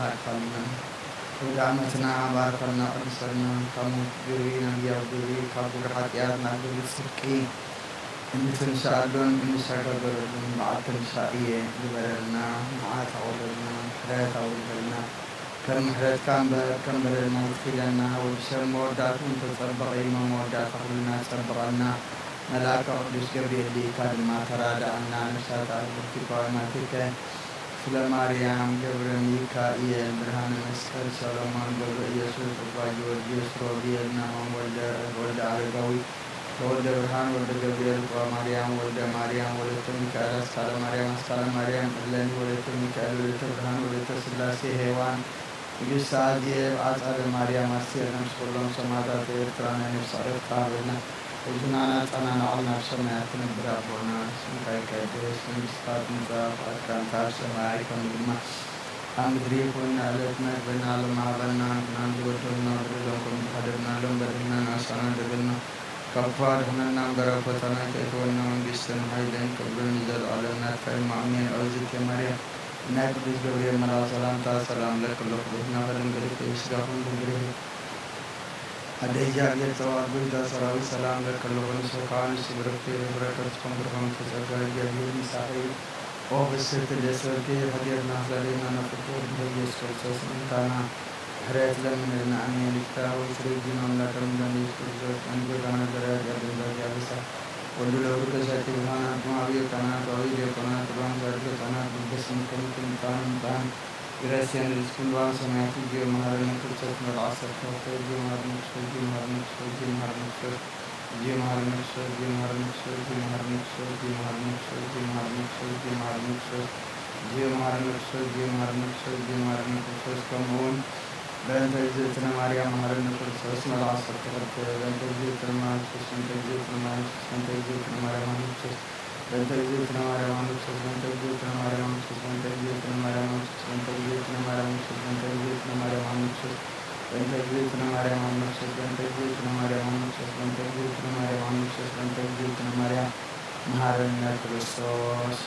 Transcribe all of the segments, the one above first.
ኣካልና። ውድ ዓመትና ባርኸልና፣ ቅድሰልና፣ ካብ ሞት ግብሪ ናብ ህያው ግብሪ፣ ካብ ግብሪ ሓጢኣት ናብ ግብሪ ጽድቂ፣ እንድትንስኣሉን እንድሰጋገረሉን በዓል ትንሳኤ ግበረልና፣ መዓት ኣውርደልና፣ ምሕረት ኣውርደልና። ከም ምሕረትካ እምበር ከም በደልና ኣይትኺደና። ወዲ ሰብ መወዳእትኡ እንተጸበቐ እሞ መወዳእታ ኩልና ጸብቐልና። መልኣከ ቅዱስ ገብርኤል ልኢካ ድማ ተራድኣና። ነፍሳት ኣርክብቲ ኳማቲከ ስለ ማርያም ገብረ ሚካኤል ብርሃነ መስቀል ሰሎሞን ገብረ ኢየሱስ እባ ጊዮርጊስ ሮቤል ናሆም ወልደ ወልደ ኣረጋዊ ተወልደ ብርሃን ወልደ ገብርኤል እባ ማርያም ወልደ ማርያም ወለተ ሚካኤል ኣስካለ ማርያም ኣስካለ ማርያም እለኒ ወለተ ሚካኤል ወለተ ብርሃን ወለተ ስላሴ ሄዋን ንግስቲ ኣዜብ ኣጻደ ማርያም ኣስቴር ነፍሲ ኩሎም ሰማእታት ኤርትራ ናይ ነፍሲ ዕረፍቲ ሃበልና። ሕጂ ንዓና ኣጸናንዓልና ኣብ ሰማያት ትነብር ኣቦና ስምካ ይቀደስ መንግስትካ ትምጻእ ፍቃድካ እንተ ኣብ ሰማይ ከምኡ ድማ ኣብ ምድሪ ይኹን። ንዕለት መግብና ሎሚ ሃበና ንሕናን ዝበደሉና በደሎም ከም ዝሓደግናሎም በደልና ንኣሳና ደገልና ካብ ክፉ ኣድሕነና እምበር ኣብ ፈተና ኣይተእትወና መንግስትን ሓይልን ክብርን ንዘለዓለም ናትካ እዩ ኣሜን። ኣውዝት ማርያም ናይ ቅዱስ ገብርኤል መልኣክ ሰላምታ ሰላም ለኪ ኣለኹ ብሩኽቲ ከድንግል ፍሬ ስጋኹም ድንግል እዩ። ኣደ እግዚኣብሔር ጸባኦት ጎይታ ሰራዊት ሰላም ለኪ ኣለኹ ንስኻ ንስብርክቲ ፍረ ከርስኹም ብርሃን ተጸጋ እግዚኣብሔር ምሳኺ ኦ ብስክቲ ደስ በልኪ ኃጢአትና ስላለና ናብ ፍቅር ወድኸ ኢየሱስ ክርስቶስ እንታና ምሕረት ለምንልና ኣሜን። ይቅታ ወይ ስለ ጅን ኣምላክ ምዳን ኢየሱስ ክርስቶስ ኣንጎዳና ዘራያት ያደንዛዝ ያበሳ ወልዱ ለብሩ ከሳቲ ብርሃናት ማዊ ካናት ወይ ዲያቆናት ባንዛድ ካናት ብበስም ከምክም ጣን ጣን Gracias, Espíritu Santo, Dios, Madre, nuestro Dios, Madre, nuestro Dios, Madre, nuestro Dios, Madre, nuestro Dios, Madre, nuestro Dios, Madre, nuestro Dios, Madre, nuestro Dios, Madre, nuestro Dios, Madre, nuestro Dios, Madre, nuestro Dios, Madre, nuestro Dios, Madre, nuestro Dios, Madre, nuestro Dios, Madre, nuestro Dios, Madre, nuestro Dios, ከምኡውን በእንተ እግዝእትነ ማርያም መሐረነ ክርስቶስ መልኣክ ሰብተኸልተ በእንተ እግዝእትነ ማርያም ክርስቶስ በእንተ እግዝእትነ ማርያም ክርስቶስ በእንተ እግዝእትነ ማርያም ማርያም ክርስቶስ በእንተ እግዝእትነ ማርያም ኣነ ክርስቶስ በእንተ እግዝእትነ ማርያም ኣነ ክርስቶስ በእንተ እግዝእትነ ማርያም ኣነ ክርስቶስ በእንተ እግዝእትነ ማርያም ኣነ ክርስቶስ በእንተ እግዝእትነ ማርያም ኣነ ክርስቶስ በእንተ እግዝእትነ ማርያም ኣነ ክርስቶስ በእንተ እግዝእትነ ማርያም ኣነ ክርስቶስ በእንተ እግዝእትነ ማርያም መሐረነ ክርስቶስ።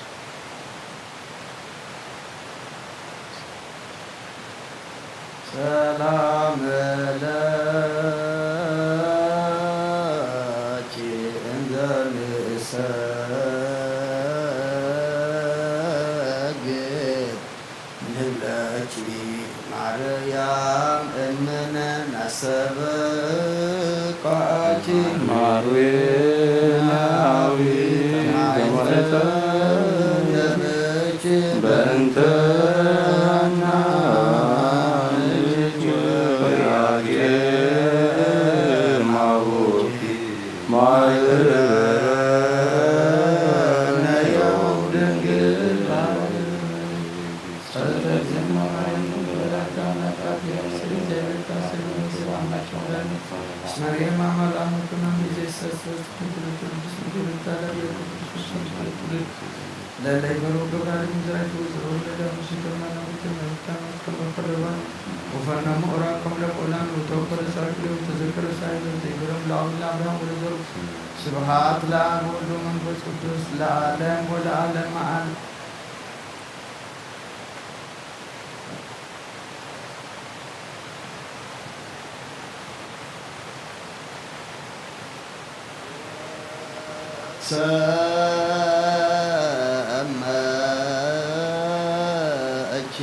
ሰላም ለኪ እንዘ ንሰግድ ንብለኪ ማርያም እምነ ናሰበኳኪ ማርያም ናዊ ተማይጸን ደምኪ በእንተ ለለ ይፈሩ ግብራ ለሚዛይቱ ወፅሮ ለዳሙ ሲተማ ናሙተ መብታ መከመ ፈለባ ወፈና ምኡራ ከም ለቆላን ወተወከለ ሳግደ ወተዘከረ ሳይለ ዘይበሎም ለአቡነ አብርሃም ወለዘሩ ስብሐት ለአብ ወወልድ ወመንፈስ ቅዱስ ለዓለም ወለዓለም መዓል። ሰመኪ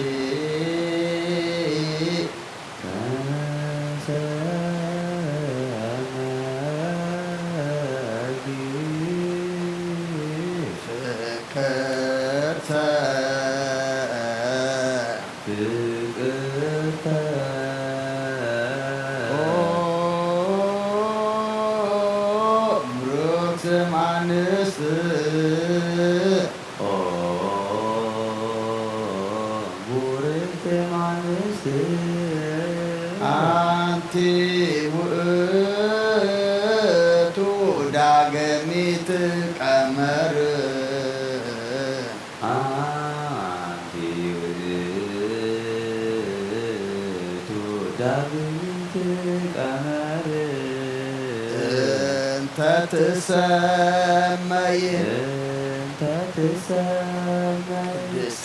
ፍቅርተ ፍቅርተ ኦ ብሩክት እም ኣንስት ኦ ቡርክት እም ኣንስት ኣንቲ ውእቱ ዳግሚት ቀመር ኣንቲ ውእቱ ዳግሚት ቀመር እንተ ትሰመይ እንተ ትሰመይ ቅድስት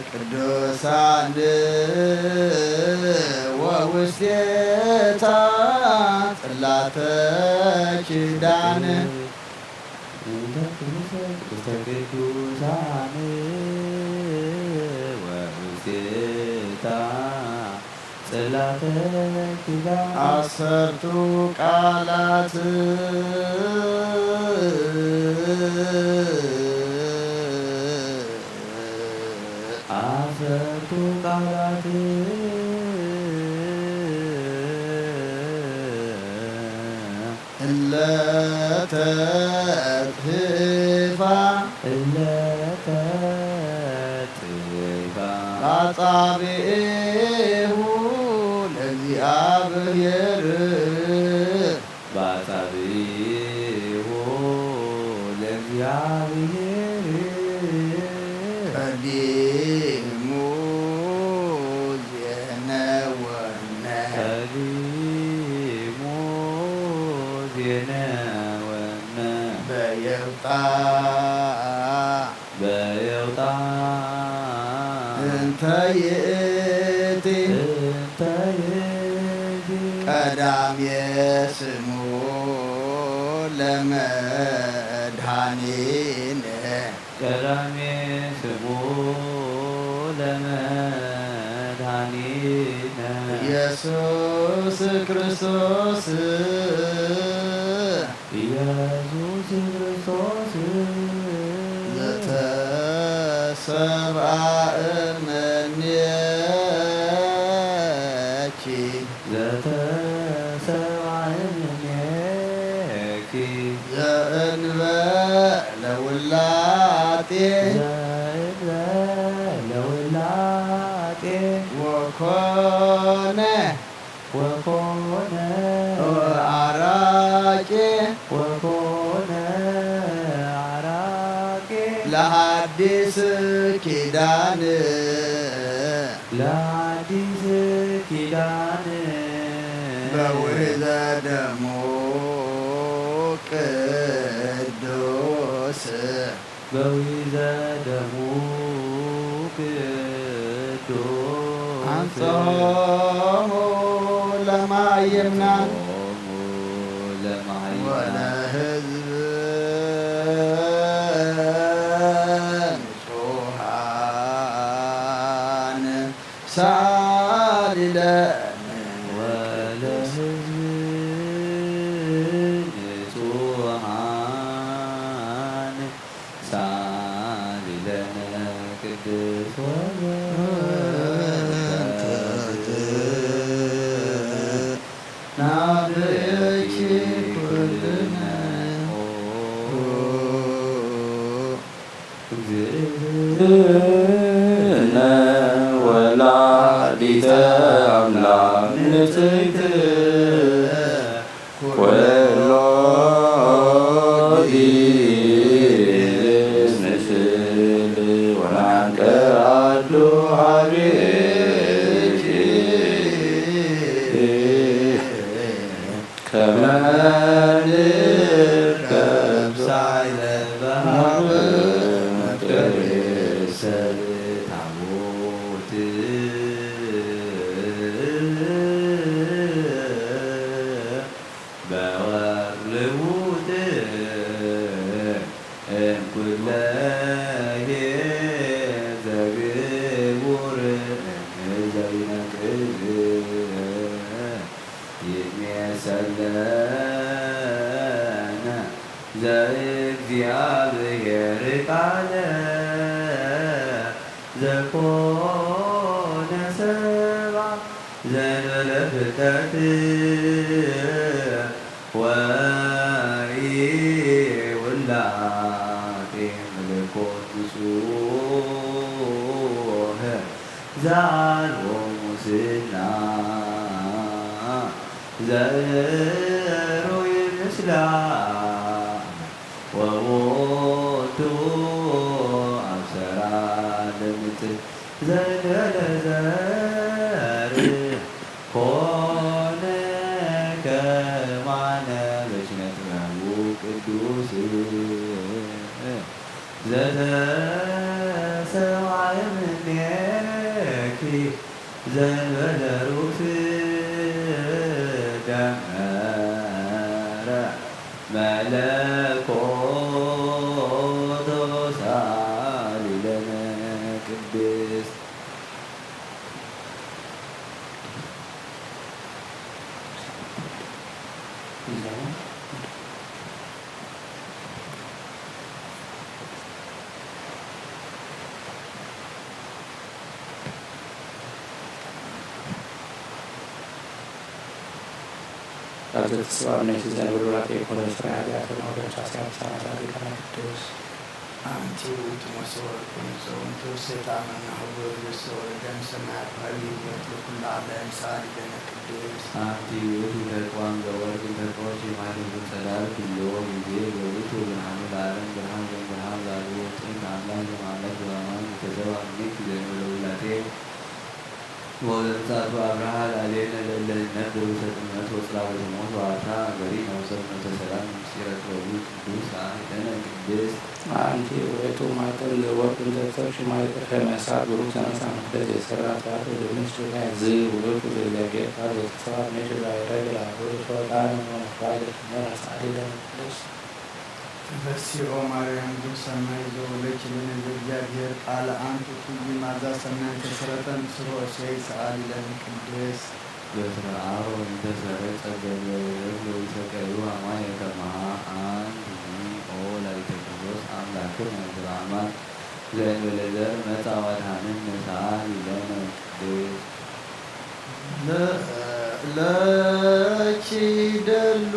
ቅዱሳን ወውስቴታ ጽላተ ኪዳን። ቅድስተ ቅዱሳን ወውስቴታ ጽላተ ኪዳን። ዓሰርቱ ቃላት ዓሰርቱ ቃላት እለ ተጽሕፋ እለ ተጽሕፋ ባጻብዒሁ ለእግዚኣብሔር ባጻብዒሁ ለእግዚኣብሔር ቀዲሙ ዜነወነ ቀዲሙ ዜነወነ በየውጣ በየውጣ እንተ ይእቲ እንተ ይእቲ ቀዳሜ ስሙ ለመድኃኒነ ቀዳሜ ስሙ ለመድኃኒነ ኢየሱስ ክርስቶስ ኢየሱስ ክርስቶስ ዘተሰብአ እምኔኪ ዘተሰብአ እምኔኪ ዘእንበለ ውላጤ ዘእንበለ ውላጤ ወኮነ ወኮነ አራቂ ወኮነ አራቂ ለሐዲስ ኪዳን ለሐዲስ ኪዳን በውሕዘ ደሙ ቅዱስ በውሕዘ ደሙ ቅዱስ አንጽሖሙ ለመሃይምናን አንጽሖሙ ለመሃይምናን ወለሕዝብ ንጹሃን ሰአሊ ለነ ወለሕዝብ ንጹሃን ሰአሊ ለነ ቅድስት ወበረከት ናብኪ ኩልነ እግዝእትነ ወላዲተ አምላክ ንጽሕት ኩሎ ጊዜ ንስእል ወናንቀራዱ ሀቤኪ ከመ ንርከብ ሳይለ በሃበ መፍቀሬ ሰብ ታቦት በወርቅ ልውጥ እምኩለሄ ዘግቡር ዘይነቅዝ ይትሜሰለነ ዘእግዚኣብሔር ቃለ ዘኮነ ሰብአ ዘእንበለ ፍልጠት ወኢውላጤ መለኮት ንጹሕ ዘአልቦ ሙስና ዘርኡይ ምስላ ወቦቱ አብሰራ ለምጽእ ዘእንበለ ዘር ኮነ ከማነ በኪነ ጥበቡ ቅዱስ ዘተሰብአ ዘንበለ ርኩስ ደመረ መለኮቶ ሳሊለነ ቅድስት። ኣብ ዘተስፋ ኣብ ነፍሲ ዘንብሩ ላቴ ኮነ ስራያ ዚኣቶም ኣብ ደምሳስያ ምሳና ጻድቃና ቅዱስ። ኣንቲ ውእቱ መሰወርኩ ንጸውንቱ ሰይጣን መናህቦ ዘሰወረ ደም ሰማያት ሀቢ ህይወት ለኩሉ ዓለም ሳሊ ገነ ቅዱስ። ኣንቲ ውእቱ ተቋም ዘወርቅ እንተርቆ ሺማት ጸዳል ኩሎ ጊዜ ዘውእቱ ብርሃኑ ለዓለም ብርሃን ዘም ብርሃን ላሉ ጥንት ኣምላክ ዘም ኣምላክ ዘማማን ዝተሰባ ምኒት ዘንብሩ ላቴ ወለምጻቱ አብርሃ ላዕሌነ ለእለ እነብር ውስተ ጽልመት ወጽላሎተ ሞት ወአርታ እገሪነ ውስተ ፍኖተ ሰላም ምስጢረ ጥበቡ ቅዱስ አህደነ ቅድስት። አንቲ ውእቱ ማይጠን ዘወርቅ እንተ ተርሽ ማይጠ ከመ እሳት ብሩክ ዘነሳ መቅደስ የሰራ ተዋሕዶ ድንሽ ዱካይ ዝ ውእቱ ዘእግዚአብሔር ቃል ዘተሰባ ሜሽ ዛይረ ገላ ብሩክ ወጣን ወመፍራይ ዘትመራ ሳሊ ለነ ቅዱስ። ተፈሲኦ ማርያም ግብ ሰማይ ዘወለች ለነ ዘእግዚአብሔር ቃል አንቲ ኩይ ማዛ ሰማይ ተሰረተ ምስሮ እሴይ ሰአሊ ለነ ቅድስት። በትረ አብ ወእንተ ሰረጸ ገብረ ወልድ ወይሰቀዩ አማየ ከማሃ አንቲ ኦ ወላዲተ ክርስቶስ አምላክነ ዘበአማን ዘእንበለ ዘር መጻ ዋድሃነነ ሰአሊ ለነ ቅድስት። ለኪ ደሉ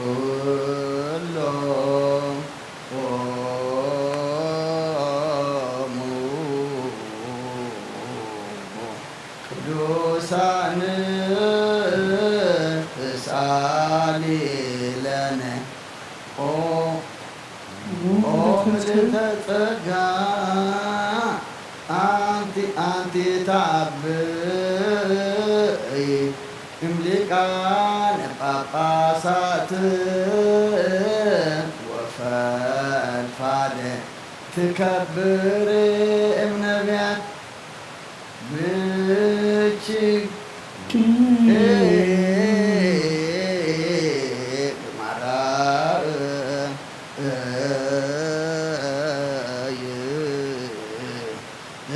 ዘእንኩሎ ኦሙ ቅዱሳን ሳሊ ለነ ኦ ኦ ምልዕተ ጸጋ አንቲ አንቲ ታብይ እምሊቃነ ጳጳሳት ወፈድፋደ ትከብር እምነቢያት ብቺ ብማራ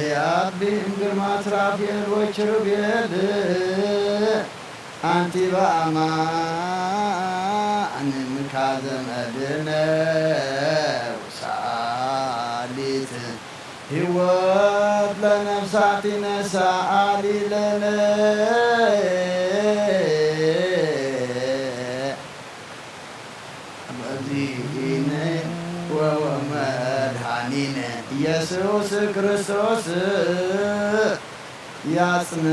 ያቢ እምግርማ ሱራፌል ወኪሩቤል አንቲ በአማን ምካዘ መድነ ውሳሊት ህይወት ለነፍሳቲነ ሰአሊ ለነ። በዚነ ወመድኃኒነ ኢየሱስ ክርስቶስ ያጽንዓነ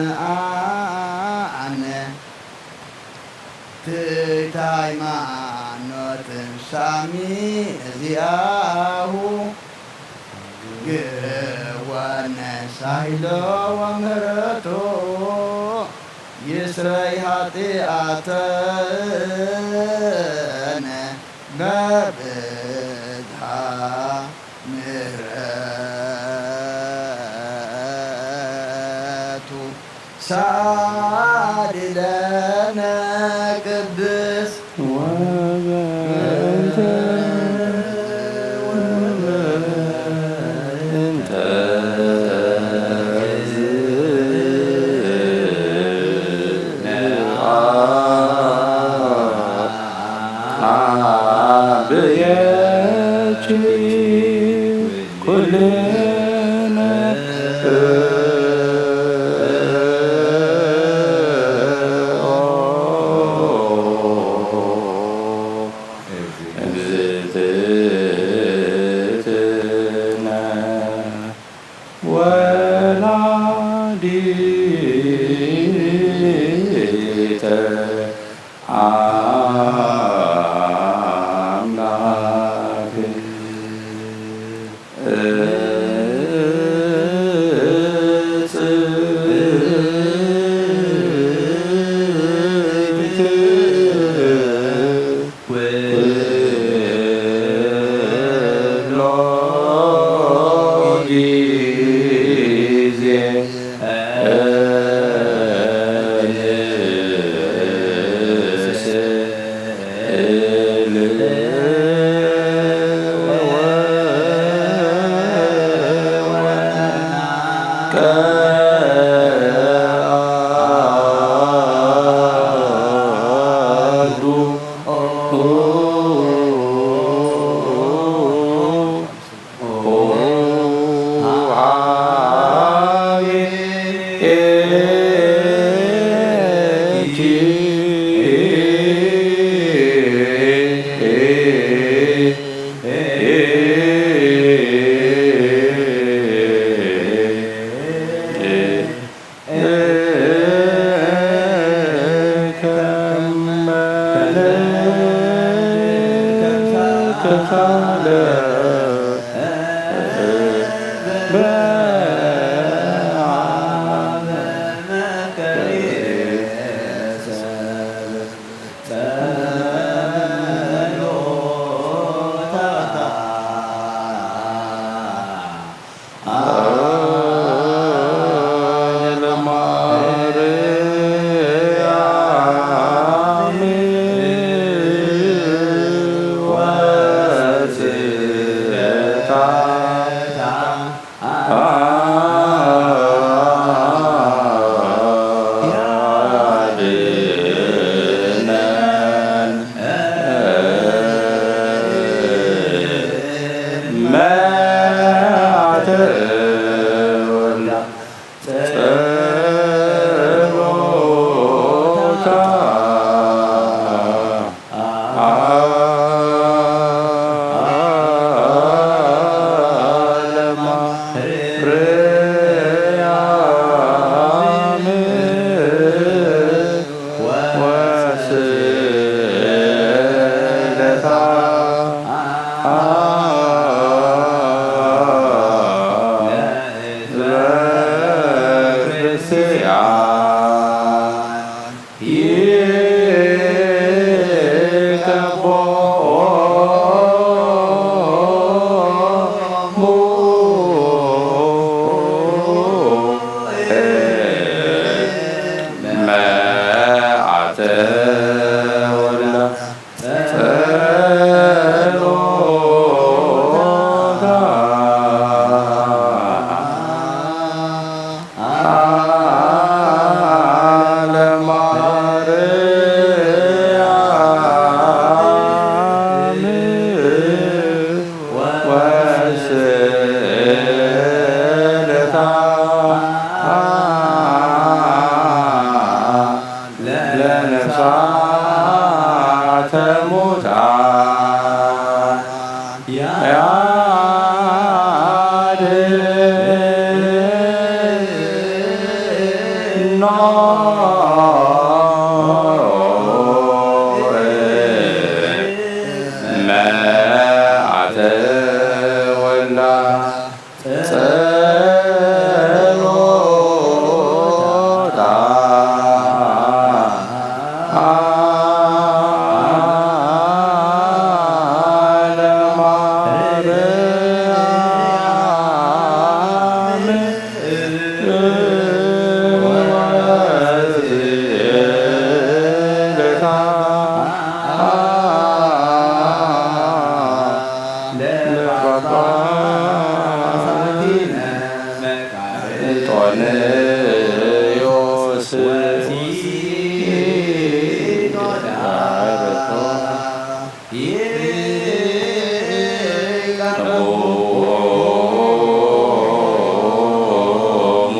ትሕተ ሃይማኖት ሳሚ እዚአሁ ግወነ ሳይሎ ወምህረቶ ይስረይ ኃጢአተነ በብዝሃ ምህረቱ ሳሊ ለነ ቅድስት ወበእንተ ወበእንተ እዝነ አብየኪ ኩልነ እግዝእትነ ወላዲተ አምላክ እጽብት መዓተ ወልዳ ጸሎታ ለማርያም ወስእለታ ለክርስቲያን ይቀቦ መዓተ ወልዳ ጸሎታ ለማርያም ወስእለታ ለነፍሳተ ሙታን ያድኖ መዓተ ወልዳ ጸሎታ ለማርያም ወስእለታ ለጳጳሳቲነ መቃርዮስ ወሲኖዳ ይቀርቦሙ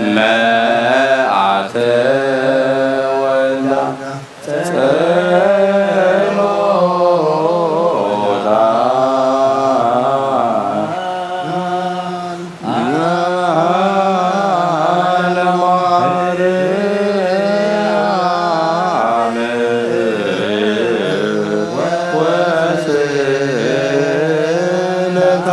መዓተ ወልዳ ጸሎታ ለማርያም ወስእለታ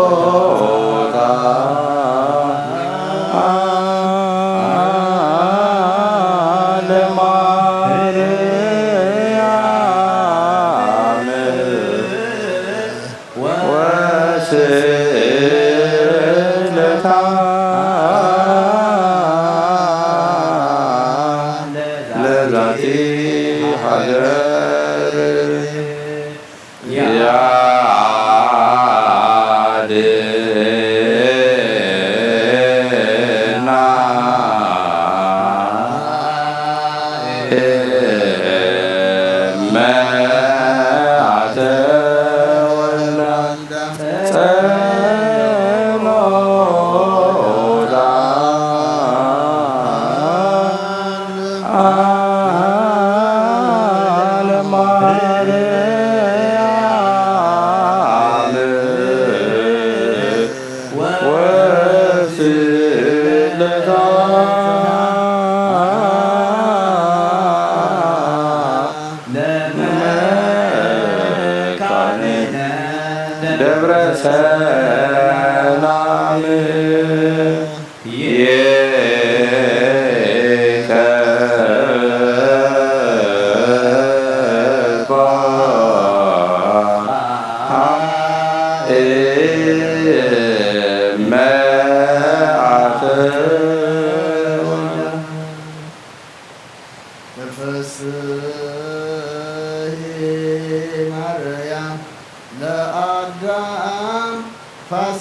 ጸሎታ ለማርያም ወስእለታ ለዛቲ ሀገር ያድና መዓተ ወልዳ ጸሎታ ለማርያም ወስእለታ ለመካንነ ደብረ ሰላም ይቀ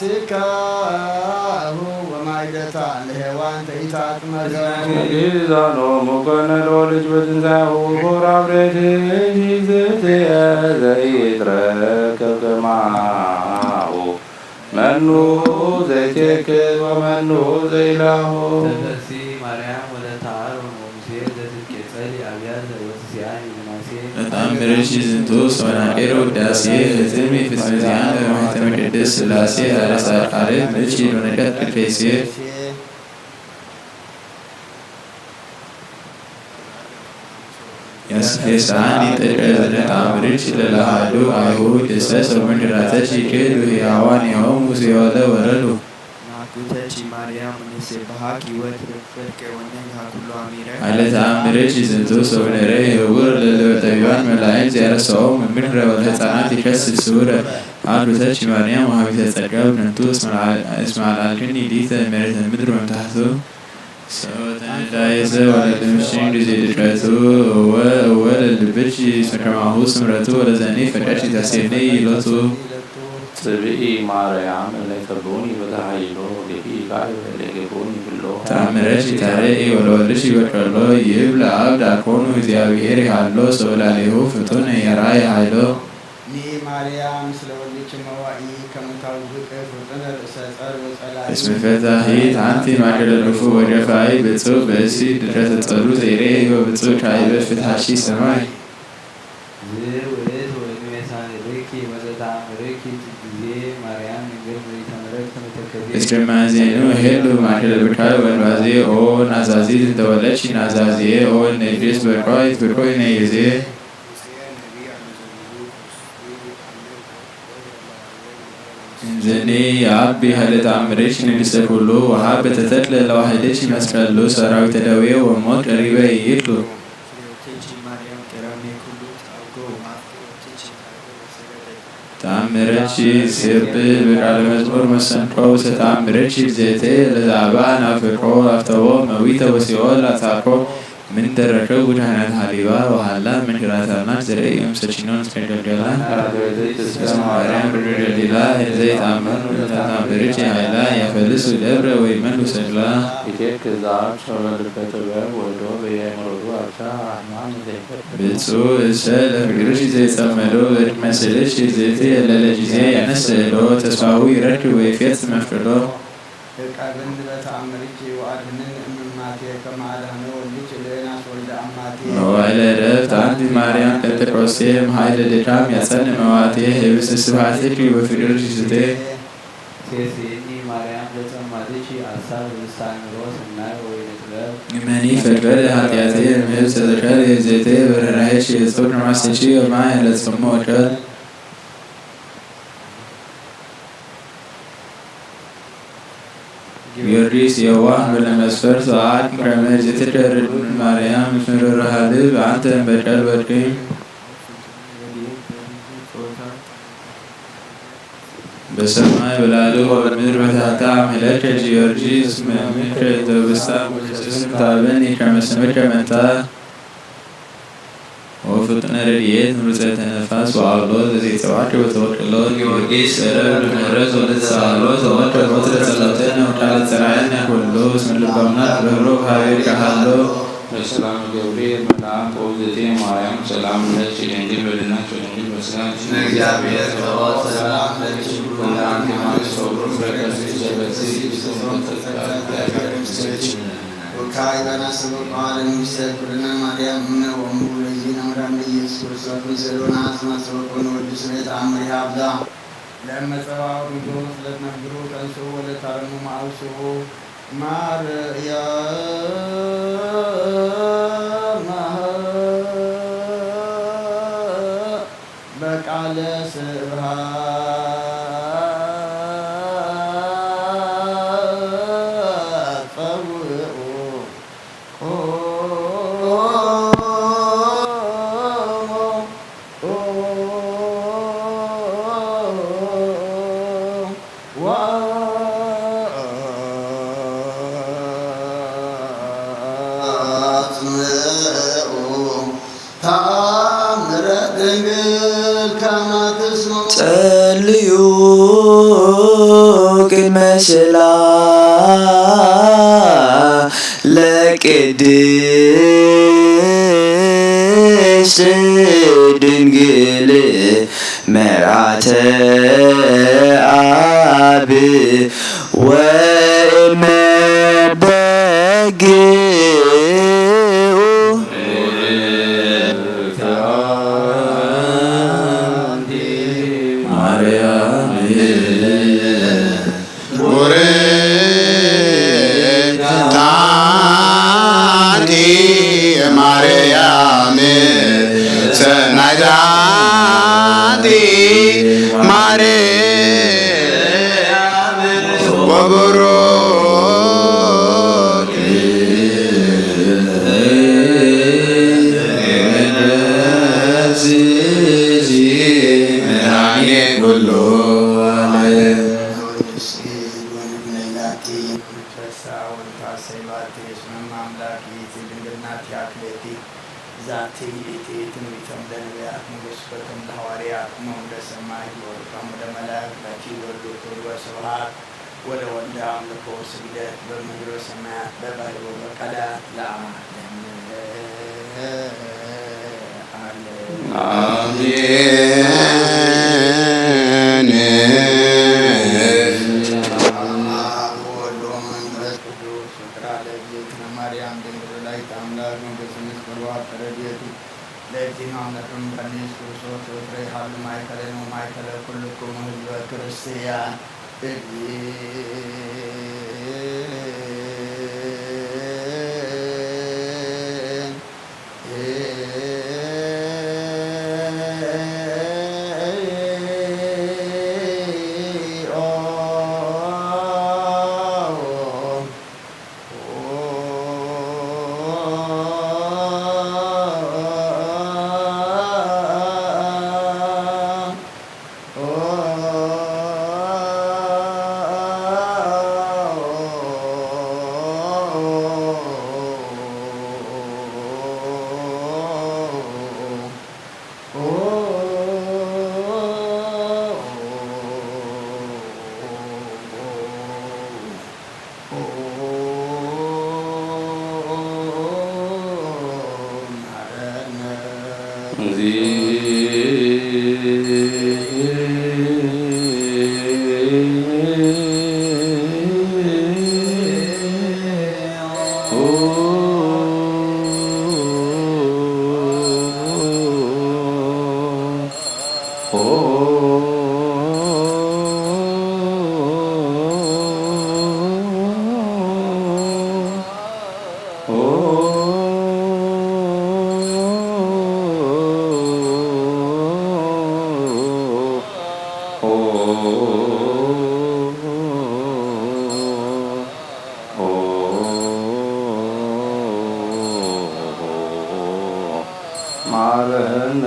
ስጋሁ ወማይደታ ለሔዋን ተኢታጥመገ። ኪዳኖሙ ኮነ ለወልጅ በትንሳኤሁ ክቡር አብሬቲ ዘይትየ ዘይትረከብ ከማሁ መኑ ዘይትየክል ወመኑ ዘይላሁ። ተፈሲ ማርያም ወለተ አሮን ወሙሴ ዘትትቄጸሊ አብያተ ወትሲአኒ ምናሴ። ተአምርኪ ዝንቱ ሰው ናቄር ውዳሴ ህትሚ ፍጽምትያን በማህተመ ቅድስት ስላሴ አረሳር አሬት ምቺ ዶነቀት ቅድፌሴ። ያስፌሳኒ ጥቅረ ዘነ ተአምርኪ ለለሃዱ አይሁድ እሰ ሰው ምድራተኪ ክህዱ ህያዋን የሆሙ ሲወለ ወረዱ። ናኩተኪ ማርያም ንሴብሐኪ ወትረክበኪ ወነግሃ ኩሉ አሚረ። ኃይለ ተአምርኪ ዝንቱ ሰው ነረ ህቡር ለለጠቢባን መላእክት ያረሰው ምድረ ወለህፃናት ይከስት ስውረ። አዱተኪ ማርያም ወሃቢተ ጸጋ ብነቱ እስመ አልዓልክኒ ሊተ መሬተ ምድር ወምታሕቱ። ሰው ተነዳየሰ ወለድምሽን ጊዜ ድቀቱ እወ እወ ለልብኪ እስመ ከማሁ ስምረቱ ወለዘኒ ፈቀድኪ ታሴኒ ይሎቱ። ጽብኢ ማርያም እለ ይጸብኡኒ በተሃይሎ ወገቢ ካዩ እለ ይገብኡኒ ብሎ። ተአምረኪ ታሬኢ ወለወልድኪ በቀሎ ይብል አብ ዳኮኑ እግዚአብሔር ይሃሎ ሰው ላሌሁ ፍጡን የራይ ሃይሎ። ኒ ማርያም ስለ ወልድኪ መዋኢ ከመ ታውዝቅ ፍጡነ ርእሰ ጸር ወጸላኢ። እስመ ፈታሂት አንቲ ማእከለ ክፉ ወገፋኢ ብፁዕ ብእሲ ድረተ ጸሩ ዘይሬ ወብፁዕ ካይበ ፍትሐኪ ሰማይ። ዝውእት ወእንቤሳኒ ርኪ ወዘተአምርኪ ጊዜ ማርያም ድንግል መሪተ ምሕረት ከመተከዜ። እስከማዜኑ ሄሉ ማእከለ ብካይ ወንባዜ ኦ ናዛዚ ተወለድኪ ናዛዜ ኦ ነግሪስ በርኳይት ብርኮይ ነይዜ። እንዘኒ የአቢ ኃይለ ተአምርኪ ንግሥተ ኩሉ ወሀብ በተተክለ ለዋህደኪ መስቀሉ ሰራዊተ ደዌ ወሞት ቀሪበ ይይሉ። ፍሬወተኪ ማርያም ቀራኔ ኩሉ ተአምሮ ወአፍቅሮተኪ ታርጎ ወሰገደት። ተአምረኪ ሴብ በቃለ መዝሙር መሰንቆ ውስተ ተአምረኪ ብዜቴ ለዘአባ ናፍቆ አፍተቦ መዊተ ወሲኦል አጻቆ። ምን ተረከቡ ካህናት ሀሊባ ወሃላ መንክራታና ዘርእዮም ሰኪኖን እስከ ገልገላ። ማርያም ርግብ ገሊላ ዘይተአመኑ ለተአምርኪ ኃይላ ያፈልሱ ደብረ ወይመኑ ሰቅላ። ኢቴክ ዛብ ሸበ ልበ ጥበብ ወልዶ በየአእምሮቱ አብሻ አህማም ዘይፈቅድ። ብፁዕ እሰ ለፍቅርኪ ዘይጸመዶ በድመ ስእልኪ ዘይትየለለ ጊዜ ያነስእሎ ተስፋሁ ይረክብ ወይፌጽ መፍቅዶ። እቀብኒ በተአምርኪ ወአድህንኒ እምማቴ ከመ አድኃነ ወልድኪ ለዮናስ ወልደ አማቴ። መዋዕለ ዕረፍት አንቲ ማርያም ጴንጠቆስቴ እምኃይለ ድካም ያጸን መዋቴ ህብስት ስብሐትኪ ወፍቅርኪ ስቴ። ሴስኒ ማርያም ለጸማድኪ አሳብ ህብስተ አእምሮ ሰናይ ወወይነ ጥበብ። እመኒ ፈድፈደ ኃጢአቴ እምህብ ተዘከር የዜቴ በረራሄች የጾር ነማሰቺ ወማይ ለጸሞ ወከል። ጊዮርጊስ የዋህ በለመስፈር ሰዓት ከመ ዘይትደርድ ማርያም ምስለ ርሃብብ አንተ እምበቀል ወድቅም። በሰማይ በላዕሊ ወበምድር በታሕታ አምሕለከ ጊዮርጊስ መምከ ዘውስታ ወስም ታበኒ ከመ ስምከ መታ። ወፍጡነ ረድኤት ምሩፀ ተነፋስ ወአውሎ ዘዜጸዋዕከ ወተወክሎ ጊዮርጊስ ሰረብ ድመረት ወለተሳእሎ ተወከል ወትረ ጸሎተነ ወቃለ ጸራየነ ኩሉ እስመ ልባምና ርህሩህ ሀቤከ ሃሎ። በሰላም ገብርኤል መልአክ ኦግዝእትየ ማርያም ሰላም ለኪ ድንግል በድናኪ ወድንግል በስጋኪ። እግዚአብሔር ጸባኦት ሰላም ለኪ ኩሉ አንቲ ማርያም ሰብሩን በከርሲ ዘበሲ ወካይ ባና ሰበብ በዓለ ንጉሥ ኩልና ማርያም እምነ ወእሙ ለዚነ መድኃኒነ ኢየሱስ ክርስቶስ ምስሉና አስማ ሰበብ ወንወድስ ቤት አምር ያብዛ። ለእመ ጸባኦት ምድሮ ስለትነፍግሩ ተንስኡ ወለታረሙ ማውስኡ ማርያም በቃለ ስብሐት ጸውዑ አጽምዑ ተአምረ ድንግል ከመ ትስምዑ ጸልዩ ቅድመ ስላ ለቅድስት ድንግል መርዓተ ኣብ ወእመ በግኡ። ማርያም ቡርክት አንቲ ማርያም ሰናይት አንቲ ማርያም ወቡሩክ መድኃኔ ኩሉ ዓለም። ወንትሐሰያ ወንትሐሰይ ባቲ እስመ እመ አምላክ ይእቲ ድንግል ናቲሃ ክልኤቲ። ዛቲ ይእቲ ትንቢቶም ለነቢያት ንጉሥ በቶም ለሐዋርያት እሞም ለሰማይ ወርቆም ለመላእክት ለኪ ወሉ ክብር ወስብሐት ወለወልድ አምልኮ ስግደት በምድር ወሰማያት በባሕር ወበቀላት ለዓለም። አሜን። አብ ወወልድ ወመንፈስ ቅዱስ ወትራ ለእግዝእትነ ማርያም ድንግል ወላዲተ አምላክ መንፈስ ቅዱስ ወተረድኤቱ ለእግዚእነ አምላክነ መድኃኒነ ኢየሱስ ክርስቶስ ወትረ ይሃሉ ማእከለነ ወማእከለ ኩልክሙ ህዝበ ክርስቲያን። ማረነ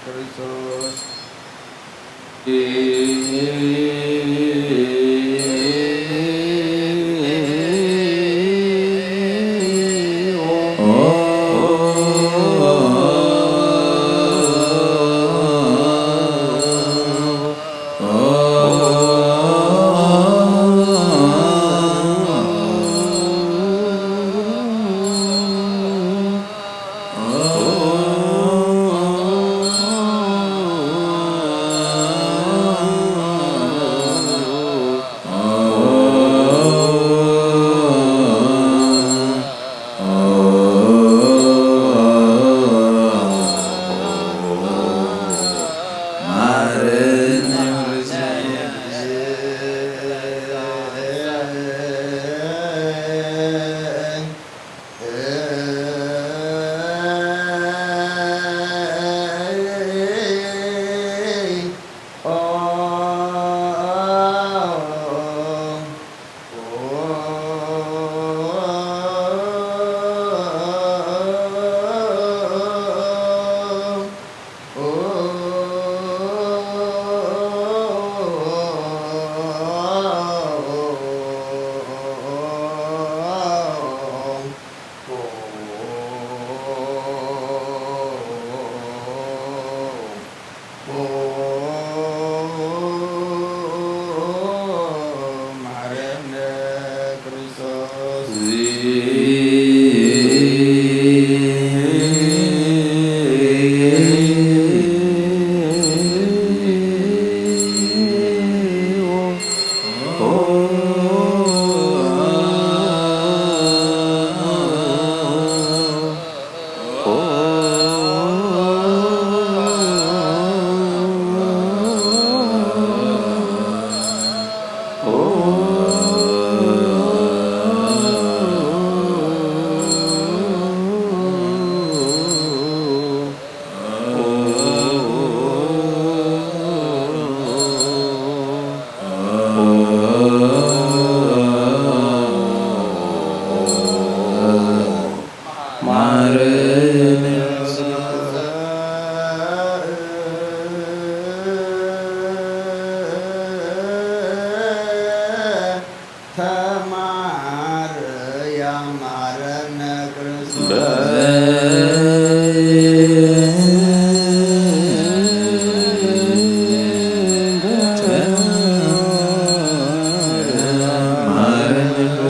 ክርስቶስ።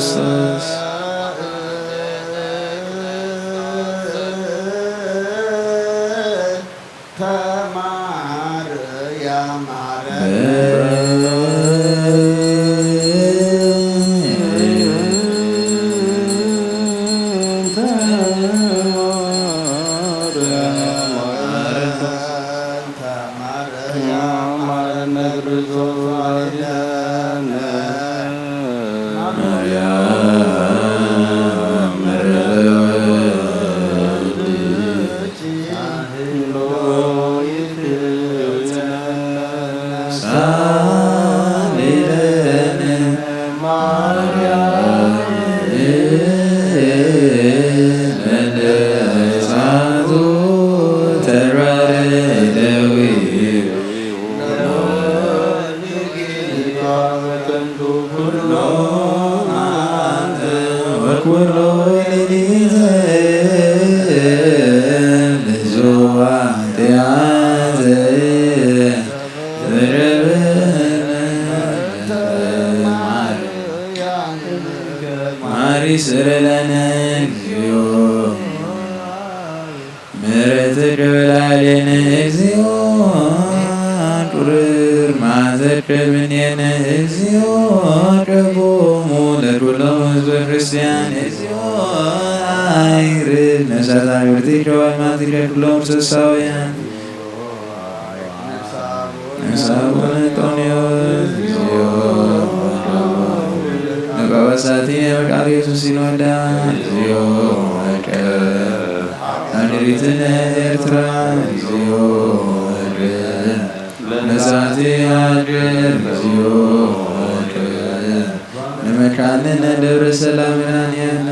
ክርስቶስ። ተማርያ ማረ ማሪ ስረለነ እግዚኦ። ምሕረትከ በላዕሌነ እግዚኦ። ጡርር መዓዘከ እምኔነ እግዚኦ። ጨቦሙ ለኩሎም ህዝበ ክርስቲያን እግዚኦ። ኣይርድ ነፍሳት ኣግብርቲከ ወኣልማዝቲከ ኩሎም ርሰሳውያን። ንሳቡን እንጦንዮስ እግዚኦ። ንጳጳሳቲን የመቃር ኢየሱስ ሲኖዳ እግዚኦ። ኣድሪትነ ኤርትራ እግዚኦ። ነሳቲ ሃገር እግዚኦ። ንመካንነ ደብረ ሰላም ናንያነ።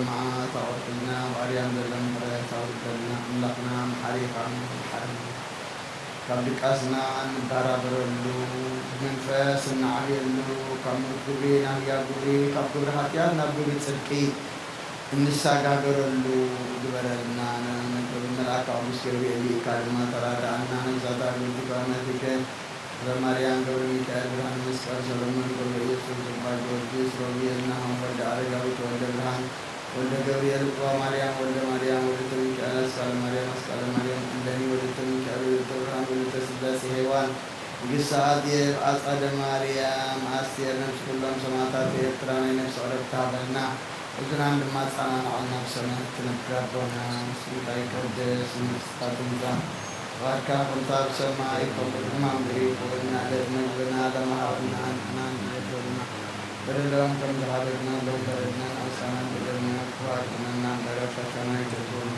መዓት ኣውርደልና፣ ብኣርያም ዘሎ ምሕረት ኣውርደልና። ኣምላኽና መሓሪ ኢኻ፣ መሓሪ። ካብ ድቃስና እንበራበረሉ፣ ብመንፈስ እንዓብየሉ፣ ካብ ምርኩብ ናብ ህያብ ግብሪ፣ ካብ ግብሪ ሓጢኣት ናብ ግብሪ ጽድቂ እንሰጋገረሉ ግበረልና። መልኣካ ቅዱስ ገብርኤል ልኢካ ድማ ተራድኣና። ነብሳታ ገብቲ ከዋናቲከ፣ ገብረ ማርያም፣ ገብረ ሚካኤል፣ ብርሃነ መስቀል፣ ሰሎሞን፣ ገብረ ኢየሱስ፣ ዘባ ጊዮርጊስ፣ ሮቤል፣ ናሆም፣ ወልደ ኣረጋዊ፣ ተወልደ ብርሃን፣ ወልደ ገብርኤል፣ ቁባ ማርያም፣ ወልደ ማርያም፣ ወልደ ሚካኤል፣ ኣስቃለ ማርያም፣ ኣስቃለ ማርያም፣ እለኒ፣ ወልደ ሚካኤል፣ ወልደ ብርሃን፣ ወልደ ስላሴ፣ ሄዋን፣ ንግስቲ ኣዜብ፣ ኣጸደ ማርያም፣ ኣስቴር፣ ነብሲ ኩሎም ሰማእታት ኤርትራ ናይ ነብሲ ዕረፍቲ ሃበልና። ሕዝናን ድማ ኣጸናንዓልና። ብሰማያት እትነብር ኣቦና፣ ስምካ ይቀደስ፣ መንግስትካ ትምጻእ፣ ፍቓድካ ከምታ ኣብ ሰማይ ከምኡ ድማ ምድሪ ትኹን። ዕለት መግብና ለማሃበና ንሕና ንበደልና በደሎም ከም ዝሃበና ሎም በደልና ንኣሳናን በደልና ክፉእ ኣድሕነና እምበር ኣብ ፈተና ኣይተእትወና።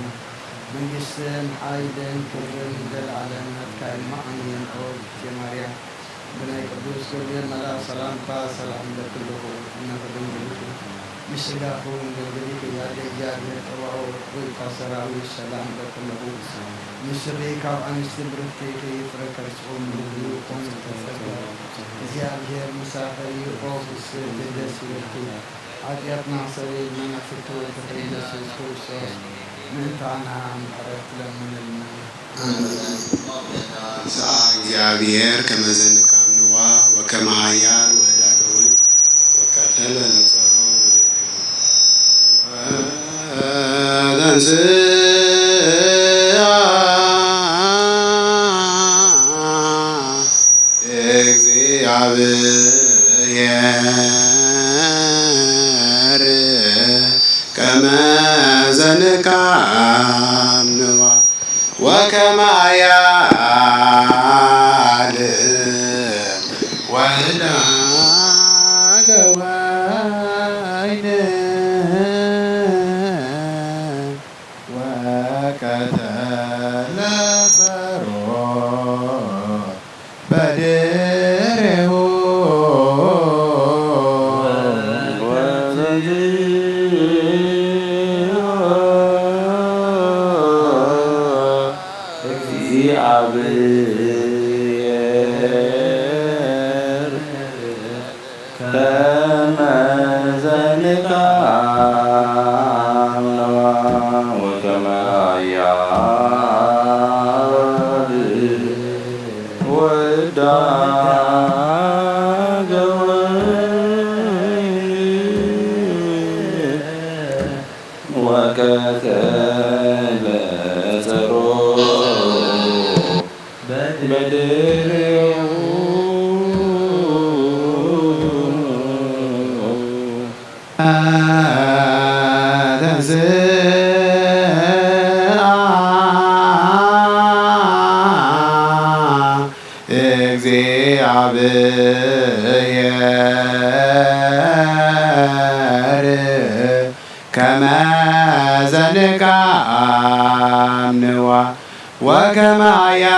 መንግስትን ሓይልን ክብርን ዘለዓለም ናትካ እዩ። እሞ ኣሜን። ኦ እግዝእትየ ማርያም ብናይ ቅዱስ ገብርኤል መልኣክ ሰላምታ ሰላም እብለኪ ኣለኹ። እነሆ ድንግል ኢኺ፣ ምስ ስጋኺ እውን ድንግል ኢኺ። ኣደ እግዚኣብሔር ጸባኦት፣ ጎይታ ሰራዊት፣ ሰላም እብለኪ ኣለኹ። ንስኺ ካብ ኣንስቲ ብርክቲ ኢኺ፣ ፍረ ከርስኺ እውን ብሩክ እዩ። ኦ ምልዕተ ጸጋ፣ እግዚኣብሔር ምሳኺ እዩ። ኦ ፍስሕቲ ደስ ይበልኪ፣ ሓጢኣትና ኣስተሰርየልና ናብ ፍትወትኺ ኢየሱስ ክርስቶስ ምእንታና ምሕረት ለምንልና። ኣሜን። ንስኣ እግዚኣብሔር ከመ ዘንቃምንዋ ወከመ ኃያል ወህዳገ እውን ወከፈለ ነጸሮ ወደደገ። ወተንሥአ እግዚአብሔር ከመ ዘንቃምንዋ ወከመ ኃያል ወህዳገ ወይን ወቀተለ ጸሮ በድሬሁ እግዚአብሔር ከመ ዘንቃምንዋ ወከመ ኃያል ወህዳገ ወይን እየር ከመ ዘንቃምንዋ ወከመ ኃያል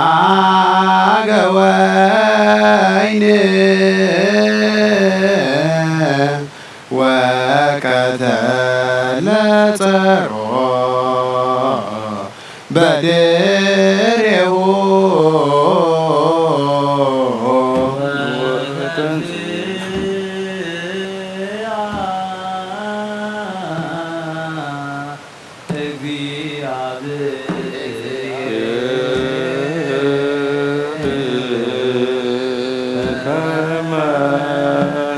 ወህዳገ ወይን ወቀተለ ጸሮ በድሬሁ ከመ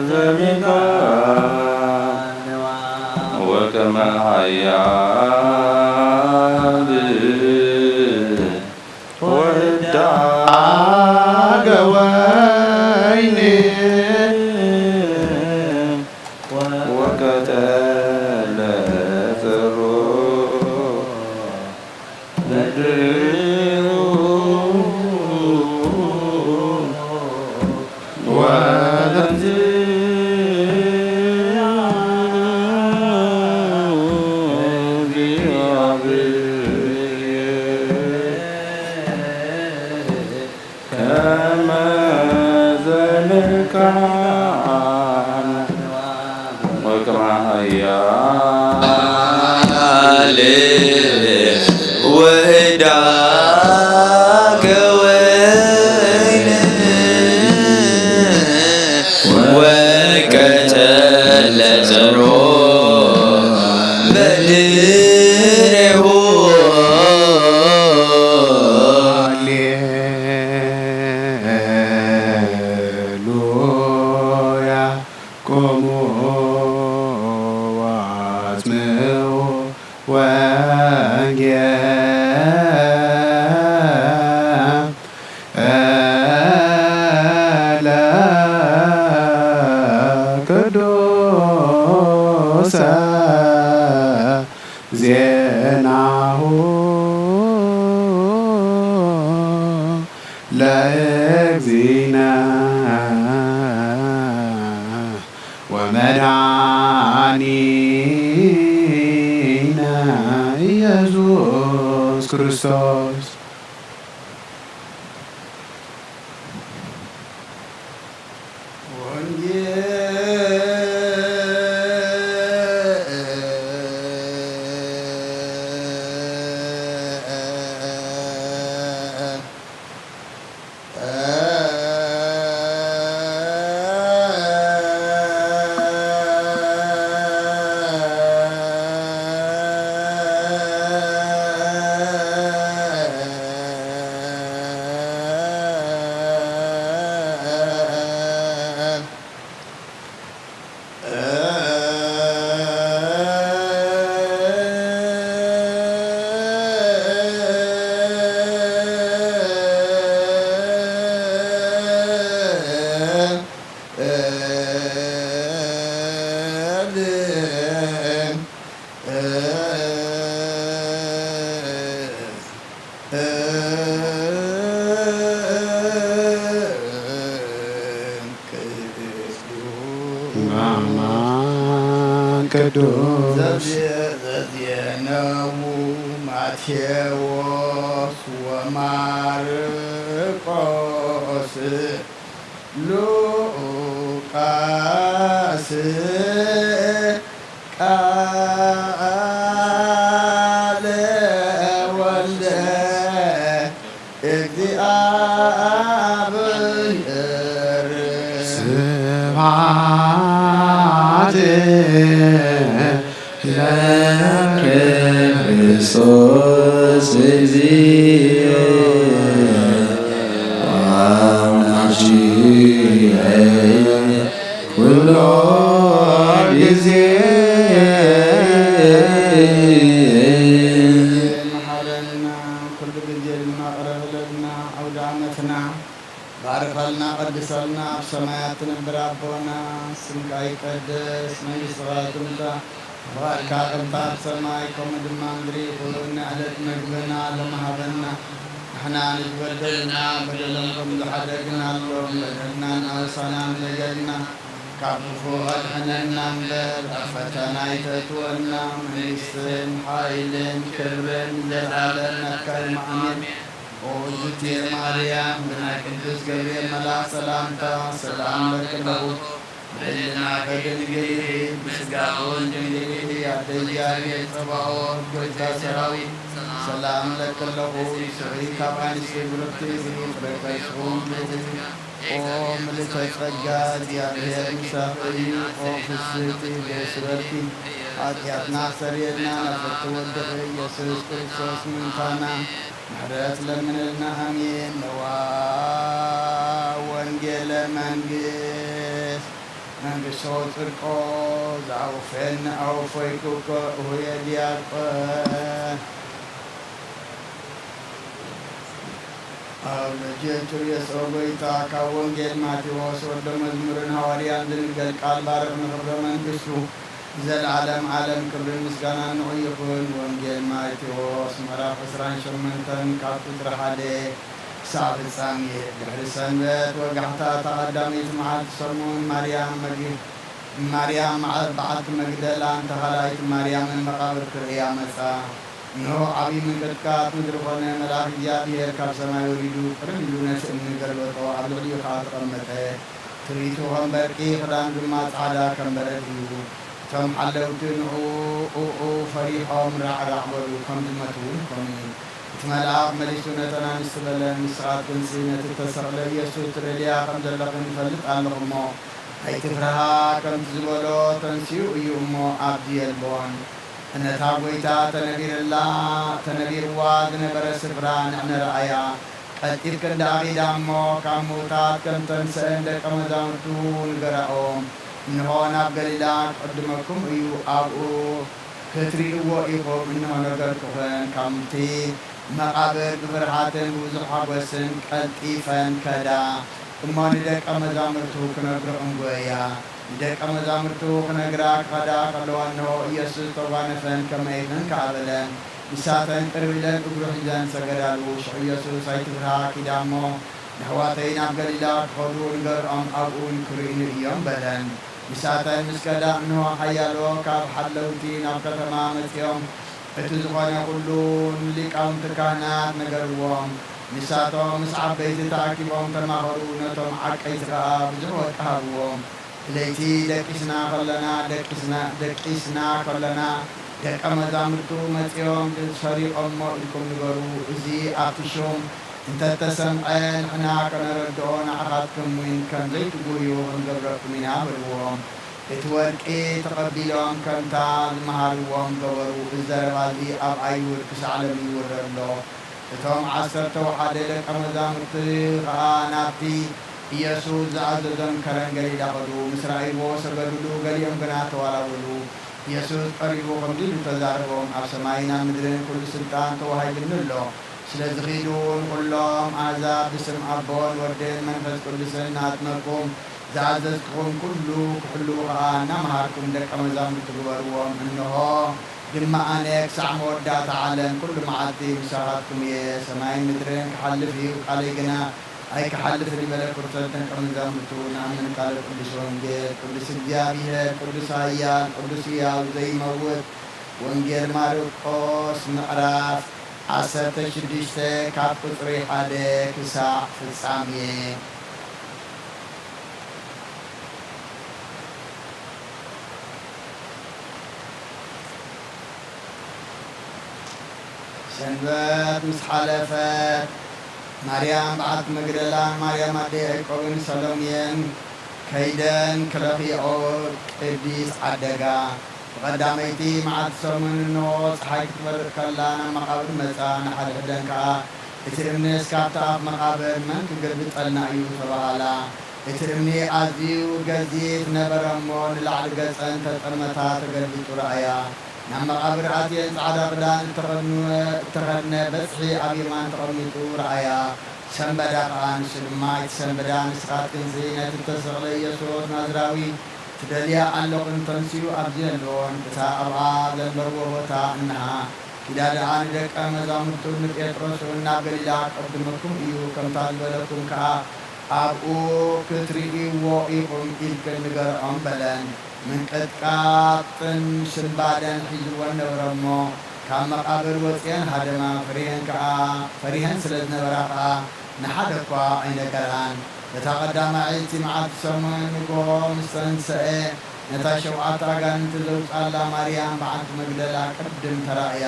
ዘሚካ ወከመ ኃያል ወዳገ ወይን ወቀተለ ጸሮ በድሬሁ ወተንሥአ እግዚአብሔር ከመ ዘንቃም ወከመ ኃያል ወህዳገ ወይን ወቀተለ ጸሮ በድሬሁ። ሃሌሉያ። ቁሙ ወአጽምዑ ወንጌለ ቅዱሰ ዜናሁ ለእግዚእነ ወመድኃኒነ ኢየሱስ ክርስቶስ። አማን ቅዱስ። ዘዜነዉ ማቴዎስ ወማርቆስ ሉቃስ ቃለ ወልደ እግዚአብሔር። ስብሐት ለክርስቶስ እግዚእ ወአምላክነ ኩሎ ጊዜ። መሐረና ኩሉ ግዜ ድማ ቅረብ ለና። ኣውደ ዓመትና ባርከልና ቀድሰልና። ኣብ ሰማያት ትነብር ኣቦና፣ ስምካ ይቀደስ፣ መንግስትኻ ትምጻእ፣ ፍቓድካ ከምታ ኣብ ሰማይ ከምኡ ድማ ምድሪ ይኹን። ንዕለት መግብና ሎሚ ሃበና። ንሕና ንዝበደሉና በደሎም ከም ዝሓደግናሎም በደልናን ኣበሳናን በደልና ካብ ክፉእ ኣድሕነና እምበር፣ ኣብ ፈተና ኣይተእትወና። መንግስትን ሓይልን ክብርን ንዘለኣለም ናትካ እዩ። ኣሜን። ኦ እግዝእትየ ማርያም፣ ብናይ ቅዱስ ገብርኤል መልኣኽ ሰላምታ ሰላም እለኪ ኣለኹ። ብልዕልና ድንግል ኢኺ፣ ብስጋኹን ድንግል ኢኺ። ኣደ እግዚኣብሔር ጸባኦት፣ ጎይታ ሰራዊት፣ ሰላም እለኪ ኣለኹ። ንስኺ ካብ ኣንስቲ ብርክቲ ኢኺ፣ ፍረ ከርስኹም ብሩኽ እዩ። ኦ ምልእተ ጸጋ፣ እግዚኣብሔር ምሳኺ እዩ። ኦ ፍስሕቲ ደስ ይበልኪ፣ ኃጢኣትና ሰርየልና፣ ናብ ፍርዲ ወድኺ ኢየሱስ ክርስቶስ ምእንታና ምሕረት ለምንልና። ኣሜን። ነዋ ወንጌለ መንግስት መንግስቶ ጽድቆ ዝኣውፈን ኣውፎይ ክኮ እሁየ ዲያቆን። ኣብ ልጅ ቱርዮስ ኦ ጎይታ፣ ካብ ወንጌል ማቴዎስ ወዶ መዝሙርን ሃዋርያን ዝንገር ቃል ባርኽ ንኽብረ መንግስቱ ዘለዓለም ዓለም ክብርን ምስጋናን ንዑ ይኹን። ወንጌል ማቴዎስ ምዕራፍ ዕስራን ሸሞንተን ካብ ቁጽሪ ሓደ ክሳብ ፍጻሜ። ድሕሪ ሰንበት ወጋሕታ እታ ቀዳመይቲ መዓልቲ ሰሙን ማርያም መግ-፣ ማርያም መዓ-፣ በዓልቲ መግደላን እታ ካልኣይቲ ማርያምን መቓብር ክርእያ መጻ። እንሆ ዓብዪ ምንቅጥቃጥ ምድሪ ኾነ፣ መልኣኽ እግዚኣብሔር ካብ ሰማይ ወሪዱ ቅርብ ኢሉ ነቲ እምኒ ገልበጦ፣ ኣብ ልዕሊኡ ኸዓ ተቐመጠ። ትርኢቱ ኸም በርቂ፣ ኽዳኑ ድማ ጻዕዳ ከም በረድ እዩ። እቶም ሓለውቲ ንዕኡ ፈሪሖም ራዕራዕ በሉ፣ ከም ዝመቱ እውን ኮኑ። እቲ መልኣኽ መሊሱ ነተን ኣንስቲ በለን፣ ንስኻትክንሲ ነቲ እተሰቕለ ኢየሱስ ትደልያ ከም ዘለኽን እፈልጥ ኣለኹ እሞ፣ ኣይትፍርሃ፣ ከምቲ ዝበሎ ተንሲኡ እዩ እሞ፣ ኣብዚ የልቦን። ነታ ጐይታ ተነቢርላ፣ ተነቢርዋ ዝነበረ ስፍራ ንዕነ ረኣያ። ቀልጢፍክን ደኣ ኺዳ እሞ፣ ካብ ምዉታት ከም ተንስአን ደቀ መዛሙርቱ ንገራኦም። እንሆ፣ ናብ ገሊላ ክዕድመኩም እዩ፣ ኣብኡ ክትርእይዎ ኢኹም። እንሆ፣ ነገርኩኽን። ካብቲ መቓብር ብፍርሃትን ብብዙሕ ሓጐስን ቀልጢፈን ከዳ። እሞ ንደቀ መዛሙርቱ ክነግርኦም ጐየያ። ንደቀ መዛሙርቱ ክነግራ ክኸዳ ከለዋ፣ እንሆ፣ ኢየሱስ ተጓነፈን፣ ከመይክን ከኣ በለን። ንሳተን ቅርብ ኢለን እግሩ ሒዘን ሰገዳሉ። ሽዑ ኢየሱስ፣ ኣይትፍርሃ፣ ኪዳ እሞ፣ ነሕዋተይ ናብ ገሊላ ክኸዱ ንገርኦም፣ ኣብኡ እውን ክርእዩኒ እዮም በለን። ንሳተን ምስ ከዳ፣ እንሆ፣ ሓያሎ ካብ ሓለውቲ ናብ ከተማ መጺኦም፣ እቲ ዝኾነ ኩሉ ንሊቃውንቲ ካህናት ነገርዎም። ንሳቶም ምስ ዓበይቲ ተኣኪቦም ተማኸሩ፣ ነቶም ዓቀይቲ ኸኣ ብዙሕ ወርቂ ሃብዎም። ብለይቲ ደቂስና ኸለና፣ ደቂስና፣ ደቂስና ኸለና፣ ደቀ መዛሙርቱ መጺኦም፣ ሰሪቖሞ ኢልኩም ንገሩ። እዚ ኣብቲ ሹም እንተ ተሰምዐ፣ ንሕና ከነረድኦ ንዓኻትኩም እውን ከም ዘይትጉህዩ ክንገብረኩም ኢና በልዎም። እቲ ወርቂ ተቐቢሎም ከምታ ዝመሃርዎም ገበሩ። እዚ ዘረባ እዚ ኣብ ኣይሁድ ክሳዕ ሎሚ ይውረ ኣሎ። እቶም ዓሰርተ ወሓደ ደቀ መዛሙርቲ ኸኣ ናብቲ ኢየሱስ ዝኣዘዞም ከረን ገሊላ ኸዱ። ምስ ረኣይዎ ሰገዱሉ፣ ገሊኦም ግና ተዋላወሉ። ኢየሱስ ቀሪቡ ከምዚ ኢሉ ተዛረቦም፣ ኣብ ሰማይን ኣብ ምድርን ኩሉ ስልጣን ተዋሂቡኒ ኣሎ። ስለዚ ኺዱ ንኹሎም ኣህዛብ ብስም ኣቦን ወድን መንፈስ ቅዱስን እናኣጥመቅኩም ዝኣዘዝኩኹም ኩሉ ክሕልዉ ኸኣ እናመሃርኩም ደቀ መዛሙርቲ ግበርዎም። እንሆ ድማ ኣነ ክሳዕ መወዳእታ ዓለም ኩሉ መዓልቲ ምሳኻትኩም እየ። ሰማይን ምድርን ክሓልፍ እዩ፣ ቃለይ ግና ኣይክሓልፍን እዩ በለ። ክቡራት ደቀ መዛሙርቱ ንኣምን ቃለ ቅዱስ ወንጌል። ቅዱስ እግዚኣብሔር፣ ቅዱስ ኃያል፣ ቅዱስ ሕያው ዘይመውት። ወንጌል ማርቆስ ምዕራፍ ዓሰርተ ሽዱሽተ ካብ ቁጽሪ ሓደ ክሳዕ ፍጻሜ። ሰንበት ምስ ሓለፈት፣ ማርያም በዓልቲ መግደላን ማርያም ኣደ ያዕቆብን ሰሎምየን ከይደን ክረኽያኦ ቅድስት ዓደጋ። ብቐዳመይቲ መዓልቲ ሰሙን እንሆ ጸሓይ ክትበርቕ ከላ ናብ መቓብር መጻ። ንሓድሕደን ከኣ፣ "እቲ እምንስ ካብቲ ኣፍ መቓብር መን ክገልብጠልና እዩ?" ተባሃላ። እቲ እምኒ ኣዝዩ ገዚፍ ነበረ እሞ፣ ንላዕሊ ገጸን ተጠመታ ተገልቢጡ ረኣያ። ናብ መቓብር ኣትየን ጻዕዳ ክዳን እተኸድኑ-፣ እተኸድነ በጽሒ ኣብ የማን ተቐሚጡ ረኣያ። ሰንበዳ ከኣ፣ ንሱ ድማ፣ "ኣይትሰንብዳ፣ ንስኻትክንሲ ነቲ እተሰቕለ ኢየሱስ ናዝራዊ ትደልያ ኣለኽን፣ ተንስኡ ኣብዚ ኣለዎን፣ እታ ኣብኣ ዘንበርዎ ቦታ እንሃ። ኪዳ ደኣ ንደቀ መዛሙርቱን ንጴጥሮስን፣ ናብ ገሊላ ክቕድመኩም እዩ፣ ከምታ ዝበለኩም ከኣ ኣብኡ ክትርእይዎ ኢኹም ኢልክን ንገርዖም በለን። ምንቅጥቃጥን ስንባደን ሒዝወን ነበረ እሞ፣ ካብ መቓብር ወጺኤን ሃደማ። ፈሪሀን ከኣ፣ ፈሪሀን ስለ ዝነበራ ከኣ ንሓደ እኳ ኣይነገራን። እታ ቀዳማይቲ መዓልቲ ሰሙን ንግሆ ምስ ተንሰአ፣ ነታ ሸውዓተ ኣጋንንቲ ዘውጽኣላ ማርያም በዓልቲ መግደላ ቅድም ተራእያ።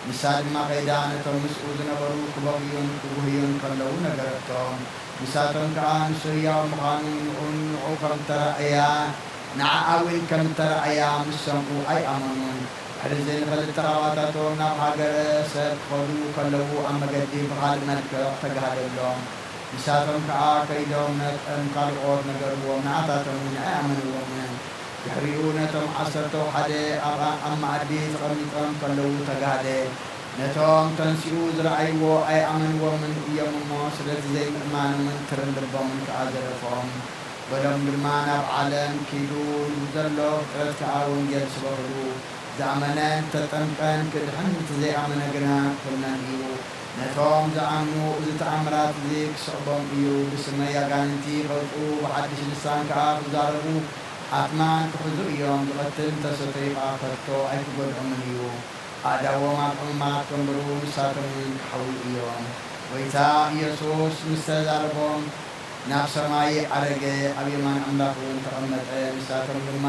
ንሳ ድማ ከይዳ ነቶም ምስኡ ዝነበሩ ክበኽዩን ክጉህዩን ከለዉ ነገረቶም። ንሳቶም ከኣ ንሱ ህያው ምዃኑ፣ ንዑ፣ ንዑ ከም እተራእያ፣ ንዓኣ እውን ከም እተራእያ ምስ ሰምዑ ኣይኣመኑን። ድሕሪ እዚ ንኽልተ ካብኣታቶም ናብ ሃገረ ሰብ ክኸዱ ከለዉ ኣብ መገዲ ብኻልእ መልክዕ ተጋህደሎም። ንሳቶም ከኣ ከይዶም ነቶም ካልኦት ነገርዎም፣ ንዓታቶም ግን ኣይኣመንዎምን። ድሕሪኡ ነቶም ዓሰርተው ሓደ ኣብ፣ ኣብ መኣዲ ተቐሚጦም ከለዉ ተጋህደ። ነቶም ተንሲኡ ዝረኣይዎ ኣይኣመንዎምን እዮም እሞ፣ ስለቲ ዘይምእማኖምን ትርን ልቦምን ከኣ ዘረፎም። በሎም ድማ፣ ናብ ዓለም ኪዱ፣ ንዘሎ ፍጥረት ከኣ ወንጌል ስበኽሉ። ዝኣመነን ዝተጠምቀን ክድሕን፣ እቲ ዘይኣመነ ግና ክኹነን እዩ። ነቶም ዝኣምኑ እዚ ተኣምራት እዚ ክስዕቦም እዩ። ብስመይ ኣጋንንቲ ከውጽኡ፣ ብሓድሽ ልሳን ከኣ ክዛረቡ፣ ኣትማን ክሕዙ እዮም። ዝቐትል እንተሰተዩ ከኣ ከቶ ኣይክጎድኦምን እዩ። ኣእዳዎም ኣብ ሕሙማት ከንብሩ፣ ንሳቶም እውን ክሓውዩ እዮም። ጐይታ ኢየሱስ ምስ ተዛረቦም፣ ናብ ሰማይ ዓረገ፣ ኣብ የማን ኣምላኽ እውን ተቐመጠ። ንሳቶም ድማ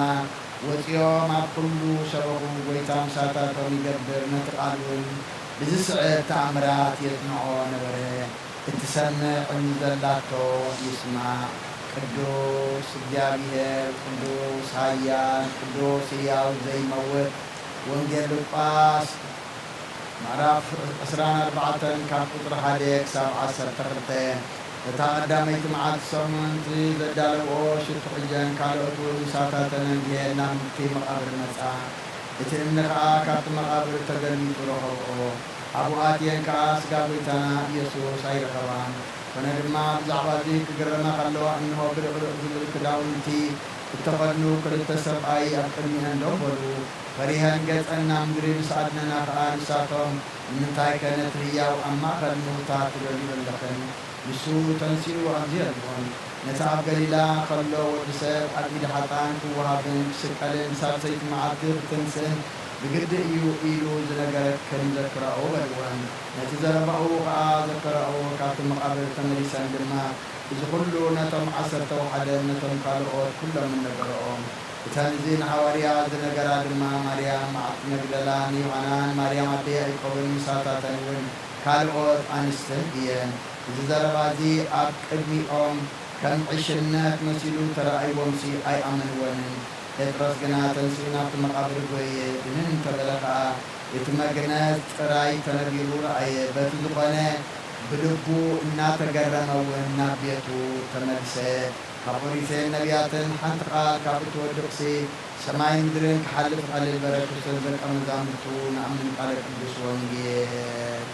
ወጺኦም ኣብ ኩሉ ሰበኹ። ጐይታ ምሳታቶም ይገብር፣ ነቲ ቃል እውን ብዝስዕብ ተኣምራት የጽንዖ ነበረ። እትሰምዕ እዝኒ ዘላቶ ይስማዕ። ቅዱስ እግዚኣብሔር፣ ቅዱስ ኃያል፣ ቅዱስ ሕያው ዘይመውት። ወንጌል ሉቃስ ምዕራፍ ዕስራን ኣርባዕተን ካብ ቁጽሪ ሓደ ክሳብ ዓሰርተ ክልተ። እታ ቀዳመይቲ መዓልቲ ሰሙን እቲ ዘዳለውኦ ሽቱ ሒዘን ካልኦት እውን ምሳታተን ኣንጊሀን ናብቲ መቓብር መጻ። እቲ እምኒ ኸኣ ካብቲ መቓብር ተገልቢጡ ረኸብኦ። ኣብኡ ኣትየን ከኣ ስጋ ጐይታና ኢየሱስ ኣይረኸባን። ኮነ ድማ ብዛዕባ እዚ ክግረማ ከለዋ፣ እንሆ፣ ብልቕልቕ ዝብል ክዳውንቲ እተኸድኑ ክልተ ሰብኣይ ኣብ ቅድሚአን ደው በሉ። ፈሪሀን ገጸን ናብ ምድሪ ምስ ኣድነና ኸኣ፣ ንሳቶም፣ "ንምንታይከ ነቲ ህያው ኣብ ማእከል ምዉታት ትደልዩ ኣለኽን? ንሱ ተንሲኡ ኣብዚ የልቦን። ነቲ ኣብ ገሊላ ኸሎ ወዲ ሰብ ኣብ ኢድ ሓጥኣን ክወሃብን ክስቀልን ብሳልሰይቲ መዓልቲ ክትንስእን ብግዲ እዩ ኢሉ ዝነገረክን ዘክራኦ" በልወን። ነቲ ዘረባኡ ኸኣ ዘከራኦ። ካብቲ መቓብር ተመሊሰን ድማ እዚ ኹሉ ነቶም ዓሰርተው ሓደን ነቶም ካልኦት ኵሎምን ነገረኦም። እተን እዚ ንሃዋርያ ዝነገራ ድማ ማርያም በዓልቲ መግደላን ዮሃናን ማርያም ኣደ ያዕቆብን ምሳታተን እውን ካልኦት ኣንስትን እየን። እዚ ዘረባ እዚ ኣብ ቅድሚኦም ከም ዕሽነት መሲሉ ተራእይዎምሲ ኣይኣመንዎንን። ጴጥሮስ ግና ተንሲኡ ናብቲ መቓብር ጐየ፣ ድንን እንተ በለ ኸኣ፣ እቲ መግነዝ ጥራይ ተነቢሩ ረኣየ። በቲ ዝኾነ ብልቡ እናተገረመ እውን ናብ ቤቱ ተመልሰ። ካብ ኦሪትን ነቢያትን ሓንቲ ቃል ካብ እትወድቕሲ፣ ሰማይን ምድርን ክሓልፍ ይቐልል በረ። ክርስቶስ ደቀ መዛሙርቱ ንኣምን ቃለ ቅዱስ ወንጌል።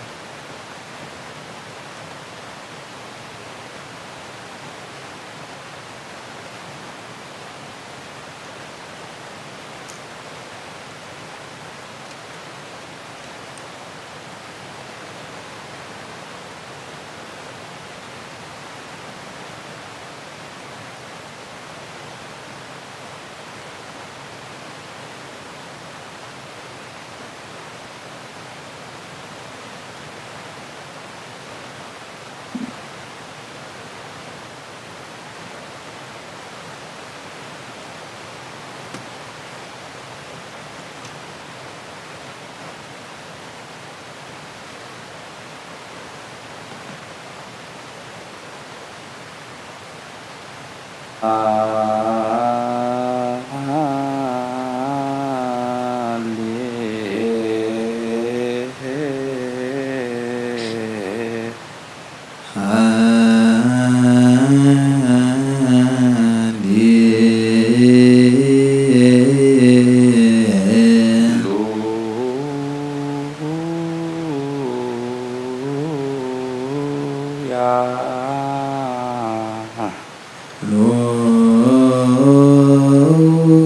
ሃሌሉያ።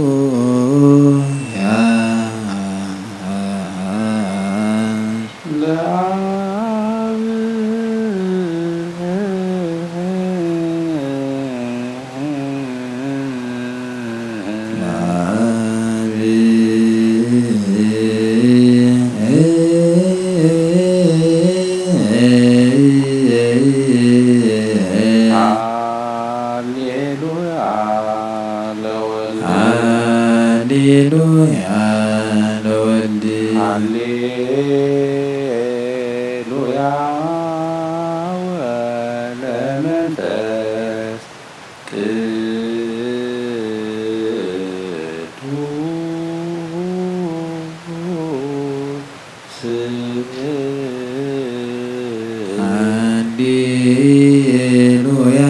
ሃሌሉያ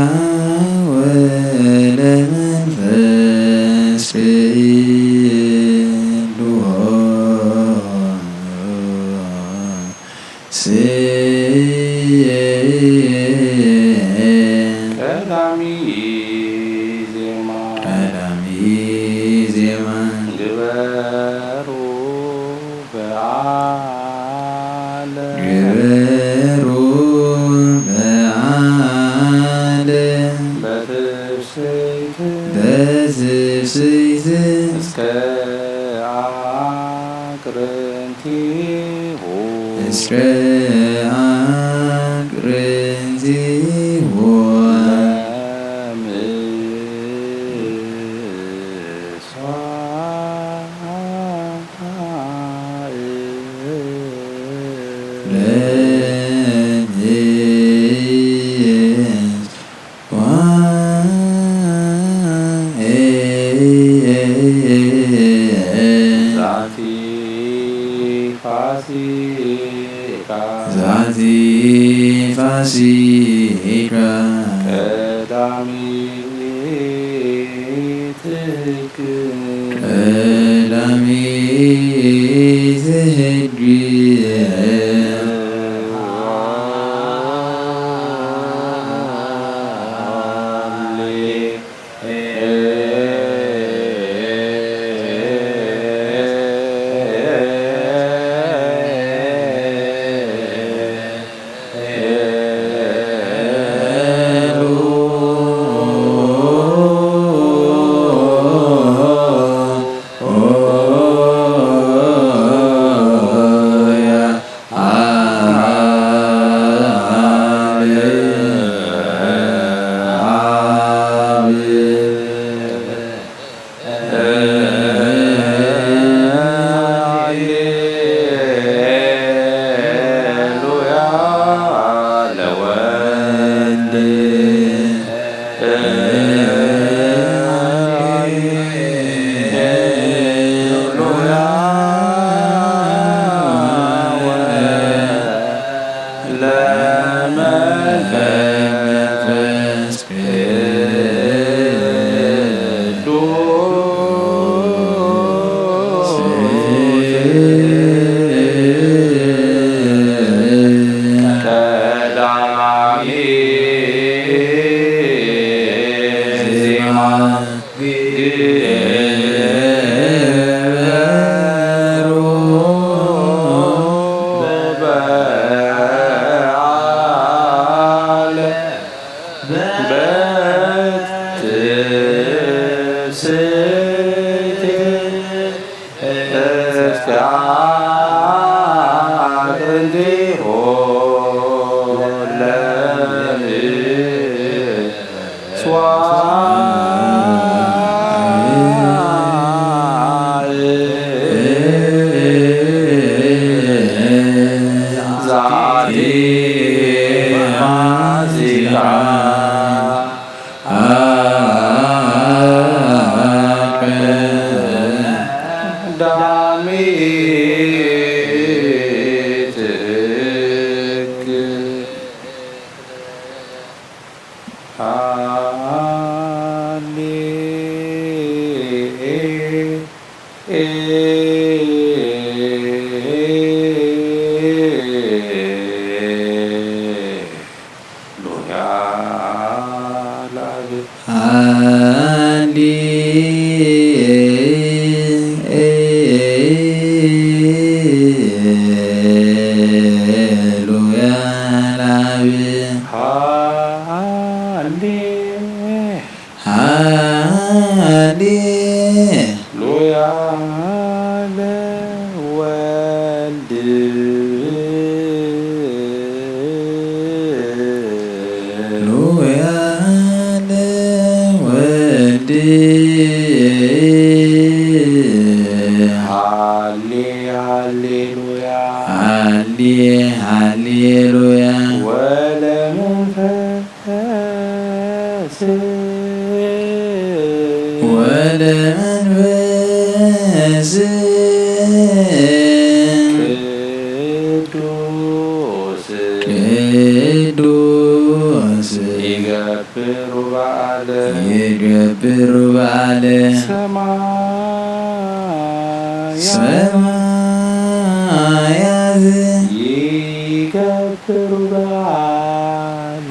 ወለመንፈስ ቅዱስ። ቀዳሚ ዜማ። ቀዳሚ ዜማ። ግበሩ በዓል። ግበሩ በዓል። በትፍስሕት። በትፍስሕት። እስከ አቅርንቲሁ። እስከ አቅርንቲሁ። ለምስዋዕ። ለምስዋዕ። ዛቲ ፋሲካ። ዛቲ ፋሲካ። ቀዳሚት ሕግ። ቀዳሚት ሕግ። ሃሌሉያ ለወልድ። ሃሌሉያ ለመንፈስ ቅዱስ። ቀዳሚ ዜማ። ግበሩ በዓለ በትስብእት እስከ አቅርንቲሁ ለምስዋዕ። ዛቲ ፋሲካ። ቀዳሚት ሕግ። ሃሌሉያ ለአብ። ሃሌሉያ ለአብ። ሃሌ ሃሌ ሉያ ለወልድ። ሉያ ለወልድ። ሃሌ ሃሌሉያ። ሃሌ ሃሌሉያ። ወለመንፈስ ወለመንፈስ ቅዱስ። ቅዱስ ይገብሩ በዓለ ይገብሩ በዓለ ሰማያት ሰማያት ይገብሩ በዓለ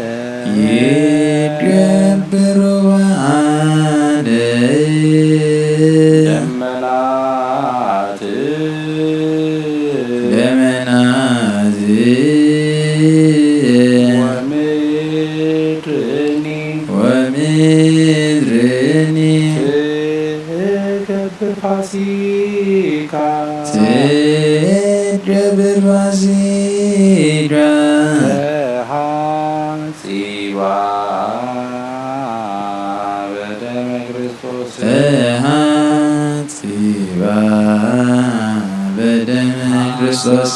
ይገብሩ በዓለ ደመናት ደመናት ወምድርኒ ወምድርኒ ትገብር ፋሲካ ትገብር ፋሲካ ተሃጽባ በደመ ክርስቶስ ተሃጽባ በደመ ክርስቶስ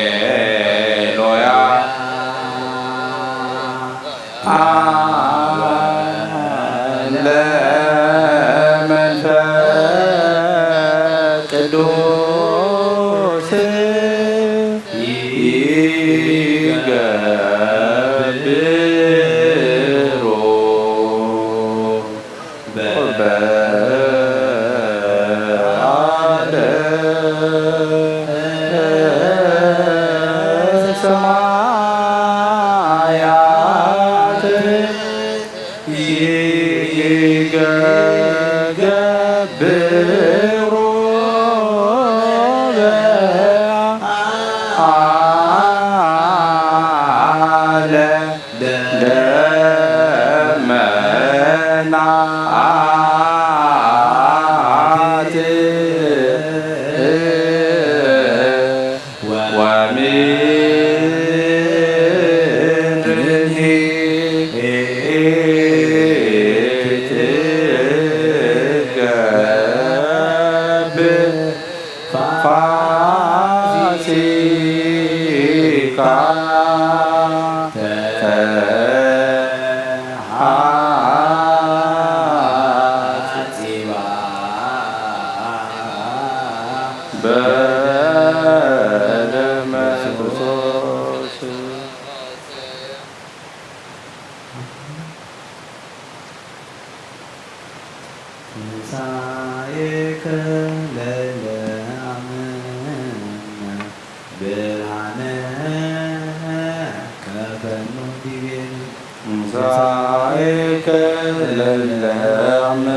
ሃሌሉያ። ለመንፈስ ቅዱስ ይገብሩ በዓለ ሰማያት ይገብሩ በዓለ ደመናት ወምድርኒ ትገብር ፋሲካ ተሃጽባ በደመ ክርስቶስ። ትንሳኤከ ለለአምን ብርሃነ ከፈኑ ዲቤ ትንሳኤከ ለለአምን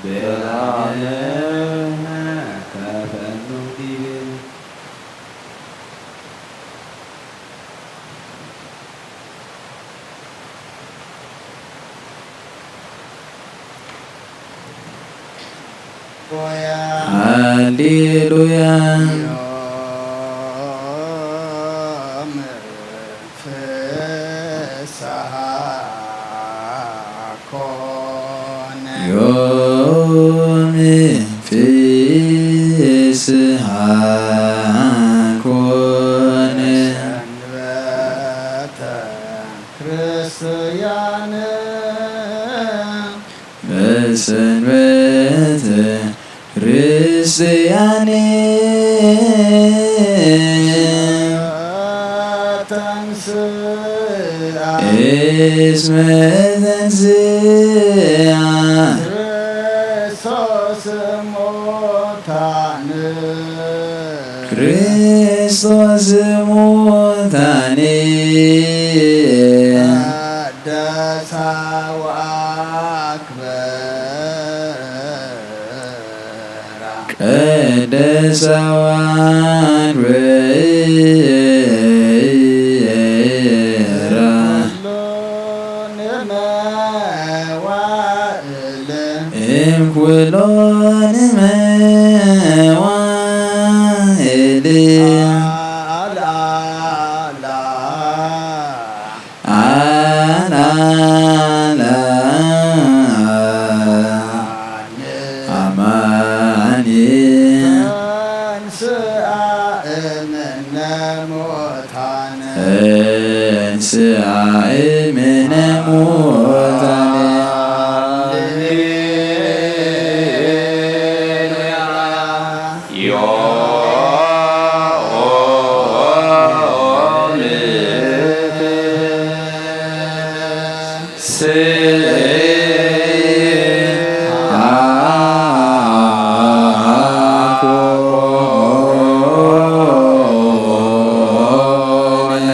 ብርሃነ ከፈኑ ዲቤ ሃሌሉያ። ፍስሓ ኮነ። ዮም ፍስሓ ኮነ። ሰንበተ ክርስቲያን በሰንበት ክርስቲያን ተንስአ እስመ ተንስአ ክርስቶስ ሙታን ክርስቶስ ሙታን ቀደሳ ወአክበራ ቀደሳ ወአክበራ ኩሉ ንመ እምኩሎን መዋዕል። ኣላላ ኣማኒ። ተንሥአ እምነ ሙታን። ተንሥአ እምነ ሙታን። ሃሌሉያ። ዮም ስብሐኮነ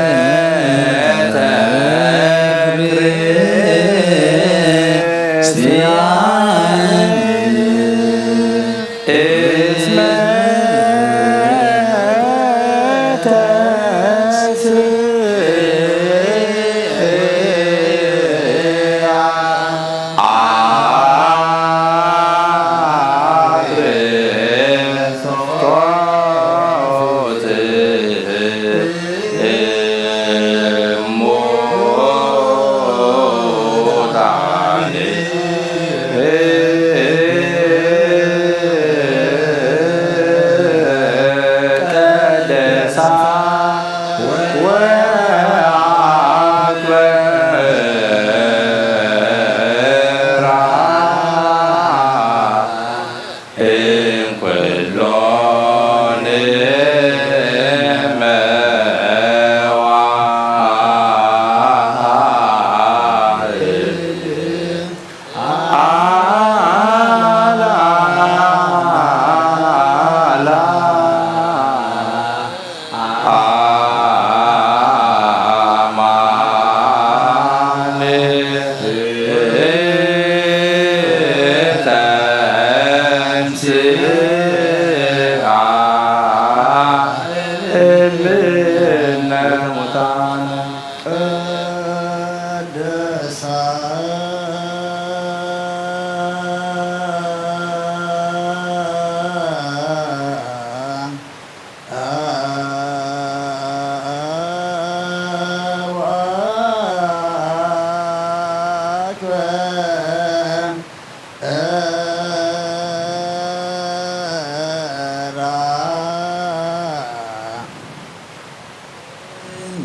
በሰንበተ ክርስቲያን እስመ ተንሥአ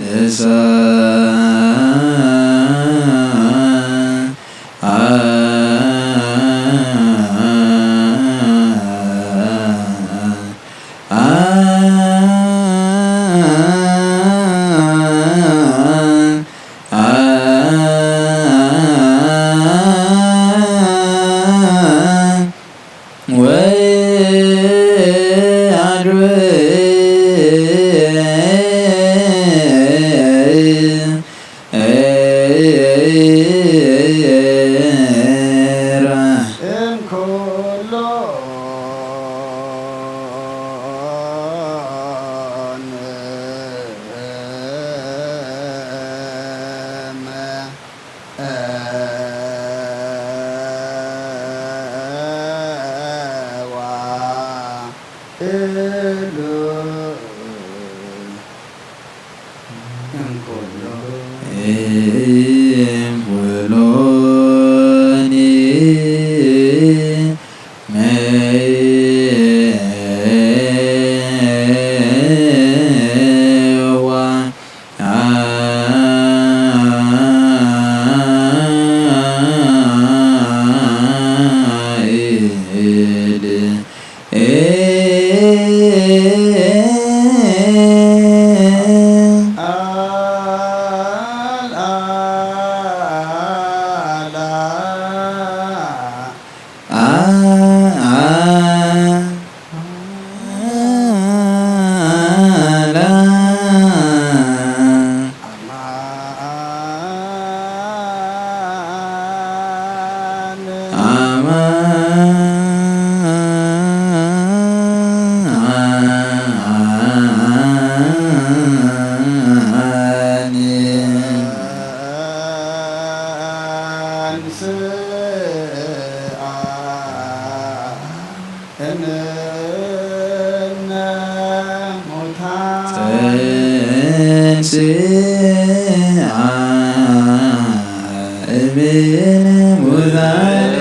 አርዮስ እምነ ሙታን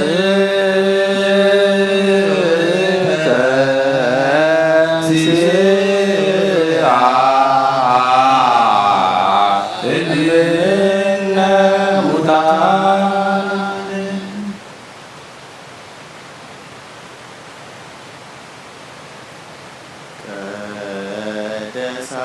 ተንሥአ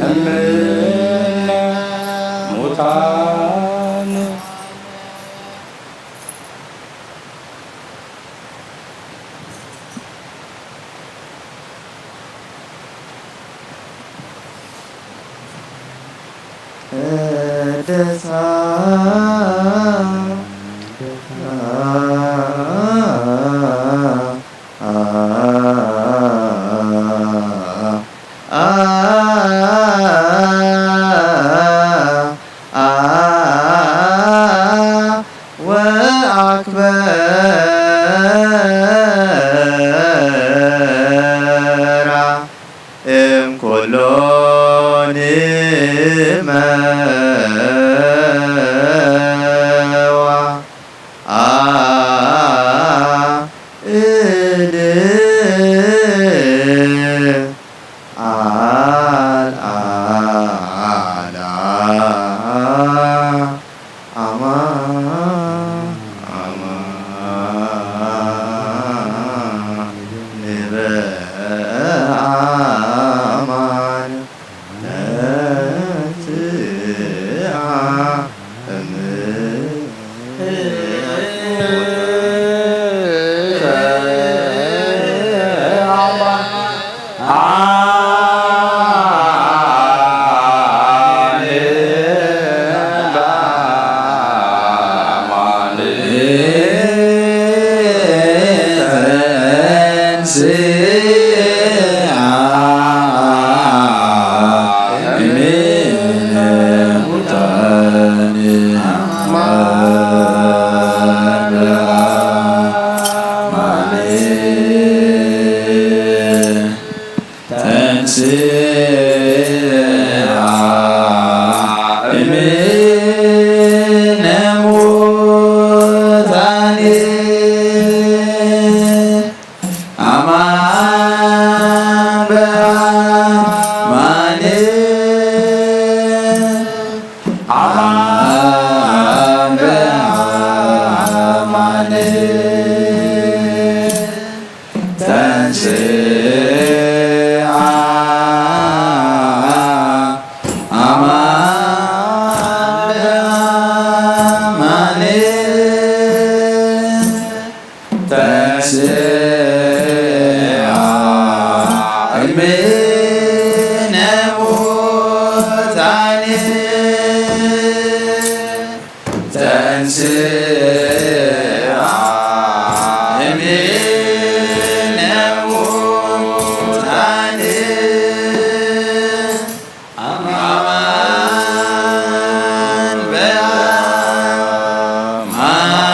እምነ ሙታን። ቀደሳ ወአክበ ወአክበራ እምኩሎኒ መዋ አእድ አልዓላ አማ አማ ንበአማን ተንሥአ እም ተንሥአ እምነ ሙታን አማን በአማን አማን በአማን ተንሥአ አማን በአማን ተንሥአ እምነ ሙታን ተንሥአ እምነ ሙታን አማን በአማን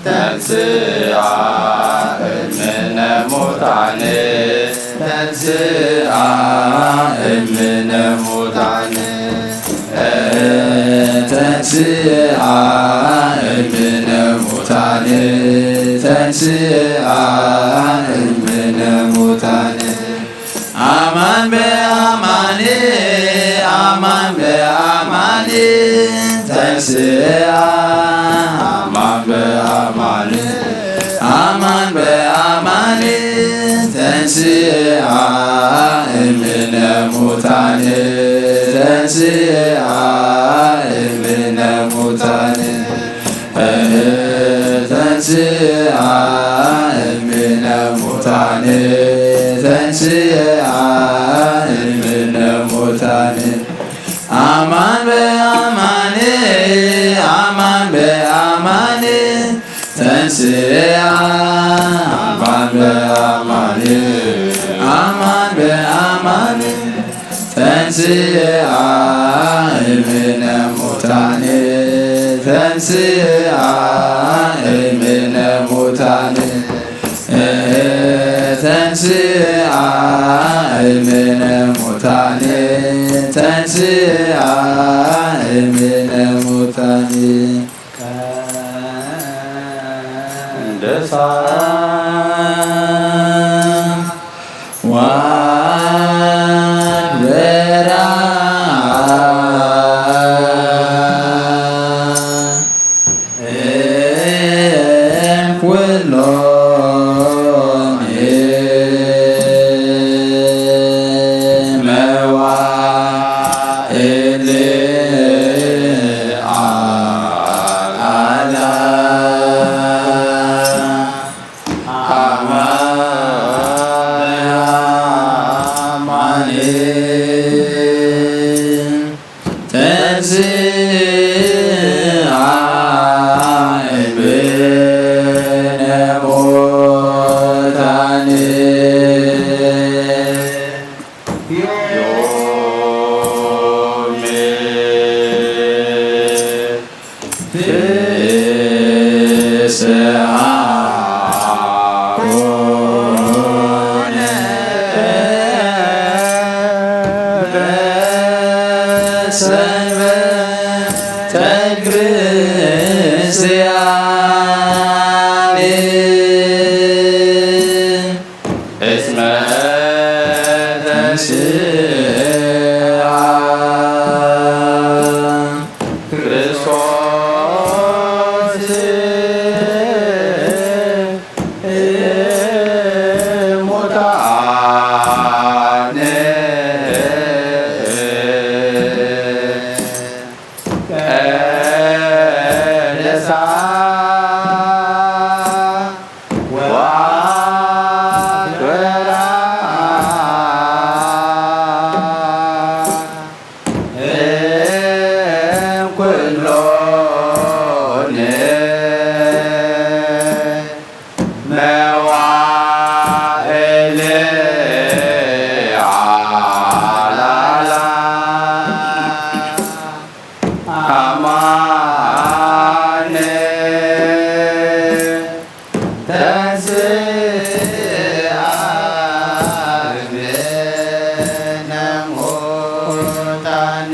ተንስኣ እምነ ሙታን ተንስኣ እምነ ሙታን ተንስኣ እምነ ሙታን ተንስኣ እምነ ሙታን ተንስኣ እምነ ሙታን ኣማን በኣማን ኣማን በኣማን ተንስኣ ኣማን በኣማን ኣማን በኣማን ተንስኣ እምነ ሙታን ተንስኣ እምነ ሙታን ተንስኣ እምነ ሙታን ተንስኣ እምነ ሙታን ኣማን በኣማን ኣማን በኣማን ተንስኣ ኣማን በኣማን ኣማን በኣማን ተንስኣ እምነ ሙታን ተንስኣ እምነ ሙታን ተንስኣ እምነ ሙታን ተንስኣ እምነ ሙታን ቅዱሳን ፍስሓ ኮነ በሰንበተ ክርስቲያን። እስመ ተንሥአ ክርስቶስ እሙታን። ቀደሳ ወአክበራ እምኩሎን መዋዕል አላላ አማን ተንሥአ እምነ ሙታን።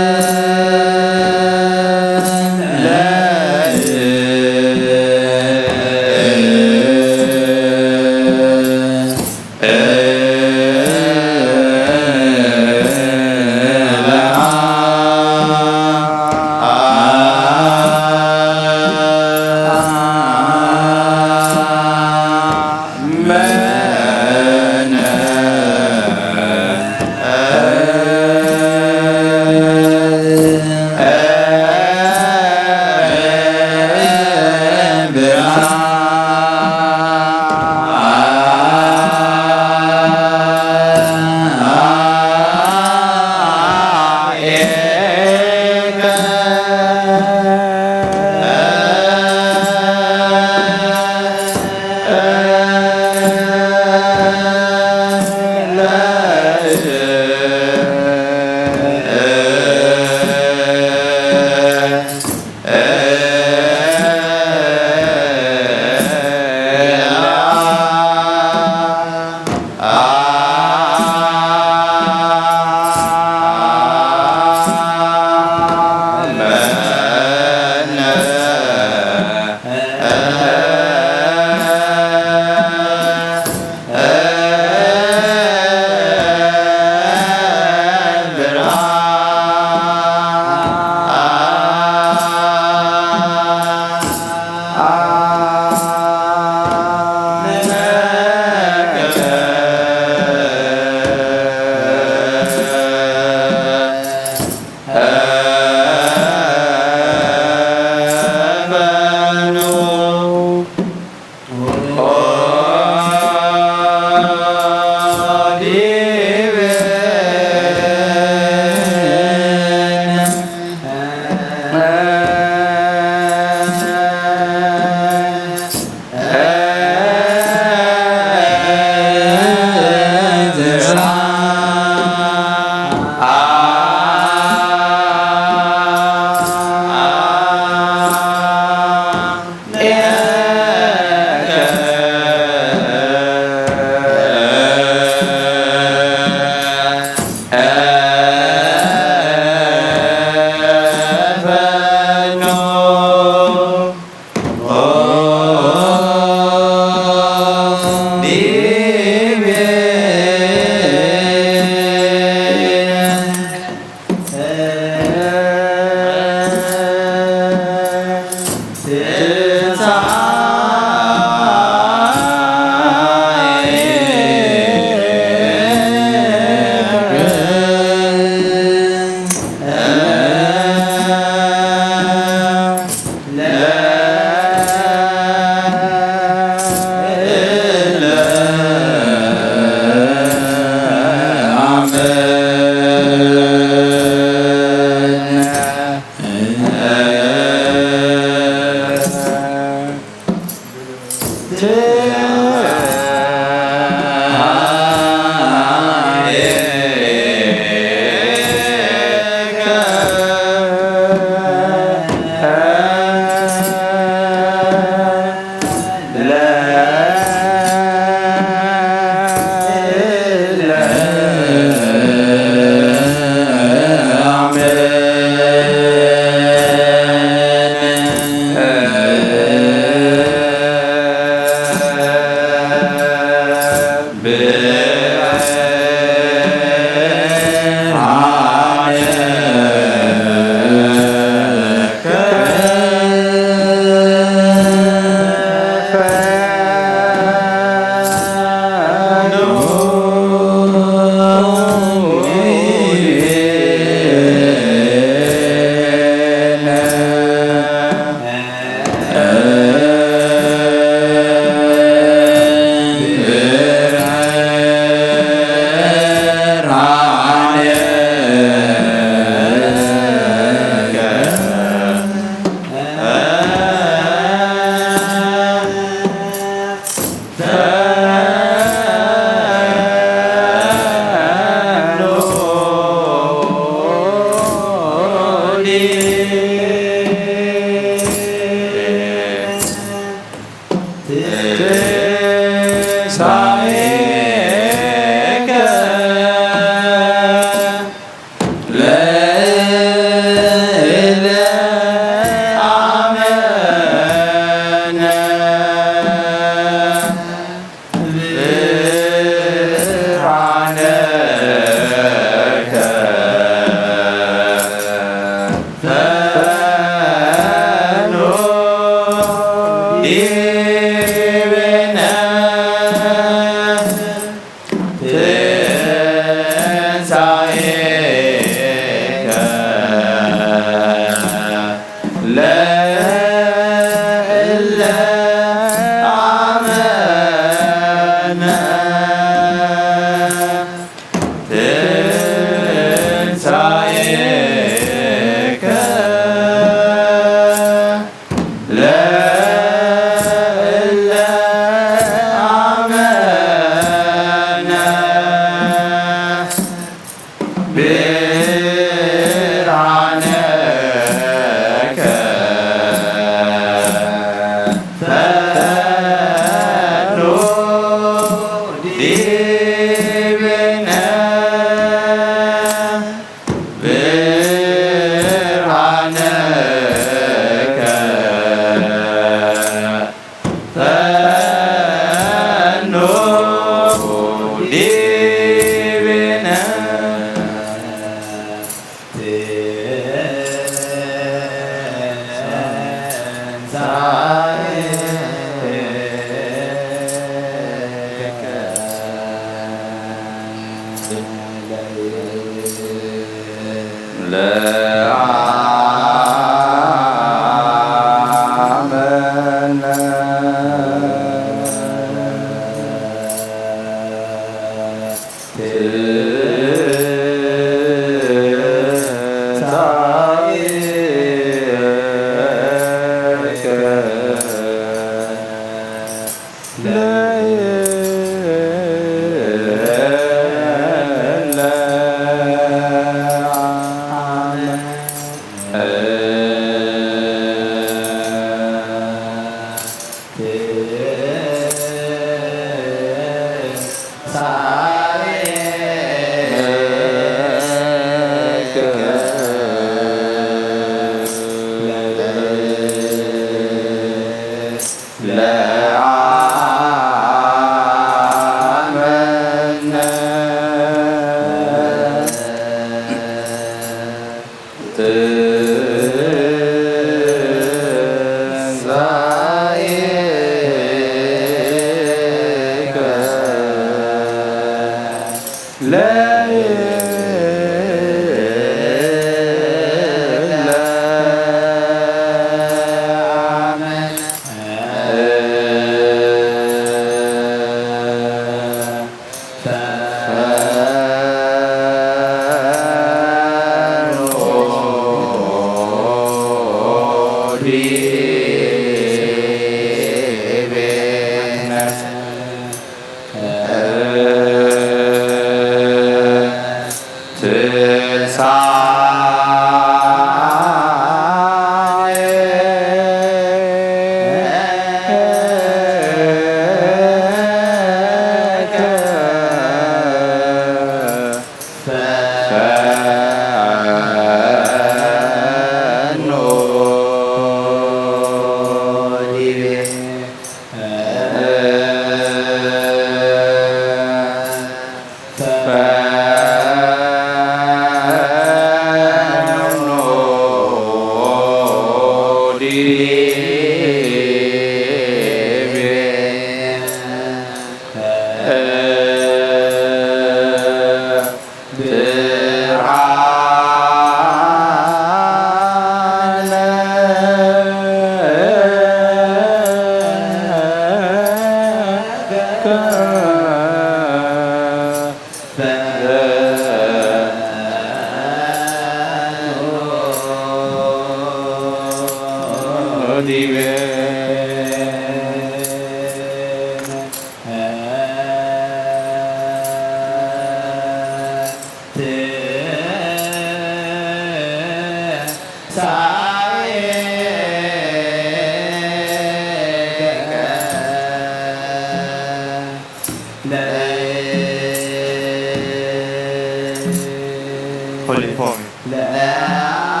ፖሊፎም እዩ።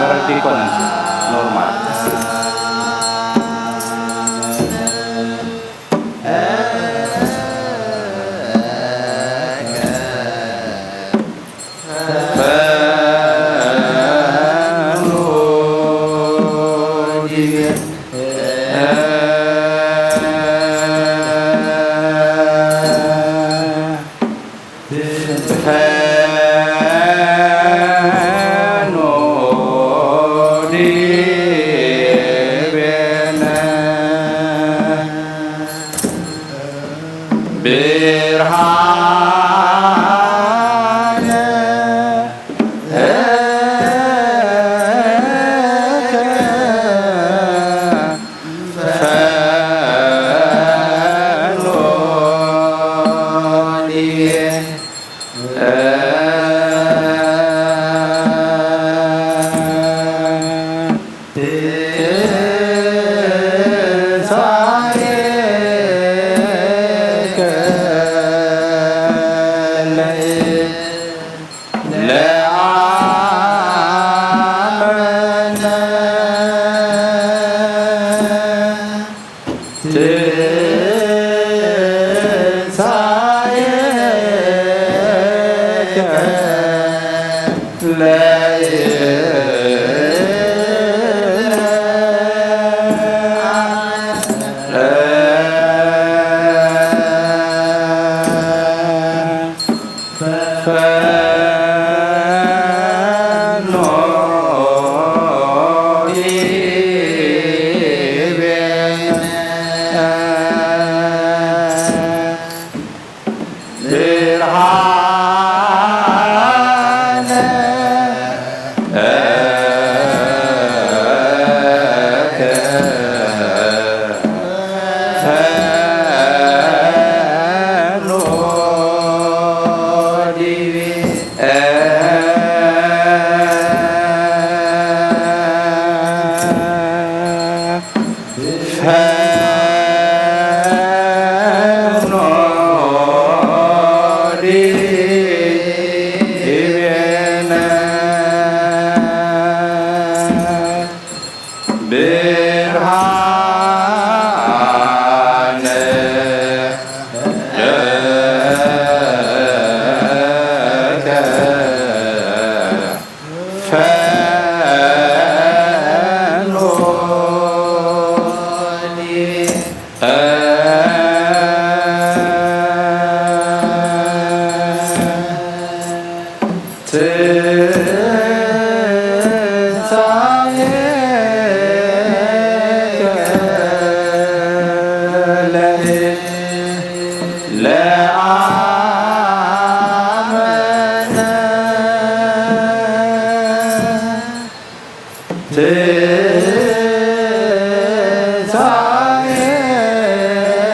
መረዲ ይኮነን ኖርማል።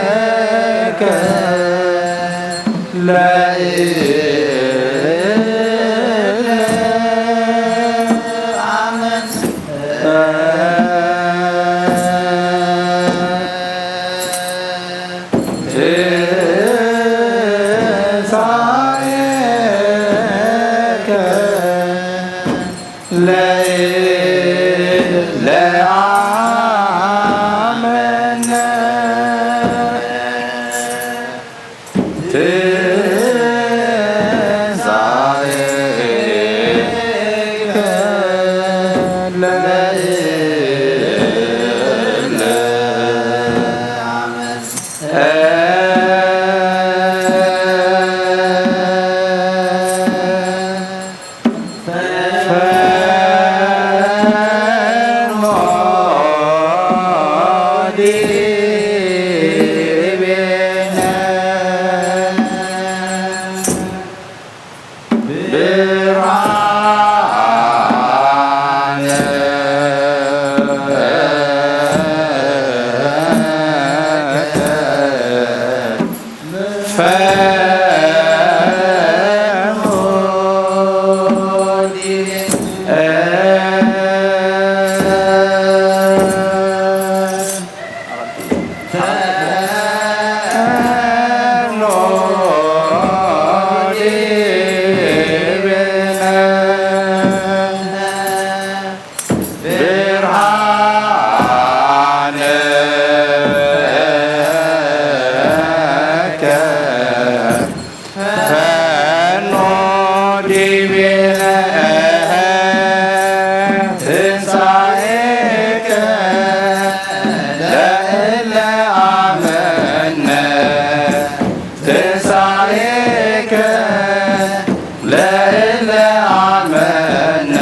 ትንሳኤከ ለኢለ አመን። ትንሳኤከ ለኢለ አመነ። ትንሳኤከ ለኢለ አመነ። ፈኖ ዲቤነ ትንሳኤከ ለእለ አመነ። ትንሳኤከ ለእለ አመነ።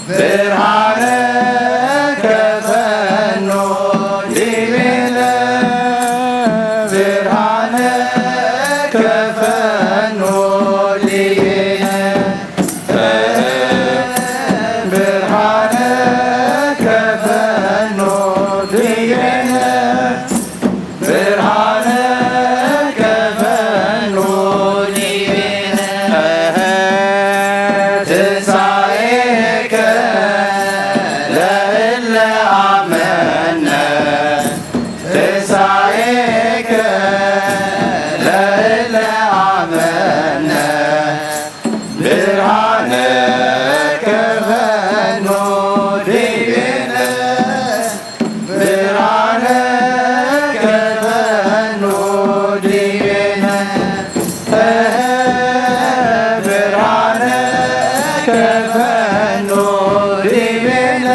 ብርሃነ ከፈኖ ዲቤነ። ብርሃነ ከፈኖ ዲቤነ። ብርሃነ ከፈኖ ዲቤነ። ብርሃነ ከፈኖ ዲቤነ። ትንሳኤከ ለእለ አመነ። ትንሳኤከ ለእለ አመነ። ብርሃነ ከፈኖ ዲቤነ። ብርሃነ ከፈኖ ዲቤነ። ብርሃነ ከፈኖ ዲቤነ።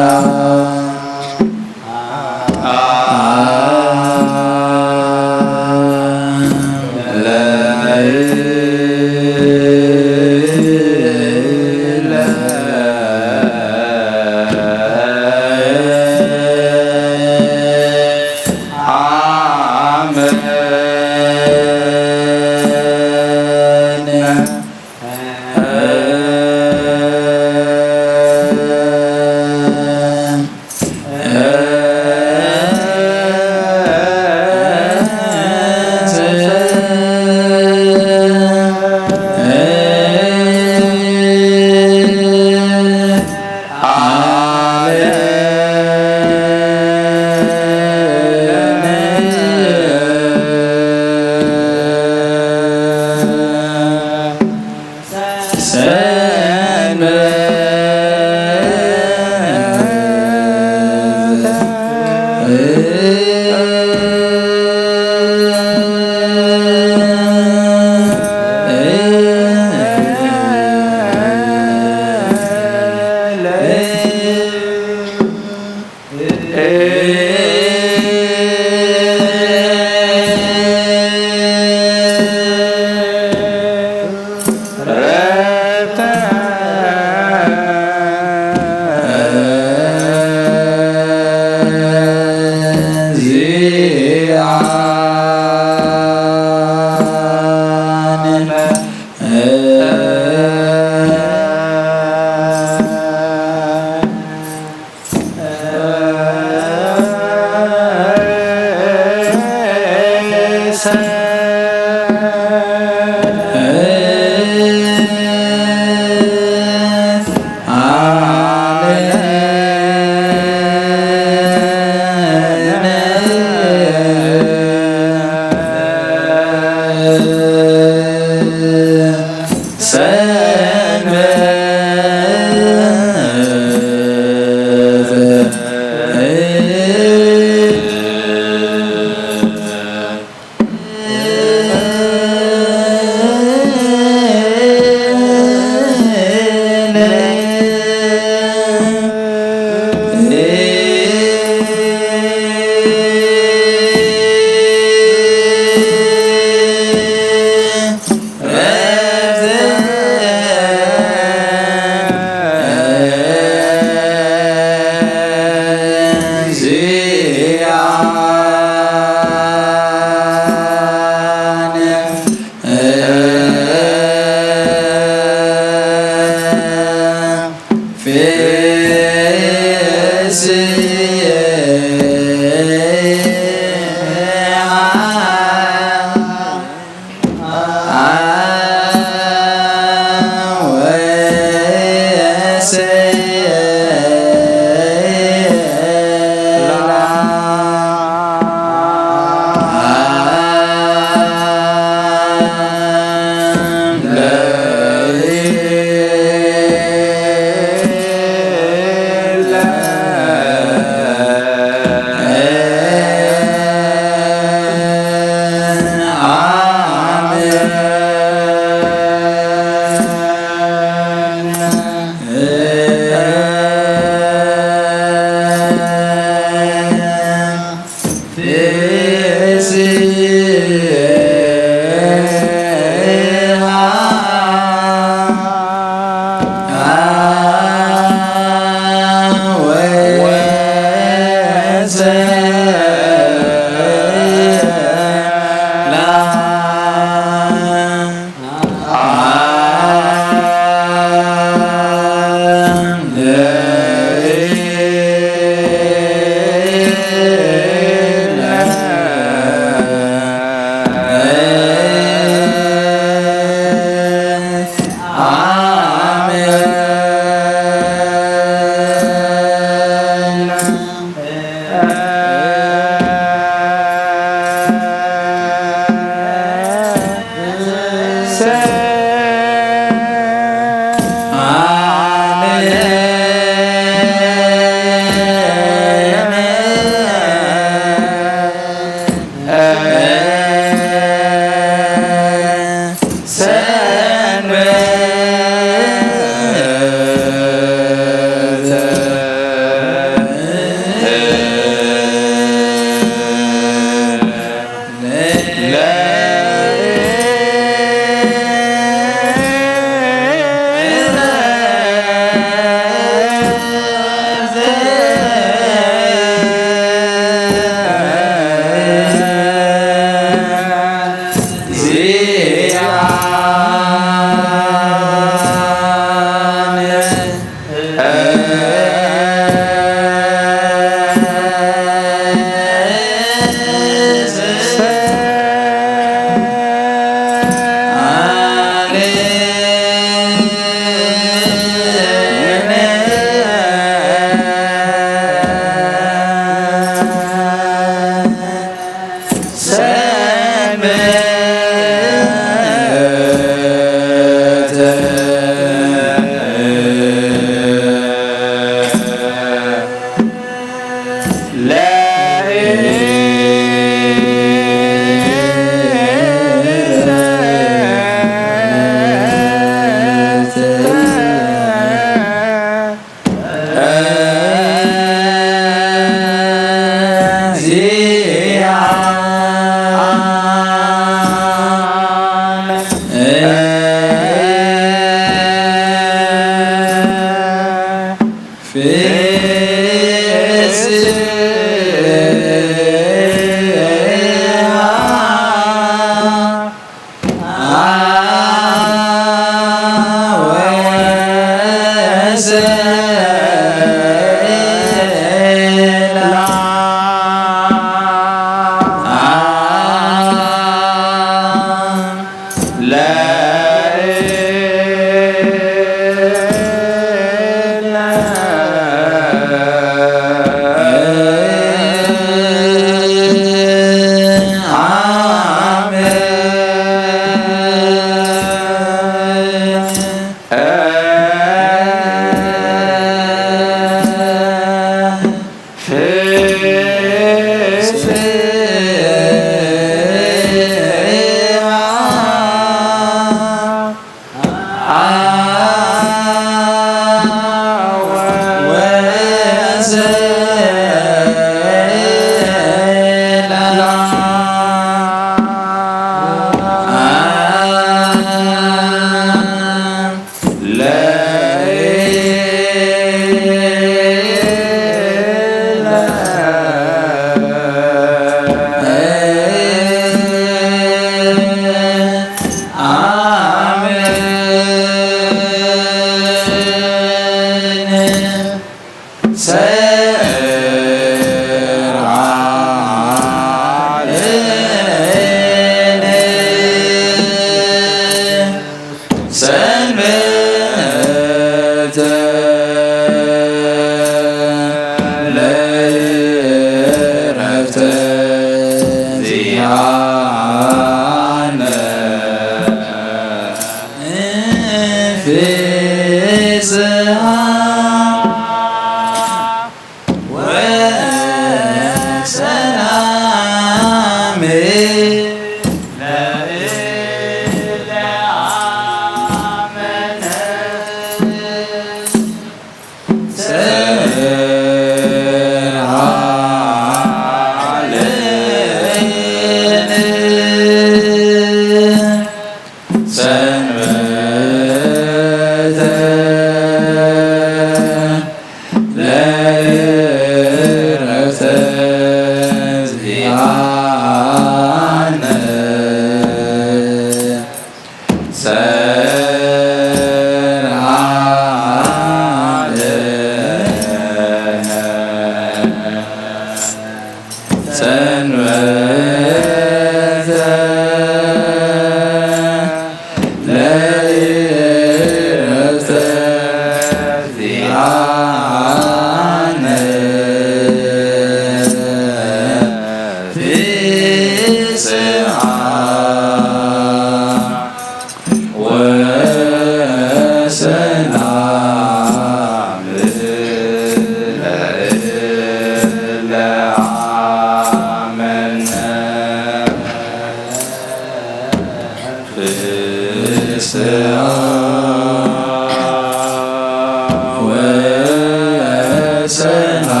ሰላም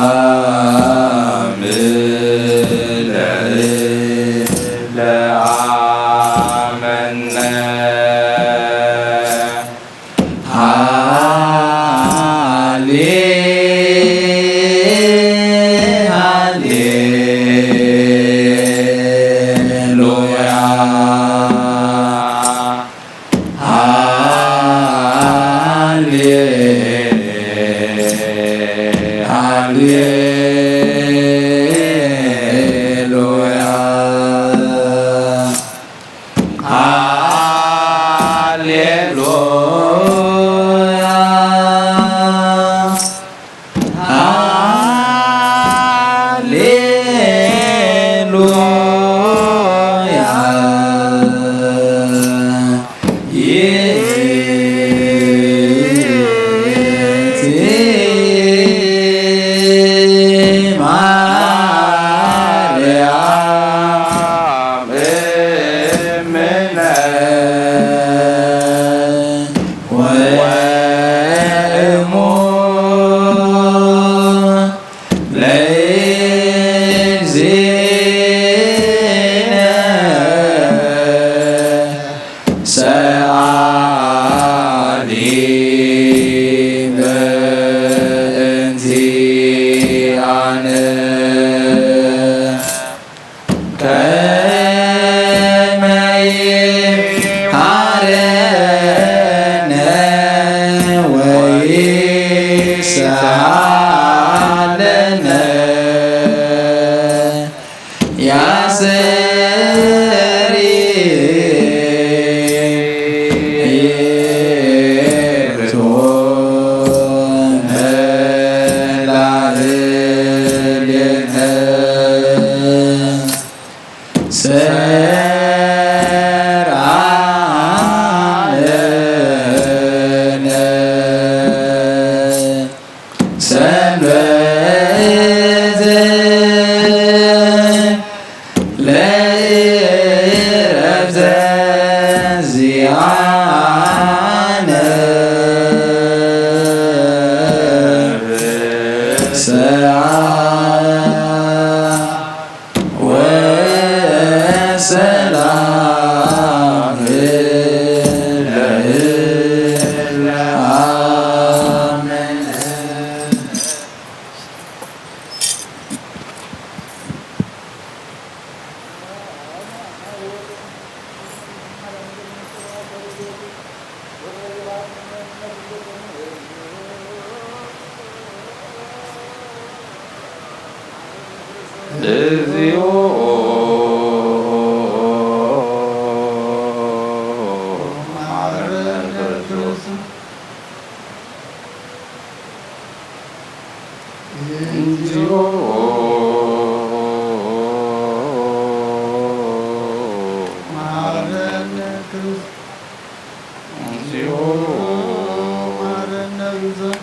ለእለ አመነ። ሃሌ ሃሌሉያ። ሃሌ ሃሌሉያ። ሃሌሉያ። ሃሌሉያ። ይእቲ ማርያም እምነ ወእሙ ለእግዚእነ ሰአሊ በእንቲአነ። ከመ ይምሃረነ ወይስሃለነ ያስተርእዮ ለእግዚእነ። ሰንበተ ለእረፍተ ዚአነ ሰአ ወሰላም ለእለ አመነ። እግዚኦ መሐረነ ክርስቶስ። እግዚኦ መሐረነ ክርስቶስ። እግዚኦ መሐረነ ክርስቶስ።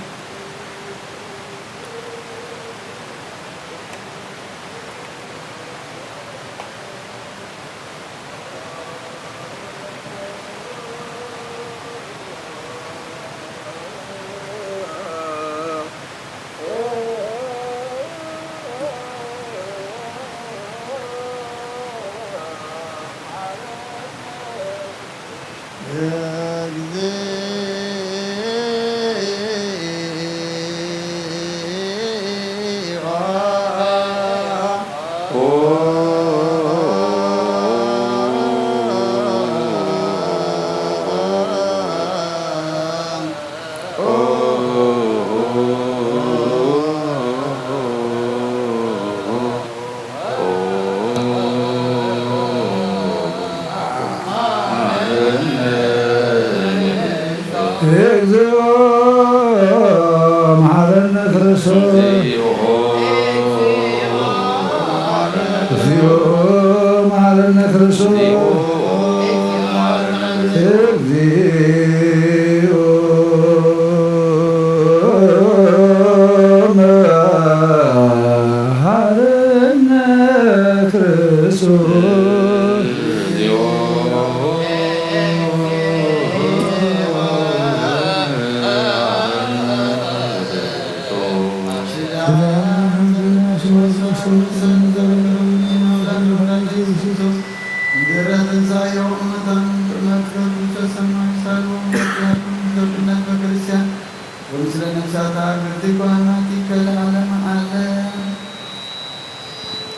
ቅዱሳት ኣግብርቲኳ ናቲከ ለዓለመ ዓለም።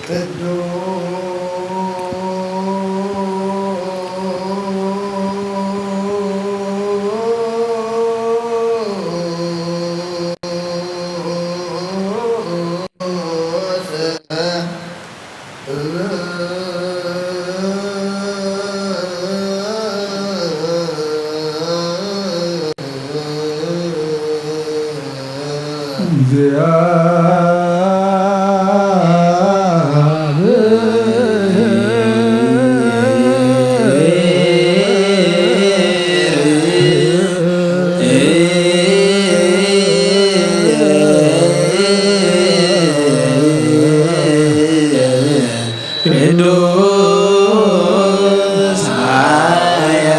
ቅዱስ ቅዱስ ኃያል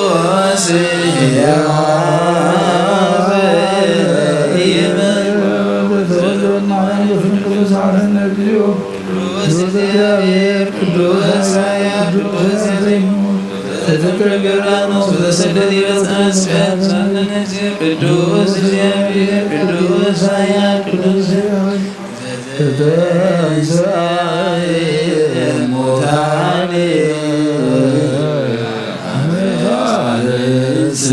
ቅዱስ ሕያው ዘኢይመውት። ቅዱስ ኃያል ቅዱስ እግዚአብሔር ቅዱስ ኃያል ቅዱስ ዘኢይመውት። ዘተንበረ በገዳሙ ዘተሰደደ ይበጽሕ እስከ ቅዱስ እግዚአብሔር ቅዱስ ኃያል ቅዱስ ዘተንሥአ እሙታን አመ ሳልስ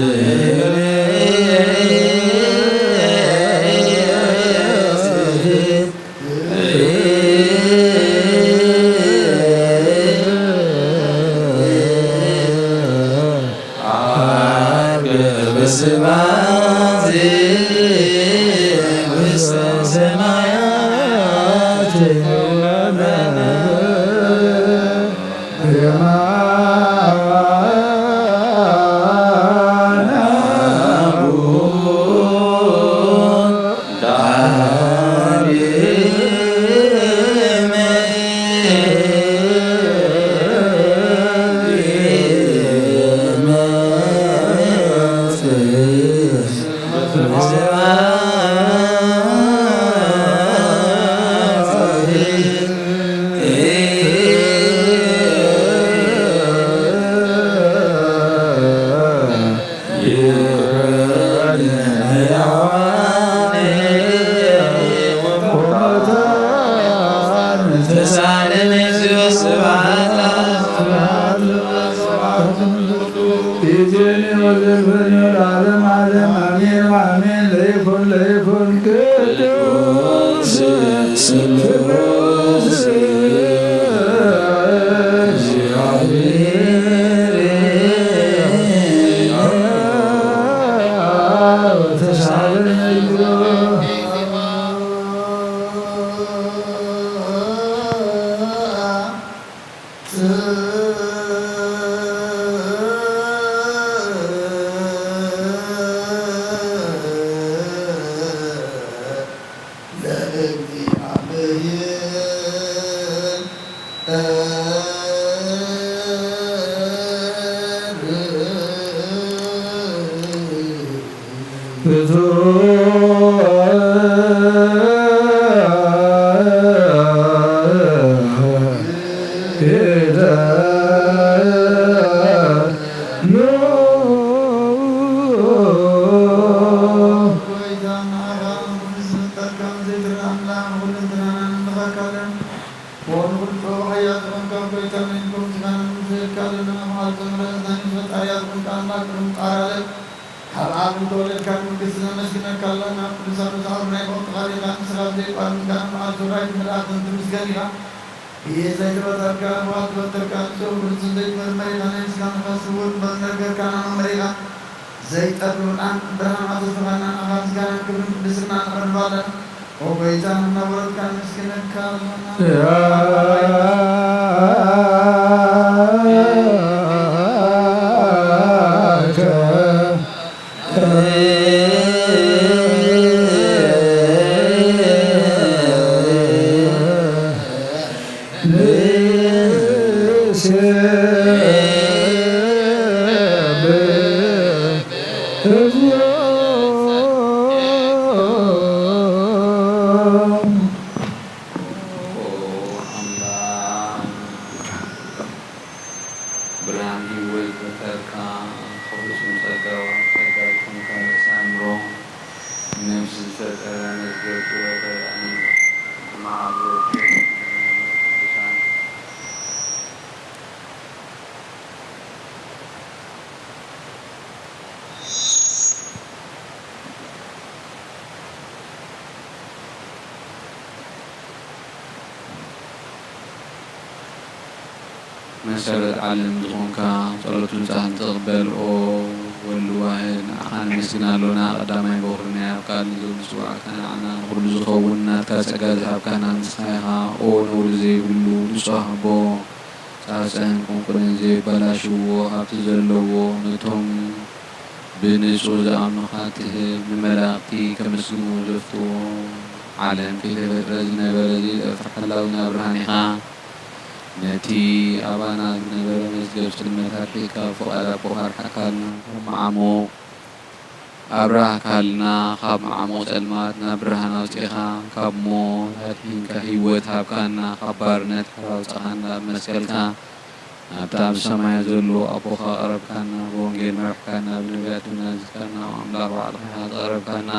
ይእዜኒ ወዘልፈኒ ወለዓለመ ዓለም ዓለም። አሜን ወአሜን። ለይኩን ለይኩን ቅዱስ ስሉስ እግዚአብሔር ተሳለነ። ጎይታ ንዓኻ ንዝፍጠር ከም ዘይትረኣ ኣምላኽ ንኹለንተናና ንምለኸካለን። ኦ ንኹሉ ጥበብ ሓያል ዝኾንካ ጎይታ፣ ነንኩም ዝኻነ ንምስልካ ዘለና መዓልቲ ምሕረት ናይ ፈጣሪያ ዝኾንካ ኣምላኽ ቅድሚ ጣር ዓለም ካብ ዓለም ተወለድካ ንመንግስቲ ነመስግነካ ኣለና። ቅዱሳን መጻሕፍቲ ናይ ብቕጥታ ሊቃን ንስኻ ብዘይቋርጽ ምስጋና መዓልቲ ውራይ መላእኽትን ትምስገን ኢኻ። ብኢድ ዘይትበተርካ፣ ብቓል ትበተርካ፣ ንጹህ ብንጹህ ዘይትመርመር ኢኻ። ናይ ምስጋናኻ ስውር መርመር ጌርካና መርመር ኢኻ። ዘይጠፍእ ብርሃን፣ ብርሃን ኣቶ ዝተባህልና ንዓኻ ምስጋናን ክብርን ቅድስናን ነቕርብ ኣለና። ኦ ጎይታ፣ እናወረድካ ነመስግነካ ኣለና። ብርሃን ህይወት ካ ክብሪ ስም ጸጋ ጸጋ ዝኾንካ ርእሲ ኣእምሮ ነፍሲ ዝፈጠረ መዝገብ ጥበብ ኣሚን። መዓልቦ ቅዱሳን መሰረት ዓለም ዝኾንካ፣ ጸሎት ብጻህን ትቕበል። ኦ ወልድ ዋሕድ፣ ንዓኻ ነመስግን ኣሎና። ቀዳማይ በኹሪ ናይ ኣብ ቃል ንዘውዲ ጽዋዕካ ንዓና ንኹሉ ዝኸውን ናትካ ጸጋ ዝሃብካና ንስኻ ኢኻ። ኦ ነውሪ ዘይብሉ ንጹህ ኣቦ፣ ጻጸን ቁንቁንን ዘይበላሽዎ ሃብቲ ዘለዎ፣ ነቶም ብንጹህ ዝኣምኑኻ ትህብ፣ ንመላእኽቲ ከመስግኑ ዘፍትዎ፣ ዓለም ከይተፈጥረ ዝነበረ ዘይጠፍእ ሓላዊና ብርሃን ኢኻ። ነቲ ኣባና ዝነበረ መዝገብ ጽልመት ኣርሒቕካ፣ ፍቓድ ኣቦኻ ኣርሓቕካልና። ካብ መዓሙቕ ኣብራህካልና፣ ካብ መዓሙቕ ጸልማት ናብ ብርሃን ኣውጺእኻ፣ ካብ ሞት ኣድሒንካ፣ ህይወት ሃብካና፣ ካብ ባርነት ሓራ ኣውጻኻና። ኣብ መስቀልካ ናብታ ኣብ ሰማይ ዘሎ ኣቦኻ ኣቕረብካና፣ ብወንጌል መራሕካና፣ ብነቢያት እውን ኣዚዝካና፣ ኣምላኽ ባዕልኻ ኢኻ ዝቐረብካና።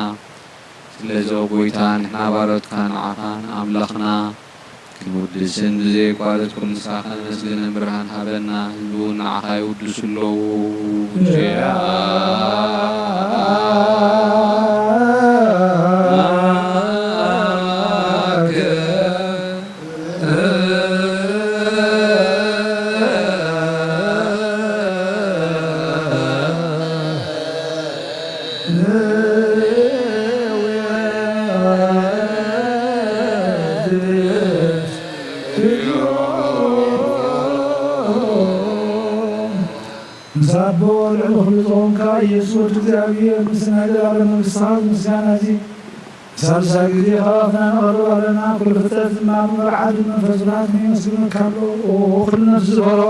ስለዚ ኦ ጐይታ፣ ንሕና ባሮትካ ንዓኻ ንኣምላኽና ክንውድስን ብዘየቋርጽ ኩሉ ንስኻ ከነመስግንን ብርሃን ሃበና። ህዝቢ እውን ንዓኻ ይውድሱ ኣለዉ። ምስ ኣቦ ልዕሊ ኩሉ ዝኾንካ ኢየሱስ ወዲ እግዚኣብሔር፣ ምስ ናይ ዘላለም መንግስትኻ ምስጋና እዚ ሳልሳይ ግዜ ከፋፍና ነቕርብ ኣለና። ኩሉ ፍጥረት ድማ ብምርዓድ መንፈስ ቅዱስ የመስግነካ ኣሎ። ኦ ኩሉ ነፍሲ ዝፈርሆ፣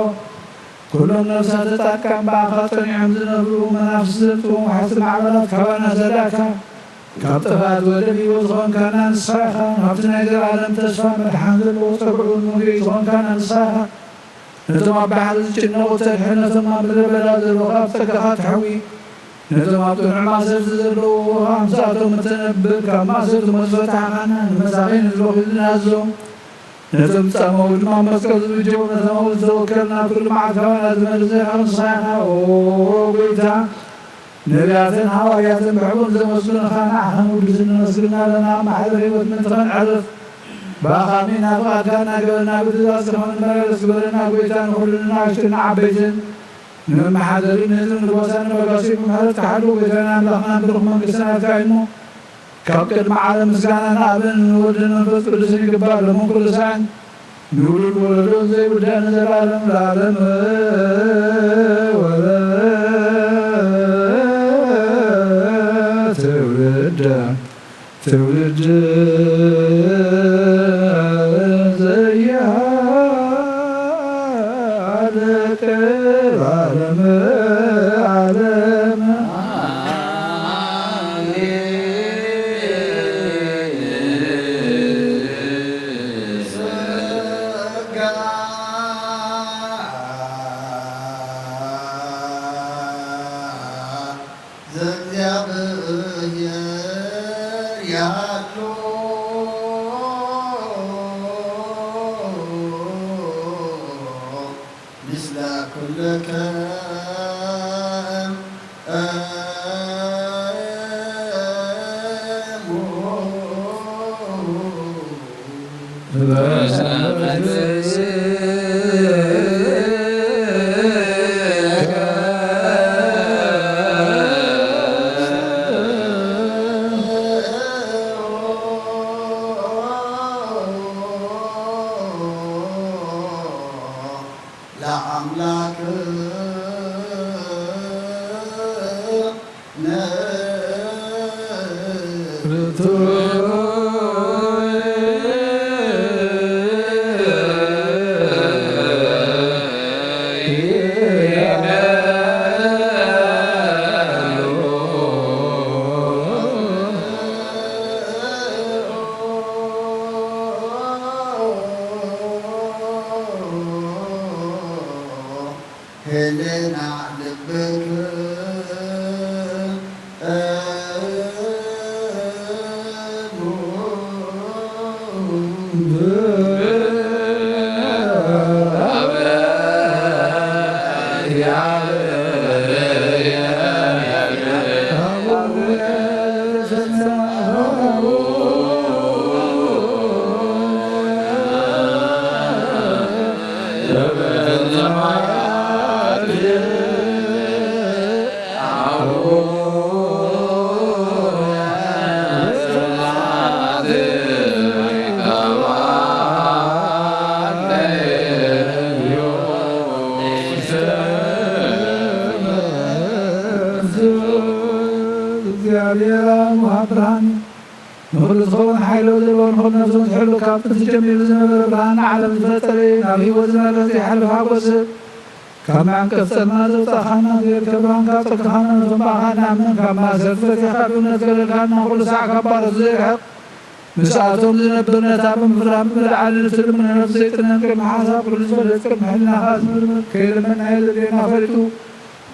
ኩሎም ነፍሳት ጻድቃን ብኣኻ ጸኒዖም ዝነብሩ መናፍስቲ ዘጥፍኡ ወሓዝቲ ማዕበላት ካባና ዘዳካ፣ ካብ ጥፍኣት ወደብ ህይወት ዝኾንካና ንስኻ ኢኻ። ናብቲ ናይ ዘለኣለም ተስፋ መድሓን ዘለዎ ጸግዑ መግቢ ዝኾንካና ንስኻ ኢኻ። ነቶም ኣብ ባሕሪ ዝጭነቑ ተድሕን፣ ነቶም ኣብ ምድረ በዳ ዘለዉ ካብ ጸጋኻ ትሕዊ። ነቶም ኣብ ጽኑዕ ማእሰርቲ ዘለዉ፣ ምስኣቶም እተነብር፣ ካብ ማእሰርቲ ሞት ዝፈታሕካና፣ ንመሳኺን ንዝበኽዩን ዝናዞም፣ ነቶም ዝጻመዉ ድማ መስቀል ዝብጀዉ፣ ነቶም ኣብኡ ዝተወከልና ኩሉ መዓት ካባና ዝመልስ ዘርኣዊ ንስኻ ኢኻ። ኦ ጐይታ፣ ነቢያትን ሃዋርያትን ብሕቡን ዘመስግኑኻ፣ ንዓኻ ንውድስን ነመስግን ኣለና። ኣብ ማሕደር ህይወት ምእንቲ ኸነዕርፍ፣ ብኣኻ ኣሚንና ፍቓድካ እናገበርና፣ ብትእዛዝካ ንመላለስ ግበረና። ጐይታ፣ ንኹሉ ንናእሽቱን ንዓበይትን ንመመሓደሪ ንህዝብን ንጎሳን ንመጋሲኡ ብምሕረትካ ሓሉ። ጐይታና ኣምላኽና፣ ብሩኽ መንግስቲ ናትካ እዩ እሞ፣ ካብ ቅድሚ ዓለም ምስጋና ንኣብን ንወልድን መንፈስ ቅዱስን ይግባእ፣ ሎምን ኩሉ ሳዕን ንውሉድ ወለዶን ዘይውዳእ ንዘለኣለም ለኣለም። ወለ ትውልደ ትውልድ ዘይሃለቅ ዓለም ዓለም። ጸጋ ዘእግዚኣብሔር ያሉ ምስለ ኩልክሙ። እግዚኣብሔር ኣብ ምሃብ ብርሃን እዩ። ንኹሉ ዝኸውን ሓይሎ ዘለዎ ንኹሉ ነፍሱ ዝሕሉ ካብ ጥንቲ ጀሚሩ ዝነበረ ብርሃን ንዓለም ዝፈጠረ እዩ። ናብ ህይወት ዝመርሕ ዘይሓልፍ ሓጎስ ካብ መዕንቀፍ ጸልማት ዘውጻእኻና፣ ዘየልከ ብርሃን ካብ ጸግኻና፣ ነቶም ብኣኻ ንኣምን ካብ ማእሰርቲ ፈቲሕካ ብእምነት ገለልካና፣ ኩሉ ሳዕ ካብ ባሮት ዘይርሕቕ ምስኣቶም ዝነብር ነታ ብምፍራም ብምልዓልን እትልምኖ ነፍሲ ዘይጥነን ቅድሚ ሓሳብ ኩሉ ዝፈለጥ ቅድሚ ሕልናኻ ዝምርምር ከይልምን ናይ ዘድልየና ፈሊጡ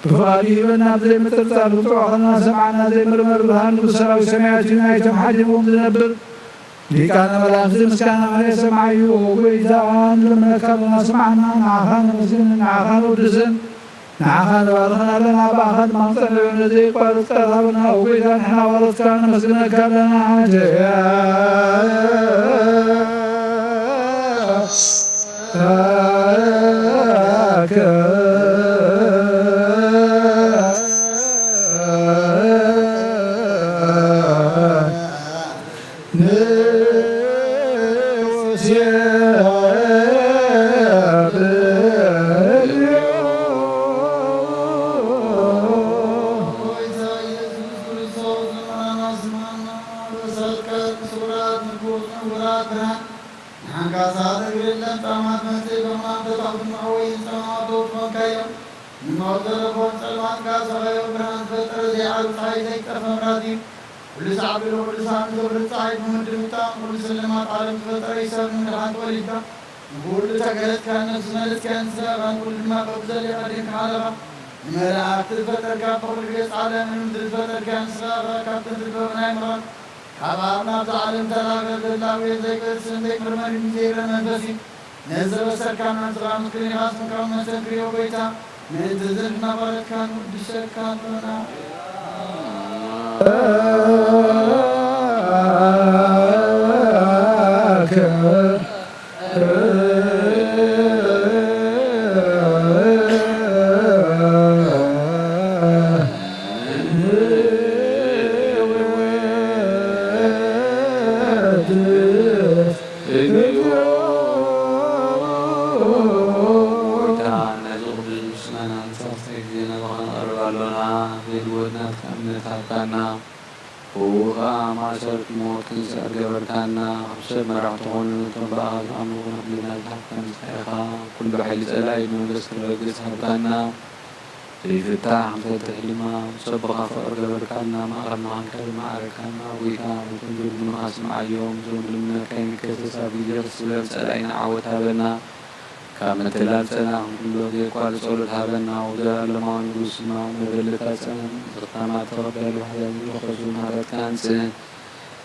ብፍቓዱ ይህበና ብዘይምጥርጣር ብጥዑቕ ከለና ሰምዓና ዘይምርመር ብርሃን ንጉስ ሰራዊት ሰማያት እዩ ናይቶም ሓዲሞም ዝነብር ሊቃነ መላእኽቲ ምስጋና የሰማዕዩ። ኦ ጎይታ ንልምነካ ኣለና ስምዓና፣ ንዓኻ ነመስግንን ንዓኻ ንውድስን ንዓኻ ንባርኽን ኣለና፣ ብኣኻ ድማ ንጸንዕ። ነዚ የቋርጽ ቃል ሃበና፣ ኦ ጎይታ፣ ንሕና ባሮትካ ነመስግነካ ኣለና። ንዑስ የብልዑ። ጎይታ ኢየሱስ ክርስቶስ ልመናና ስምዓና። በሳልካ ስውራት ንጉስ ንውራት ብርሃን ንሓንካሳት እግርን ለምጻማት መጽእ በማን ተታኹት መዕወይን ጸማማት ተውጽኦንካዮም። ንሞት ዘለፎን ጸልማት ካሰኸዮ ብርሃን ዝፈጠረ ዘይዓቢ ጸሓይ ዘይጠፈ ምራት እዩ። ኩሉ ሳዕ ብሎ ኩሉ ሳዕ ንዘብርህ ጸሓይ ብምድምጣም ኩሉ ስልማት ዓለም ዝፈጠረ እዩ ሰብ ንምድሓን ተወሊድካ። ንኹሉ ተገለጽካ ነፍሲ መለስካን ስጋኻን ኩሉ ድማ በብዘለካ ድንካ ሓለኻ። ንመላእክቲ ዝፈጠርካ ብኹሉ ገጽ ዓለም ንምድሪ ዝፈጠርካ ንስኻ ኢኻ ካብ ጥንቲ ጥበብን ኣእምሮን ካብ ኣብ ናብዛ ዓለም ተላእከ ዘላውየት ዘይቅስን ዘይምርመር ዘይረ መንፈስ እዩ። ነዚ ዘበሰርካና ዝኻ ምስክር ኢኻ ስምካ መስተንክር እዮ ጎይታ። ምእንቲ ዝን እናቋረጥካ ንውድሰካ ኣሎና። ጎይታ፣ ነዚ ቅዱስ ምስጋና ንሳልሳይ ግዜ ናባኻ ነቕርብ ኣሎና። ዘይልወጥ ናትካ እምነት ሃብካና። ብኡ ኸኣ ማእሰርቲ ሞት ክንስዕር ገበርካና። ካብ ሰብ መራሕቲ ኾኑ፣ እቶም ብኣኻ ዝኣምኑ ኹኑ ክብለና ዝሓፍካ ንስኻ ኢኻ። ኩሉ ሓይሊ ጸላኢ ብመንፈስ ክረግጽ ሃብካና። ዘይፍታሕ ክንፈትሕ ድማ፣ ብጸቦኻ ፍቕሪ ገበርካና። ማእከልና ክንከብር መዓረግካና። ጎይታ፣ ነቶም ዝልምኑኻ ስምዓዮም። እዞም ዝልምነካ ይንከሰስ ኣብ ግዜ ክስበር ጸላኢና ዓወት ሃበና። ካብ ምትላል ጸላእን ኩሎ ዘየቋርጽ ጸሎት ሃበና። ወዘላለማዊ ንጉስና መበለታ ጸን ዝኽታማት ተቐበል። ዋሕዛ ዝረኸሱ ምሕረትካ ኣምጽእ።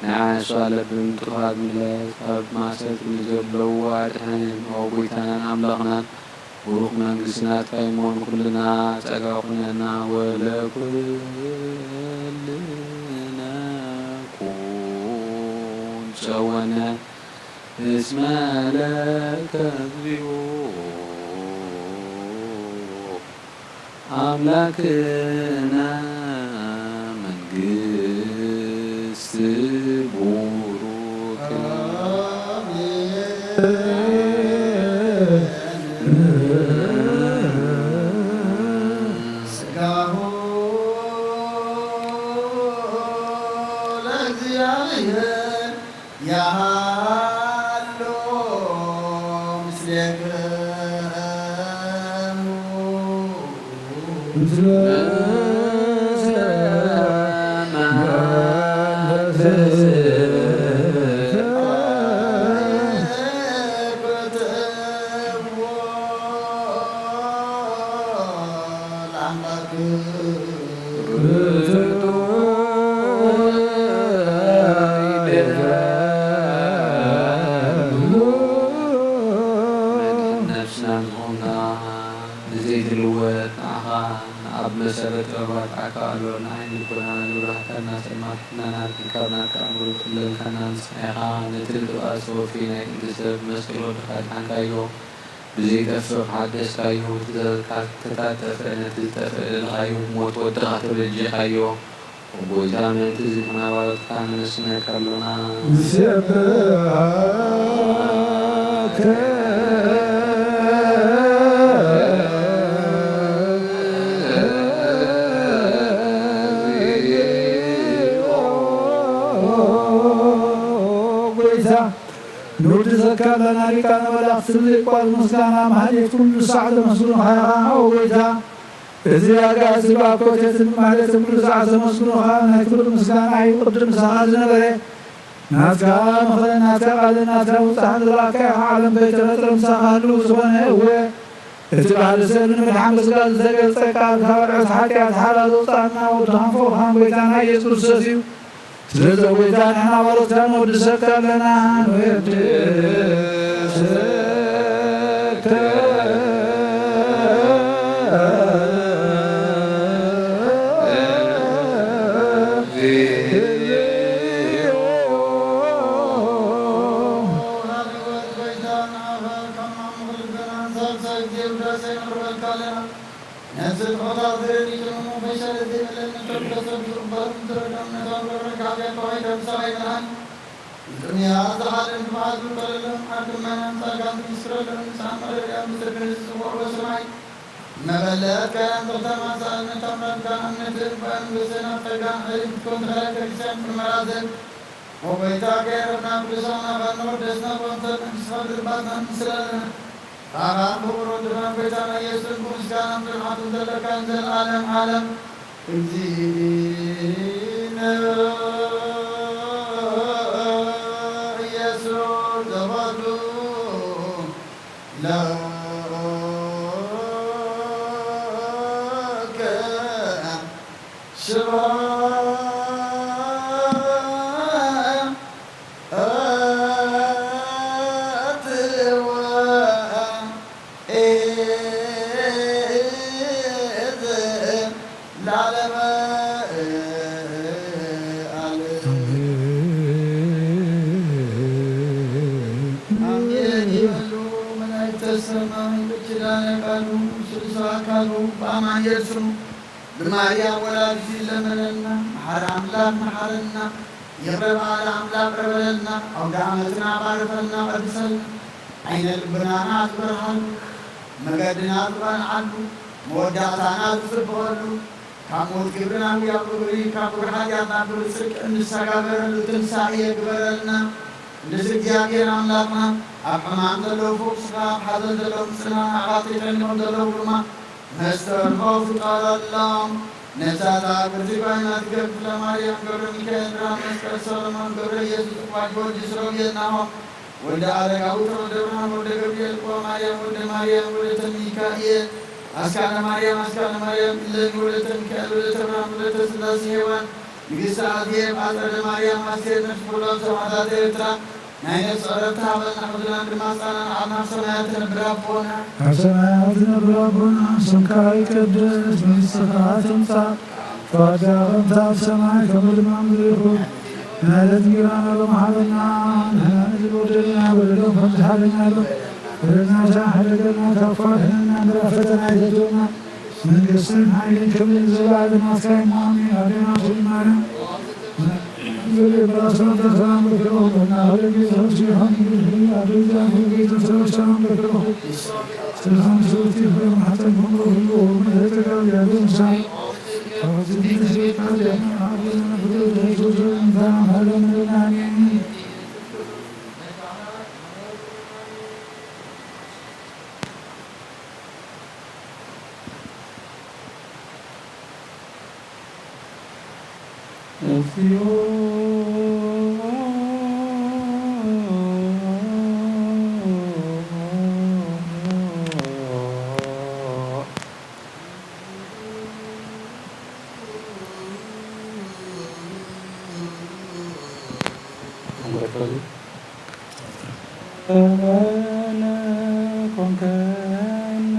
ንዓይ ኣስዋለ ብምጥፋት ምለስ። ካብ ማእሰርቲ ንዘለዉ ኣድሕን። ኦ ጎይታናን ኣምላኽናን፣ ብሩኽ መንግስቲ ናትካ እሞ ንኹልና ጸጋ ኩነና። ወለኩልነ ኩን ጸወነ እስመ ለከ እግዚኦ ኣምላክነ መንግስት ቡሩክ። ስጋሁ ለእግዚኣብሔር ያሃሎ ምስሌክሙ። ምስለ መንፈስከ። ለአምላክ ነፍስና ዝኾንካ ብዘይትልወጥ ንዓኻ ኣብ መሰረት ጥበባት ኣካሎ ንዓይኒ ልቦናና ንብርሃካና ጸልማት ሕልናና ኣርኪብካ ብናትካ ኣምር ክለልካና ንስኻ ኢኻ። ነቲ ንጥፍኣት ሰወፊ ናይ ጥንቲ ሰብ መስቀል ወድኻ ኣድሓንካዮ። ብዘይጠፍእ ሓደስካዮ። እቲ ዘርካ ተታጠፈ፣ ነቲ ዝጠፍእ ለለኻዮ። ብሞት ወድኻ ተበጂኻዮ። ኦ ጎይታ፣ ምእንቲ እዚ ንሓዋረትካ ነመስግነካ ኣሎና። ንሴብሐከ። ኦ ጎይታ፣ ንውድሰካ ኣለና፣ ሊቃነ መላእክት ብዘይቋርጽ ምስጋና ማህሌት ኩሉ ሳዕ ዘመስግኑኻ ኢኻ። ኦ ጎይታ፣ እዚ ኣጋእዝቲ ብኣኮቴትን ብማህሌትን ኩሉ ሳዕ ዘመስግኑኻ፣ ናይ ክብሪ ምስጋና እዩ። ቅድም ምሳኻ ዝነበረ ናትካ ምኽርን ናትካ ቃልን ናትካ ውጽዓን ዝለኣካ ኢኻ። ዓለም ከይተፈጥረ ምሳኻ ህልው ዝኾነ እወ፣ እቲ ባህሪ ሰብ ንምድሓን ብስጋ ዝተገልጸ ቃል ካብ ዕዕት ሓጢኣት ሓራ ዘውጽኣና ወድኻን ፍቑርኻን ጎይታና ኢየሱስ ክርስቶስ እዩ። ስለዚ ጎይታ ንሕና ዋሎትካ ንወድሰካ ኣለና፣ ንወድሰካ። ነፍሲ ተኸታተለ ሊቅንሞ ፈሻለ ዘይበለን ነቶም ተሰብ ዝቕበሎም ዝረዳም ነቶም ረብረካ ኣብያት ተዋሂዶም ሰማይ ብርሃን ንጥምያ ዝሓልን ክብዓት ዝውከለሎም ዓዲ መናን ጻድቃን ዝምስክረሎም ንጽሓን መረዳም ብስርግን ዝጽውዕዎ ሰማይ መበለት ከረን ተማሳል ነቶም ረብካን እምነትን በእንግስና ጸጋን ኃይልን ክትኮን ተኸለል ክርስቲያን ክመራዘን ወጎይታ ከየረብና ቅዱሳን ኣባን ወደስና ቆንተን እንስኻ ድርባትና ምስል ኣለና። ካባን ክቡር ወድኻን ጎይታና ኢየሱስን ብምስጋናን ትንዓትን ዘለካን ዘለዓለም ዓለም። እግዚእነ ኢየሱስ ዘባቱ ለከ ስብሐት ወእዝዝ ለዓለመ ዓለም። ኣሜን ይበሉ መላእክተ ሰማይ። በኪዳነ ቃሉ ስሉሰ አካሉ በአማኑኤል ስሙ ብማርያም ወላዲቱ ይለመነልና። መሐሪ አምላክ መሐረና፣ ይቅረ በአለ አምላክ ቅረ በለልና። አውደ ዓመትና ባርከልና ቀድሰልና። ዓይነ ልቡናና ዝበርሃሉ፣ መገድና ዝቀንዓሉ፣ መወዳእታና ዝጽብቐሉ፣ ካብ ሞት ክብሪ ናብ ሕያው ክብሪ፣ ካብ ክብሪ ሓጢኣት ናብ ክብሪ ጽድቂ እንሰጋገረሉ ትንሳኤ ግበረልና። ቅዱስ እግዚኣብሔር ኣምላኽና፣ ኣብ ሕማም ዘለዉ ፈውስኻ፣ ኣብ ሓዘን ዘለዉ ምጽንናዕኻ፣ ተጨኒቖም ዘለዉ ድማ መስተርሖ ፍጠረሎም። ነፍሳት ኣክብርቲ ጓይና ትገብር ማርያም፣ ገብረ ሚካኤል፣ ብርሃን መስቀል፣ ሰሎሞን፣ ገብረ ኢየሱስ፣ ጽዋ ጊዮርጊስ፣ ሮቤል፣ ናሆም፣ ወልደ ኣረጋዊ፣ ተወልደ ብርሃን፣ ወልደ ገብርኤል፣ እቆ ማርያም፣ ወልደ ማርያም፣ ወለተ ሚካኤል፣ ኣስካለ ማርያም፣ ኣስካለ ማርያም፣ እሌኒ፣ ወለተ ሚካኤል፣ ወለተ ብርሃን፣ ወለተ ስላሴ፣ ሄዋን፣ ንግስቲ ኣዜብ፣ ኣጸደ ማርያም፣ ኣስቴር፣ ነፍሲ ኩሎም ሰማዕታት ኤርትራ ናይ ነፍሲ ዕረፍቲ ሃበልና፣ ሕዙናን ድማ ጻናን ዓድና ኣብ ሰማያት ትነብር ኣቦና። ኣብ ሰማያት ትነብር ኣቦና፣ ስምካ ይቀደስ፣ መንግስትኻ ትምጻእ፣ ፈቃድካ ከምታ ኣብ ሰማይ ከምኡ ድማ ምድሪ ይኹን። ንዕለት እንጀራና ሎሚ ሃበና፣ ንሕና ነዚ በደልና በደሎም ከም ዝሓለና ኢሎም በደልና ሕደገልና፣ ካብ ክፉእ ኣድሕነና፣ እምበር ኣብ ፈተና ኣይተእትወና። መንግስትን ሓይልን ክብርን ዘለዓለም ናትካ እዩ። ኣሜን። ኣዴና ሆይ ማርያም፣ እግዚኦ። ኮንከነ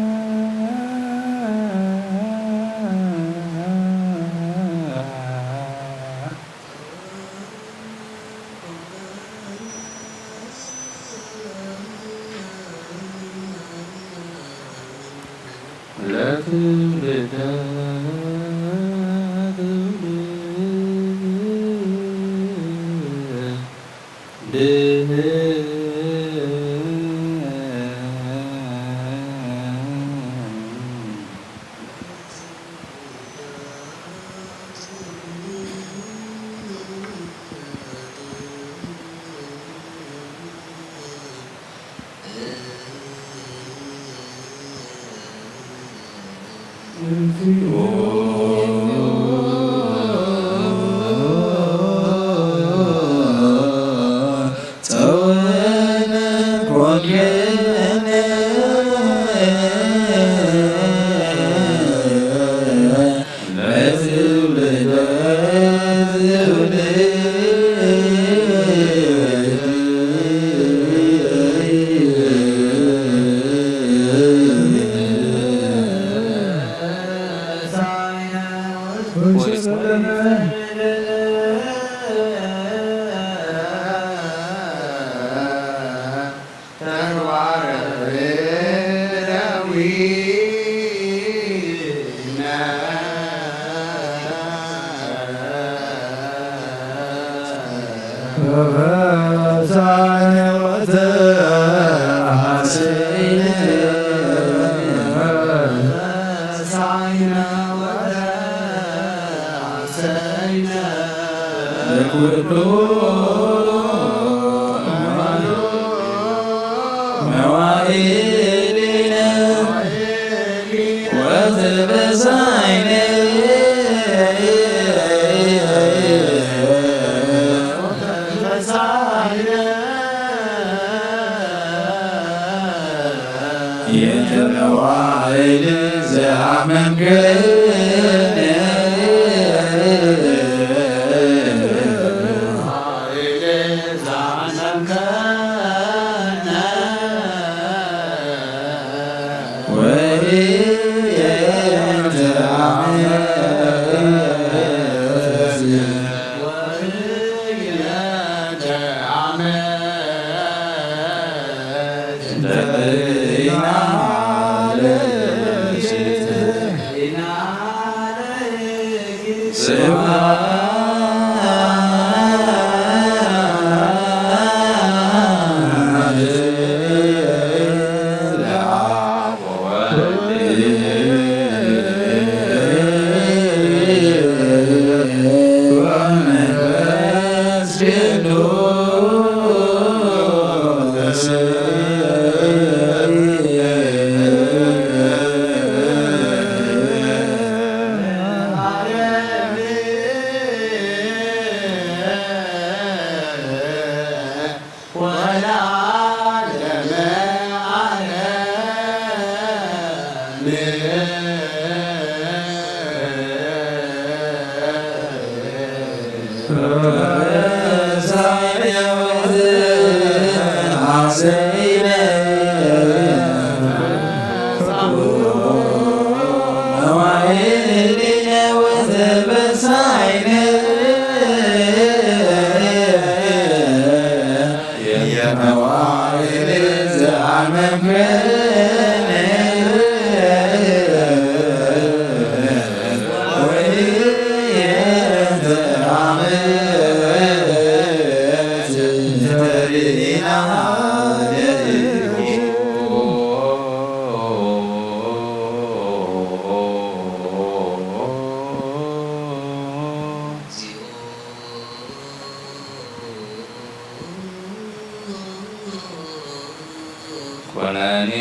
ኩነኒ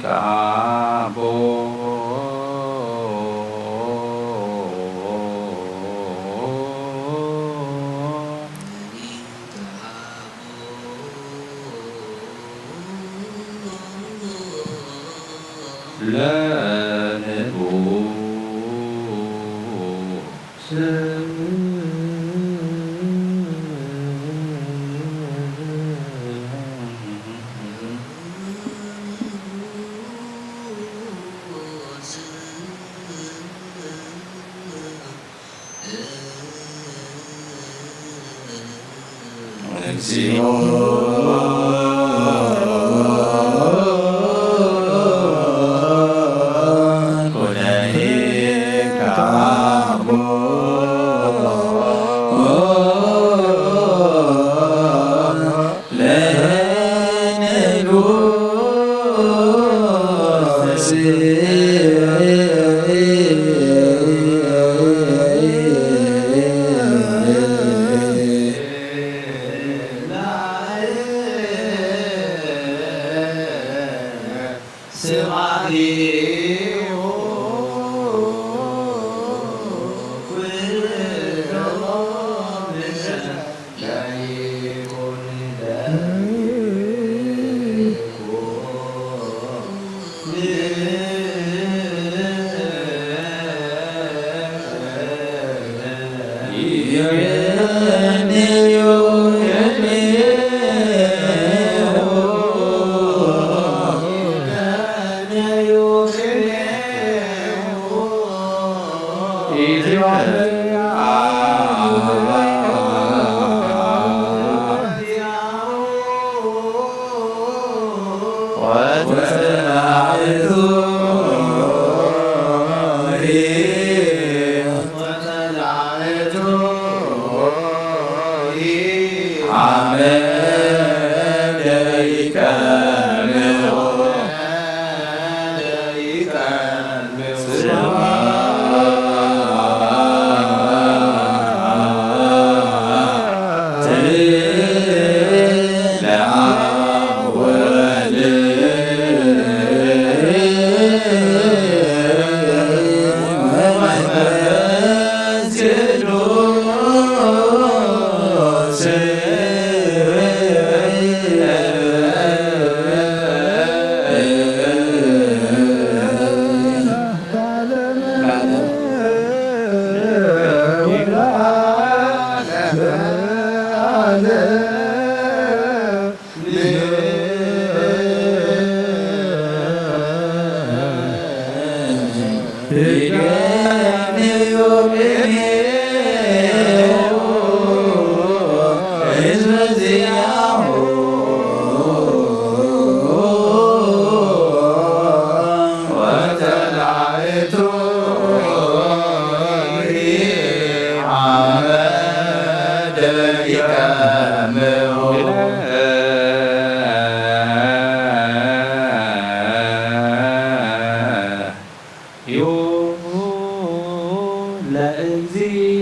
ከኣቦ። ለንቡ እግዚኦ። ኩነኒ ከኣቦ። ዩ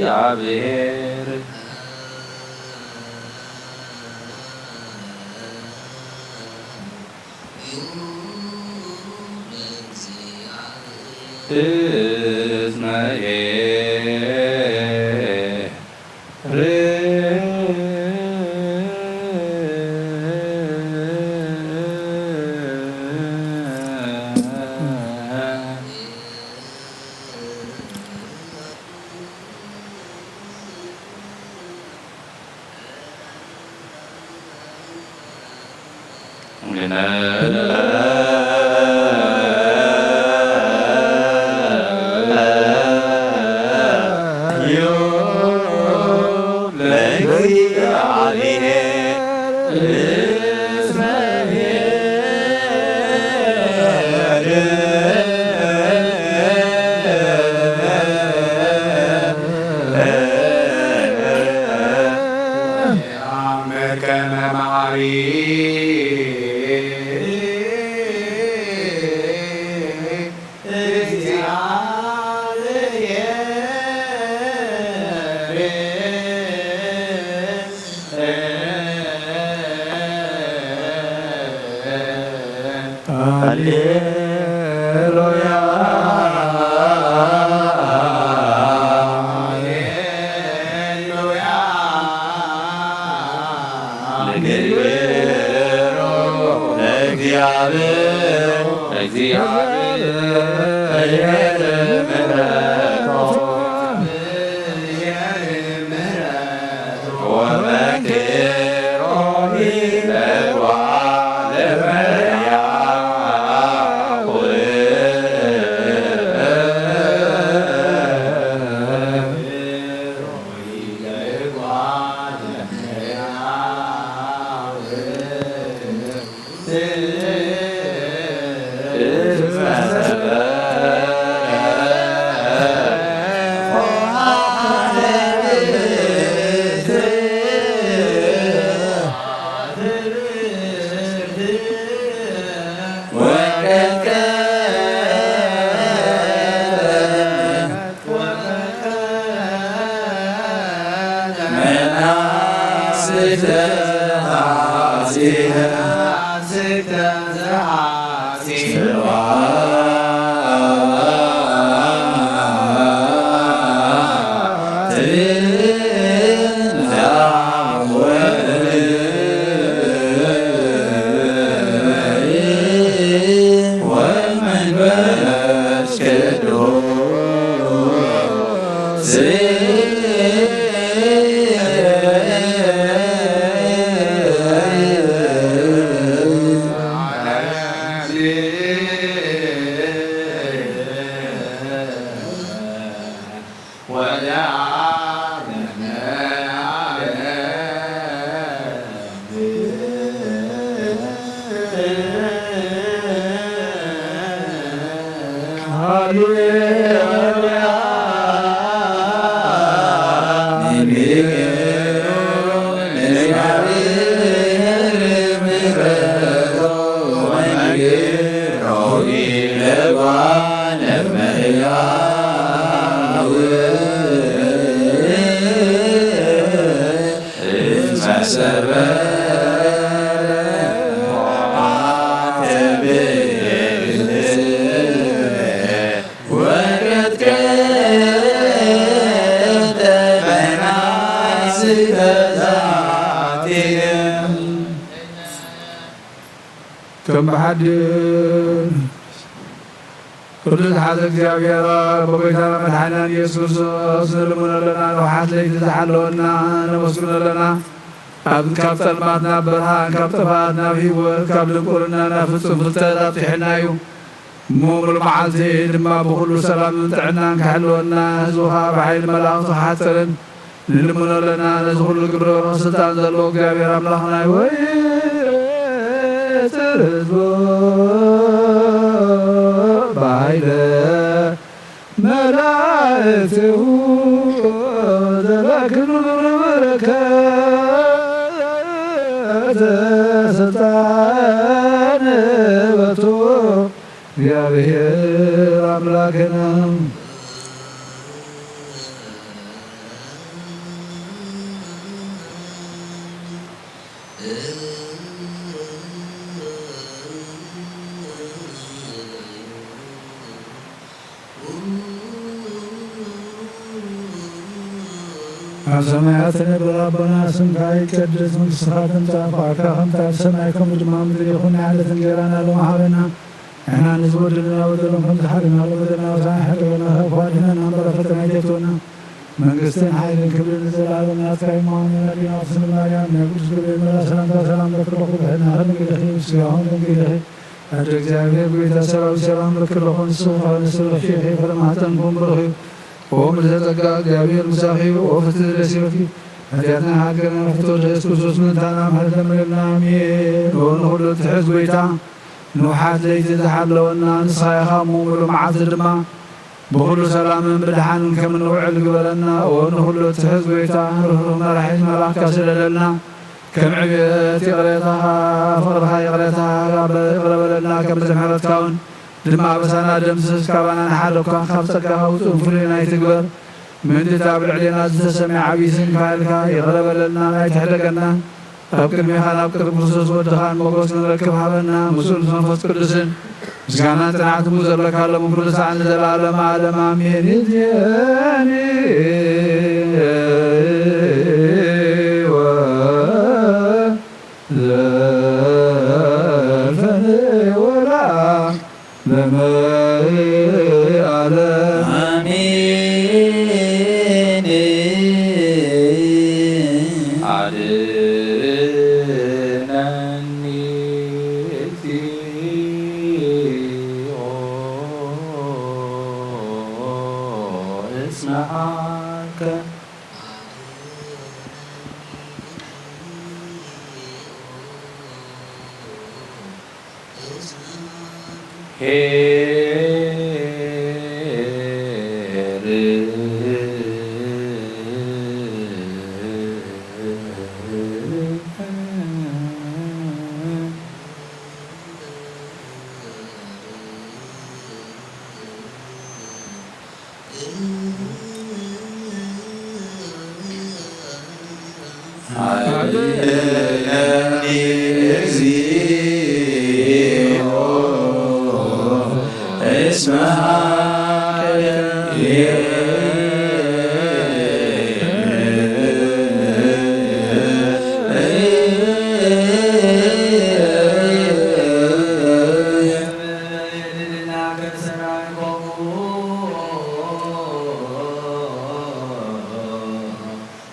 ለእግዚኣብሔር። እስመ ሃሌሉያ፣ ሃሌሉያ። ንግበሮ ለእግዚኣብሔር፣ ለእግዚኣብሔር ምሕረቱ። ወመንክሮ ለጓለ እመሕያው። ወመንፈስ ቅዱስ ከም ብሓድሽ ቅዱስ ሓዘ እግዚኣብሔር ብጎይታና መድሓኒና ኢየሱስ ክርስቶስ ንልምኖ ኣለና። ንውሓት ለይቲ ዝሓለወና ነመስግኖ ኣለና። ኣብ ካብ ጸልማት ናብ ብርሃን፣ ካብ ጥፍኣት ናብ ህይወት፣ ካብ ድንቁርና ናብ ፍጹም ፍልጠት ኣብጽሐና እዩ። እሞ ሙሉ መዓልቲ ድማ ብኹሉ ሰላምን ጥዕናን ክሕልወና፣ ህዝቡ ኸኣ ብሓይሊ መላእኽቱ ክሓጽርን ንልምኖ ኣለና። ነዚ ኹሉ ግብረ በረኸት ስልጣን ዘለዎ እግዚኣብሔር ኣምላኽና ይወይጽር ህዝቡ ብሃይለ መላእክቲሁ ዘላክሉ ግብረ በረከት ስልጣን በቱ እግዚኣብሔር ኣምላክና። ኣብ ሰማያት ትነብር ኣቦና፣ ስምካ ይቀደስ፣ መንግስትኻ ትምጻእ፣ ፍቓድካ ከምቲ ኣብ ሰማይ ከምኡ ድማ ኣብ ምድሪ ይኹን። ናይ ዕለት እንጀራና ሎሚ ሃበና። ንሕና ንዝበደሉና በደሎም ከም ዝሓለና ንበደልና፣ ወሳኒ ሕድረና፣ ካብ ክፉእ ኣድሕነና እምበር፣ ኣብ ፈተና ኣይተእትወና። መንግስትን ሓይልን ክብርን ንዘለኣለም ናትካ እዩ። እሞ ኣሜን። ኣዴና ቅድስት ድንግል ማርያም፣ ናይ ቅዱስ ገብርኤል መልኣክ ሰላምታ ሰላም እብለኪ ኣለኹ። ብድሕርና ክንግደኺ፣ ምስጋናኹም ክንግደኺ። ኣደ እግዚኣብሔር፣ ጎይታ ሰራዊት፣ ሰላም እብለኪ ኣለኹ። ንስኺ ኸዓ ንስለ ፍሒኺ፣ ፍረ ማህፀንኩም ብሩኽ እዩ። ኦ ምልዕተ ጸጋ፣ እግዚኣብሔር ምሳኺ እዩ። ኦ ፍትሕቲ ደስ ይበልኪ። ሓጢኣትና ሓገርና ፍቶ ኢየሱስ ክርስቶስ ምእንታና ምሕረት ለምንልና። ኣሜን። ኦ ንኹሉ እትሕዝ ጎይታ፣ ንውሓት ለይቲ ዝሓለወና ንስኻ ኢኻ፣ እሞ ሙሉ መዓልቲ ድማ ብኹሉ ሰላምን ብድሓንን ከም እንውዕል ግበረና። ኦ ንኹሉ እትሕዝ ጎይታ፣ ርህሩህ መራሒት መልኣኽካ ስደደልና። ከም ዕብየት ይቕሬታኻ፣ ፍቕርኻ ይቕሬታ ይቕረ በለልና። ከም ብዝሒ ምሕረትካ እውን ድማ ኣበሳና ደምስስ፣ ካባና ንሓደ እኳ ካብ ጸጋኻ ውጹእ ፍሉይና ኣይትግበር። ምእንቲ እቲ ኣብ ልዕሌና ዝተሰምየ ዓብዪ ስንካ ኢልካ ይቕረ በለልና፣ ኣይትሕደገና። ኣብ ቅድሜኻን ኣብ ቅድሚ ክርስቶስ ወድኻን ሞገስ ክንረክብ ሃበና። ምስኡ ምስ መንፈስ ቅዱስን ምስጋናን ጽንዓትን ዘለካ ሎም ኩሉ ሰዓት ንዘለኣለመ ዓለም ኣሜን። ይእዜኒ ወዘልፈኒ ወላ ለመዓለ ኣሜን። ኣድነኒ እግዚኦ እስመዓከ። ኄር። አድነኒ እግዚኦ እስመ ኃጢአትየ።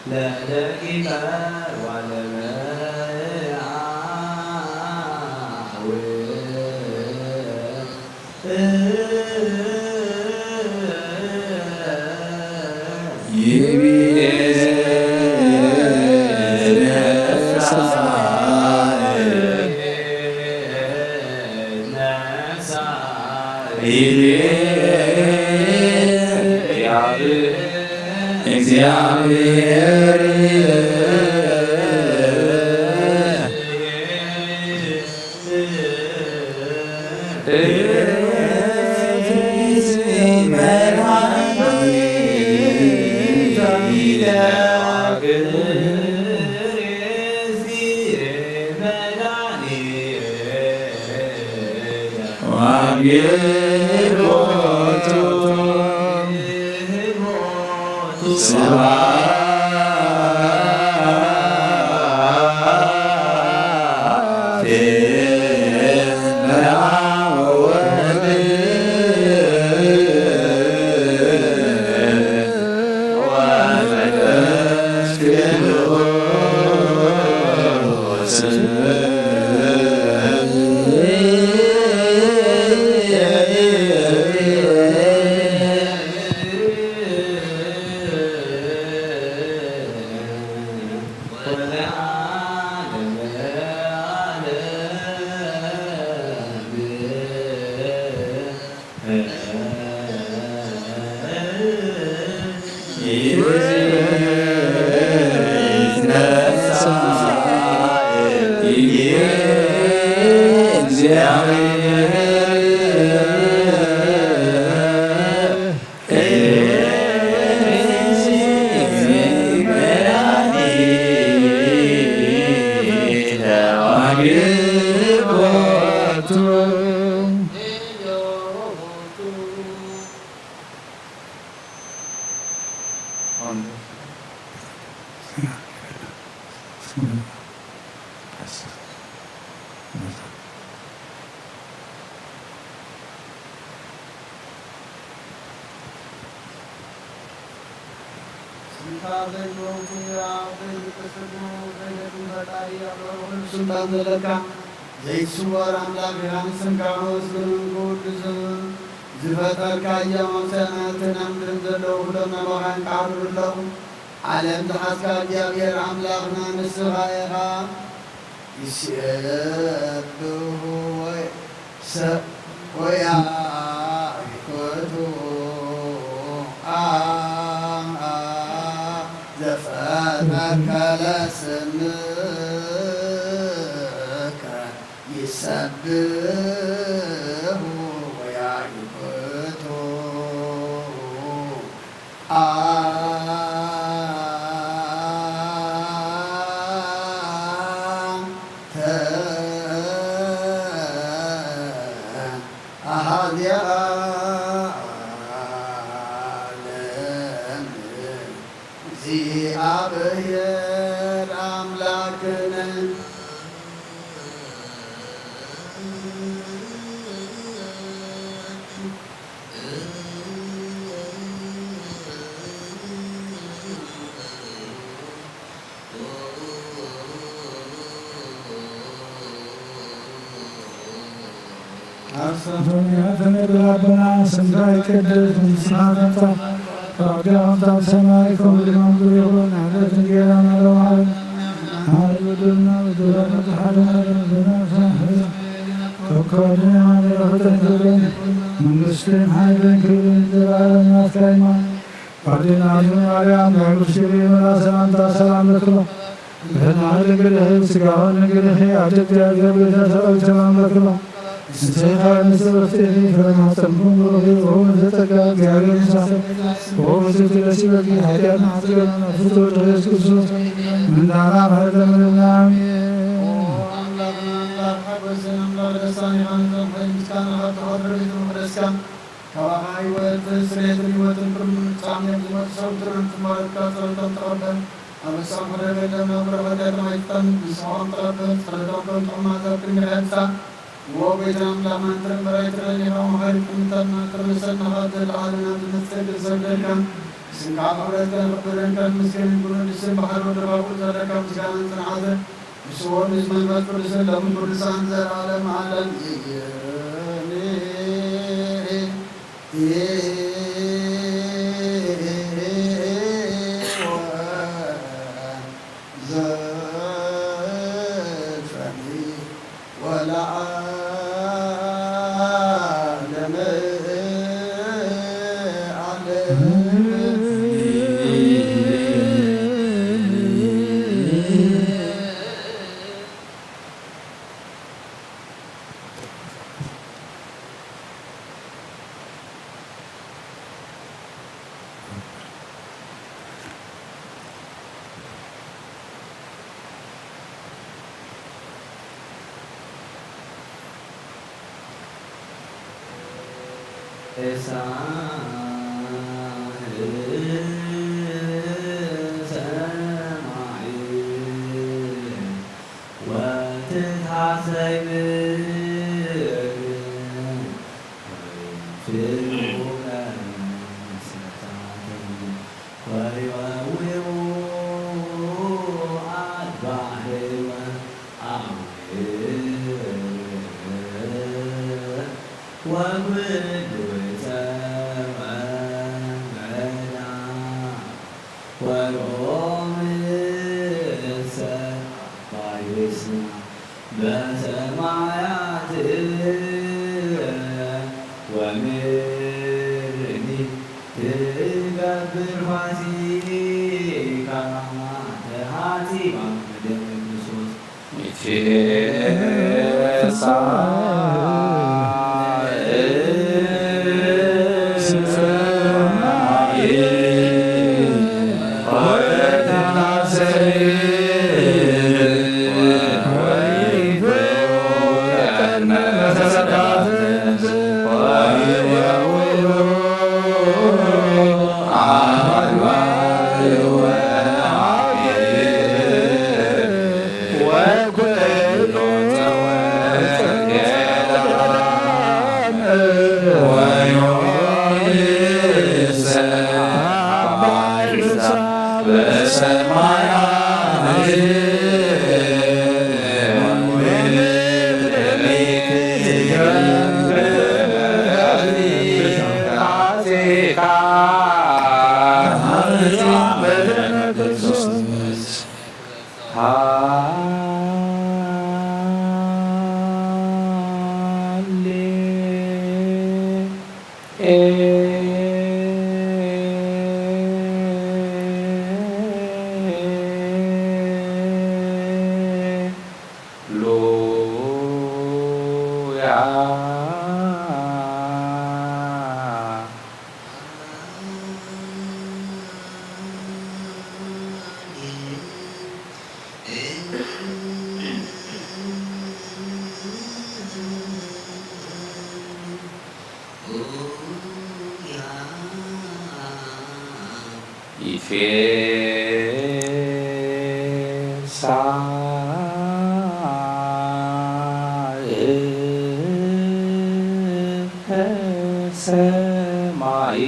ለእደኪ ቀርባ ለመያሕዌ። ይቤ ይቤ እግዚአብሔር ስምካ ዘይመውቲ ኣብ ዘይትቅስዱ ዘይደክም ፈጣሪ ኣብ ልዑል ኩሉ ስልጣን ዘለካ ዘይትስወር ኣምላኽ ኢኻ። ንስምካ ከመስግንን ክውድስን ዝፈጠርካዮም ኣብ ሰማያትን ኣብ ምድርን ዘለዉ ኩሎም ናባኻ ይንቃዕሩ ኣለዉ። ዓለም ዝሓዝካ እግዚኣብሔር ኣምላኽና ንስኻ ኢኻ። ይሴብሑ ወይ ሰ-፣ ወያይኮቱ አ-፣ አ-፣ ዘፈጠርከ ለስምከ ይሰብሑ ወያይኮቱ አ-፣ ተ-፣ ኣሃዚ ዓለም እግዚኣብሔር ኣምላክነ። ኣስተንቶኒ ኣተነ ብላቦና ስምካ ይቀደስ፣ መንግስትኻ ትምጻእ፣ ፈቃድካ ከምቲ ኣብ ሰማይ ከምኡ ድማ ኣብ ምድሪ ይኹን። ዕለት እንጀራና ለውሃብ፣ ሀብ በደልና በደላና ተሓደና፣ በደላና ተሓደና፣ ከካድና፣ መንግስትን ሓይልን ክብርን ዘለዓለም ናትካ እዩ። ኣዴናቱ ማርያም ናይ ቅዱስ ገብርኤል መልኣክ ሰላምታ ሰላም ለክሎ። ብህና ድንግልኺ ስጋውን ድንግልኺ ኣደ እግዚኣብሔር ቤተ ሰራዊት ሰላም ለክሎ። ምስሌኪ ንስብእቲ ፍሬ ማህፀንኪ ብሩክ እዩ። ኦ ዘጸጋ እግዚኣብሔር ምሳኺ። ኦ ፍስሕቲ ደስ ይበልኪ። ኃጢአትና ኃጢአትና ፍቶ ኢየሱስ ክርስቶስ ምንዳና ምህረት ለምንና። አሜን። ኦ ኣምላኽና ኣምላኽ ሓጎስን ኣምላኽ ደስታን ኢኻ። ንዘምሐይ ምስጋናኻ ተኸብር ቤተ መቅደስካ። ካባኻ ህይወት፣ ስሬትን ህይወትን ኩሉ ምንጻም እዮም ዝመጹ። ሰውትርን ትማረካ ጸሎቶም ተቐበል። ኣበሳም ሕደገሎም፣ ናብ ርሑቕ ኃጢኣቶም ኣይትጠምት። ንስኻኦም ተቐበል። ጸሎቶም ከም ጥዑም መዓዛ ኣብ ቅድሚኻ የብጽሓ። ዎ ጐይታ ኣምላኽና፣ ንትርምበር ኣይትረኒኻ፣ መሓሪ ጥምታትና፣ ትርምሰና፣ ካብ ዘለዓለም ናብ ዝመጽእ ክሰግደልካ። ስምካ ክብረት ከነኽብርን ከነመስግንን ክንውድስን፣ ባሕሪ ወደኻ ዘለካ ምስጋናን ጽንዓትን ብስሙ ምስ መንፈስ ቅዱስን ሎምን ቅዱሳን ዘለዓለም ዓለም እዩ። ሳህል ሰማይ ወትትሐሰይ ምድር ወይንፍዑ መሰረታት ወይወውኡ ኣድባር ወአውግር ወኩሉ ጸወመዳ ወሮምሰ ባይስና በሰማያት ወምድርኒ ትገብር ፋሲካ ተሐጺባ በደመ ክርስቶስ። ሃሌሉያ። ኢትፌሳእ ሰማይ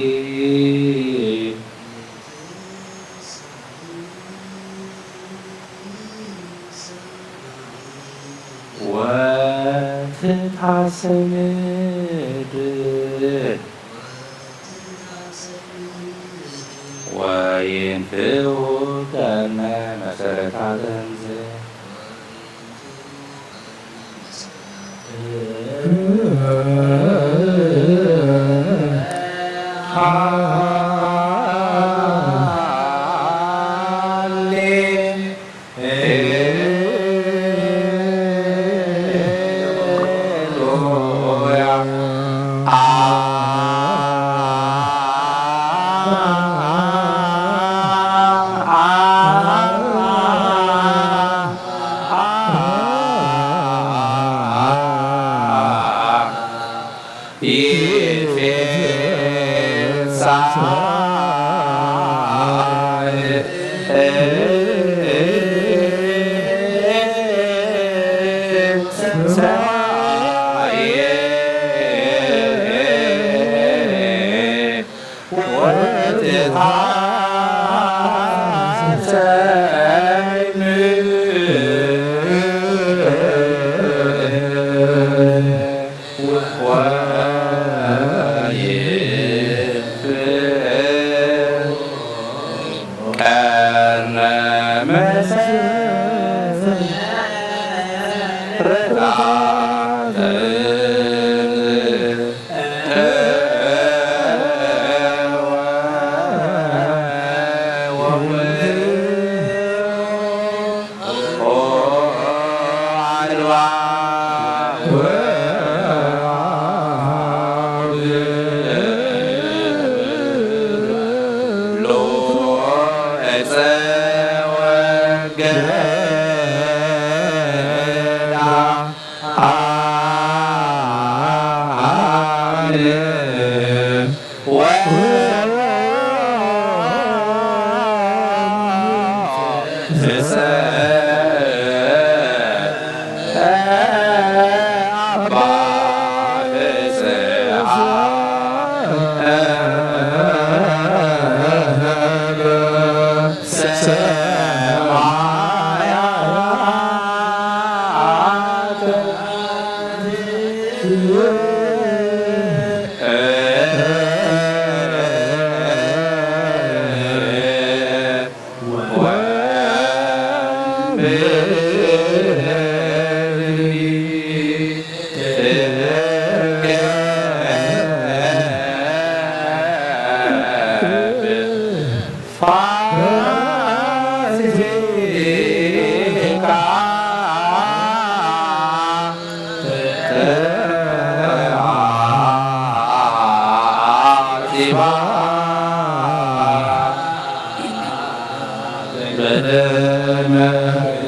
ወትትሐሰይ ምድር ወይንፍዑ ቀርነ መሰረታት እምዝ። በደመ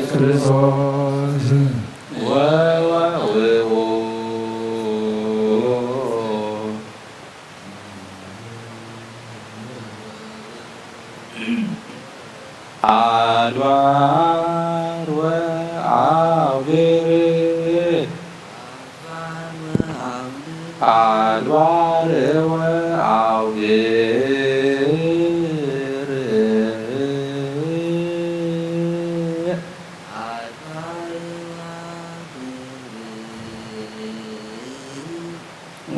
ክርስቶስ ወወ አድባር ወአውግር አድባር ወአውግር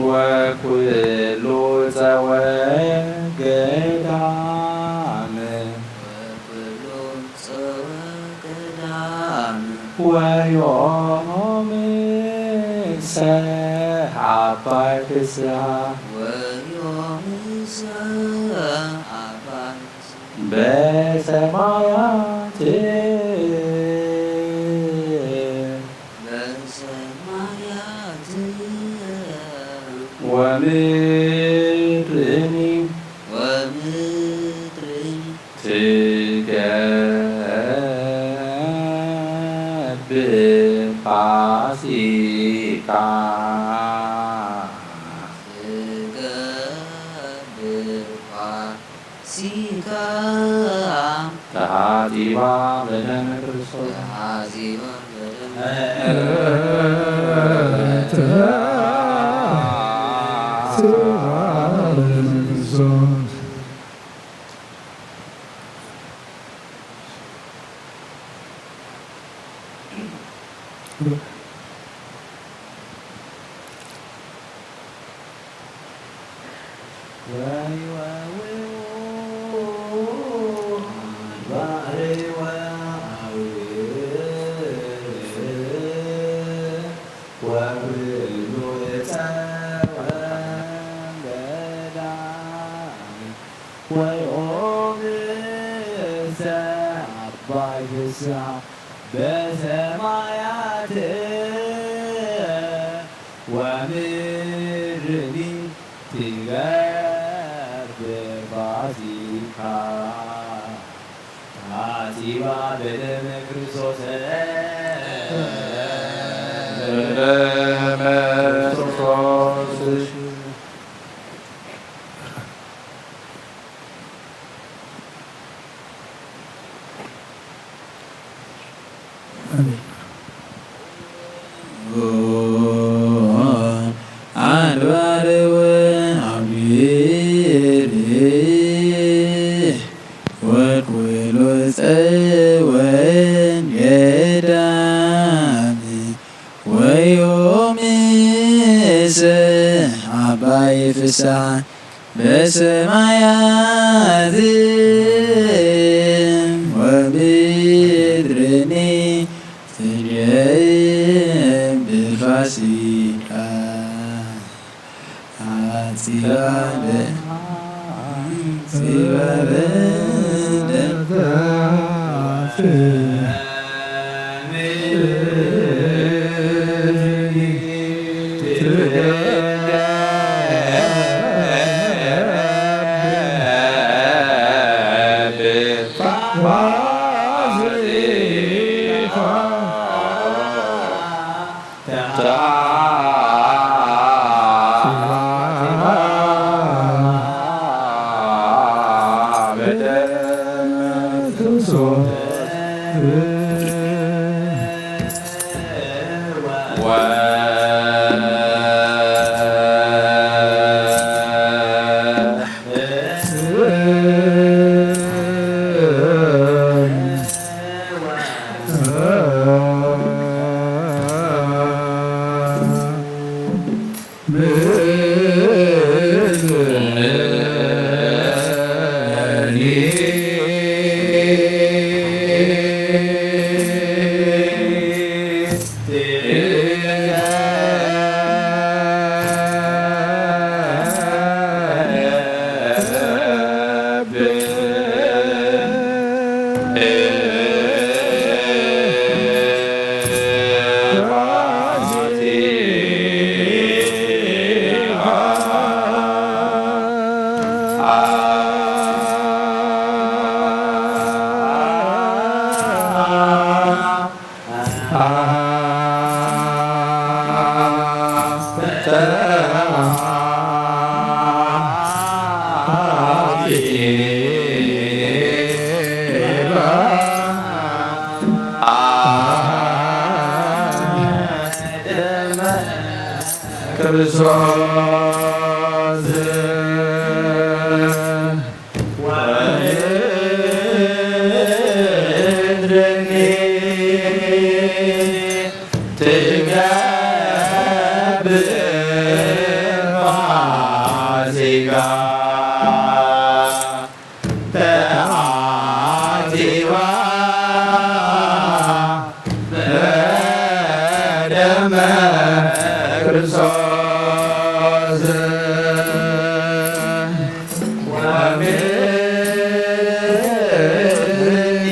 ወኩሉ ጸወ ገዳም ወዮም ሰ አባይ ፍስሐ በሰማያት በሰማያት ወምድርኒ ወምድርኒ ትገብር ፋሲካ ትገብር ፋሲካ ተሐጺባ በደመ ክርስቶስ ተሐጺባ በደመ ወዮም ሰ አባይ ፍስሐ በሰማያት ወምድርኒ ትገብር ፋሲካ ተሐጺባ በደመ ክርስቶስ በደመ ክርስቶስ አድባር ወአውግር ወኩሉ ጸወን ገዳም ወዮም ሰ አባይ ፍስሐ በሰማያት ወምድርኒ ትገብር ፋሲካ አጽባበ አጽባበ ክርስቶስ ወምድርኒ ትገብር ፋሲካ ተዓቲባ በደመ ክርስቶስ ወምድርኒ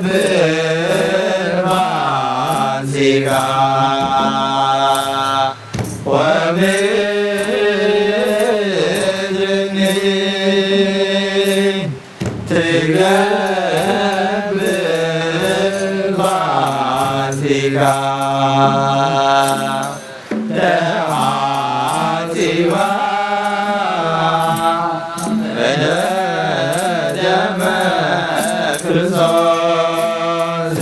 ትገብር ፋሲካ ወምድርኒ ትገብር ፋሲካ ተዓቲባ በደመ ክርስቶስ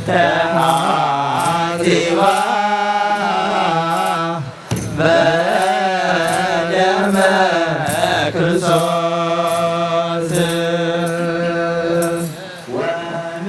ተዓቲባ በደመ ክርስቶስ ወምድርኒ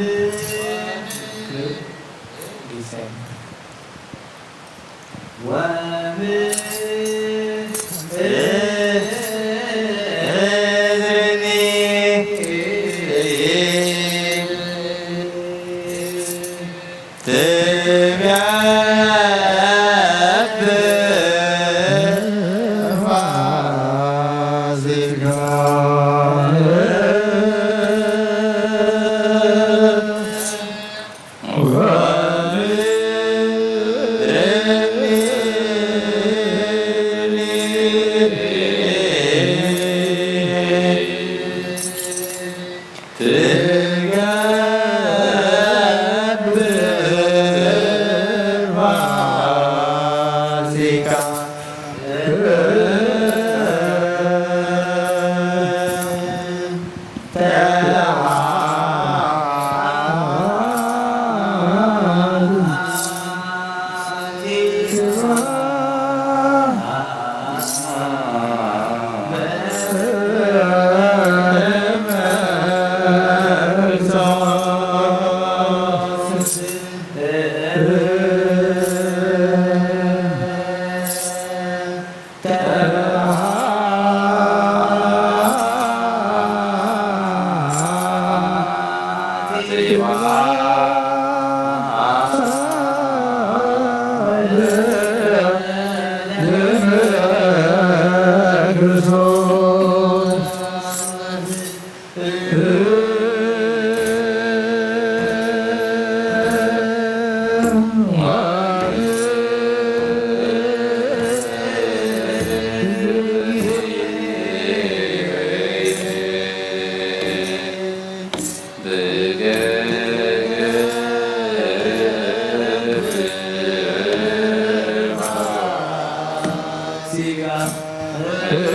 ትገብር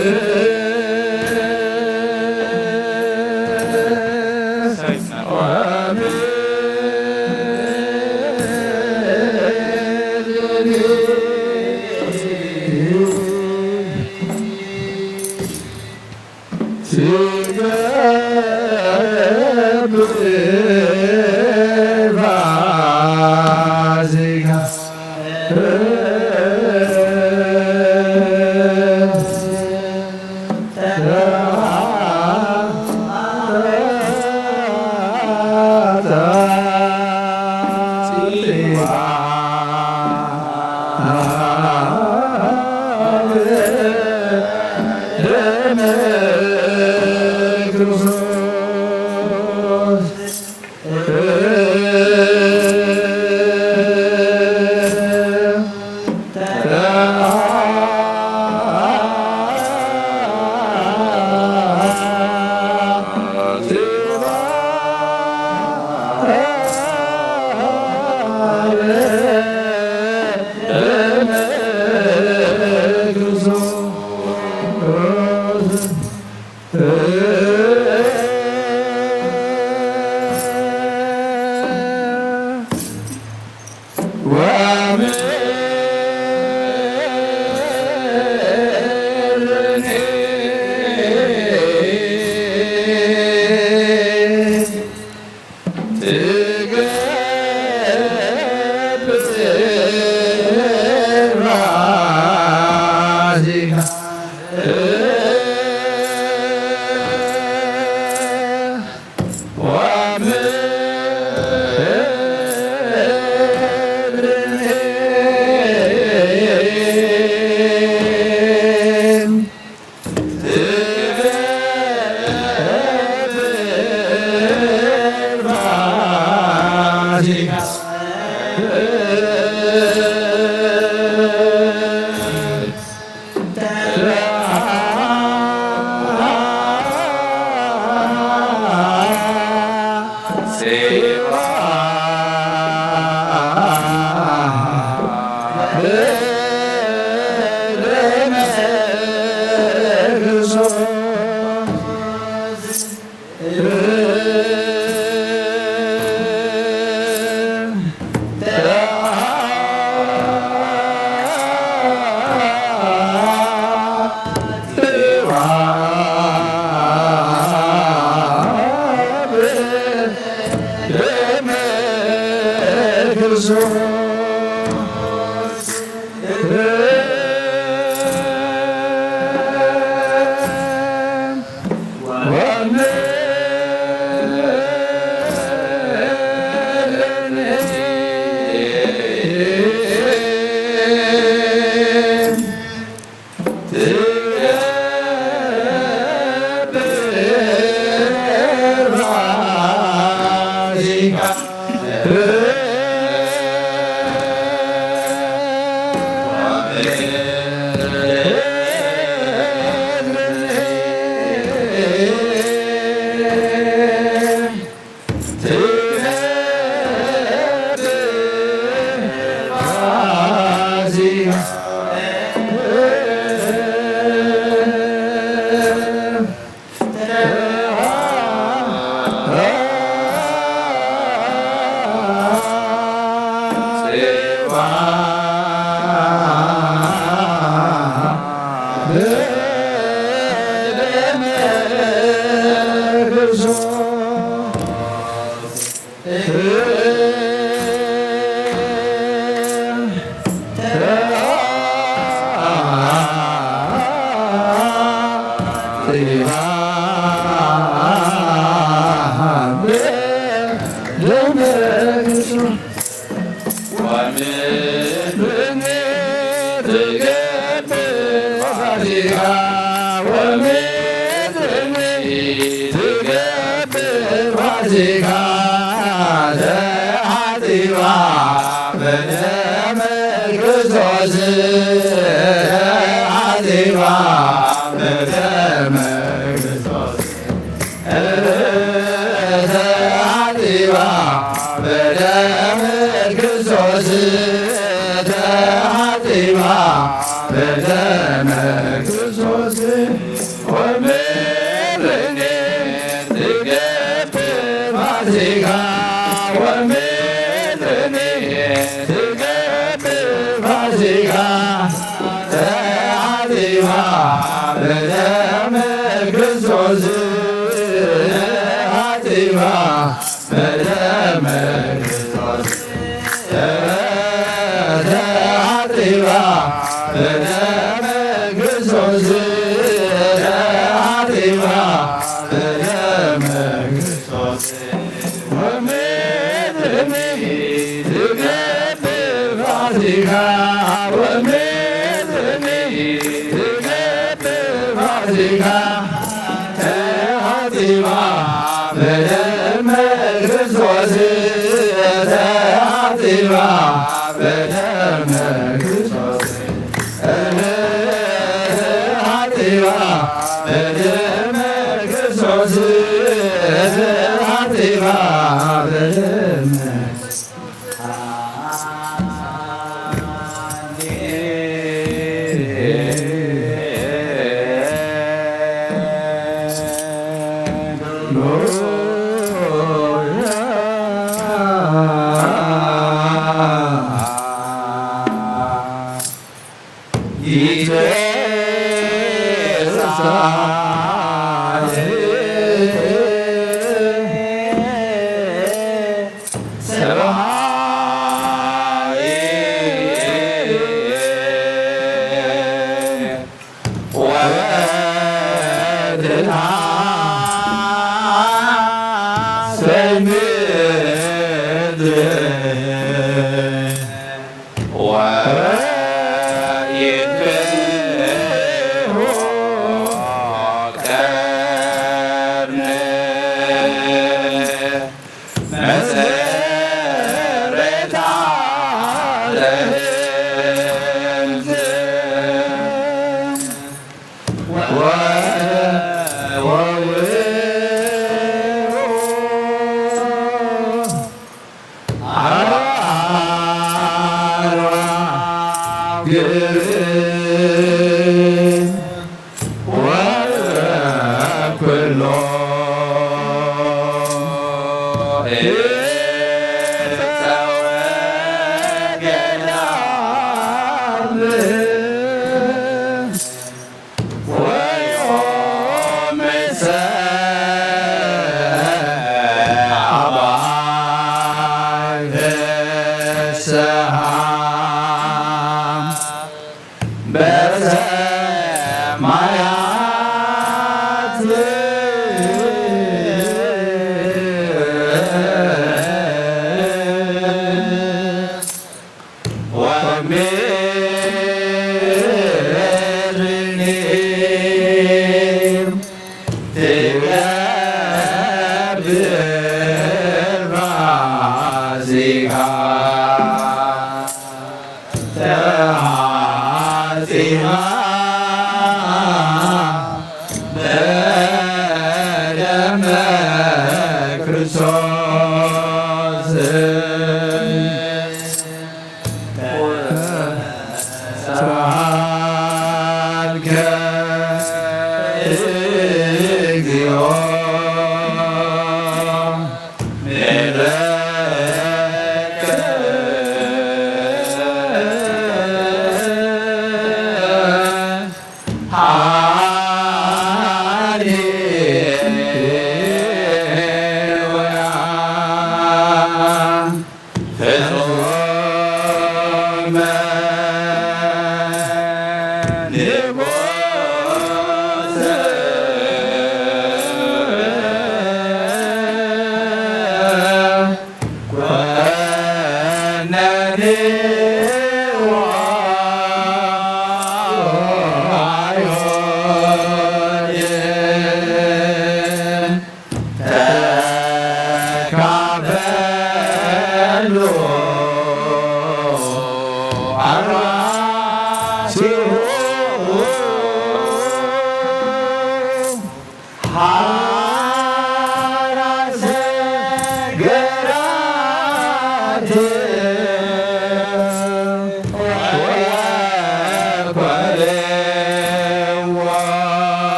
ፋሲካ ተሓጺባ በደመ ክርስቶስ፣ ተሓጺባ በደመ ክርስቶስ፣ ተሓጺባ በደመ ክርስቶስ፣ ተሓጺባ በደመ በደመ ክርስቶስ ተሐጺባ በደመ ክርስቶስ ተሐጺባ በደመ ክርስቶስ ተሐጺባ በደመ ክርስቶስ ወምድርኒ ትገብር ፋሲካ ወምድርኒ ትገብር ፋሲካ ተሐጺባ በደመ ክርስቶስ ተሐጺባ በደመ ክርስቶስ ተሐጺባ በደመ ክርስቶስ ተሐጺባ በደመ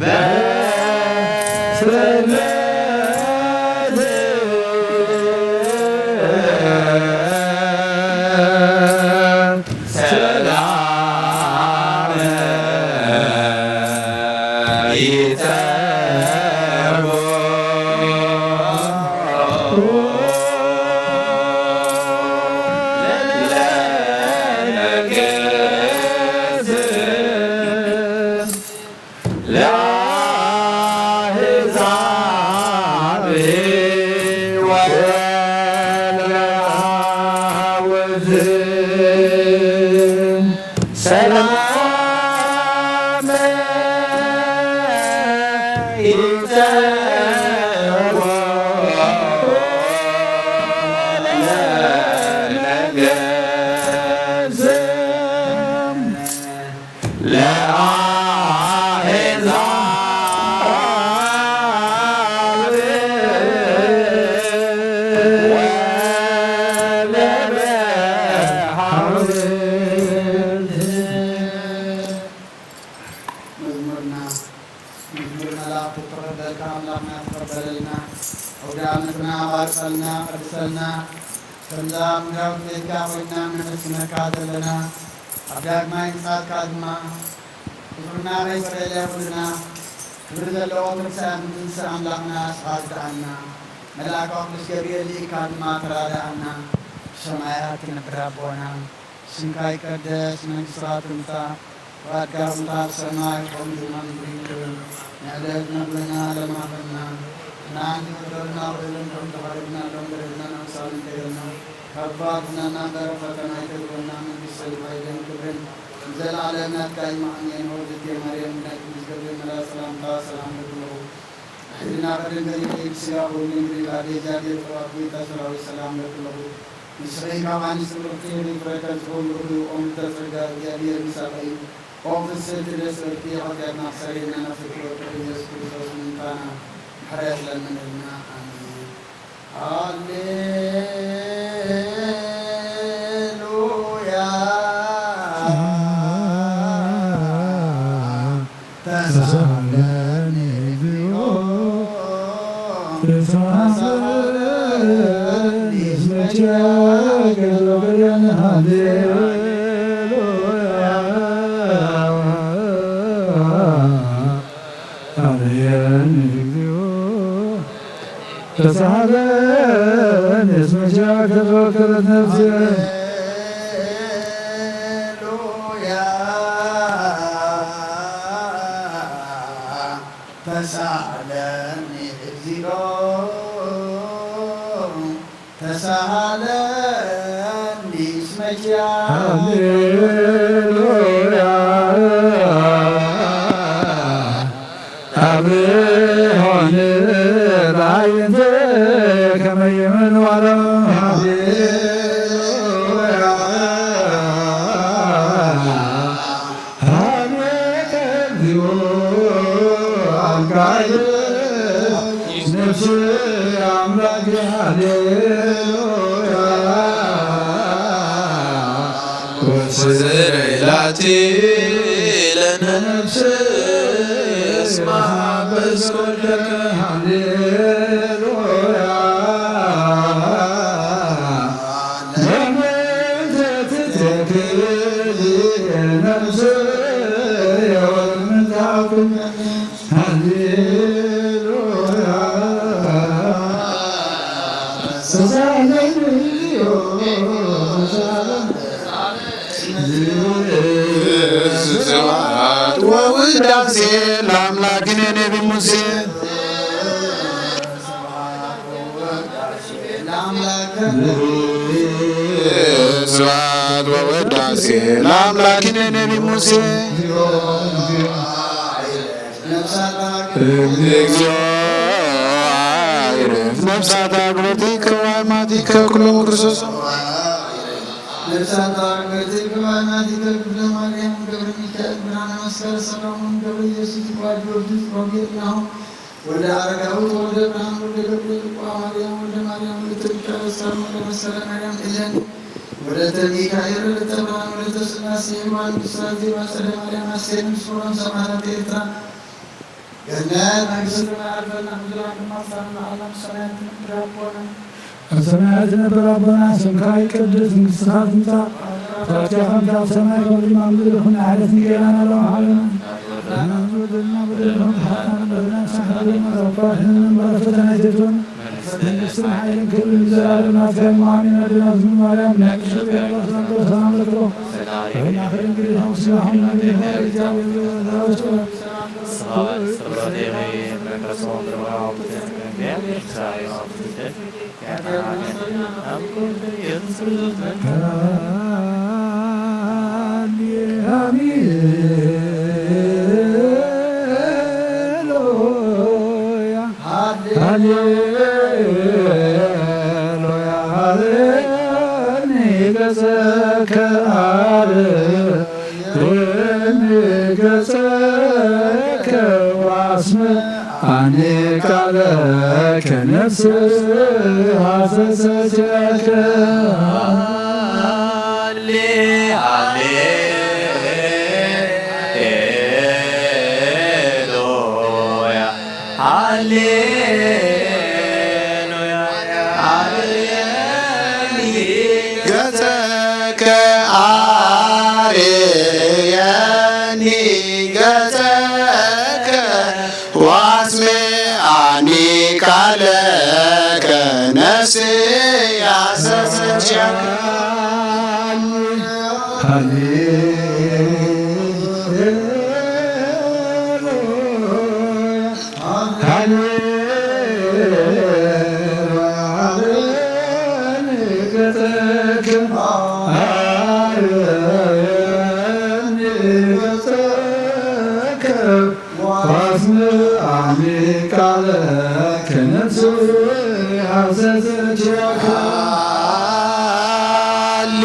በስለት ሰላም ይጸቦ ለነገስ ለአሕዛብ ወለአወዝ ሰላም ይጸቦ ለነገስ ለአሕዛብ ወለበሃውዝ። መዝሙርና፣ መዝሙር መላእክት ተቐበልካ ኣምላኽና ተቐበለልና። ኣውደ ዓመትና ባርኸልና፣ ቀድሰልና። ከምዛ ምድራዊት ቤትካ ኮይንና ነመስግነካ ዘለና፣ ኣብ ዳግማይ ምጽኣትካ ድማ ክብርና ከይፈለየ ኩልና ክብሪ ዘለዎ ትንሳኤ ምትንስእ ኣምላኽና ስብሐት ይግበኣልና። መልኣካ ቅዱስ ገብርኤል ልኢካ ድማ ተራድኣና። ብሰማያት ትነብር ኣቦና፣ ስምካ ይቀደስ፣ መንግስትኻ ትምጻእ፣ ፍቓድካ ትምጻእ ብሰማይ ከምኡ ድማ ምድሪ ትኹን። ንዕለት መግብና ለማኸና ንዓንዲ ወደልና ወደለን ከም ተኸደግና ሎም በደልና ንክሳብ እንተገልና ካብ ክፋት ዝናና እምበር ፈተና ኣይተግበና። መንግስትን ሓይልን ክብርን ንዘለዓለም ናትካ እዩ። ኣሜን። ወግዝእትየ ማርያም ምልዕቲ ምስ ገብርኤል መልኣክ ሰላምታ ሰላም ለክለኹ ሕልና ቀደም ገሊሌ ብስጋ ኩሉ ድንግል ኣደ እግዚኣብሔር ጸባኦት ጌታ ሰራዊት ሰላም ለክለኹ። ንስኺ ካብ ኣንስቲ ብርክቲ ኢኺ፣ ፍረ ከርሥኺ ብሩክ እዩ። ኦም ልደተ ጸጋ፣ እግዚኣብሔር ምሳኺ እዩ። ኦም ፍስሕቲ ደስ በልኪ፣ ኃጢአትና ክሰረየልና ናፍቅቲ ወድኺ ኢየሱስ ክርስቶስ ምእንታና ምሕረት ለምንልና። ኣሜን። ሃሌሉያ። ተሳለኒ እግዚኦ፣ ተሳለኒ እስመ ኪያከ ዘበለን። ሃሌሉያ። ሃሌሉያ። ተሳሃለኒ እስመ ኪያከ ተወከለት ነፍሴ። ሃሌሉያ። ተሳሃለኒ እግዚኦ፣ ተሳሃለኒ እስመ ኪያከ። ሃሌሉያ። አብሆነ ለአዕይንተ ከመ ይመኑ አራም። ሃሌሉያ። ሃሌከ እግዚኦ አብቃየ ነፍስ አምላክ። ሃሌሉያ። ወስር ኢላቲ ለነፍስ እስማ በስኮለከ። ሃሌሉያ። ለምን ትትክል ነፍስ የወልምታኩም። ሃሌሉያ። ስብሐት ወውዳሴ ለአምላክነ ነቢ ሙሴ። ስብሐት ወውዳሴ ለአምላክነ ነቢ ሙሴ። እግዚኦ አይርፍ ነፍሳት አግብርቲከ ወአማቲከ ኩሎም ክርስቶስ። ነፍሳት አግብርቲከ ወአማቲከ ክፍለ ማርያም ገብረ ሚካኤል ብርሃነ መስቀል ሰሎሞን ገብረ ኢየሱስ ይባል ጊዮርጊስ ሮጌል ናሆም ወልደ አረጋዊ ተወልደ ብርሃን ወልደ ገብርኤል እቋ ማርያም ወልደ ማርያም ወልደ ሚካኤል እስካር ወልደ መሰለ ማርያም ኤለን ወለተ ሚካኤል ወለተ ብርሃን ወለተ ሥላሴ ሔዋን ብስራት ዜማ ጸደ ማርያም አስቴር ምስሮም ሰማዕታት ኤርትራ። ገነት መንግስቲ ሰማይ ኣርፈና፣ ምድራን ድማ ፍታሕና ዓለም ሰማያት ትነብር ኣቦና። ኣብ ሰማያት ትነብር ኣቦና፣ ስምካ ይቀደስ፣ መንግስትኻ ትምጻእ፣ ፈቃድካ ከምቲ ኣብ ሰማይ ከምኡ ድማ ኣብ ምድሪ ትኹን። ንዕለትና እንጌራና ሎሚ ሃበና፣ በደልና በደልና በደልና ሓጣን በደልና ሳሕና በደልና ዘውፋሕን በረፈተና ይትቱን መንግስትን ሓይልን ክብርን ንዘለኣለም ናትካ እዩ። ኣሜን። ኣዴና ዝኑ ማርያም ናይ ቅዱስ ገብርኤል ሰላምታ ሰላም ለክቦ። ሰላም ለኪ። ሃሌሉያ፣ ሃሌሉያ፣ ሃሌሉያ። ገጸከ አርየኒ ገጸከ ወአስምዓኒ ቃለከ ነፍስየ ሐሰሰትከ። ሃሌ ሃሌ ሃሌሉያ፣ ሃሌሉያ። አርየኒ ገጸከ፣ አርየኒ ገጸከ፣ ወአስምዓኒ ቃለከ፣ ነፍስየ ሐሰሰትከ። ሃሌሉያ፣ ሃሌሉያ። አርየኒ ገጸከ፣ አርየኒ ገጸከ፣ ወአስምዓኒ ቃለከ ነፍስየ ሐሰሰትከ። ሃሌ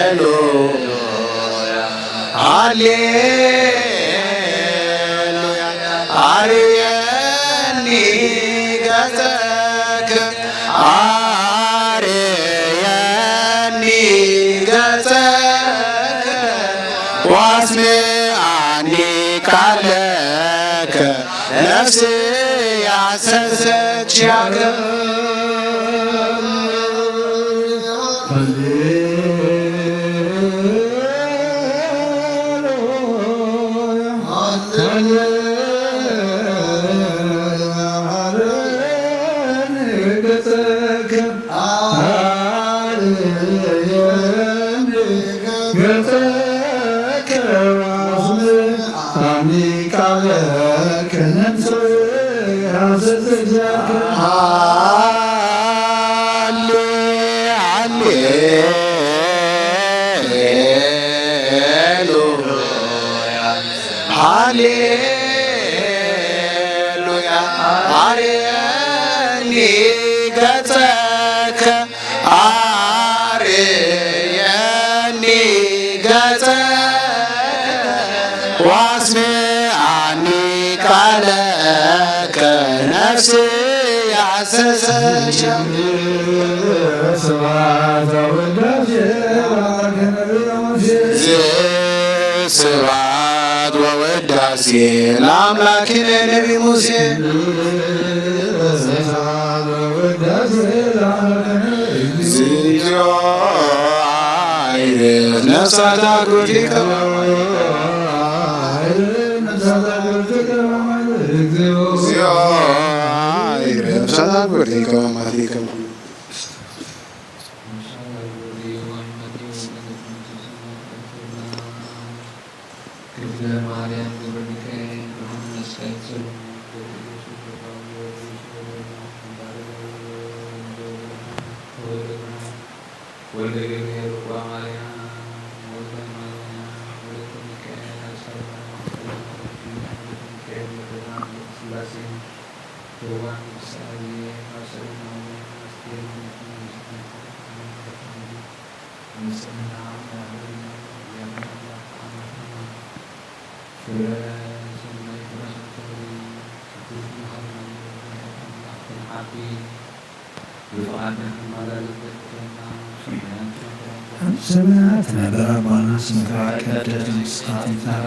ሃሌሉያ፣ ሃሌሉያ። አርየኒ ገጸከ፣ አርየኒ ገጸከ፣ ወአስምዓኒ ቃለከ፣ ነፍስየ ሐሰሰትከ። ሃሌ ሃሌ ሃሌሉያ። አርየኒ ገጸከ፣ አርየኒ ገጸከ፣ ወአስምዓኒ ቃለከ፣ ነፍስየ ሐሰሰትከ። ስብሐት ወውዳሴ ለአምላክነ ነቢይ ሙሴ። ስብሐት ወውዳሴ ለአምላክነ ነቢይ ሙሴ። ስብሐት ወውዳሴ ለአምላክነ እግዚኦ አይርፍ ነፍሳት አጉዲከ። እግዚኦ አይርፍ ነፍሳት አጉዲከ። ክፍለ ማርያም ገብረ ሚካኤል ብርሃነ መስቀል ሰሎሞን ገብረ ኢየሱስ ገብረ ጊዮርጊስ ገብረ ኖህ ወልደ ብርሃን ተወልደ ብርሃን ወልደ ገብርኤል ሩቋ ማርያም ወልደ ማርያም ወለተ ሚካኤል አሰረ ማርያም ወለተ ሚካኤል ወለተ ብርሃን ወለተ ሥላሴ የዋህ ንጉሠ አብየ አሰረ ማርያም አስቴር ወለተ መንግሥት ንጽሕና ያህል ነው። የአምላክ አማት ነው። ፍረ ሰናይ ፍረ ሰናይ ቅዱስ መሐረና የእግዚአብሔር አምላክ ተንዓቢ ብፍቓድና ክንመላለስ ዘክረና ሰናያን ፍረ ሰማያት ነበር ኣቦና፣ ስምካ ይቀደስ፣ መንግስትኻ ትምጻእ፣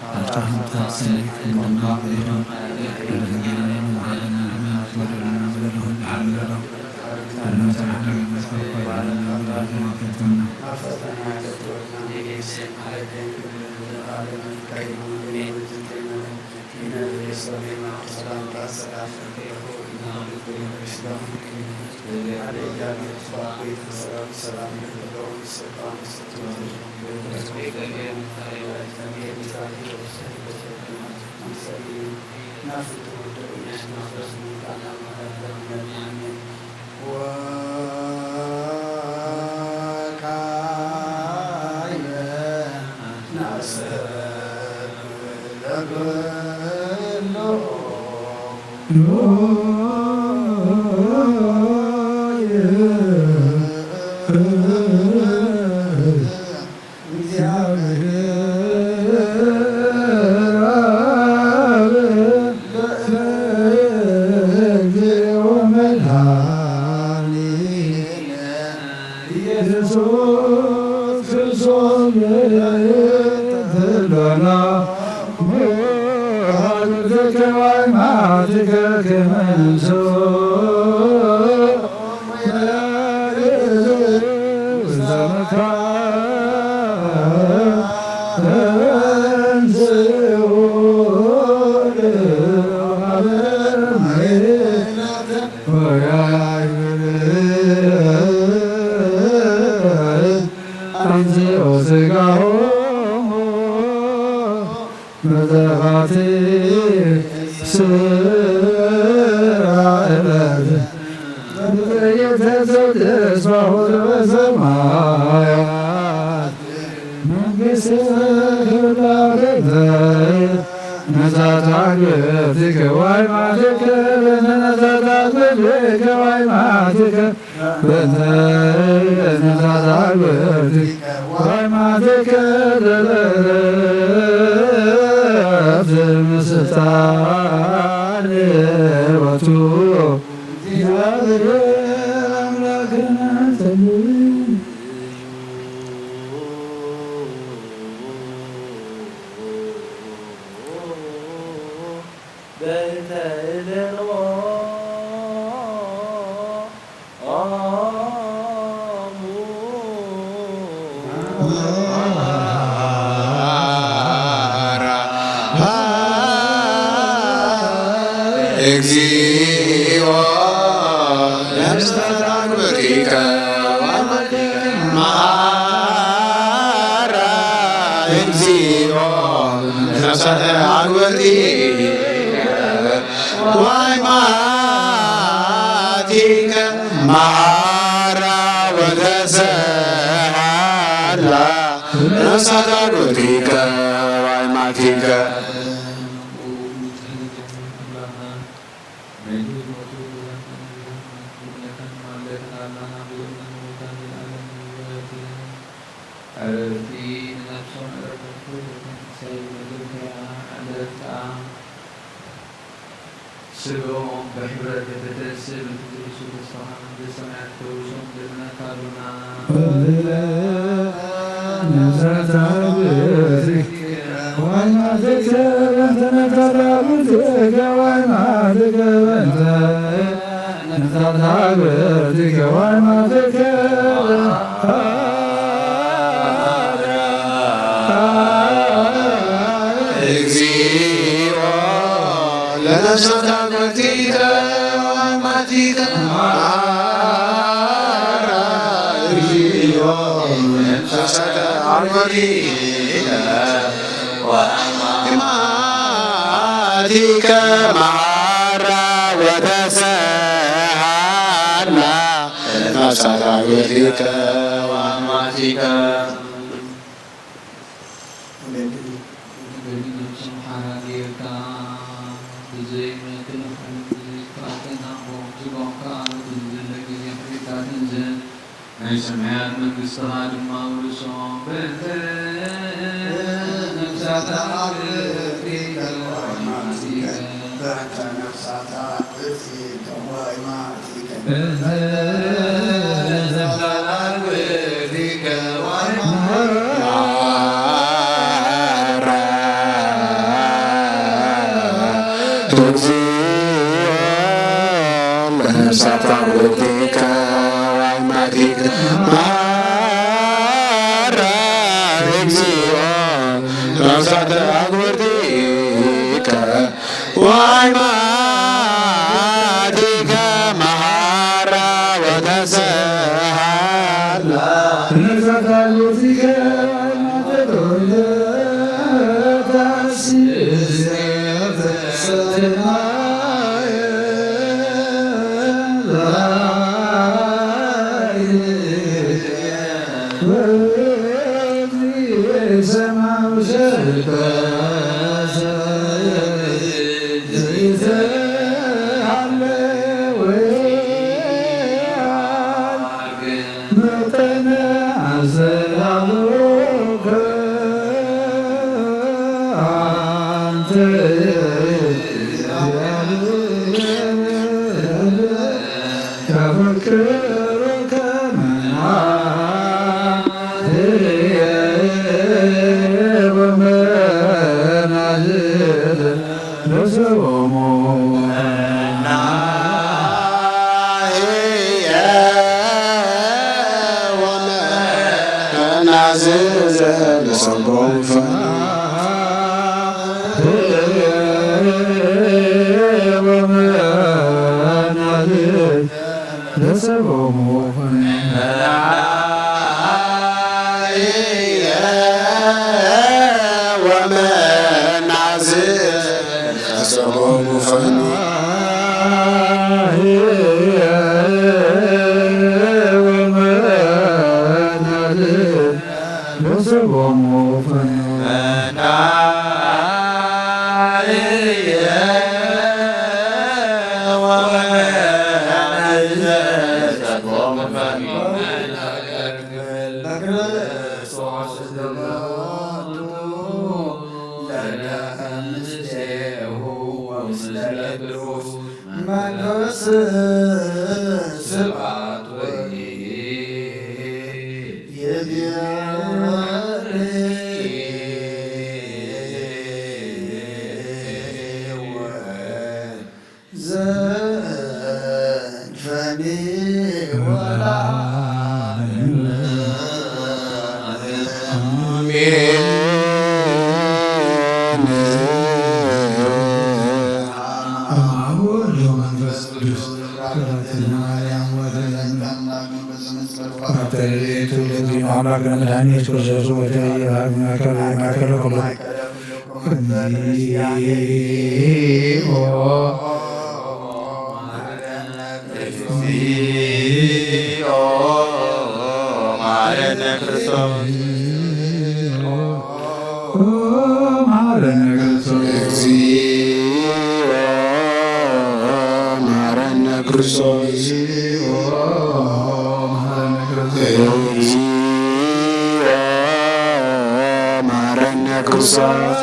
ቃልካ ከም ትምጻእ ብሰማይ ከምኡ ድማ ኣብ ምድሪ ትኹን። ዕለታና ሀበነ ዮም፣ ወሀበነ ንሕና በደለነ በደለ ኩሉ ሓለሎ። እግዚኦ ለምስጋናትከ መሐራ። እግዚኦ ለምስጋናትከ ወማቲከ መሐራ ወተሰሃላ። ነፍሳት ኣግብርቲከ ወማቲከ። ዕረፍቲ ንነፍሶም ዕረፍቲ ትንሳኤ መግብከ ዕለት ከኣ ስግኦም ብሕብረት ከተተንስእ በቲ ትሕሱ ተስፋኻ መንግስተ ሰማያት ተውርሶም ንለምነካ ኣሎና። እግዚኦ ለነፍሳት ኣግብርቲከ ወማቲከ መሐራ። እግዚኦ ለነፍሳት ኣግብርቲከ ወማቲከ መሐራ ወተሰሃላ። ነፍሳት ኣግብርቲከ ወማቲከ። ንገድል ነብሶም ሓራ ጌርካ ብዘይ መክልኻልን ብዘይ ክፍኣትን ኣቦም ዝጎምካ በቲ ዝድለ ግዜ ክሪታትን ዝን ናይ ሰማያት መንግስትኻ ድማ ውርሶም። በእንተ ነፍሳት ኣግብርቲከ ወማቲከ። በእንተ ነፍሳት ኣግብርቲከ ወማቲከ። በእንተ ነፍሳት ኣግብርቲከ እግዚኦ ለነፍሳት ኣግብርቲከ ወአዕማዲከ መሐራ። እግዚኦ ነፍሳት ኣግብርቲከ ወአዕማዲከ መሐራ ወተሰሃላ። ነፍሳት ኣግብርቲከ መጠነ አስተዳድሮከ አንተ ያፈቅሮከ መናህየ ወመናዝል ለሰቦሙ። ለሰቦሙ ወመናዝል ለሰቦሙ ፈኑ። ለሰቦሙ ፈኑ። መንፈስ ስብሐት ወይ ዘንፈኒ ወላ አሜን። አብ ወወልድ ወመንፈስ ቅዱስ። ማርያም ወደ አምላክ መድኃኒት ክርስቶስ ወደ ማእከለ ማእከለ ኩሉ እግዚኦ መሐረነ ክርስቶስ። መሐረነ ክርስቶስ። እግዚኦ መሐረነ ክርስቶስ። መሐረነ ክርስቶስ። እግዚኦ መሐረነ ክርስቶስ።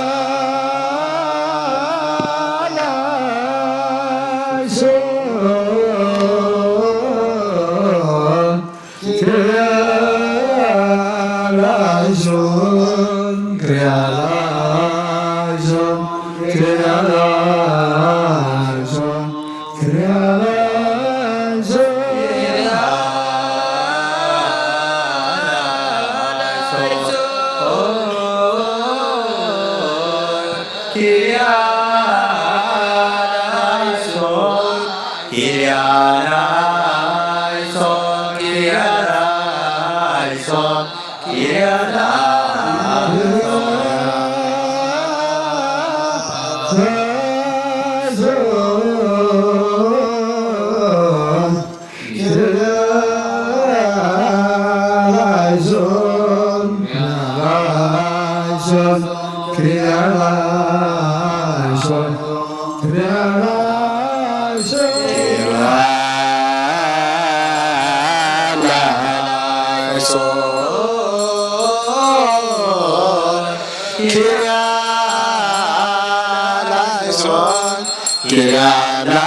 ኪርያላይሶን፣ ኪርያላይሶን፣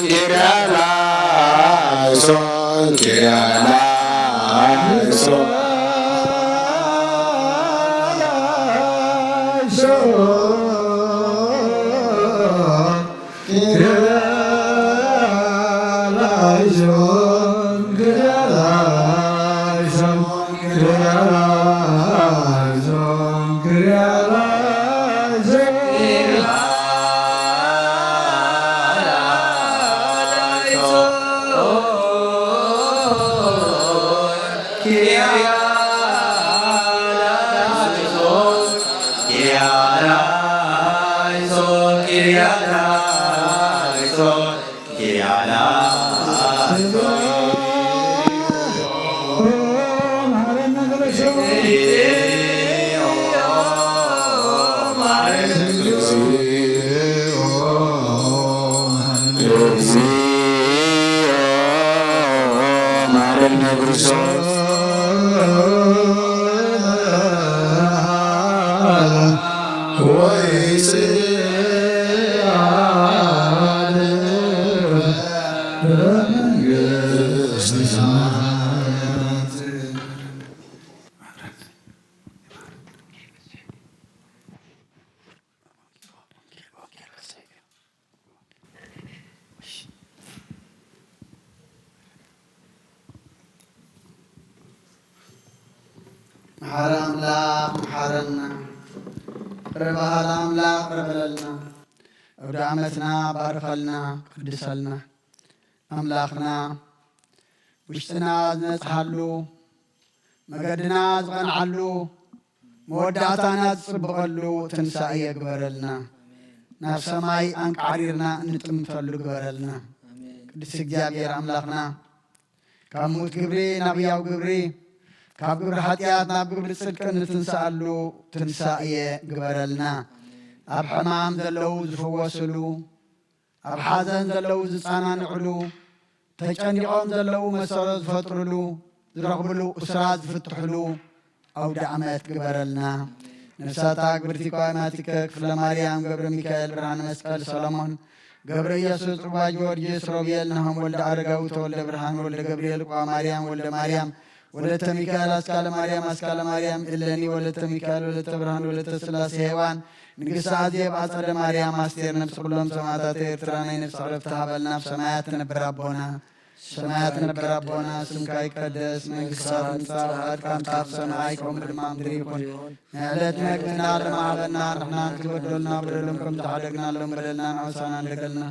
ኪርያላይሶን፣ ኪርያላይሶን። ወይስዓድ በመንግስተ ሰማያት። መሓሪ ኣምላኽ መሓረና፣ ቅረ በሃሊ ኣምላኽ ቅረ በለልና፣ ኣውደ ዓመትና ባርኸልና፣ ቅድሰልና። ኣምላኽና ውሽጥና ዝነጽሃሉ፣ መገድና ዝቐንዓሉ፣ መወዳእታና ዝጽብቐሉ ትንሳኤ ግበረልና። ናብ ሰማይ ኣንቃዕሪርና እንጥምተሉ ግበረልና። ኣሜን። ቅዱስ እግዚኣብሔር ኣምላኽና፣ ካብ ሙት ግብሪ ናብ ህያው ግብሪ፣ ካብ ግብሪ ሓጢኣት ናብ ግብሪ ጽድቂ እንትንስኣሉ ትንሳኤ ግበረልና። ኣብ ሕማም ዘለዉ ዝፍወስሉ፣ ኣብ ሓዘን ዘለዉ ዝጸናንዕሉ፣ ተጨኒቖም ዘለዉ መሰረት ዝፈጥርሉ፣ ዝረኽብሉ እስራት ዝፍትሕሉ ኣውደ ዓመት ግበረልና። ነፍሳታ ግብርቲ ኳማቲከ ክፍለ ማርያም፣ ገብረ ሚካኤል፣ ብርሃነ መስቀል፣ ሰሎሞን፣ ገብረ ኢየሱስ፣ ዑባ ጊዮርጊስ፣ ሮቤል፣ ናሆም፣ ወልደ ኣረጋዊ፣ ተወልደ ብርሃን፣ ወልደ ገብርኤል፣ ቋ ማርያም፣ ወልደ ማርያም፣ ወለተ ሚካኤል፣ ኣስካለ ማርያም፣ ኣስካለ ማርያም፣ እለኒ፣ ወለተ ሚካኤል፣ ወለተ ብርሃን፣ ወለተ ስላሴ፣ ሄዋን፣ ንግስቲ ኣዜብ፣ ኣጸደ ማርያም፣ ኣስቴር፣ ነፍሲ ኩሎም ሰማዕታት ኤርትራ ናይ ነፍሲ ዕረፍቲ ሃበልና። ኣብ ሰማያት ትነብር ኣቦና፣ ሰማያት ትነብር ኣቦና፣ ስምካ ይቀደስ፣ መንግስትካ ትምጻእ፣ ፍቃድካ ትምጻእ፣ ኣብ ሰማይ ከምኡ ድማ ምድሪ ይኹን። ንዕለት መግብና ለማሃበና፣ ንሕና ንክበደሉና በደሎም ከም ዝሓደግናሎም በደልና ንኣውሳና እንደገልና፣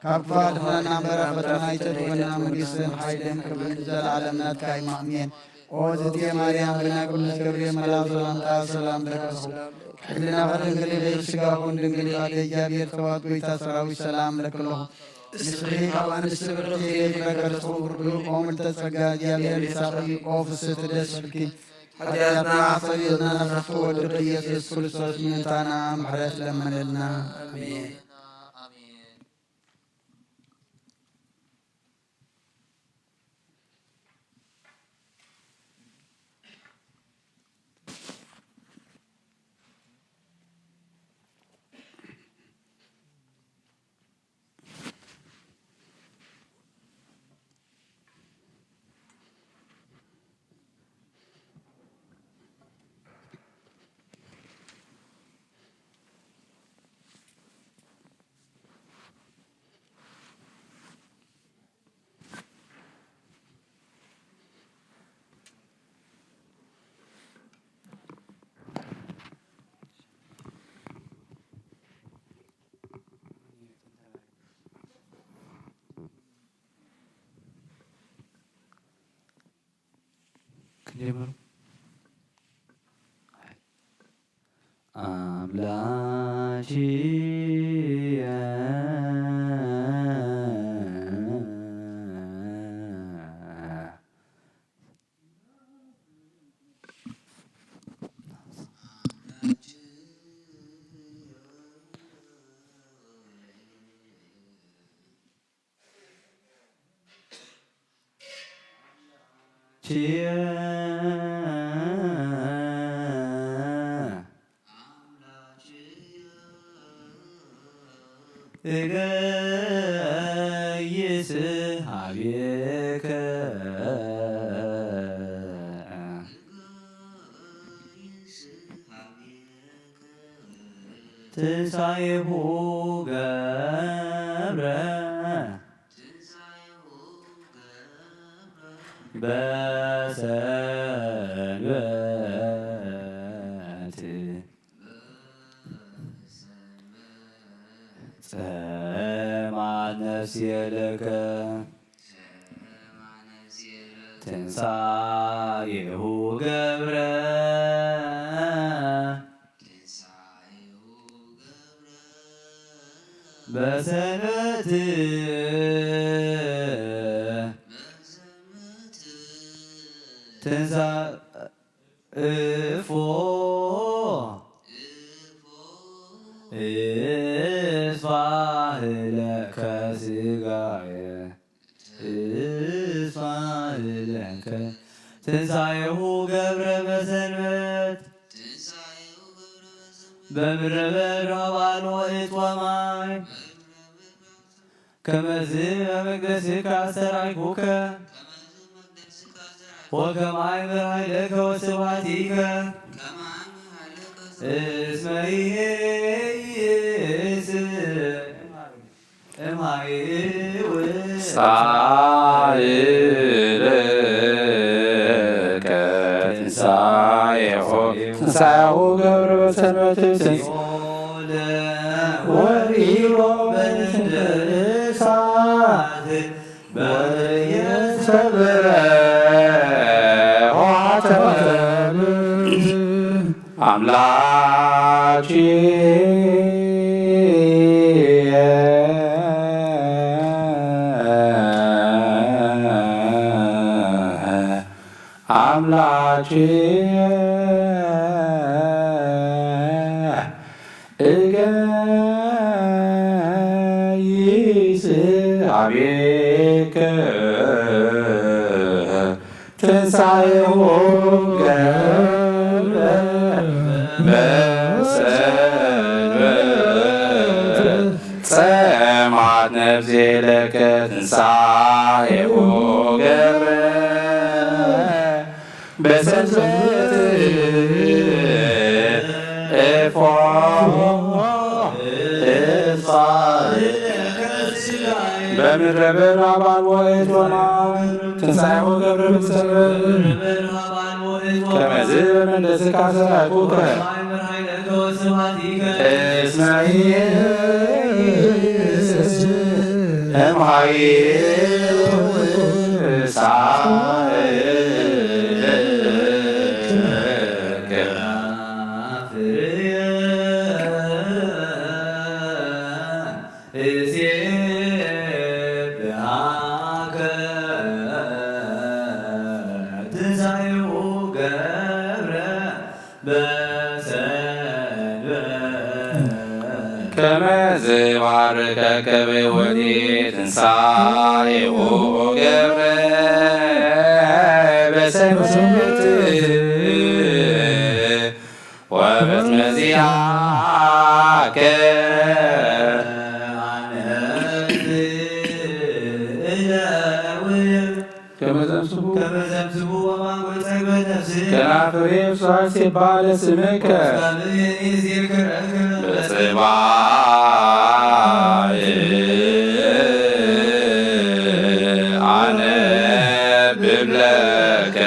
ካብ ክፉ ኣድሕነና እምበር ኣብ ፈተና ኣይተእትወና፣ መንግስትን ሓይልን ክብርን ንዘለኣለም ናትካ እዩ። ኣሜን። ኦ ዝእቲ ማርያም፣ ብናይ ቅዱስ ገብርኤል መልኣክ ሰላምታ ሰላም ለኪ፣ ሕሊናኺ ድንግል እዩ፣ ስጋኹን ድንግል እዩ፣ ኣደ እግዚኣብሔር፣ ተዋሕዶ ጎይታ ሰራዊት ሰላም ለኪ ኣለኹ። ንስኺ ካብ ኣንስቲ ብርኽቲ ኢኺ፣ ፍረ ከርስኺ ብሩኽ እዩ። ኦ ምልዕተ ጸጋ፣ እግዚኣብሔር ምሳኺ እዩ። ኦ ፍስሕቲ ደስ ይበልኪ፣ ሓጢኣትና ኣስተሰርየልና፣ ናብቲ ወድኺ ኢየሱስ ክርስቶስ ምእንታና ምሕረት ለመነልና። ኣሜን። ክንጀምር። ኣምላኪየ እገይስ ሀቤከ። ትንሳኤሁ ገብረ በሰንበት ጸማት ነፍስየ ለከ። ትንሳኤሁ ገብረ በሰንበት ትንሳ-፣ እፎ እፋህ ለከ ስጋየ እፋህ ለከ ትንሳኤሁ ገብረ በሰንበት። በምድረ በዳ ባልዎ እት ወማይ ከመዝ በመቅደስካ ኣስተርኣይኩከ ወከማይ በሃይለከ ወስብሐቲከ እስመ ይእስ እምሃይው ሳይለከ ትንሳኤሁ ትንሳኤሁ ገብረ በሰንበት ትንስ ወሪሮ በእሳት በየሰበረ ሆሃተ አምላኬ አምላኬ እገይስ ሀቤከ ትንሳኤሁ ገብረ በሰንበት ጸማት ነፍሴ ለከ ትንሳኤሁ ገብረ በሰንበት እፎ እጻ በምድረ በዳ ባልዎ እት ወማይ ትንሳኤሁ ገብረ በሰንበት ከመዝ በመንደስካ ሰራይኩከ እስመ ይእስ እምሃይሳይለከ እሴብሐከ ትንሳኤሁ ገብረ በሰንበት ከመ ዝባርከከ በሕይወቴ ትንሳኤሁ ገብረ በሰንበት ወበስመ ዚአከ አነጽ እደዊ ከመ ዘምስቡ ከመ ዘምስቡ ወማንጎ ጸግበ ነፍስ ከናፍሬ ፍስሐ ሲባለ ስምከ በጽባሕ አነብብ ለከ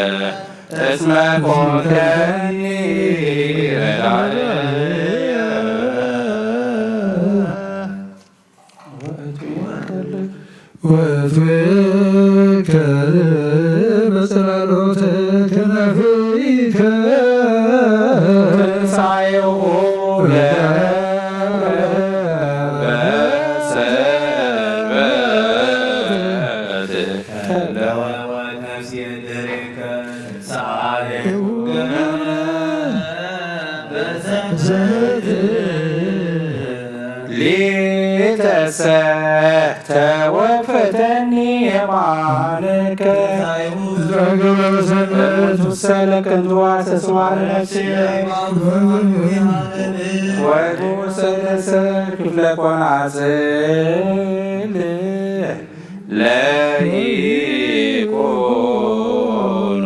እስመ ኮንከኒ ረዳየ ወእትቤከ በጸላሎተ ከናፍሪከ ትንሳኤሁ በሰንበት ለወወት ነፍሴ ድሬከ ትንሳኤሁ ገብረ በሰንበት ሊተሰ ተወፈተኒ የማንከ ሰለ ከንቱ አሰስዋረ ነፍሴ ወቱ ሰለሰ ክፍለ ቆናጽል ለይኩኑ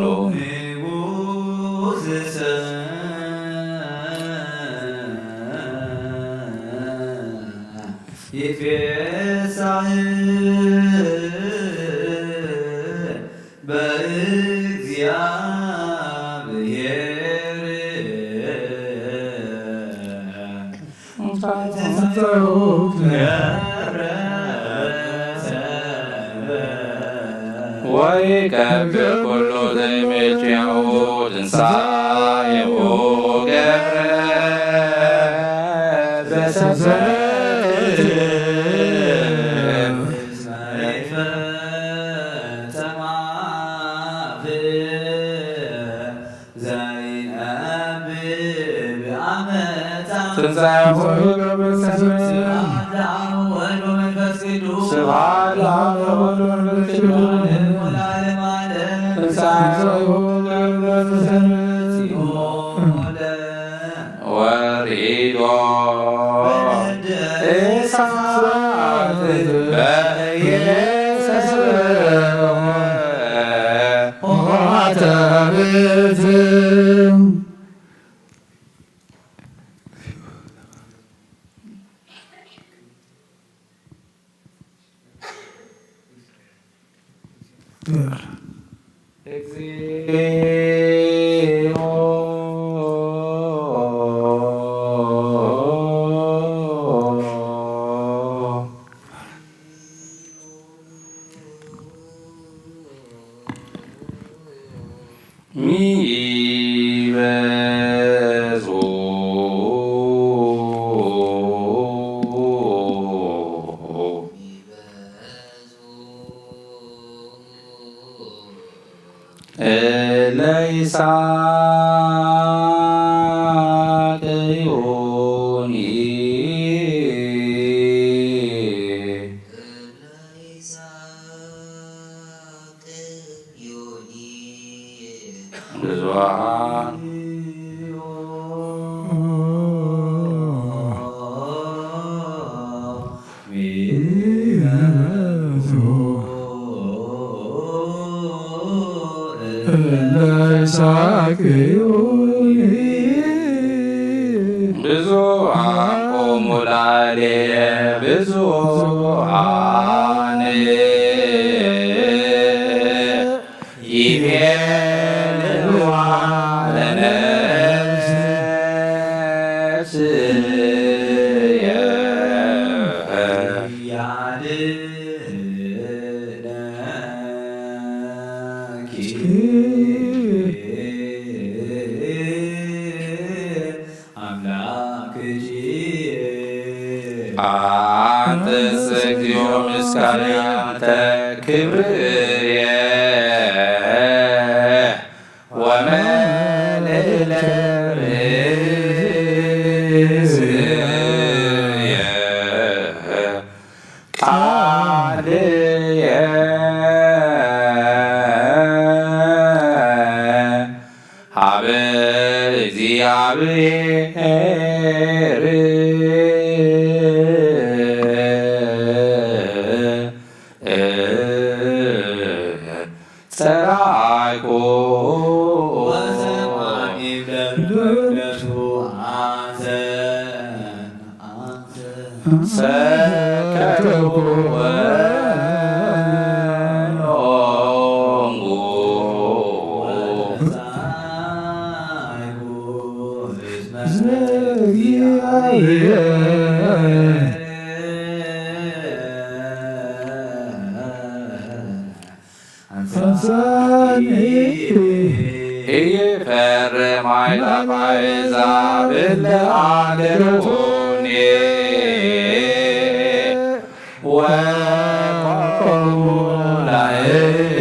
ይትፌሳህ በእግዚአብሔር ወይከብር ኩሉ ዘይመችያው ትንሳኤሁ ገብረ ዘሰሰት ዘይነብብ ዓመታ ትንሳኤሁ ገብረ ሰንበት ስብሐት ለአብ ወወልድ ወመንፈስ ቅዱስ ስብሐት ለአብ ወወልድ ወመንፈስ ቅዱስ ለዓለመ ዓለም ትንሳኤሁ ገብረ ሰንበት ሲኦል ሪዶ እሳት በየሰብእ ሆሃተ ብእትም። እግዚኦ። ሚበዙ እለ ይሳቅዩኒ። ብዙኃን እለ ይሳቅዩኒ። ብዙኃን ቆሙ ላዕሌየ ብዙኃን ይቤልዋ ለነፍስየ። ያድነኪ አምላክኪ። አንተሰ እግዚኦ ምስጋናየ አንተ ክብርየ ወመልእልተ ርእስየ ቃልየ ሀበ እግዚአብሔር ጸራይኩ። ወሰማኒ በሉ መቅደሱ አንተ ሰከብኩ ወኖንኩ። ኢይፈርም ኃይለ አሕዛብ እለ አገሩኒ ወቆሙ ላዕሌየ።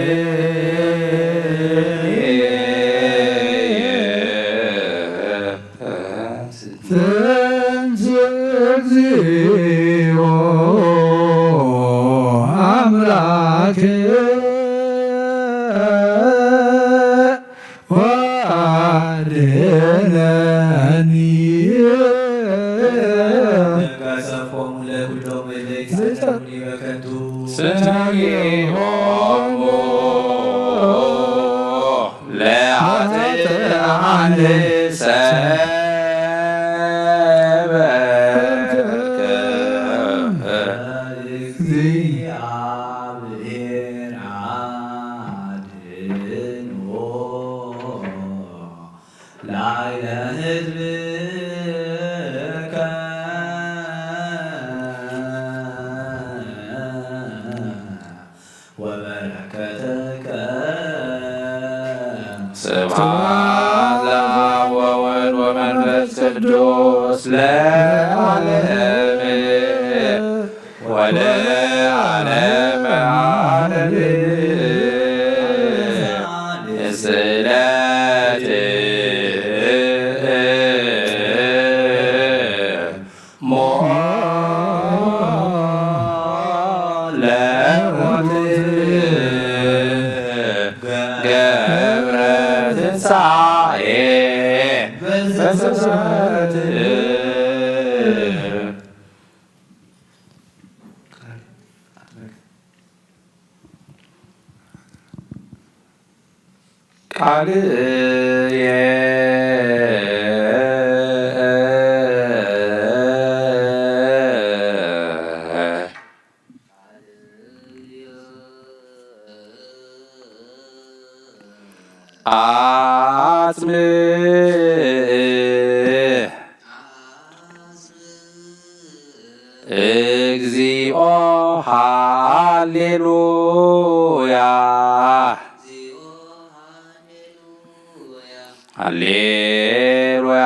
ተንሥእ እግዚኦ አምላክነ ወአድኅነኒ። ከሰፎሙ ለኩሎም እለ ይሳቀዩኒ በከንቱ። ስምዒሆሙ ለኃጥኣን ሰበከ። እግዚአብሔር አድኖ ላዕለ ሕዝብከ ወበረከትከ። ስብሐት ለአብ ወወልድ ወመንፈስ ቅዱስ ለዓለም ወለዓለመ ዓለም። ስእለት ሞት ለሞት ገብረ ትንሣኤ በሰንበት ካልእየ ኣጽምእ እግዚኦ ሃሌሉያ ሃሌሉያ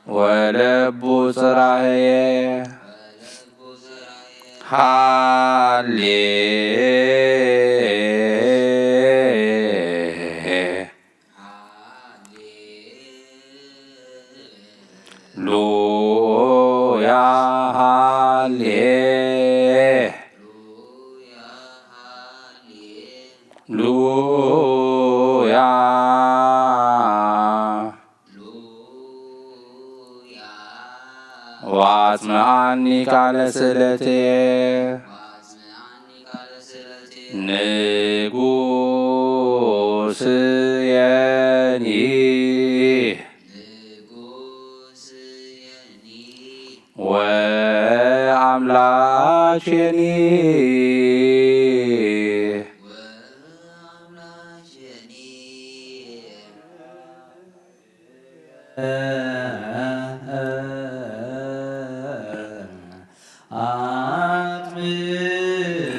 ወለቡ ጽራህየ ሃሌ ሉያ ሃሌ ሉያ ወአጽምዓኒ ቃለ ስእለትየ ንጉስየኒ ወአምላኬኒ አጥምቅ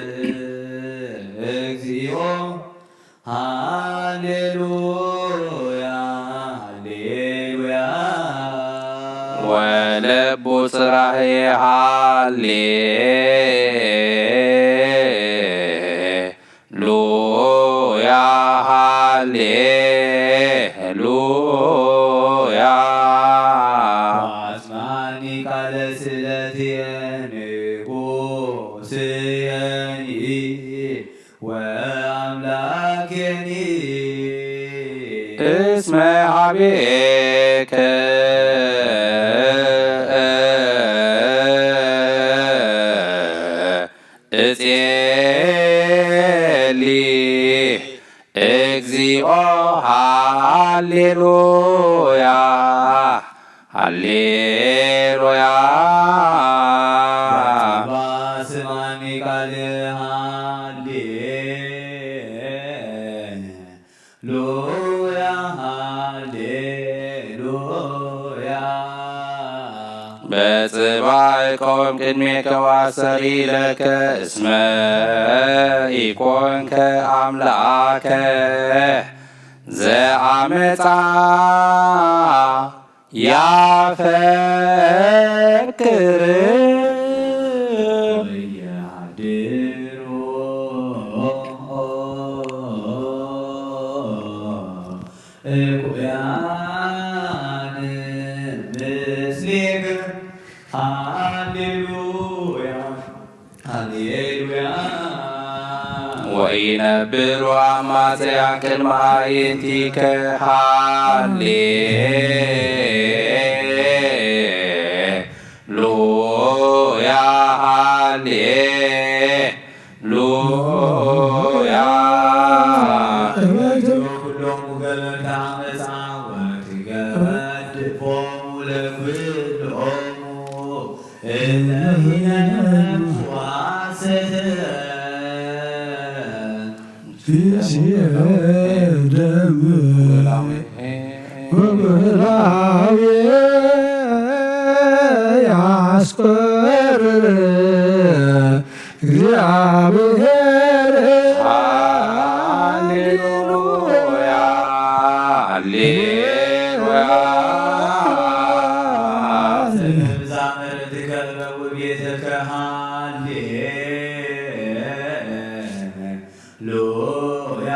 እግዚኦ ሃሌሉያ ሃሌሉያ ወለቡ ጽራህየ ሃሌ ሉያ ሃሌ ሉያ አጽናኒ ቃለ ስእለትየ ንጉስየኒ ወአምላኬኒ እስመ ሀቤከ እጼሊ እግዚኦ ሃሌሉያ ሃሌሉያ። ስማኒ ቃል ሃሌ ሉያ ሃሌሉያ። በጽባሕ እቆም ቅድሜከ ወአስተሪ ለከ እስመ ኢኮንከ አምላከ ዘአመፃ ያፈቅር ወያድሮ እኩያን ምስሌከ። ሃሌሉያ ሃሌሉያ። ወኢነብሩ አማጽያን ቅድመ አዕይንቲከ። ሃሌ ሉያ ሃሌ ሉያ። ኩሎሙ ገበርታ መጻወቲ ገድፎሙ ለኩሎሙ እለ ኢነነሱ ሐሰተ። ኪስየ ደም ወላዌ ያስቆር እግዚአብሔር። ሃሌሉያ ሃሌሉያ። መዛምር ትከበቡ ቤተከ ሃሌ ሉያ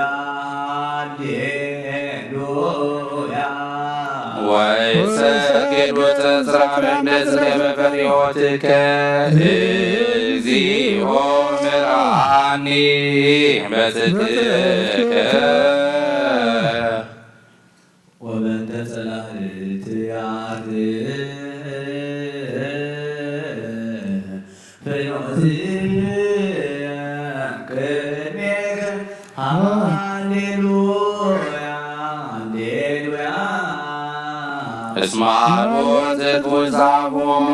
ሃሌሉያ። ወእሰግድ ወተጽራ መቅደስከ በፈሪሆትከ። እግዚኦ ምርዓኒ በጽድቅከ። ወበእንተ ጸላእትያ ፍኖት ሃሌሉያ፣ ሃሌሉያ። እስመ አልቦ ዘትውሳቦሙ።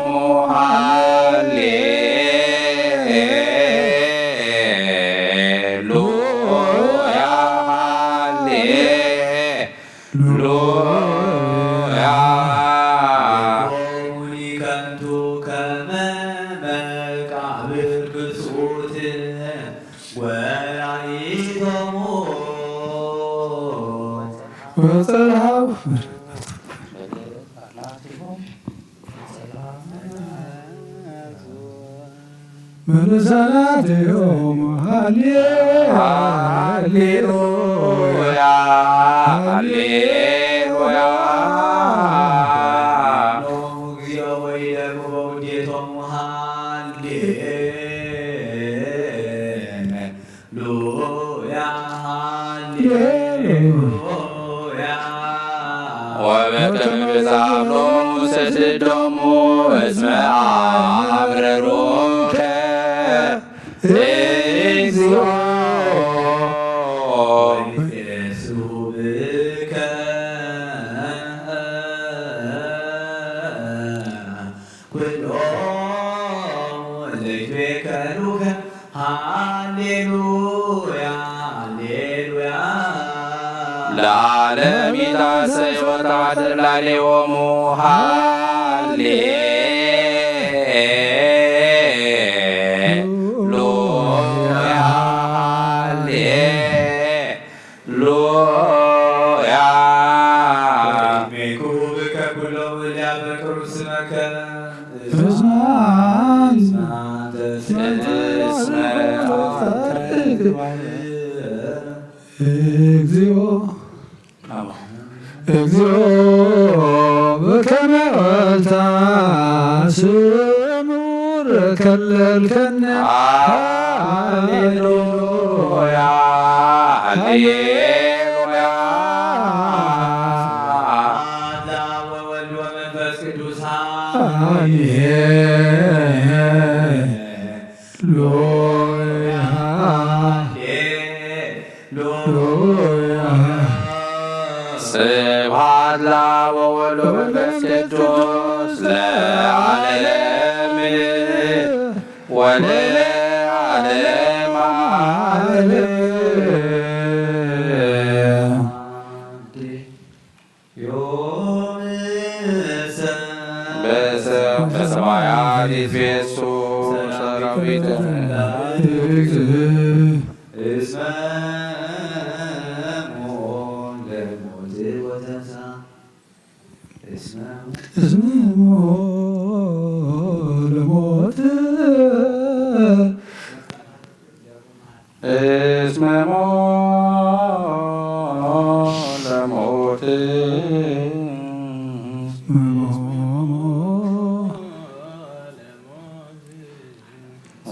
ሃሌሉያ፣ ሃሌሉያ። ሎሙኒ ከንቱ ከመ መቃብር ክሱት ወራይቶሙ። ወጸርሃው መነሳናቴሆሙ። ሃሌ-፣ ሃሌሉያ፣ ሃሌሉያ። ሎሙ እግዚኦ ወይደግሞ ውዴቶሙ። ሃሌ ሉያ፣ ሃሌሉያ። ወበከመ ብዝሃብሎሙ ሰስዶሙ እስመ አብረሩከ እግዚኦ። ወይትፌስሑ ብከ ኩሎም ዘይትቤከሉከ። ሃሌሉያ፣ ሃሌሉያ። ለዓለም ይታሰይ ወታደር ላሌዎሙ። ሃሌ ሉያ፣ ሃሌ ሉያ። ወይትሜኩ ብከ ኩሎም እለ ያፈቅሩ ስመከ። እስመ አንተ እስመ እግዚኦ። አዎ። እግዚኦ በከመ ቀልታ ስሙር ከለልከነ። ሃሌሉያ፣ ሃሌሉያ። አብ ወወልድ ወመንፈስ ቅዱስ። አሜን። ሉያ፣ ሉያ። ስብሐት ለአብ ወወልድ ወመንፈስ ቅዱስ ለዓለመ ዓለም ወለዓለመ ዓለም። በሰማያት ይትፌሱ ሰራዊተ መላእክት እስመ ሞት ለሞት ወተንሳ። እስመ ሞት ለሞት እስመ ሞት ለሞት።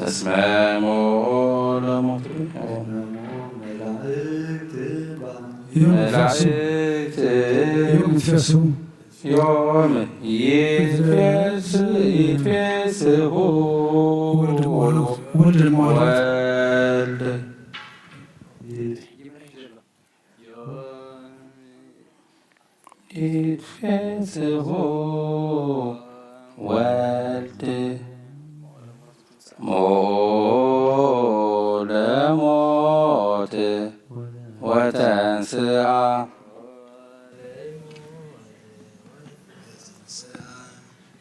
እስመ ሞት ለሞት። ዮም ይትፌሱ። መላእክት ዮም ይትፌሱ። ዮም ይትፌስ-፣ ይትፌስሑ ወልድ ወመንፈስ፣ ወልድ ወመንፈስ። ወልድ ይትፌስሑ ወልድ ሞት ለሞት ወተንስአ።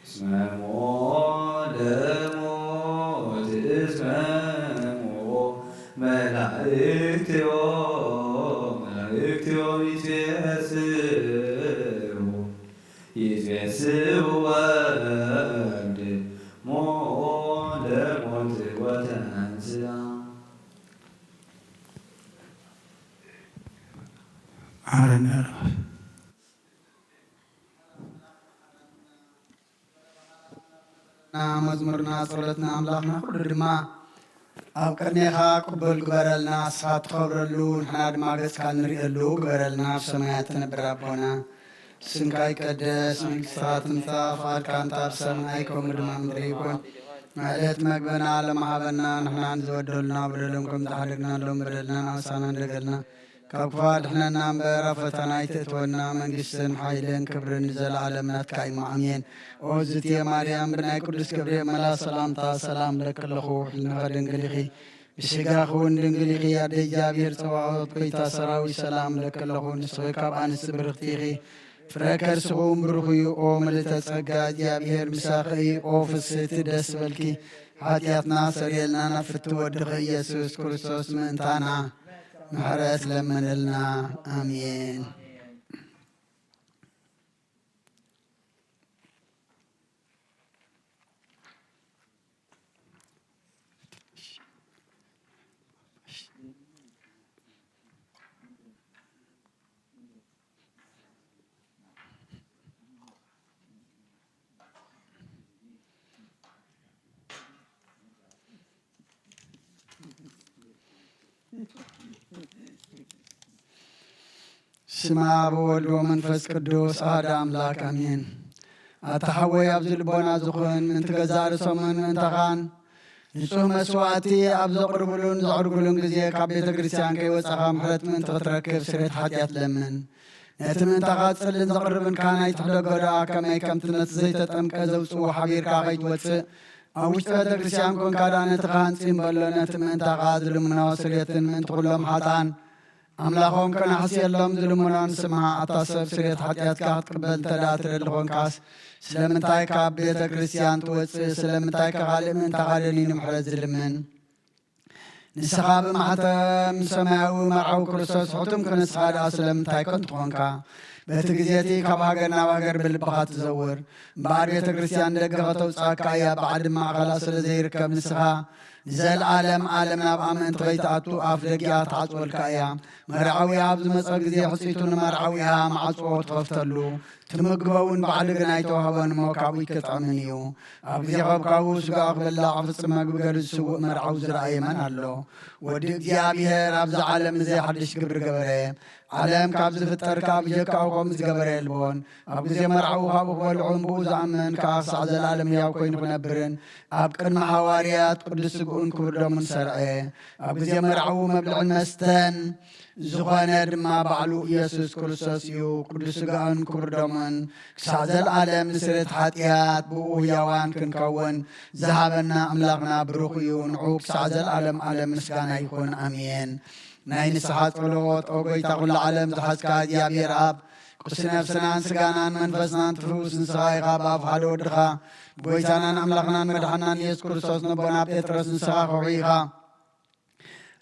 እስመ ሞት ለሞት እስመ ሞት መላእክትዮ መላእክትዮ ይትፌስሑ ይትፌስሑ ወልድ ሞት ለሞት ወተንስአ። መሓረና ያረብ። መዝሙርና ጸሎትና ኣምላኽና ኩሉ ድማ ኣብ ቅድሜኻ ቅቡል ግበረልና። ንስኻ ትኸብረሉ ንሕና ድማ ገጽካ ንርእየሉ ግበረልና። ኣብ ሰማያት ትነብር ኣቦና ስምካ ይቀደስ፣ መንግስትኻ ትምጻእ፣ ፍቓድካ እንተ ኣብ ሰማይ ከምኡ ድማ ምድሪ ይኩን። ዕለት መግበና ሎም ሃበና፣ ንሕና ንዝበደሉና በደሎም ከም ዝሓደግና ሎም በደልና ንኣሳና እንደገልና ካብ ክፉእ ኣድሕነና እምበር፣ ኣብ ፈተና ኣይተእትወና። መንግስትን ሓይልን ክብርን ንዘለኣለም ናትካ እዩ። ኣሜን። ኦ ዝትየ ማርያም፣ ብናይ ቅዱስ ገብርኤል መልኣኽ ሰላምታ ሰላም እለኪ ኣለኹ። ሕልናኺ ድንግል ኢኺ፣ ብስጋኺ እውን ድንግል ኢኺ። ኣደ እግዚኣብሔር ጸባኦት፣ ጎይታ ሰራዊት፣ ሰላም እለኪ ኣለኹ። ንስኺ ካብ ኣንስቲ ብርኽቲ ኢኺ፣ ፍረ ከርስኺ እውን ብሩኽ እዩ። ኦ ምልእተ ጸጋ፣ እግዚኣብሔር ምሳኺ እዩ። ኦ ፍስህቲ፣ ደስ በልኪ፣ ሓጢኣትና ሰሪየልና፣ ናብ ፍቲ ወድኺ ኢየሱስ ክርስቶስ ምእንታና ምሕረት ለምንልና። ኣሜን። ስማ ብወልድ ወመንፈስ ቅዱስ ኣሃደ ኣምላክ ኣሜን። ኣታ ሓወይ፣ ኣብዚ ልቦና ዝኹን ምእንቲ ገዛእ ርእሶምን ምእንታኻን ንጹህ መስዋዕቲ ኣብ ዘቕርብሉን ዘዕርግሉን ግዜ፣ ካብ ቤተ ክርስቲያን ከይወጻኻ ምሕረት ምእንቲ ክትረክብ ስርየት ሓጢኣት ለምን። ነቲ ምእንታኻ ጽልን ዘቕርብን ካህን ኣይትሕደጎ ደኣ፣ ከመይ ከምቲ ነቲ ዘይተጠምቀ ዘውጽዎ ሓቢርካ ከይትወጽእ፣ ኣብ ውሽጢ ቤተ ክርስቲያን ኮንካ ደኣ ነቲ ካህን ጽም በሎ። ነቲ ምእንታኻ ዝልምኖ ስርየትን ምእንቲ ኩሎም ሓጥኣን ኣምላኾም ከናሕስየሎም ዝልምኖን ስማ። ኣታ ሰብ፣ ስርየት ሓጢኣትካ ክትቅበል እንተ ደኣ ትደሊ ኾንካስ፣ ስለምንታይ ካብ ቤተ ክርስቲያን ትወጽእ? ስለምንታይ ከ ካልእ ምእንታኻ ደኒ ንምሕረት ዝልምን? ንስኻ ብማሕተም ሰማያዊ መርዓዊ ክርስቶስ ሕቱም ክንስኻ ደኣ ስለምንታይ ከንቱ ኾንካ? በቲ ግዜ እቲ ካብ ሃገር ናብ ሃገር ብልብኻ ትዘውር። እምበኣር ቤተ ክርስቲያን ደገ ከተውጽኣካ እያ፣ ባዕዲ ማእኸላ ስለ ዘይርከብ ንስኻ ንዘለኣለም ኣለም ናብኣ ምእንቲ ከይትኣቱ ኣፍ ደጊኣ ትዓጽወልካ እያ። መርዓዊኣ ኣብ ዝመጸ ግዜ ሕጽይቱ ንመርዓዊኣ ማዕጾ ትኸፍተሉ። ትምግቦ እውን ባዕዲ ግን ኣይተዋህቦን እሞ ካብኡ ኣይክጥዕምን እዩ። ኣብ ግዜ ከብካቡ ስጋኡ ክበልዕ ክፍጽም መግቢ ገሉ ዝስውእ መርዓዊ ዝረኣየ መን ኣሎ? ወዲ እግዚኣብሔር ኣብዚ ዓለም እዚ ሓድሽ ግብሪ ገበረ። ዓለም ካብ ዝፍጠር ከኣ ብጀካኡ ከምኡ ዝገበረ የልቦን። ኣብ ግዜ መርዓዊ ካብኡ ክበልዑን ብኡ ዝኣምን ከኣ ክሳዕ ዘለኣለም ሕያው ኮይኑ ክነብርን ኣብ ቅድሚ ሃዋርያት ቅዱስ ስግኡን ክቡር ደሙን ሰርዐ። ኣብ ግዜ መርዓዊ መብልዕን መስተን ዝኾነ ድማ ባዕሉ ኢየሱስ ክርስቶስ እዩ። ቅዱስ ስጋኡን ክቡር ደሙን ክሳዕ ዘለኣለም ንስርየት ሓጢኣት ብኡ ሕያዋን ክንከውን ዝሃበና ኣምላኽና ብሩኽ እዩ። ንዑ ክሳዕ ዘለኣለም ኣለም ምስጋና ይኹን። ኣሜን። ናይ ንስሓ ጸሎት። ኦ ጎይታ ኩሉ ዓለም ዝሓዝካ እግዚኣብሔር ኣብ፣ ቅዱስ ነፍስናን ስጋናን መንፈስናን ትፍውስ ንስኻ ኢኻ። ብኣፍ ሓደ ወድኻ ብጎይታናን ኣምላኽናን መድሓናን ኢየሱስ ክርስቶስ ነቦና ጴጥሮስ ንስኻ ከውሒ ኢኻ።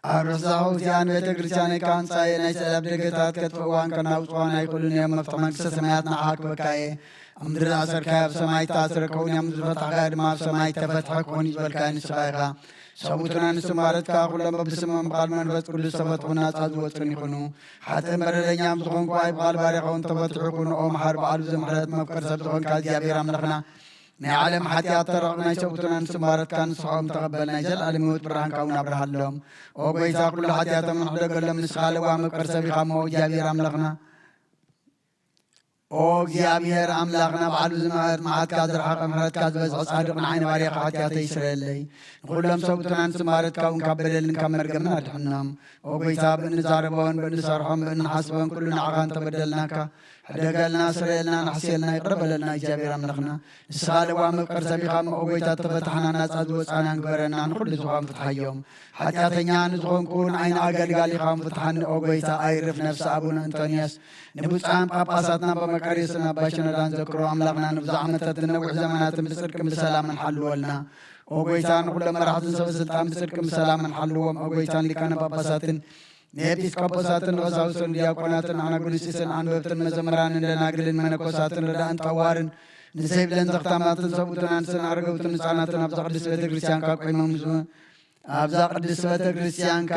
ኣብ ርሑስ ዛኹ እዚኣን ቤተ ክርስቲያነይ ካንጻየ ናይ ስዕል ኣብ ደገታት ከጥፍእዋን ከናውጽዋን ኣይኽእሉን እዮም። መፍትሒ መንግስተ ሰማያት ንዓኻ ክበካ እየ። ኣብ ምድሪ ዝኣሰርካዮ ኣብ ሰማይ ተኣስረ ክኸውን እዩ፣ ኣብ ምድሪ ዝፈታሕካዮ ድማ ኣብ ሰማይ ተፈትሐ ክኾን እዩ ዝበልካዮ ንስኻ ኢኻ። ሰብኡትን ኣንስትን ባሮትካ ኩሎም በብስሞም ብቓል መንፈስ ቅዱስ ተፈትሑን ናጻ ዝወጹን ይኹኑ። ሓጥእን በደለኛን ዝኾንኩ ኣይ ብቓል ባርያኻ እውን ተፈትሑ ይኹኑ። ኦ መሓሪ በዓሉ ዘምሕረት መፍቀር ሰብ ዝኾንካ እግዚኣብሔር ኣምላኽና ናይ ዓለም ሓጢኣት ተረቕ ናይ ሰብኡትን ኣንስትን ባሮትካ ንስኻኦም ተቐበል። ናይ ዘለኣለም ህይወት ብርሃንካ እውን ኣብርሃሎም። ኦ ጎይታ ኩሉ ሓጢኣቶም ንሕደገሎም። ንስኻ ለዋህ መፍቀር ሰብ ኢኻ እሞ እግዚኣብሔር ኣምላኽና ኦ እግዚኣብሔር ኣምላኽና፣ ባዕሉ ዝምሕር መዓትካ ዝረሓቐ ምሕረትካ ዝበዝሐ ጻድቕ ንዓይ ንባርያኻ ሓጢኣተይ ይስረየለይ። ንኹሎም ሰብኡትን ኣንስትን ባሮትካ እውን ካብ በደልን ካብ መርገምን ኣድሕኖም። ኦ ጎይታ፣ ብእንዛረቦን ብእንሰርሖን ብእንሓስቦን ኩሉ ንዓኻ እንተበደልናካ፣ ሕደገልና፣ ስረየልና፣ ንሕስየልና፣ ይቕረ በለልና እግዚኣብሔር ኣምላኽና። ንስኻ ለዋህ መፍቀር ሰብ ኢኻ እሞ፣ ኦ ጎይታ፣ እተፈታሕና ናጻ ዝወጻእናን ግበረና፣ ንኹሉ ዝኾን ፍትሓዮም። ሓጢኣተኛ ንዝኾንኩ ንዓይ ንኣገልጋሊኻ እውን ፍትሓኒ፣ ኦ ጎይታ፣ ኣይርፍ ነፍሲ ኣቡነ እንጦንዮስ ንብፁዓን ጳጳሳትና በመቃርዮስን ኣባ ሽኖዳን ዘክሮ። ኣምላኽና ንብዙሕ ዓመታትን ነዊሕ ዘመናትን ብጽድቅን ብሰላምን ሓልወልና። ኦ ጎይታ፣ ንኹሎም መራሕትን ሰበ ስልጣን ብጽድቅን ብሰላምን ሓልዎም። ኦ ጎይታ፣ ንሊቃነ ጳጳሳትን ንኤጲስቆጶሳትን ንቐሳውስትን ዲያቆናትን ኣናጉንስጢስን ኣንበብትን መዘምራንን ደናግልን መነኮሳትን ረዳእን ጠዋርን ንዘይብለን ዘኽታማትን ሰብኡትን ኣንስትን ኣረገውትን ህፃናትን ኣብዛ ቅድስት ቤተ ክርስቲያንካ ቆይሞም ንዝ-፣ ኣብዛ ቅድስት ቤተ ክርስቲያንካ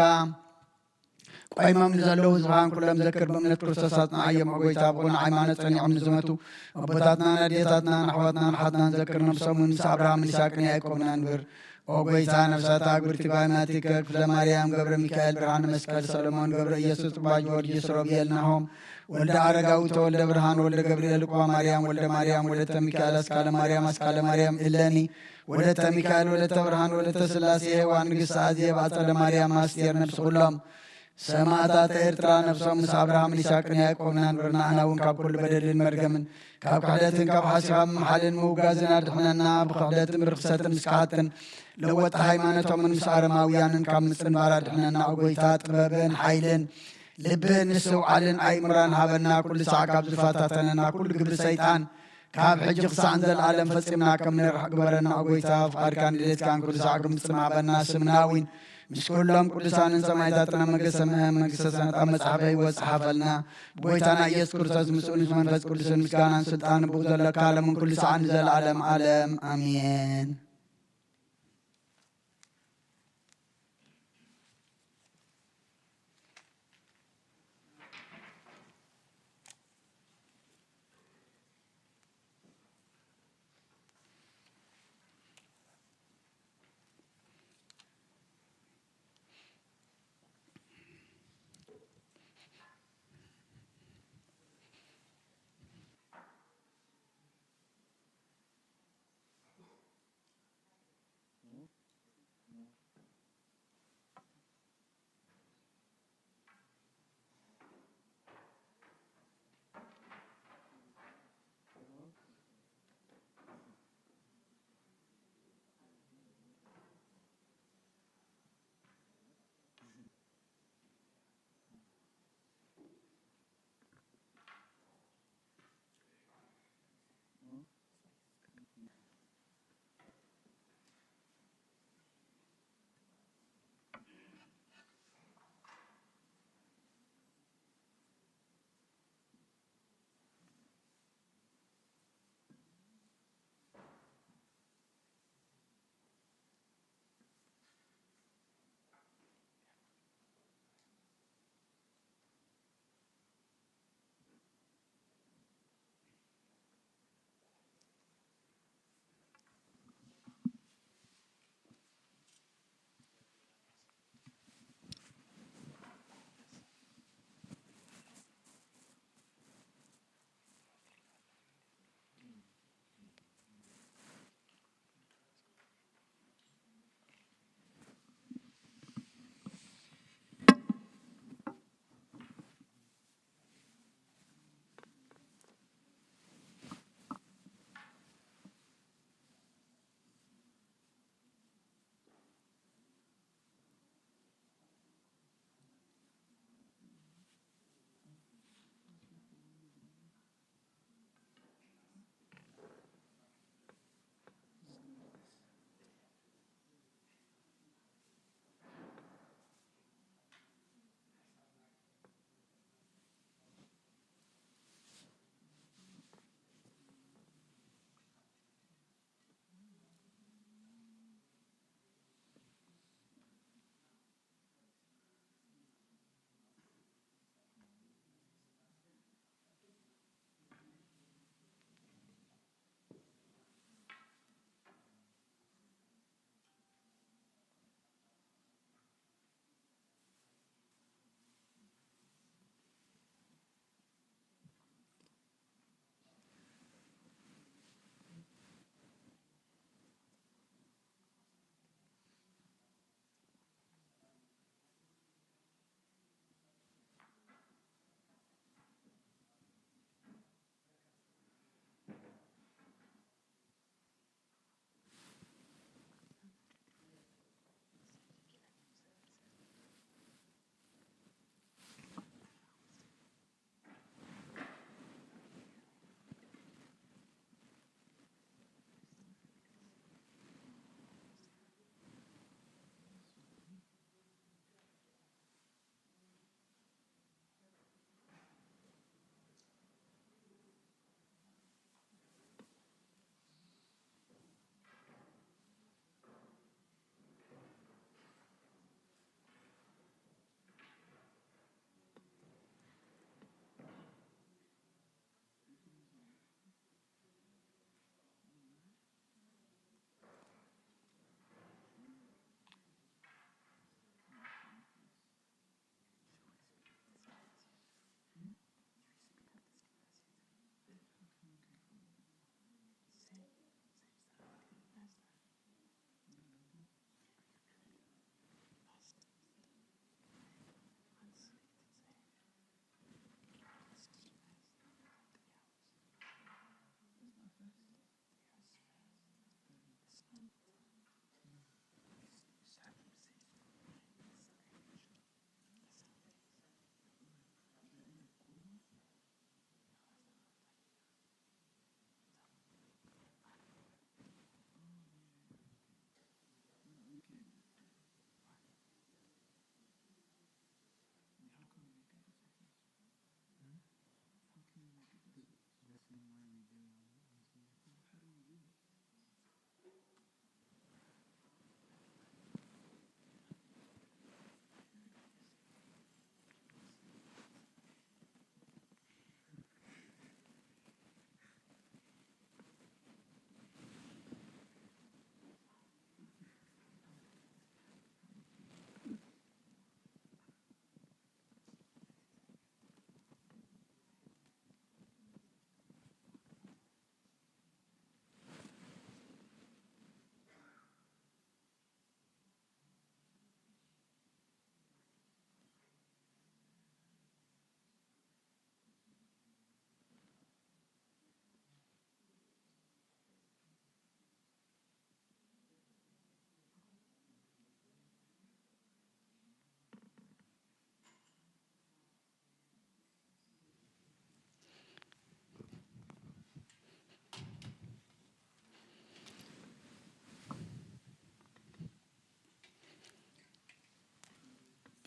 ቆይሞም ንዘለዉ ህዝብኻን ኩሎም ዘክር። ብእምነት ክርስቶስ ኣጽንዓዮም። ኦ ጎይታ፣ ብቕኑዕ ሃይማኖት ጸኒዖም ንዝመቱ ኣቦታትናን ኣዴታትናን ኣሕዋትናን ኣሓትናን ዘክር። ነብሶም እውን ምስ ኣብርሃምን ይስሐቅን ያዕቆብን ኣንብር። ኦ ጎይታ፣ ነፍሳት ኣግብርቲ ባይማቲከ ክፍለ ማርያም፣ ገብረ ሚካኤል፣ ብርሃነ መስቀል፣ ሰሎሞን፣ ገብረ ኢየሱስ፣ ጽባጅ፣ ወርጊስ፣ ሮብኤል፣ ናሆም፣ ወልደ ኣረጋዊ፣ ተወልደ ብርሃን፣ ወልደ ገብርኤል፣ ቁባ ማርያም፣ ወልደ ማርያም፣ ወለተ ሚካኤል፣ ኣስካለ ማርያም፣ ኣስካለ ማርያም፣ እለኒ፣ ወለተ ሚካኤል፣ ወለተ ብርሃን፣ ወለተ ስላሴ፣ ሄዋን፣ ንግስቲ ኣዜብ፣ ኣጸደ ማርያም፣ ኣስቴር፣ ነብሲ ኩሎም ሰማዕታት ኤርትራ ነፍሶም ምስ ኣብርሃምን ይስሐቅን ያዕቆብን ኣንብርና፣ ኣና እውን ካብ ኩሉ በደልን መርገምን ካብ ክሕደትን ካብ ሓሲኻ ምምሓልን ምውጋዝን ኣድሕነና። ብክሕደትን ብርክሰትን ምስ ከሓድትን ለወጢ ሃይማኖቶምን ምስ ኣረማውያንን ካብ ምጽንባር ኣድሕነና። ኦ ጎይታ፣ ጥበብን ሓይልን ልብን ምስትውዓልን ኣይምራን ሃበና። ኩሉ ሳዕ ካብ ዝፈታተነና ኩሉ ግብሪ ሰይጣን ካብ ሕጂ ክሳዕ ንዘለኣለም ፈጺምና ከም ንርሕቕ ግበረና። ኦ ጎይታ፣ ፍቓድካን ድሌትካን ኩሉ ሳዕ ክምጽም ሃበና። ስምና እውን ምስ ኩሎም ቅዱሳንን ሰማዕታትን ኣብ መገሰ-፣ መንግስተ ሰማያት ኣብ መጽሓፈ ህይወት ጸሓፈልና። ብጎይታና ኢየሱስ ክርስቶስ ምስኡ ምስ መንፈስ ቅዱስን ምስጋናን ስልጣን ብኡ ዘለካ ዓለምን ኩሉ ሳዕ ንዘለኣለም ዓለም ኣሜን።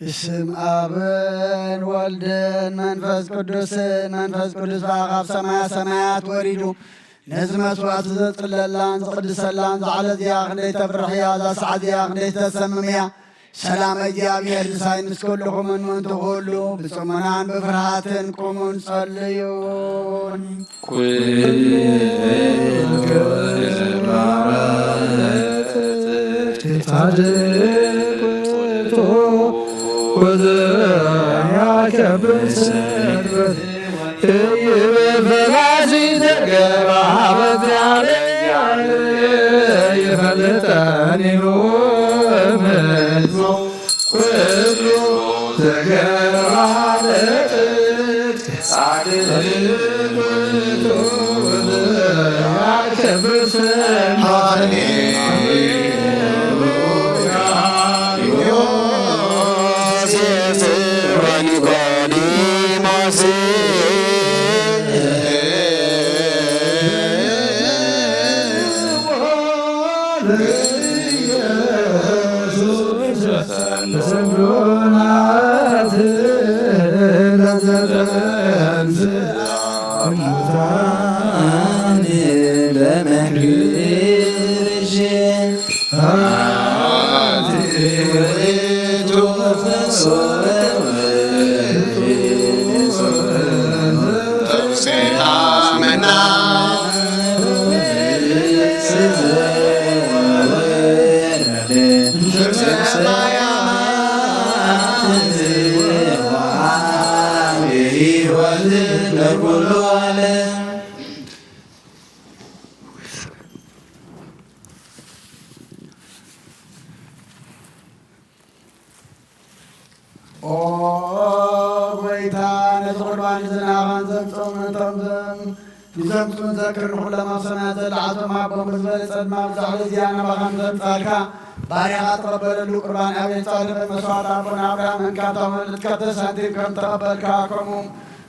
ብስም ኣብን ወልድን መንፈስ ቅዱስን፣ መንፈስ ቅዱስ ከዓ ካብ ሰማያ ሰማያት ወሪዱ ነዚ መስዋዕቲ ዘጽለላን ዝቕድሰላን፣ እዛ ዕለት እዚኣ ክንደይ ተፍርሕ እያ፣ እዛ ሰዓት እዚኣ ክንደይ ተሰምም እያ። ሰላም እግዚኣብሔር ምሳይ ምስ ኩልኹምን ምእንቲ ኩሉ ብጽሞናን ብፍርሃትን ቁሙን ጸልዩን። ኩሉ ጻድቅ ውእቱ ወዘያከብር ሰንበት ኢይብል ፈላሲ ዘገባ በዚያ ይፈልጠኒ ህዝቡ ኩሉ ዘገባ ለጽድቅ ጻድቅ ውእቱ ዘያከብር ሰንበት። ሃሌሉያ። ዮሴፍ ወኒቆዲሞስ ኦ ጎይታ፣ ነዚ ቁርባን ዝናኻን ዘምጽኡን እቶም ዘም-፣ ንዘምጽኡን ዘክር ንኹሎም ኣብ ሰማያት ዘለዓቶም ኣቦም ብዝበለጸ ድማ ብዛዕባ እዚኣ ናባኻ ዘምጻልካ ባርያኻ ተቐበለሉ። ቁርባን ኣቤል ጻድቕ መስዋዕት ኣቦና ኣብርሃም እንካታውን ልትከተ ሳንቲም ከም ተቐበልካ፣ ከምኡ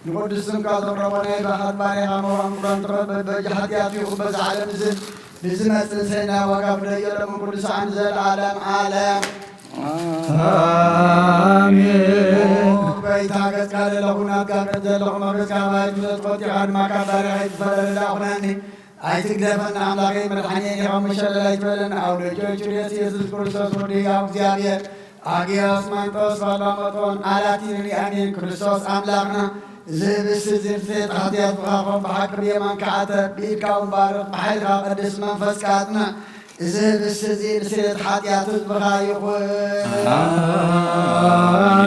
ንቅዱስ ስምካ ዘቕረቦ ናይ ብርሃን ባርያኻ መዋን ቁርባን ተቐበል። በጃ ሓጢኣቱ ይኹን በዛ ዓለም እዚ ንዝመጽእ ሰይና ዋጋ ፍደዮ ለምን ኩሉ ሰዓን ዘለዓለም ዓለም። ኣሜን። ጎይታ ገጽካ ዘለኹ ናትካ ቅን ዘለኹ መፍረስካ ባሕሪ ፍጥረት ቆጢኻ ድማ ካብ ባርያኻ ይትፈለለላ ኩነኒ። ኣይትግደፈና ኣምላኸይ መድሓኒ ኢኻ መሸለል ኣይትበለና። ኣብ ደጆች ኢየሱስ ክርስቶስ ወዲ ሕያው እግዚኣብሔር ኣግዮስ ማንጦስ ባላመጦን ኣላቲንን ኣሜን። ክርስቶስ ኣምላኽና እዚ ህብስት እዚ ንስርየት ሓጢኣት ብኻኾም ብሓቂ ብየማን ከዓተ ብኢድካ እውን ባርኽ ብሓይልኻ ቅድስ መንፈስ ከኣጽንዕ እዚ ህብስት እዚ ንስርየት ሓጢኣት ህዝብኻ ይኹን።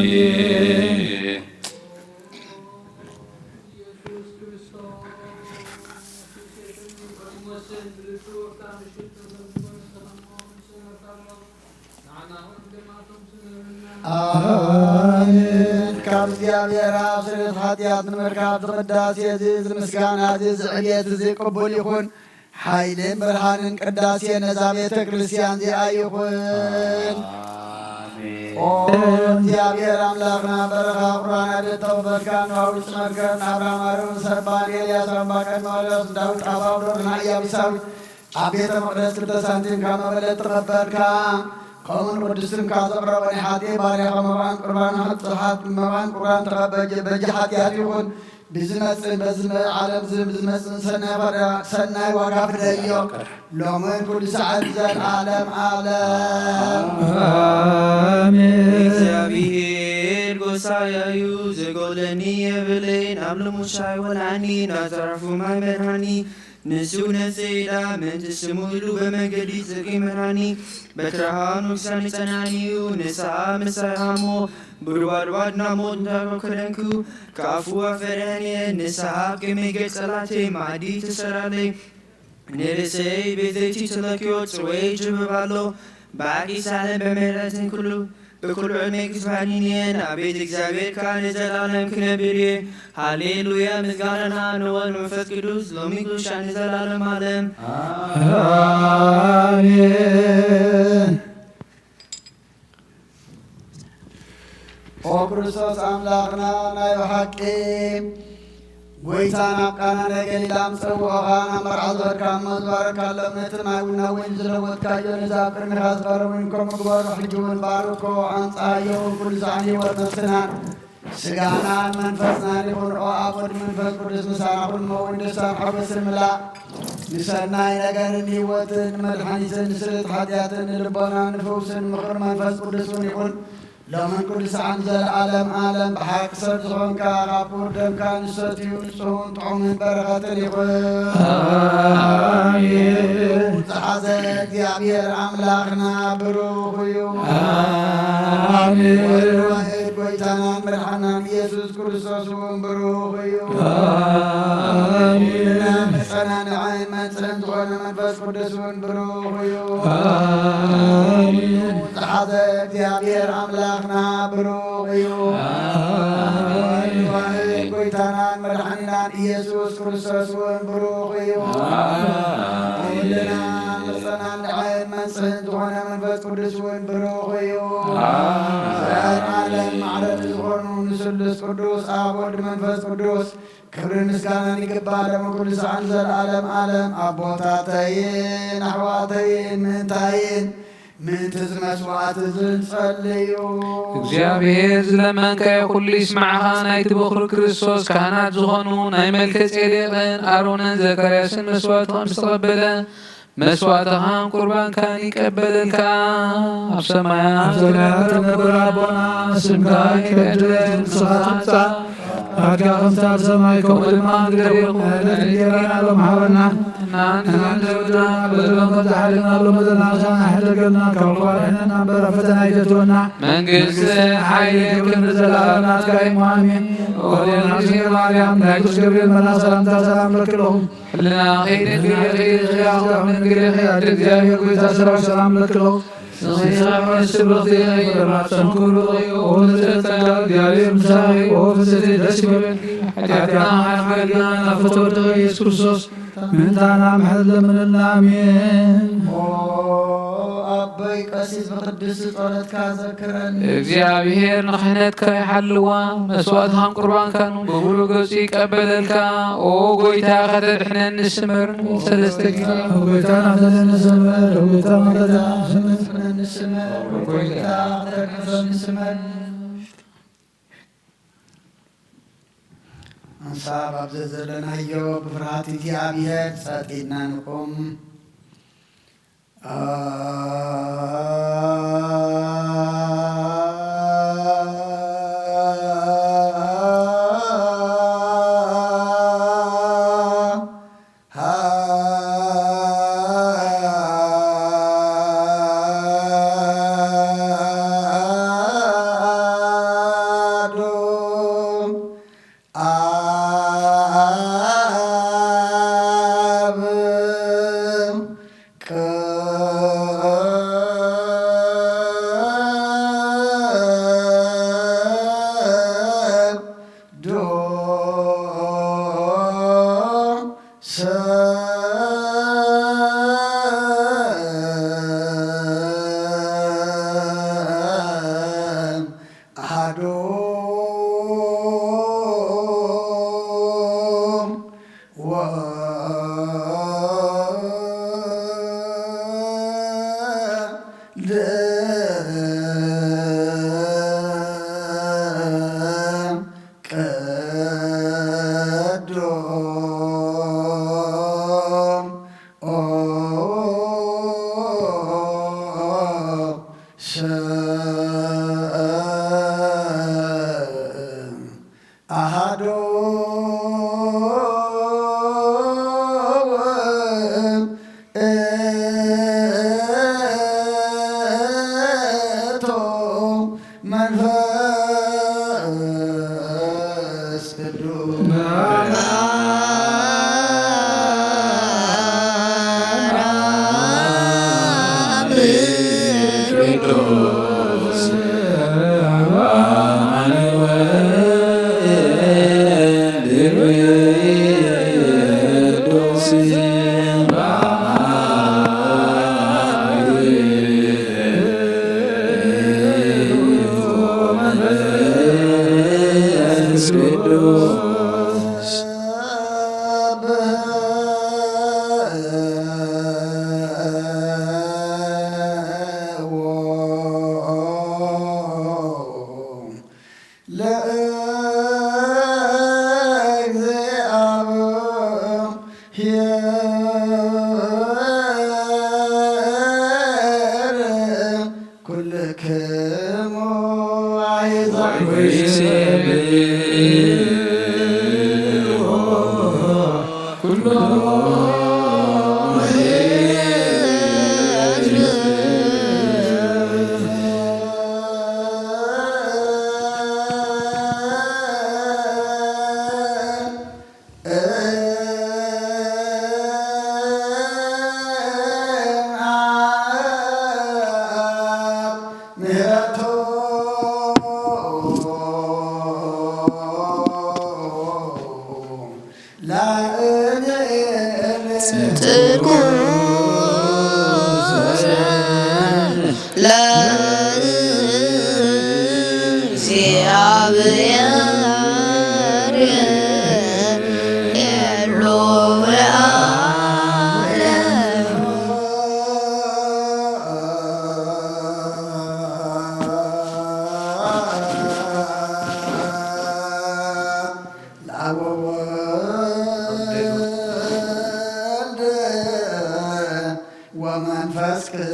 ኣሜን። ኣሜን። ካብ እግዚኣብሔር ኣብ ስርየት ሓጢኣት ንምርካብ ዝቕዳሴ እዚ፣ እዚ ምስጋና እዚ፣ እዚ ዕቤት እዚ ቅቡል ይኹን። ሓይልን ብርሃንን ቅዳሴ ነዛ ቤተ ክርስቲያን እዚኣ ይኹን። ኣሜን። ኦ እግዚኣብሔር ኣምላኽና፣ በረኻ ቁርባን ኣደተው በልካ ንዋዊ ጽመርከ ንኣብርሃም ኣሮን ሰባን ኤልያስ ኣምባቀን ማርያስ ዳዊት ኣባውዶር ንኢያቢሳዊ ኣብ ቤተ መቕደስ ክልተ ሳንቲም ካብ መበለት ተቐበልካ። ከምኡን ቅዱስ ስምካ ዘቕረቦ ናይ ሓጥእ ባርያኻ መባን ቁርባን ሓጥሓት መባን ቁርባን ተቐበል። በጃ ሓጢኣት ይኹን ብዝመጽእ በዚ ዓለም እዚ ብዝመጽእ ሰናይ ፈዳ-፣ ሰናይ ዋጋ ፍደዮ። ሎምን ኩሉ ሰዓት ዘልዓለም ዓለም። ኣሜን። እግዚኣብሔር ጎሳያዩ ዘጎለኒ የብለይን፣ ኣብ ልሙሻይ ወልዓኒ፣ ናብ ዘራፉ ማይ መድሃኒ። ንሱ ነፍሰይ ኢላ ምእንቲ ስሙ ኢሉ ብመንገዲ ጽድቂ መራኒ። በትረኻ ንጉሳኒ ጸናኒ እዩ፣ ንስሓ ምሳይ ሃሞ። ብድባድባድ ናብ ሞት እንተኮለንኩ፣ ከኣፉ ኣፈርሀኒ እየ፣ ንስሓ ኣብ ቅድመይ ገጽ ጸላተይ ማዕዲ ትሰራለይ። ንርእሰይ ብዘይቲ ተለክዮ ጽሩየይ ጅብብ ኣሎ። ብዓቂ ሳህልን ብምሕረትን ኩሉ ብኩሉ ዕድመይ ክስብሐኒ እየ፣ ናብ ቤት እግዚኣብሔር ከኣ ንዘለኣለም ክነብር እየ። ሃሌሉያ፣ ምስጋና ንወልድ መንፈስ ቅዱስ፣ ሎሚ ክሻዕ ንዘለኣለም ዓለም። ኣሜን። ኦ ክርስቶስ ኣምላኽና፣ ናይ ብሓቂ ጎይታ ናብ ቃና ናይ ገሊላ ምስ ጸውዖኻ፣ ናብ መርዓ ዝኸድካ እሞ ዝባረካሎም፣ ነቲ ማይ እውን ናብ ወይኒ ዝለወጥካዮ፣ ነዚ ኣብ ቅድሚኻ ዝቐርብ እውን ከምኡ ግበሮ። ሕጂ እውን ባርኮ፣ ኣንጽሃዮ እውን ኩሉ ዛዕኒ ህይወት ነፍስናን ስጋናን መንፈስናን ይኹን። ኦ ኣብ ወልድ መንፈስ ቅዱስ ምሳና ኩሉ እውን ደስታን ሓጎስን ምላእ፣ ንሰናይ ነገርን ህይወትን፣ ንመድሓኒትን፣ ንስርየት ሓጢኣትን፣ ንልቦናን ንፈውስን ምኽሪ መንፈስ ቅዱስ እውን ይኹን። ሎምን ቅዱሳን ዘለዓለም ዓለም ብሓቂ ሰብ ዝኾንካ፣ ካብ ክቡር ደምካ ንሰትዩ ንጹህን ጥዑምን በረኸትን ይኹን። ኣሜን። ዝሓዘ እግዚኣብሔር ኣምላኽና ብሩኽ እዩ። ኣሜን። ወልድ ዋሕድ ጎይታናን መድሓናን ኢየሱስ ክርስቶስ እውን ብሩኽ እዩ። ኣሜን። መጸናንዕን መንጽህን ዝኾነ መንፈስ ቅዱስ እውን ብሩኽ እዩ። ኣሜን። ዝሓዘ እግዚኣብሔር ኣምላኽና ብሩኽ እዩ። ኣሜን። ወልድ ዋሕድ ጎይታናን መድሓኒናን ኢየሱስ ክርስቶስ እውን ብሩኽ እዩ። ኣሜን። ኩልና መጸናንዕን መንጽህን ዝኾነ መንፈስ ቅዱስ እውን ብሩኽ እዩ። ኣሜን። ዘልዓለም ማዕረግ ዝኾኑ ንስሉስ ቅዱስ ኣብ ወልድ መንፈስ ቅዱስ ክብርን ምስጋናን ይግባእ፣ ሎምን ኩሉ ሰዓትን ዘለዓለም ዓለም። ኣቦታተይን ኣሕዋተይን፣ ምእንታይን ምእንቲ እዚ መስዋዕቲ እዚ ጸልዩ። እግዚኣብሔር ዝለመንካዮ ኩሉ ይስማዕኻ። ናይቲ በኹሪ ክርስቶስ ካህናት ዝኾኑ ናይ መልከ ጼዴቅን ኣሮንን ዘካርያስን መስዋዕትኻ ምስ ተቐበለ፣ መስዋዕትኻን ቁርባንካን ይቀበለልካ። ኣብ ሰማያት ኣብ ሰማያት እትነብር ኣቦና፣ ስምካ ይቀደስ፣ መንግስትኻ ትምጻእ፣ ፈቃድካ ከምቲ ኣብ ሰማይ ከምኡ ድማ ኣብ ምድሪ ይኹን። ዕለት እንጀራና ሎም ሃበና፣ ንሕና ንበድለና በደልና ከም ዝሓለና ሎም በደልና፣ ንሕና ሕደገልና፣ ካብ ክፉ ኣድሕነና እምበር፣ ኣብ ፈተና ኣይተእትወና። መንግስቲ፣ ሓይሊ፣ ክብሪ ዘለኣለም ናትካ እዩ። ኣሜን። ኦ ዲና እግዝእትነ ማርያም፣ ናይ ቅዱስ ገብርኤል መልኣኽ ሰላምታ ሰላም እብለኪ ኣለኹ። ሕልና ኸይደግፍ ኽያኽ ምን ግሬ ኽያድ እግዚኣብሔር ጎይታ ሰራዊት ሰላም ለክሎ። ስምዒ ሰላም ስብርኽቲ ኸይደማ ጸንኩሉ። ኦ ንጽሕት ጸጋ እግዚኣብሔር ምሳኺ። ኦ ፍስሕቲ ደስ ይበል። ሓጢኣትና ሓፍገልና ናብ ፍትወት ኢየሱስ ክርስቶስ ምእንታና ምሕረት ለምንልና። ኣሜን። ኦ ኣቦይ ቀሲስ ብቅድስቲ ጸሎትካ ዘክረኒ። እግዚኣብሔር ንክህነትካ ይሓልዋ፣ መስዋእትኻን ቁርባንካን ብምሉእ ገጹ ይቀበለልካ። ኦ ጎይታ ከተድሕነኒ ስመር ሰለስተ ግዜ። ጎይታ ከተድሕነኒ ስመር፣ ጎይታ ከተድሕነኒ ስመር፣ ጎይታ ከተድሕነኒ ስመር። ሓንሳብ ኣብ ዘዘለናዮ ብፍርሃት እግዚኣብሔር ጸጥ ኢልና ንቁም። ለእግዚኣብሔር የሉ ለዓለም። ለአብ ወወልድ ወመንፈስ ቅዱስ።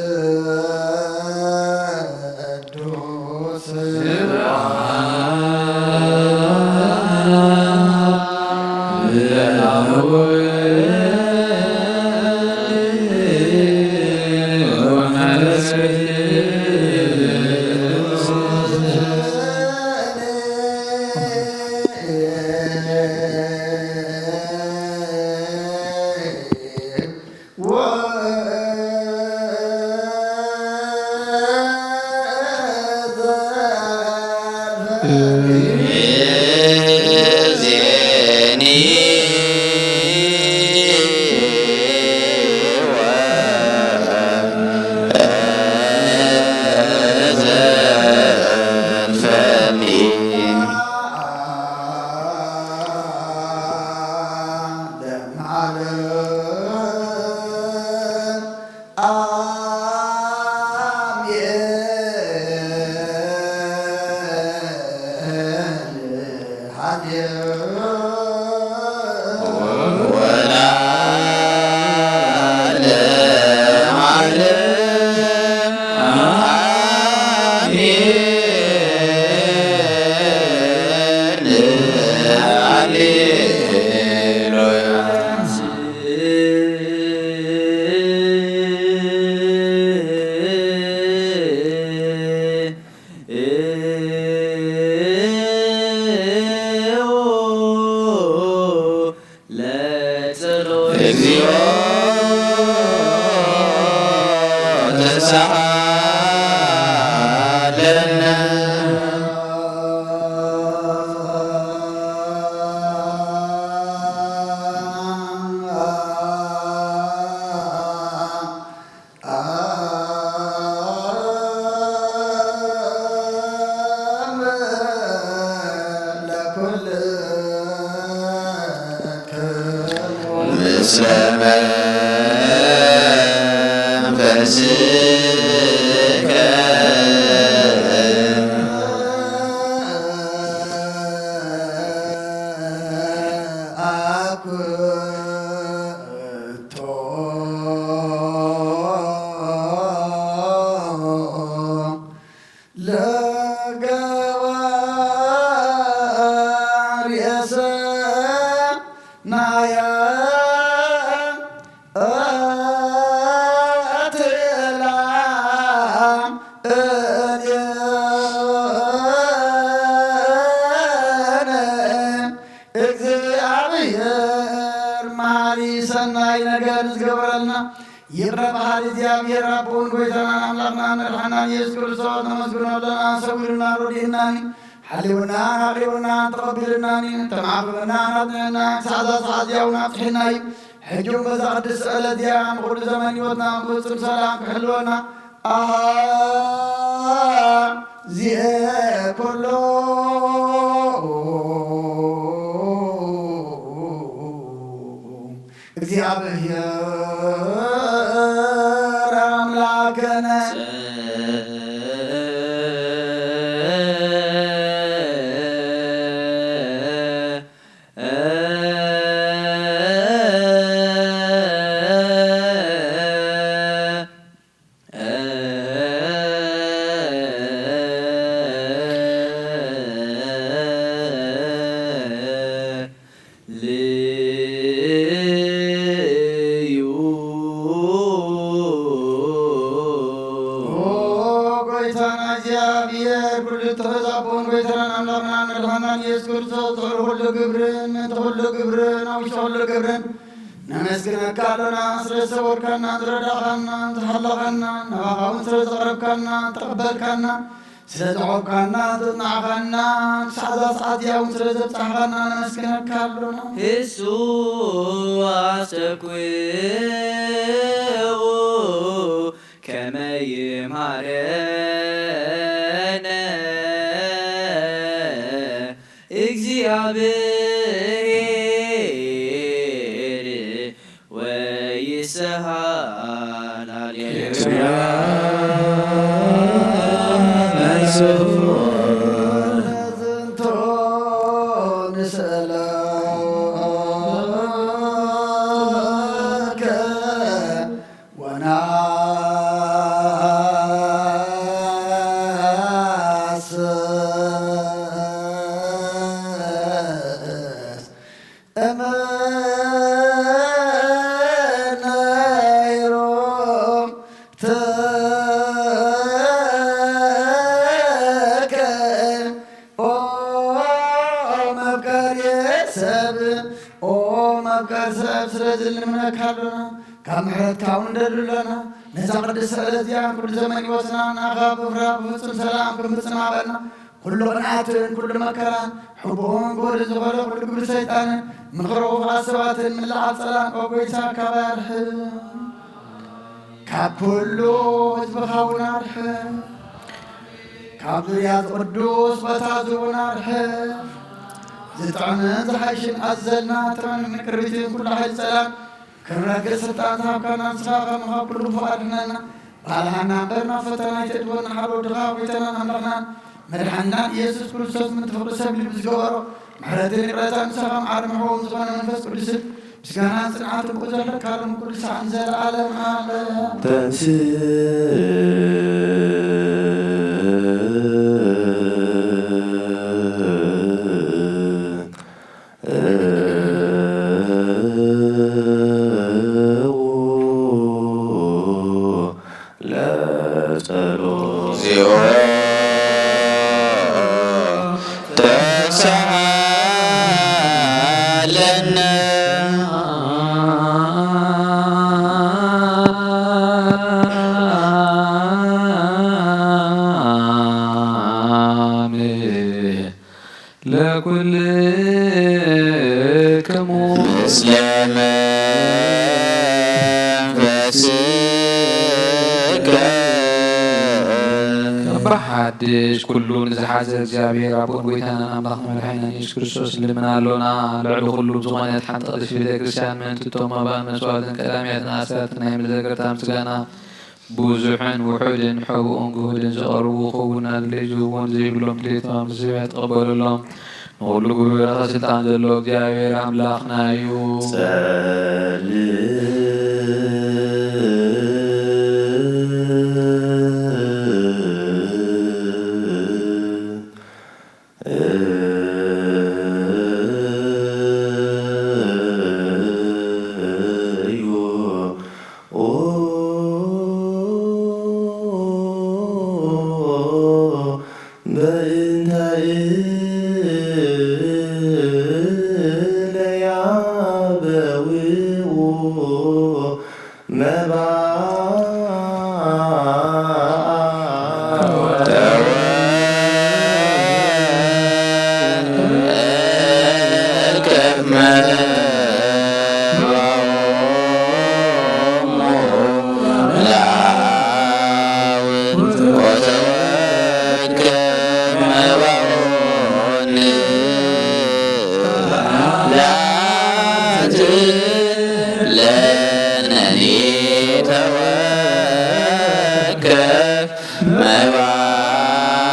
ለጸሎት እግዚኦ ተሳሃለነ። ምስለ መንፈስከ። ለገባርኤ ሰናየ። ሰናይ ነገር ዝገብረልና ይቕረ በሃሊ እግዚኣብሔር ኣቦን ጎይታናን ኣምላኽናን መድሓናን ኢየሱስ ክርስቶስ ነመስግኖ ኣለና። ሰዊሩና ረዲእናን ሓልዩናን ኣቕሪቡናን ተቐቢሉናን ተማዕቢሉናን ኣጽኒዕና ክሳዕ እዛ ሰዓት እዚኣ እውን ኣብጽሒና እዩ። ሕጂ እውን በዛ ቅድስቲ ዕለት እዚኣ ንኹሉ ዘመን ህይወትና ብፍጹም ሰላም ክሕልወና ኣሃዜ ኩሉ እግዚኣብሔር ኣምላክነ። ግብርን ኣውሽቶ ኩሉ ግብርን ነመስግነካ ኣሎና። ስለ ዝሰወርካና፣ ዝረዳእካና፣ ዝሓለኻና፣ ናባኻ እውን ስለ ዘቕረብካና፣ ተቐበልካና፣ ስለ ዘቖምካና፣ ዘጽናዕካና፣ ክሳዕ እዛ ሰዓት እዚኣ እውን ስለ ዘብጻሕካና ነመስግነካ ኣሎና። እሱ ኣስተብቅዑ ከመ ይምሃረነ እግዚኣብሔር ወይስሃል። ሃሌሉያ። ዝንቶ ንስእለከ ወናስስ እምነ ይሮም ተከ ኦ መፍቀሪ ሰብ፣ ኦ መፍቀሪ ሰብ፣ ስለዚ ንልምነካ ኣሎና፣ ካብ ምሕረትካ እውን ንደሊ ኣሎና። ነዛ ቅድስቲ ዕለት እዚኣ ኩሉ ዘመን ህይወትና ንኣኻ ብፍርሃት ብፍጹም ሰላም ክንፍጽም ሃበና። ኩሉ ቅንኣትን ኩሉ መከራን ሕቡእን ግሁድን ዝኾነ ኩሉ ግብሪ ሰይጣንን ምኽሪ ክፉኣት ሰባትን ምልዓል ጸላእን፣ ኦ ጐይታ፣ ካባይ ኣርሕቕ። ካብ ኩሉ ህዝብኻ እውን ኣርሕቕ። ካብ ዙርያ እዚ ቅዱስ ቦታ እዚ እውን ኣርሕቕ። ዝጥዕምን ዝሓይሽን ኣዘልና ጥዑምን ቅርቢትን ኩሉ ሓይሊ ጸላም ክረግእ ስልጣን ዝሃብካና ንስኻ ከማኻ ኩሉ ክፉእ ኣድሕነና። ባልሃና እምበር ናብ ፈተና ኣይተእትወና፣ ሓደ ወድኻ ጐይታናን ኣምላኽናን መድሓኒናን ኢየሱስ ክርስቶስ ምእንቲ ፍቕሪ ሰብ ልቢ ዝገበሮ ምሕረትን ይቕረታን ንስኻ ከም ዓርቢ ሕቡእን ዝኾነ መንፈስ ቅዱስን ምስጋናን ጽንዓትን ብኡ ዘለካ ሎም ኩሉ ሰዓት ንዘለዓለም ዓለም። ተንስ ለጸሎት። እግዚኦ ተሳሃለነ። አሜን። ለኩልክሙ ምስለ መንፈስከ። እባ ሓድሽ ኩሉ ንዝሓዘ እግዚኣብሔር ኣቦን ጐይታናን ኣምላኽን መድሓኒናን ኢየሱስ ክርስቶስ ንልምን ኣሎና። ልዕሊ ኩሉ ዝኾነት ሓንቲ ቅድስቲ ቤተ ክርስቲያን ምእንቲ እቶም መባን መስዋዕትን ቀዳምያትን ኣስራትን ናይ መዘከርታ ምስጋና ብዙሕን ውሑድን ሕቡእን ግሁድን ዘቕርቡ ክውን ኣድልዩ ዝህብዎን ዘይብሎም ድሌቶም ኣብ ምስብያ ትቐበለሎም። ንኹሉ ግብርኻ ስልጣን ዘሎ እግዚኣብሔር ኣምላኽና እዩ። ጸልእ እዩ። በእንተ እለ ያበውኡ መባ ለነኒ ተወከፍ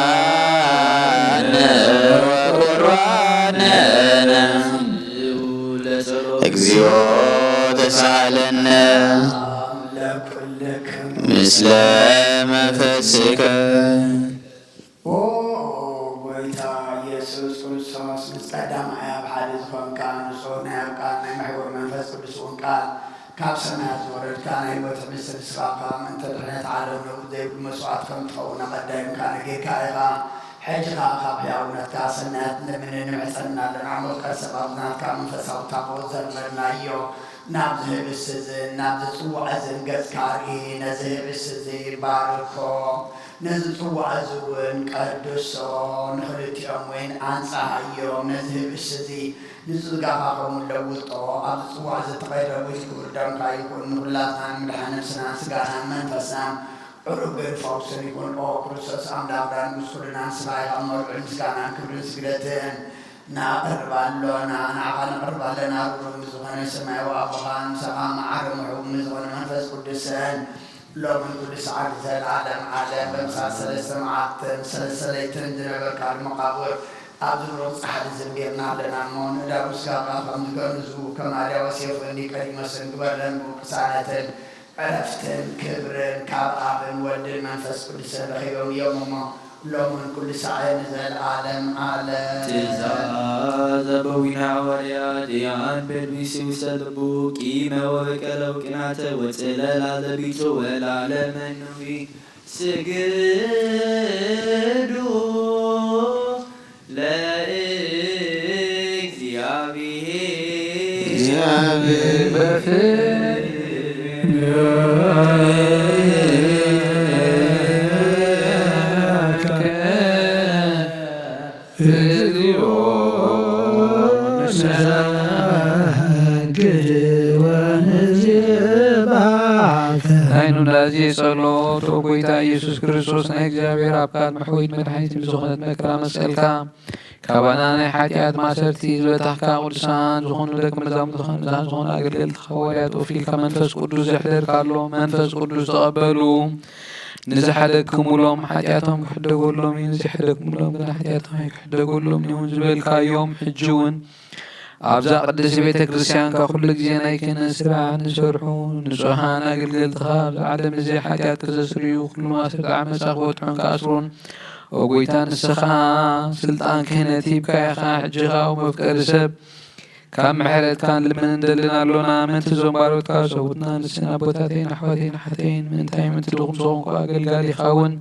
መባነ ወቁርባነ። እግዚኦ ተሳለነ ምስለ መንፈስከ። ኦ ጐይታ ኢየሱስ ክርስቶስ፣ ምስ ቀዳማይ ኣብ ሓደ ዝኾንካ፣ ንጹህ ናይ ኣብ ቃል ናይ መሕውር መንፈስ ቅዱስ እውን ቃል ካብ ሰማያት ዝወረድካ፣ ናይ ህይወት ሕብስቲ ንስኻ ኢኻ። ምእንተ ድሕነት ዓለም ነውር ዘይብሉ መስዋዕቲ ከም ትኸውን ኣቐዳዲምካ ነጊርካ ኢኻ። ሕጂ ኸኣ ካብ ሕያውነትካ ሰናያት ንለምን ንምሕጸን ኣለና። መፍቀር ሰባት ናትካ መንፈሳዊ ታቦት ዘርመልናዮ ናብዚ ህብስት እዝን ናብዚ ጽዋዕ እዝን ገጽካ ኣርኢ። ነዚ ህብስት እዚ ባርኮ፣ ነዚ ጽዋዕ እዚ እውን ቀድሶ፣ ንኽልቲኦም እውን ኣንጽሃዮም። ነዚ ህብስት እዚ ንጽጋኻ ከምኡ ለውጦ። ኣብዚ ጽዋዕ እዚ እተቐደሙ እቲ ክቡር ደምካ ይኹን፣ ንኹላትና ንምድሓን ነብስናን ስጋናን መንፈስናን ዕሩብን ፈውስን ይኹን። ኦ ክርስቶስ ኣምላኽና ንጉስ ኩልና፣ ንስኻ ኢኻ መርዑ ምስጋናን ክብርን ስግደትን ነቕርብ ኣሎና፣ ንዓኻ ነቕርብ ኣለና። ርሩም ዝኾነ ሰማያዊ ኣቦኻን ምሳኻ መዓረ ምሕው ዝኾነ መንፈስ ቅዱስን ሎምን ኩሉ ሰዓት ንዘለዓለም ዓለም። በምሳል ሰለስተ መዓልትን ሰለስተ ለይትን ዝነበርካ ኣብ መቓብር ኣብዚ ብሩኽ ጻሕሊ ዘንቢርና ኣለና እሞ፣ ንእዳ ምስጋኻ ከም ዝገንዙ፣ ከም ኣድያዎስ ዮፍን ኒቆዲሞስን ግበረን። ብቅሳነትን ዕረፍትን ክብርን ካብ ኣብን ወልድን መንፈስ ቅዱስን ረኺቦም እዮም እሞ፣ ሎምን ኩሉ ሳዕ ንዘለዓለም ዓለም። ትእዛዝ ኣበዊነ ሃዋርያት ያን ፔድሪሲ ውስተ ልቡ ቂመ ወበቀለ ውቅናተ ወጽለላ ለቢቱ ወላለ መኑዊ ስግዱ ለእግዚአብሔር። ናይ ኑዛዜ ጸሎት። ኦ ጎይታ ኢየሱስ ክርስቶስ፣ ናይ እግዚኣብሔር ኣብ ቃል መሕወይት መድሓኒት ብዝኾነት መከራ መስቀልካ ካባና ናይ ሓጢኣት ማሰርት ዝበታሕካ፣ ቅዱሳን ዝኾኑ ደቂ መዛሙርትኻ፣ ቅዱሳን ዝኾኑ ኣገልገልትኻ ሃዋርያት ወኪልካ መንፈስ ቅዱስ ዘሕደርካሎም መንፈስ ቅዱስ ተቐበሉ። ንዝሓደግኩምሎም ሓጢኣቶም ክሕደገሎም እዩ፣ ንዘይሓደግኩምሎም ግና ሓጢኣቶም ኣይክሕደገሎም ይኹን ዝበልካዮም፣ ሕጂ እውን ኣብዛ ቅድስቲ ቤተ ክርስቲያንካ ኩሉ ግዜ ናይ ክህነት ስራሕ ንሰርሑ ንጹሃን ኣገልገልትኻ ኣብዚ ዓለም እዚ ሓጢኣት ክዘስርዩ ኩሉ ማእሰርቲ ዓመጻ ክበጥሑን ክኣስሩን፣ ኦ ጎይታ፣ ንስኻ ስልጣን ክህነት ሂብካ ኢኻ። ሕጂ ኸኣ መፍቀሪ ሰብ ካብ ምሕረትካ ንልምን እንደልን ኣሎና። ምእንቲ እዞም ባሮትካ ሰቡትና ንስን ኣቦታተይን ኣሕዋተይን ኣሓተይን፣ ምእንታይ ምእንቲ ድኹም ዝኾንኩ ኣገልጋሊኻ እውን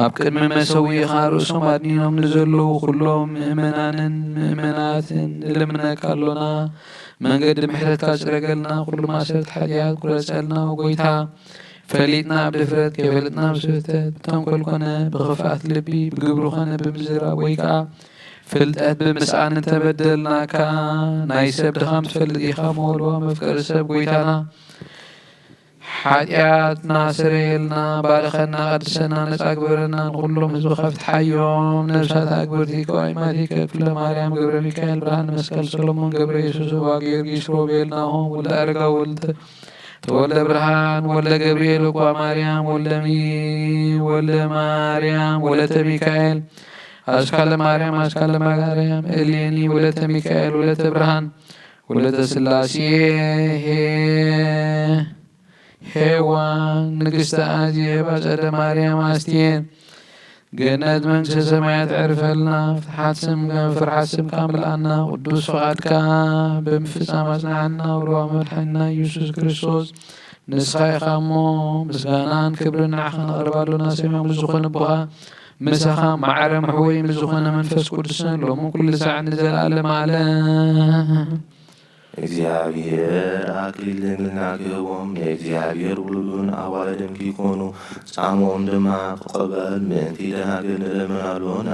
ኣብ ቅድሚ መሰዊእኻ ርእሶም ኣድኒኖም ንዘለዉ ኩሎም ምእመናንን ምእመናትን ንልምነካ ኣሎና። መንገዲ ምሕረትካ ጽረገልና፣ ኩሉ ማእሰርቲ ሓጢኣት ቁረጸልና። ኦ ጎይታ፣ ፈሊጥና ብድፍረት፣ ከይፈለጥና ብስህተት፣ ብተንኮል ኮነ ብኽፍኣት ልቢ፣ ብግብሪ ኮነ ብምዝራብ፣ ወይ ከኣ ፍልጠት ብምስኣን እንተበደልናካ፣ ናይ ሰብ ድኻም ትፈልጥ ኢኻ እሞ፣ ልዋ መፍቀሪ ሰብ ጎይታና፣ ሓጢኣትና ስረየልና፣ ባርኸና፣ ቀድሰና፣ ነጻ ግበረና፣ ንኹሎም ህዝብኻ ፍትሓዮም። ነብሳት ኣግብርቲ፣ ቀዋሚማት ይከ፣ ክፍለ ማርያም፣ ገብረ ሚካኤል፣ ብርሃን መስቀል፣ ሰሎሞን፣ ገብረ የሱስ፣ እባ ጊዮርጊስ፣ ሮቤል፣ ናሆም፣ ወልደ ኣረጋዊ፣ ወልደ ተወልደ ብርሃን፣ ወልደ ገብርኤል፣ እቋ ማርያም፣ ወልደ ሚ-፣ ወልደ ማርያም፣ ወለተ ሚካኤል፣ ኣስካለ ማርያም፣ ኣስካለ ማርያም፣ እሌኒ፣ ወለተ ሚካኤል፣ ወለተ ብርሃን፣ ወለተ ስላሴ፣ ሄ-፣ ሄዋን፣ ንግስተ ኣዜብ፣ ኣጸደ ማርያም፣ ኣስቴር፣ ገነት መንግስተ ሰማያት ዕርፈልና። ፍትሓት ስም-፣ ፍርሓት ስምካ ምልኣና። ቅዱስ ፍቓድካ ብምፍጻም ኣጽንዓና። ወልዋ መድሓኒና ኢየሱስ ክርስቶስ፣ ንስኻ ኢኻ እሞ፣ ምስጋናን ክብርን ንዓኻ ነቕርብ ኣሎና። ሰማያዊ ምስ ዝኾነ ኣቦኻ፣ ምሳኻ ማዕረ መሕወይ ምስ ዝኾነ መንፈስ ቅዱስን፣ ሎሚ ኩሉ ሳዕ ንዘለኣለም ዓለም። እግዚኣብሔር ኣክሊል ድንግልና ክህቦም፣ ንእግዚኣብሔር ውሉድን ኣዋልድን ኪኮኑ፣ ጻምኦም ድማ ክቐበል ምእንቲ ደናግል ንለምን ኣሎና።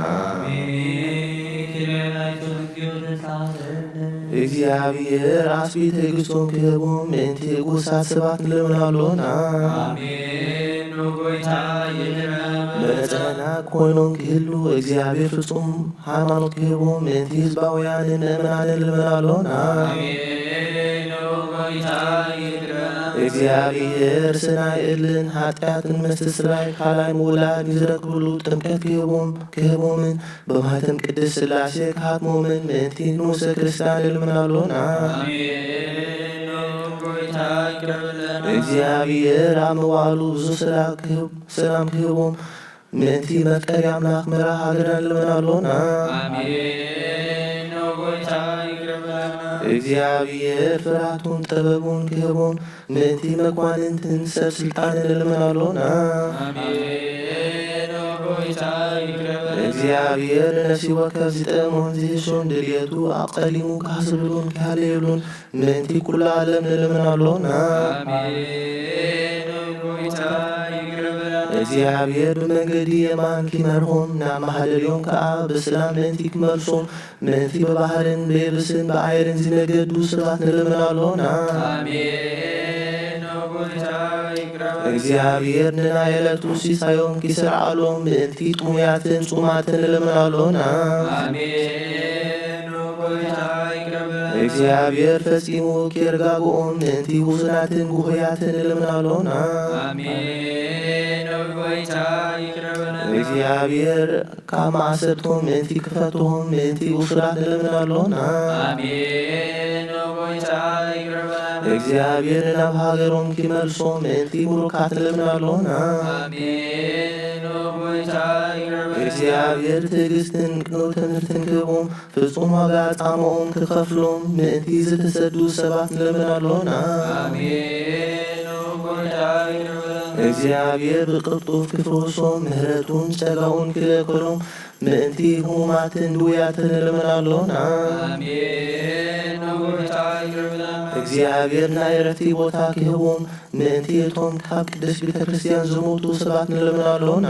እግዚኣብሔር ኣስቢ ትዕግስቶም ክህቦም፣ ምእንቲ ግኡሳት ሰባት ንለምን ኣሎና። መጸና ኮይኖም ክህሉ፣ እግዚኣብሔር ፍጹም ሃይማኖት ክህቦም፣ ምእንቲ ህዝባውያንን ምእመናንን ንለምን ኣሎና። ኣሜን። ኦ ጎይታ ይግረም። እግዚኣብሔር ስናይ እልን ሓጢኣትን ምስትስራይ ካልኣይ ምውላድ ንዝረክብሉ ጥምቀት ክህቦም፣ ክህቦምን ብማህተም ቅድስት ስላሴ ክሃትሞምን ምእንቲ ንኡሰ ክርስቲያን ንለምን ኣሎና። ኣሜን። ኦ ጎይታ ይግረም። እግዚኣብሔር ኣብ መዋእሉ ብዙ ሰላም ክህብ-፣ ሰላም ክህቦም ምእንቲ መፍቀሪ ኣምላኽ መርሃ ሃገርና ንልምን ኣሎና። ኣሜን። ኦ ጎይታ ይቅረ በለና። እግዚኣብሔር ፍርሃቱን ጥበቡን ክህቦም ምእንቲ መኳንንትን ሰብ ስልጣንን ንልምን ኣሎና። ኣሜን። ኦ ጎይታ ይቅረ በለና። እግዚኣብሔር ንነፍሲ ወከፍ ዝጠመዮን ዝህሾን ድልየቱ ኣቐዲሙ ክሃስብሉን ክሃለየሉን ምእንቲ ኩሉ ዓለም ንልምን ኣሎና። ኣሜን። ኦ ጎይታ ይቅረ በለን። እግዚኣብሔር ብመንገዲ የማን ኪመርሆም ናብ ማህደሪኦም ከኣ ብሰላም ምእንቲ ክመልሶም ምእንቲ ብባህርን ብየብስን ብኣየርን ዝነገዱ ሰባት ንልምን ኣሎና። ኣሜን። ኦ ጎይታ ይቅረ በለን። እግዚኣብሔር ንናይ ዕለቱ ሲሳዮም ኪሰርዓሎም ምእንቲ ጥሙያትን ጹማትን ንልምን ኣሎና። ኣሜን። ኦ ጎይታ ይቅረ በለን። እግዚኣብሔር ፈጺሙ ኪርጋግኦም ምእንቲ ውሱናትን ጉሁያትን ንልምን ኣሎና። ኣሜን። ኦ ጎይታ ይቅረ በለን። እግዚኣብሔር ካብ ማእሰርቶም ምእንቲ ክፈትሆም ምእንቲ ውሱናት ንልምን ኣሎና። ኣሜን። ኦ ጎይታ ይቅረ በለን። እግዚኣብሔር ናብ ሃገሮም ኪመልሶም ምእንቲ ምሩካት ንልምን ኣሎና። ኣሜን። ኦ ጎይታ ይቅረ በለን። እግዚኣብሔር ትዕግስትን ቅኑዕ ትምህርትን ክህቦም ፍጹም ዋጋ ጻምኦም ክኸፍሎም ምእንቲ ዝተሰዱ ሰባት ንልምን ኣሎና። ኣሜን። ኦ ጎይታ ይቅረ በለን። እግዚኣብሔር ብቅልጡፍ ክፍውሶም ምሕረቱን ጸጋኡን ክልእከሎም ምእንቲ ህሙማትን ድውያትን ንልምን ኣሎና። ኣሜን። ኦ ጎይታ ይቅረ በለን። እግዚኣብሔር ናይ ዕረፍቲ ቦታ ክህቦም ምእንቲ እቶም ካብ ቅድስት ቤተ ክርስቲያን ዝሞቱ ሰባት ንልምን ኣሎና።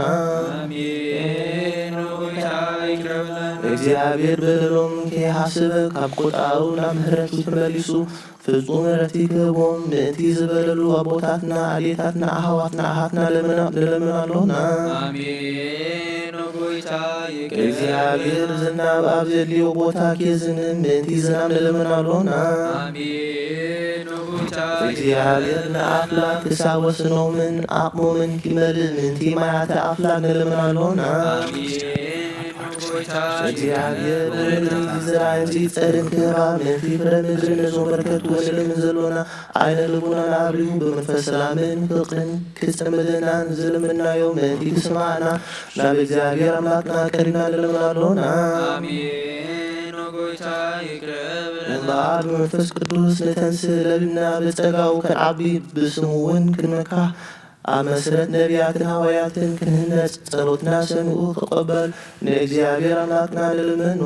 ኣሜን። ኦ ጎይታ ይቅረ በለን። እግዚኣብሔር በደሎም ከይሓሰበ ካብ ቁጣኡ ናብ ምሕረቱ ተመሊሱ ፍጹም ዕረፍቲ ክህቦም ምእንቲ ዝበደሉ ኣቦታትና፣ ኣዴታትና፣ ኣሕዋትና፣ ኣሓትና ንልምን ኣሎና። ኣሜን። ኦ ጎይታ ይቅረ እግዚኣብሔር ዝናብ ኣብ ዘድልዮ ቦታ ኬዝንም ምእንቲ ዝናብ ንልምን ኣሎና። ኣሜን። ኦ ጎይታ እግዚኣብሔር ንኣፍላግ ክሳብ ወስኖምን ዓቕሞምን ኪመልእ ምእንቲ ማያተ ኣፍላግ ንልምን ኣሎና። ኣሜን። ኦ ጎይታ እግዚኣብሔር ብምድሪ ዝዘርኣ ጸድን ክህባ ምእንቲ ፍረ ምድሪ ነዞም በረከት ንልምን ዘሎና ዓይነ ልቡናና ኣብሪሁ ብመንፈስ ሰላምን ፍቕርን ክጸምደና ዝለመንናዮ ምእንቲ ክስምዓና ናብ እግዚኣብሔር ኣምላኽና ቀሪብና ንልምን ኣሎና። ኣሜን። ኦ ጎይታ ይቅረ በለና። እምበኣር ብመንፈስ ቅዱስ ንተንስእ ለቢምና ብጸጋኡ ክንዓቢ ብስሙ እውን ክንመካሕ ኣብ መሰረት ነቢያትን ሃዋርያትን ክንህነጽ ጸሎትና ሰሚዑ ክቐበል ንእግዚኣብሔር ኣምላኽና ንልምኖ።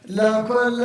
ለኩልከ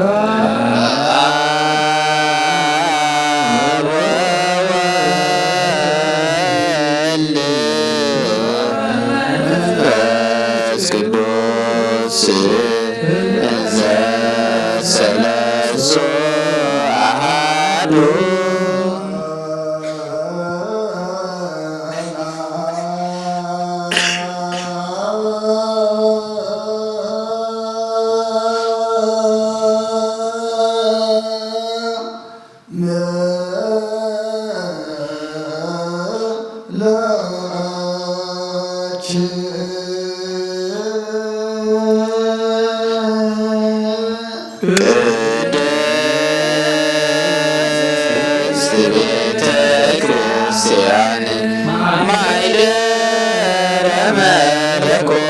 አብ ወወልድ ወመንፈስ ቅዱስ እንዘ ሰለስቱ አሐዱ። ቅድስት ቤተ ክርስቲያን ማይደረ መለኮት።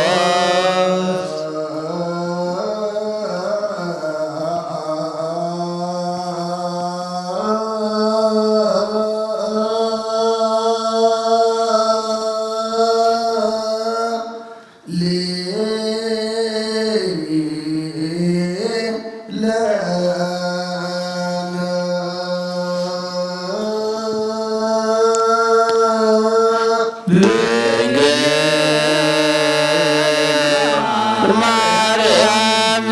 ድንግል ማርያም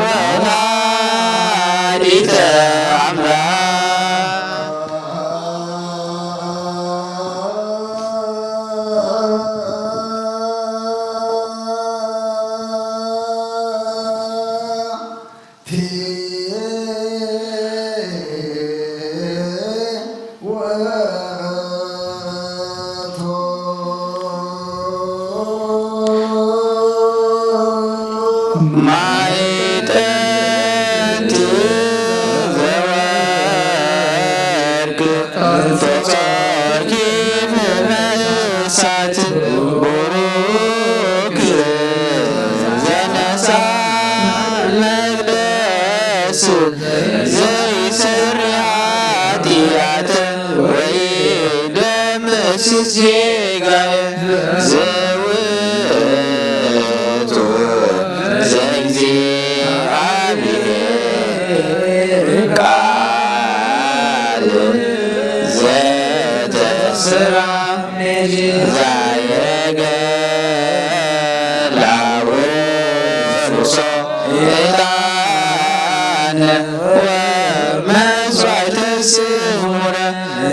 ወላዲተ አምላክ። ማይጠንት ዘወርቅ እንተ ጾርኪ ፍመሳት ቡሩክ ዘነሳ መቅደስ ዘይሰሪ ኃጢአት ወይ ደምስስ ጌጋየ ዘውእቱ ዘእግዚአብሔር ቃል ዘተስራ ዛየገ ላውሶ ዕጣነ ወመሥዋዕተ ስሙረ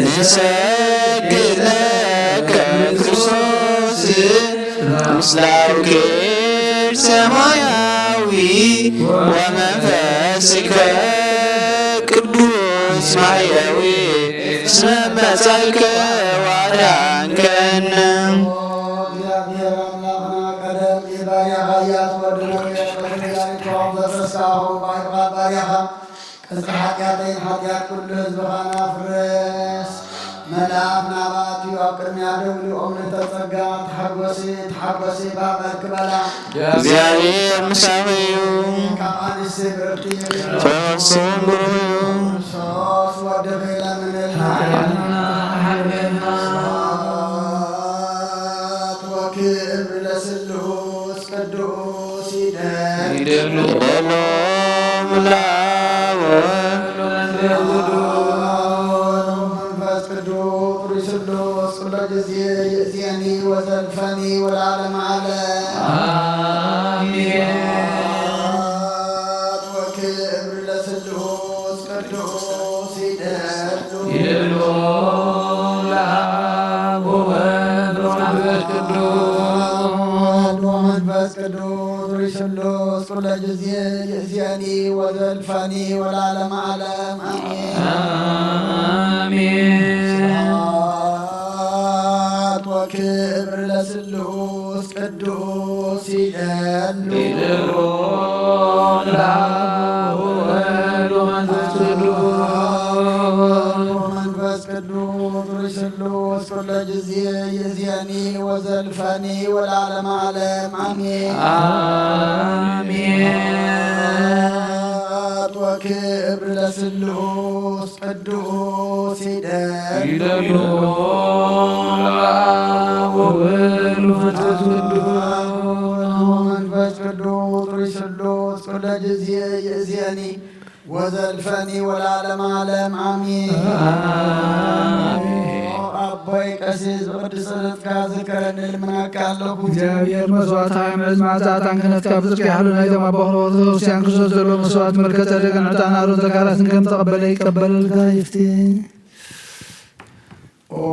ንሰግድ ለከ ክርስቶስ ምስለ አቡኪ ሰማያዊ ወመንፈስከ ቅዱስ ማሕየዊ እስመ መጻእከ ዋርያንከነ። እግዚአብሔር አምላክና ቀደም ባሪያኻ ኢያሱ ወዲ ነዌ ወተጋይቶ ዘተስካሁ ባይብኻ ባሪያኻ ቅጽሪ ኃጢአተይን ኃጢአት ኩሉ ህዝብኻን አፍርስ። መልአክ ናባቲ ኣብ ቅድሚያ ደው ኢሉ ኦም ልተጸጋ ተሓጎሲ ተሓጎሲ ባበልክ በላ። እግዚኣብሔር ምሳኺ እዩ። ካብ ኣንስቲ ብርክቲ እዩ። ፈውስን ብሩህ እዩ። ክርስቶስ ወድኺ ለምንልና። ሓልበና። ስብሐት ወክብር ለስሉስ ቅዱስ ይደሉ። ይደሉ። ለሎሙ ለአብ ወወልድ ወመንፈስ ቅዱስ። መንፈስ ቅዱስ ርሱሉስ ኩሎ ጊዜ ይእዜኒ ወዘልፈኒ ወለዓለመ ዓለም። አሜን። ስብሐት ወክብር ለስሉስ ቅዱስ ይደሉ። ይደሉ ለአብ ወወልድ ወመንፈስ ቅዱስ። ወመንፈስ ቅዱስ ርሱሉስ ኩሎ ጊዜ ይእዜኒ ወዘልፈኒ ወለዓለመ ዓለም። አሜን። አሜን። ስብሐት ወክብር ለስሉስ ቅዱስ ይደሉ። ይደሉ ለአብ ወወልድ ወመንፈስ ቅዱስ። ወመንፈስ ቅዱስ ርሱሉስ ኩሎ ጊዜ ይእዜኒ ወዘልፈኒ ወለዓለመ ዓለም። አሜን። አሜን። ስብሐት ወክብር ለስሉስ ቅዱስ ይደሉ። ይደሉ ለአብ ወወልድ ወመንፈስ ቅዱስ። ወመንፈስ ቅዱስ ርሱሉስ ኩለ ግዜ ይእዝየኒ ወዘልፈኒ ወለዓለመ ዓለም ኣሜን። ኣቦይ ቀሲስ ብቅዱስ ጸሎትካ ዝከረኒ ልምነካ ኣለኹ። እግዚኣብሔር መስዋዕትኻ ይምዕዝ፣ መዓዛ ዕጣን ክህነትካ ብጽድቂ ይሓሉ። ናይቶም ኣቦ ክብርት ክርስቲያን ክርስቶስ ዘሎ መስዋዕት መልከ ጸደቅን ዕጣን ኣሮን ዘካርያስን ከም ተቐበለ ይቀበለልካ ይፍቲ። ኦ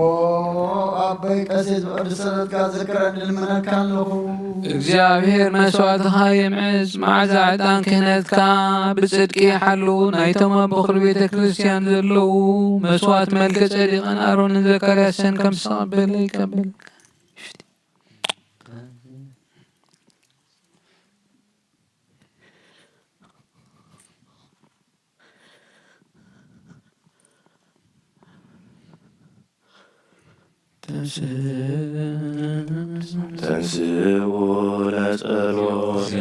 ኣቦይ ቀሲስ ብቅዱስ ጸሎትካ ዝከረኒ ልምነካ ኣለኹ። እግዚኣብሔር መስዋዕትኻ ይምዕዝ፣ መዓዛ ዕጣን ክህነትካ ብጽድቂ ይሓሉ። ናይቶም ኣብ በኹሪ ቤተ ክርስቲያን ዘለዉ መስዋዕት መልከ ጸዲቅን ኣሮንን ዘካርያስን ከም ዝተቐበለ ይቀበል። ተንስኡ ለጸሎት።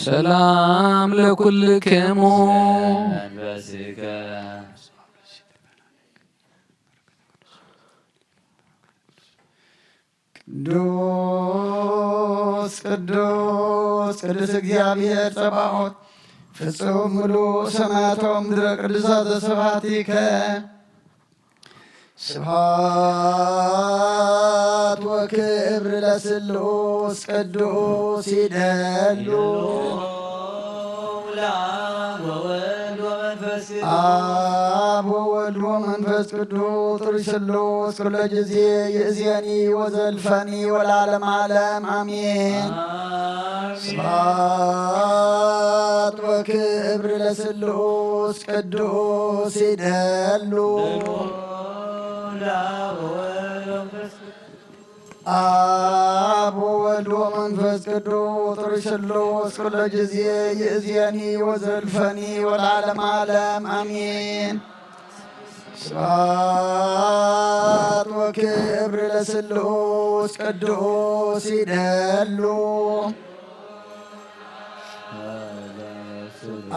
ሰላም ለኩልክሙ። ቅዱስ ቅዱስ ቅዱስ እግዚኣብሔር ጸባኦት፣ ፍጹም ምሉእ ሰማያቶም ምድረ ቅዱሳት ስብሐቲከ። ስብሐት ወክብር ለስሉስ ቅዱስ ይደሉ። አብ ወወልድ ወመንፈስ ቅዱስ ጥሩይ ስሉስ ኩለ ጊዜ ይእዝየኒ ወዘልፈኒ ወለዓለመ ዓለም አሜን። ስብሐት ወክብር ለስሉስ ቅዱስ ይደሉ። አብ ወወልድ ወመንፈስ ቅዱስ ጥሩይ ስሉስ ኩለ ጊዜ ይእዝየኒ ወዘልፈኒ ወለዓለመ ዓለም አሜን። ስብሐት ወክብር ለስሉስ ቅዱስ ይደሉ።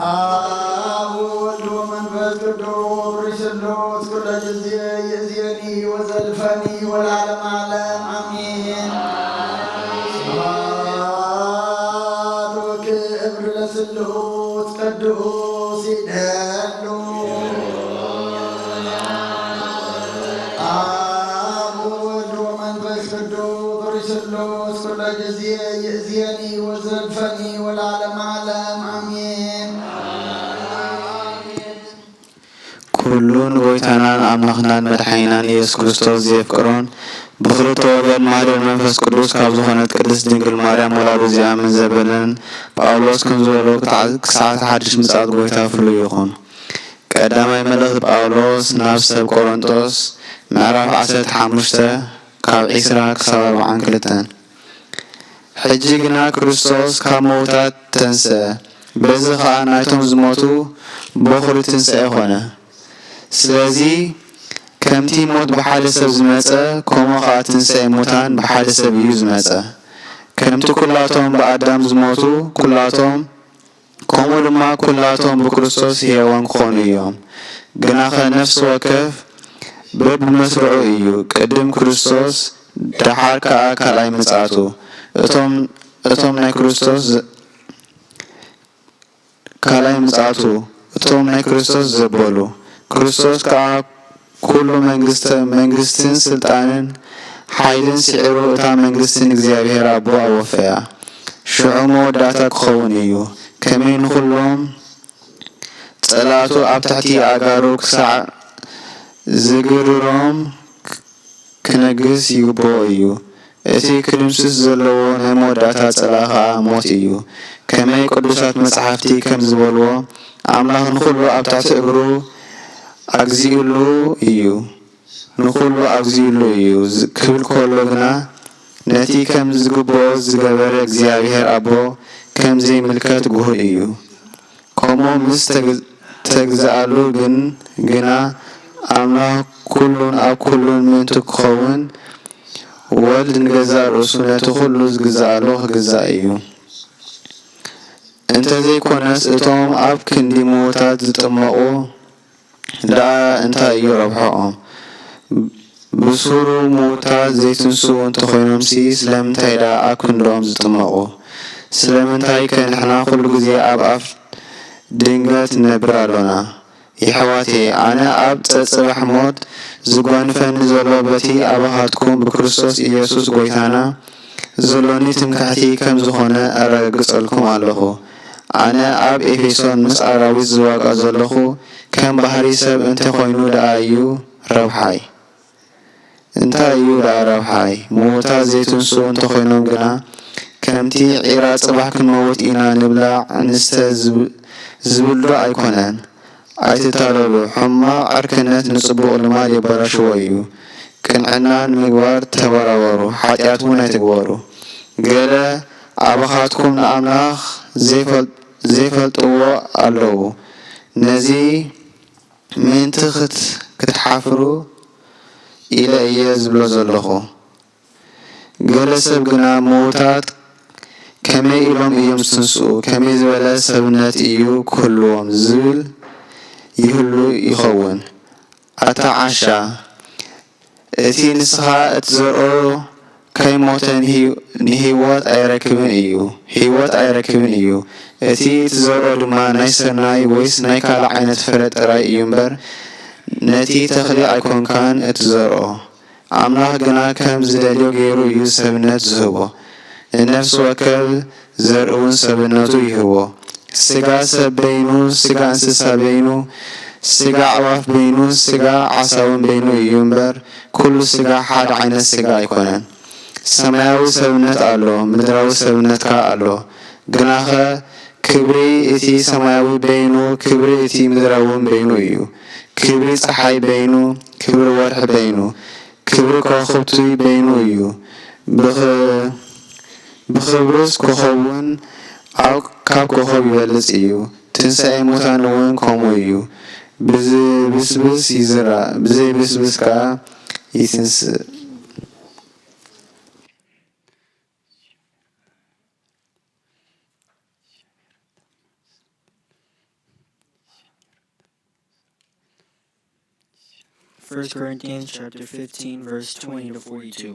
አብ ወወልድ ወመንፈስ ቅዱስ ርሱሉስ ኩለ ጊዜ ይእዜኒ ወዘልፈኒ ወለዓለመ ዓለም አሜን። ስብሐት ወክብር ለስሉስ ቅዱስ ይደሉ። አብ ወወልድ ወመንፈስ ቅዱስ ርሱሉስ ኩለ ጊዜ ይእዜኒ ወዘልፈኒ ወለዓለመ ዓለም አሜን። ኩሉ ንጎይታናን ኣምላኽናን መድሓኒናን ኢየሱስ ክርስቶስ ዘየፍቅሮን ብኽልተ ወገን ማህደር መንፈስ ቅዱስ ካብ ዝኾነት ቅድስት ድንግል ማርያም ወላዱ ዚኣምን ዘበለን ጳውሎስ ከም ዝበሎ ክሳዕ ሓድሽ ምጽኣት ጎይታ ፍሉይ ይኹን። ቀዳማይ መልእኽቲ ጳውሎስ ናብ ሰብ ቆሮንጦስ ምዕራፍ ዓሰርተ ሓሙሽተ ካብ ዒስራ ክሳብ ኣርብዓን ክልተን። ሕጂ ግና ክርስቶስ ካብ ምዉታት ተንስአ፣ በዚ ኸኣ ናይቶም ዝሞቱ በኹሪ ትንሳኤ ኾነ። ስለዚ ከምቲ ሞት ብሓደ ሰብ ዝመጸ፣ ከምኡ ኸኣ ትንሳኤ ሙታን ብሓደ ሰብ እዩ ዝመጸ። ከምቲ ኩላቶም ብኣዳም ዝሞቱ፣ ኩላቶም፣ ከምኡ ድማ ኩላቶም ብክርስቶስ ሕያዋን ክኾኑ እዮም። ግናኸ ነፍሲ ወከፍ በብመስርዑ እዩ፣ ቅድም ክርስቶስ፣ ደሓር ከኣ ካልኣይ ምጽኣቱ። እቶም፣ እቶም ናይ ክርስቶስ ዘ-፣ ካልኣይ ምጽኣቱ፣ እቶም ናይ ክርስቶስ ዘበሉ። ክርስቶስ ከኣ ኩሉ መንግስተ-፣ መንግስትን ስልጣንን ሓይልን ስዒሩ እታ መንግስቲ ንእግዚኣብሔር ኣቦ ኣወፈያ። ሽዑ መወዳእታ ክኸውን እዩ። ከመይ ንኹሎም ጸላእቱ ኣብ ትሕቲ ኣእጋሩ ክሳዕ ዝግርሮም ክነግስ ይግብኦ እዩ። እቲ ክድምስስ ዘለዎ ናይ መወዳእታ ጸላኢ ኸኣ ሞት እዩ። ከመይ ቅዱሳት መጻሕፍቲ ከም ዝበልዎ፣ ኣምላኽ ንኹሉ ኣብ ትሕቲ እግሩ ኣግዚኡሉ እዩ፣ ንኹሉ ኣግዚኡሉ እዩ ዝ-፣ ክብል ከሎ ግና፣ ነቲ ከም ዝግብኦ ዝገበረ እግዚኣብሔር ኣቦ ከም ዘይምልከት ግሁድ እዩ። ከምኡ ምስ ተግ-፣ ተግዝኣሉ ግን፣ ግና ኣምላኽ ኩሉን ኣብ ኩሉን ምእንቲ ክኸውን፣ ወልድ ንገዛእ ርእሱ ነቲ ኩሉ ዝግዝኣሉ ክግዛእ እዩ። እንተዘይኮነስ፣ እቶም ኣብ ክንዲ ምዉታት ዝጥመቑ ደኣ እንታይ እዩ ረብሖኦም? ብሱሩ ምዉታት ዘይትንስኡ እንተኾይኖምሲ፣ ስለምንታይ ደኣ ኣብ ክንድኦም ዝጥመቑ? ስለምንታይከ ንሕና ኩሉ ግዜ ኣብ ኣፍ ድንገት ንነብር ኣሎና? የሕዋተየ፣ ኣነ ኣብ ጸጽባሕ ሞት ዝጓንፈኒ ዘሎ በቲ ኣባኻትኩም ብክርስቶስ ኢየሱስ ጐይታና ዘሎኒ ትምክሕቲ ከም ዝኾነ ኣረጋግጸልኩም ኣለኹ። ኣነ ኣብ ኤፌሶን ምስ ኣራዊት ዝዋጋ ዘለኹ ከም ባህሪ ሰብ እንተ ኾይኑ ደኣ እዩ ረብሓይ። እንታይ እዩ ደኣ ረብሓይ? ምዉታት ዘይትንስኡ እንተኾይኖም ግና፣ ከምቲ ዒራ ጽባሕ ክንመውት ኢና ንብላዕ ንስተ ዝብ-፣ ዝብልዶ ኣይኮነን። ኣይትታለሉ፣ ሕማቕ ዕርክነት ንጽቡቕ ልማድ የበላሽዎ እዩ። ቅንዕና ንምግባር ተበራበሩ፣ ሓጢኣት እውን ኣይትግበሩ። ገለ ኣባኻትኩም ንኣምላኽ ዘይፈል-፣ ዘይፈልጥዎ ኣለዉ። ነዚ ምእንቲ ክት-፣ ክትሓፍሩ ኢለ እየ ዝብሎ ዘለኹ። ገለ ሰብ ግና፣ ምዉታት ከመይ ኢሎም እዮም ዝትንስኡ? ከመይ ዝበለ ሰብነት እዩ ክህልዎም? ዝብል ይህሉ ይኸውን። ኣታ ዓሻ፣ እቲ ንስኻ እትዘርኦ ከይሞተ ንሂ-፣ ንህይወት ኣይረክብን እዩ፣ ህይወት ኣይረክብን እዩ። እቲ እትዘርኦ ድማ ናይ ስርናይ ወይስ ናይ ካልእ ዓይነት ፍረ ጥራይ እዩ እምበር፣ ነቲ ተኽሊ ኣይኮንካን እትዘርኦ። ኣምላኽ ግና ከም ዝደልዮ ገይሩ እዩ ሰብነት ዝህቦ። ንነፍሲ ወከፍ ዘርእውን ሰብነቱ ይህቦ። ስጋ ሰብ በይኑ፣ ስጋ እንስሳ በይኑ፣ ስጋ ኣዕዋፍ በይኑ፣ ስጋ ዓሳውን በይኑ እዩ እምበር፣ ኩሉ ስጋ ሓደ ዓይነት ስጋ ኣይኮነን። ሰማያዊ ሰብነት ኣሎ፣ ምድራዊ ሰብነት ከኣ ኣሎ። ግናኸ ክብሪ እቲ ሰማያዊ በይኑ፣ ክብሪ እቲ ምድራዊ እውን በይኑ እዩ። ክብሪ ጸሓይ በይኑ፣ ክብሪ ወርሒ በይኑ፣ ክብሪ ከዋኽብቲ በይኑ እዩ። ብኽ-፣ ብኽብርስ ኮኸብ እውን ኣብ፣ ካብ ኮኸብ ይበልጽ እዩ። ትንሳኤ ሙታን እውን ከምኡ እዩ። ብዝብስብስ ይዝራእ፣ ብዘይብስብስ ከኣ ይትንስእ። First Corinthians chapter fifteen, verse twenty to forty-two.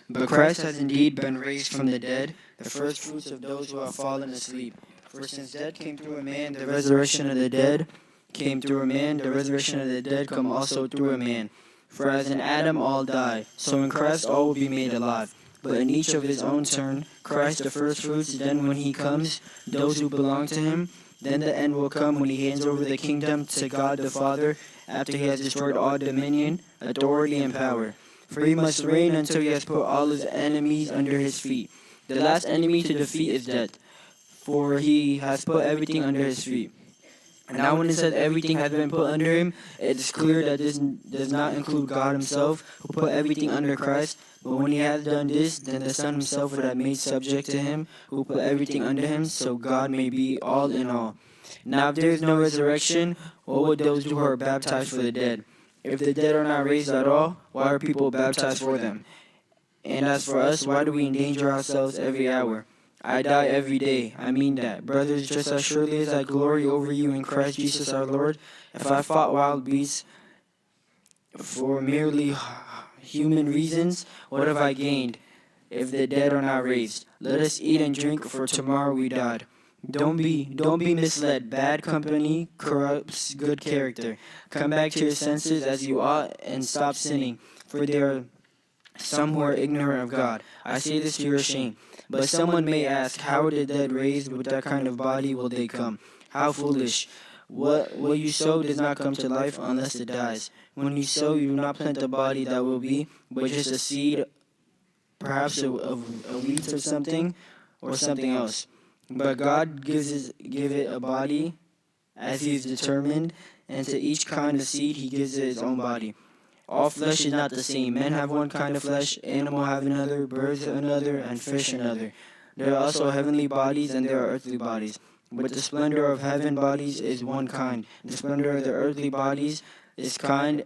But Christ has indeed been raised from the dead, the first fruits of those who have fallen asleep. For since death came through a man, the resurrection of the dead came through a man, the resurrection of the dead come also through a man. For as in Adam all die, so in Christ all will be made alive, but in each of his own turn, Christ the first fruits, then when he comes, those who belong to him. Then the end will come when he hands over the kingdom to God the Father, after he has destroyed all dominion, authority, and power. For he must reign until he has put all his enemies under his feet. The last enemy to defeat is death, for he has put everything under his feet. And now, when it says everything has been put under him, it is clear that this does not include God himself, who put everything under Christ. But when he has done this, then the Son himself would have made subject to him who put everything under him, so God may be all in all. Now, if there is no resurrection, what would those do who are baptized for the dead? If the dead are not raised at all, why are people baptized for them? And as for us, why do we endanger ourselves every hour? I die every day. I mean that. Brothers, just as surely as I glory over you in Christ Jesus our Lord, if I fought wild beasts for merely human reasons, what have I gained if the dead are not raised? Let us eat and drink, for tomorrow we die. Don't be, don't be misled. Bad company corrupts good character. Come back to your senses as you ought and stop sinning, for there are some who are ignorant of God. I say this to your shame. But someone may ask, how are the dead raised? With that kind of body will they come? How foolish. What, what you sow does not come to life unless it dies. When you sow, you do not plant a body that will be, but just a seed, perhaps a, a, a wheat or something, or something else. But God gives his, give it a body as he is determined, and to each kind of seed he gives it its own body. All flesh is not the same. Men have one kind of flesh, animals have another, birds another, and fish another. There are also heavenly bodies and there are earthly bodies. But the splendor of heaven bodies is one kind. The splendor of the earthly bodies is kind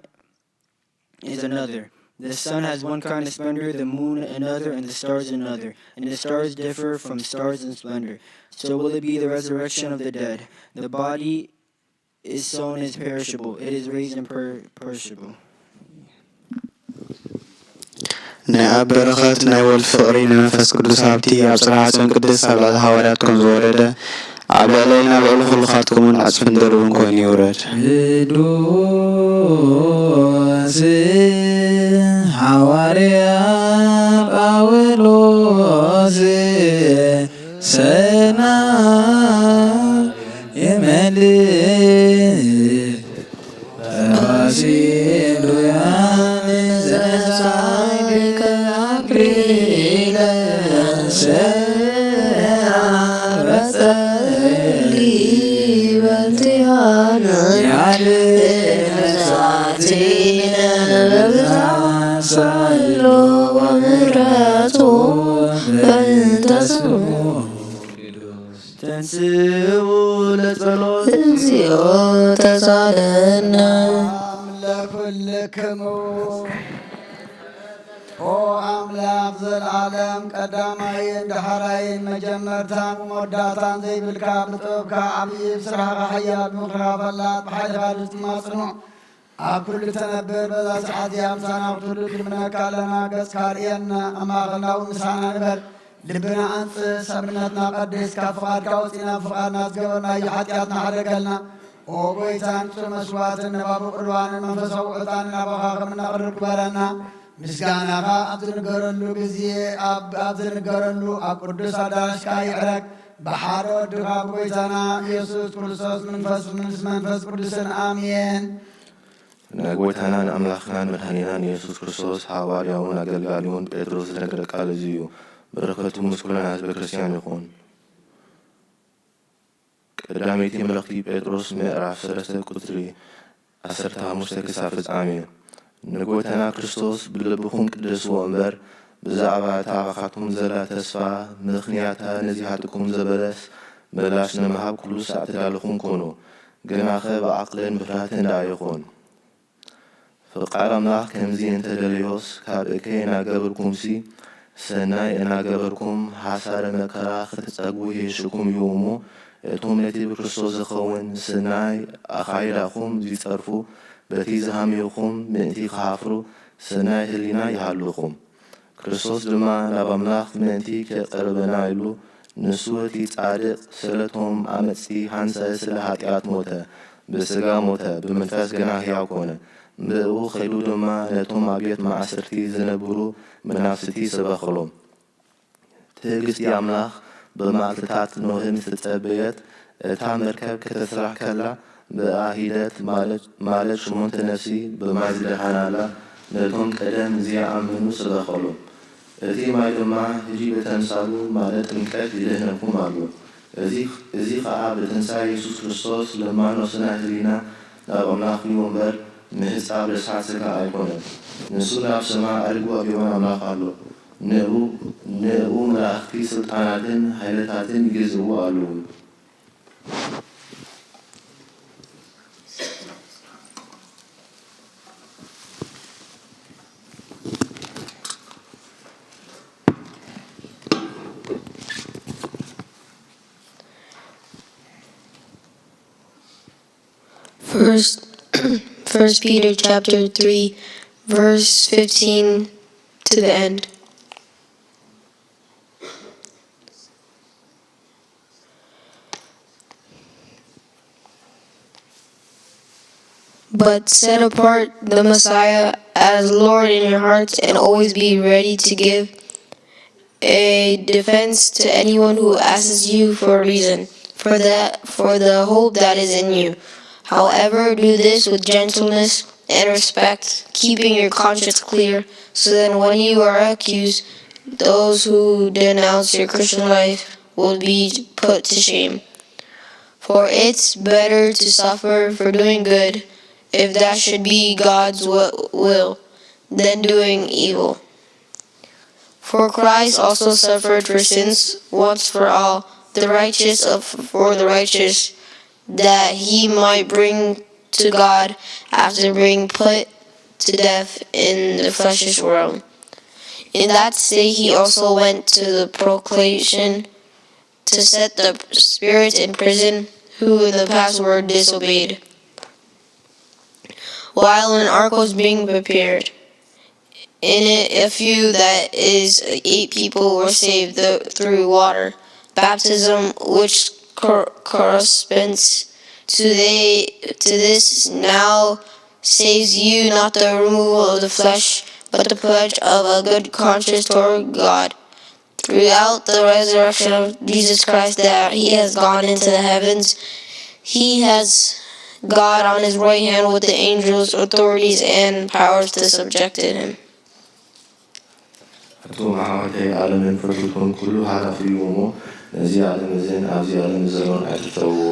is another. The sun has one kind of splendor, the moon another, and the stars another. And the stars differ from stars in splendor. So will it be the resurrection of the dead. The body is sown as perishable, it is raised imperishable. ናይ ኣብ በረኸት ናይ ወልድ ፍቕሪ ናይ መንፈስ ቅዱስ ሃብቲ ኣብ ጽርሐ ጽዮን ቅድስት ኣብ ልዕሊ ሃዋርያት ከም ዝወረደ ኣብ ልዕለይን ኣብ ልዕሊ ኩልኻትኩምን ዕጽፍን ድርብን ኮይኑ ይውረድ። ቅዱስ ሓዋርያ ጳውሎስ ሰና ይመልእ ተዋሲሉያን ዘሳልከ አክሊለ ሰአበጸ ሊበንቲያነ ያለ ነፍሳቲነ በብዝሓ ሳሎ ወምህረቱ በእንተ ስሙ። ተንስኡ ለጸሎት። እግዚኦ ተሳለነ። ለኩልክሙ። ኦ ኣምላኽ ዘለዓለም ቀዳማይን ዳሕራይን መጀመርታን መወዳእታን ዘይብልካ፣ ብጥበብካ ዓብዪ፣ ብስራሕኻ ሓያል፣ ብምኽርኻ ፈላጥ፣ ብሓይልኻ ድማ ጽኑዕ፣ ኣብ ኩሉ ትነብር፣ በዛ ሰዓት እዚኣ ምሳና ክትህሉ ንልምነካ ኣለና። ገጽካ ርእየና፣ ኣብ ማእከልና እውን ምሳና ንበር። ልብና ኣንጽህ፣ ሰብነትና ቀድስ፣ ካብ ፍቓድካ ወጺና ብፍቓድና ዝገበርናዮ ሓጢኣትና ሓደገልና። ኦ ጎይታ፣ ንጹር መስዋዕትን ነባቢ ቁርባንን መንፈሳዊ ዕጣንን ናባኻ ከም እነቕርብ ግበረና። ምስጋናኻ ኣብ ዝንገረሉ ግዜ፣ ኣብ፣ ኣብ ዝንገረሉ ኣብ ቅዱስ ኣዳራሽካ ይዕረግ። ብሓደ ወድኻ ብጎይታና ኢየሱስ ክርስቶስ መንፈስ፣ ምስ መንፈስ ቅዱስን ኣሜን። ናይ ጎይታናን ኣምላኽናን መድኃኒናን ኢየሱስ ክርስቶስ ሃዋርያውን ኣገልጋሊውን ጴጥሮስ ዝነገረ ቃል እዚ እዩ። በረከቱ ምስ ኩልና ህዝበ ክርስቲያን ይኹን። ቀዳመይቲ መልእኽቲ ጴጥሮስ ምዕራፍ ሰለስተ ቁጽሪ ዓሰርተ ሓሙሽተ ክሳብ ፍጻሜ። ንጎይታና ክርስቶስ ብልብኹም ቅደስዎ እምበር፣ ብዛዕባ እታ ኣባኻትኩም ዘላ ተስፋ ምኽንያታ ነዚሃትኩም ዘበለስ ምላሽ ንምሃብ ኩሉ ሳዕ ተዳለኹም ኩኑ። ግናኸ ብዓቕልን ብፍርሃትን ደኣ ይኹን። ፍቓድ ኣምላኽ ከምዚ እንተደለዮስ፣ ካብ እከይ እናገበርኩምሲ፣ ሰናይ እናገበርኩም፣ ሓሳረ መከራ ክትጸግቡ ይህሽኩም እዩ እሞ፣ እቶም ነቲ ብክርስቶስ ዝኸውን ሰናይ ኣኻይዳኹም ዚጸርፉ፣ በቲ ዝሃመዩኹም ምእንቲ ኺሓፍሩ፣ ሰናይ ህሊና ይሃልኹም። ክርስቶስ ድማ ናብ ኣምላኽ ምእንቲ ኬቕርበና ኢሉ፣ ንሱ እቲ ጻድቕ፣ ስለቶም ዓመጽቲ ሓንሳእ ስለ ሓጢኣት ሞተ፣ ብስጋ ሞተ፣ ብመንፈስ ግና ህያው ኮነ። ብእኡ ኸይዱ ድማ ነቶም ኣብ ቤት ማእሰርቲ ዝነብሩ መናፍስቲ ሰበኸሎም። ትዕግስቲ ኣምላኽ ብመዓልትታት ኖህ ምስ ተጸበየት፣ እታ መርከብ ከተስራሕ ከላ፣ ብኣ ሂደት ማለት፣ ማለት ሸሞንተ ነፍሲ ብማይ ዝደሓናላ፣ ነቶም ቀደም ዚኣመኑ ሰበኸሎም። እቲ ማይ ድማ ሕጂ ብተምሳሉ ማለት ጥምቀት ይድህነኩም ኣሎ። እዚ፣ እዚ ኸኣ ብትንሳኤ የሱስ ክርስቶስ ለማኖ ስነ ህሊና ናብ ኣምላኽ እዩ እምበር፣ ምሕጻብ ርስሓት ስጋ ኣይኮነን። ንሱ ናብ ሰማይ ኣድጉ ኣብ የማን ኣምላኽ ኣሎ። ንእኡ፣ ንእኡ መላእኽቲ ስልጣናትን ሓይልታትን ይግዝእዎ ኣለዉ። First, First Peter chapter three, verse fifteen to the end. But set apart the Messiah as Lord in your hearts and always be ready to give a defense to anyone who asks you for a reason for that, for the hope that is in you. However, do this with gentleness and respect, keeping your conscience clear, so that when you are accused, those who denounce your Christian life will be put to shame. For it's better to suffer for doing good, if that should be God's will, than doing evil. For Christ also suffered for sins once for all, the righteous of, for the righteous, that he might bring to God after being put to death in the flesh's world. In that state he also went to the proclamation to set the spirits in prison who in the past were disobeyed, while an ark was being prepared. In it, a few, that is, eight people, were saved th- through water baptism, which cor- corresponds to they to this now saves you not the removal of the flesh, but the pledge of a good conscience toward God. Throughout the resurrection of Jesus Christ, that he has gone into the heavens, he has God on his right hand with the angels, authorities, and powers to subject to him. ኣቱም ኣሕዋተይ፣ ዓለምን ፍርድቱን ኩሉ ሃላፊ እዩ እሞ፣ ነዚ ዓለም እዝን ኣብዚ ዓለም ዘለውን ኣይትፍተውዎ።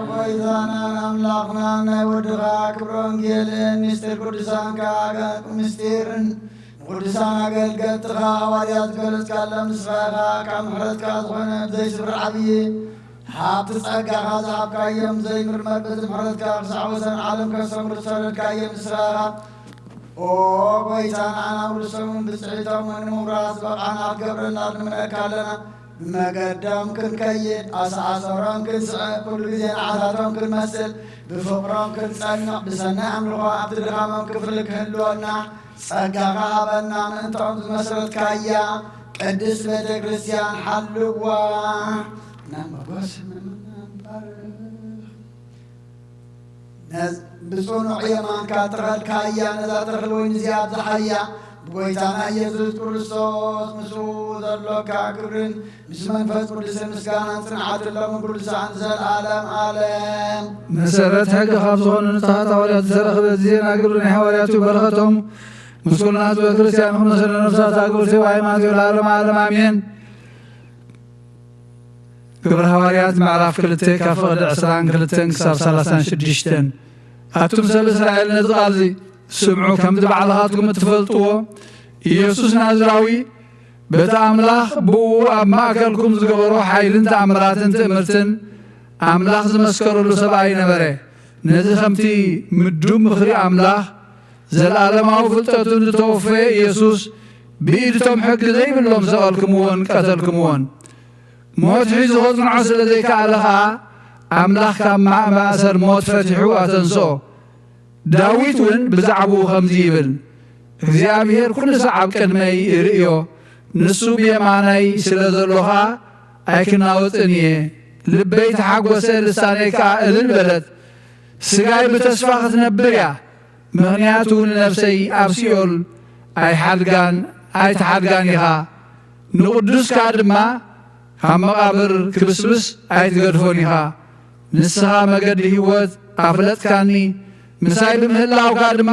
ጎይታናን ኣምላኽናን ናይ ወድኻ ክብረ ወንጌልን ምስጢር ቅዱሳን ከኣ ምስጢርን ንቅዱሳን ኣገልገልትኻ ሃዋርያት ዝገለጽካሎም ንስኻ ኢኻ። ካብ ምሕረትካ ዝኾነ ብዘይስፍር ዓብዪ ሃብቲ ጸጋኻ ዝሃብካዮም ዘይምርመር በቲ ምሕረትካ ክሳዕ ወሰን ዓለም ከስተምሩ ዝሰደድካዮም ንስኻ ኢኻ። ኦ ጎይታ፣ ንዓና ውርሶምን ብጽሒቶምን ንምውራስ ዝበቕዓና ክትገብረና ንልምነካ ኣለና። ብመገዶም ክንከይድ፣ ኣሰዓሰሮም ክንስዕብ፣ ኩሉ ግዜ ንዓታቶም ክንመስል፣ ብፍቕሮም ክንጸንዕ፣ ብሰናይ ኣምልኾ ኣብቲ ድኻሞም ክፍሊ ክህልወና ጸጋኻ ሃበና። ምእንታኦም ዝመስረትካያ ቅድስት ቤተ ክርስቲያን ሓልዋ። ናብ መጎስ ምእመናን ባርኽ። ነዝ- ብጽኑዕ የማንካ ተኸልካያ፣ ነዛ ተኽሊ ወይኒ እዚኣ ኣብዝሓያ። ብጎይታና ኢየሱስ ክርስቶስ ምስኡ ዘሎካ ክብርን ምስ መንፈስ ቅዱስን ምስጋናን ጽንዓትን ሎምን ቅዱሳን ዘልኣለም ኣለም። መሰረት ሕጊ ካብ ዝኾኑ ንጹሓት ሃዋርያት ዝተረኽበ እዚ ዜና ግብሪ ናይ ሃዋርያት እዩ። በረኸቶም ምስ ኩልና ህዝበ ክርስቲያን ይኹን። መሰረት ነፍሳት ኣግብርቲ ወሃይማኖት እዩ ለዓለመ ዓለም ኣሜን። ግብሪ ሃዋርያት ምዕራፍ ክልተ ካብ ፍቕዲ ዕስራን ክልተን ክሳብ ሰላሳን ሽዱሽተን። ኣቱም ሰብ እስራኤል ነዚ ቃል እዚ ስምዑ፣ ከምዚ ባዕልኻትኩም እትፈልጥዎ ኢየሱስ ናዝራዊ በቲ ኣምላኽ ብኡ ኣብ ማእከልኩም ዝገበሮ ሓይልን ተኣምራትን ትእምርትን ኣምላኽ ዝመስከረሉ ሰብኣይ ነበረ። ነዚ ከምቲ ምዱብ ምኽሪ ኣምላኽ ዘለኣለማዊ ፍልጠቱ ዝተወፈየ ኢየሱስ ብኢድቶም ሕጊ ዘይብሎም ሰቐልክምዎን ቀተልክምዎን። ሞት ሒዙ ከጽንዖ ስለ ዘይከኣለ ኸኣ ኣምላኽ ካብ ማ- ማእሰር ሞት ፈቲሑ ኣተንስኦ። ዳዊት እውን ብዛዕባኡ ከምዚ ይብል፣ እግዚኣብሔር ኩሉ ሳዕ ኣብ ቅድመይ ይርእዮ፣ ንሱ ብየማነይ ስለ ዘሎ ኸኣ ኣይክናወጽን እየ። ልበይ ተሓጎሰ፣ ልሳነይ ከኣ እልል በለት። ስጋይ ብተስፋ ክትነብር እያ፣ ምኽንያቱ ንነፍሰይ ኣብ ሲኦል ኣይሓድጋን ኣይትሓድጋን ኢኻ፣ ንቕዱስካ ድማ ካብ መቓብር ክብስብስ ኣይትገድፎን ኢኻ። ንስኻ መገዲ ህይወት ኣፍለጥካኒ፣ ምሳይ ብምህላውካ ድማ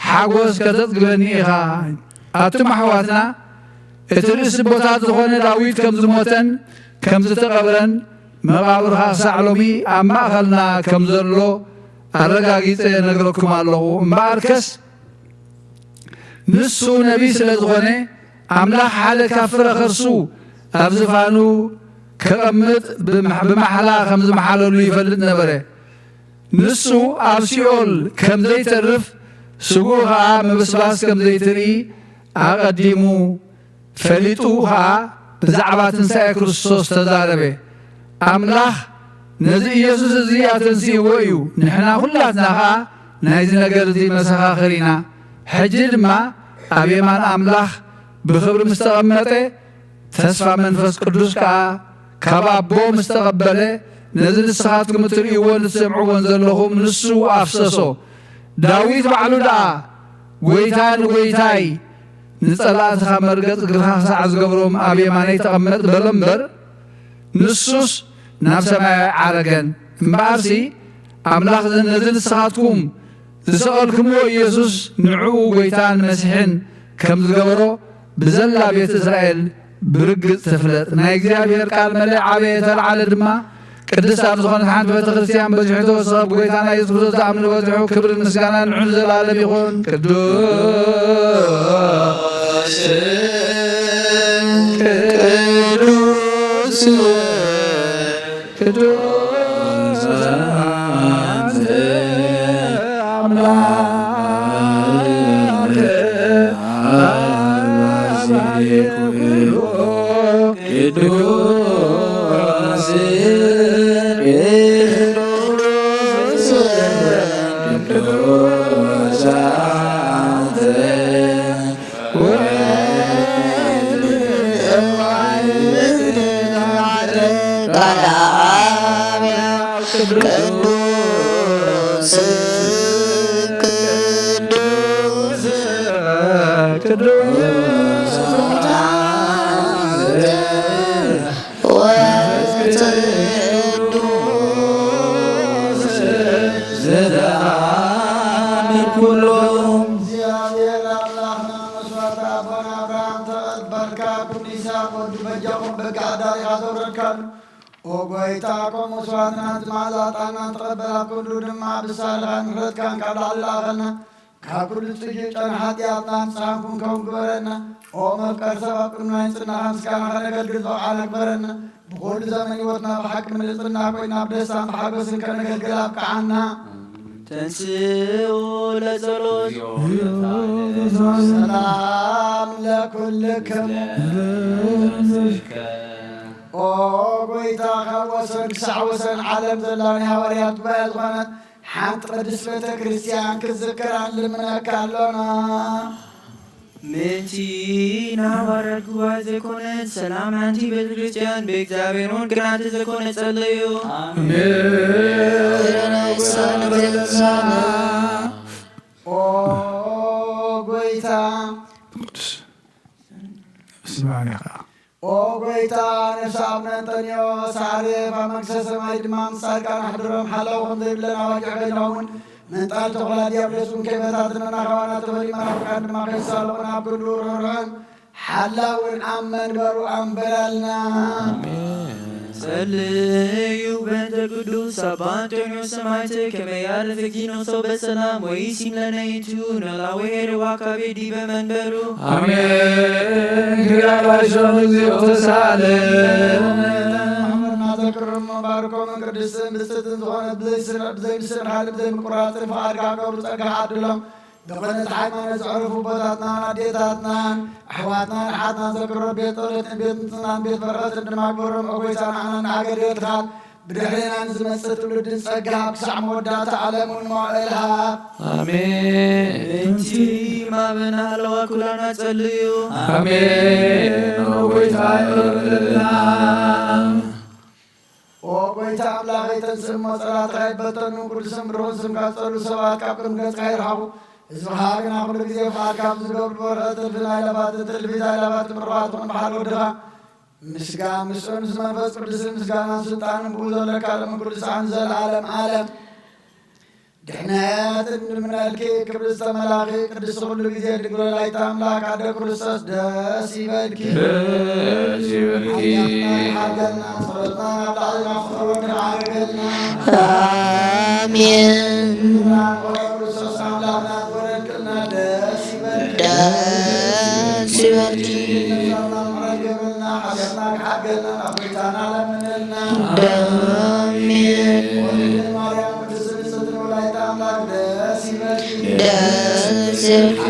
ሓጎስ ከተጽግበኒ ኢኻ። ኣቱም ኣሕዋትና፣ እቲ ርእሲ ቦታት ዝኾነ ዳዊት ከም ዝሞተን ከም ዝተቐብረን መቓብርኻ ክሳዕ ሎሚ ኣብ ማእኸልና ከም ዘሎ ኣረጋጊጸ ነግረኩም ኣለኹ። እምበኣርከስ ንሱ ነቢይ ስለ ዝኾነ ኣምላኽ ሓደ ካብ ፍረ ከርሱ ኣብ ዝፋኑ ከቐምጥ ብማሕላ ከም ዝመሓለሉ ይፈልጥ ነበረ። ንሱ ኣብ ሲኦል ከም ዘይተርፍ ስግኡ ኸኣ ምብስባስ ከም ዘይትርኢ ኣቐዲሙ ፈሊጡ ኸኣ ብዛዕባ ትንሳኤ ክርስቶስ ተዛረበ። ኣምላኽ ነዚ ኢየሱስ እዚ ኣተንሲእዎ እዩ፣ ንሕና ኹላትና ኸኣ ናይዚ ነገር እዚ መሰኻኽር ኢና። ሕጂ ድማ ኣብ የማን ኣምላኽ ብኽብሪ ምስ ተቐመጠ፣ ተስፋ መንፈስ ቅዱስ ከኣ ካብ ኣቦ ምስ ተቐበለ፣ ነዚ ንስኻትኩም እትርእይዎን እትሰምዕዎን ዘለኹም ንሱ ኣፍሰሶ። ዳዊት ባዕሉ ደኣ፣ "ጐይታ ንጐይታይ፣ ንጸላእትኻ መርገጽ እግርኻ ክሳዕ ዝገብሮም ኣብ የማነይ ተቐመጥ" በሎ እምበር፣ ንሱስ ናብ ሰማይ ኣይዓረገን። እምበኣርሲ፣ ኣምላኽ ነዚ ንስኻትኩም ዝሰቐልኩምዎ ኢየሱስ ንዕኡ ጐይታን መሲሕን ከም ዝገበሮ ብዘላ ቤት እስራኤል ብርግጽ ትፍለጥ። ናይ እግዚኣብሔር ቃል መለ ዓበየ፣ ተለዓለ ድማ። ቅድስት ኣብ ዝኾነት ሓንቲ ቤተ ክርስቲያን በዚሑ ተወሰኸ። ብጐይታና ኢየሱስ ክርስቶስ ዝኣምኑ በዚሑ። ክብርን ምስጋናን ንዑ ንዘለዓለም ይኹን። ቅዱስ ቅዱስ ቅዱስ ኣምላክ አባዜ ኩሉ ቅዱስ ቅዱስ ቅዱስ አንተ ቅዱስ ቅዱስ ቅዱስ ወቅዱስ ዘተአምር ኩሎ። እግዚኣብሔር ኣምላኽና መስዋዕቲ ኣቦና ኣብርሃም ተቐበልካ፣ ኩሉ ይስሐቅ ወዱ በጃኹም በጋ ኣዳሪኻ ዘውረድካሉ። ኦ ጐይታ፣ ከምኡ መስዋዕትና እቲ መዓዛ ዕጣንና ተቐበል፣ ኣብ ክንዱ ድማ ብሳልኻን ምሕረትካን ካብ ላዕሊ ለኣኸልና። ካብ ኩሉ ጽዩፍ ጨና ሓጢኣትና ንጽሃን ክንከውን ግበረና። ኦ መፍቀር ሰብ፣ ኣብ ቅድሚ ናይ ጽናኻ ምስጋና ከነገልግል ዝበቕዓና ግበረና። ብኹሉ ዘመን ህይወትና ብሓቂ ምልጽና ኮይና፣ ብደስታን ብሓጎስን ከነገልግል ኣብቅዓና። ተንስኡ ለጸሎት። ሰላም ለኩልክሙ። ኦ ጐይታ፣ ካብ ወሰን ክሳዕ ወሰን ዓለም ዘላ ናይ ሃዋርያት ጉባኤ ዝኾነት ሓንቲ ቅድስት ቤተ ክርስቲያን ክትዝክራ ንልምነካ ኣሎና። ምእንቲ ንሃዋርያት ጉባኤ ዘይኮነት ሰላም ሓንቲ ቤተ ክርስቲያን ብእግዚኣብሔር እውን ቅንዕቲ ዘይኮነ ጸለዩ። ኣሜን። ኦ ጐይታ፣ ቅዱስ ስምዓኒ ኸዓ። ኦ ጐይታ፣ ነፍሲ ኣቡነ እንጠንዮስ ኣርዮስ ኣብ መንግስተ ሰማይ ድማ ምስ ጻድቃን ኣሕድሮም፣ ሓላው ከም ዘይብለን ኣባጊዕ ኮይኖም እውን ምንጣል ተኹላ ዲያብሎስ እውን ከይበታትነና፣ ካባና ተፈልዩ መናፍቃን ድማ ከይሳለቑና ኣብ ክንዱ ርህሩህን ሓላውን ኣብ መንበሩ ኣንበረልና። ጸልዩ በእንተ ቅዱስ ኣባ እንጦንዮስ ሰማዕት ከመ ያርፍ እግዚእነ ነፍሶ በሰላም ወይሲም ለነ ይእቱ ኖላዊ ኄር ወዐቃቤ ዲበ መንበሩ። ኣሜን። ክርያ ባይሶን እግዚኦ ተሳለን። ማሕበርና ዘክሮም ባርኮምን ቅድስትን ብጽእትን ዝኾነት ብዘይ ስርዕ ብዘይ ምስል ኻልእ ብዘይ ምቁራጽን ፍቓድካ ክገብሩ ጸጋ ዓድሎም። ብቕንዕቲ ሃይማኖት ዘዕረፉ ኣቦታትናን ኣዴታትናን ኣሕዋትናን ኣሓትናን ዘክሮ፣ ቤት ጸሎትን ቤት ምጽናን ቤት በረኸትን ድማ ግበሮም። ኦ ጐይታ፣ ንዓናን ንኣገልገልትኻን ብድሕሬናን ዝመጽእ ትውልድን ጸጋ ሃብ፣ ክሳዕ መወዳእታ ዓለም እውን መዋእል ሃብ። ኣሜን። በእንቲ እም ኣበነ ሃለዋ ኩላና ጸልዩ። ኣሜን። ኦ ጐይታ፣ ይቕር በለልና። ኦ ጐይታ ኣምላኸይ፣ ተንስእ እሞ ጸላእትኻ ይበተኑ፣ ቅዱስን ብሩኽን ስምካ ዝጸልኡ ሰባት ካብ ቅድሚ ገጽካ ይርሓቑ። ህዝብኻ ግና ኩሉ ግዜ ፍቓድካ ኣብ ዝገብሩ በረኸት እልፍን ኣእላፋትን ትእልፊት ኣእላፋት ምሩኻት ትኹን ብሓደ ወድኻ። ምስጋን ምስኡን ምስ መንፈስ ቅዱስን ምስጋናን ስልጣንን ብኡ ዘለካ ሎምን ቅዱሳን ዘለዓለም ዓለም። ድሕነት እንድምነልኪ ክብሪ ዝተመላኺ ቅድስቲ ኩሉ ግዜ ድንግል ወላዲተ ኣምላክ ኣደ ክርስቶስ ደስ ይበልኪ። ደስ ይበልኪ። ሓጢኣትና ይሓርገልና፣ ጸሎትና ናብ ላዕሊ ናብ ፍቕሪ ወዲ ዓርገልና። ኣሜን። ክርስቶስ ኣምላክና ዝወረድክልና ደስ ይበልኪ። ደስ ይበልኪ። ነፍሳትና ምሕረት ገብርልና፣ ሓጢኣትና ክሓርገልና ናብ ጎይታና ለምንልና። ኣሜን። ወለተ ማርያም ቅድስት ንጽሕቲ ወላዲተ ኣምላክ ደስ ይበልኪ። ደስ ይበልኪ።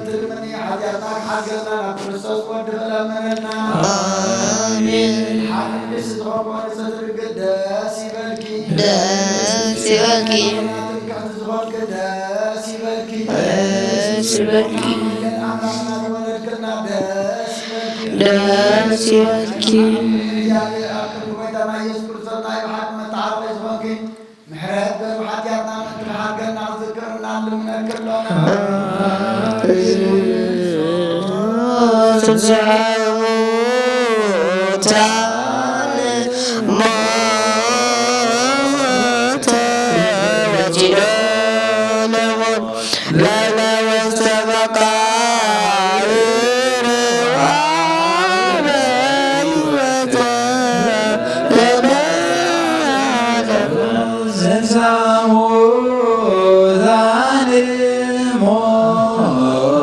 ትልምኒ ሓጢኣትና ዝኾንኮ ንጽሕቲ ድንግል ደስ ይበልኪ። ደስ ይበልኪ። ትምክሕቲ ዝኾንኪ ደስ ይበልኪ። ደስ ይበልኪ። ኣምላኽና ዝወለድክልና ደስ ይበልኪ። ደስ ይበልኪ። እግዚኣብሔር ኣብ ቅድሚ ጎይታና ኢየሱስ ክርስቶስ ናይ ብሓቂ መተዓረቒ ዝኾንኪ ምሕረት በዚ ሓጢኣትና ምእንቲ ክሓድገና ክዝክርና ንልምነኪ ኣሎና። ትንሣኤ ሙታን ሞተ ወጺኦ ለሞት ለለ ውስተ መቃብር ወሀበ ሕይወተ ለዓለመ። ሙታን ሞት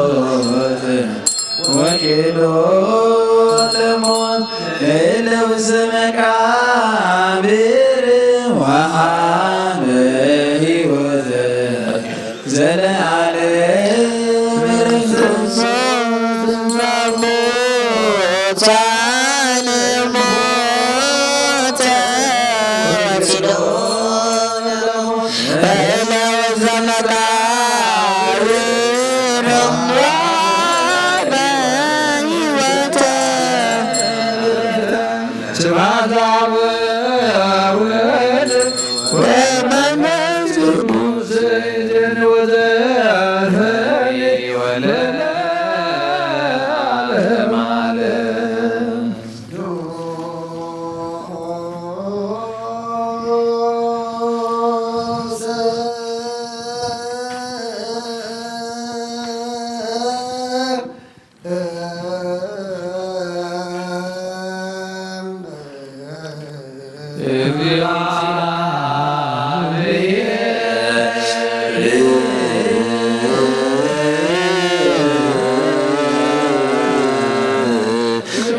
ወኪሉ ለሞት ለለ ውስተ መቃብር ወሀበ ሕይወተ ዘለዓለም። ሙታን ሞተ ወጺኦ ለሞት ለለ ውስተ መቃብር ወሀበ ሕይወተ። ስብሐት ለአብ ወወልድ ወመንፈስ ቅዱስ።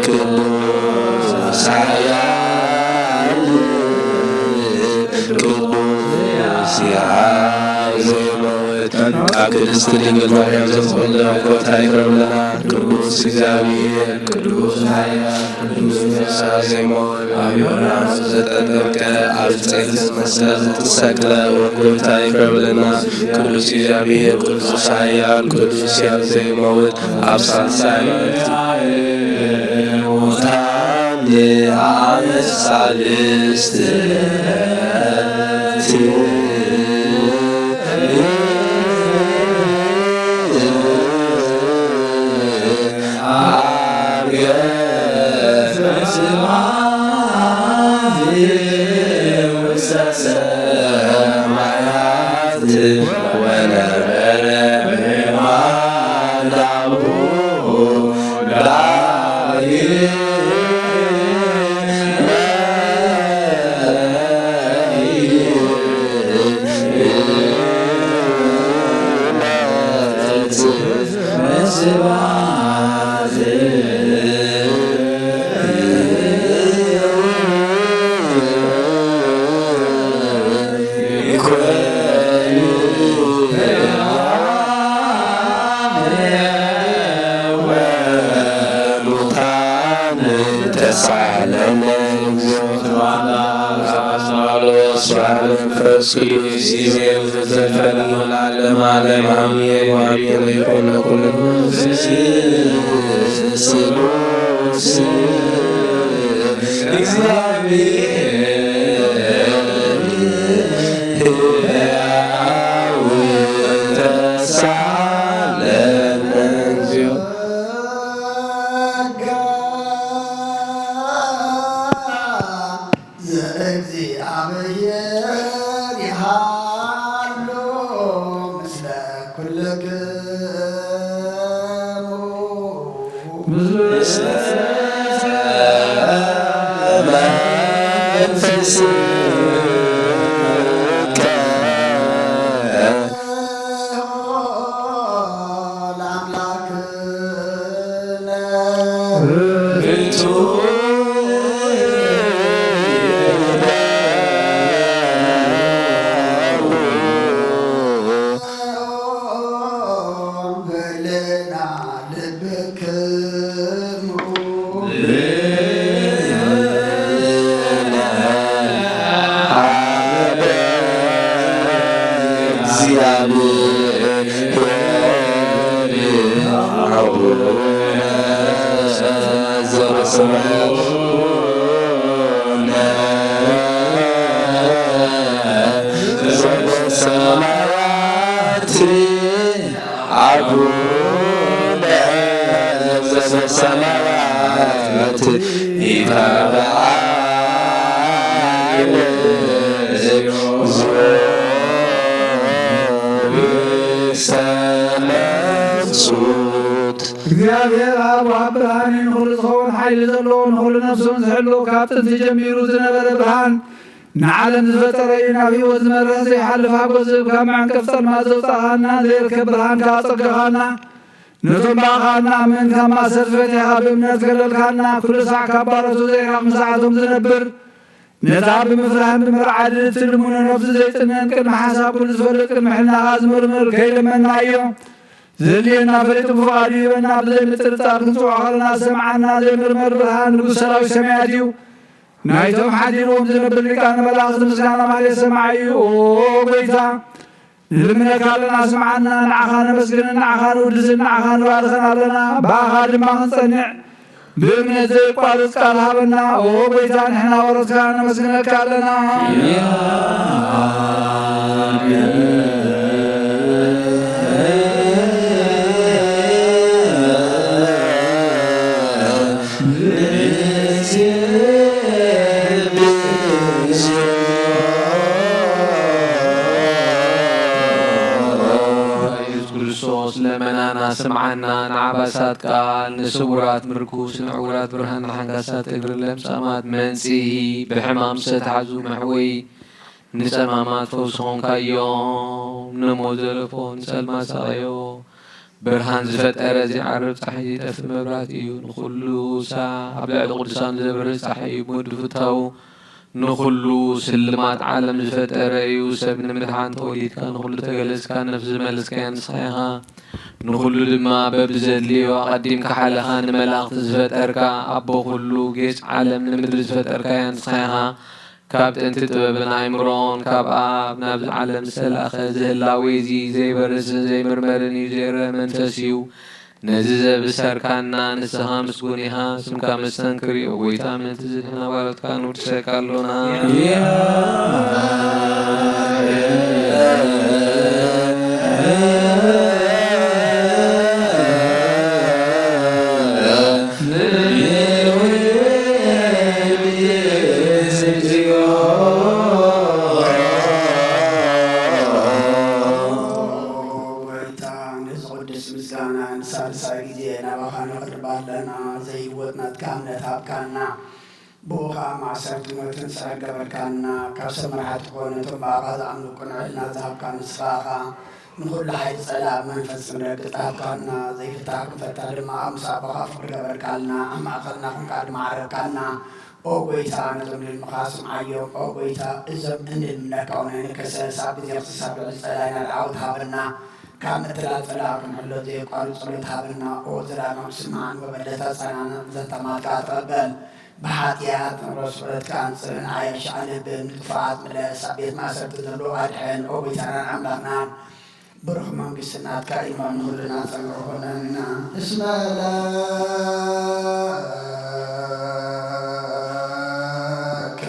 ቅዱስ ኃያል ቅዱስ ይሃብ ዜማዊት። ቅድስት ድንግል ማርያም ዘተወልደ መለኮት ይቅረብልና። ቅዱስ እግዚአብሔር ቅዱስ ኃያል ቅዱስ ነፍሳ ዜማዊት። ኣብ ዮርዳኖስ ዘተጠምቀ፣ ኣብ ዕፀ መስቀል ዘተሰቅለ ወጎይታ ይቅረብልና። ቅዱስ እግዚአብሔር ቅዱስ ኃያል ቅዱስ ሕያው ዘይመውት፣ ኣብ ሳልሳይ ሙታን ኣብ ሳልስት አቡነ ዘበሰማያት፣ አቡነ ዘበሰማያት፣ ይትባረክ ስምከ። እግዚአብሔር አብ ወአብ ብርሃን እዩ፣ ንኹሉ ዝኸውን ሓይሊ ዘለዎ፣ ንኹሉ ነፍሱን ዝሕሉ፣ ካብ ጥንቲ ጀሚሩ ዝነበረ ብርሃን፣ ንዓለም ዝፈጠረ እዩ። ናብ ህይወት ዝመርሕ ዘይሓልፍ ሓጎስ ዝህብ፣ ካብ መዐንቀፍ ጸልማት ዘውጻእኻና፣ ዘይርከብ ብርሃን ከኣ ኣጸጋኻና፣ ነቶም ብኣኻ እንኣምን ካብ ማእሰርቲ ፈቲሕኻ ብእምነት ከለልካና፣ ኩሉ ሳዕ ካብ ባሮቱ ዘይራቕ ምሳዕቶም ዝነብር፣ ነታ ብምፍራህን ብምርዓድን እትልምኖ ነፍሲ ዘይጥነን፣ ቅድሚ ሓሳብ ኩሉ ዝፈልጥ፣ ቅድሚ ሕልናኻ ዝምርምር፣ ከይለመንናዮ ዘድልየና ፈሊጡ ብፍቓዱ ይህበና። ብዘይ ምጥርጣር ክንጽውዖ ከለና ዝሰምዓና ዘይምርመር ብርሃን ንጉሥ ሰራዊት ሰማያት እዩ። ናይቶም ሓዲርዎም ዝነብር ሊቃነ መላእኽቲ ምስጋና ማህሌት ሰማዒ እዩ። ኦ ጎይታ፣ ንልምነካ ኣለና፣ ስምዓና። ንዓኻ ነመስግንን ንዓኻ ንውድስን ንዓኻ ንባርኽን ኣለና። ብኣኻ ድማ ክንጸንዕ ብእምነት ዘይቋርጽ ቃል ሃበና። ኦ ጎይታ፣ ንሕና ወረትካ ነመስግነካ ኣለና። ኢየሱስ ክርስቶስ ለመናና ስምዓና፣ ንዓባሳት ቃል፣ ንስውራት ምርኩስ፣ ንዕውራት ብርሃን፣ ንሓንካሳት እግሪ፣ ለምጻማት መንጽሂ፣ ብሕማም ዝተታሕዙ መሕወዪ፣ ንጸማማት ፈውሲ ኾንካዮም፣ ንሞት ዘለፎ፣ ንጸልማት ሳቐዮ። ብርሃን ዝፈጠረ ዘይዓርብ ጸሓይ ዘይጠፍእ መብራት እዩ። ንኹሉ ሳዕ ኣብ ልዕሊ ቅዱሳን ዘብርህ ጸሓይ እዩ። ብወዲ ፍታው ንኹሉ ስልማት ዓለም ዝፈጠረ እዩ። ሰብ ንምድሓን ተወሊድካ፣ ንኹሉ ተገለጽካ፣ ነፍሲ ዝመለስካያ ንስኻ ኢኻ። ንኹሉ ድማ በብዘድልዮ ኣቐዲምካ ሓለኻ፣ ንመላእኽቲ ዝፈጠርካ፣ ኣቦ ኩሉ ጌጽ ዓለም ንምድሪ ዝፈጠርካያ ንስኻ ኢኻ። ካብ ጥንቲ ጥበብን ኣእምሮን ካብ ኣብ ናብዚ ዓለም ዝተላእኸ፣ እዚ ህላዌ እዚ ዘይበርስን ዘይምርመርን እዩ፣ ዘይረአ መንፈስ እዩ። ነዚ ዘብሰርካና ንስኻ ምስጉን ኢኻ። ስምካ መስተንክር እዩ፣ ኦ ጎይታ፣ ምእንቲ ዝድሕና ባሮትካ ንውድሰካ ኣሎና። ጎይታ፣ ነዚ ቅዱስ ምስጋና ንሳልሳይ ግዜ ናባኻ ነቕርብ ኣለና። ዘይህወት ናትካ እምነት ሃብካና። ብኡ ኸኣ ማእሰርቲ ሞትን ስራሕ ገበርካና። ካብ ሰብ መራሕቲ ኮነ እቶም ብኣኻ ዝኣምኑ ቅኑዕ ሕልና ዝሃብካ ንስኻ ኢኻ። ንኹሉ ሓይሊ ጸላእ መንፈስ ጽምረት ግጣብካና። ዘይፍታሕ ክንፈታ ድማ ኣብ ምስ ኣቦኻ ፍቕሪ ገበርካልና። ኣብ ማእከልና ኹንካ ድማ ዓረብካና። ኦ ጎይታ፣ ነቶም ንልምኻ ስምዓዮም። ኦ ጎይታ፣ እዞም እንልምነካ ውን ኣይንከሰስ። ኣብ ግዜ ክስሳብ ልዕሊ ጸላኢና ዓወት ሃበና። ካብ ምትላል ጸላኢ ክንሕሎ ዘየቋርጽ ጸሎት ሃበና። ኦ ዘላለማዊ ስምዓን ወበደታ ጸናንዕ፣ ዘተማትካ ተቐበል። ብሓጢኣት ንብረት ስሕረትካ ኣንጽርን ኣየሻዕልብን ንጥፉኣት ምለስ፣ ኣብ ቤት ማእሰርቲ ዘለዉ ኣድሕን። ኦ ጎይታናን ኣምላኽናን፣ ብሩኽ መንግስቲ ናትካ እዩ፣ ንኹልና ጸግዒ ኮነና። እስመ ለከ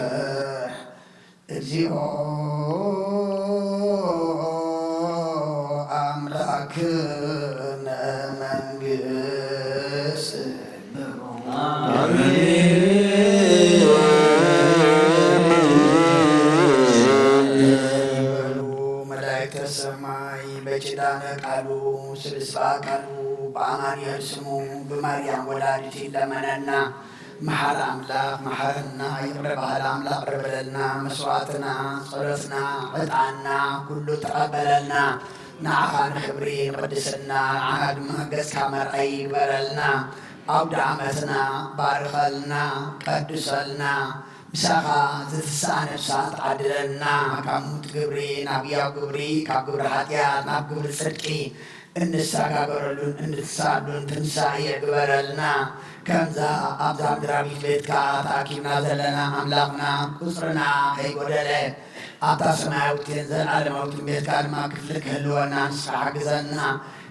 እግዚኦ ኣምላክነ መንግስት ይበሉ መላእክተ ሰማይ በኪዳነ ቃሉ ስሉስ በአካሉ በአማኑኤል ስሙ ብማርያም ወላዲቱ ይለመነና። መሓሪ ኣምላኽ መሓረና፣ ይቕረ በሃሊ ኣምላኽ ይቕረ በለልና። መስዋዕትና፣ ጸሎትና፣ ዕጣንና ኩሉ ተቐበለልና። ንዓኻ ንኽብሪ ንቕድስና፣ ንዓኻ ድማ ገጽካ መርኣይ ይግበረልና። ኣውደ ዓመትና ባርኸልና፣ ቀድሰልና። ምሳኻ ዝትስኣ ነፍሳት ዓድለልና። ካብ ሙት ግብሪ ናብ ህያው ግብሪ፣ ካብ ግብሪ ሓጢኣት ናብ ግብሪ ጽድቂ እንሰጋገረሉን እንትሳሉን ትንሳኤ ግበረልና። ከምዛ ኣብዛ ምድራዊት ቤትካ ተኣኪብና ዘለና ኣምላኽና፣ ቁጽርና ከይጎደለ፣ ኣብታ ሰማያዊትን ዘለዓለማዊትን ቤትካ ድማ ክፍሊ ክህልወና ንስኻ ሓግዘና።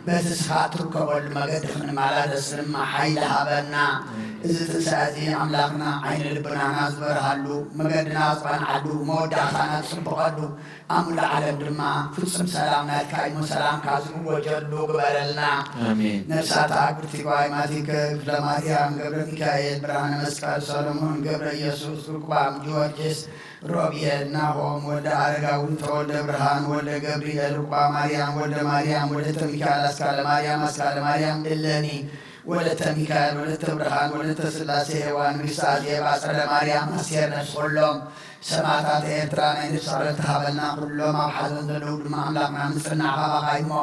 በቲ ንስኻ እትርከበሉ መገዲ ክንመላለስ ድማ ሓይሊ ሃበና። እዚ ትንሳኤ እዚ ኣምላኽና ዓይነ ልብናና ዝበርሃሉ፣ መገድና ዝቐንዓሉ፣ መወዳእታና ዝጽብቐሉ፣ ኣብ ሙሉእ ዓለም ድማ ፍጹም ሰላም ናትካ እሞ ሰላምካ ዝእወጀሉ ግበረልና። ኣሜን። ነፍሳት ኣግብርቲ ጓይ ማቲከ፣ ክፍለ ማርያም፣ ገብረ ሚካኤል፣ ብርሃነ መስቀል፣ ሰሎሞን፣ ገብረ ኢየሱስ፣ ቁልቋም ጊዮርጊስ፣ ሮብኤል፣ ናሆም፣ ወልደ ኣረጋዊ፣ ተወልደ ብርሃን፣ ወልደ ገብርኤል፣ ሩባ ማርያም፣ ወልደ ማርያም፣ ወለተ ሚካኤል፣ ኣስካለ ማርያም፣ ኣስካለ ማርያም፣ እለኒ፣ ወለተ ሚካኤል፣ ወለተ ብርሃን፣ ወለተ ስላሴ፣ ሄዋን፣ ንግስቲ ኣዜብ፣ ኣጸደ ማርያም፣ ኣስቴር፣ ነፍሲ ኩሎም ሰማዕታት ኤርትራ፣ ናይ ነፍሲ ዕረፍቲ ሃበልና። ኩሎም ኣብ ሓዘን ዘለዉ ድማ ኣምላኽና ምጽናዕ ካባኻ እሞ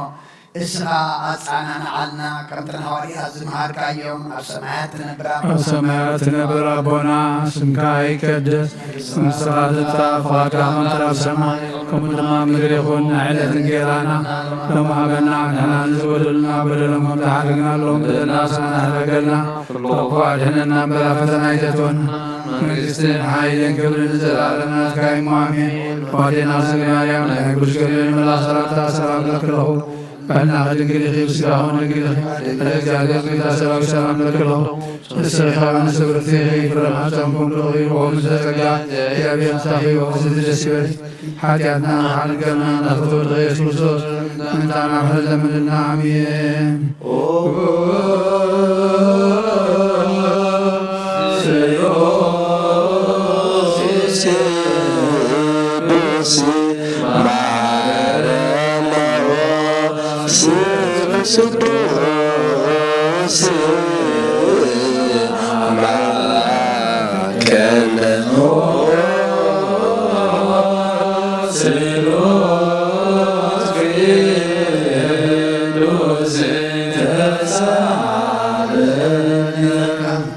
እስኻ ኣጸናንዓልና፣ ከምቲ ንሃዋርያት ዝመሃርካዮም፣ ኣብ ሰማያት ትነብር ኣቦና፣ ኣብ ሰማያት ትነብር ኣቦና፣ ስምካ ይቀደስ፣ መንግስትኻ ትምጻእ፣ ፍቓድካ ከምቲ ኣብ ሰማይ ከምኡ ድማ ኣብ ምድሪ ይኹን። ናይ ዕለት እንጌራና ሎሚ ሃበና፣ ንሕና ንዝበደሉና በደሎም ከም ዝሓለግናሎም በደልና ንስኻ ኣይትሓልፈና፣ ካብ ክፉእ ኣድሕነና እምበር ኣብ ፈተና ኣይተእትወና፣ መንግስትን ሓይልን ክብርን ንዘለኣለም ናትካ እዩ እሞ ኣሜን። ኣዴና ስለ ማርያም ናይ ቅዱስ ገብርኤል መልኣኽ ሰላምታ ሰላም እብለኪ ኣለኹ። በናኺ ድንግል ኢኺ፣ ብስጋኺ እውን ድንግል ኢኺ። እግዚኣብሔር ጌታ ሰራዊት ሰላም እብለኪ ኣለኹ። ንስኺ ካብ ኣንስቲ ብርክቲ ኢኺ፣ ፍረ ማህፀንኩም ብሩኽ እዩ። ኦ ምልዕተ ጸጋ፣ እግዚኣብሔር ምሳኺ እዩ። ብዝሒ ደስ ይበልኪ። ሓጢኣትና ሓልገና ናፍቶ ወድኺ የሱስ ክርስቶስ ምእንታና ክሕለልና ለምንልና። ኣሜን።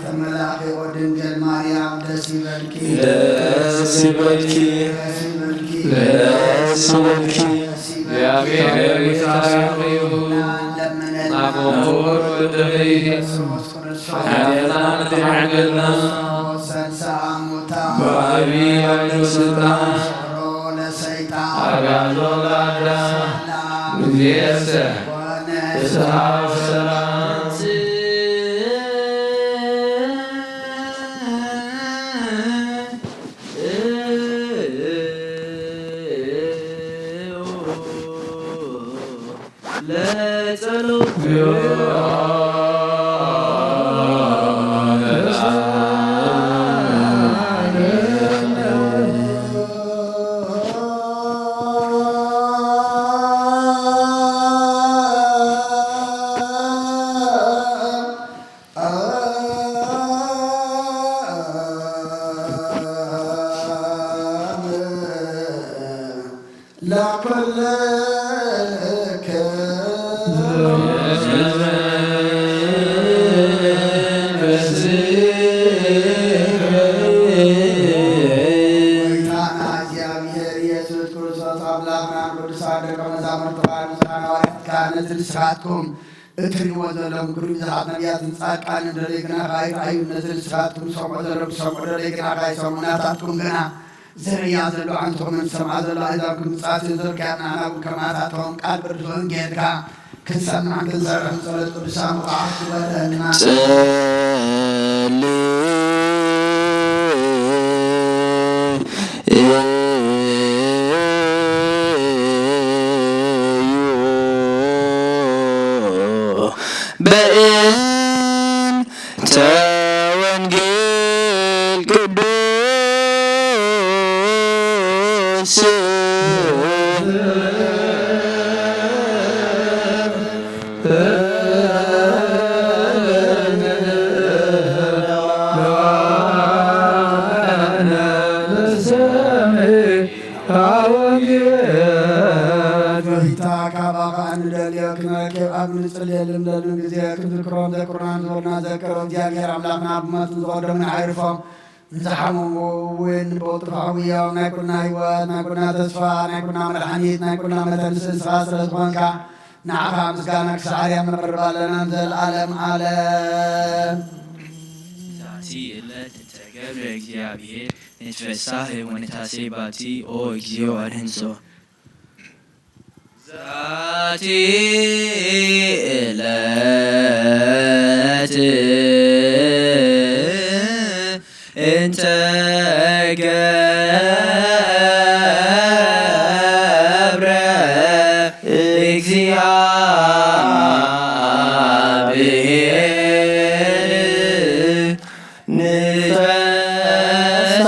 ተመላኺ ድንግል ማርያም ደስ ይበልኪ። ደስ ይበልኪ። ደስ ይበልኪ። ደስ ይበልኪ። ደስ ይበልኪ። እግዚኣብሔር ምሳኺ ይኹን። ለምነና። ኣብ ፍቁር ወድኺ ሓጢኣትና ምሕረት ይግበረልና። ተንሥአ እሙታን። ብዓቢይ ኃይሉ ስልጣን። ሰሮ ለሰይጣን። ኣግዓዞ ለአዳም። ሰላም። እምይእዜሰ። ኮነ። ፍስሐ ወሰላም። ለጸሎት ላኩልከ ጎይታና እግዚኣብሔር ኢየሱስ ክርስቶስ ኣምላኽናን ቅዱሳን ደቀ መዛሙርትኻን ንስኻን ሃዋርያትካን ነቲ ንስኻትኩም እትርእይዎ ዘለኹም ግሩም ብዙሓት ነቢያትን ጻድቃንን ደለዩ ግናኸ ኣይረኣዩን። ነቲ ንስኻትኩም ትሰምዑ ዘለኹም ክሰምዑ ደለዩ ግናኸ ኣይሰምዑን። ናታትኩም ግና ዝርእያ ዘሎ ኣንትኹምን ዝሰምዓ ዘሎ ኣእዛንኩም ክጻስዮ ዘብክያና፣ ኣና እውን ከማታቶም ቃል ብርቱዕ ወንጌልካ ክንሰምዕን ክንሰርሕን ጸሎት ቅዱሳን መቓሕት ግበረልና። ጸሊ በእንተ ወንጌል ቅዱስ ጎይታ ካባኻ ንደልዮ ክንረክብ ኣብ ንጽልየሉ ንደልን ግዜ ክንዝክሮም ዘክሩና ንዝበሉና ዘክሮ እግዚኣብሔር ኣምላኽና ብሞትን ዝቐደሙን ኣይርፎም። ንዝሓመሙ እውን ብቕልጡፍ ኣሕውዮም። ናይ ኩልና ህይወት፣ ናይ ኩልና ተስፋ፣ ናይ ኩልና መድሓኒት፣ ናይ ኩልና መተንስኢ ንስኻ ስለ ዝኾንካ ንዓኻ ምስጋና ክሳዕ ኣርያም ነቕርብ ኣለና ንዘለኣለም ዓለም። ዛቲ እለት እተገብረ እግዚኣብሔር ንትፈሳህ ወንታሴ ባቲ ኦ እግዚኦ ኣድህንሶ። ዛቲ ዕለት እንተ ገብረ እግዚኣብሔር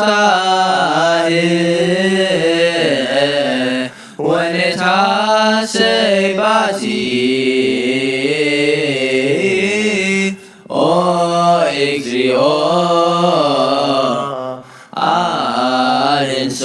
ንትፈሳህ ወነታሰይ ባቲ ኦ እግዚኦ ኣንሶ።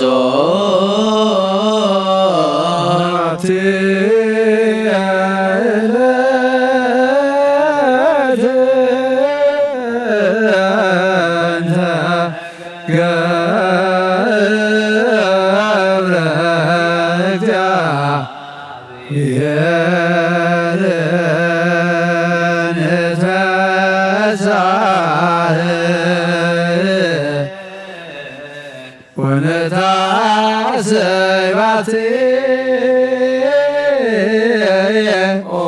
ወነታሰይ ባቲ ኦ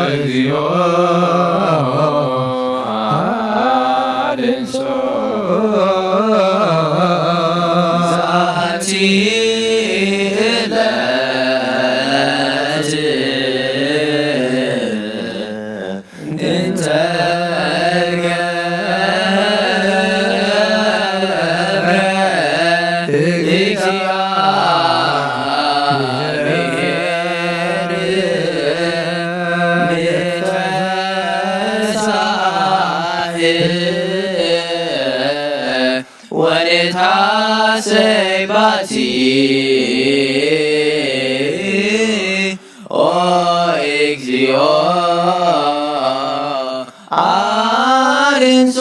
እግዚኦ ኣድንሶ። ዛቲ ዕለት እንተ ገብረ ወኔታ ሰይባቲ ኦ እግዚኦ ኣድንሶ።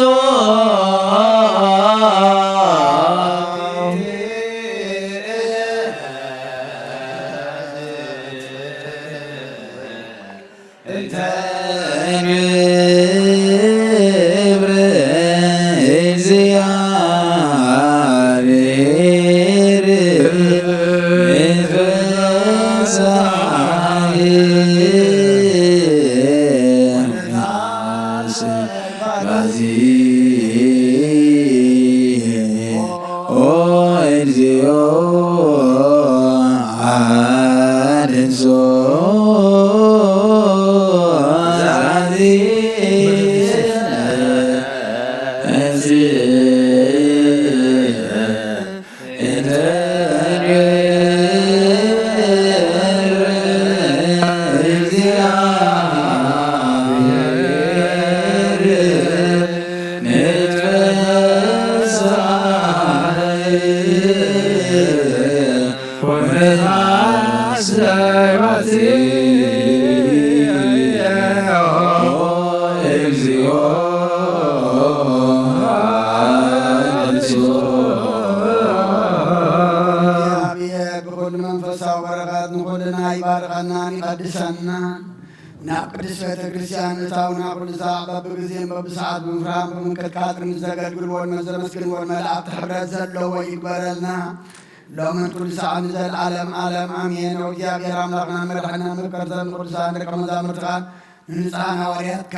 እግዚኦ። ብኩሉ መንፈሳዊ በረኸት ንኹልና ይባርኸናን ይቐድሰናን። ናብ ቅድስት ቤተ ክርስቲያን ምእታውና ኩሉ ሳዕ በብግዜን በብሰዓት ብምፍራም ብምንቅጥቃጥ ምስ ዘገልግልዎን ምስ ዘመስግንዎን መላእክቲ ሕብረት ዘለዎ ይግበረልና። ሎምን ኩሉ ሳዕ ንዘለዓለም ዓለም ኣሜን። ወእግዚኣብሔር ኣምላኽና መድሓና መፍቀርተን ንቅዱሳን ደቀ መዛሙርትኻ ንንጹሓን ሃዋርያትካ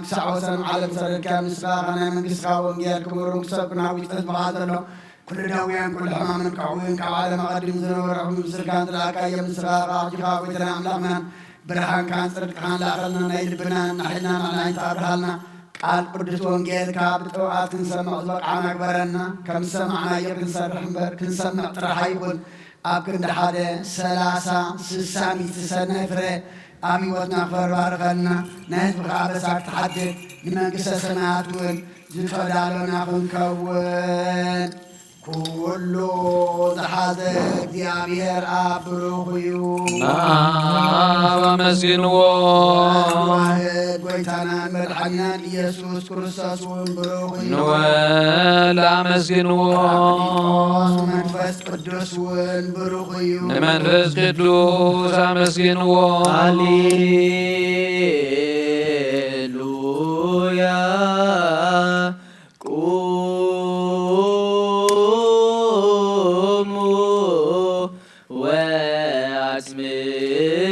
ክሳዕ ወሰን ዓለም ሰደድካ ምስኻ ናይ መንግስትኻ ወንጌል ክብሩን ክሰብክን ሃዊፀ ዝበኻ ዘሎ ኩሉ ደውያን ኩሉ ሕማምን ከዕውዩን ካብ ዓለም ኣቐዲሙ ዝነበረ ኩሉ ምስልካን ዝለኣካዮ ምስኻ ኣሕዲኻ ጎይታና ኣምላኽናን ብርሃንካን ጽድቅኻን ለኣኸልና ናይ ልብናን ናይ ሕልናን ኣናይንታ ኣብርሃልና። ቃል ቅዱስ ወንጌልካ ብጥብዓት ክንሰምዕ ዝበቃዕና ግበረና። ከም ዝሰማዕናዮ ክንሰርሕ እምበር ክንሰምዕ ጥራሕ ኣይኹን። ኣብ ክንዲ ሓደ ሰላሳ ስሳ ሚእቲ ሰናይ ፍረ ኣብ ህይወትና ክፈሪ ባርኸልና። ናይ ህዝብኻ ኣበሳ ክትሓድግ ንመንግስተ ሰማያት እውን ዝተዳለና ክንከውን። ኩሉ ዝሓዘ እግዚኣብሔር ኣብ ብሩኽ እዩ። ኣብ ኣመስግንዎ። ዋህድ ጎይታናን መድሓኒናን ኢየሱስ ክርስቶስ እውን ብሩኽ እዩ። ንወልድ ኣመስግንዎ። ጳራቅሊጦስ መንፈስ ቅዱስ እውን ብሩኽ እዩ። ንመንፈስ ቅዱስ ኣመስግንዎ። ሃሌሉያ። ቁሙ ወአጽምዑ።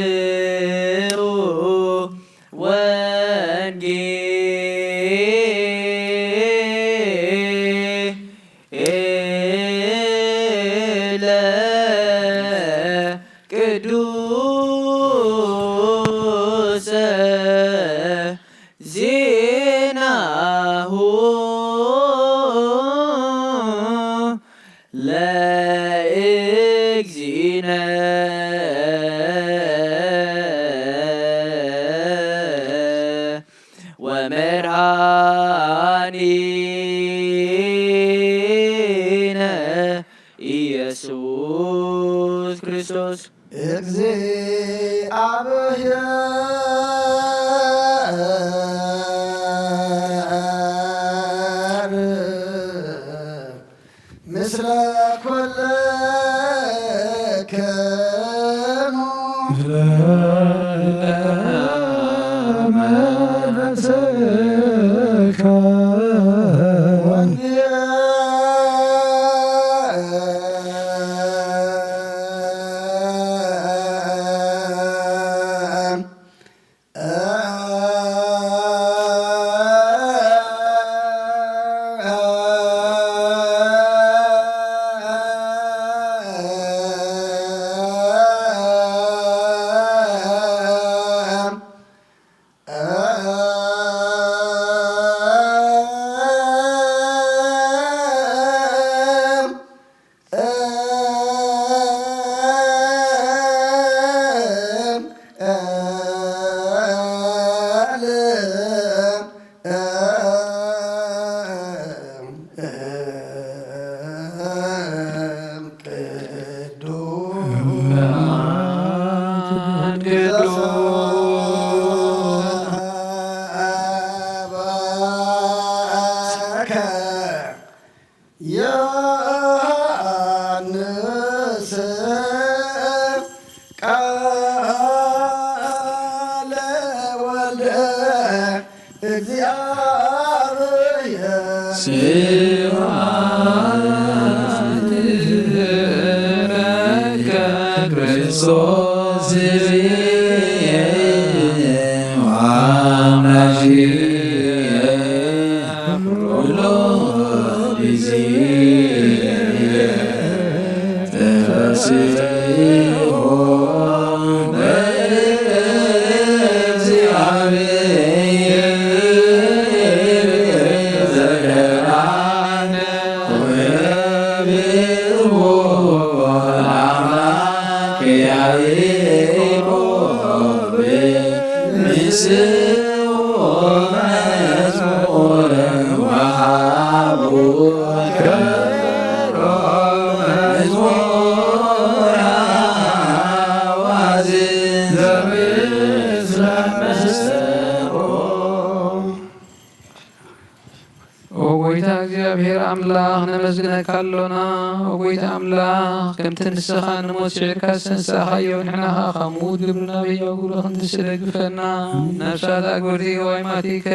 ኤለ ቅዱሰ ዜናሁ ለእግዚእነ ወመድኃኒነ ኢየሱስ ክርስቶስ። እግዚአብሔር ምስለ ኩልክሙ። ዮሐንስ ቃለ ወልደ እግዚአብሔር። ስብሐት ለከ ክርስቶስ አምላክ ኩሉ ጊዜ ተፈስሑ በእግዚአብሔር ዘገራነ ወብርዎ ለአምላክ ያዕቆብ። ንስኡ መዝሙር ወሃቡ ከበሮ መዝሙር አዋዝን ዘምስለ መሰንቆ። ኦ ጐይታ እግዚኣብሔር ኣምላኽ፣ ነመስግነካ ኣሎና። ኦ ጐይታ ኣምላኽ፣ ከምቲ ንስኻ ንሞት ስዒርካ ዝሰንሳኻዮ፣ ንሕና ኸኣ ካብ ምዉት ግብርና ብህያው ግብሪ ክንትንስእ ደግፈና። ነፍሳት ኣግብርቲ ዋይ ማቲከ፣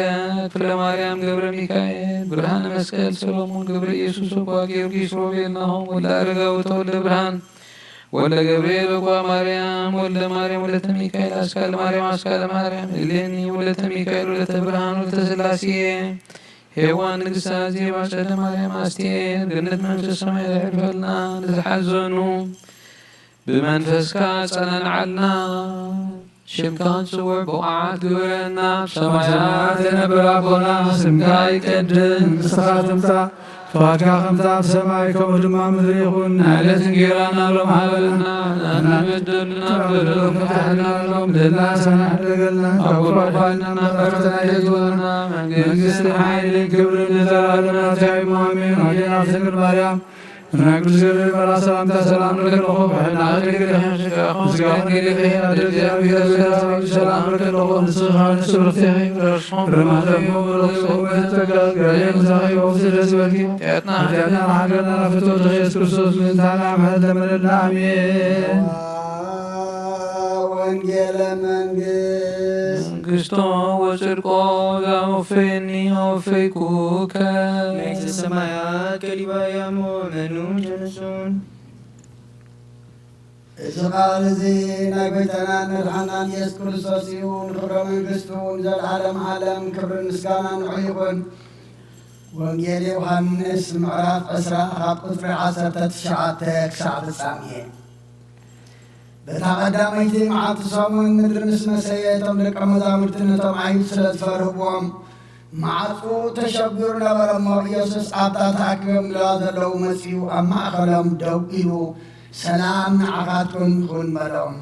ፍለ ማርያም፣ ገብረ ሚካኤል፣ ብርሃነ መስቀል፣ ሰሎሞን፣ ገብረ ኢየሱስ፣ እኳ ጊዮርጊስ፣ ሮቤል፣ ናሆም፣ ወልደ ኣረጋዊ፣ ተወልደ ብርሃን፣ ወልደ ገብርኤል፣ እኳ ማርያም፣ ወልደ ማርያም፣ ወለተ ሚካኤል፣ ኣስካለ ማርያም፣ ኣስካለ ማርያም፣ እሌኒ፣ ወለተ ሚካኤል፣ ወለተ ብርሃን፣ ወለተ ስላሴ፣ ሄዋን ንግስቲ ኣዜብ፣ ኣጸደ ማርያም፣ ኣስቴር፣ ገነት መንግስተ ሰማይ የሕልፈልና። ንዝሓዘኑ ብመንፈስካ ኣጸናንዓልና። ሽምካ ክንጽውዕ ብቑዓት ግበረና። ኣብ ሰማያት የነብር ኣቦና፣ ስምካ ይቀድስ፣ መንግስትኻ ትምጻእ፣ ፍቓድካ ከምቲ ኣብ ሰማይ ከምኡ ድማ ኣብ ምድሪ ይኹን። ናይ ዕለት እንጌራና ሎሚ ሃበና፣ ንበደልና በደሎም ክሓልና፣ በደልና ሳና ሕደገልና፣ ካብ ክፉእ ኣድሕነና፣ ናብ ፈተና ኣይትእትወና። መንግስትን ሓይልን ክብርን ንዘለኣለም ናትካ እዩ፣ ኣሜን። ኣዴና ድንግል ማርያም፣ ናይ ቅዱስ ገብርኤል መልኣክ ሰላምታ ሰላም ንልክልኹ፣ ብሕና ድንግል ኢኺ፣ ስጋኹም ድንግል ኢኺ፣ ኣደ እግዚኣብሔር፣ ሰላም ንልክልኹ፣ ንስኻ ንስብርት ኢኺ፣ ፍረ ማህፀንኪ ብሩክ እዩ፣ ጸጋ እግዚኣብሔር ምሳኺ እዩ፣ ደስ ይበልኪ፣ ኃጢአትና መሓረና፣ ፍትወት ኢየሱስ ክርስቶስ ምእንታና ምሕረት ለምንልና፣ ኣሜን። ወንጌለ መንግስት መንግስቶ ወጽድቆ ዛወፈየኒ ወፈይኩከ። መንግስተ ሰማያት ቀሪባ እያ እሞ እመኑ ጀንሱን። እዚ ቃል እዚ ናይ ጐይታናን መድሓናን ኢየሱስ ክርስቶስ እዩ። ንክብረ መንግስቱ ንዘለዓለም ዓለም ክብርን ምስጋናን ንዑ ይኹን። ወንጌል ዮሃንስ ምዕራፍ ዕስራ ካብ ቁጽሪ ዓሰርተ ትሽዓተ ክሳዕ ፍጻሜ። በታ ቀዳመይቲ መዓልቲ ሰሙን ምድሪ ምስ መሰየ፣ እቶም ደቀ መዛሙርቲ ነቶም ኣይሁድ ስለ ዝፈርህዎም፣ ማዕጹ ተሸጒሩ ነበረ እሞ፣ ኢየሱስ ኣብታ ተኣኪቦምላ ዘለዉ መጺኡ ኣብ ማእከሎም ደው ኢሉ፣ "ሰላም ንዓኻትኩም ይኹን" በሎም።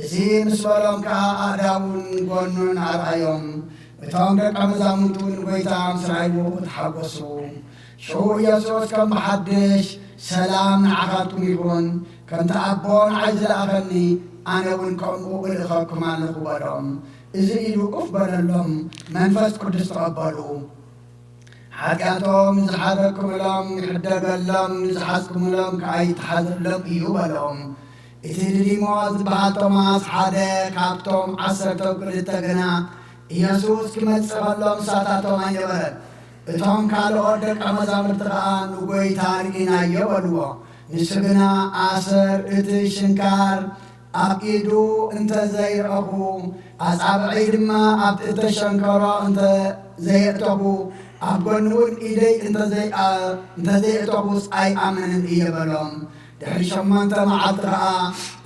እዚ ምስ በሎም ከኣ ኣእዳዉን ጎኑን ኣርኣዮም። እቶም ደቀ መዛሙርቱ ንጐይታ ምስ ረኣይዎ ተሓጐሱ። ሽዑ ኢየሱስ ከም ብሓድሽ፣ "ሰላም ንዓኻትኩም ይኹን፣ ከምቲ ኣቦ ንዓይ ዝለኣኸኒ፣ ኣነ እውን ከምኡ እልእኸኩም ኣለኹ" በሎም። እዚ ኢሉ ኡፍ በለሎም፣ መንፈስ ቅዱስ ተቐበሉ። ሓጢኣቶም ንዝሓደግኩምሎም ይሕደገሎም፣ ንዝሓዝኩምሎም ከኣ ይተሓዘሎም እዩ በሎም። እቲ ድዲሞስ ዝበሃል ቶማስ፣ ሓደ ካብቶም ዓሰርተ ክልተ ግና፣ ኢየሱስ ክመጽእ ከሎ ምሳታቶም ኣይነበረን። እቶም ካልኦት ደቀ መዛሙርቲ ከኣ፣ "ንጐይታ ርኢናዮ" በልዎ። ንሱ ግና፣ "ኣሰር እቲ ሽንካር ኣብ ኢዱ እንተ ዘይረኣኹ፣ ኣጻብዐይ ድማ ኣብቲ እተሸንከሮ እንተ ዘየእተኹ፣ ኣብ ጎኑ እውን ኢደይ እንተ ዘይ-፣ ኣ-፣ እንተ ዘየእተኹስ ኣይኣምንን እየ" በሎም። ድሕሪ ሸሞንተ መዓልቲ ኸኣ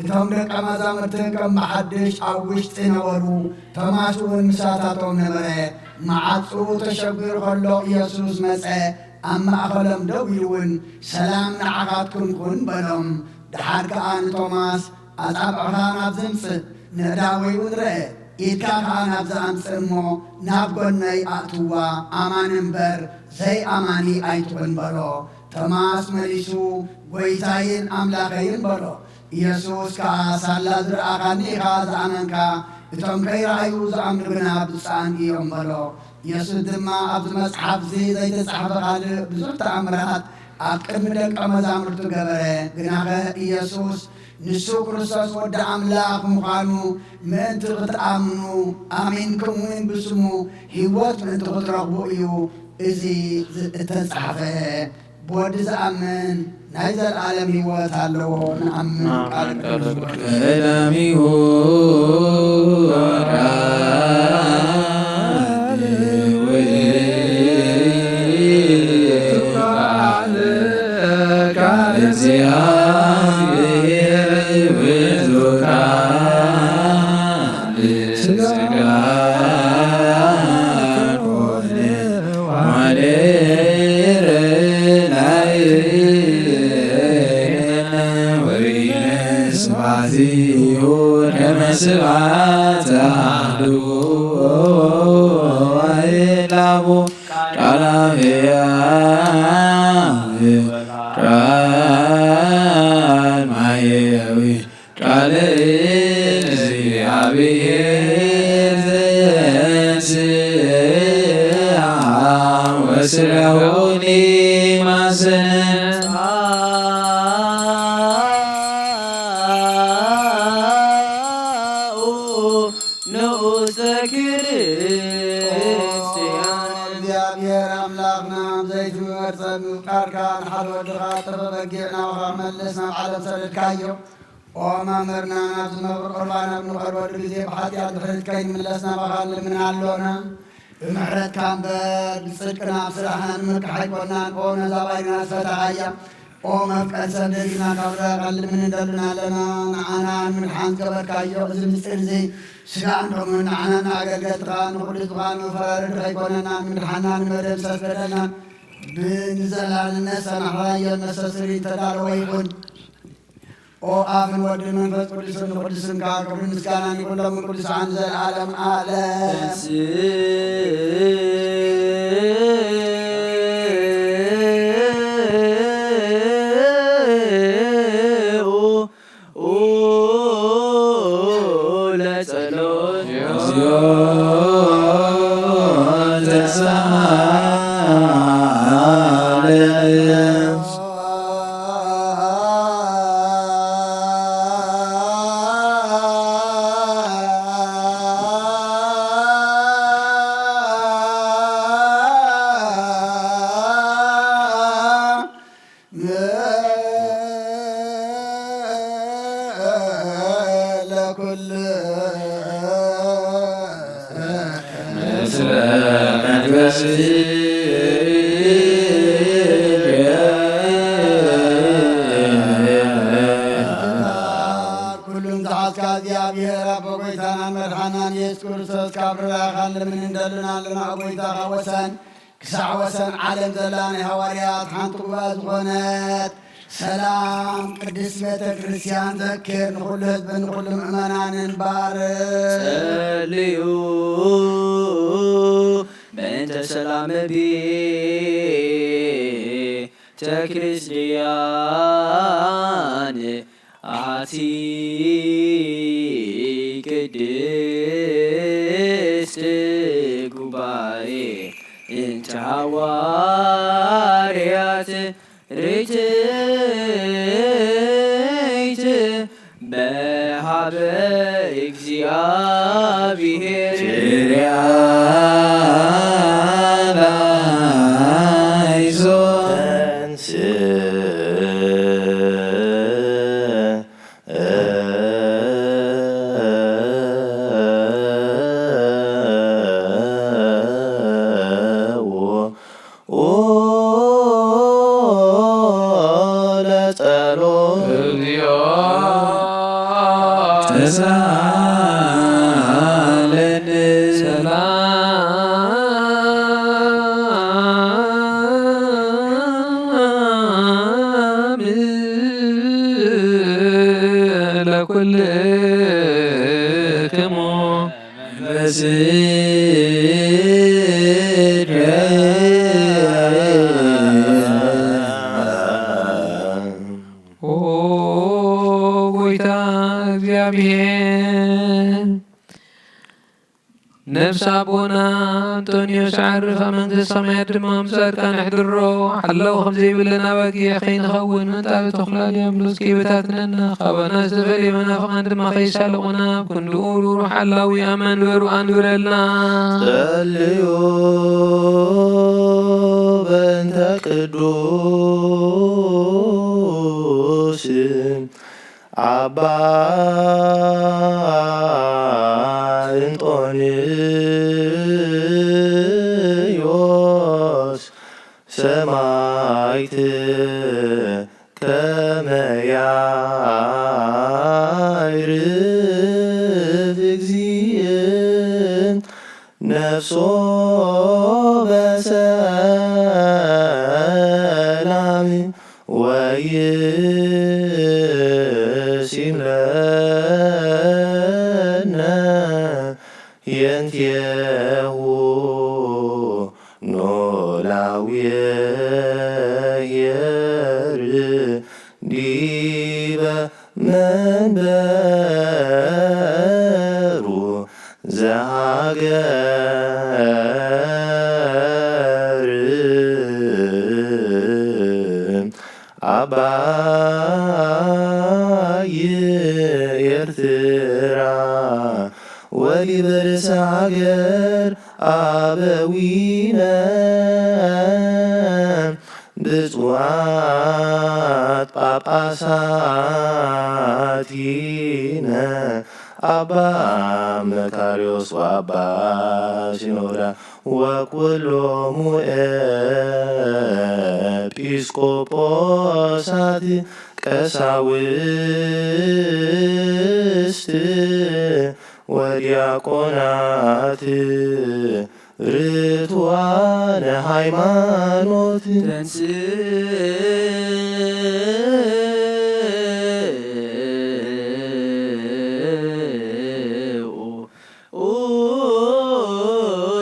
እቶም ደቀ መዛሙርቲ ከም ብሓድሽ ኣብ ውሽጢ ነበሩ፣ ቶማስ እውን ምሳታቶም ነበረ። መዓጹ ተሸጒሩ ኸሎ ኢየሱስ መጸ፣ ኣብ ማእከሎም ደው ኢሉ እውን፣ "ሰላም ንዓኻትኩም ይኹን" በሎም። ደሓር ከኣ ንቶማስ፣ "ኣጻብዕኻ ናብዚ ኣምጽእ፣ ንእዳወይ እውን ርአ፣ ኢድካ ከኣ ናብዚ ኣምጽእ እሞ ናብ ጐነይ ኣእትዋ፣ ኣማኒ እምበር ዘይኣማኒ ኣይትኹን" በሎ። ቶማስ መሊሱ፣ "ጐይታይን ኣምላኸይን" በሎ። ኢየሱስ ከኣ፣ "ሳላ ዝረኣኻኒ ኢኻ ዝኣመንካ፣ እቶም ከይረኣዩ ዝኣምኑ ግና ብፁዓን እዮም" በሎ። ኢየሱስ ድማ፣ "ኣብዚ መጽሓፍ እዚ ዘይተጻሕፈ ካልእ ብዙሕ ተኣምራት ኣብ ቅድሚ ደቀ መዛሙርቱ ገበረ። ግናኸ ኢየሱስ ንሱ ክርስቶስ ወዲ ኣምላኽ ምዃኑ ምእንቲ ክትኣምኑ፣ ኣሚንኩም እውን ብስሙ ህይወት ምእንቲ ክትረኽቡ እዩ እዚ ዝ-፣ እተጻሕፈ። ብወዲ ዝኣምን ናይ ዘለኣለም ህይወት ኣለዎ። ንኣምን ቃል ቅዱስ ወልድ። ቀዳሚሁ ቃል ውእቱ ቃል፣ ቃል እግዚአብሔር ውእቱ ቃል ሥጋ ኮነ ወሐደረ ላዕሌነ ወርኢነ ስብሐቲሁ ከመ ስብሐት አሐዱ ወዋሕድ ለአቡ ቃል አብ ሕያው ቃል ማሕየዊ ቃል እግዚአብሔር ዘየንስአ ወስጋሁኒ ማሰነ። ንዑሰ ክርስቲያን። እግዚአብሔር ኣምላኽና፣ ዘይትምበር ጸም ቃልካ ንሓደ ወድኻ ጥርበ በጊዕ ናባኻ መልስ ናብ ዓለም ሰደድካዮ። ኦ መምህርና፣ ናብዚ መብር ቁርባን ኣብ ንቐርበሉ ግዜ ብሓጢኣት ድሕሪት ከይንምለስ ናባኻ ንልምን ኣሎና። ብምሕረትካ እምበር ብጽድቅና ብስራሕና ንምርካሕ ኣይኮናን። ኦ ነዛ ባይርና ዝፈታኻያ፣ ኦ መፍቀር ሰብ ደጊና ካብ ራቕ ንልምን እንደልን ኣለና። ንዓና ንምድሓን ዝገበርካዮ እዚ ምስጢር እዚ ስጋን ደሙን ንዓና ንኣገልገልትኻ ንኹሉ ዝኾኑ መፈራረዲ ከይኮነና ንምድሓና ንመደምሰስ በደልና ብንዘላልነት ሰማሕራዮን መስተስሪ ተዳለወ ይኹን። ኦ ኣብን ወድን መንፈስ ቅዱስን ንቅዱስ ስምካ ክብርን ምስጋናን ይኹን ሎምን ቅዱሳን ዘለዓለም ዓለም። ተንሥኡ ለጸሎት። እግዚኦ ተሳሃለ። ለኩል ምስለ መንፈስ ዘለና ኣለና። ጎይታ ካብ ወሰን ክሳዕ ወሰን ዓለም ዘላ ናይ ሃዋርያት ሓንቲ ጉባኤ ዝኾነት ሰላም ቅድስት ቤተ ክርስቲያን ዘክር፣ ንኹሉ ህዝብን ንኹሉ ምእመናንን ባርክ። ጸልዩ በእንተ ሰላም ቤተ ክርስቲያን ኣቲ ቅድስት ጉባኤ እንተ ሃዋርያት ርትዕት በሃበ እግዚኣብሔር ኪርያ ላይሶ ተንስ ለጸሎት እግዚኦ ተሳለነ ሰላም ለኩልክሙ በስድረ ኦ ጎይታ እግዚኣብሔር፣ ነፍሲ ኣቦና ኣንጦንዮስ ዓርፍ ኣብ መንግስተ ሰማያት ድማ ምስ ጻድቃን ኣሕድሮ። ሓላው ከም ዘይብልና በጊዕ ከይንኸውን፣ መንጣቢ ተኹላ ዲያብሎስ ከይበታትነና፣ ካባና ዝተፈልየ መናፍቓን ድማ ከይሳልቑና፣ ኣብ ክንድኡ ርሩሕ ሓላዊ ኣብ መንበሩ ኣንብረልና። ጸልዩ በእንተ ቅዱስ ኣባ እንጦንዮስ ሰማዕት ከመ ያዕርፍ እግዚእነ ነፍሶ በሰላም ወይሲም ለነ የንቴሁ ኖላዊ ኄር ዲበ መንበሩ ዘሃገር አባይ ኤርትራ ወሊበ ርእሰ ሃገር አበዊነ ብፁዓት ጳጳሳቲነ አባ መካርዮስ ወአባ ሲኖዳ ወኩሎሙ ኤጲስቆጶሳት ቀሳውስት ወዲያቆናት ርቱዓነ ሃይማኖት። ተንሥእ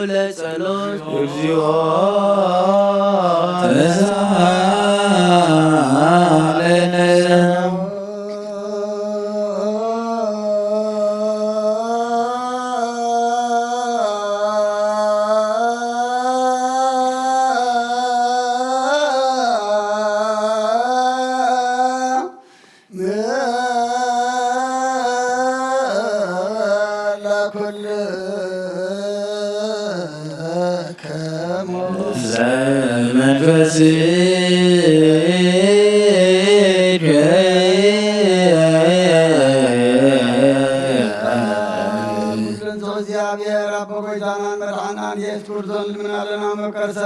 ለጸሎት። እግዚኦ ተሳሃለነ። ለኩልክሙ ዘመንፈስ ኩሉ እንተ እግዚኣብሔር ኣቦ ጎይታናን መድሓናን ኢየሱስ ክርስቶስ ልምና ኣለና መቀርሰ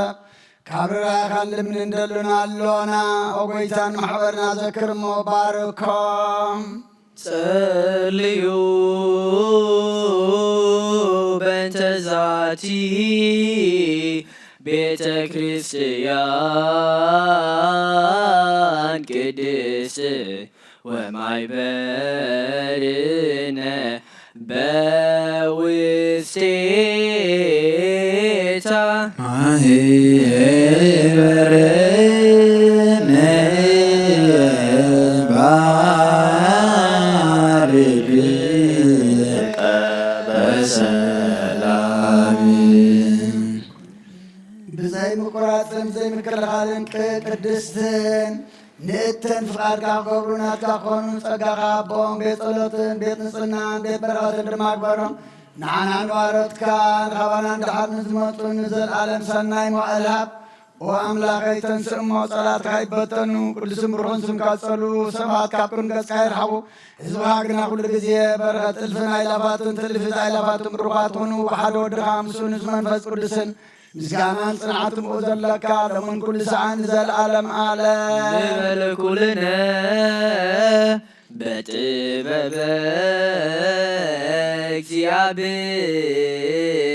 ካብ ርራኻን ልምን እንደሉና ኣሎና። ኦ ጎይታን ማሕበርና ዘክር እሞ ባርኮም። ጸልዩ በእንተ ዛቲ ቤተ ክርስቲያን ቅድስት ወማይ በርነ በውስቴታ ማህበረ ባርክ በሰላም። ብዘይ ምቁራጽን ብዘይ ምክልኻልን ቅድስትን ንእተን ፍቓድካ ክገብሩ ናትካ ክኾኑ ጸጋኻ ኣቦም ቤት ጸሎትን ቤት ንጽህናን ቤት በረኸትን ድማ ግበሮም። ንዓና ንዋሮትካ ንኻባና ንድሓር ንዝመጹ ንዘለኣለም ሰናይ መዋእል ሃብ። ኦ ኣምላኸይ፣ ተንስእ እሞ ጸላትካ ይበተኑ፣ ቅዱስን ብሩኽን ስምካ ዝጸልኡ ሰባት ካብ ቅድሚ ገጽካ ይርሓቑ። ህዝብኻ ግና ኩሉ ግዜ በረኸት እልፍን ኣእላፋትን ትእልፍት ኣእላፋትን ብሩኻት ኹኑ፣ ብሓደ ወድኻ ምስኡ ንሱ መንፈስ ቅዱስን ምስጋናን ጽንዓትን ብኡ ዘለካ ሎምን ኩሉ ሰዓን ንዘለኣለም ኣለም። ንበል ኩልነ በጥበበ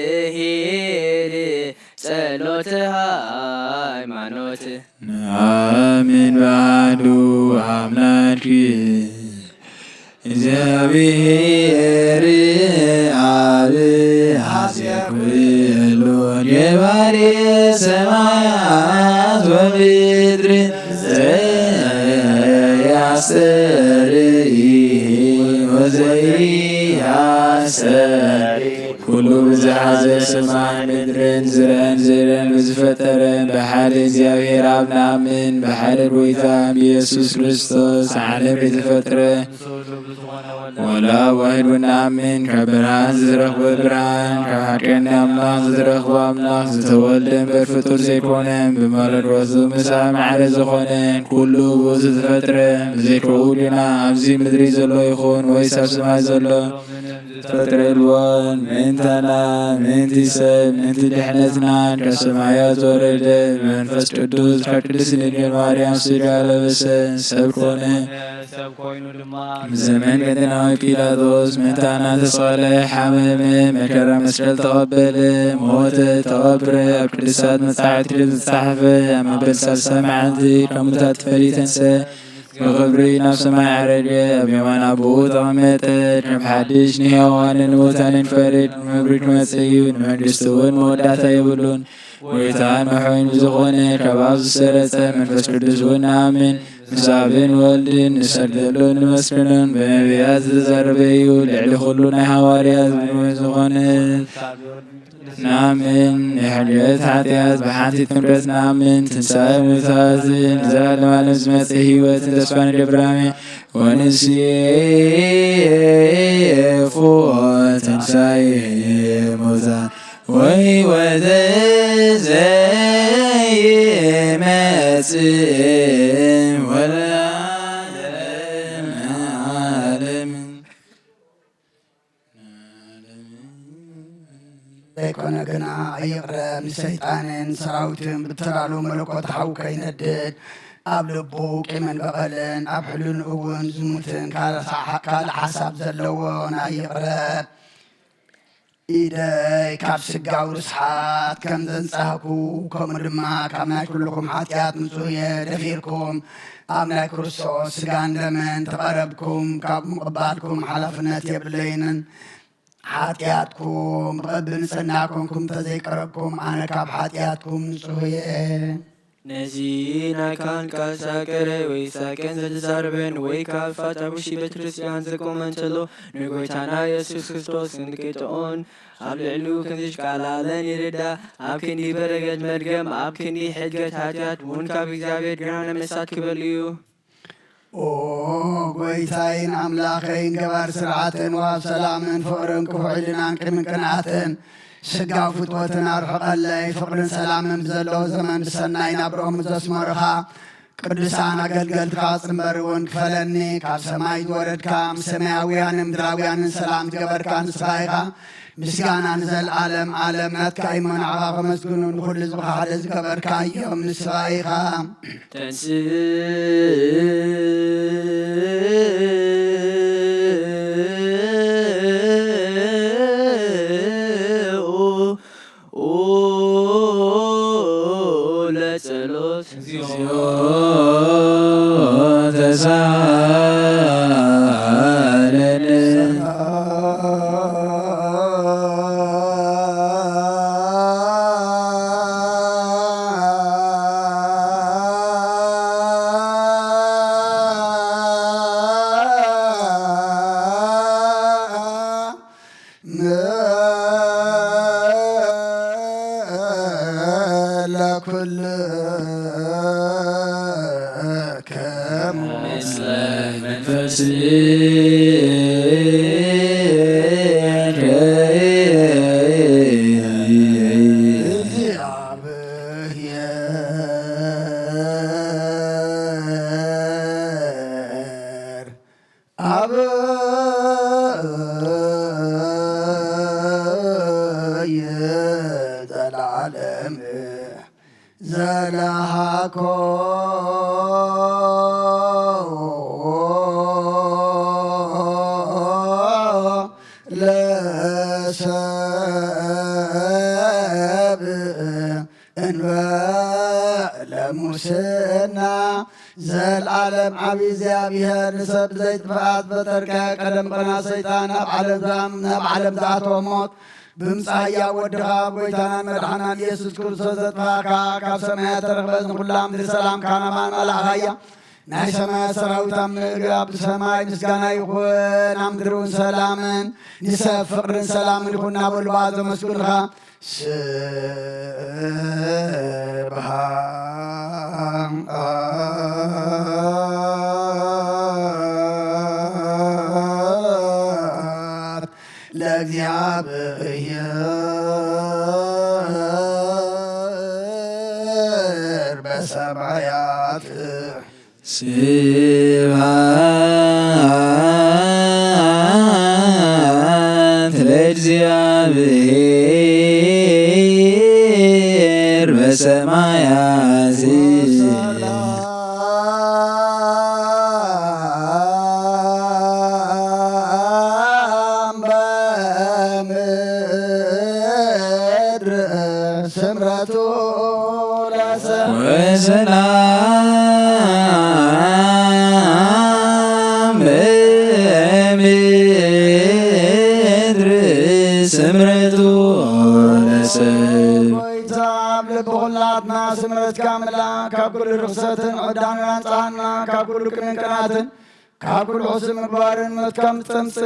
እግዚኣብሔር ጸሎተ ሃይማኖት። ንኣምን ብኣሐዱ ኣምላክ እግዚኣብሔር ኣብ ሐሴት ኩሉ ገባሪ ሰማያት ወምድሪ ዘያስተርኢ ወዘያስተርኢ ኩሉ ብዝሓዘ ሰማይን ምድርን ዝረአን ዘይረአን ብዝፈጠረ ብሓደ እግዚኣብሔር ኣብ ንኣምን፣ ብሓደ ጎይታ ብኢየሱስ ክርስቶስ ዓለም ብዝፈጥረ ወላ ዋሂድ ንኣምን፣ ካብ ብርሃን ዝተረኽበ ብርሃን፣ ካብ ሓቀኛ ኣምላኽ ዝተረኽበ ኣምላኽ፣ ዝተወልደ እምበር ፍጡር ዘይኮነ፣ ብመለኮቱ ምስ ኣብ ማዕረ ዝኾነ፣ ኩሉ ብኡ ዝተፈጥረ፣ ብዘይካኡ ግና ኣብዚ ምድሪ ዘሎ ይኹን ወይስ ኣብ ሰማይ ዘሎ ዝተፈጥረ የልቦን። ምእንታና፣ ምእንቲ ሰብ፣ ምእንቲ ድሕነትና፣ ካብ ሰማያት ወረደ፣ ብመንፈስ ቅዱስ፣ ካብ ቅድስት ድንግል ማርያም ስጋ ለበሰ፣ ሰብ ኮነ። ሰብ ኮይኑ ድማ ብዘመን ቀዳማዊ ጲላጦስ ምእንታና ተሰቐለ፣ ሓመመ፣ መከራ መስቀል ተቐበለ፣ ሞተ፣ ተቐብረ። ኣብ ቅዱሳት መጻሕፍቲ ከም ዝተጻሕፈ ኣብ መበል ሳልሳይ መዓልቲ ካብ ሙታት ተፈልዩ ተንስአ፣ ብኽብሪ ናብ ሰማይ ዓረገ፣ ኣብ የማን ኣቦኡ ተቐመጠ። ከም ሓድሽ ንሕያዋንን ንሙታንን ክፈርድ ብኽብሪ ክመጽእ እዩ። ንመንግስቱ እውን መወዳእታ የብሉን። ጎይታን መሕወይን ብዝኾነ ካብ ኣብ ዝሰረጸ መንፈስ ቅዱስ እውን ንኣምን። ምስ ኣብን ወልድን ንሰግደሉን ንመስግኖን፣ ብነቢያት ዝተዛረበ እዩ። ልዕሊ ኩሉ ናይ ሃዋርያት ዝኾነ ንኣምን። ናይ ሕድገት ሓጢኣት ብሓንቲ ጥምቀት ንኣምን። ትንሳኤ ሙታትን ንዘለዓለም ዓለም ዝመጽእ ህይወትን ተስፋ ንገብር። ኣሜን። ወንሴፎ ትንሳኤ ሙታን ወሕይወተ ዘይመጽእ ወለዓለመ ዓለም። ዘይኮነ ግና ኣይቕረ፣ ንሰይጣንን ሰራዊትን ብተላሉ መለኮት ሓው ከይነድድ፣ ኣብ ልቡ ቂምን በቐልን፣ ኣብ ሕልንኡ እውን ዝሙትን ካልእ ሓሳብ ዘለዎን ኣይቕረ። ኢደይ ካብ ስጋዊ ርስሓት ከም ዘንጻህኩ፣ ከምኡ ድማ ካብ ናይ ኩልኹም ሓጢኣት ንጹህ እየ። ደፊርኩም ኣብ ናይ ክርስቶስ ስጋን ደምን ተቐረብኩም፣ ካብ ምቕባልኩም ሓላፍነት የብለይንን። ሓጢኣትኩም ብቐቢ ንጽህና ኮንኩም እንተዘይቀረብኩም፣ ኣነ ካብ ሓጢኣትኩም ንጹህ እየ። ነዚ ናይ ካህን ቃል ሳቀረ ወይ ሳቀን ዘተዛረበን ወይ ካብ ፋታ ውሽጢ ቤተ ክርስቲያን ዘቆመ እንተሎ፣ ንጎይታና የሱስ ክርስቶስ ክንቅጥኦን ኣብ ልዕሊኡ ክንዝሽቃላለን ይርዳ። ኣብ ክንዲ በረገት መርገም፣ ኣብ ክንዲ ሕድገት ሓጢኣት እውን ካብ እግዚኣብሔር ግራነ መሳት ክበል እዩ። ኦ ጎይታይን ኣምላኸይን ገባር ስርዓትን ወሃብ ሰላምን ፍቕርን ክፉዕ ኢልናን ቂምን ቅንኣትን ስጋዊ ፍትወትን ኣርሕቐለይ። ፍቕርን ሰላምን ብዘለዎ ዘመን ብሰናይ ናብርኦም ዘስመሩኻ ቅዱሳን ኣገልገልትኻ ጽንበር እውን ክፈለኒ። ካብ ሰማይ ዝወረድካ ምስ ሰማያውያንን ምድራውያንን ሰላም ዝገበርካ ንስኻ ኢኻ። ምስጋና ንዘለዓለም ዓለም ናትካ እዩ። ንዓኻ ከመስግኑ ንኹሉ ህዝብኻ ሓደ ዝገበርካ እዮም ንስኻ ኢኻ። ተንስእ ምስለ መንፈስከ። እግዚአብሔር አብ ዘላለም ዘለሃኮ ለሰብ እንበለ ሙስና። ዘልዓለም ዓቢ እግዚኣብሔር ንሰብ ዘይጥፍኣት ፈጠርከ። ቀደም ቐና ሰይጣን ናብ ዓለም ዝኣም-፣ ናብ ዓለም ዝኣተወ ሞት ብምጽኣያ ወድኻ ጎይታናን መድሓናን ኢየሱስ ክርስቶስ ዘጥፋእካ ካብ ሰማያት ተረኽበ። ንኹላ ምድሪ ሰላም ካናማን መላእኻያ። ናይ ሰማያት ሰራዊት ኣብ ምድሪ ኣብ ሰማይ ምስጋና ይኹን፣ ኣብ ምድሪ እውን ሰላምን ንሰብ ፍቕርን ሰላምን ይኹን እናበሉ ብኣ ዘመስግኑኻ። ስብሐት ለእግዚአብሔር በሰማያት። ስብሐት ለእግዚአብሔር በሰማያት። ሰላም በምድር ስምረቱ ለሰ- ወሰላም በምድር ስምረቱ ለሰብ። ጎይታ ኣብ ልቢ ኩላትና ስምረትካ ምላእ፣ ካብ ኩሉ ርኽሰትን ዕዳንን ኣንጽሃና፣ ካብ ኩሉ ቅንቅናትን ካብ ኩሉ ሕሱም ምግባርን ሞት ካብ ጥምጽ-፣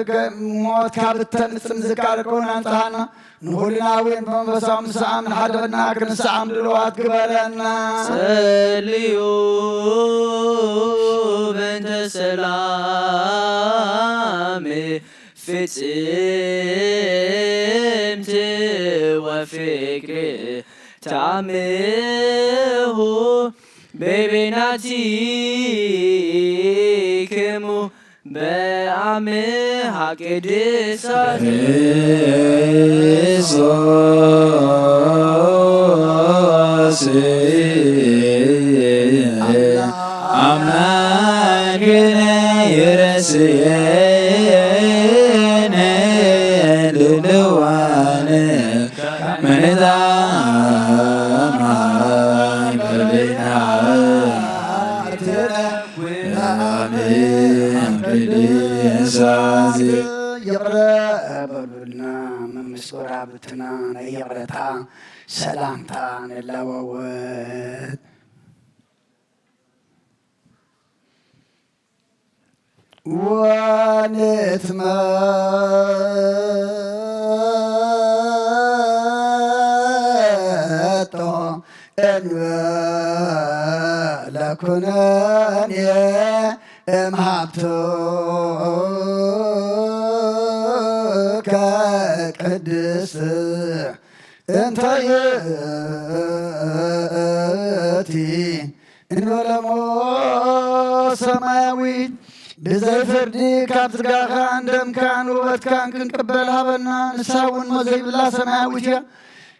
ሞት ካብ እተን ጥምዝካር ከውን ኣንጽሃና። ንኹልና እውን ብመንፈሳዊ ምስዓም ንሓድሕድና ክንስዓም ድልዋት ግበረና። ጸልዩ በእንተ ሰላም ፍጽምቲ ወፍቅሪ ተኣምሁ በቤናቲክሙ በአምሃ ቅድሳት። ክርስቶስ አምላክነ ይረስየነ ድልዋነ ምንዛማ በቤናትነ። አሜን። ቅድሳት ይቕረ በሉልና። መምስወራ ብትና ናይ ይቕረታ ሰላምታ ንለዋወጥ። ወንትመጦ እንበለ ኩነኔ እምሃብቱ ከቅድስት እንተ ይእቲ እንበለሞ ሰማያዊት ብዘይ ፍርዲ ካብ ስጋኻን ደምካን ውበትካን ክንቅበል ሃበና። ንሳ እውን ሞት ዘይብላ ሰማያዊት እያ።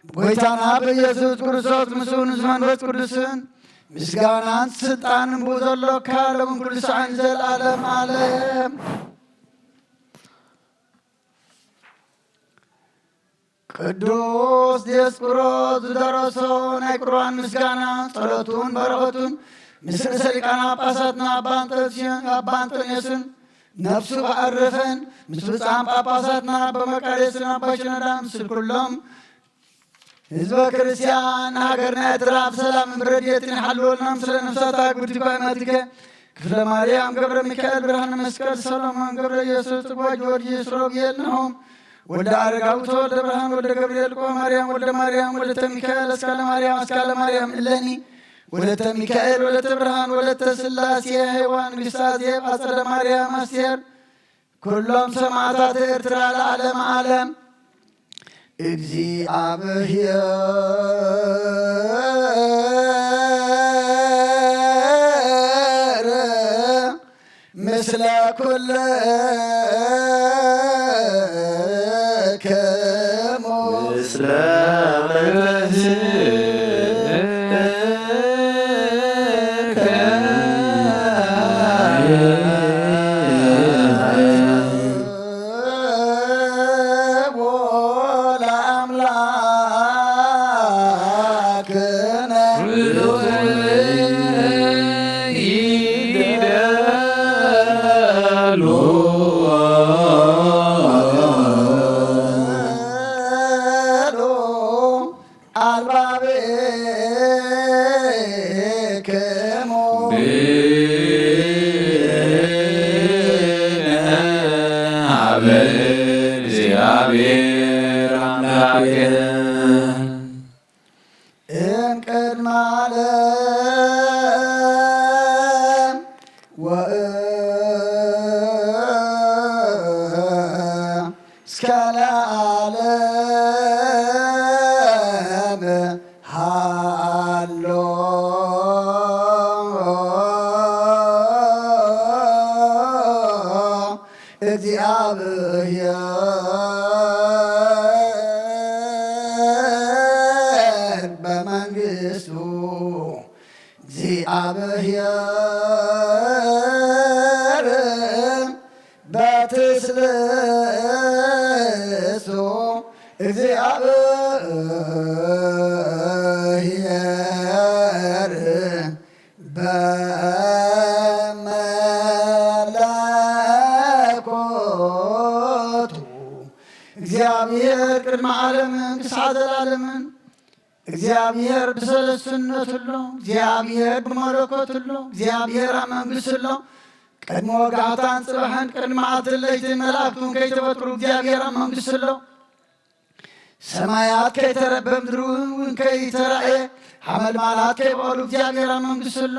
ብጎይታና ብኢየሱስ ክርስቶስ ምስኡ ምስ መንፈስ ቅዱስን ምስጋናን ስልጣንን ብኡ ዘሎካ ሎምን ኩሉ ሰዓን ዘለዓለም ዓለም። ቅዱስ ዲዮስቆሮስ ዝደረሶ ናይ ቁርባን ምስጋና ጸሎቱን በረኸቱን ምስ ርእሰ ሊቃነ ጳጳሳትና ኣባ እንጠንስዮን ኣባ እንጠንዮስን ነፍሱ ኣዕረፈን ምስ ብፁዓን ጳጳሳትና ኣባ መቃርዮስን ኣባ ሽኖዳ ምስ ኩሎም ህዝበ ክርስቲያን ሃገርና ኤርትራ ብሰላምን ብረድኤትን ይሓልወልና። ምስለ ነፍሳታ ጉዲኳ መትከ ክፍለ ማርያም ገብረ ሚካኤል ብርሃነ መስቀል ሰሎሞን ገብረ ኢየሱስ ጽዋ ጊዮርጊስ ሮብኤል ናሆም ወልደ ኣረጋዊ ተወልደ ብርሃን ወልደ ገብርኤል ቆ ማርያም ወልደ ማርያም ወልደ ሚካኤል ኣስካለ ማርያም ኣስካለ ማርያም እለኒ ወለተ ሚካኤል፣ ወለተ ብርሃን፣ ወለተ ስላሴ፣ ሄዋን፣ ንግስተ አዜብ፣ አጸደ ማርያም፣ አስቴር፣ ኩሎም ሰማዕታት ኤርትራ ለዓለመ ዓለም። እግዚኣብሔር ምስለ ኩልክሙ። ምስለ መንፈስከ። አልባብክሙ። ብነ ሀበ እግዚአብሔር አምላክነ። እምቅድመ ዓለም ወእም እስከ ለዓለም ሃሎ። እግዚአብሔር በመንግስቱ። እግዚአብሔር በትስብእቱ። እግዚአብሔር በመለኮቱ። እግዚአብሔር ቅድመ ዓለምን ክሳዕ ዘለዓለምን። እግዚአብሔር ብሰለስትነቱ ኣሎ። እግዚአብሔር ብመለኮቱ ኣሎ። እግዚአብሔር ኣብ መንግስቱ ኣሎ። ቅድሚ ወጋሕታን ጽባሕን፣ ቅድሚ መዓልትን ለይትን መላእክቱ እውን ከይተፈጥሩ፣ እግዚአብሔር ኣብ መንግስቱ ኣሎ። ሰማያት ከይተረበ፣ ምድሪ እውን ከይተራእየ፣ ሓመልማላት ከይበቐሉ፣ እግዚኣብሔር ኣብ መንግስቱ ኣሎ።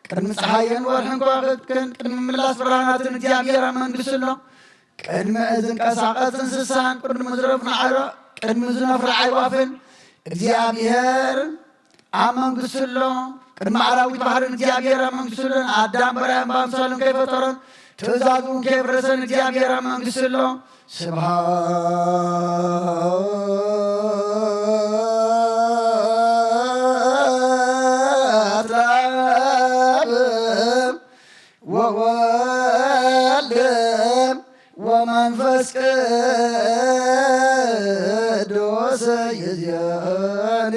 ቅድሚ ፀሓይን ወርሕን ከዋኽብትን፣ ቅድሚ ምላስ ብርሃናትን እግዚኣብሔር ኣብ መንግስቱ ኣሎ። ቅድሚ ዝንቀሳቐስ እንስሳን፣ ቅድሚ ዝነፍሩ ኣዕዋ-፣ ቅድሚ ዝነፍሩ ኣዕዋፍን እግዚኣብሔር ኣብ መንግስቱ ኣሎ። ቅድሚ ኣራዊት ባሕርን እግዚኣብሔር ኣብ መንግስቱ ኣሎ። ንኣዳም በራዮም ብኣምሳሉን ከይፈጠሮን፣ ትእዛዙን ከየፍረሰን እግዚኣብሔር ኣብ መንግስቱ ኣሎ። ስብሐት ለአብ ወወልድ ወመንፈስ ቅዱስ ይእዜኒ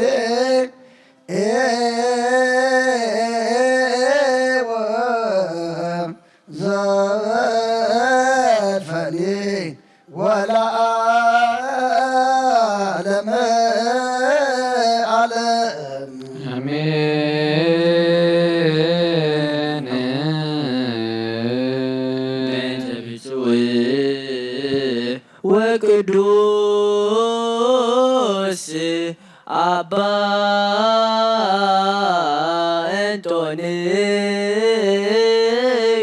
ወዘልፈኒ ወለዓለመ ዓለም። አሜን። በእንተ ብፁዕ ወቅዱስ አባ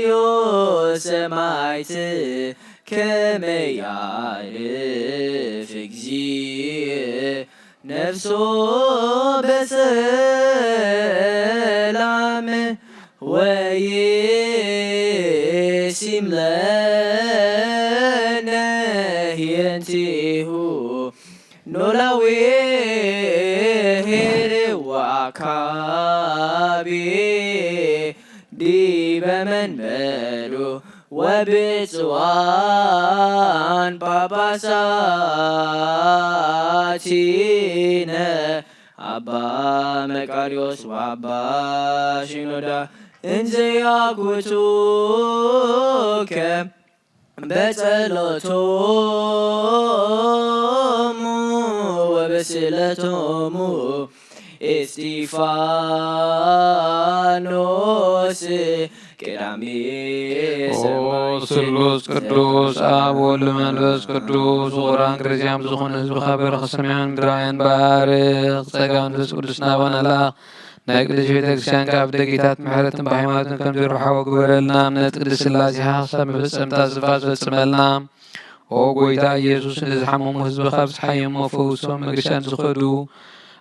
እንጦንዮስ ሰማዕት ከመ ያዕርፍ እግዚእ ነፍሶ በሰላም ወይሲም ለነ ሂረንቲሁ ኖላዊ ሄር ወአካቢ ዲበ መንበሩ ወብፁዓን ጳጳሳቲነ አባ መቃርዮስ ወአባ ሺኖዳ እንዘ ያኩቱከ በጸሎቶሙ ወበስእለቶሙ እስጢፋኖስ ቀዳሚ ኦ ሰማዕት ስሉስ ቅዱስ አብ ወልድ መንፈስ ቅዱስ ፍቁራን ክርስቲያን ብዝኾነ ህዝብኻ በረኸት ሰማያውያን ምድራውያን ባርኽ። ጸጋ መንፈስ ቅዱስ ናባና ላኽ። ናይ ቅድስት ቤተ ክርስቲያን ካብ ደጌታት ምሕረትን ብሃይማኖትን ከም ዝርብሓዎ ግበረልና። እምነት ቅድስት ሥላሴኻ ክሳብ መፈጸምታ ዝፋስ ፈጽመልና። ኦ ጎይታ ኢየሱስ፣ ንዝሓመሙ ህዝብኻ ብዝሓየሞ ፈውሶም፣ መገሻን ዝኸዱ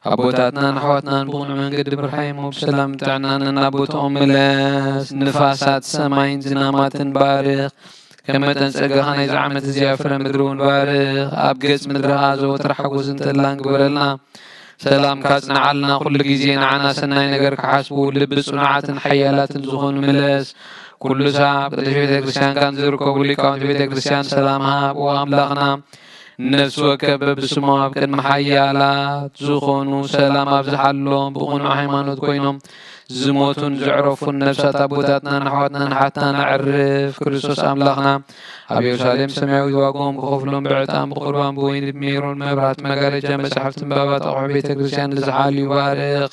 ኣቦታትናን ኣሕዋትናን ብቕኑዕ መንገዲ ምርሓዮም ብሰላም ጥዕናን ናብ ቦታኦም ምለስ። ንፋሳት ሰማይን ዝናማትን ባርኽ። ከም መጠን ጸጋኻ ናይዚ ዓመት እዚኣ ፍረ ምድሪ እውን ባርኽ። ኣብ ገጽ ምድርኻ ዘወትር ሓጎስን ተድላን ግበረልና። ሰላምካ ጽንዓልና። ኩሉ ግዜ ንዓና ሰናይ ነገር ክሓስቡ ልቢ ጽኑዓትን ሓያላትን ዝኾኑ ምለስ። ኩሉ ሳብ ቅድስት ቤተ ክርስቲያን ካብ ዝርከቡ ሊቃውንቲ ቤተ ክርስቲያን ሰላም ሃብ። ኦ ኣምላኽና፣ ነፍሲ ወከፍ በብስሙ ኣብ ቅድሚ ሓያላት ዝኾኑ ሰላም ኣብዝሓሎም። ብቕኑዕ ሃይማኖት ኮይኖም ዝሞቱን ዘዕረፉን ነፍሳት ኣቦታትናን ኣሕዋትናን ሓታን ኣዕርፍ። ክርስቶስ ኣምላኽና ኣብ ኢየሩሳሌም ሰማያዊት ዋጋኦም ክኸፍሎም ብዕጣን ብቑርባን ብወይኒ ብሜሮን መብራህቲ መጋረጃ መጻሕፍትን ባባት ኣቑሑ ቤተ ክርስቲያን ንዝሓልዩ ባርኽ።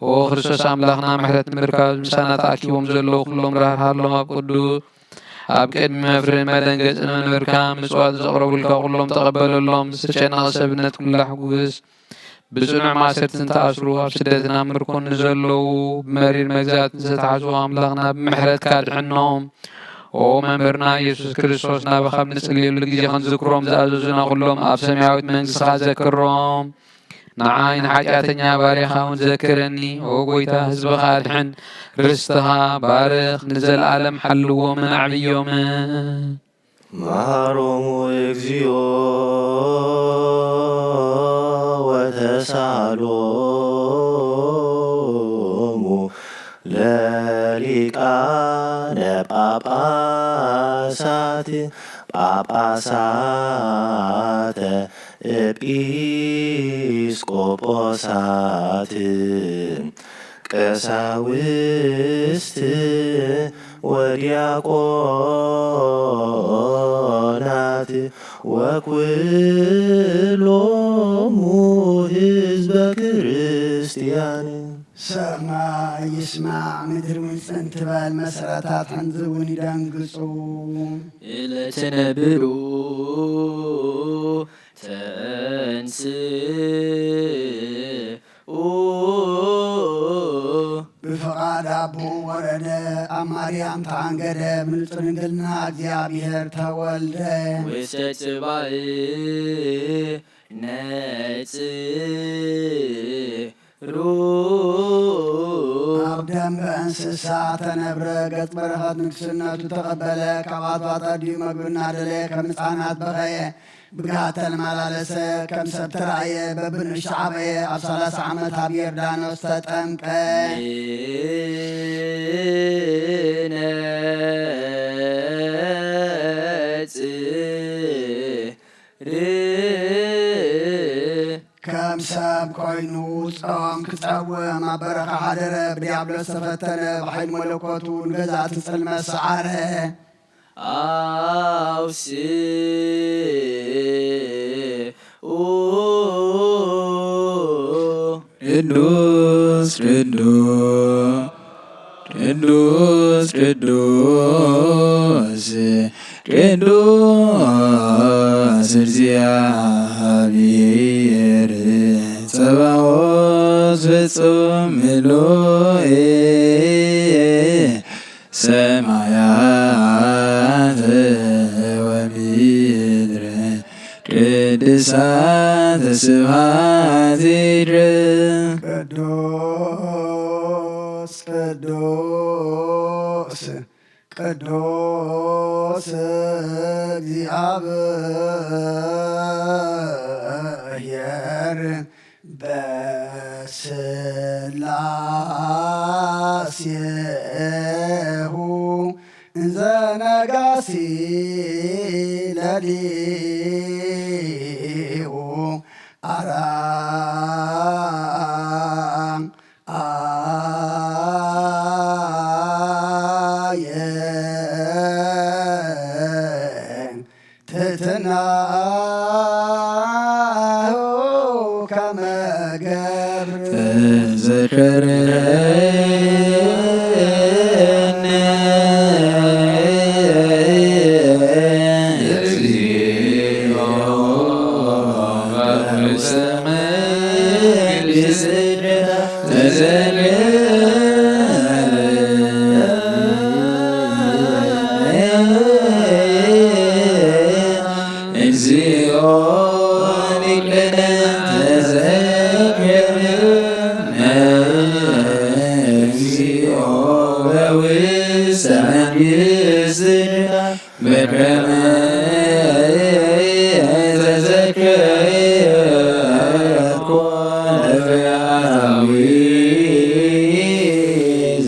ኦ ክርስቶስ ኣምላኽና ምሕረት ንምርካብ ምሳና ተኣኪቦም ዘለዉ ኩሎም ራህርሃሎም ኣብ ቅዱስ ኣብ ቅድሚ መፍርህን መደንገጽን መንበርካ ምጽዋት ዘቕረቡልካ ኩሎም ተቐበለሎም። ዝተጨነቐ ሰብነት ኩላ ሕጉስ ብጽኑዕ ማእሰርትን ተኣስሩ ኣብ ስደትን ኣብ ምርኮን ንዘለዉ ብመሪር መግዛእትን ዝተታሕዙ ኣምላኽና ብምሕረትካ ድሕኖም። ኦ መምህርና ኢየሱስ ክርስቶስ ናባኻ ኣብ ንጽልየሉ ግዜ ክንዝክሮም ዝኣዘዙና ኩሎም ኣብ ሰማያዊት መንግስትኻ ዘክሮም። ንዓይ ንሓጢኣተኛ ባርያኻ እውን ዘክረኒ። ኦ ጎይታ ህዝብኻ ኣድሕን፣ ርስትኻ ባርኽ፣ ንዘለኣለም ሓልዎምን ኣዕብዮምን። መሃሮሙ እግዚኦ ወተሳሃሎሙ ለሊቃነ ጳጳሳት ጳጳሳተ ኤጲስቆጶሳት ቀሳውስት ወዲያቆናት ወኩሎሙ ህዝበ ክርስቲያን። ሰማይ ይስማዕ፣ ምድሪ እውን ጽን ትበል፣ መሰረታት ሕንዚ እውን ይደንግጹ። ለተነብሩ ተንስኡ ብፍቓድ ኣቦኡ ወረደ፣ ኣብ ማርያም ተኣንገደ፣ ብንጹህ ድንግልና እግዚኣብሔር ተወልደ። ውስተ ጽባሕ ነጽሩ። ኣብ ደንበ እንስሳ ተነብረ፣ ገጽ በረኸት ንግስነቱ ተቐበለ፣ ካብ ኣትባተ ድዩ መግቢ እናደለየ ከም ህፃናት በኸየ። ብግሃድ ተመላለሰ፣ ከም ሰብ ተራእየ፣ በብንእሽቱ ዓበየ፣ ኣብ ሠላሳ ዓመት ኣብ ዮርዳኖስ ተጠምቀ። ከም ሰብ ኮይኑ ጾም ክጸውም ኣብ በረኻ ሓደረ፣ ብዲያብሎስ ተፈተነ፣ ብሓይሊ መለኮቱ ንገዛእቲ ጽልመት ሰዓረ። ኣውስኡ። ቅዱስ ቅዱስ ቅዱስ ቅዱስ ቅዱስ እግዚኣብሔር ጸባኦት ፍጹም ምሉእ ሰማያት ወምድር ቅድሳት ስብሐት ይድረስ። ቅዱስ ቅዱስ ቅዱስ እግዚኣብሔር በስላሴሁ እንዘ ነጋሲ ለሊሁ ኣርያም ኣየ ትሕትናሁ ከመ ገብር ተዘከረኒ እግዚኦ። ስጋ በከመ ተዘከርኩ ለፈያታዊ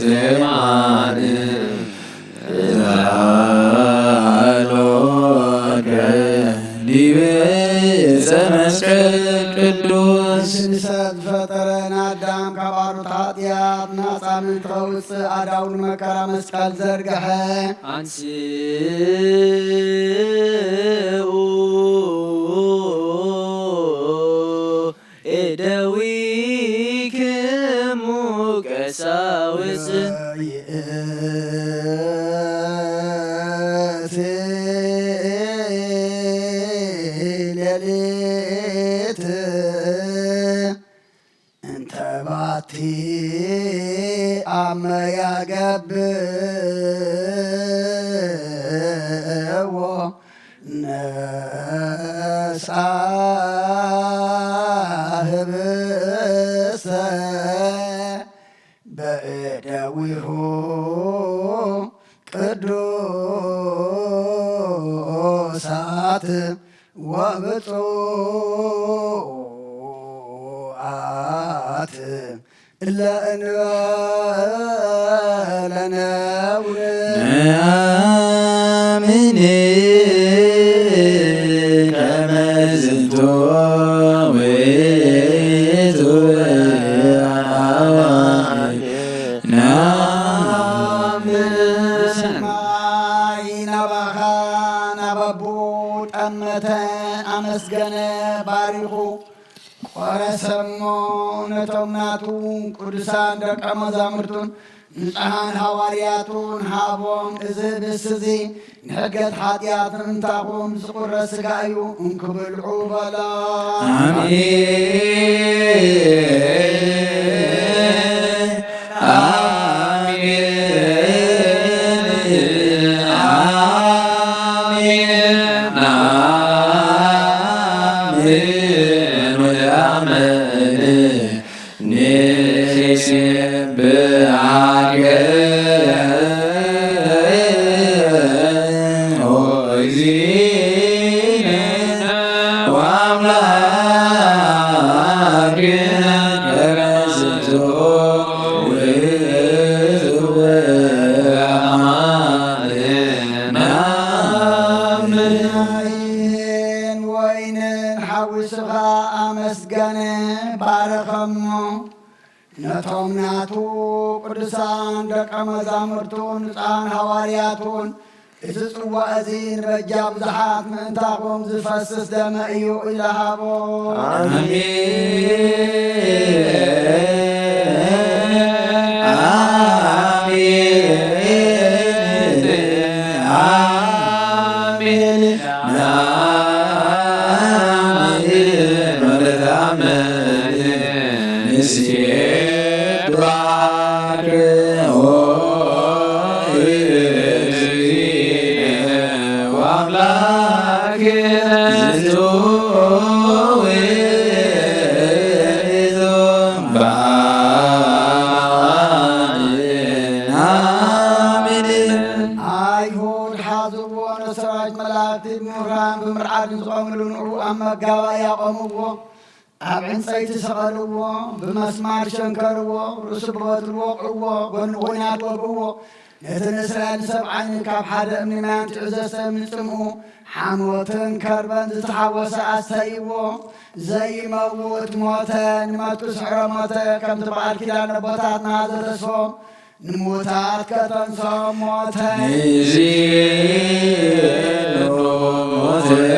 ዘማን ጸሎከ ዲበ ዕፀ መስቀል ቅዱስ። ንሳ ዝፈጠረን ኣዳም ካብ ኣሮት ሓጢኣት ናፃ ምእንቲ ከውፅእ ኣዳው ንመከራ መስቀል ዘርግሐ። ኣንስኡ እደዊክሙ ቀሳውስት። ይእቲ ሌሊት እንተ ባቲ ኣመ ያገብእዎ ነስኣ ህብስተ በእደዊሁ ቅዱሳት ወብፁዓት እለ እንበለ ነውር። ነአምን ከመ ዝንቱ ውእቱ አምላክ። ነአምን። ሰማይ ናባኻ ናባቡ ጠመተ፣ ኣመስገነ፣ ባሪኹ ቆረሰሞ። ነቶም ናቱ ቅዱሳን ደቀ መዛሙርቱን ንጹሓን ሃዋርያቱን ሃቦም። እዚ ህብስት እዚ ንሕድገት ሓጢኣት ንምንታኹም ዝቑረስ ስጋ እዩ፣ እንክብልዑ በሎ። ኣሜን። ኣሜን። ኣሜን። ኣሜን። ወደ አመን ንሴብሐከ ኦ እግዚእነ ወአምላክነ በከመ ዝንቱ ውእቱ አማልክነ። ማይን ወይንን ሓዊስኻ ኣመስገነ፣ ባረኸሞ። ነቶም ናቱ ቅዱሳን ደቀ መዛሙርቱን ንጹሓን ሃዋርያቱን፣ እዚ ጽዋእ እዚ ንበጃ ብዙሓት ምእንታኹም ዝፈስስ ደመ እዩ ኢለ ሃቦ። ኣሜን። ኣሜን። ኣሜን። ንኣምን ወነተአመን ንሴብሐከ ኦ እግዚእነ ወአምላክነ ዝንቱ ውእቱ በአማልክነ። ኣሜን። ኣይሁድ ሓዝዎ ነሰራዊት መላእክቲ ብምፍራን ብምርዓድን ዝቖምሉ ንዕኡ ኣብ መጋባእያ ኣቖምዎ። ኣብ ዕንጸይቲ ሰቐልዎ፣ ብመስማር ሸንከርዎ፣ ርእሱ ብበትሪ ወቕዕዎ፣ ጎኒ ኹናት ወግእዎ። ነቲ ንእስራኤል ንሰብዓ ካብ ሓደ እምኒ ማይ ኣምጺኡ ዘስተ እምኒ ጽምኡ፣ ሓሞትን ከርበን ዝተሓወሰ ኣስተይዎ። ዘይመውት ሞተ፣ ንመቱ ስዕሮ ሞተ፣ ከምቲ በዓል ኪዳን ኣቦታትና ዘተስፎ። ንምዉታት ከተንስኦም ሞተ። ንዚኑ ሞትከ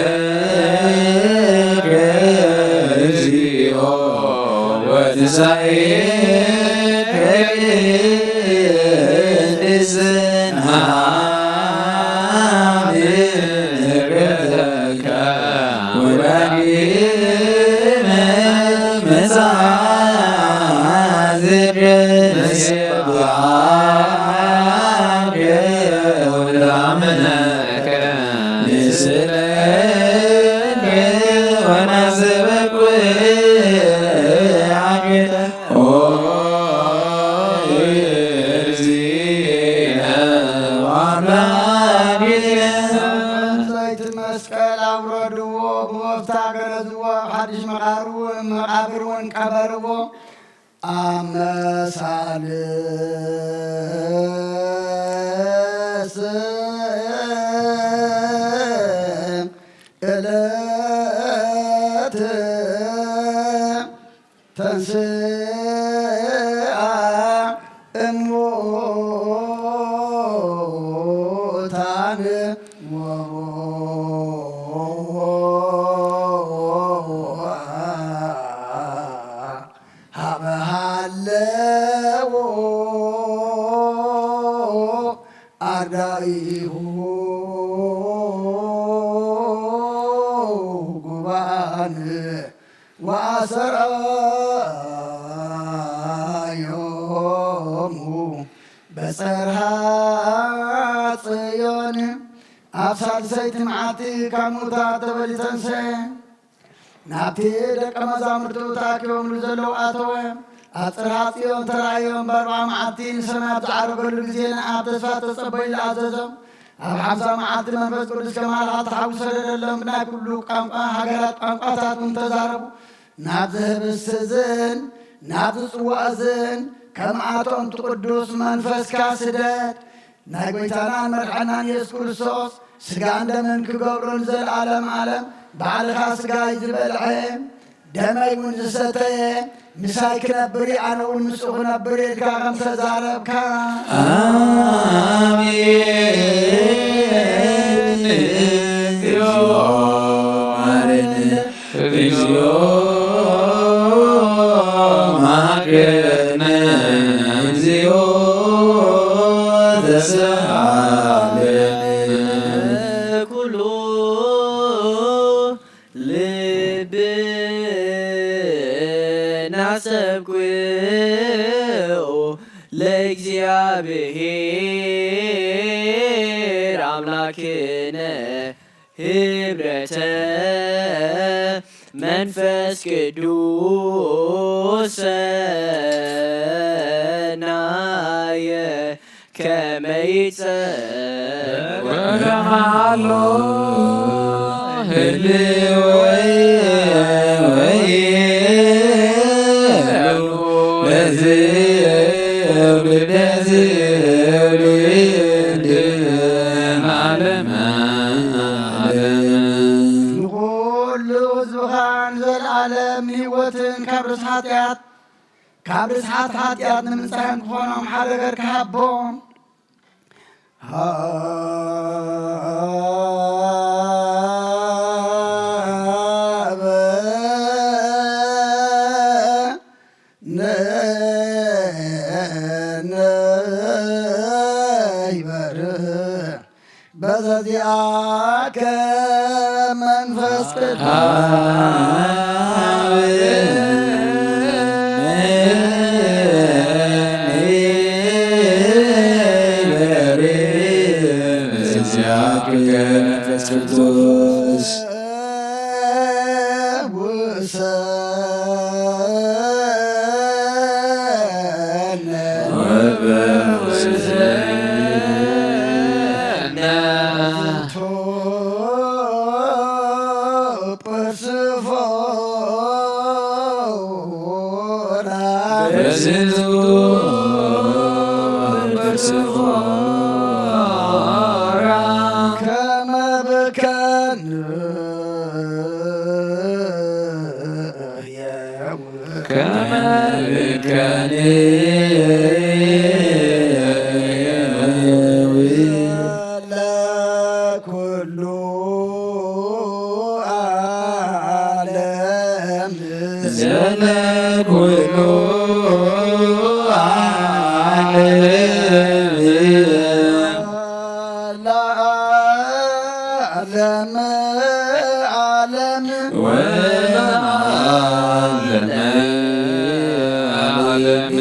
እግዚኦ ወትንሳኤከ ቅድስና ምሕረተከ ወዳግመ ምጽኣትከ ንሴብሐከ ወንትአመነከ ንስእለከ ወናስበከ ኦ እግዚእነ አምላክ ዘይቲ መስቀል ኣውረድዎ፣ ብወፍታ ገነዝዎ፣ ኣብ ሓድሽ መቓብር እውን፣ መቓብር እውን ቀበርዎ። ኣብ መሳልስ ዕለት ተንሥአ እሙታን ወቦአ ሀበ ሀለዎ አርዳኢሁ ጉባን ወአሰራዮሙ በጸርሃ ጽዮን። ኣብ ሳልሰይቲ መዓልቲ ካብ ሙታት ተበሊ ተንሰ። ናብቲ ደቀ መዛሙርቱ ተኣኪቦምሉ ዘለዉ ኣተወ። ኣብ ጽርሃ ጽዮን ተራእዮም። በርብዓ መዓልቲ ንሰማይ ኣብ ዝዓረገሉ ግዜ ንኣብ ተስፋ ተጸበዩ ዝኣዘዞም። ኣብ ሓምሳ መዓልቲ መንፈስ ቅዱስ ከማልኣ ተሓዊ ሰደደሎም። ብናይ ኩሉ ቋንቋ ሃገራት ቋንቋታት እውን ተዛረቡ። ናብዚ ህብስቲ እዝን ናብዚ ጽዋእ እዝን ከማኣቶም እቲ ቅዱስ መንፈስካ ስደድ። ናይ ጐይታናን መድሓናን የሱስ ክርስቶስ ስጋን ደምን ክገብሮ ንዘለኣለም ዓለም ባዕልኻ ስጋይ ዝበልዐ ደመይ እውን ዝሰተየ ምሳይ ክነብር እዩ፣ ኣነ እውን ምስኡ ክነብር እየ ኢልካ ከም ተዛረብካ። ኣሜን። እግዚኦ መሐረነ። እግዚኦ መሐረነ። እግዚኦ ተሳሃለነ። ኩሉ ልብና ሰብ ኩሉ ለእግዚኣብሔር ኣምላክነ ህብረተ መንፈስ ቅዱስ ሰናየ ከመ ይጸወር ወከመ ሀሎ ህልወ ወይሉ ለዚ ለዚ ዓለመ ዓለም። ንኹሉ ህዝብኻ ንዘለዓለም ንህይወትን ካብ ርእሲ ሓጢኣት ካብ ርስሓት ሓጢኣት ንምንጻህን ክኾኖም ሓደ ነገር ክሃቦም። ሃበ ነይበር በዘዚኣከ መንፈስ ቅዱስ በዘዚኣከ መንፈስ ቅዱስ ከመ ብከን ከመ ብከኒ ለኩሉ ዓለም ለኩሉ ዓለም ለዓለመ ዓለም ወለዓለመ ዓለም።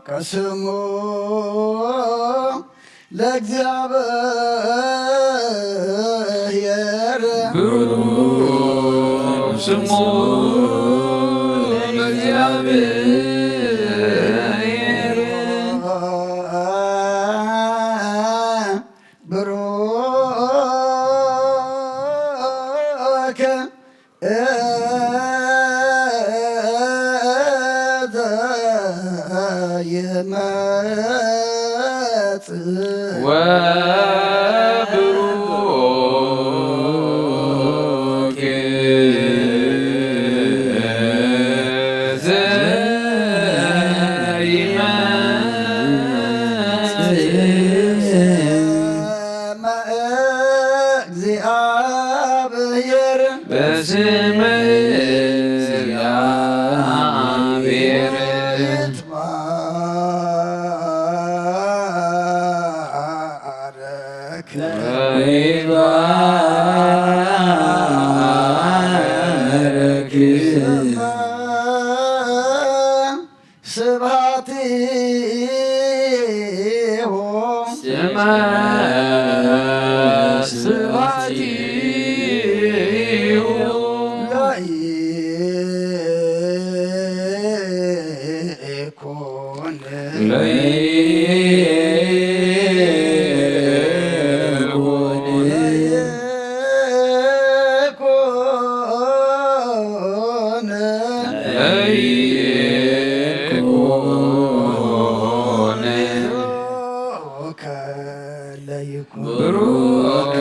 ከስሙ ለእግዚኣብሔር ብሩክ ስሙ ለእግዚኣብሔር። ወብሩክ ዘይመጽእ እግዚአብሔር በስመ እግዚአብሔር ይትባረክ። ስብሐቲሁ ስብሐቲሁ ለይኩን ለይኩን ለይኩን ብሩከ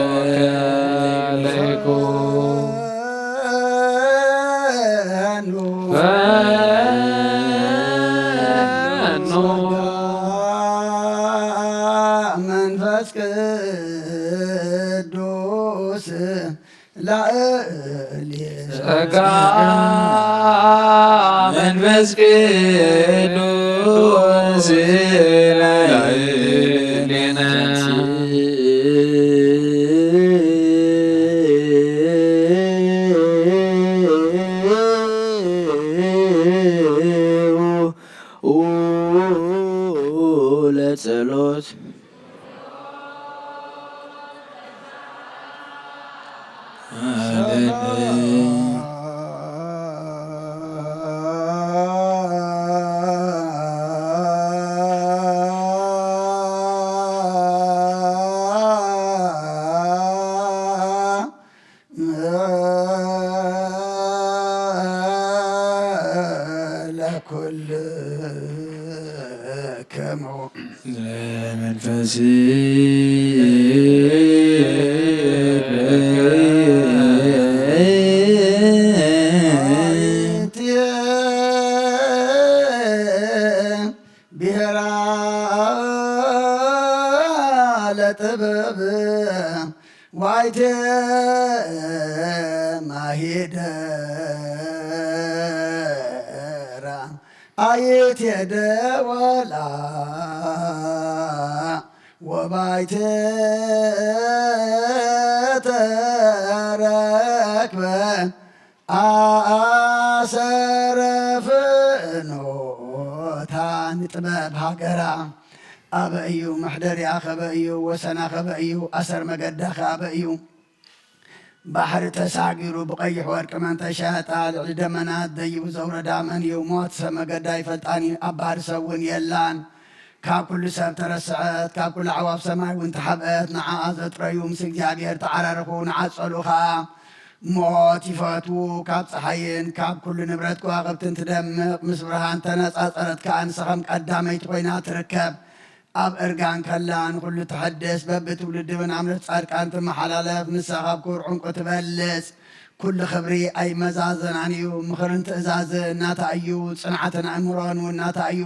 ለይኩን ፈኑ ፈኑ መንፈስ ቅዱስ ላእሌ ጸጋ መንፈስ ቅዱስ ላእሌነ ለጸሎት ለኩልክሙ ለመንፈስ ብሔራ ለጥበብ ዋይቴ ማሂደራ አይቴ ደወላ ወባይቴ ተረክበ አሰረ ፍኖታ ንጥበብ ሃገራ ኣበ እዩ፣ መሕደሪኣ ከበ እዩ፣ ወሰና ከበ እዩ፣ ኣሰር መገዳ ከበ እዩ። ባሕሪ ተሳጊሩ ብቐይሕ ወርቂ መን ተሸጣ፣ ልዕሊ ደመናት ደይቡ ዘውረዳ መን እዩ? ሞት ሰብ መገዳ ኣይፈልጣን እዩ፣ ኣብ ባሕሪ ሰብ እውን የላን። ካብ ኩሉ ሰብ ተረስዐት፣ ካብ ኩሉ ኣዕዋፍ ሰማይ እውን ተሓብአት። ንዓኣ ዘጥረዩ ምስ እግዚኣብሔር ተዓራረኹ፣ ንዓጸሉ ኸኣ። ሞት ይፈትዉ፣ ካብ ጸሓይን ካብ ኩሉ ንብረት ከዋኽብትን ትደምቕ፣ ምስ ብርሃን ተነጻጸረት ከኣ፣ ንሳ ከም ቀዳመይቲ ኮይና ትርከብ። ኣብ እርጋን ከላ ንኹሉ ትሐድስ፣ በብትውልዲ ብናምነት ጻድቃን ትመሓላለፍ፣ ንሳ ካብ ክቡር ዕንቁ ትበልጽ። ኩሉ ክብሪ ኣይመዛዘናን እዩ፣ ምኽርን ትእዛዝን ናታ እዩ፣ ጽንዓትን ኣእምሮን እውን ናታ እዩ።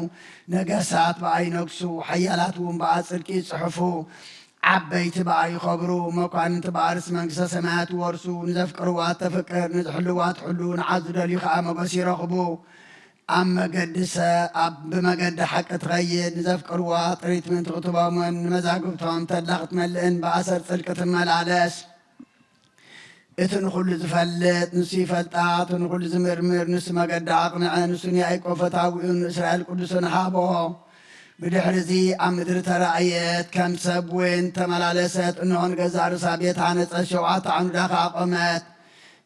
ነገስታት ብኣ ይነግሱ፣ ሓያላት እውን ብኣ ጽድቂ ይጽሕፉ። ዓበይቲ ብኣ ይኸብሩ፣ መኳንንቲ ብኣ ርእሲ መንግስተ ሰማያት ይወርሱ። ንዘፍቅርዋ ተፍቅር፣ ንዝሕልዋ ትሕሉ፣ ንዓብ ዝደልዩ ኸኣ መጎስ ይረኽቡ። ኣብ መገዲ ሰብ፣ ኣብ ብመገዲ ሓቂ ትኸይድ፣ ንዘፍቅርዋ ጥሪት ምእንቲ ክትህቦምን ንመዛግብቶም ተድላ ክትመልእን ብኣሰር ጽድቂ ትመላለስ። እቲ ንኹሉ ዝፈልጥ ንሱ ይፈልጣ፣ እቲ ንኹሉ ዝምርምር ንሱ መገዳ ኣቕንዐ። ንሱ ንያዕቆብ ፈታዊኡ ንእስራኤል ቅዱስን ሃቦ። ብድሕሪ እዚ ኣብ ምድሪ ተራእየት፣ ከም ሰብ እውን ተመላለሰት። እንሆ ንገዛእ ርእሳ ቤት ሃነጸት፣ ሸውዓተ ዓኑዳ ከኣ ኣቖመት።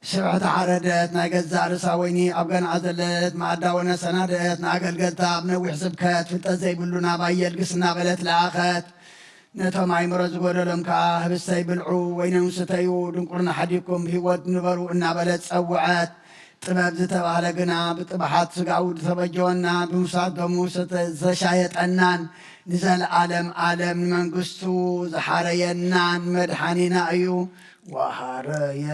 ስብሕቲ ሓረደት፣ ናይ ገዛእ ርእሳ ወይኒ ኣብ ገንዓ ዘለለት፣ መኣዳ ወነ ሰናደአት። ንኣገልገልታ ብነዊሕ ስብከት ፍልጠት ዘይብሉ ናባይ የልግስ እናበለት ለኣኸት። ነቶም ኣእምሮ ዝጎደሎም ከኣ ህብስተይ ብልዑ፣ ወይነን ስተዩ፣ ድንቁርና ሓዲግኩም ብህይወት ንበሩ እናበለት ጸውዐት። ጥበብ ዝተባህለ ግና ብጥብሓት ስጋኡ ዝተበጀወና፣ ብምፍሳስ ደሙ ዝተሻየጠናን ንዘለዓለም ዓለም ንመንግስቱ ዝሓረየናን መድሓኒና እዩ። ወሓረየ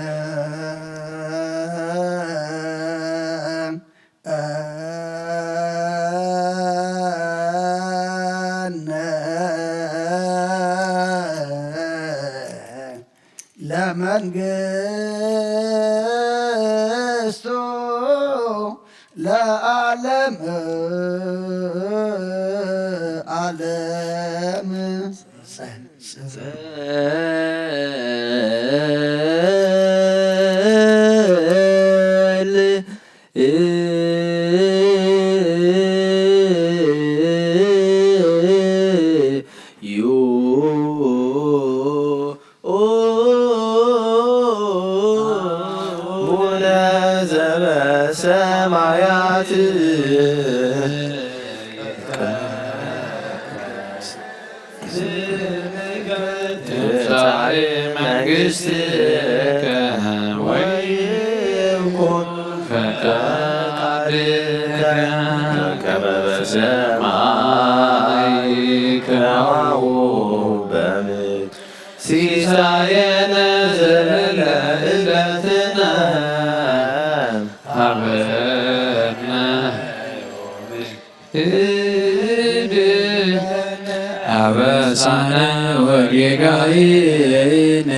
ለመንግስቱ ለዓለም ዓለም። አቡነ ዘበሰማያት ትምጻእ መንግስትከ ወይኩን ፈቃድከ ከመ በሰማይ ከማሁ በምድር። ሲሳየነ ዘለለ ዕለትነ ሀበነ አበሳነ ወጌጋየነ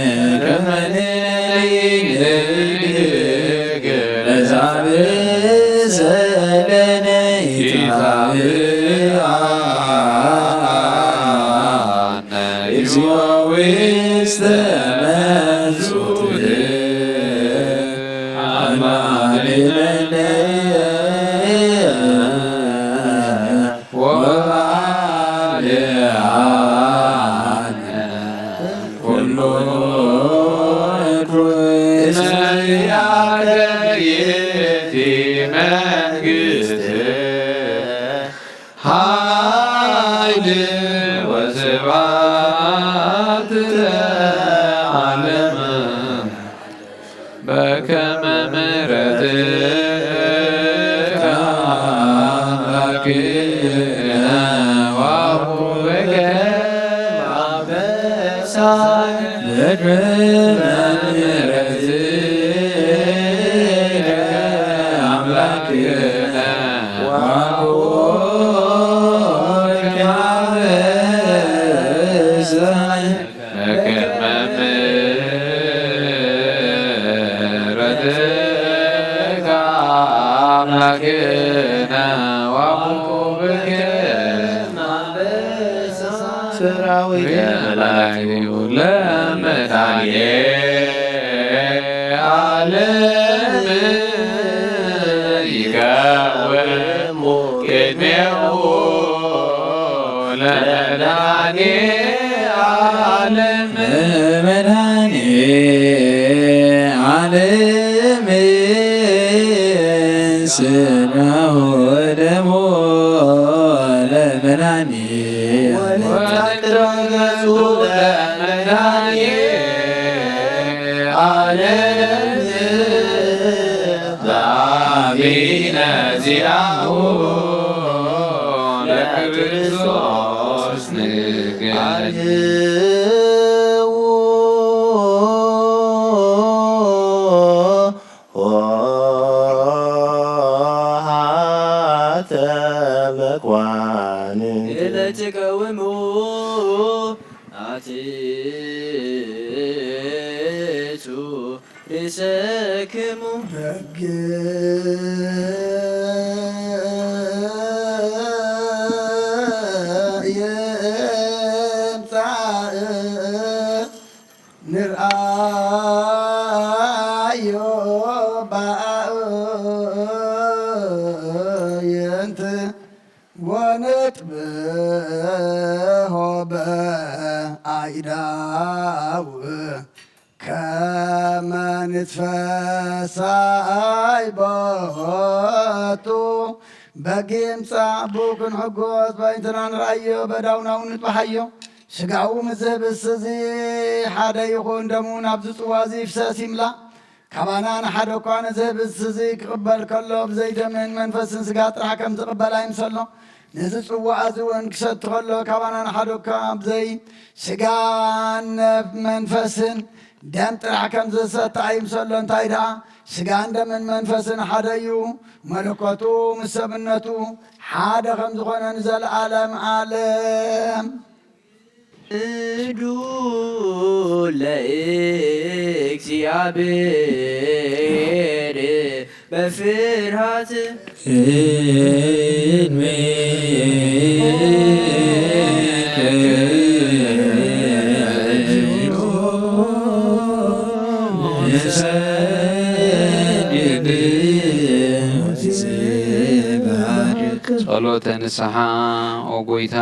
ከመ ንሕነኒ ንህድግ ለዘአበሰ ለነ ኢታብአነ እግዚኦ ውስተ መንሱት አማልለነ ወባልዓነ ኩሉ እስመ ያከ ይእቲ መንግስት ኃይል ወስብሐት ለዓለመ በከመ ምሕረትከ አምላክነ ወአቡብከ አበሳ በከመ ምሕረትከ አምላክነ ወአቡብከ አበሳ በከመ ምሕረትከ አምላክነ ወአቡብከ ሰራዊተ መላእክቲሁ ለመድኃኔ ዓለም ይቀውሙ ቅድሜሁ ለመድኃኔ ዓለም። መድኃኔ ዓለም ስጋሁ ወደሙ ለመድኃኔ ወለተገጹ ለመድኃኔ ዓለም በአቢነ ዚአሁ ለክርስቶስ ንግል። ኆኃተ መኳንንት እለ ትቀውሙ አትቱ ርእሰክሙ። በግ ይምጻእ ንርኣዮ በአዕይንት ወንጥብሖ በአእዳው ከመ ንትፈሳይ ቦቱ። በጊ ይምጻእ ብኡ ክንሕጎስ በእንትና ንርኣዮ በዳውናው ንጥብሓዮ። ስጋኡ ምስ ዝህብስ እዚ ሓደ ይኹን ደሙ ናብዚ ጽዋ እዚ ይፍሰስ ይምላእ። ካባና ንሓደ እኳ ነዚ ህብስቲ እዚ ክቕበል ከሎ፣ ብዘይ ደምን መንፈስን ስጋ ጥራሕ ከም ዝቕበል ኣይምሰሎ። ነዚ ጽዋእ እዚ እውን ክሰቲ ከሎ፣ ካባና ንሓደ እኳ ብዘይ ስጋን ነፍ-፣ መንፈስን ደም ጥራሕ ከም ዝሰቲ ኣይምሰሎ። እንታይ ደኣ፣ ስጋን ደምን መንፈስን ሓደ እዩ። መለኮቱ ምስ ሰብነቱ ሓደ ከም ዝኾነ ንዘለኣለም ዓለም። ስጁድ ለእግዚአብሔር በፍርሃት። ጸሎተ ንስሓ። ኦ ጎይታ፣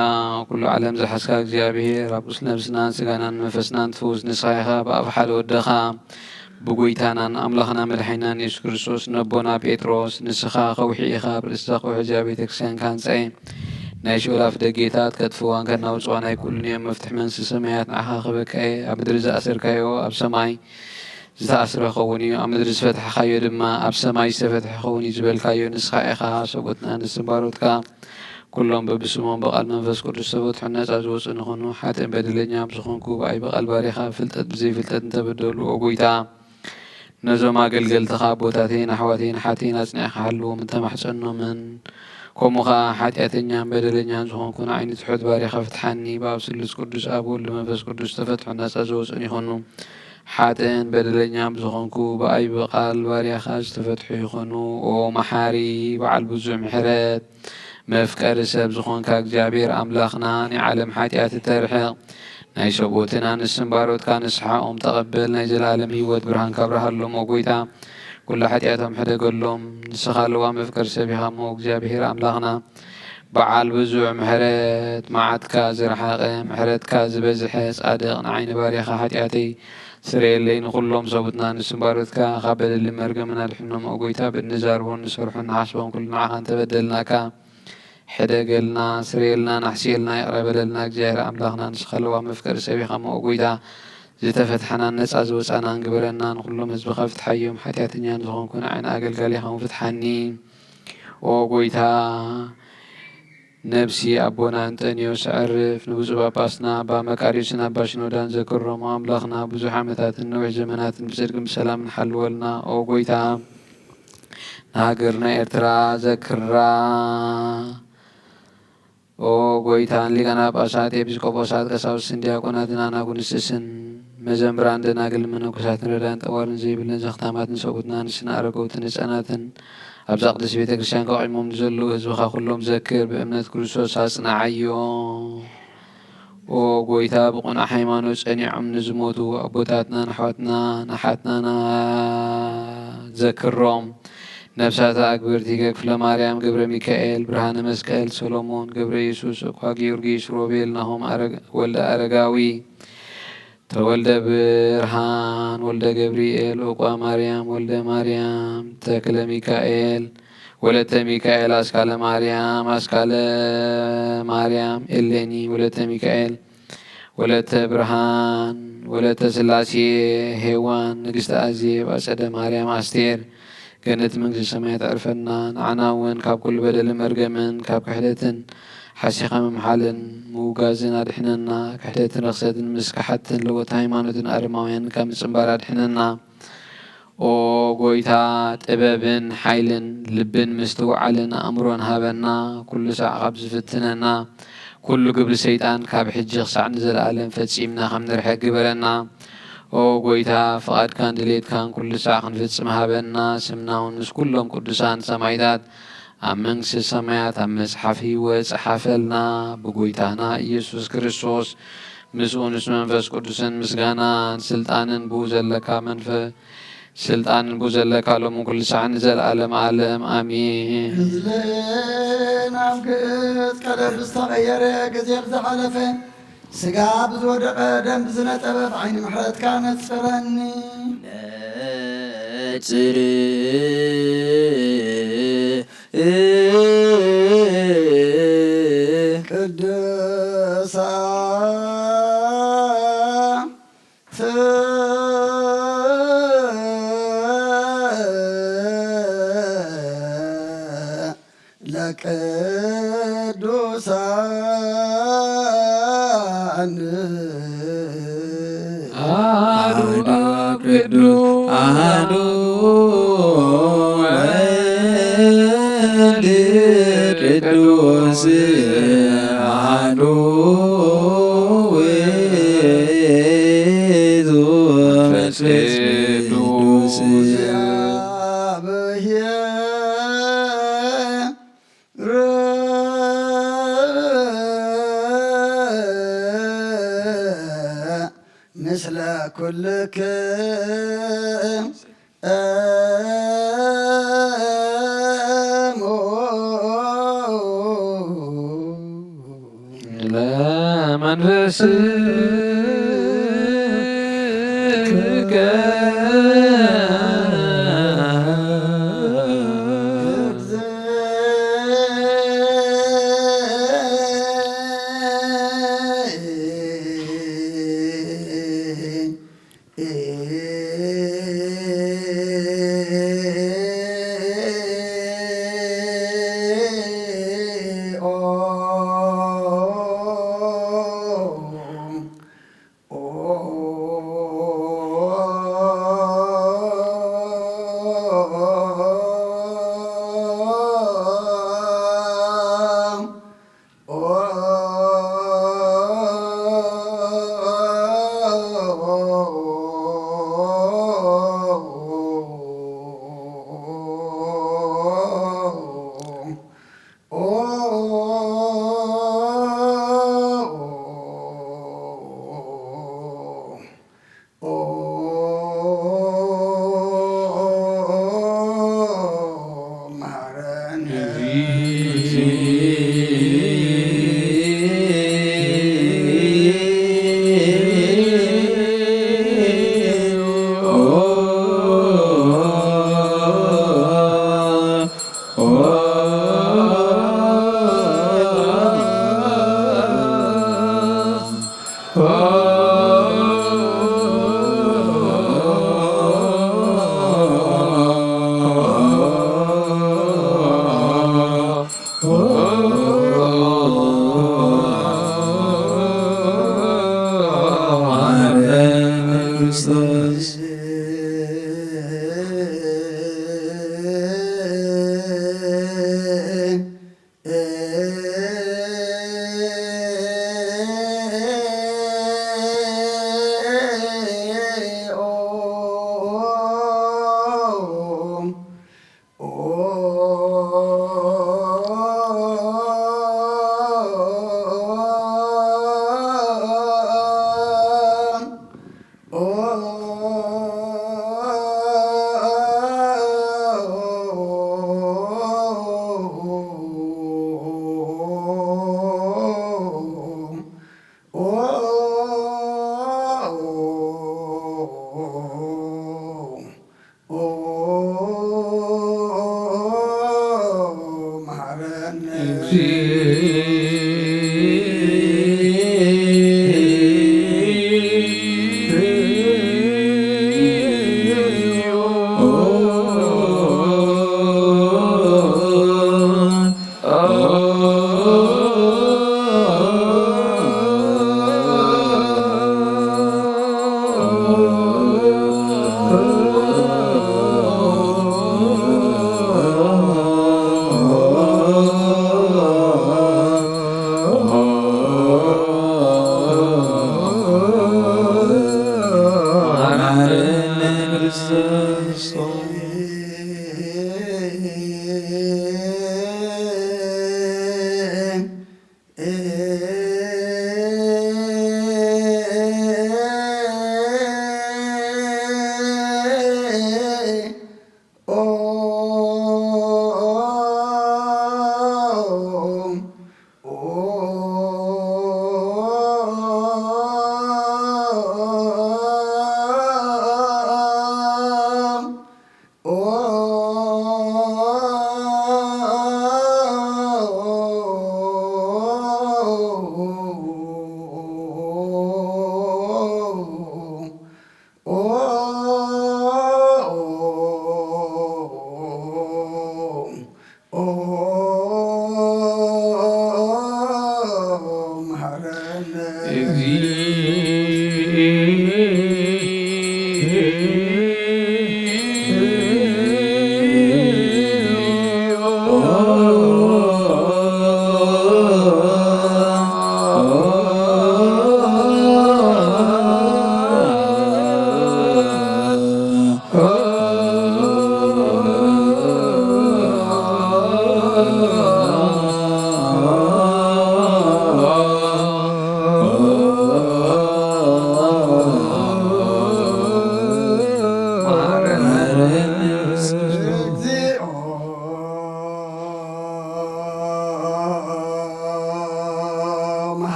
ኩሉ ዓለም ዝሓዝካ እግዚኣብሔር፣ ኣብ ቁስል ነብስናን ስጋናን መንፈስናን ትፍውስ ንስኻ ኢኻ። ብኣፍ ሓደ ወደኻ ብጎይታናን ኣምላኽና መድሓኒናን የሱስ ክርስቶስ ነቦና ጴጥሮስ፣ ንስኻ ከውሒ ኢኻ፣ ኣብ ርእሲ እዛ ከውሒ እዚኣ ቤተ ክርስቲያን ክሃንጻ እየ። ናይ ሲኦል ኣፍ ደጌታት ከጥፍዋን ከናውጽዋን ኣይክእሉን እዮም። መፍትሒ መንግስቲ ሰማያት ንዓኻ ክህበካ እየ። ኣብ ምድሪ ዝኣሰርካዮ ኣብ ሰማይ ዝተኣስረ ክኸውን እዩ፣ ኣብ ምድሪ ዝፈታሕካዮ ድማ ኣብ ሰማይ ዝተፈትሐ ክኸውን እዩ ዝበልካዮ ንስኻ ኢኻ። ሰብኡትናን ንስም ባሮትካ ኩሎም በብስሞም ብቓል መንፈስ ቅዱስ ዝተፈትሑን ነጻ ዝወጹን ይኹኑ። ሓጥእን በደለኛን ብዝኾንኩ ብኣይ ብቓል ባሪኻ ፍልጠት ብዘይፍልጠት እንተበደሉ፣ ኦ ጎይታ፣ ነዞም ኣገልገልትኻ ኣቦታተይን ኣሕዋተይን ሓተይን ኣጽኒዕካ ሓልዎም እንተማሕጸኖምን፣ ከምኡ ኸኣ ሓጢኣተኛን በደለኛን ዝኾንኩ ንዓይ ንትሑት ባሪኻ ፍትሓኒ። ብኣብ ስሉስ ቅዱስ ኣብ ወልድ መንፈስ ቅዱስ ዝተፈትሑ ነጻ ዝወጹን ይኹኑ። ሓጥእን በደለኛን ብዝኾንኩ ብኣይ ብቓል ባርያኻ ዝተፈትሑ ይኹኑ። ኦ መሓሪ በዓል ብዙሕ ምሕረት፣ መፍቀሪ ሰብ ዝኾንካ እግዚኣብሔር ኣምላኽና፣ ናይ ዓለም ሓጢኣት እተርሕቕ፣ ናይ ሰብኡትን ኣንስትን ባሮትካ ንስሓኦም ተቐበል። ናይ ዘለኣለም ህይወት ብርሃንካ ኣብርሃሎም ኦ ጎይታ፣ ኩሉ ሓጢኣቶም ሕደገሎም። ንስኻ ለዋም መፍቀሪ ሰብ ኢኻ እሞ እግዚኣብሔር ኣምላኽና፣ በዓል ብዙሕ ምሕረት፣ መዓትካ ዝረሓቐ፣ ምሕረትካ ዝበዝሐ፣ ጻድቕ፣ ንዓይ ንባርያኻ ሓጢኣተይ ስረየለይ፣ ንኹሎም ሰቡትና ንስም ባሮትካ ካብ በደልን መርገምን ኣድሕኖም። ኦ ጎይታ፣ ብእንዛርቦን ንሰርሖን ንሓስቦን ኩሉ ንዓኻ እንተበደልናካ ሕደገልና፣ ስረየልና፣ ናሕስየልና፣ ይቕረ በለልና። እግዚኣብሔር ኣምላኽና፣ ንስኻ ለዋም መፍቀሪ ሰብ ኢኻ እሞ፣ ኦ ጎይታ፣ ዝተፈትሐናን ነጻ ዝወጻናን ግበረና። ንኹሎም ህዝብኻ ፍትሓዮም፣ ሓጢኣተኛ ንዝኾንኩ ንዓይ ንኣገልጋሊኻ እውን ፍትሓኒ። ኦ ጎይታ፣ ነብሲ ኣቦና እንጠንዮስ ኣዕርፍ፣ ንብፁዕ ጳጳስና ኣባ መቃርዮስን ኣባ ሽኖዳን ዘክሮም። ኣምላኽና ብዙሕ ዓመታትን ነዊሕ ዘመናትን ብጽድቅን ብሰላምን ሓልወልና። ኦ ጎይታ፣ ንሃገርና ኤርትራ ዘክራ። ኦ ጎይታ፣ ንሊቃነ ጳጳሳት፣ ኤጲስቆጶሳት፣ ቀሳውስትን ዲያቆናትን ኣናጉንስስን መዘምራን ደናግልን መነኮሳትን ረዳን ጠዋርን ዘይብለን ዘኽታማትን ሰብኡትና ንስን ኣረገውትን ህፃናትን ኣብዛ ቅድስት ቤተ ክርስቲያን ከቂሞም ንዘለዉ ህዝብኻ ኩሎም ዘክር፣ ብእምነት ክርስቶስ ኣጽንዓዮ። ኦ ጎይታ፣ ብቕኑዕ ሃይማኖት ጸኒዖም ንዝሞቱ ኣቦታትናን ኣሕዋትናን ኣሓትናን ዘክሮም። ነፍሳት ኣክብርቲ ከክፍለ ማርያም፣ ገብረ ሚካኤል፣ ብርሃነ መስቀል፣ ሰሎሞን፣ ገብረ ኢየሱስ፣ እኳ ጊዮርጊስ፣ ሮቤል፣ ናሆም፣ ኣረግ-፣ ወልደ ኣረጋዊ፣ ተወልደ ብርሃን፣ ወልደ ገብርኤል፣ እቋ ማርያም፣ ወልደ ማርያም፣ ተክለ ሚካኤል፣ ወለተ ሚካኤል፣ ኣስካለ ማርያም፣ ኣስካለ ማርያም፣ ኤሌኒ፣ ወለተ ሚካኤል፣ ወለተ ብርሃን፣ ወለተ ስላሴ፣ ሄዋን፣ ንግስቲ ኣዜብ፣ ኣጸደ ማርያም፣ ኣስቴር፣ ገነት መንግስተ ሰማያት ኣዕርፈና። ንዓና እውን ካብ ኩሉ በደልን መርገምን ካብ ክሕደትን ሓሲኻ ምምሓልን ምውጋዝን ኣድሕነና። ክሕደትን ርኽሰትን ምስ ከሓድትን ለወጥቲ ሃይማኖትን ኣረማውያንን ካብ ምጽንባር ኣድሕነና። ኦ ጎይታ፣ ጥበብን ሓይልን ልብን ምስትውዓልን ኣእምሮን ሃበና። ኩሉ ሳዕ ካብ ዝፍትነና ኩሉ ግብሪ ሰይጣን ካብ ሕጂ ክሳዕ ንዘለኣለም ፈጺምና ከም ንርሕቅ ግበረና። ኦ ጎይታ፣ ፍቓድካን ድሌትካን ኩሉ ሳዕ ክንፍጽም ሃበና። ስምና እውን ምስ ኩሎም ቅዱሳን ሰማይታት ኣብ መንግስቲ ሰማያት ኣብ መጽሓፍ ህይወት ጸሓፈልና። ብጎይታና ኢየሱስ ክርስቶስ ምስኡ ምስ መንፈስ ቅዱስን ምስጋናን ስልጣንን ብኡ ዘለካ መንፈ-፣ ስልጣንን ብኡ ዘለካ ሎምን ኩሉ ሳዕ ንዘለኣለም ዓለም ኣሜን። እዝሊ ናብ ግእዝ ቀለብ ዝተቐየረ፣ ግዜ ብዝሓለፈ፣ ስጋ ብዝወደቐ፣ ደም ብዝነጠበ፣ ብዓይኒ ምሕረትካ ነጽረኒ። ነጽር ቅዱሳን አሐዱ አብ ቅዱስ አሐዱ ወልድ ቅዱስ አሐዱ ውእቱ መንፈስ ቅዱስ ምስለ ኩልክሙ ለመንፈስከ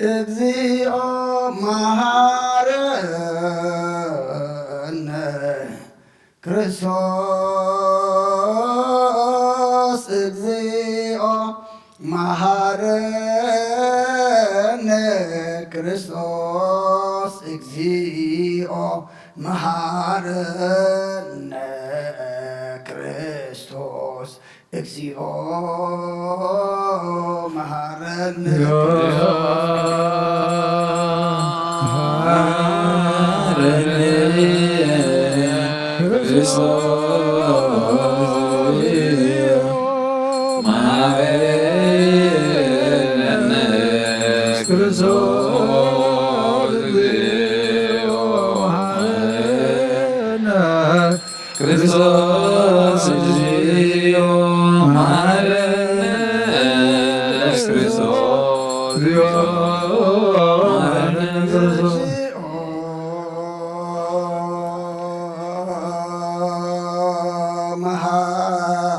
እግዚኦ መሐረነ ክርስቶስ፣ እግዚኦ መሐረነ ክርስቶስ፣ እግዚኦ መሐረነ ክርስቶስ፣ እግዚኦ መሐረነ ክርስቶስ፣ እግዚኦ መሐረነ መሐረነ ክርስቶስ፣ መሐረነ ክርስቶስ፣ እግዚኦ መሐረነ ክርስቶስ፣ እግዚኦ መሐረነ ክርስቶስ፣ እግዚኦ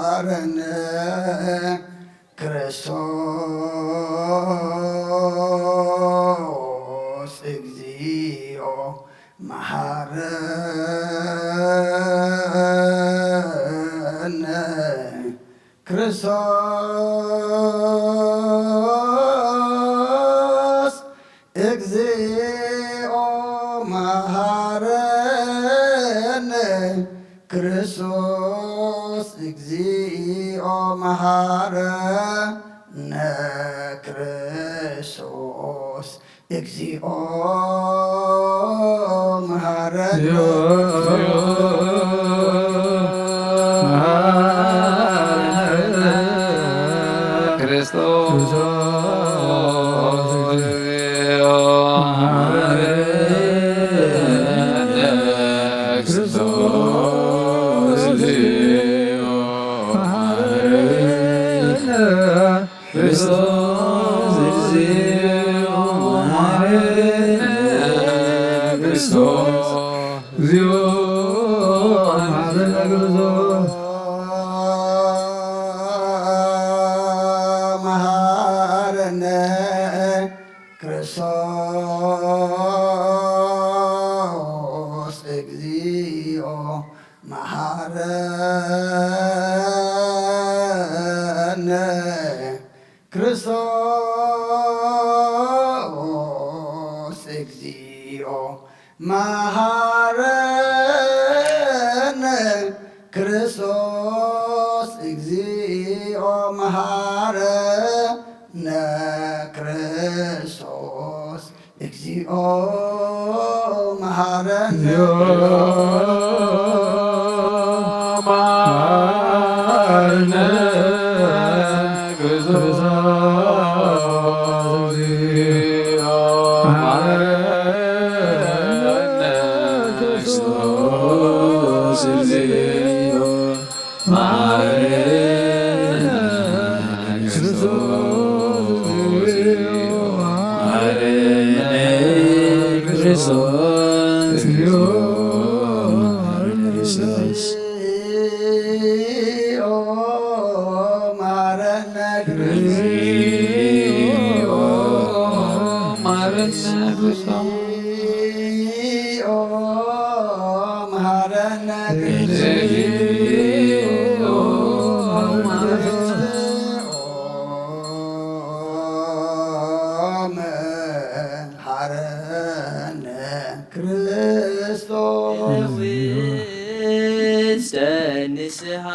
መሐረነ ክርስቶስ። መሐረነ ክርስቶስ፣ እግዚኦ መሐረነ ክርስቶስ፣ እግዚኦ መሐረነ ክርስቶስ፣ እግዚኦ መሐረነ ክርስቶስ፣ እግዚኦ መሐረነ ክርስቶስ፣ እግዚኦ መሐረነ ክርስቶስ፣ እግዚኦ መሐረነ ክርስቶስ፣ እግዚኦ መሐረነ ክርስቶስ፣ እግዚኦ መሐረነ ክርስቶስ። መሐረነ ክርስቶስ፣ እግዚኦ መሐረነ ክርስቶስ፣ እግዚኦ መሐረነ ክርስቶስ፣ እግዚኦ መሐረነ ክርስቶስ፣ እግዚኦ መሐረነ መሐረነ ክርስቶስ፣ እግዚኦ መሐረነ ክርስቶስ፣ እግዚኦ መሐረነ ክርስቶስ፣ መሐረነ ክርስቶስ፣ መሐረነ ክርስቶስ። መሐረነ ክርስቶስ፣ መሐረነ ክርስቶስ። መሐረነ መሐረነ ክርስቶስ። ውስተ ንስሐ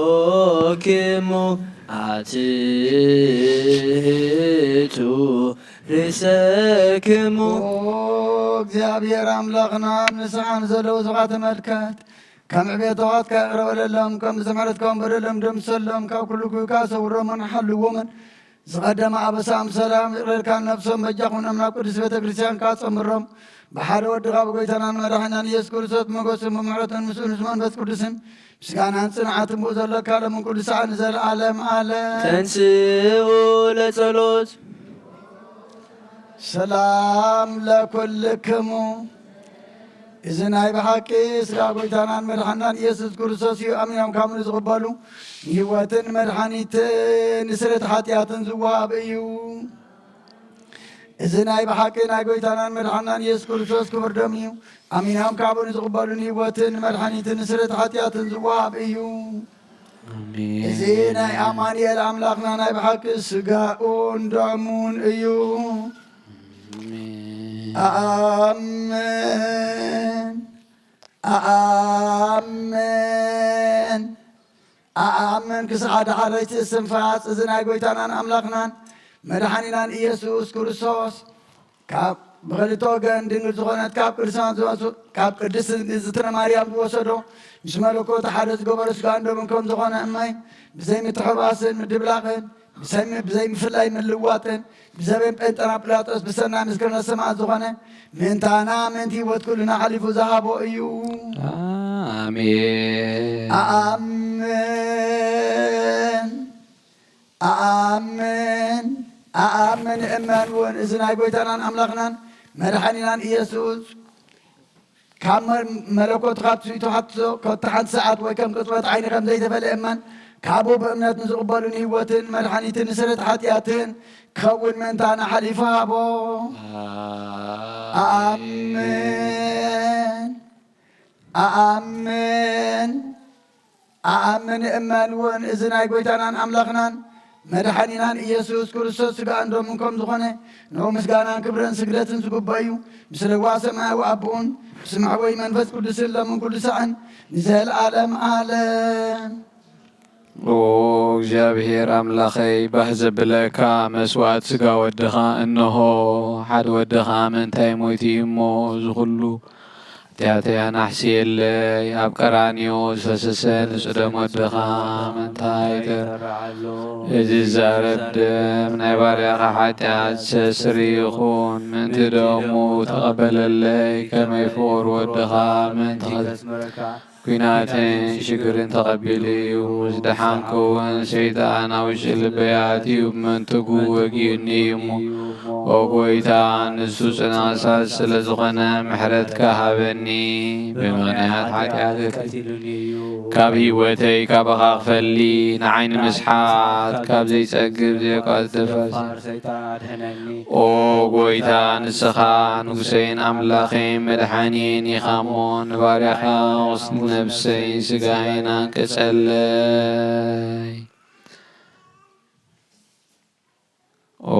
ሃሎክሙ ኣትሕቱ ርእሰክሙ። ኦ እግዚኣብሔር ኣምላኽና፣ ኣብ ንስሓ ንዘለዉ ሰባት ተመልከት። ከም ዕቤታትካ ይቕረ በለሎም፣ ከም ብዝሒ ምሕረትካ እውን በደሎም ደምሰሎም፣ ካብ ኩሉ ክፉእ ሰውሮምን ሓልዎምን። ዝቐደመ ኣበሳኦም ሰላም ይቕረልካ፣ ነብሶም በጃ ኩኖም፣ ናብ ቅድስት ቤተ ክርስቲያንካ ጸምሮም። ብሓደ ወድኻ ብጎይታናን መድሓኒናን ኢየሱስ ክርስቶስ ብሞገስን ብምሕረትን ምስኡ ምስ መንፈስ ቅዱስን ምስጋናን ጽንዓትን ብኡ ዘለካ ሎምን ኩሉ ሰዓት ንዘለዓለም ዓለም። ተንስኡ ለጸሎት። ሰላም ለኩልክሙ። እዚ ናይ ብሓቂ ስጋ ጎይታናን መድሓናን ኢየሱስ ክርስቶስ እዩ። ኣሚኖም ካብ ንዝቕበሉ ንህይወትን መድሓኒትን ንስርየት ሓጢኣትን ዝወሃብ እዩ። እዚ ናይ ብሓቂ ናይ ጎይታናን መድሓናን ኢየሱስ ክርስቶስ ክቡር ደም እዩ። ኣሚኖም ካብኡ ንዝቕበሉ ንህይወትን ንመድሓኒትን ንስርየት ሓጢኣትን ዝወሃብ እዩ። ኣሜን። እዚ ናይ ኣማኑኤል ኣምላኽና ናይ ብሓቂ ስጋኡን ደሙን እዩ። ኣሜን። ኣኣምን። ኣኣምን። ኣኣምን ክሳዕ ዳሕረይቲ እስትንፋስ እዚ ናይ ጎይታናን ኣምላኽናን መድሓኒናን ኢየሱስ ክርስቶስ ካብ ብኽልተ ወገን ድንግል ዝኾነት ካብ ቅድስና ዝወሱ-፣ ካብ ቅድስት እግዝእትነ ማርያም ዝወሰዶ ምስ መለኮት ሓደ ዝገበሮ ስጋን ደሙን ከም ዝኾነ እመይ ብዘይ ምትሕባስን ምድብላቕን ብሰሚ-፣ ብዘይ ምፍላይ ምልዋጥን ብዘበን ጴንጠናጲላጦስ ብሰናይ ምስክርነት ሰማዕት ዝኾነ ምእንታና ምእንቲ ህይወት ኩልና ሓሊፉ ዝሃቦ እዩ። ኣሜን። ኣኣምን። ኣኣምን። ኣኣምን እመን እውን እዚ ናይ ጎይታናን ኣምላኽናን መድሓኒናን ኢየሱስ ካብ መ-፣ መለኮት ካብ ትስቢቱ ሓትቶ፣ ካብቲ ሓንቲ ሰዓት ወይ ከም ቅጽበት ዓይኒ ከም ዘይተፈልየ እመን፣ ካብኡ ብእምነት ንዝቕበሉ ንህይወትን መድሓኒትን ንስርየት ሓጢኣትን ክኸውን ምእንታና ሓሊፉ ሃቦ። ኣሜን። ኣኣምን። ኣኣምን። ኣኣምን እመን እውን እዚ ናይ ጎይታናን ኣምላኽናን መድሓኒናን ኢየሱስ ክርስቶስ ስጋን ደሙን ከም ዝኾነ ንኡ ምስጋናን ክብርን ስግደትን ዝግብኦ እዩ። ምስ ለዋ ሰማያዊ ኣቦኡን ምስ መሕወይ መንፈስ ቅዱስን ሎምን ኩሉ ሳዕን ንዘለኣለም ዓለም። ኦ እግዚኣብሔር ኣምላኸይ፣ ባህ ዘብለካ መስዋዕት ስጋ ወድኻ እንሆ፣ ሓደ ወድኻ ምእንታይ ሞይቱ እዩ እሞ፣ እዚ ኹሉ ሓጢኣተይ ኣናሕስየለይ። ኣብ ቀራንዮ ዝፈሰሰ ንጹህ ደም ወድኻ ምእንታይ ተራዓሎ። እዚ ዝዛረብ ደም ናይ ባርያኻ ሓጢኣት ዘስተስርይ ይኹን፣ ምእንቲ ደሙ ተቐበለለይ። ከመይ ፍቑር ወድኻ ምእንቲ ኸዘስምረካ ኲናትን ሽግርን ተቐቢሉ እዩ። ምስ ደሓንኩ እውን ሰይጣን ኣብ ውሽጢ ልበይ ኣትዩ ብመንትጉ ወጊኡኒ እዩ እሞ፣ ኦ ጐይታ፣ ንሱ ጽኑዕ እሳት ስለ ዝኾነ ምሕረትካ ሃበኒ። ብምኽንያት ሓጢኣተይ ቀቲሉኒ እዩ። ካብ ህይወተይ ካባኻ ክፈሊ፣ ንዓይ ንምስሓት ካብ ዘይጸግብ ዘየቋጽ ፈሳሲ ሰይጣን ኣድሕነኒ። ኦ ጐይታ፣ ንስኻ ንጉሰይን ኣምላኸይን መድሓኒን ኢኻ እሞ፣ ንባርያኻ ቁስሊ ነብሰይን ስጋይን ኣንቅጸለይ። ኦ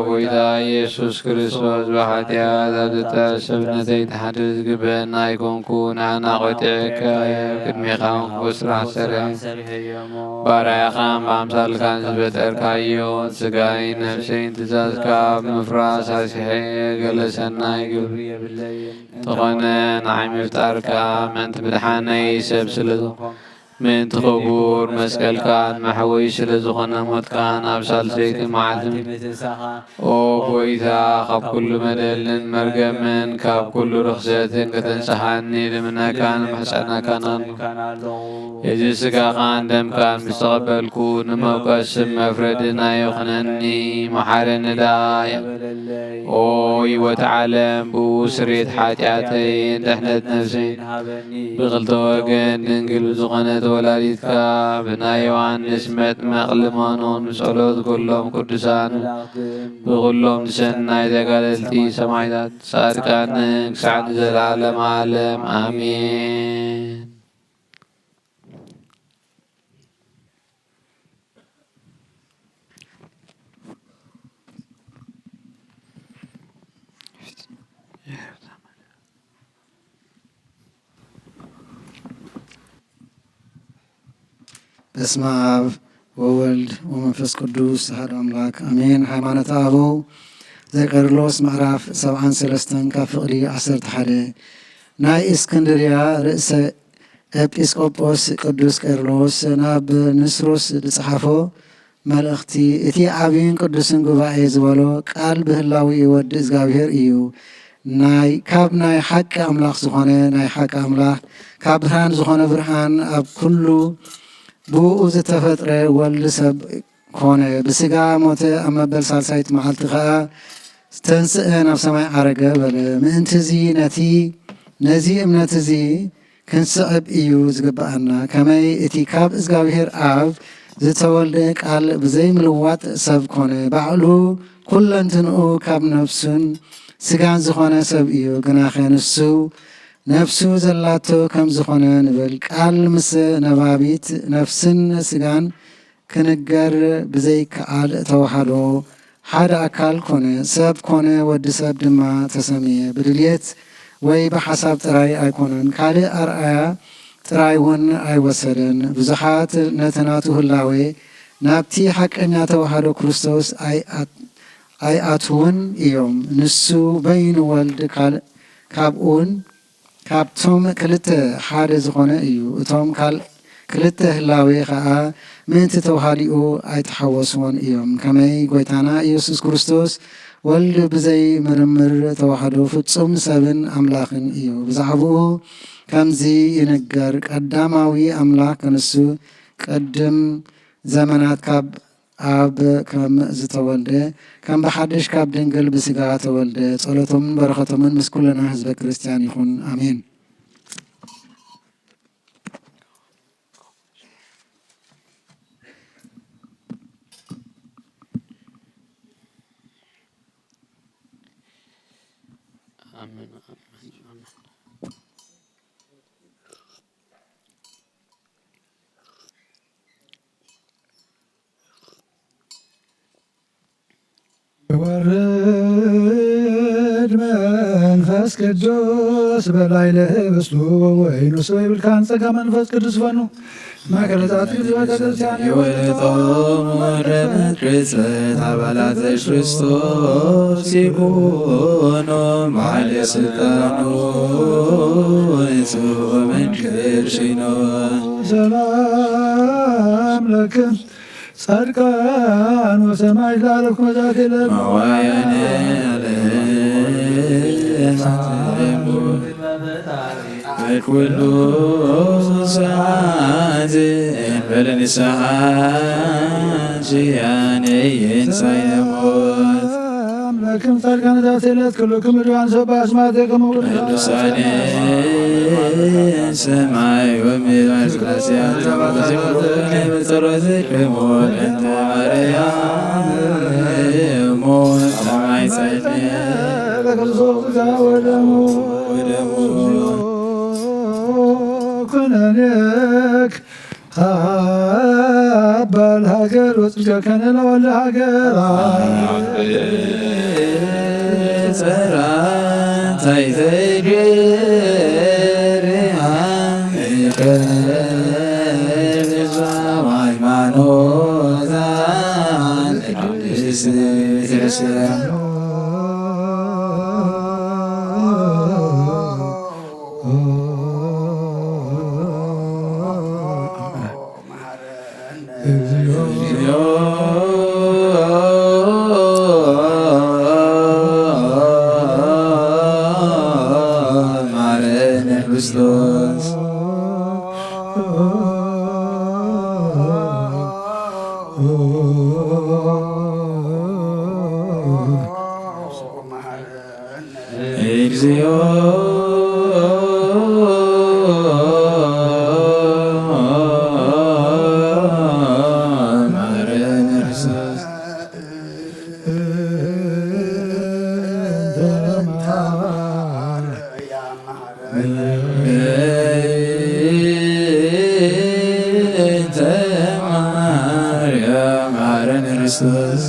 ጐይታ ኢየሱስ ክርስቶስ፣ ብሓጢኣት ኣብ ዘተኣሰብነተይ ትሓድር ዝግበአና ኣይኮንኩን። ኣነ ቆጢዐካ እየ፣ ቅድሜኻ እውን ክፉእ ስራሕ ሰሪሐ። ባርያኻን ብኣምሳልካን ዝፈጠርካዮ፣ ስጋይን ነፍሰይን ትእዛዝካ ኣብ ምፍራስ ኣስሒቐ ገለ ሰናይ ግብሪ የብለይን። እንተኾነ ንዓይ ምፍጣርካ ምእንቲ ምድሓነይ ሰብ ስለ ዝኾንኩ፣ ምእንቲ ክቡር መስቀልካን መሕወይ ስለ ዝኾነ ሞትካን ኣብ ሳልሰይቲ መዓልቲ ምትንሳኻን፣ ኦ ጐይታ፣ ካብ ኩሉ መደልን መርገምን ካብ ኩሉ ርኽሰትን ከተንጽሃኒ ልምነካን እምሕጸነካን ኣለኹ። እዚ ስጋኻን ደምካን ምስ ተቐበልኩ፣ ንመውቀስን መፍረድን ኣይኹነኒ፣ መሓረኒ ደኣ። ኦ ህይወት ዓለም፣ ብኡ ስርየት ሓጢኣተይን ድሕነት ነፍሰይን ሃበኒ። ብኽልተ ወገን ድንግል ብዝኾነት ወላዲትካ፣ ብናይ ዮሃንስ መጥመቕ ልመኖን ብጸሎት ኩሎም ቅዱሳን፣ ብኹሎም ንሰናይ ተጋደልቲ ሰማዕታት ጻድቃንን ክሳዕ ንዘለዓለመ ዓለም ኣሜን። በስመ አብ ወወልድ ወመንፈስ ቅዱስ አሐዱ አምላክ አሜን። ሃይማኖተ አበው ዘቄርሎስ ምዕራፍ ሰብዓን ሰለስተን ካብ ፍቕዲ ዓሰርተ ሓደ። ናይ እስክንድርያ ርእሰ ኤጲስቆጶስ ቅዱስ ቄርሎስ ናብ ንስሮስ ዝጸሓፎ መልእኽቲ፣ እቲ ዓብይን ቅዱስን ጉባኤ ዝበሎ ቃል ብህላዊ ወዲ እግዚኣብሔር እዩ። ናይ፣ ካብ ናይ ሓቂ ኣምላኽ ዝኾነ ናይ ሓቂ ኣምላኽ፣ ካብ ብርሃን ዝኾነ ብርሃን፣ ኣብ ኩሉ ብኡ ዝተፈጥረ ወልድ ሰብ ኮነ፣ ብስጋ ሞተ፣ ኣብ መበል ሳልሳይቲ መዓልቲ ኸዓ ዝተንስአ፣ ናብ ሰማይ ዓረገ በለ። ምእንትዚ ነቲ፣ ነዚ እምነት እዚ ክንስዕብ እዩ ዝግብኣና። ከመይ እቲ ካብ እግዚኣብሔር ኣብ ዝተወልደ ቃል ብዘይምልዋጥ ሰብ ኮነ፣ ባዕሉ ኩለንትንኡ ካብ ነፍሱን ስጋን ዝኾነ ሰብ እዩ። ግናኸ ንሱ ነፍሱ ዘላቶ ከም ዝኾነ ንብል። ቃል ምስ ነባቢት ነፍስን ስጋን ክንገር ብዘይከኣል ተዋህዶ ሓደ ኣካል ኮነ፣ ሰብ ኮነ፣ ወዲ ሰብ ድማ ተሰምየ። ብድልየት ወይ ብሓሳብ ጥራይ ኣይኮነን፣ ካልእ ኣርኣያ ጥራይ እውን ኣይወሰደን። ብዙሓት ነቲ ናቱ ህላዌ ናብቲ ሓቀኛ ተዋህዶ ክርስቶስ ኣይኣት-፣ ኣይኣትዉን እዮም። ንሱ በይኑ ወልድ ካል-፣ ካብኡን ካብቶም ክልተ ሓደ ዝኾነ እዩ። እቶም ካል-፣ ክልተ ህላዌ ኸዓ ምእንቲ ተዋህዲኡ ኣይተሓወስዎን እዮም። ከመይ ጐይታና ኢየሱስ ክርስቶስ ወልድ ብዘይ ምርምር ተዋህዶ ፍጹም ሰብን ኣምላኽን እዩ። ብዛዕባኡ ከምዚ ይንገር፣ ቀዳማዊ ኣምላኽ ክንሱ ቅድም ዘመናት ካብ ኣብ ከም ዝተወልደ፣ ከም ብሓድሽ ካብ ድንግል ብስጋ ተወልደ። ጸሎቶምን በረኸቶምን ምስ ኩልና ህዝበ ክርስቲያን ይኹን። ኣሜን። ኣሜን፣ ኣሜን፣ ኣሜን። ወርድ መንፈስ ቅዱስ በላዕለ ህብስቱ ወወይኑ ስብ ይብልካን ጸጋ መንፈስ ቅዱስ ፈኑ። መከረታት ቅዱስ ቤተ ክርስቲያን የወለጦም ወደ መቅርጸት አባላት ክርስቶስ ይኩኑ። ማለ ስልጣኑ ይጹ መንክር ሽኖ። ሰላም ለክም ጻድቃን ወሰማዕት ለዓለፍኩም መዛት የለን። መዋያነ ዓለም በኩሉ ሰዓት እንበለ ንስሓ ሽያነ ይንሳይ ሞት። አምላክም ጻድቃን ዛቴለት ኩልክም ርዱዋን ሰብ አስማቴ ከመ ቅዱሳን ሰማይ ወምድር ስላሴ አትባባዜ ኩሎነ በጸሎትክሙ ለእንተ ማርያም እሙ ሰማይ ጸድቅ ለክርስቶስ ሥጋ ወደሙ ወደሙ ኩነኔክ አባል ሀገር ወጽድቀከነ ለወልደ ሀገር። ጸራንታይ ዘይገርሃ ሃይማኖታ ቅድስት ቤተክርስቲያን። እግዚኦ መሐረነ ክርስቶስ። እግዚኦ መሐረነ ክርስቶስ። እንተ ማርያም መሐረነ ክርስቶስ።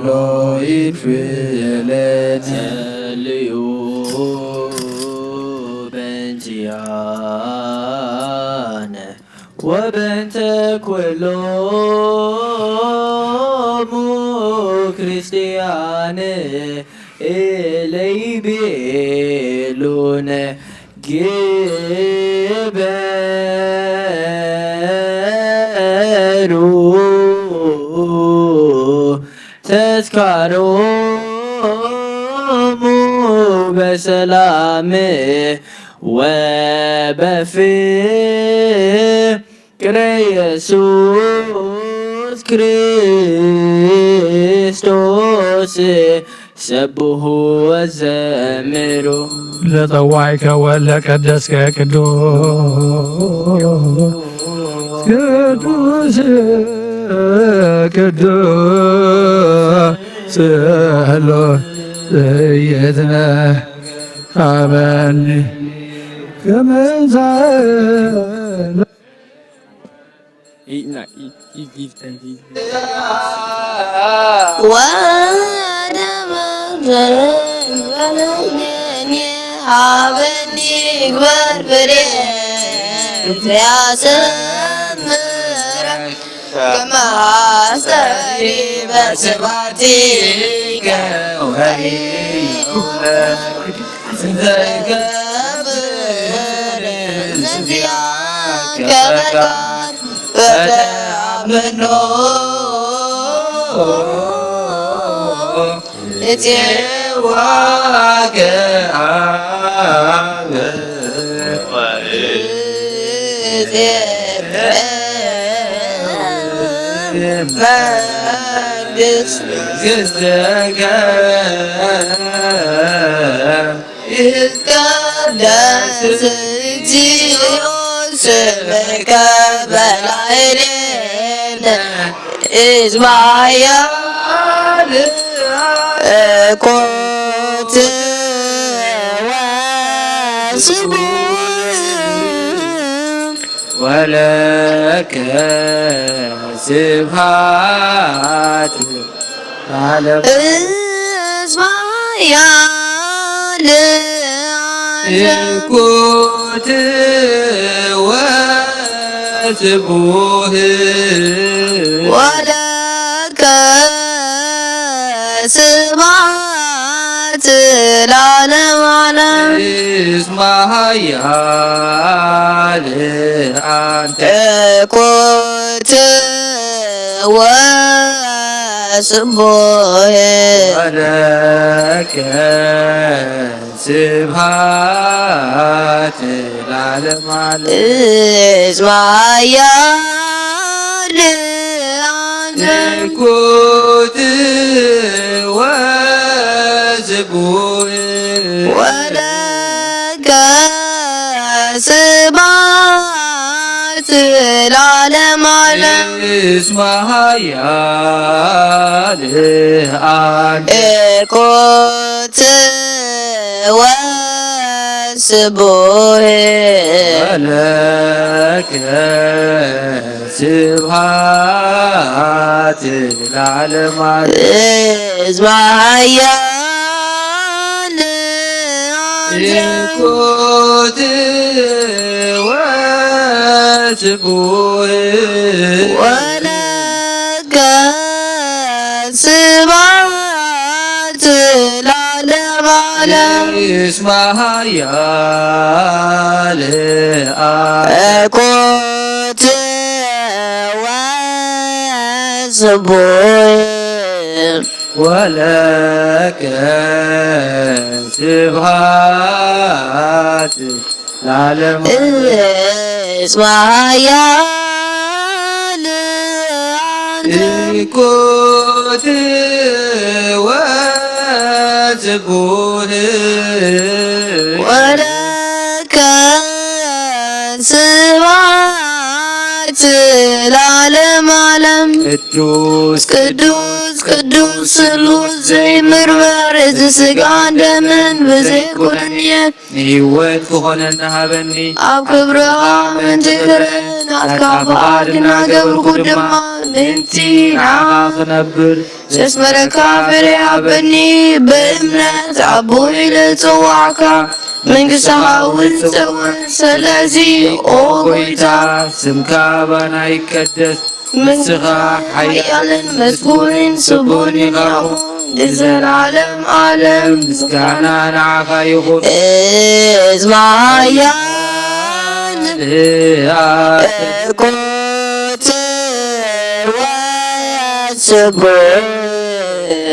ሎይፍለጥ ጸልዩ በእንቲኣነ ወበእንተ ኩሎሙ ክርስቲያን ኢለይ ቤሉነ ግበሩ ተስካሮሙ በሰላም ወበፍቅረ ኢየሱስ ክርስቶስ ሰብሑ ወዘምሩ። ለጠዋይከ ወለቀደስከ ቅዱስ ቅዱስ ቅዱስ ጸሎት ዘይትነ ሃበኒ ከመንዛለ ወደ መዘን ሃበኒ ግበር ብሬ ያሰምረ ከመ አስተሪ በስባቲከ ወይሁበ ዘይገብር ነዚያከ ፈቃድ ፈተአምኖ እፄዋከ አብ ወእዜተ መንግሥት መንግሥትከ ይትቀደስ እግዚኦ ስምከ በላዕሌነ እስመ ኃያል ኮት ወስቡሕ ወለከ ስብሐት ለዓለም። እስመ ኃያል ኮት ወስቡሕ ወለከ ስብሐት ለዓለመ ዓለም። እስመ ኃያል አንተ ኮት ወስቡሕ ወለከ ስብሐት ለዓለመ ዓለም። እስመ ኃያል አንተ ኮት ወስቡሕ ወለከ ስብሐት ለዓለመ ዓለም። እስመ ኃያል አንተ ኮት ወስቡሕ ወለከ ስብሐት ለዓለመ ዓለም። እስመ ኃያል አንተ ኮት ወስቡሕ ወለከ ስብሐት ለዓለመ ዓለም። እስመ ኃያል አንተ ኮት ወስቡሕ ወለከ ስብሐት ለዓለም። እስመ ኃያል አንተ ኮት ወስቡሕ ወለከ ስብሐት ለዓለመ ዓለም። ቅዱስ ቅዱስ ቅዱስ ስሉስ ዘይምርመር፣ እዚ ስጋን ደምን ብዘይ ኩነኔ ንህይወት ክኾነና ሃበኒ። ኣብ ክብርኻ ምእንቲ ክርኢ፣ ናትካ ፍቓድ እናገበርኩ ድማ ምእንቲ ንዓኻ ክነብር ዘስመረካ ፍረ ሃበኒ። ብእምነት ኣቦ ኢለ ዝጸዋዕካ፣ መንግስትኻ እውን ጸውዕ። ስለዚ ኦ ጎይታ፣ ስምካ ባና ይቀደስ፣ ንስኻ ሓያልን መስጉንን ስቡን ኢኻ እሞ ንዘለዓለም ዓለም ምስጋና ንዓኻ ይኹን። እስመ ኃያል እርኮት ወስቡሕ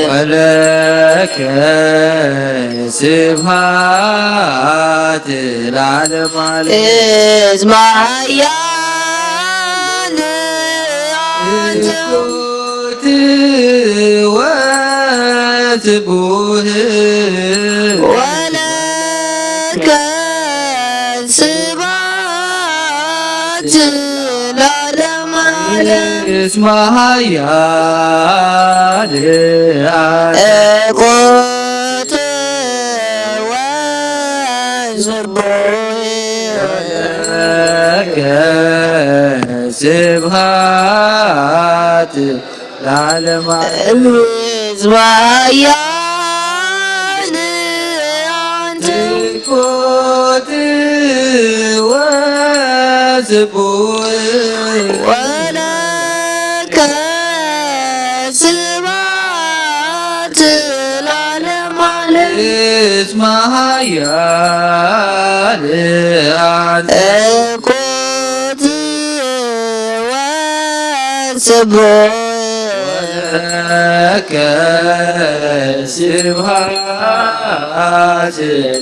ወለከ ስብሐት ለዓለመ ዓለም። እስመ ኃያል አንተ እርኮት ወስቡሕ ወለከ ስብሐት ለዓለመ ዓለም። እስመ ኃያል አንተ እርኮት ወስቡሕ ወለከ ስብሐት ለዓለመ ዓለም። እስመ ኃያል አንተ እርኮት ወስቡሕ ወለከ ስብሐት ለዓለመ ዓለም። እስመ ኃያል አንተ እርኮት ወስቡሕ ወለከ ስብሐት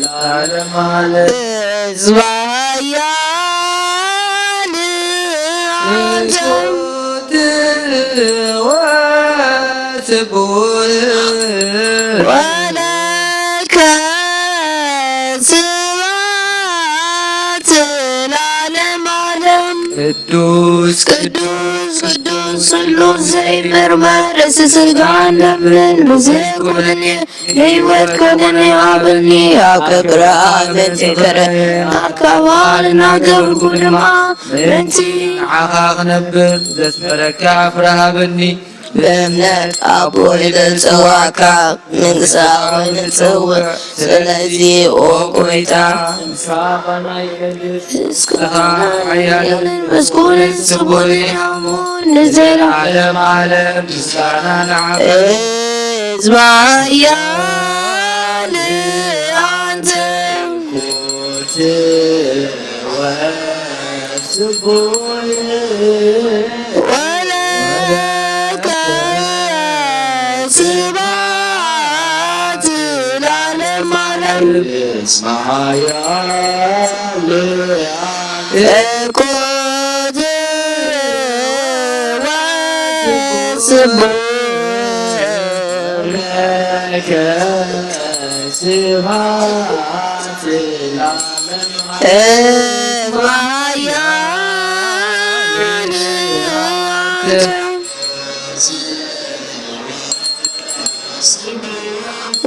ለዓለመ ዓለም። እስመ ኃያል አንተ እርኮት ወስቡሕ ወለከ ስብሐት ለዓለመ ዓለም። ቅዱስ ቅዱስ ቅዱስ ስሉስ ዘይምርመር፣ እዚ ስጋን ደምን ብዘይ ኩነኔ ንህይወት ኩነኔ ሃበኒ። ኣብ ክብርኻ ምእንቲ ክርኢ፣ ናትካ ፍቓድ እናገበርኩ ድማ ምእንቲ ንዓኻ ክነብር ዘስመረካ ፍረ ሃበኒ። ብእምነት ኣቦ ኢለ ዝጸዋዕካ፣ መንግስቲ ኣቦይ ንጽውዕ። ስለዚ ኦ ጎይታ፣ እስኻ ሓያልን መስኩንን ስቡሕን ኢኻ እሞ ንዘለዓለም ዓለም ምስጋና ንዓኻ። እስመ ኃያል አንተ ወለከ ስብሐት ለዓለመ ዓለም። እስመ ኃያል እርኮት ወስቡሕ ለከ ስብሐት ለዓለመ ዓለም። እስመ ኃያል አንተ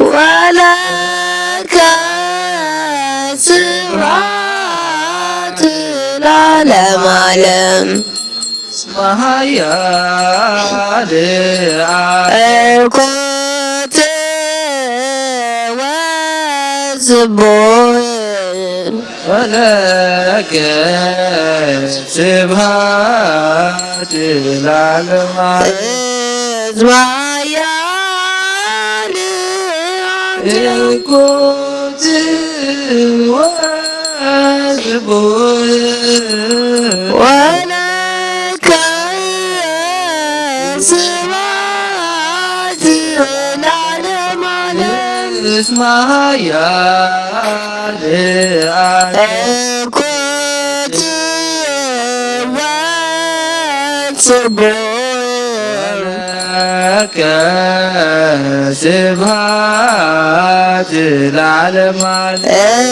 ወለከ ስብሐት ለዓለመ ዓለም። እስመ ኃያል እርኮት ወስቡሕ ወለከ ስብሐት ለዓለመ ዓለም። እስመ ኃያል አንተ እርኮት ወስቡሕ ወለከ ስብሐት ለዓለመ ዓለም። እስመ ኃያል አንተ እርኮት ወስቡሕ ወለከ ስብሐት ለዓለመ ዓለም።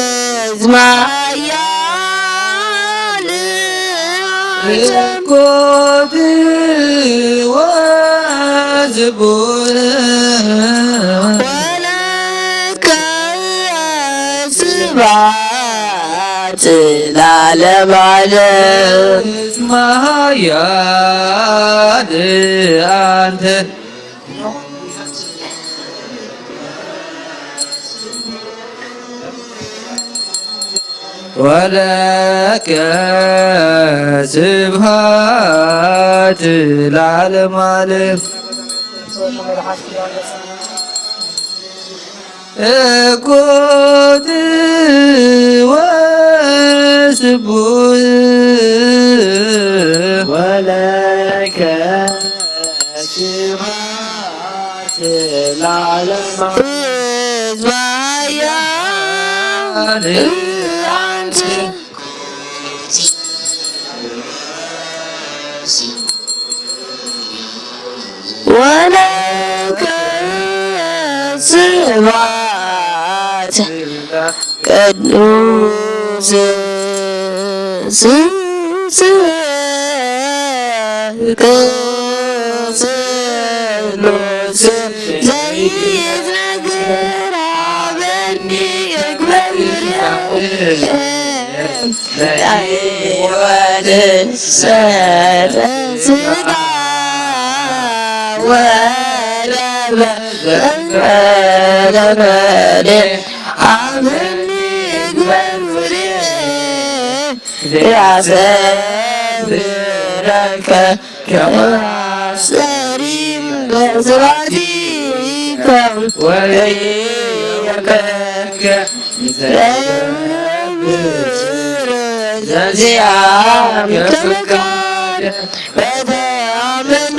እስመ ኃያል አንተ እርኮት ስቡሕ ወለከ ስብሐት ለዓለመ ዓለም። እስመ ኃያል አንተ ወለከ ስብሐት ለዓለመ ዓለም። እኩት ወስቡሕ ወለከ ስብሐት ለዓለመ ዓለም። ወለከ ስብሐት ቅዱስ ስሉስ ዘይትነግር አበኒ እግበርያ። ለሕይወት ሰተ ስጋ ወደመ ዘመደ አብኒ እግበር ፍሬ ያሰብረከ ከማስተሪም በስራቲከ ወይወከ ዘዚአም ከመካደ በተአምኖ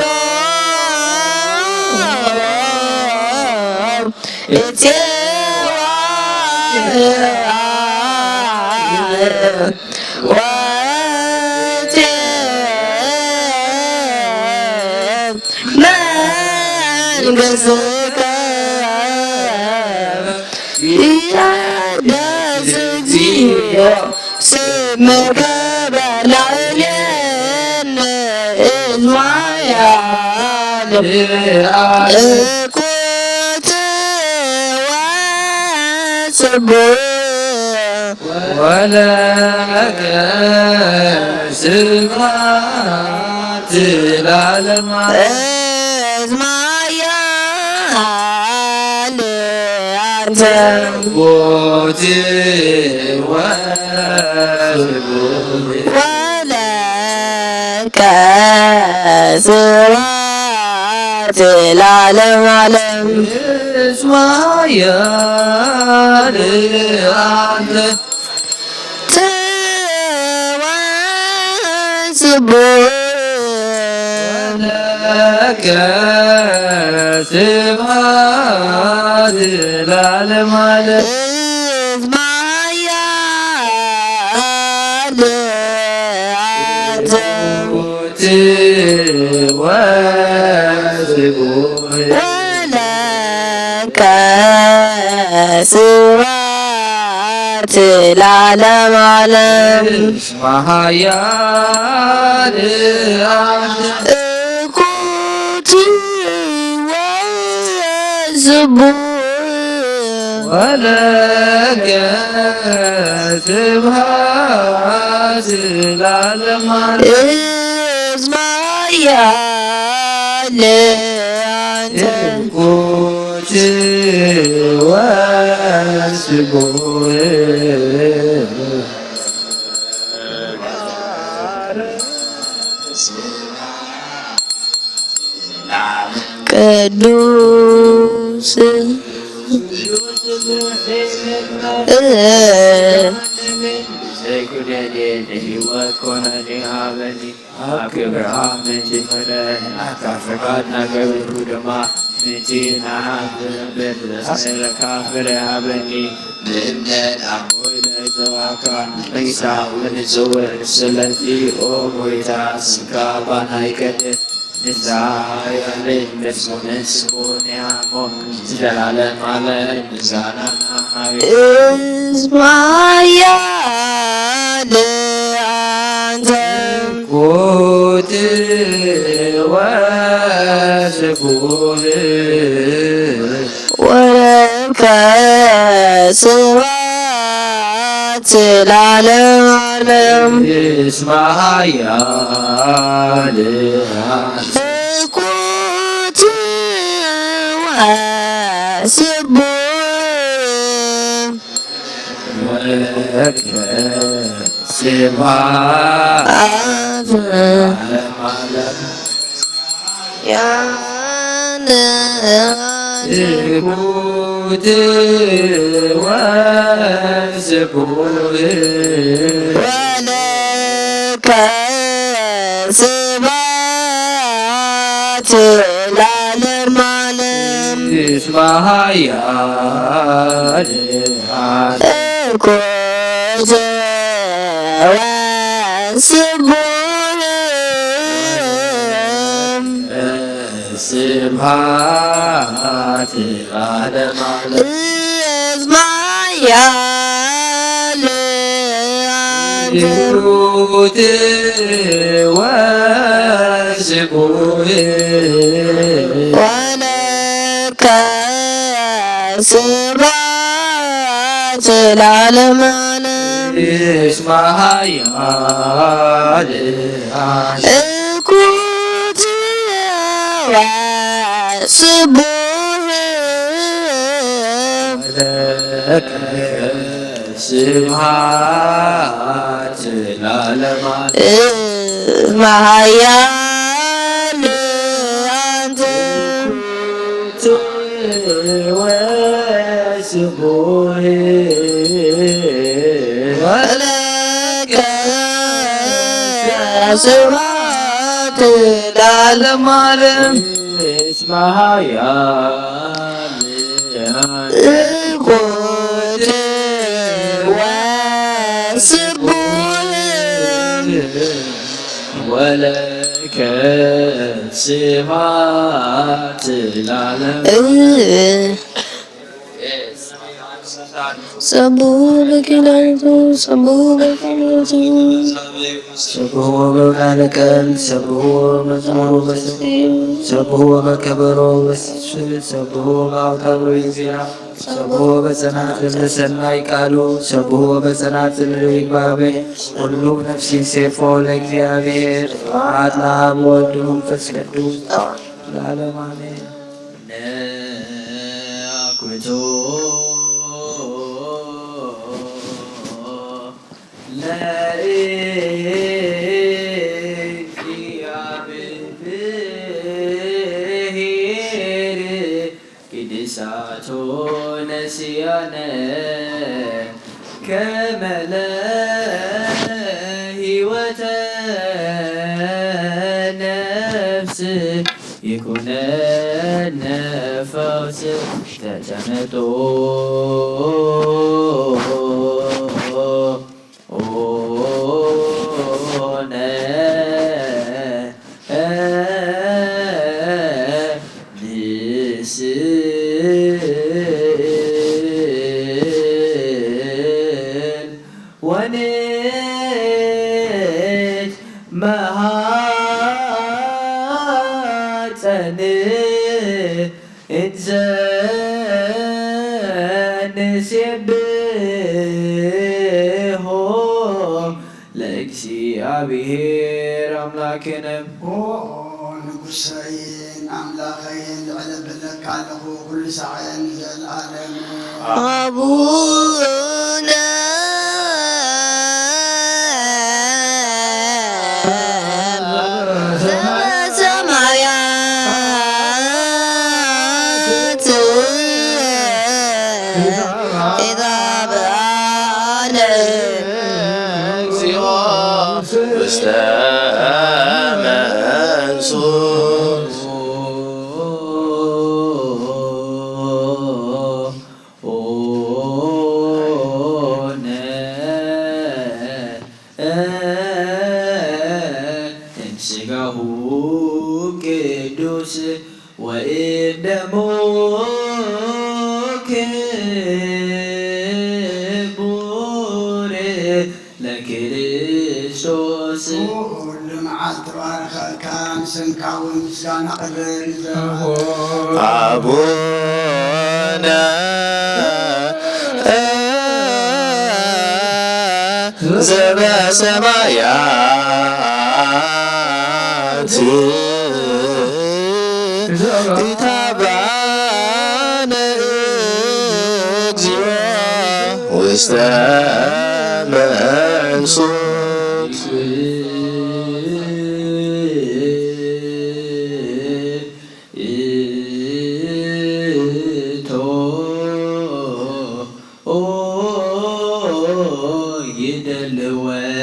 እቴዋ ወቴ መንግሥትከ ይትቀደስ እግዚኦ ስምከ በላዕሌነ እስማያል እኩት ወስቡሕ ወለከ ስብሐት ለዓለመ ዓለም። እስመ ኃያል አንተ ሞት ወለከ ስብሐት ለዓለመ ዓለም። እስመ ኃያል አንተ ወስቡሕ ለከ ስብሐት ለዓለመ ዓለም። እስመ ኃያል አንተ ሞት ወስቡሕ ወለከ ስብሐት ለዓለመ ዓለም። እስመ ኃያል አንተ እኩት ወስቡሕ ወለከ ስብሐት ለዓለመ ዓለም። እስመ ኃያል አንተ እኩት ወስቡሕ ቅዱስ ዘይኩነኔ ንህይወት ኮነኔ ሃበኒ። ኣብ ክብርኻ ምእንቲ ፍረ ናትካ ፍቓድ ናገበርኩ ድማ ምእንቲ ንዓኻ ዝነብር ዘስመረካ ፍረ ሃበኒ። ብእምነት ኣብ ሞይለ ዘዋካ መንግስታ ወንጽውር ስለዚ ኦ ጎይታ ስምካ ባና ይቀድስ። ንስኻ ሓያልን ምስጉንን ስቡሕን ኢኻ እሞ ንዘለዓለም ዓለም ምስጋና ንዓኻ ይኹን። እስመ ኃያል አንተ ኩት ወስ ወለከ ስብሐት ለዓለመ ዓለም። እስመ ኃያል ሕኩት ወስቡሕ። ወለከ ስብሐት ለዓለመ ዓለም። ያነ ሕኩት ወስቡሕ። ወለከ ስብሐት ለዓለመ ዓለም። እስመ ኃያል ሕኩት ወስቡሕ። ስብሐት ለዓለመ ዓለም። እስመ ኃያል አንተ። ሕኩት ወስቡሕ። ወለከ ስብሐት ለዓለመ ዓለም። እስመ ኃያል ሕኩት ወስቡሕ። ወለከ ስብሐት ለዓለመ ዓለም። እስመ ኃያል አንተ። ወስቡሕ። ወለከ ስብሐት ለዓለመ ዓለም። እስመ ኃያል ሕኩት ወስቡሕ። ወለከ ስብሐት ለዓለም። ሰብሑ በኪናቱ፣ ሰብሑ በኪናቱ፣ ሰብሑ በውላደ ቀን፣ ሰብሑ በመዝሙሩ በሰፊው፣ ሰብሑ በከበሮ በስስል፣ ሰብሑ በአውታሩ ዜና፣ ሰብሑ በጸናጽል ሰናይ ቃሉ፣ ሰብሑ በጸናጽል ይግባቤ። ኩሉ ነፍሲ ሴፎ ለእግዚአብሔር። ስብሐት ለአብ ወወልድ ወመንፈስ ቅዱስ ለዓለመ ዓለም። ነአኩቶ ለእግዚአብሔር ቅድሳቶ ነሲያነ ከመ ለህይወተ ነፍስ ይኩነነ ፈውስ ተጨነጦ ኦነ ንስል ወንት መሃፀን እንዘ ንሴብሖ ለእግዚአብሔር አምላክነ። ኦ ንጉሰይን ኣምላኸይን ልዕል ኣብለካ ኣለኹ ኩሉ ሳዕን ዘለዓለሙ። ኣቡነ ዘበሰማያት ይትባረክ ስምከ እግዚኦ ውስተ መንሱት ኦነ እምስጋሁ ቅዱስ ወእምደሙ ክቡር ለክርስቶስ። ኩሉ መዓልቲ ባርከካ፣ ንስምካ እውን ምስጋና ቅርብ ይዘ- ኣቡነ ዘበሰማያት ኢታብአነ እግዚኦ ውስተ መንሱት።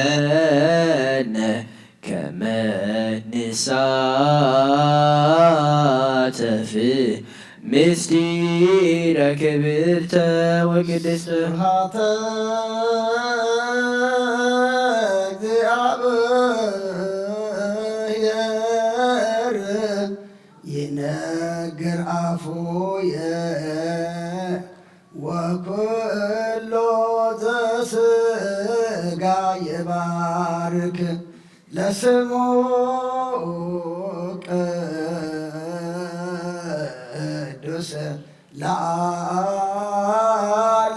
ይደልወነ ከመ ንሳተፍ ምስጢረ ክብርተ ወቅድስተ። ስብሐተ እግዚአብሔር ይነግር አፉየ ወኩሎ ዘስጋ ይባርክ ለስሙ ቅዱስ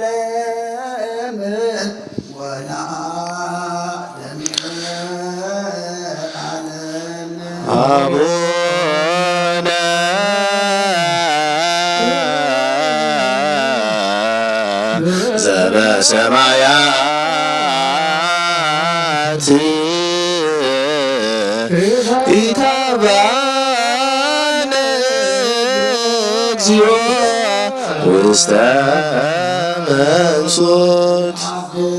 ለዓለም ወለዓለም ዓለም። አቡነ ዘበሰማያት ኢታብአነ እግዚኦ ውስተ መንሱት። አብ ኩሉ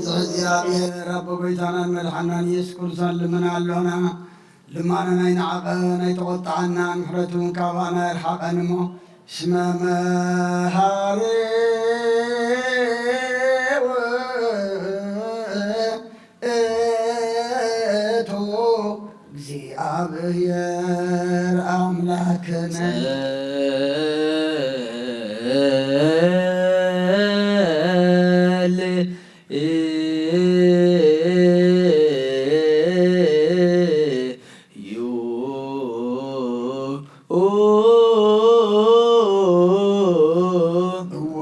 ዝሕዝ እግዚኣብሔር አብ ጎይታናን መድሓናን ኢየሱስ ክርስቶስ ልመና ኣሎና። ልማኖና ኣይንዓቐን ኣይተቖጥዓና፣ ምሕረቱ እውን ካባና ኣይርሓቐን እሞ፣ እስመ መሃሪ ውእቱ እግዚኣብሔር ኣምላክነ። ጸል እዩ። እወ፣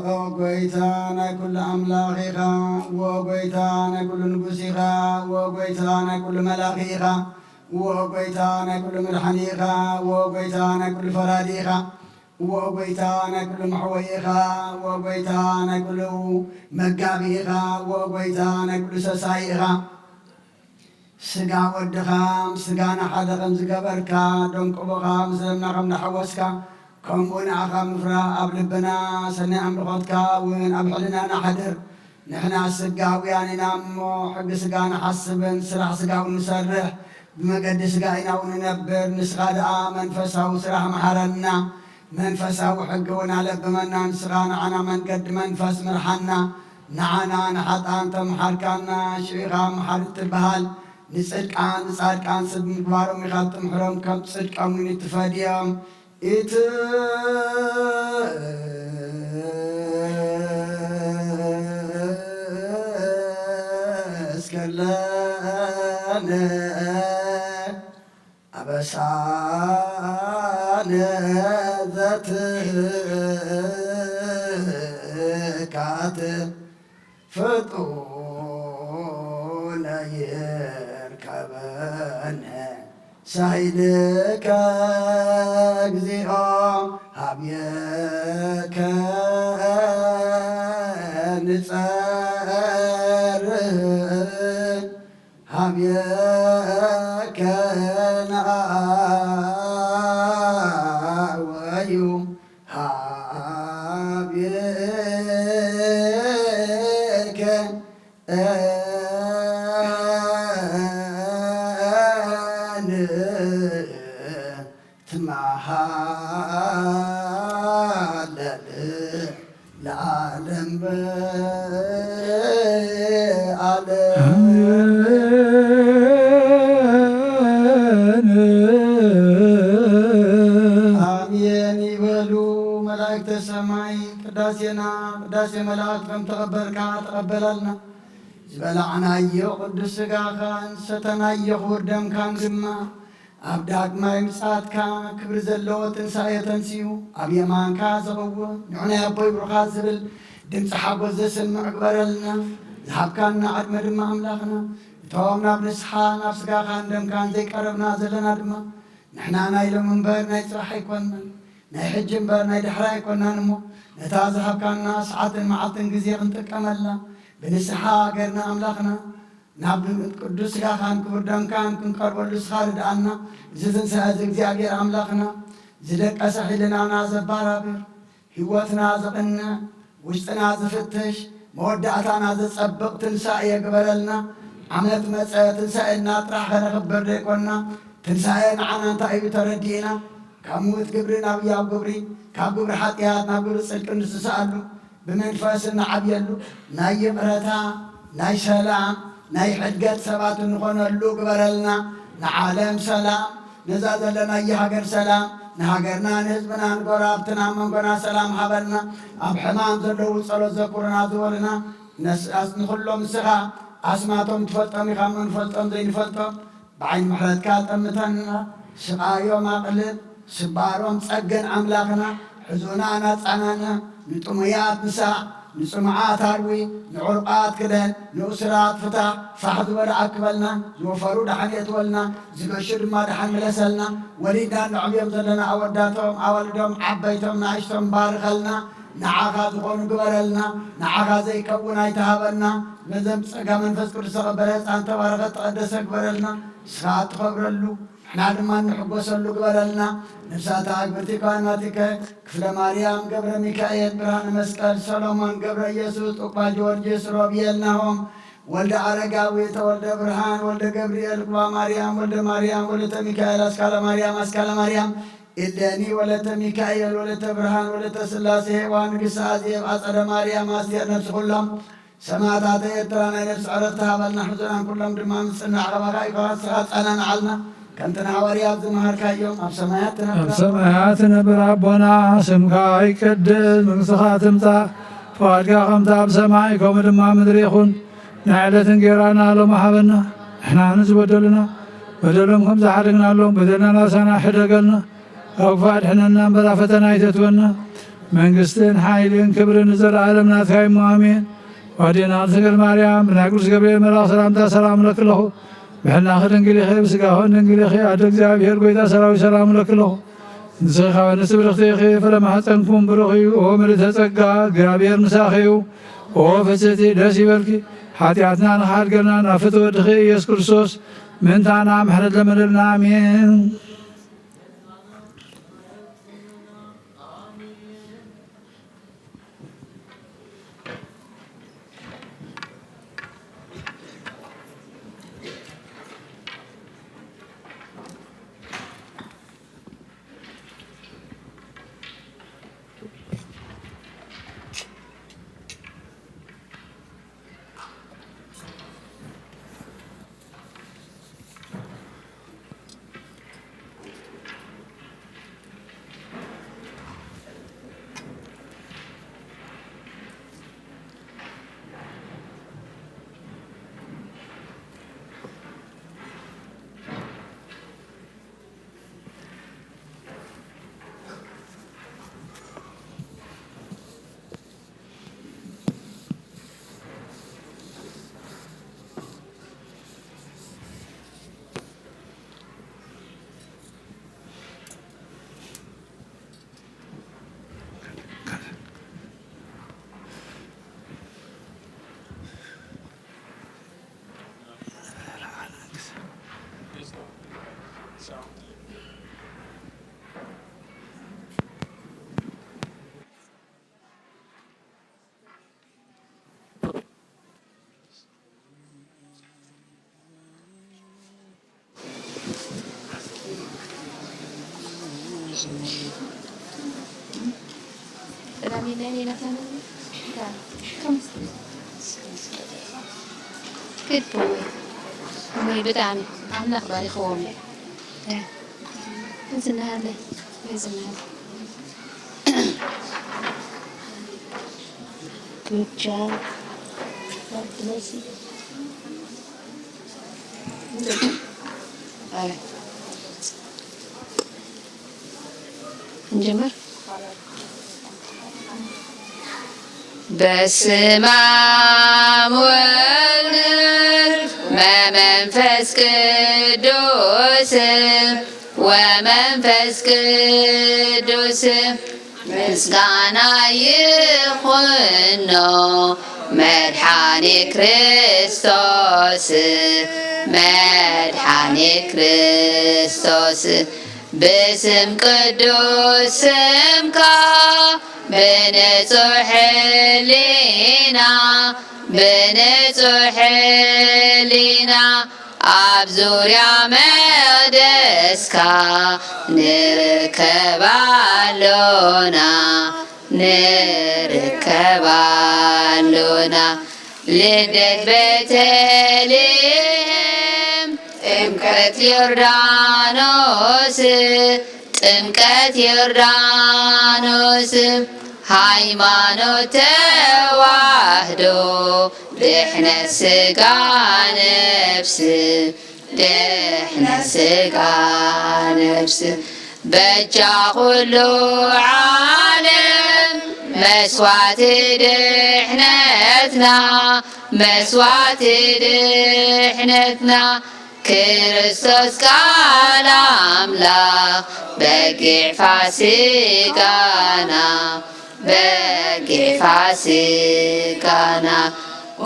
ኦ ጐይታ፣ ናይ ኵሉ ኣምላኽ ኢኻ። እወ፣ ጐይታ፣ ናይ ኵሉ ንጉስ ኢኻ። እወ፣ ጐይታ፣ ናይ ኵሉ መላኺ ኢኻ። እወ፣ ጐይታ፣ ናይ ኵሉ መድሓኒ ኢኻ። እወ፣ ጐይታ፣ ናይ ኵሉ ፈራዲ ኢኻ። እወ ጐይታ ናይ ኩሉ መሕወዪ ኢኻ። እወ ጐይታ ናይ ኩሉ መጋቢ ኢኻ። እወ ጐይታ ናይ ኩሉ ሰሳዪ ኢኻ። ስጋ ወድኻ ምስ ስጋና ሓደ ከም ዝገበርካ፣ ደንቆቦኻ ምስ ደምና ከም ዝሓወስካ፣ ከምኡ ንኣኻ ምፍራህ ኣብ ልብና፣ ሰናይ ኣምልኾትካ እውን ኣብ ሕልናና ሓድር። ንሕና ስጋውያን ኢና እሞ፣ ሕጊ ስጋ ንሓስብን ስራሕ ስጋ እውን ንሰርሕ፣ ብመገዲ ስጋ ኢና እውን ንነብር። ንስኻ ደኣ መንፈሳዊ ስራሕ መሃረና፣ መንፈሳዊ ሕጊ እውን ኣለብመና። ንስኻ ንዓና መንገዲ መንፈስ ምርሓና፣ ንዓና ንሓጥኣን ተምሓርካና። ሽዑ ኢኻ መሓሪ እትበሃል፣ ንጽድቃን ንጻድቃን ስብ ምግባሮም ኢኻ እትምሕሮም፣ ከም ጽድቆም እውን እትፈድዮም። ኢትስከለነ አበሳነ ዘትካት ፍጡነ ይርከበነ ሳይልከ እግዚኦ ሀብየከ ንጸርህ ሀብየከ ነአወዩ ሀብየከ ንትመሃለል ለዓለም ዓለም። አሜን ይበሉ መላእክተ ሰማይ። ቅዳሴና ቅዳሴ መላእክት ከም ተቐበልካ ተቐበለልና። ዝበላዕናዮ ቅዱስ ሥጋኻን ዝሰተናዮ ክቡር ደምካን ድማ ኣብ ዳግማይ ምጽኣትካ ክብሪ ዘለዎ ትንሳኤ ተንሲኡ ኣብ የማንካ ዝቕውም ንዑ ናይ ኣቦይ ብሩኻት ዝብል ድምፂ ሓጎስ ዘስምዕ ግበረልና። ዝሃብካና ዕድመ ድማ ኣምላኽና እቶም ናብ ንስሓ ናብ ስጋኻን ደምካን ዘይቀረብና ዘለና ድማ ንሕና ናይ ሎሚ እምበር ናይ ጽባሕ ኣይኮንናን፣ ናይ ሕጂ እምበር ናይ ድሕሪ ኣይኮንናን እሞ ነታ ዝሃብካና ሰዓትን መዓልትን ግዜ ክንጥቀመላ ብንስሓ ገርና ኣምላኽና ናብ ቅዱስ ስጋኻን ክቡር ደምካን ክንቀርበሉ ንስኻ ርድኣና። እዚ ትንሳኤ እዚ እግዚኣብሔር ኣምላኽና ዝደቀሰ ሕልናና ዘባራብር፣ ህይወትና ዘቕንዕ፣ ውሽጥና ዝፍትሽ፣ መወዳእታና ዘጸብቕ ትንሳኤ ግበረልና። ዓመት መጸ ትንሳኤና ጥራሕ ከነኽብር ዘይኮንና፣ ትንሳኤ ንዓና እንታይ እዩ ተረዲእና? ካብ ምዉት ግብሪ ናብ ህያው ግብሪ፣ ካብ ግብሪ ሓጢኣት ናብ ግብሪ ጽድቂ ንስስኣሉ፣ ብመንፈስ እንዓብየሉ፣ ናይ ይቕረታ፣ ናይ ሰላም፣ ናይ ሕድገት ሰባት እንኾነሉ ግበረልና። ንዓለም ሰላም፣ ነዛ ዘለናያ ሃገር ሰላም፣ ንሃገርና፣ ንህዝብና፣ ንጎረባብትና፣ ኣብ መንጎና ሰላም ሃበልና። ኣብ ሕማም ዘለዉ ጸሎት ዘኩርና ዝበሉና፣ ነስ-፣ ኣስ-፣ ንኹሎም ንስኻ ኣስማቶም ትፈልጦም ኢኻ እሞ ንፈልጦም ዘይንፈልጦም ብዓይኒ ምሕረትካ ጠምተና፣ ስቓዮም ኣቕልል፣ ስባሮም ጸግን ኣምላኽና፣ ሕዙናን ኣናጻናና፣ ንጥሙያት ምሳሕ፣ ንጽሙዓት ኣርዊ፣ ንዕሩቓት ክደን፣ ንእሱራት ፍታሕ፣ ፋሕ ዝበሉ ኣክበልና፣ ዝወፈሩ ደሓን የእትወልና፣ ዝገሹ ድማ ደሓን ምለሰልና፣ ወሊድና እነዕብዮም ዘለና ኣወዳቶም፣ ኣዋልዶም፣ ዓበይቶም፣ ንኣሽቶም ባርኸልና፣ ንዓኻ ዝኾኑ ግበረልና፣ ንዓኻ ዘይከውን ኣይትሃበና፣ በዘም ጸጋ መንፈስ ቅዱስ ተቐበለ ህፃን ተባረኸ ተቐደሰ ግበረልና፣ ንስኻ እትኸብረሉ፣ ንሕና ድማ እንሕጎሰሉ ግበረልና። ነብሳታ ኣግብርቲ ካህናትከ ክፍለ ማርያም፣ ገብረ ሚካኤል፣ ብርሃነ መስቀል፣ ሰሎሞን፣ ገብረ ኢየሱስ፣ ጡቅባ ጊዮርጊስ፣ ሮብየል፣ ናሆም፣ ወልደ ኣረጋዊ፣ ተወልደ ብርሃን፣ ወልደ ገብርኤል፣ ቁባ ማርያም፣ ወልደ ማርያም፣ ወለተ ሚካኤል፣ ኣስካለ ማርያም፣ ኣስካለ ማርያም፣ ኢሌኒ፣ ወለተ ሚካኤል፣ ወለተ ብርሃን፣ ወለተ ስላሴ፣ ሄዋን፣ ንግስቲ ኣዜብ፣ ኣጸደ ማርያም፣ ኣስቴር፣ ነብሲ ኩሎም ሰማዕታተ ኤርትራ ናይ ነፍሲ ዕረፍቲ ሃበልና። ሕዙናን ኩሎም ድማ ምጽናዕ ካባኻ እዩ። ንስኻ ኣጸናንዓልና። ከምቲ ንሃዋርያት ዝመሃርካዮም ኣብ ሰማያት ኣብ ትነብር ሰማያት ትነብር ኣቦና፣ ስምካ ይቀደስ፣ መንግስትኻ ትምጻእ፣ ፍቓድካ ከምቲ ኣብ ሰማይ ከምኡ ድማ ምድሪ ይኹን። ናይ ዕለት እንጌራና ሎሚ ሃበና። ንሕና ንዝበደሉና በደሎም ከም ዝሓደግናሎም በደልና ናሳና ሕደገልና። ካብ ክፉእ ኣድሕነና እምበር ኣብ ፈተና ኣይተእትወና። መንግስትን ሓይልን ክብርን ንዘለኣለም ናትካ እዩ እሞ ኣሜን። ኣዴና ቅድስት ድንግል ማርያም ብናይ ቅዱስ ገብርኤል መልኣኽ ሰላምታ ሰላም እለኪ ኣለኹ። ብሕልናኺ ድንግል ኢኺ፣ ብስጋኺ ድንግል ኢኺ። ኣደ እግዚኣብሔር ጎይታ ሰራዊት ሰላም እለኪ ኣለኹ። ንስኺ ካብ ኣንስቲ ብርኽቲ ኢኺ፣ ፍረ ማሕፀንኩም ብሩኽ እዩ። ኦ ምልእተ ጸጋ እግዚኣብሔር ምሳኺ እዩ። ኦ ፍጽሕቲ ደስ ይበልኪ። ሓጢኣትና ንኽሓድገልና ናብ ፍትወ ወድኺ ኢየሱስ ክርስቶስ ምእንታና ምሕረት ለምንልና ኣሜን። Good boy. እሞይ ብጣዕሚ ኣምላኽ ባሪኽዎም እዩ። እዝናሃለይ፣ እዝናሃለይ። Good job. God bless you. All right. ንጀምር። በስመ አብ ወወልድ ወመንፈስ ቅዱስ ወመንፈስ ቅዱስ ምስጋና ይኹኖ መድሓኒ ክርስቶስ መድሓኒ ክርስቶስ ብስም ቅዱስ ስምካ ብንጹሕ ሕሊና ብንጹሕ ሕሊና ኣብ ዙርያ መቕደስካ ንርከብ ኣሎና ንርከብ ኣሎና። ልደት ቤተልሔም ጥምቀት ዮርዳኖስ ጥምቀት ዮርዳኖስ ሃይማኖት ተዋህዶ ድሕነት ስጋ ነፍስ ድሕነት ስጋ ነፍስ በጃ ኩሉ ዓለም መስዋዕቲ ድሕነትና መስዋዕቲ ድሕነትና ክርስቶስ ቃል ኣምላኽ በጊዕ ፋሲካና በጊዕ ፋሲካና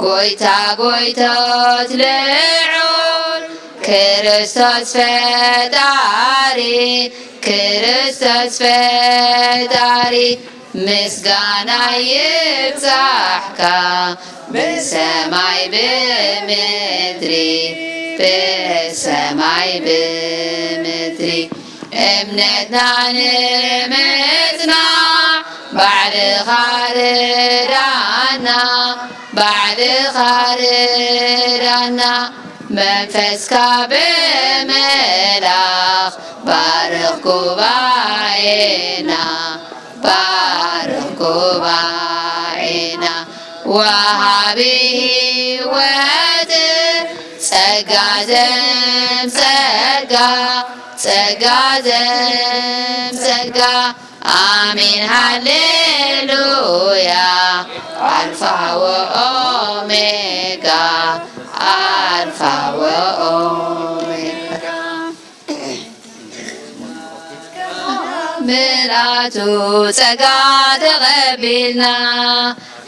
ጎይታ ጎይቶት ልዑል ክርስቶስ ፈጣሪ ክርስቶስ ፈጣሪ ምስጋና ይብጻሕካ ብሰማይ ብምድሪ ብሰማይ ብምድሪ እምነትና ንምጽናዕ ባዕልኻ ርዳና ባዕልኻ ርዳና መንፈስካ ብምልኣኽ ባርኽ ጉባኤና ባርኽ ጉባኤና ወሃቢ ህይወት ጸጋ ዘም ጸጋ ጸጋ ዘም ጸጋ ኣሜን ሃሌሉያ ኣልፋ ወኦሜጋ ኣልፋ ወኦሜጋ ምልኣቱ ጸጋ ተቐቢልና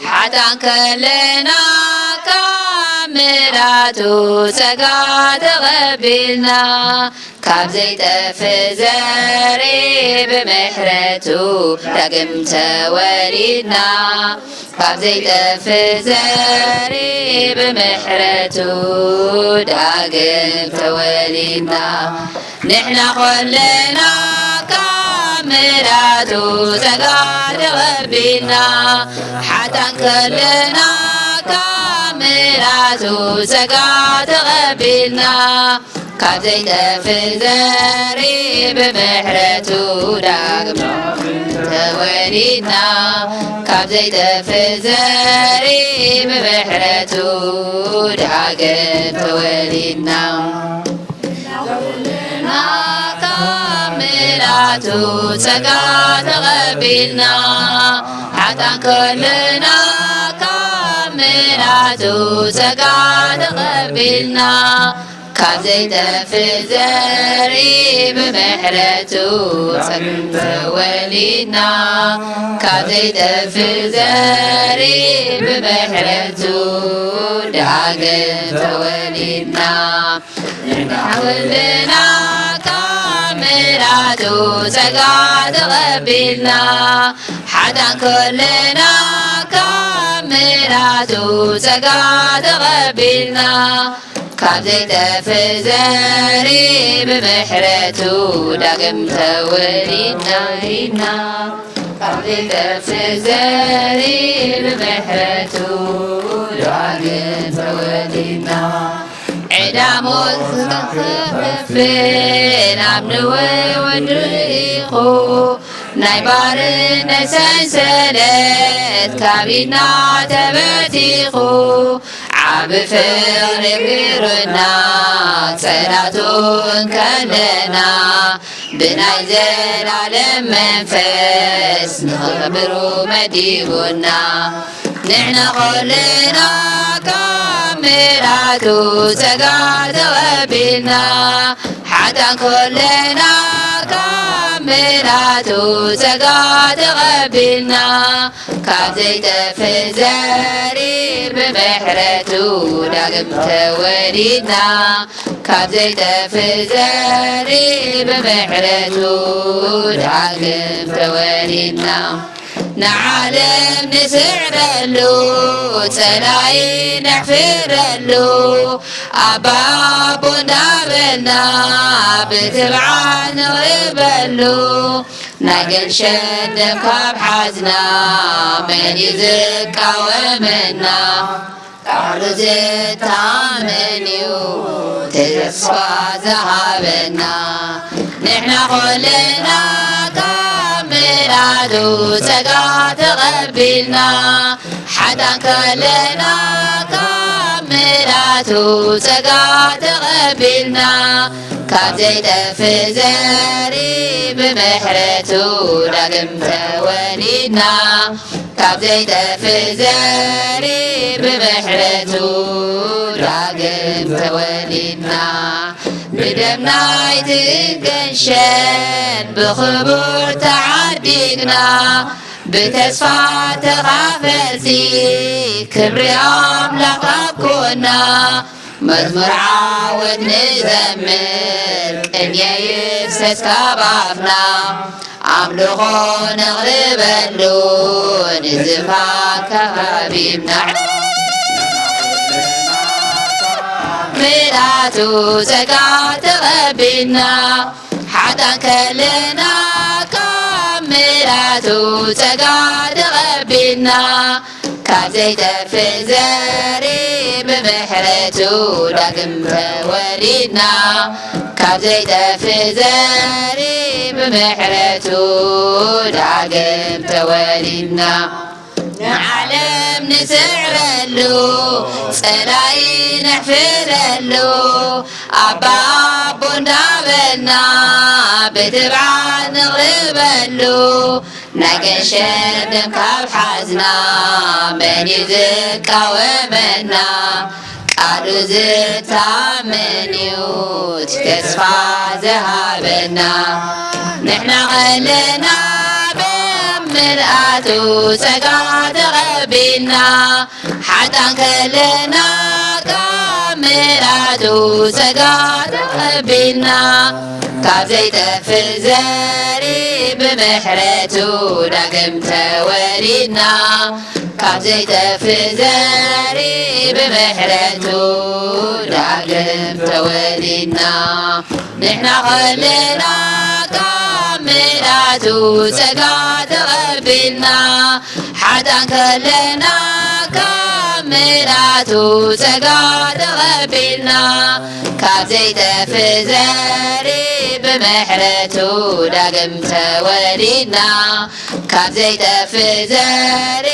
ሓጣን ከለና ካብ ምልኣቱ ጸጋ ተቐቢልና ካብ ዘይጠፍእ ዘሪ ብምሕረቱ ዳግም ተወሊድና ካብ ዘይጠፍእ ዘሪ ብምሕረቱ ዳግም ተወሊድና ንሕና ኮለና ካብ ምልኣቱ ጸጋ ተቐቢልና ሓጣን ከለና ካብ ምልኣቱ ጸጋ ተቐቢልና ካብ ዘይጠፍእ ዘሪ ብምሕረቱ ዳግም ተወሊድና ካብ ዘይጠፍእ ዘሪ ብምሕረቱ ዳግም ተወሊድና ካብ ምልኣቱ ጸጋ ተቐቢልና ሓጣን ከለና ካብ ምልኣቱ ጸጋ ተቐቢልና ካብ ዘይጠፍእ ዘሪ ብምሕረቱ ጸግም ተወሊድና ካብ ዘይጠፍእ ዘሪ ብምሕረቱ ዳግም ተወሊድና ንሕና ኩልና ካብ ምልኣቱ ጸጋ ተቐቢልና ሓጣን ኩልና ካብ ምልኣቱ ጸጋ ተቐቢልና ካብ ዘይጠፍእ ዘሪ ብምሕረቱ ዳግም ተወሊድና ኢና ካብ ዘይጠፍእ ዘሪ ብምሕረቱ ዳግም ተወሊድና ዕዳ ሞት ከኸፍል ናብ ንወ ወድኢኹ ናይ ባርነት ሰንሰለት ካብ ኢድና ተበቲኹ ዓቢ ፍቕሪ ገይሩና ጸላቱ እንከለና ብናይ ዘላለም መንፈስ ንኽብሩ መዲቡና። ንሕና ኾለና ካብ ምልኣቱ ጸጋ ተቐቢልና፣ ሓጣን ኮለና ካብ ምልኣቱ ጸጋ ተቐቢልና፣ ካብ ዘይጠፍእ ዘሪ ብምሕረቱ ዳግም ተወሊድና። ካብ ዘይጠፍእ ዘሪ ብምሕረቱ ዳግም ተወሊድና። ንዓለም ንስዕረሉ፣ ጸላኢ ነሕፍረሉ፣ ኣባ ኣቦ እንዳበልና ብትብዓት ንቕርበሉ። ናይ ገንሸል ደም ካብ ሓዝና መን እዩ ዝቃወመና? ቃሉ ዝተኣመን እዩ ተስፋ ዝሃበና። ንሕና ኾለና ካብ ምልኣቱ ጸጋ ተቐቢልና፣ ሓጣን ከለና ካብ ምልኣቱ ጸጋ ተቐቢልና፣ ካብ ዘይጠፍእ ዘሪ ብምሕረቱ ዳግም ተወሊድና። ካብ ዘይጠፍእ ዘሪ ብምሕረቱ ዳግም ተወሊድና። ብደም ናይቲ ገንሸል ብኽቡር ተዓዲግና። ብተስፋ ተኻፈልቲ ክብሪ ኣምላኽ ኣብ ጎና። መዝሙር ዓወት ንዘምር፣ ቅኔ ይፍሰስ ካብ ኣፍና። ኣምልኾ ነቕርበሉ ንዝፋን ከባቢብና። ምልኣቱ ጸጋ ተቐቢልና፣ ሓጣን ከለና ካብ ምልኣቱ ጸጋ ተቐቢልና። ካብ ዘይጠፍእ ዘሪ ብምሕረቱ ዳግም ተወሊድና። ካብ ዘይጠፍእ ዘሪ ብምሕረቱ ዳግም ተወሊድና። ንዓለም ንስዕረሉ፣ ጸላኢ ነሕፍረሉ፣ ኣባ ኣቦ እንዳበልና ብትብዓት ንቕርበሉ። ናይ ገንሸል ደም ካብ ሓዝና መን እዩ ዝቃወመና? ቃሉ ዝተኣመን እዩ እቲ ተስፋ ዝሃበና። ንሕና ኸለና ብምልኣቱ ጸጋ ተቐቢልና፣ ሓጣን ከለና ካብ ምልኣቱ ጸጋ ተቐቢልና። ካብ ዘይጠፍእ ዘሪ ብምሕረቱ ዳግም ተወሊድና። ካብ ዘይጠፍእ ዘሪ ብምሕረቱ ዳግም ተወሊድና። ንሕና ኸለና ካብ ምልኣቱ ጸጋ ተቐቢልና። ሓጣን ከለና ካብ ምልኣቱ ጸጋ ተቐቢልና። ካብ ዘይጠፍእ ዘሪ ብምሕረቱ ዳግም ተወሊድና። ካብ ዘይጠፍእ ዘሪ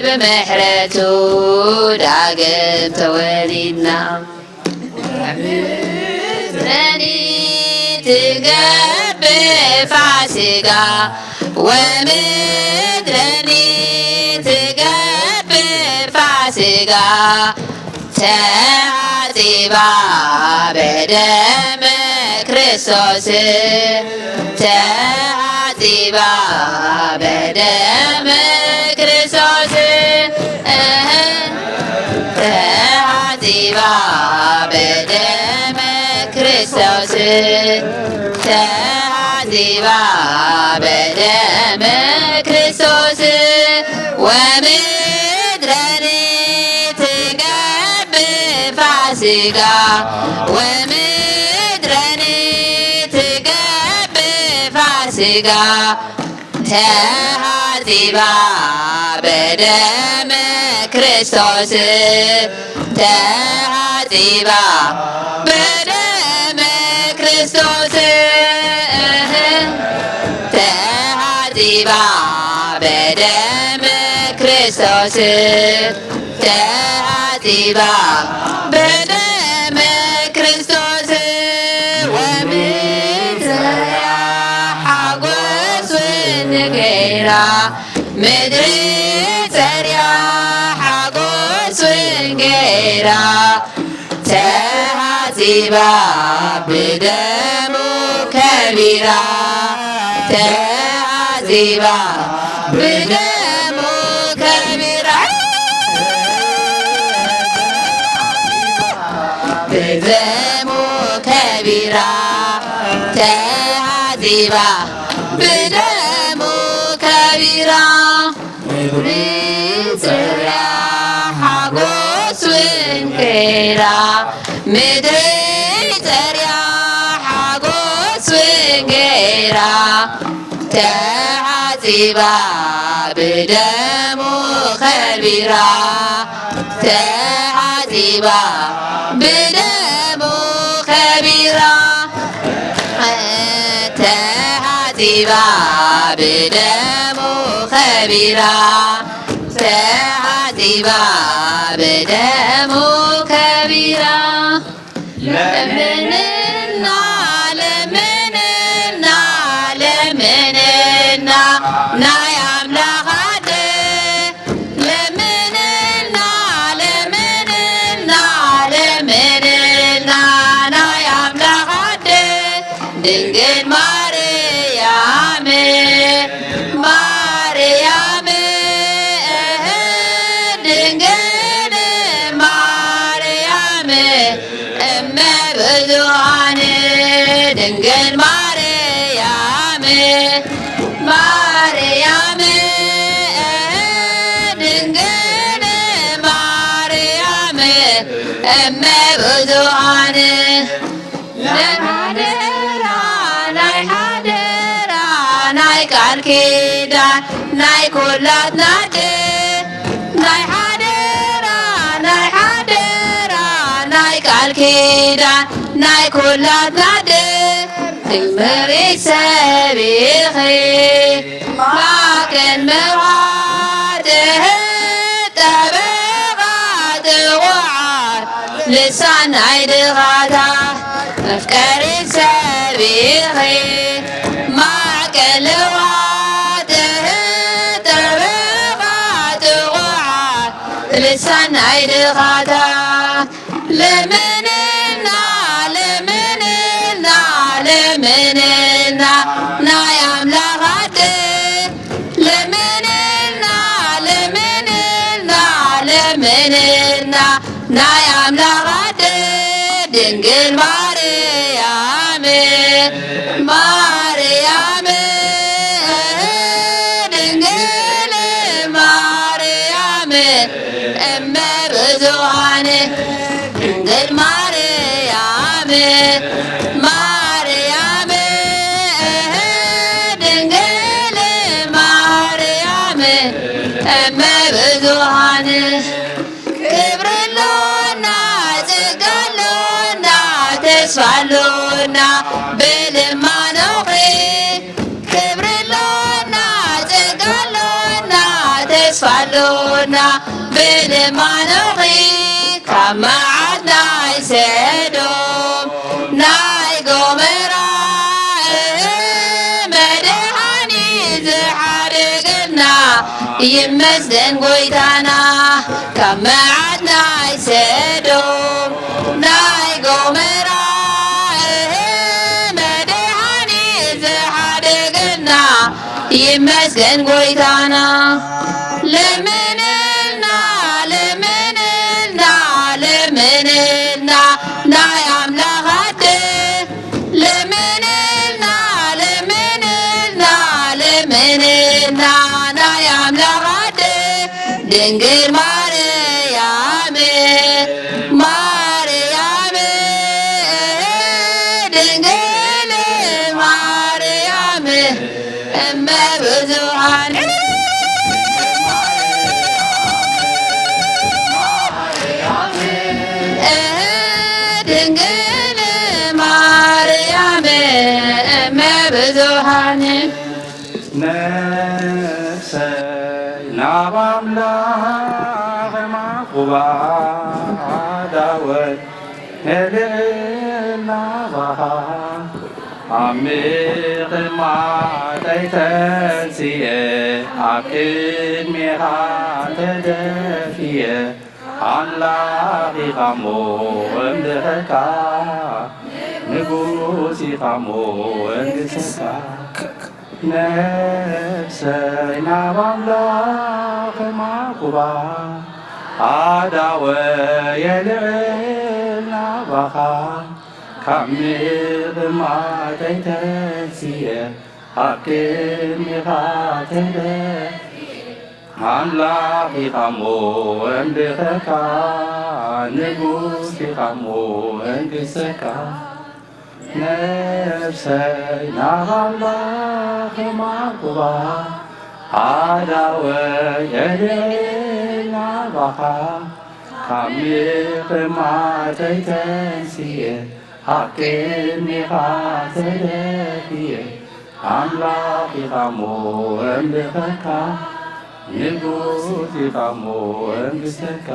ብምሕረቱ ዳግም ተወሊድና። ምድረኒ ትገብእ ፋሲጋ፣ ወምድረኒ ትገብእ ፋሲጋ፣ ተሃጺባ በደም ክርስቶስ፣ ተሃጺባ በደም ክርስቶስ፣ እህ፣ ተሃጺባ በደም ክርስቶስ፣ ተሃጺባ በደም ክርስቶስ፣ ወምድረኒ ትገብእ ፋሲጋ፣ ወምድረኒ ትገብእ ፋሲጋ፣ ተሃጺባ በደም ክርስቶስ፣ ተሃጺባ በደም ክርስቶስ፣ ተሃጺባ በደም ክርስቶስ፣ ተሃጺባ በደም ክርስቶስ፣ ወምድረኒ ራ ምድሪ ጸርያ ሓጎስ እውን ገይራ ተሃጺባ ብደሙ ከቢራ ተሃጺባ ብደሙ ከቢራ ብደሙ ከቢራ ተሃጺባ ብደሙ ከቢራ ምድሪ ጸርያ ሓጎስ እውን ገይራ ምድሪ ጸርያ ሓጎስ እውን ገይራ ተሓጺባ ብደሙ ከቢራ ተሓጺባ ብደሙ ከቢራ ተሓጺባ ብደሙ ከቢራ ተሓጺባ ብደሙ ከቢራ ለምንና ለምንና ለምንና ናይ ኣምላኽ ኣደ ለምንና ለምንና ለምንና ናይ ኣምላኽ ኣደ ድንግል ማርያም ማርያም እህ ድንግል ማርያም እመ ብዙኃን ድንግል ማርያም ማርያም ድንግል ማርያም እመ ብዙኃን ናይ ሓደራ ናይ ሓደራ ናይ ቃል ኪዳን ናይ ኩላትና ኣደ ናይ ሓደራ ናይ ሓደራ ናይ ቃል ኪዳን ናይ ኩላትና ኣደ ትምሪ ሰብ ኢኺ ማእከል መዋጽእ ጠበቓ ጥቑዓት ልሳን ናይ ድኻታት መፍቀሪ ሰብ ኢኺ ማእከል ለዋጥእ ጠበቓ ጥቑዓት ልሳን ናይ ድኻታት ለምንና ለምንና ለምንና ናይ ኣምላኽ ኣደ ለምንና ለምንና ለምንና ናይ ኣምላኽ ኣደ ድንግል ማርያም ማርያም ድንግል ማርያም እመ ብዙኃን ድንግል ማርያም ማርያም ድንግል ማርያም እመ ብዙኃን ክብሪ ኣሎና ጸጋ ኣሎና ተስፋ ኣሎና ብልማኖኺ ክብሪ ኣሎና ጸጋ ኣሎና ተስፋ ኣሎና ብልማኖኺ ካብ መዓት ናይ ሰዶም ናይ ጎመራ መድሓኒ ዝሓደገና ይመስገን ጎይታና ካብ መዓት ናይ ሰዶም ናይ ጎመራ መድሓኒ ዝሓደገና ይመስገን ጎይታና ለምንና ለምንና ለምንና ናይ ኣምላኽ ኣደ ለምንና ለምንና ለምንና ናይ ኣምላኽ ኣደ ድንግል ማርያም ማርያም ድንግል ማርያም እመ ብዙኃን ድንግል ማርያም እመ ብዙኃን ነፍሰይ ናብ ኣምላኽ ማዕቁባ ዳወት ንልዕል ናባኻ ኣብ ምቕማጠይ ተንስኤ፣ ኣብ ቅድሜኻ ተደፍኤ፣ ኣምላኽ ኢኻ እሞ እምልኸካ፣ ንጉስ ኢኻ እሞ እንግሰካ። ነፍሰይ ናብ ኣምላኽ ማዕቁባ፣ ኣእዳወይ የልዕል ናባኻ፣ ካብ ምቕማጠይ ተንስኤ፣ ኣብ ቅድሜኻ ተደፍኤ፣ ኣምላኽ ኢኻ እሞ እምልኸካ፣ ንጉስ ኢኻ እሞ እንግሰካ። ነፍሰይ ናብ ኣምላኽ ማዕቁባ፣ ኣእዳወይ የልዕል ናባኻ፣ ካብ ምቕማጠይ ተንስኤ፣ ኣብ ቅድሜኻ ተደፍኤ፣ ኣምላኽ ኢኻ እሞ እምልኸካ፣ ንጉስ ኢኻ እሞ እንግሰካ።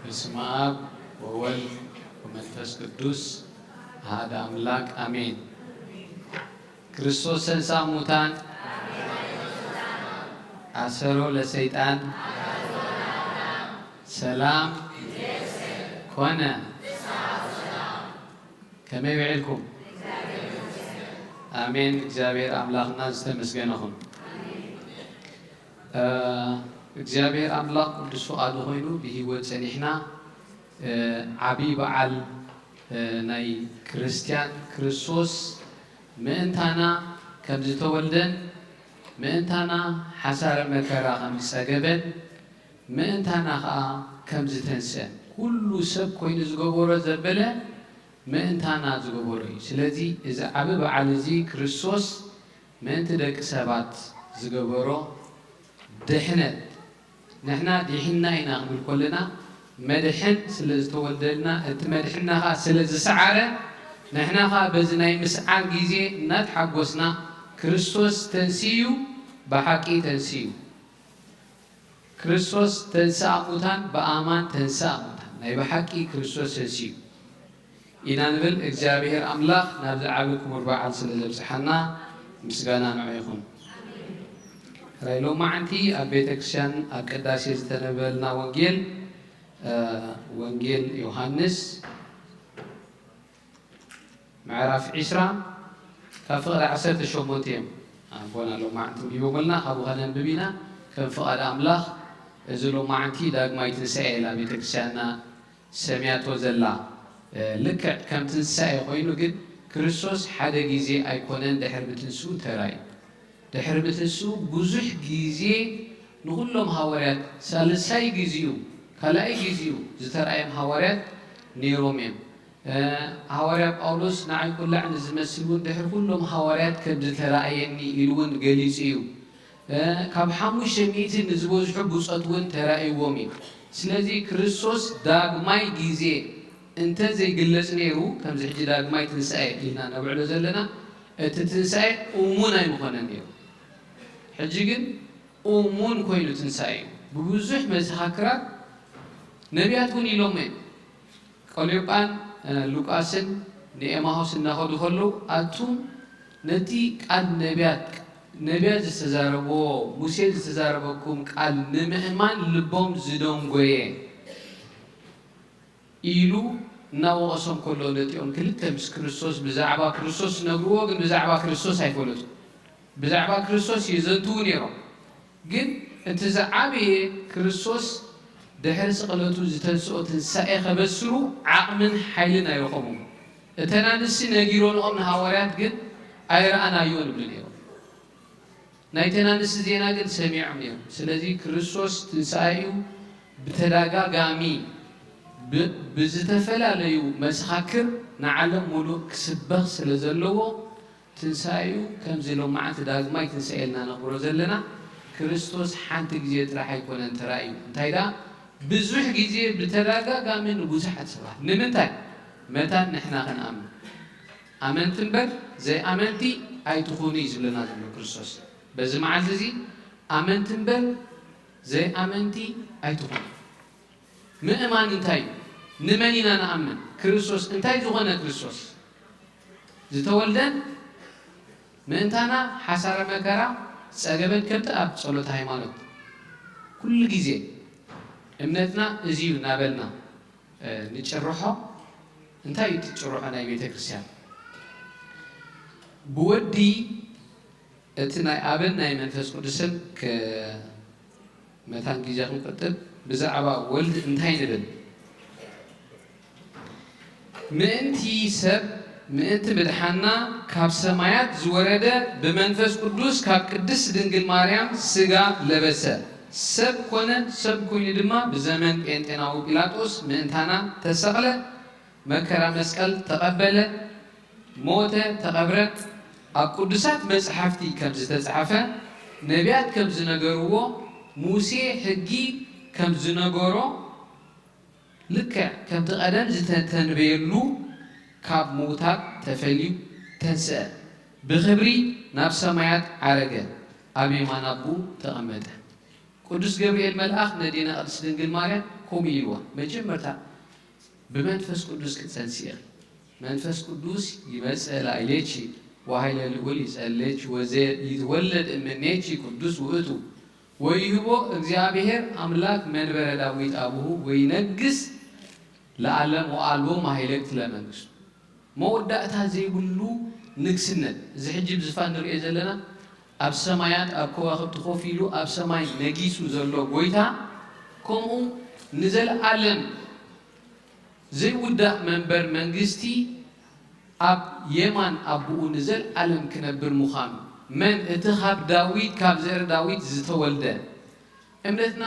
በስመ አብ ወወልድ ወመንፈስ ቅዱስ አሐደ አምላክ አሜን። ክርስቶስ ተንሥአ እሙታን አሰሮ ለሰይጣን ሰላም ኮነ። ከመይ ውዒልኩም? ኣሜን። እግዚኣብሔር ኣምላኽና ዝተመስገነ ይኹን። እ፣ እግዚኣብሔር ኣምላኽ ቅዱስ ፍቓዱ ኮይኑ ብህይወት ጸኒሕና፣ እ፣ ዓብዪ በዓል፣ እ፣ ናይ ክርስትያን ክርስቶስ ምእንታና ከም ዝተወልደን ምእንታና ሓሳረ መከራ ከም ዝጸገበን ምእንታና ኸኣ ከም ዝተንስአን ኩሉ ሰብ ኮይኑ ዝገበሮ ዘበለ ምእንታና ዝገበሮ እዩ። ስለዚ እዚ ዓቢ በዓል እዚ ክርስቶስ ምእንቲ ደቂ ሰባት ዝገበሮ ድሕነት፣ ንሕና ዲሒንና ኢና ክንብል ከለና መድሕን ስለ ዝተወልደልና፣ እቲ መድሕንና ኸኣ ስለ ዝሰዓረ፣ ንሕና ኸኣ በዚ ናይ ምስዓር ግዜ እናተሓጎስና ክርስቶስ ተንሲኡ፣ ብሓቂ ተንሲኡ። ክርስቶስ ተንሥአ እሙታን፣ በአማን ተንሥአ እሙታን፣ ናይ ብሓቂ ክርስቶስ ተንሲኡ ኢና ንብል። እግዚኣብሔር ኣምላኽ ናብዚ ዓቢ ክቡር በዓል ስለ ዘብጽሓና ምስጋና ንዑ ይኹን። ሕራይ ሎማዓንቲ ኣብ ቤተ ክርስቲያን ኣብ ቅዳሴ ዝተነበበልና ወንጌል፣ እ፣ ወንጌል ዮሃንስ ምዕራፍ ዒስራ ካብ ፍቕዲ ዓሰርተ ሸሞንተ እዮም ኣቦና ሎማዓንቲ ኣንቢቦምልና፣ ካብኡ ከነንብብ ኢና። ከም ፍቓድ ኣምላኽ፣ እዚ ሎማዓንቲ ዳግማይ ትንሳኤ እያ ቤተክርስትያንና ሰምያቶ ዘላ። ልክዕ ከም ትንሳኤ ኮይኑ ግን ክርስቶስ ሓደ ግዜ ኣይኮነን ድሕሪ ምትንስኡ ተራእዩ። ድሕሪ ምትንስኡ ብዙሕ ግዜ ንኹሎም ሃዋርያት ሳልሳይ ግዜኡ ካልኣይ ግዜኡ ዝተራእዮም ሃዋርያት ነይሮም እዮም። ሃዋርያ ጳውሎስ ንዓይ ቁላዕ ንዝመስል እውን ድሕሪ ኩሎም ሃዋርያት ከም ዝተራእየኒ ኢሉ እውን ገሊጹ እዩ። ካብ ሓሙሽተ ሚእቲ ንዝበዝሑ ብጾት እውን ተራእይዎም እዩ። ስለዚ ክርስቶስ ዳግማይ ግዜ እንተ ዘይግለጽ ነይሩ ከምዚ ሕጂ ዳግማይ ትንሳኤ ኢልና ነብዕሎ ዘለና እቲ ትንሳኤ እሙን ኣይምኾነን ነይሩ። ሕጂ ግን እሙን ኮይኑ ትንሳኤ እዩ። ብብዙሕ መሰኻክራት ነቢያት እውን ኢሎሞ እዮም። ቀልዮጳን ሉቃስን ንኤማሆስ እናኸዱ ከለዉ ኣቱም ነቲ ቃል ነቢያት ነቢያት ዝተዛረብዎ ሙሴ ዝተዛረበኩም ቃል ንምእማን ልቦም ዝደንጎየ ኢሉ እናወቐሶም ከሎ ነቲኦም ክልተ ምስ ክርስቶስ ብዛዕባ ክርስቶስ ዝነግርዎ ግን ብዛዕባ ክርስቶስ ኣይፈለጡ ብዛዕባ ክርስቶስ የዘንትዉ ነይሮም። ግን እቲ ዝዓበየ ክርስቶስ ድሕሪ ስቕለቱ ዝተንስኦ ትንሳኤ ከበስሩ ዓቕምን ሓይልን ኣይረኸቡን። እተን ኣንስቲ ነጊሮንኦም ንሃዋርያት ግን ኣይረኣናዮን ይብሉ ነይሮም። ናይተን ኣንስቲ ዜና ግን ሰሚዖም እዮም። ስለዚ ክርስቶስ ትንሳኤኡ ብተደጋጋሚ ብዝተፈላለዩ መሰኻክር ንዓለም ሙሉእ ክስበኽ ስለ ዘለዎ ትንሳኤኡ ከምዚ ሎማዓንቲ ዳግማይ ትንሳኤ ኢልና ነኽብሮ ዘለና ክርስቶስ ሓንቲ ግዜ ጥራሕ ኣይኮነን ተራእዩ። እንታይ ደኣ ብዙሕ ግዜ ብተደጋጋሚ ንብዙሓት ሰባት ንምንታይ መታን ንሕና ክንኣምን ኣመንቲ እምበር ዘይኣመንቲ ኣይትኹኑ እዩ ዝብለና ዘሎ ክርስቶስ። በዚ መዓልቲ እዚ ኣመንቲ እምበር ዘይኣመንቲ ኣይትኹኑ። ምእማን እንታይ እዩ? ንመን ኢና ንኣምን? ክርስቶስ እንታይ ዝኾነ ክርስቶስ? ዝተወልደን ምእንታና ሓሳረ መከራ ጸገበን ከምቲ ኣብ ጸሎተ ሃይማኖት ኩሉ ግዜ እምነትና እዚ እዩ እናበልና ንጭርሖ እንታይ እዩ እቲ ጭርሖ ናይ ቤተ ክርስቲያን? ብወዲ እቲ ናይ ኣብን ናይ መንፈስ ቅዱስን መታን ግዜ ክንቆጥብ ብዛዕባ ወልድ እንታይ ንብል? ምእንቲ ሰብ ምእንቲ ምድሓና ካብ ሰማያት ዝወረደ ብመንፈስ ቅዱስ ካብ ቅድስት ድንግል ማርያም ስጋ ለበሰ ሰብ ኮነ። ሰብ ኮይኑ ድማ ብዘመን ጴንጤናዊ ጲላጦስ ምእንታና ተሰቕለ፣ መከራ መስቀል ተቐበለ፣ ሞተ፣ ተቐብረ። ኣብ ቅዱሳት መጽሓፍቲ ከም ዝተጻሕፈ፣ ነቢያት ከም ዝነገርዎ፣ ሙሴ ሕጊ ከም ዝነገሮ፣ ልክዕ ከምቲ ቀደም ዝተተንበየሉ ካብ ምዉታት ተፈልዩ ተንስአ፣ ብኽብሪ ናብ ሰማያት ዓረገ፣ ኣብ የማን ኣቦኡ ተቐመጠ። ቅዱስ ገብርኤል መልኣኽ ነዴና ቅድስት ድንግል ማርያም ከምኡ ኢልዋ፣ መጀመርታ ብመንፈስ ቅዱስ ክትጸንሲ ኢኺ። መንፈስ ቅዱስ ይመጽእ ላዕሌኪ ወኃይለ ልዑል ይጸልኪ ወዘይትወለድ እምኔኪ ቅዱስ ውእቱ ወይህቦ እግዚአብሔር አምላክ መንበረ ዳዊት አቡሁ ወይነግስ ለዓለም ወአልቦ ማሕለቅቲ ለመንግስቱ። መወዳእታ ዘይብሉ ንግስነት። እዚ ሕጂ ብዝፋን ንሪኦ ዘለና ኣብ ሰማያት ኣብ ከዋኽብቲ ኮፍ ኢሉ ኣብ ሰማይ ነጊሱ ዘሎ ጎይታ ከምኡ ንዘለዓለም ዘይውዳእ መንበር መንግስቲ ኣብ የማን ኣቦኡ ንዘለዓለም ክነብር ምዃኑ። መን እቲ ካብ ዳዊት ካብ ዘር ዳዊት ዝተወልደ። እምነትና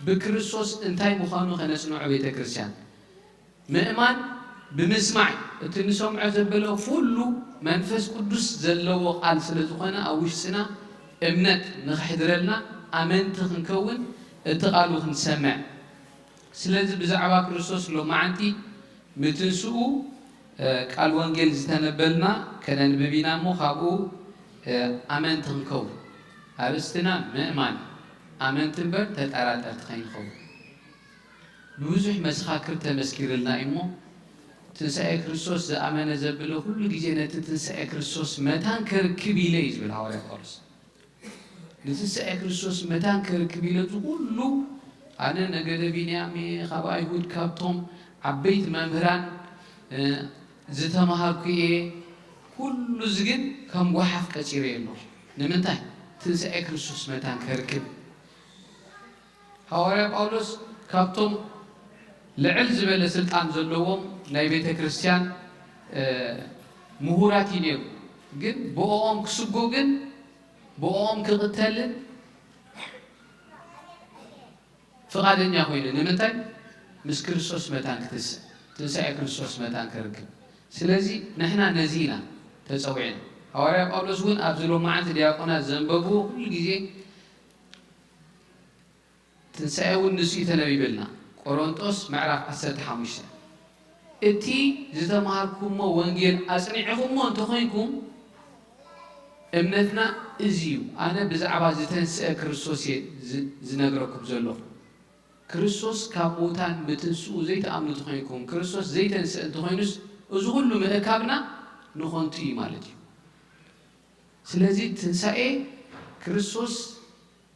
ብክርስቶስ እንታይ ምዃኑ ከነጽንዖ ቤተ ክርስቲያን ምእማን ብምስማዕ እቲ ንሰምዖ ዘበለ ኩሉ መንፈስ ቅዱስ ዘለዎ ቃል ስለ ዝኾነ ኣብ ውሽጥና እምነት ንኽሕድረልና ኣመንቲ ክንከውን እቲ ቃሉ ክንሰምዕ። ስለዚ ብዛዕባ ክርስቶስ ሎማዓንቲ ምትንስኡ ቃል ወንጌል ዝተነበልና ከነንብብ ኢና እሞ ካብኡ ኣመንቲ ክንከውን። ኣርእስትና ምእማን ኣመንቲ እምበር ተጠራጠርቲ ከይንኸውን። ብብዙሕ መሰኻክር ተመስኪርልና እዩ እሞ ትንሳኤ ክርስቶስ ዝኣመነ ዘብለ ኩሉ ግዜ ነቲ ትንሳኤ ክርስቶስ መታን ክርክብ ኢለ እዩ ዝብል ሃዋርያ ጳውሎስ። ንትንሳኤ ክርስቶስ መታን ክርክብ ኢለ እዚ ኩሉ ኣነ ነገደ ቢንያም እየ፣ ካብ ኣይሁድ ካብቶም ዓበይቲ መምህራን ዝተምሃርኩ እየ። ኩሉ እዚ ግን ከም ጓሓፍ ቀጺረ እየ ኣለኹ። ንምንታይ? ትንሳኤ ክርስቶስ መታን ክርክብ። ሃዋርያ ጳውሎስ ካብቶም ልዕል ዝበለ ስልጣን ዘለዎም ናይ ቤተ ክርስቲያን፣ እ፣ ምሁራት እዩ ነይሩ። ግን ብኦኦም ክስጎ ግን ብኦኦም ክቕተልን ፍቓደኛ ኮይኑ። ንምንታይ? ምስ ክርስቶስ መታን ክትስእ፣ ትንሳኤ ክርስቶስ መታን ክርክብ። ስለዚ ንሕና ነዚ ኢና ተጸዊዕና። ሃዋርያ ጳውሎስ እውን ኣብዚ ሎማዓንቲ ዲያቆናት ዘንበብዎ ኩሉ ግዜ ትንሳኤ እውን ንሱ እዩ ተነቢብልና። ቆሮንጦስ ምዕራፍ ዓሰርተ ሓሙሽተ። እቲ ዝተማሃርኩሞ ወንጌል ኣጽኒዕኹሞ እንተኾይንኩም፣ እምነትና እዚ እዩ። ኣነ ብዛዕባ ዝተንስአ ክርስቶስ እየ ዝ-፣ ዝነግረኩም ዘለኹ። ክርስቶስ ካብ ምዉታን ምትንስኡ ዘይትኣምኑ እንተኾይንኩም፣ ክርስቶስ ዘይተንስአ እንተኾይኑስ፣ እዚ ኩሉ ምእካብና ንኾንቱ እዩ ማለት እዩ። ስለዚ ትንሳኤ ክርስቶስ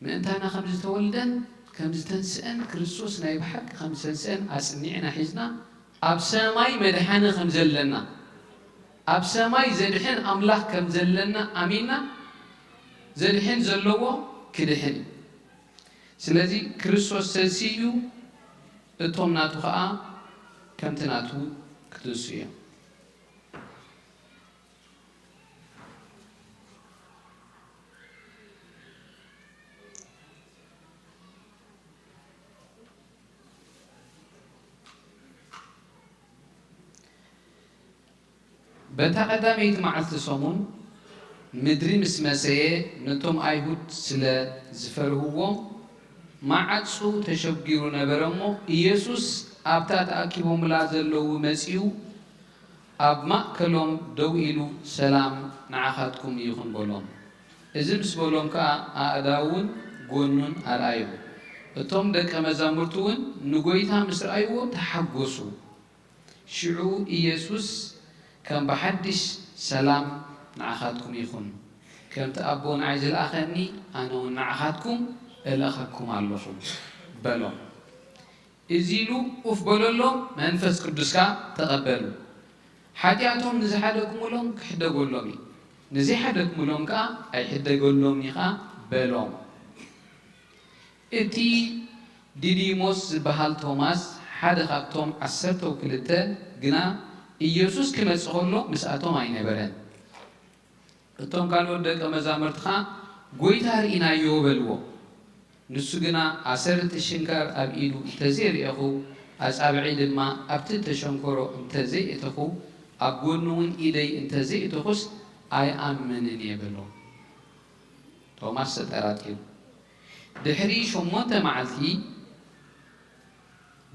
ምእንታና ከም ዝተወልደን ከም ዝተንስአን፣ ክርስቶስ ናይ ብሓቂ ከም ዝተንስአን ኣጽኒዕና ሒዝና፣ ኣብ ሰማይ መድሓኒ ከም ዘለና፣ ኣብ ሰማይ ዘድሕን ኣምላኽ ከም ዘለና ኣሚንና፣ ዘድሕን ዘለዎ ክድሕን እዩ። ስለዚ ክርስቶስ ተንሲኡ እዩ፣ እቶም ናቱ ኸኣ ከምቲ ናቱ ክትንስኡ እዮም። በታ ቀዳመይቲ መዓልቲ ሰሙን፣ ምድሪ ምስ መሰየ፣ ነቶም ኣይሁድ ስለ ዝፈርህዎም፣ ማዕጹ ተሸጊሩ ነበረ እሞ፣ ኢየሱስ ኣብታ ተኣኪቦምላ ዘለዉ መጺኡ፣ ኣብ ማእከሎም ደው ኢሉ፣ "ሰላም ንዓኻትኩም ይኹን" በሎም። እዚ ምስ በሎም ከኣ፣ ኣእዳዉን ጐኑን ኣርኣዮም። እቶም ደቀ መዛሙርቱ እውን ንጐይታ ምስ ረኣይዎ ተሓጐሱ። ሽዑ ኢየሱስ፣ "ከም ብሓድሽ ሰላም ንዓኻትኩም ይኹን። ከምቲ ኣቦ ንዓይ ዝለኣኸኒ፣ ኣነ እውን ንዓኻትኩም እልእኸኩም ኣለኹ" በሎም። እዚ ኢሉ ኡፍ በለሎም፣ መንፈስ ቅዱስ ከኣ ተቐበሉ። "ሓጢኣቶም ንዝሓደግኩምሎም ክሕደገሎም እዩ፣ ንዘይሓደግኩምሎም ከኣ ኣይሕደገሎምን እዩ" ከኣ በሎም። እቲ ዲዲሞስ ዝበሃል ቶማስ፣ ሓደ ካብቶም ዓሰርተው ክልተ ግና፣ ኢየሱስ ክመጽእ ከሎ ምስኣቶም ኣይነበረን። እቶም ካልኦት ደቀ መዛሙርቲ ኸኣ፣ "ጐይታ ርኢናዮ" በልዎ። ንሱ ግና፣ "ኣሰር እቲ ሽንካር ኣብ ኢዱ እንተ ዘይርኤኹ፣ ኣጻብዐይ ድማ ኣብቲ እተሸንከሮ እንተ ዘይእተኹ፣ ኣብ ጐኑ እውን ኢደይ እንተ ዘይእተኹስ፣ ኣይኣምንን እየ" በሎ። ቶማስ ተጠራጢሩ። ድሕሪ ሸሞንተ መዓልቲ፣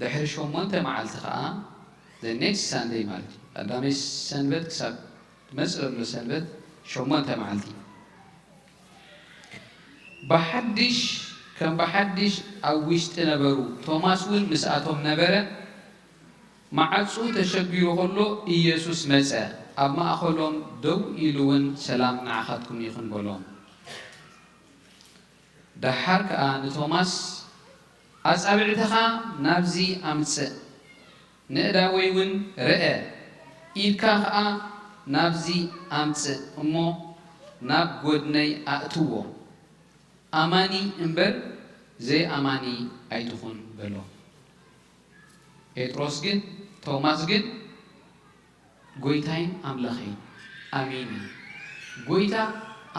ድሕሪ ሸሞንተ መዓልቲ ኸኣ፣ the next Sunday ማለት እዩ፣ ቀዳመይ ሰንበት ክሳብ ትመጽእ ዘሎ ሰንበት፣ ሸሞንተ መዓልቲ፣ ብሓድሽ፣ ከም ብሓድሽ ኣብ ውሽጢ ነበሩ። ቶማስ እውን ምስኣቶም ነበረ። ማዕጹ ተሸጊሩ ኸሎ ኢየሱስ መጸ፣ ኣብ ማእከሎም ደው ኢሉ እውን፣ "ሰላም ንዓኻትኩም ይኹን" በሎም። ደሓር ከኣ ንቶማስ፣ "ኣጻብዕትኻ ናብዚ ኣምጽእ፣ ንእዳወይ እውን ርአ፣ ኢድካ ኸኣ ናብዚ ኣምጽእ እሞ ናብ ጐድነይ ኣእትዎ፣ ኣማኒ እምበር ዘይኣማኒ ኣይትኹን" በሎ። ጴጥሮስ ግን፣ ቶማስ ግን፣ "ጐይታይን ኣምላኸይን ኣሚን እዩ። ጐይታ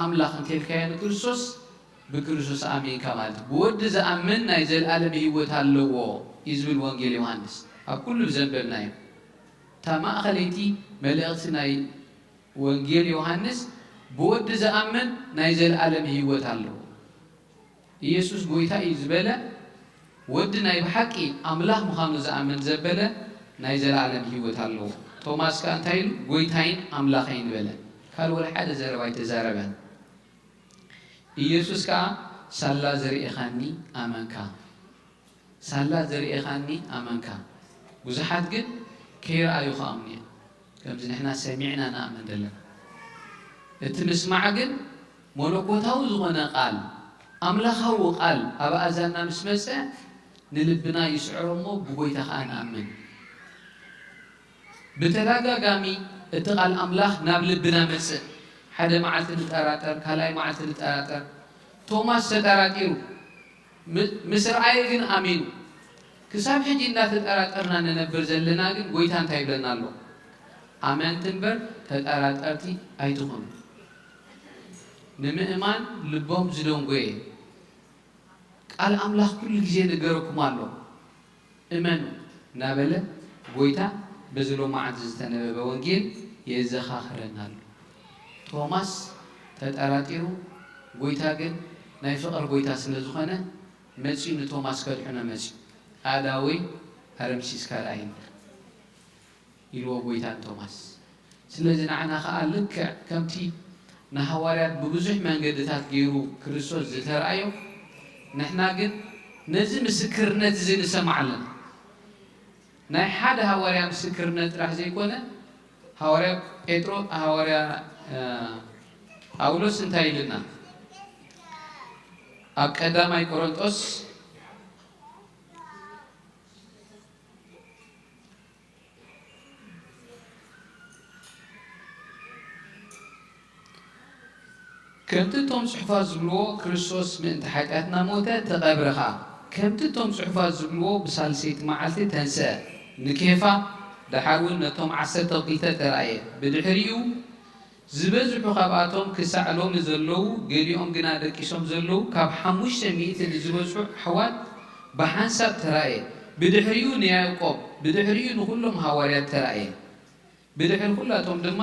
ኣምላኽ እንተ ኢልካዮ ንክርስቶስ፣ ብክርስቶስ ኣሚንካ ማለት እዩ። ብወዲ ዝኣምን ናይ ዘለኣለም ህይወት ኣለዎ" እዩ ዝብል ወንጌል ዮሃንስ ኣብ ኩሉ ዘንበብናዮ። እታ ማእኸለይቲ መልእኽቲ ናይ ወንጌል ዮሃንስ፣ "ብወዲ ዝኣምን ናይ ዘለኣለም ህይወት ኣለዎ።" ኢየሱስ ጐይታ እዩ ዝበለ፣ ወዲ ናይ ብሓቂ ኣምላኽ ምዃኑ ዝኣምን ዘበለ ናይ ዘለኣለም ህይወት ኣለዎ። ቶማስ ከኣ እንታይ ኢሉ? "ጐይታይን ኣምላኸይን" በለ። ካልእ ወላ ሓደ ዘረባ ኣይተዛረበን። ኢየሱስ ከኣ፣ "ሳላ ዝርኤኻኒ ኣመንካ። ሳላ ዝርኤኻኒ ኣመንካ።" ብዙሓት ግን ከይረኣዩ ክኣምኑ እዮም። ከምዚ ንሕና ሰሚዕና ንኣምን ዘለና። እቲ ምስማዕ ግን መለኮታዊ ዝኾነ ቃል፣ ኣምላኻዊ ቃል ኣብ ኣእዛንና ምስ መጸ፣ ንልብና ይስዕሮ እሞ ብጐይታ ኸኣ ንኣምን። ብተደጋጋሚ እቲ ቃል ኣምላኽ ናብ ልብና መጽእ። ሓደ መዓልቲ ንጠራጠር፣ ካልኣይ መዓልቲ ንጠራጠር። ቶማስ ተጠራጢሩ፣ ም-፣ ምስ ረኣየ ግን ኣሚኑ። ክሳብ ሕጂ እንዳተጠራጠርና ንነብር ዘለና ግን ጎይታ እንታይ ይብለና ኣሎ? ኣመንቲ እምበር ተጠራጠርቲ ኣይትኹኑ። ንምእማን ልቦም ዝደንጎየ ቃል ኣምላኽ ኩሉ ግዜ ነገረኩም ኣሎ። እመኑ እናበለ ጎይታ በዚ ሎማዓንቲ ዝተነበበ ወንጌል የዘኻኽረና ኣሎ። ቶማስ ተጠራጢሩ፣ ጎይታ ግን ናይ ፍቕር ጎይታ ስለ ዝኾነ መጺኡ ንቶማስ ከድሕኖ መጺኡ። ኣእዳወይ ኣረምሲስካ ርኣየኒ ኢልዎ ጎይታ ንቶማስ። ስለዚ ንዓና ኸኣ ልክዕ ከምቲ ንሃዋርያት ብብዙሕ መንገድታት ገይሩ ክርስቶስ ዝተራእዮ፣ ንሕና ግን ነዚ ምስክርነት እዚ ንሰምዕ ኣለና። ናይ ሓደ ሃዋርያ ምስክርነት ጥራሕ ዘይኮነ፣ ሃዋርያ ጴጥሮ-፣ ሃዋርያ፣ እ፣ ጳውሎስ እንታይ ኢልና? ኣብ ቀዳማይ ቆሮንጦስ ከምቲ እቶም ጽሑፋት ዝብልዎ፣ ክርስቶስ ምእንቲ ሓጢኣትና ሞተ፣ ተቐብረ ኸኣ። ከምቲ እቶም ጽሑፋት ዝብልዎ፣ ብሳልሰይቲ መዓልቲ ተንስአ፣ ንኬፋ፣ ደሓር እውን ነቶም ዓሰርተ ክልተ ተራእየ። ብድሕሪኡ ዝበዝሑ ካብኣቶም ክሳዕ ሎሚ ዘለዉ፣ ገሊኦም ግና ደቂሶም ዘለዉ፣ ካብ ሓሙሽተ ሚእቲ ንዝበዝሑ ኣሕዋት ብሓንሳብ ተራእየ። ብድሕሪኡ ንያዕቆብ፣ ብድሕሪኡ ንኹሎም ሃዋርያት ተራእየ። ብድሕሪ ኩላቶም ድማ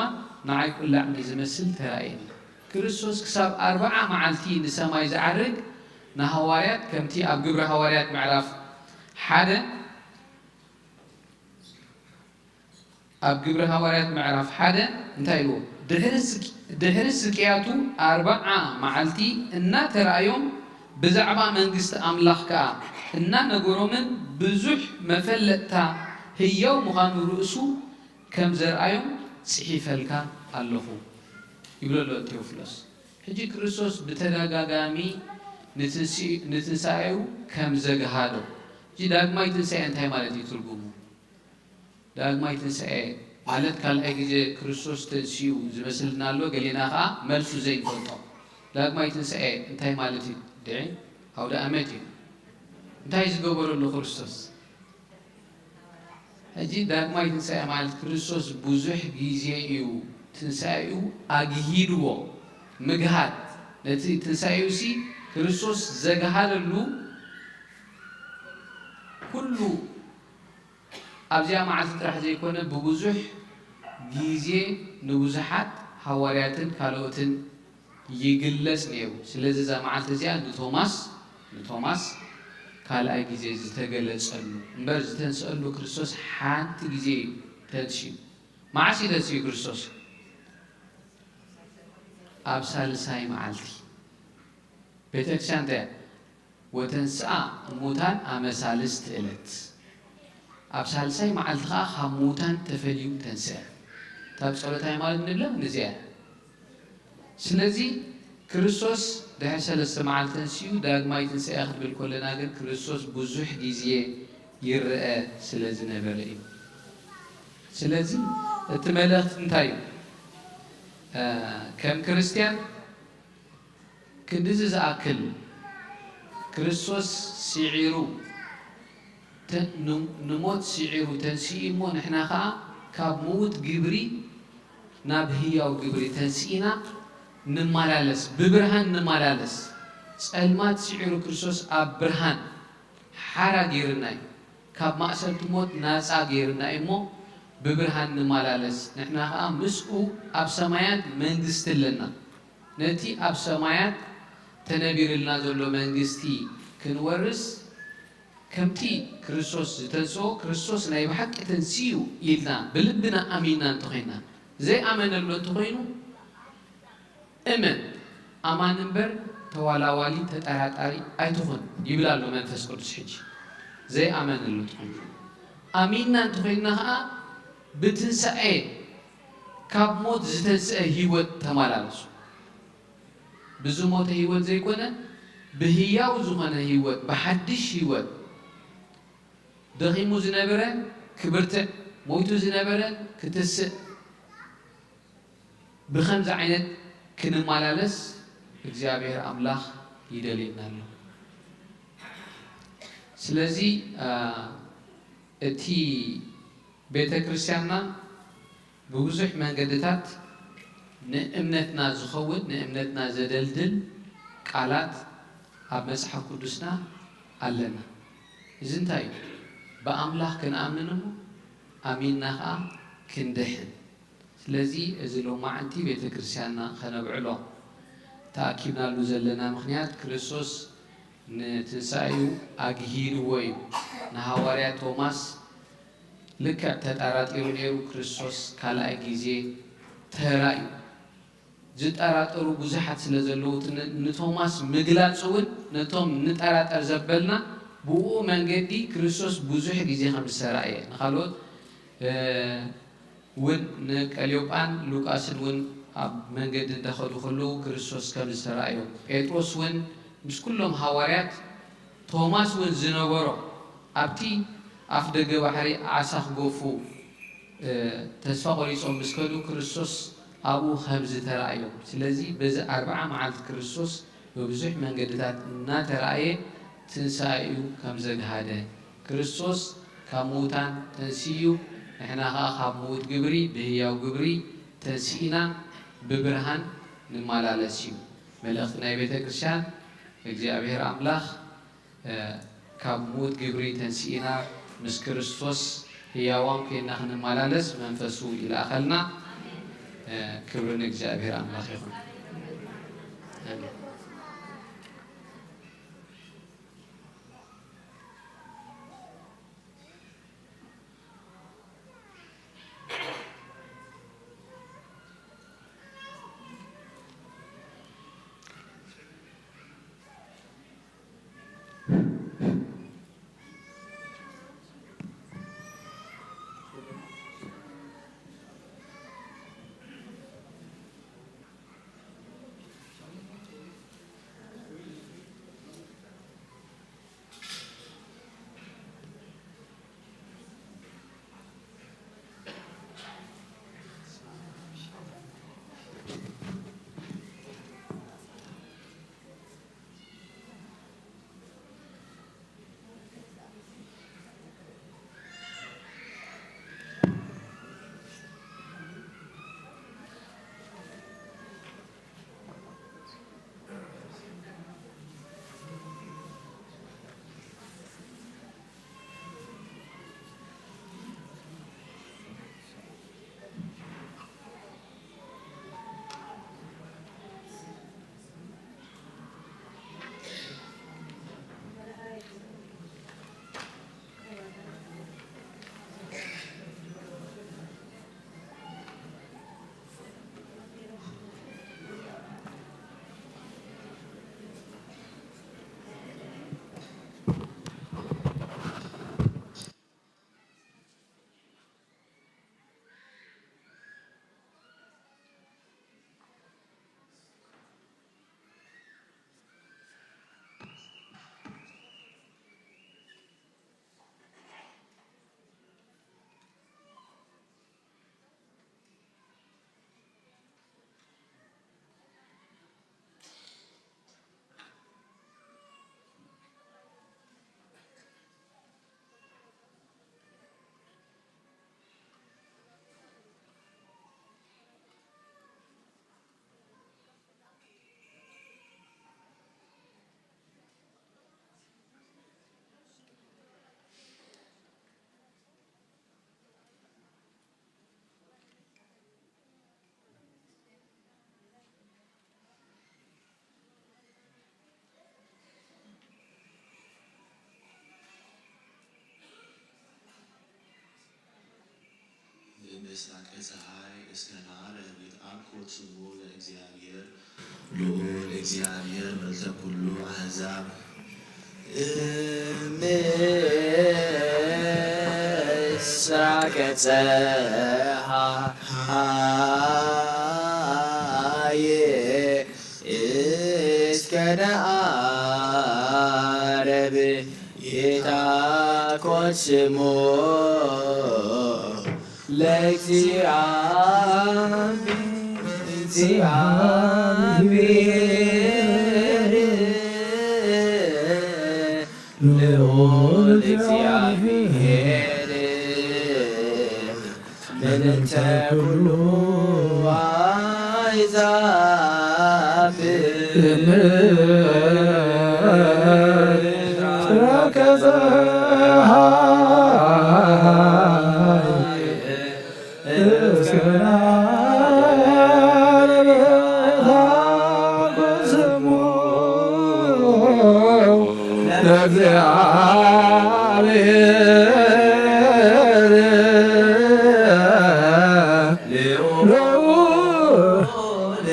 ንዓይ ቁላዕ ንዝመስል ተራእየኒ። ክርስቶስ ክሳብ ኣርብዓ መዓልቲ ንሰማይ ዝዓርግ ንሃዋርያት፣ ከምቲ ኣብ ግብሪ ሃዋርያት ምዕራፍ ሓደ፣ ኣብ ግብሪ ሃዋርያት ምዕራፍ ሓደ እንታይ ኢልዎ? ድሕሪ ስቅ-፣ ድሕሪ ስቅያቱ ኣርብዓ መዓልቲ እናተራእዮም ብዛዕባ መንግስቲ ኣምላኽ ከኣ እናነገሮምን ብዙሕ መፈለጥታ ህያው ምዃኑ ርእሱ ከም ዘርኣዮም ጽሒፈልካ ኣለኹ ይብሎ ኣሎ ቴዎፍሎስ። ሕጂ ክርስቶስ ብተደጋጋሚ ንትንስኢ-፣ ንትንሳኤኡ ከም ዘግሃዶ። ሕጂ ዳግማይ ትንሳኤ እንታይ ማለት እዩ ትርጉሙ? ዳግማይ ትንሳኤ ማለት ካልኣይ ግዜ ክርስቶስ ተንሲኡ ዝመስልና ኣሎ፣ ገሌና ኸኣ መልሱ ዘይንፈልጦ። ዳግማይ ትንሳኤ እንታይ ማለት እዩ? ድዒ ኣውደ ኣመት እዩ። እንታይ ዝገበረሉ ክርስቶስ? ሕጂ ዳግማይ ትንሳኤ ማለት ክርስቶስ ብዙሕ ግዜ እዩ ትንሳኤኡ ኣግሂድዎ። ምግሃድ፣ ነቲ ትንሳኤኡሲ ክርስቶስ ዘግሃደሉ ኩሉ ኣብዚኣ መዓልቲ ጥራሕ ዘይኮነ ብብዙሕ ግዜ ንብዙሓት ሃዋርያትን ካልኦትን ይግለጽ ነይሩ። ስለዚ እዛ መዓልቲ እዚኣ ንቶማስ፣ ንቶማስ ካልኣይ ግዜ ዝተገለጸሉ እምበር ዝተንስአሉ ክርስቶስ ሓንቲ ግዜ እዩ ተንስኡ። መዓስ እዩ ተንስኡ ክርስቶስ? ኣብ ሳልሳይ መዓልቲ። ቤተክርስትያን እንታይ እያ? ወተንስኣ እሙታን ኣመ ሳልስት ዕለት፣ ኣብ ሳልሳይ መዓልቲ ኸዓ ካብ ምዉታን ተፈልዩ ተንስአ። እታ ጸሎት ሃይማኖት ንብላ ንዚኣ እያ። ስለዚ ክርስቶስ ድሕሪ ሰለስተ መዓልቲ ተንሲኡ ዳግማይ ትንሳኤ ክንብል ከለና ግን ክርስቶስ ብዙሕ ግዜ ይረአ ስለ ዝነበረ እዩ። ስለዚ እቲ መልእኽቲ እንታይ እዩ? እ፣ ከም ክርስትያን ክንድዚ ዝኣክል ክርስቶስ ስዒሩ፣ ተ-፣ ን-፣ ንሞት ስዒሩ ተንሲኡ እሞ ንሕና ኸኣ ካብ ምዉት ግብሪ ናብ ህያው ግብሪ ተንሲእና ንመላለስ፣ ብብርሃን ንመላለስ። ጸልማት ስዒሩ ክርስቶስ ኣብ ብርሃን ሓራ ገይርና እዩ። ካብ ማእሰርቲ ሞት ናጻ ገይርና እዩ እሞ ብብርሃን ንመላለስ። ንሕና ኸኣ ምስኡ ኣብ ሰማያት መንግስቲ ኣለና። ነቲ ኣብ ሰማያት ተነቢርልና ዘሎ መንግስቲ ክንወርስ፣ ከምቲ ክርስቶስ ዝተንስኦ፣ ክርስቶስ ናይ ብሓቂ ተንሲኡ ኢልና ብልብና ኣሚንና እንተኾይንና፣ ዘይኣመነሉ እንተኾይኑ፣ እመን፣ ኣማኒ እምበር ተዋላዋሊ፣ ተጠራጣሪ ኣይትኹን ይብል ኣሎ መንፈስ ቅዱስ። ሕጂ ዘይኣመነሉ እንተኾይኑ፣ ኣሚንና እንተኾይንና ኸኣ ብትንሳኤ ካብ ሞት ዝተንስአ ህይወት ተመላለሱ። ብዝሞተ ህይወት ዘይኮነ፣ ብህያው ዝኾነ ህይወት፣ ብሓድሽ ህይወት፣ ደኺሙ ዝነበረ ክብርትዕ፣ ሞይቱ ዝነበረ ክትስእ፣ ብኸምዚ ዓይነት ክንመላለስ እግዚኣብሔር ኣምላኽ ይደልየና ኣሎ። ስለዚ እቲ ቤተ ክርስቲያንና ብብዙሕ መንገድታት ንእምነትና ዝኸውን፣ ንእምነትና ዘደልድል ቃላት ኣብ መጽሓፍ ቅዱስና ኣለና። እዚ እንታይ እዩ? ብኣምላኽ ክንኣምን እሞ ኣሚንና ኸኣ ክንድሕን። ስለዚ እዚ ሎማዓንቲ ቤተ ክርስቲያንና ኸነብዕሎ ተኣኪብናሉ ዘለና ምኽንያት፣ ክርስቶስ ንትንሳኤኡ ኣግሂድዎ እዩ። ንሃዋርያ ቶማስ ልክዕ ተጠራጢሩ ነይሩ፣ ክርስቶስ ካልኣይ ግዜ ተራእዩ። ዝጠራጠሩ ብዙሓት ስለ ዘለዉ፣ እቲ ን-፣ ንቶማስ ምግላጽ እውን ነቶም ንጠራጠር ዘበልና ብኡ መንገዲ ክርስቶስ ብዙሕ ግዜ ከም ዝተራእየ ንኻልኦት፣ እ፣ እውን ንቀልዮጳን ሉቃስን እውን ኣብ መንገዲ እንዳኸዱ ከለዉ ክርስቶስ ከም ዝተራእዮም፣ ጴጥሮስ እውን ምስ ኩሎም ሃዋርያት፣ ቶማስ እውን ዝነበሮ ኣብቲ ኣፍ ደገ ባሕሪ ዓሳ ክገፉ፣ እ፣ ተስፋ ቆሪጾም ምስ ከዱ ክርስቶስ ኣብኡ ከም ዝተራእዮም። ስለዚ በዚ ኣርብዓ መዓልቲ ክርስቶስ ብብዙሕ መንገድታት እናተራእየ ትንሳኤኡ ከም ዘግሃደ፣ ክርስቶስ ካብ ምዉታን ተንሲኡ፣ ንሕና ኸኣ ካብ ምዉት ግብሪ ብህያው ግብሪ ተንሲእና ብብርሃን ንመላለስ እዩ መልእኽቲ ናይ ቤተ ክርስቲያን። እግዚኣብሔር ኣምላኽ፣ እ፣ ካብ ምዉት ግብሪ ተንሲእና ምስ ክርስቶስ ህያዋን ኮይንና ክንመላለስ መንፈሱ ይልኣኸልና። እ፣ ክብሪ ንእግዚኣብሔር ኣምላኽ ይኹን። ኣሜን። ምስራቀ ፀሐይ እስከ ዓረብ ይትአኮት ስሙ ለእግዚአብሔር። ልዑል እግዚኣብሔር መልተ ኩሉ ኣሕዛብ። ምስራቀ ፀሐይ እስከ ዓረብ ይትአኮት ስሙ ለእግዚአብሔር። ልዑል እግዚኣብሔር ምልዕተ ኩሉ ኣሕዛብ። ስራከ ፀሐይ እስከ ናረብታ ስሙ ለእግዚኣብሔር። ልዑል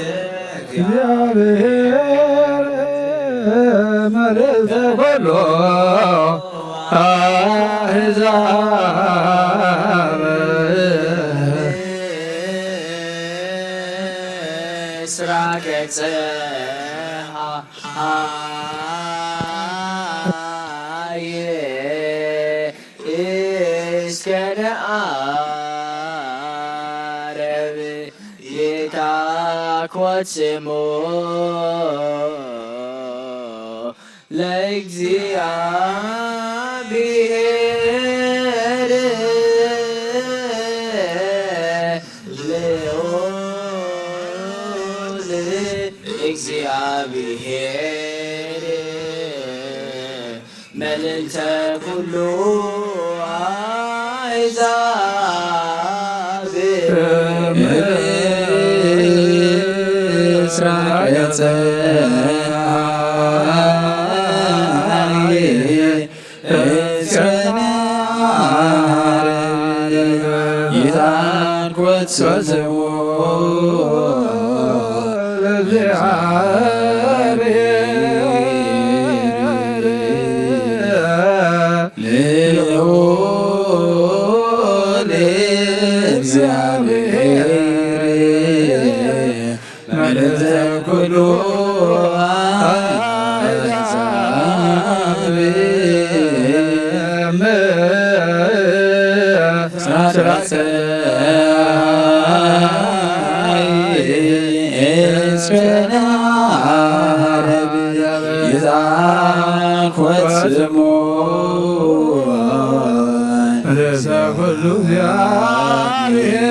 እግዚኣብሔር መልዕልተ ኩሉ ኣሕዛብ። ስራከ ፀሐይ እስከ ነዓርብ ይትኮን ስሙ ለእግዚኣብሔር። ልዑል እግዚኣብሔር መልዕልተ ኩሉ ኣሕዛብ። ምስራቀ ፀሐይ እስከ ነዓርብ ይትኮን ስሙ ለእግዚኣብሔር። ልዑል እግዚኣብሔር መልዕልተ ኩሉ ኣሕዛብ። ምስራቀ ፀሐይ እስከ ነዓርብ ይትኮን ስሙ ለእግዚኣብሔር።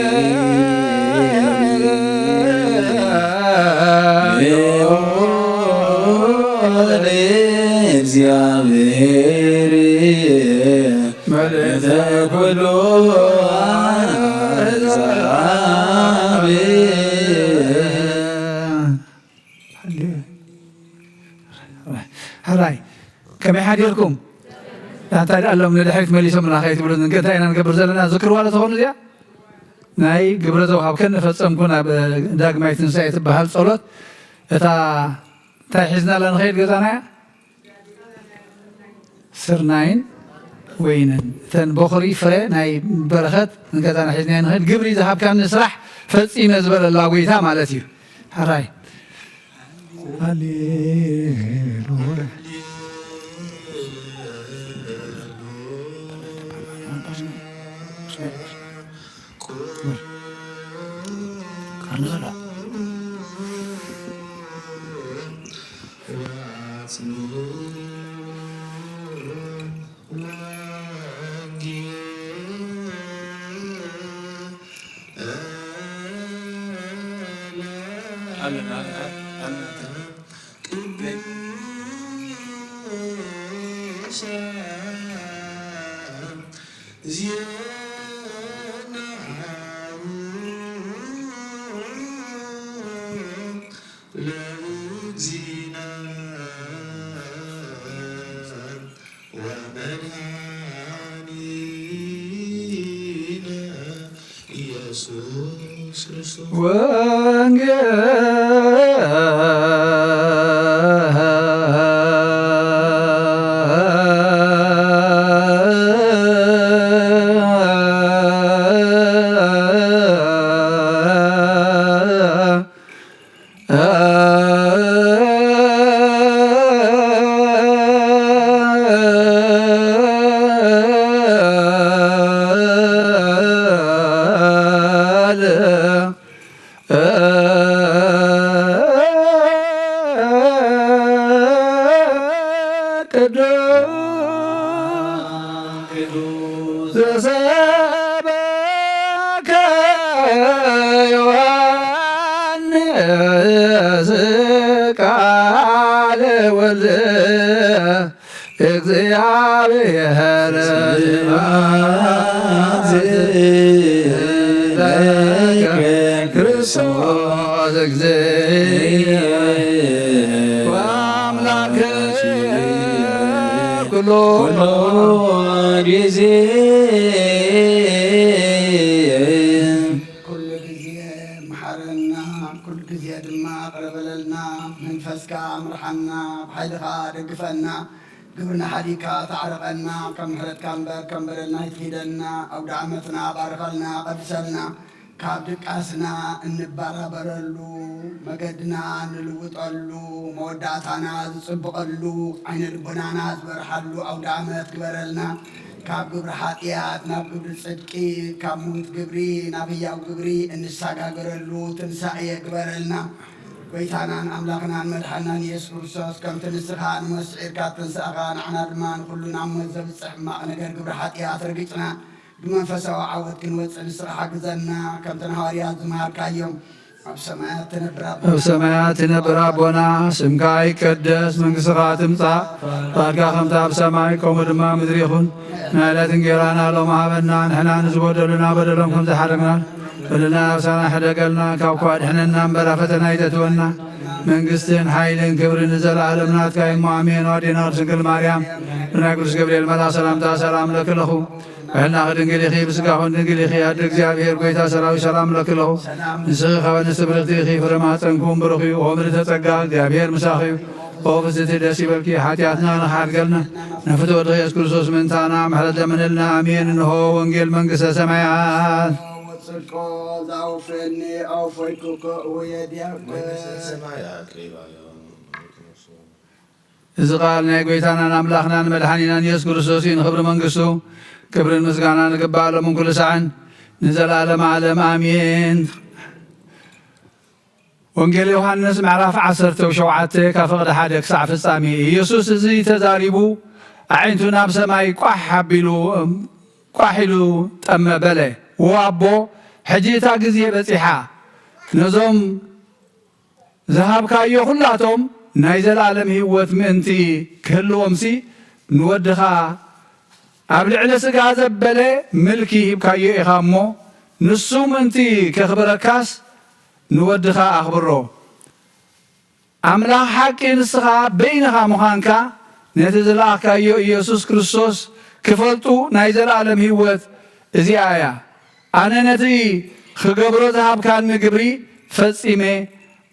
ልዑል እግዚኣብሔር መልዕልተ ኩሉ ኣሕዛብ። ሕራይ ከመይ ሓዲርኩም? እንታይ ደኣ ኣሎም ንድሕሪት መሊሶምና ከይትብሉ፣ እንታይ ኢና ንገብር ዘለና? ዝክርዋ ዶ ትኾኑ እዚኣ ናይ ግብረ ዘውሃብ ከነፈጸምኩ ናብ ዳግማይ ትንሳኤ ትበሃል ጸሎት። እታ እንታይ ሒዝናላ ንኸይድ ገዛና እያ? ስርናይን ወይንን፣ እተን በኹሪ ፍረ ናይ በረኸት ንገዛና ሒዝና ንኸይድ። ግብሪ ዝሃብካኒ ስራሕ ፈጺመ ዝበለላ ጎይታ ማለት እዩ። ሕራይ። ሃሌሉያ። ዘሰበከ ዮሐንስ ቃለ ወልድ እግዚአብሔር ስብሐት ለከ ክርስቶስ እግዚእ ወአምላክ ኩሉ ጊዜ። ኩሉ ግዜ መሓረና፣ ኩሉ ግዜ ድማ ይቕረ በለልና። መንፈስካ ምርሓና፣ ብሓይልኻ ደግፈና። ግብርና ሓዲግካ ተዓረቐና፣ ከም ምሕረትካ እምበር ከም በደልና ኣይትኺደና። ኣውደ ዓመትና ባርኸልና፣ ቀድሰልና፣ ካብ ድቃስና እንበራበረሉ፣ መገድና እንልውጠሉ፣ መወዳእታና ዝጽብቐሉ፣ ዓይነ ልቦናና ዝበርሓሉ ኣውደ ዓመት ግበረልና። ካብ ግብሪ ሓጢኣት ናብ ግብሪ ጽድቂ፣ ካብ ምዉት ግብሪ ናብ ህያው ግብሪ እንሰጋገረሉ ትንሳኤ ግበረልና። ጎይታናን ኣምላኽናን መድሓናን ኢየሱስ ክርስቶስ፣ ከምቲ ንስኻ ንሞት ስዒርካ እተንሳእኻ፣ ንዓና ድማ ንኹሉ ናብ ሞት ዘብጽሕ ሕማቕ ነገር ግብሪ ሓጢኣት ረጊጽና፣ ብመንፈሳዊ ዓወት ክንወጽእ ንስኻ ሓግዘና። ከምቲ ንሃዋርያት ዝመሃርካዮም፣ ኣብ ሰማያት ትነብር ኣቦና፣ ኣብ ሰማያት ትነብር ኣቦና፣ ስምካ ይቀደስ፣ መንግስትኻ ትምጻእ፣ ፍቓድካ ከምቲ ኣብ ሰማይ ከምኡ ድማ ምድሪ ይኹን። ናይ ዕለት እንጌራና ሎም ሃበና፣ ንሕና ንዝበደሉና በደሎም ከም ዝሓረግና፣ በደልና ኣሳና ሕደገልና፣ ካብ ክፉእ ኣድሕነና እምበር ኣብ ፈተና ኣይተእትወና። መንግስትን ሓይልን ክብርን ንዘለኣለም ናትካ እዩ እሞ ኣሜን። ኣዴና ቅድስት ድንግል ማርያም፣ ብናይ ቅዱስ ገብርኤል መልኣኽ ሰላምታ ሰላም ለኪ ኣለኹ። ብሕልናኺ ድንግል ኢኺ፣ ብስጋኹን ድንግል ኢኺ። ኣደ እግዚኣብሔር ጎይታ ሰራዊት ሰላም ለኪ ኣለኹ። ንስኺ ካብ ኣንስቲ ብርኽቲ ኢኺ፣ ፍረ ማህፀንኩም ብሩኽ እዩ። ኦ ምልዕተ ጸጋ፣ እግዚኣብሔር ምሳኺ እዩ። ኦ ፍስቲ ደስ ይበልኪ፣ ሓጢኣትና ንኽሓድገልና፣ ንፍትወ ወድኺ የሱስ ክርስቶስ ምእንታና ምሕረት ለምንልና። ኣሜን። እንሆ ወንጌል መንግስተ ሰማያት። ጽድቆ ዘውፍኒ ኣውፈይኩ ከእውየ ዲያቆን። መንግስተ ሰማያት ቀሪባ እያ። እዚ ቃል ናይ ጎይታናን ኣምላኽናን መድሓኒናን ኢየሱስ ክርስቶስ እዩ። ንኽብሪ መንግስቱ ክብርን ምስጋናን ይግባእ ሎምን ኩሉ ሳዕን ንዘለኣለም ዓለም ኣሜን። ወንጌል ዮሃንስ ምዕራፍ ዓሰርተ ሸውዓተ ካብ ፍቕዲ ሓደ ክሳዕ ፍጻሜ። ኢየሱስ እዚ ተዛሪቡ ኣዒንቱ ናብ ሰማይ ቋሕ ኣቢሉ፣ ቋሕ ኢሉ ጠመ በለ። ዎ ኣቦ፣ ሕጂ እታ ግዜ በጺሓ። ነዞም ዝሃብካዮ ኩላቶም ናይ ዘለኣለም ህይወት ምእንቲ ክህልዎምሲ ንወድኻ ኣብ ልዕሊ ስጋ ዘበለ ምልኪ ሂብካዮ ኢኻ እሞ፣ ንሱ ምእንቲ ከኽብረካስ ንወድኻ ኣኽብሮ። ኣምላኽ ሓቂ ንስኻ በይንኻ ምዃንካ ነቲ ዝለኣኽካዮ ኢየሱስ ክርስቶስ ክፈልጡ ናይ ዘለኣለም ህይወት እዚኣ እያ። ኣነ ነቲ ክገብሮ ዝሃብካኒ ግብሪ ፈጺመ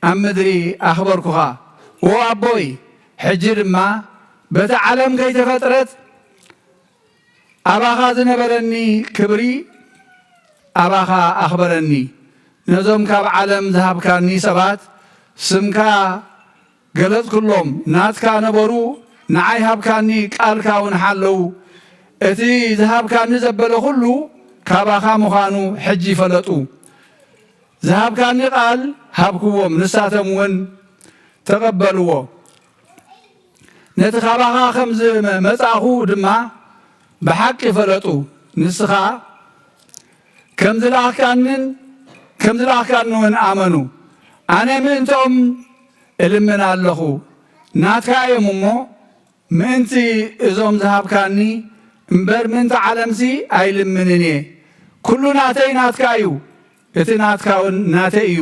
ኣብ ምድሪ ኣኽበርኩኻ። ዎ ኣቦይ፣ ሕጂ ድማ በቲ ዓለም ከይተፈጥረት ኣባኻ ዝነበረኒ ክብሪ ኣባኻ ኣኽበረኒ። ነዞም ካብ ዓለም ዝሃብካኒ ሰባት ስምካ ገለጽኩሎም፣ ናትካ ነበሩ፣ ንዓይ ሃብካኒ፣ ቃልካ እውን ሓለዉ። እቲ ዝሃብካኒ ዘበለ ኩሉ ካባኻ ምዃኑ ሕጂ ፈለጡ። ዝሃብካኒ ቃል ሃብክዎም፣ ንሳቶም እውን ተቐበልዎ። ነቲ ካባኻ ከም ዝመጻእኹ ድማ ብሓቂ ፈለጡ። ንስኻ ከም ዝለኣኽካንን ከም ዝለኣኽካኒ እውን ኣመኑ። ኣነ ምእንትኦም እልምን ኣለኹ፣ ናትካ እዮም እሞ፣ ምእንቲ እዞም ዝሃብካኒ እምበር ምእንቲ ዓለምሲ ኣይልምንን እየ። ኩሉ ናተይ ናትካ እዩ፣ እቲ ናትካ እውን ናተይ እዩ።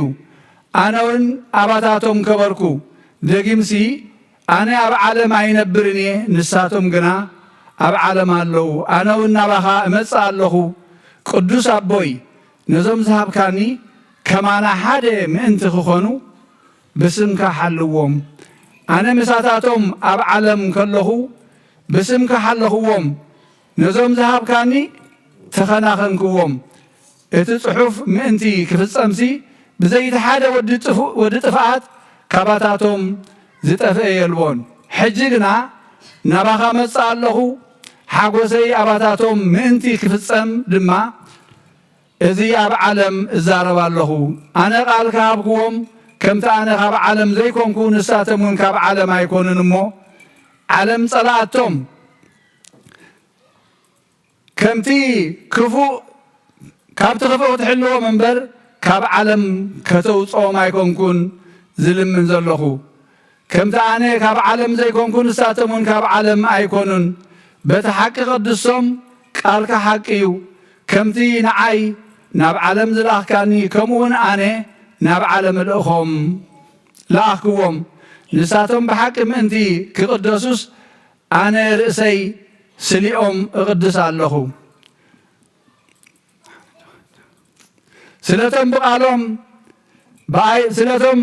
ኣነ እውን ኣባታቶም ከበርኩ። ደጊምሲ ኣነ ኣብ ዓለም ኣይነብርን እየ፣ ንሳቶም ግና ኣብ ዓለም ኣለዉ። ኣነ እውን ናባኻ እመጽእ ኣለኹ። ቅዱስ ኣቦይ፣ ነዞም ዝሃብካኒ ከማና ሓደ ምእንቲ ክኾኑ ብስምካ ሓልዎም። ኣነ ምሳታቶም ኣብ ዓለም ከለኹ ብስምካ ሓለኽዎም። ነዞም ዝሃብካኒ ተኸናኸንክዎም። እቲ ጽሑፍ ምእንቲ ክፍጸምሲ ብዘይቲ ሓደ ወዲ ጥፉ-፣ ወዲ ጥፍኣት ካባታቶም ዝጠፍአ የልቦን። ሕጂ ግና ናባኻ መጽእ ኣለኹ። ሓጎሰይ ኣባታቶም ምእንቲ ክፍጸም ድማ እዚ ኣብ ዓለም እዛረብ ኣለኹ። ኣነ ቃል ከሃብክዎም፣ ከምቲ ኣነ ካብ ዓለም ዘይኮንኩ፣ ንሳቶም እውን ካብ ዓለም ኣይኮኑን እሞ፣ ዓለም ጸላኣቶም። ከምቲ ክፉእ ካብቲ ክፉእ ክትሕልዎም እምበር ካብ ዓለም ከተውፅኦም ኣይኮንኩን ዝልምን ዘለኹ። ከምቲ ኣነ ካብ ዓለም ዘይኮንኩ ንሳቶም እውን ካብ ዓለም ኣይኮኑን። በቲ ሓቂ ቀድሶም፣ ቃልካ ሓቂ እዩ። ከምቲ ንዓይ ናብ ዓለም ዝለኣኽካኒ ከምኡ እውን ኣነ ናብ ዓለም እልእኾም ለኣኽክዎም። ንሳቶም ብሓቂ ምእንቲ ክቕደሱስ ኣነ ርእሰይ ስሊኦም እቕድስ ኣለኹ። ስለቶም ብቓሎም ብኣይ ስለቶም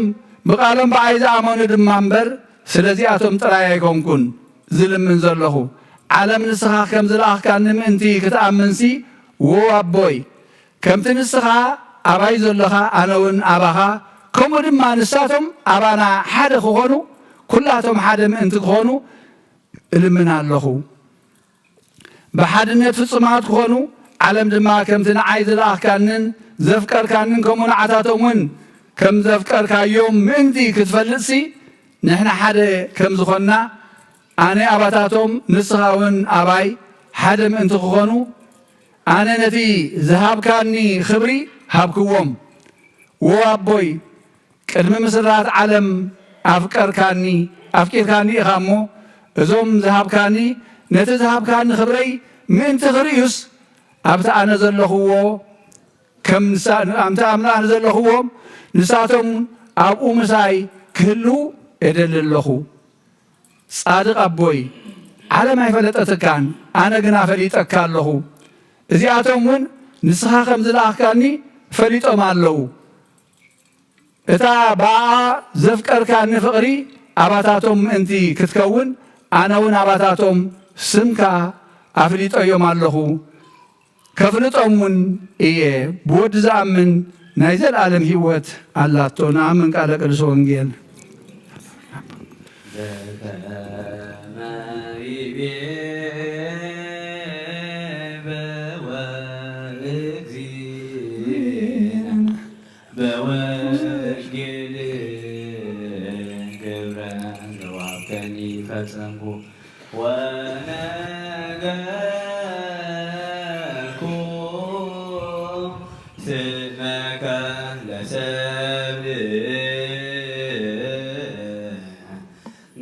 ብቓሎም ብኣይ ዝኣመኑ ድማ እምበር ስለዚኣቶም ጥራይ ኣይኮንኩን ዝልምን ዘለኹ። ዓለም ንስኻ ከም ዝለኣኽካኒ ምእንቲ ክትኣምንሲ፣ ዎ ኣቦይ፣ ከምቲ ንስኻ ኣባይ ዘሎኻ ኣነ እውን ኣባኻ፣ ከምኡ ድማ ንሳቶም ኣባና ሓደ ክኾኑ፣ ኩላቶም ሓደ ምእንቲ ክኾኑ እልምን ኣለኹ። ብሓድነት ፍጹማት ክኾኑ፣ ዓለም ድማ ከምቲ ንዓይ ዝለኣኽካንን ዘፍቀርካንን ከምኡ ንዓታቶም እውን ከም ዘፍቀርካዮም ምእንቲ ክትፈልጥሲ፣ ንሕና ሓደ ከም ዝኾንና፣ ኣነ ኣባታቶም ንስኻ እውን ኣባይ ሓደ ምእንቲ ክኾኑ፣ ኣነ ነቲ ዝሃብካኒ ክብሪ ሃብክዎም። ዎ ኣቦይ፣ ቅድሚ ምስራት ዓለም ኣፍቀርካኒ ኣፍቂርካኒ ኢኻ እሞ፣ እዞም ዝሃብካኒ ነቲ ዝሃብካኒ ክብረይ ምእንቲ ክርእዩስ፣ ኣብቲ ኣነ ዘለኹዎ ከም ንሳ-፣ ኣብቲ ኣምና ኣነ ዘለኹዎም ንሳቶም ኣብኡ ምሳይ ክህልዉ እደሊ ኣለኹ። ጻድቕ ኣቦይ፣ ዓለም ኣይፈለጠትካን፣ ኣነ ግና ፈሊጠካ ኣለኹ። እዚኣቶም እውን ንስኻ ከም ዝለኣኽካኒ ፈሊጦም ኣለዉ። እታ ብኣኣ ዘፍቀርካኒ ፍቕሪ ኣባታቶም ምእንቲ ክትከውን፣ ኣነ እውን ኣባታቶም ስምካ ኣፍሊጠዮም ኣለኹ። ከፍልጦም እውን እየ። ብወዲ ዝኣምን ናይ ዘለኣለም ህይወት ኣላቶ። ንኣምን ቃለ ቅዱስ ወንጌል። በከመ ይቤ በወእግዚእነ በወንጌል ግብረ ዘዋከኒ ፈጸምኩ ወነገርኩ ስመከ ለሰብእ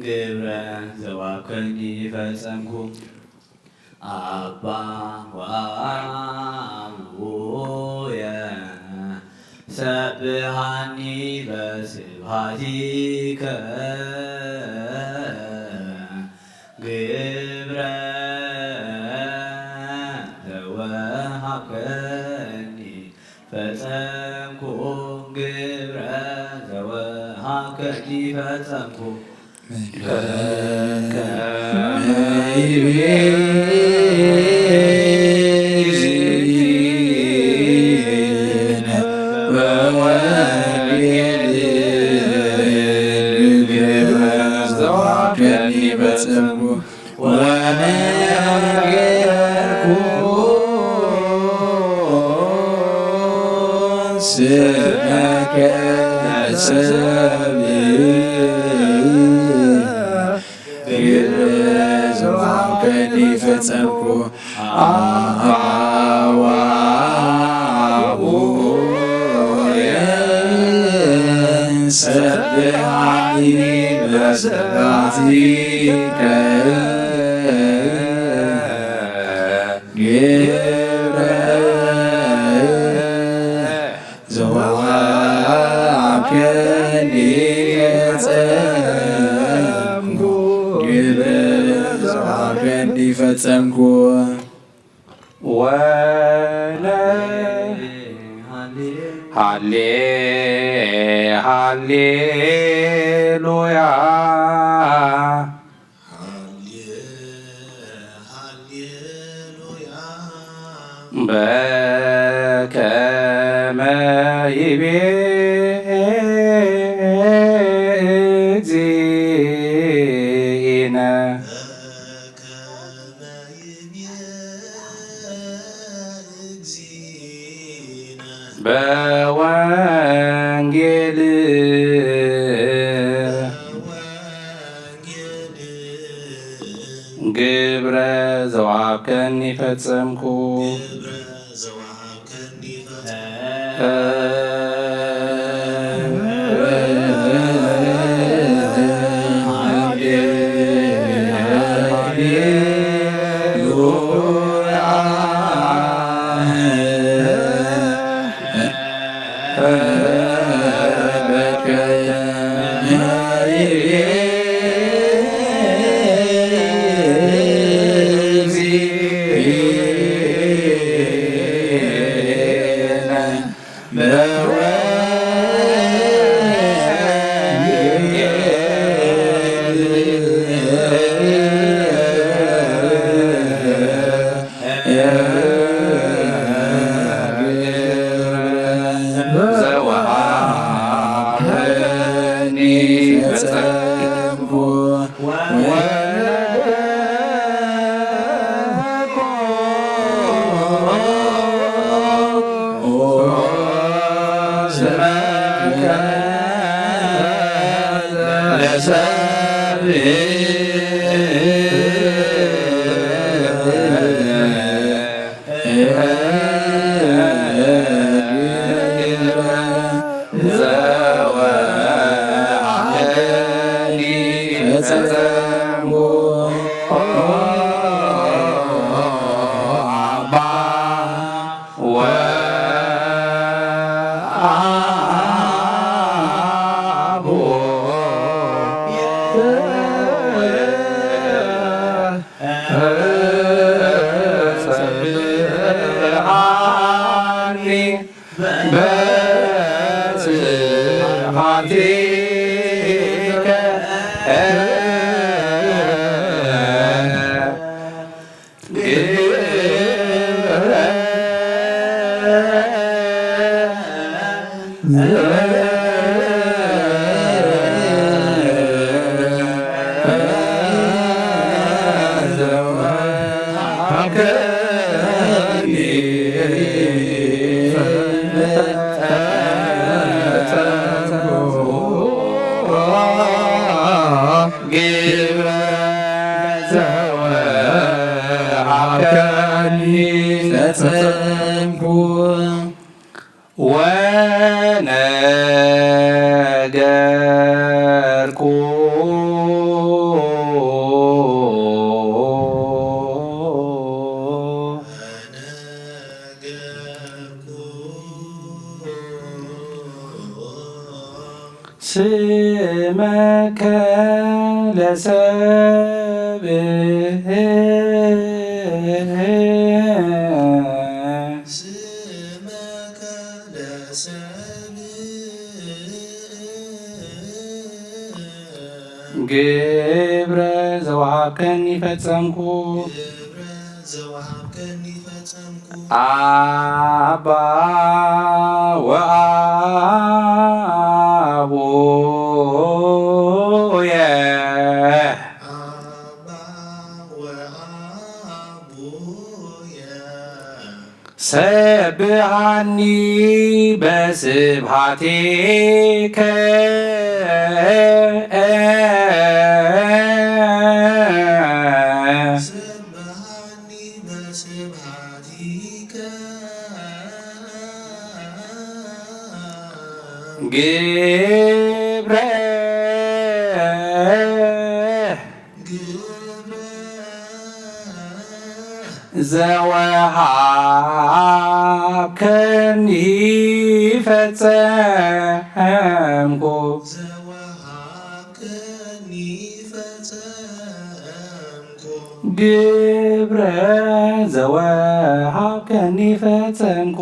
ግብረ ዘዋከኒ ፈጸምኩ። አባ ወአቡየ ሰብሃኒ በስብሃቲከ ግብረ ዘወሃብከኒ ፈጸምኩ ግብረ ዘወሃብከኒ ፈጸምኩ። ስመከ ሰብ ግብር ዘዋከኒ ፈጸምኩ። አበ አቡየ ሰብሐኒ በስብሐቲከ ግብረ ዘወሃብከኒ ፈጸምኩ፣ ግብር ዘወሃብከኒ ፈጸምኩ። ወነ ሃሌ ሃሌ ሉያ። በከመ ይቤ እግዚእነ። በወንጌል ግብረ ዘውሃብከኒ ፈጸምኩ። ዘወሃበኒ ፈጸምኩ ወነገርኩ ስመከ ለሰብእ ግብረ ዘወሃብከኒ ፈጸምኩ። ወነገርኩ ስመከ ለሰብእ ግብረ ዘወሃብከኒ ፈጸምኩ። አባ ወአቡየ ሰብሃኒ በስብሃቲከ። ግብረ ዘወሃብከኒ ፈጸምኩ። ግብረ ዘወሃብከኒ ፈጸምኩ።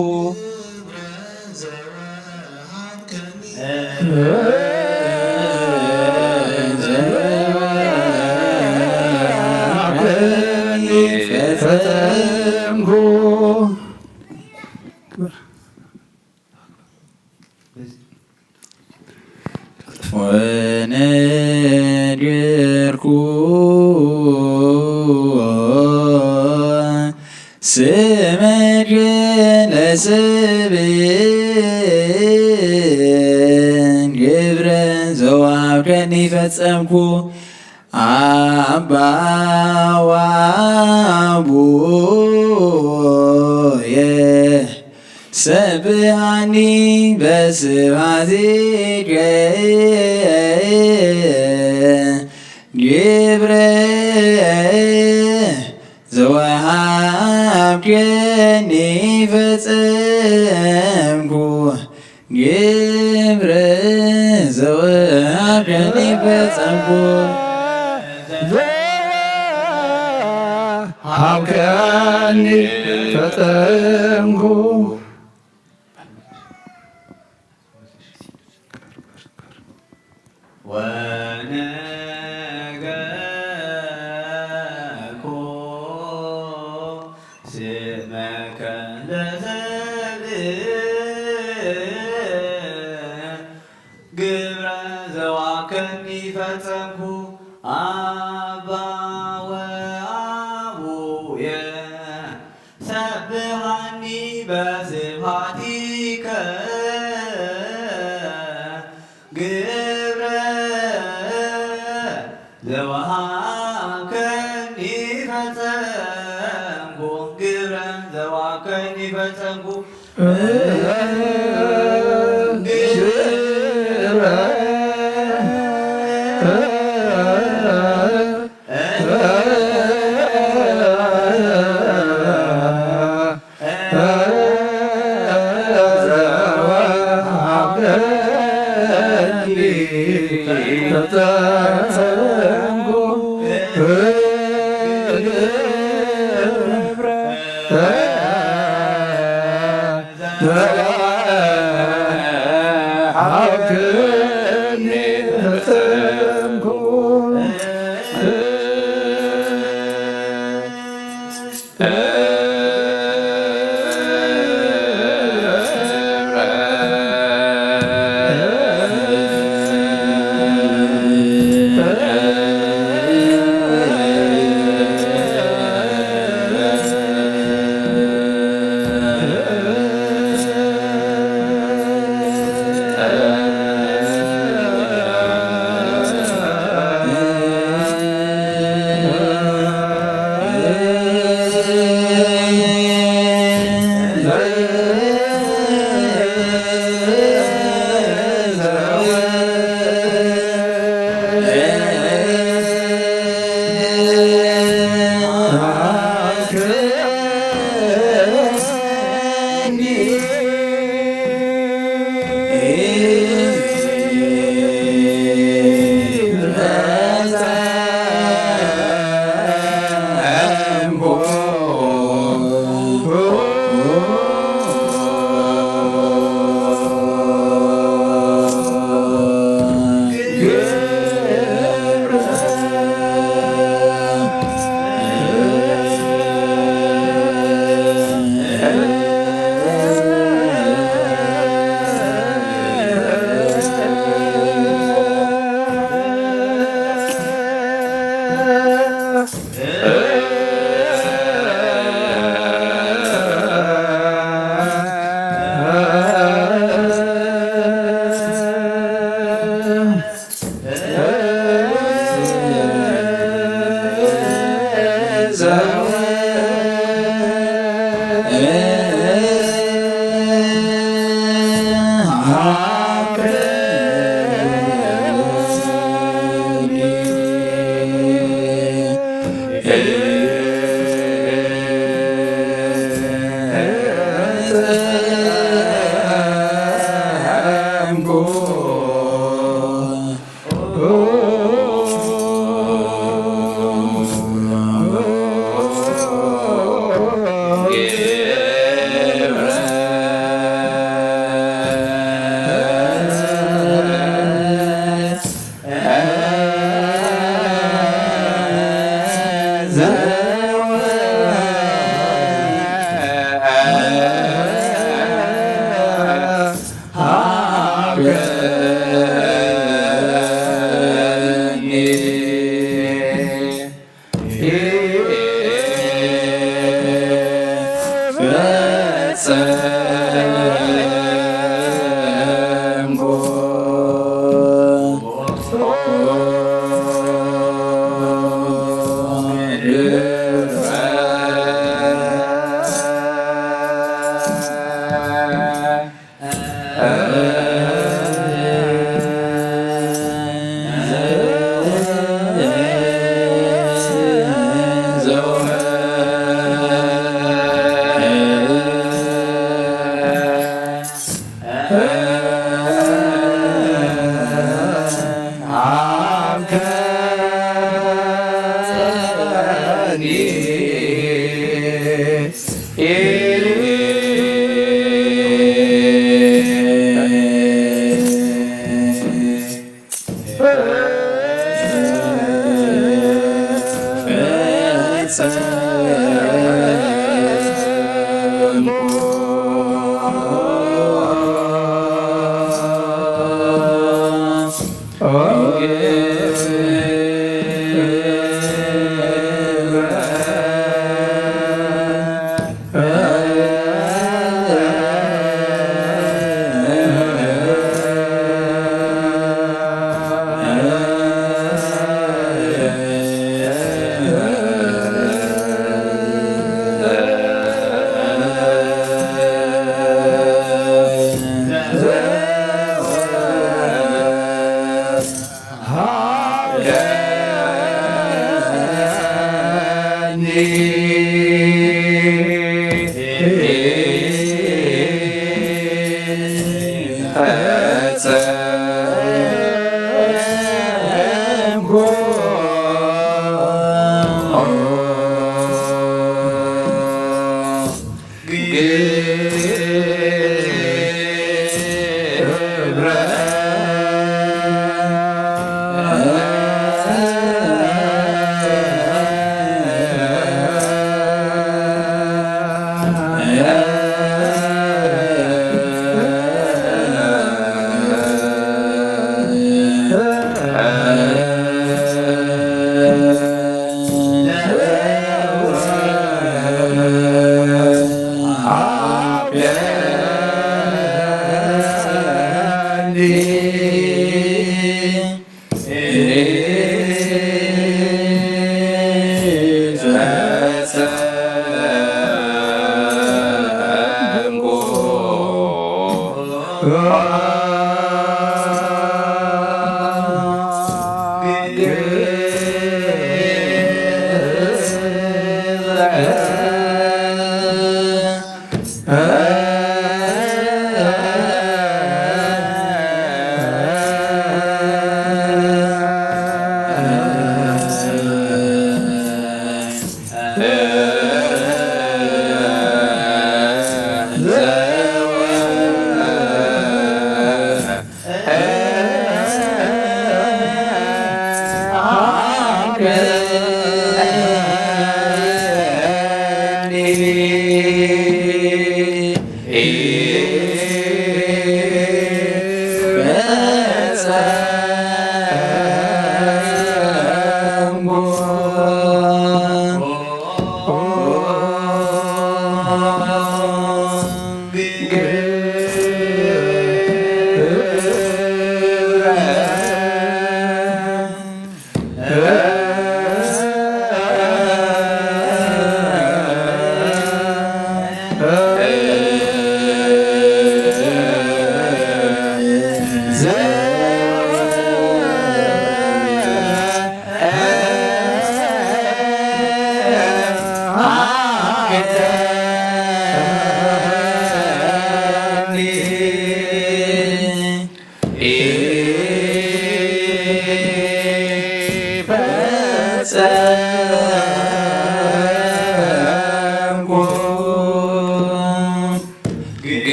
ወነገርኩ ስመ ለሰብእ ግብረ ዘወሃብከኒ ፈጸምኩ። አባ ወአቡየ ሰብሐኒ በስብሐቲከ ግብረ ዘወሃብከኒ ፈጸምኩ። ግብረ ዘወሃብከኒ ፈጸምኩ። ዘወሃብከኒ ፈጸምኩ። ወነገርኩ ስመከ ለዘብእ ግብረ ዘወሃብከኒ ፈጸምኩ። አባ ወአቡየ ሰብሐኒ በስብሐቲከ ግብረ ዘወሃብከኒ ፈጸምኩ። ግብረ ዘወሃብከኒ ፈጸምኩ። ግብረ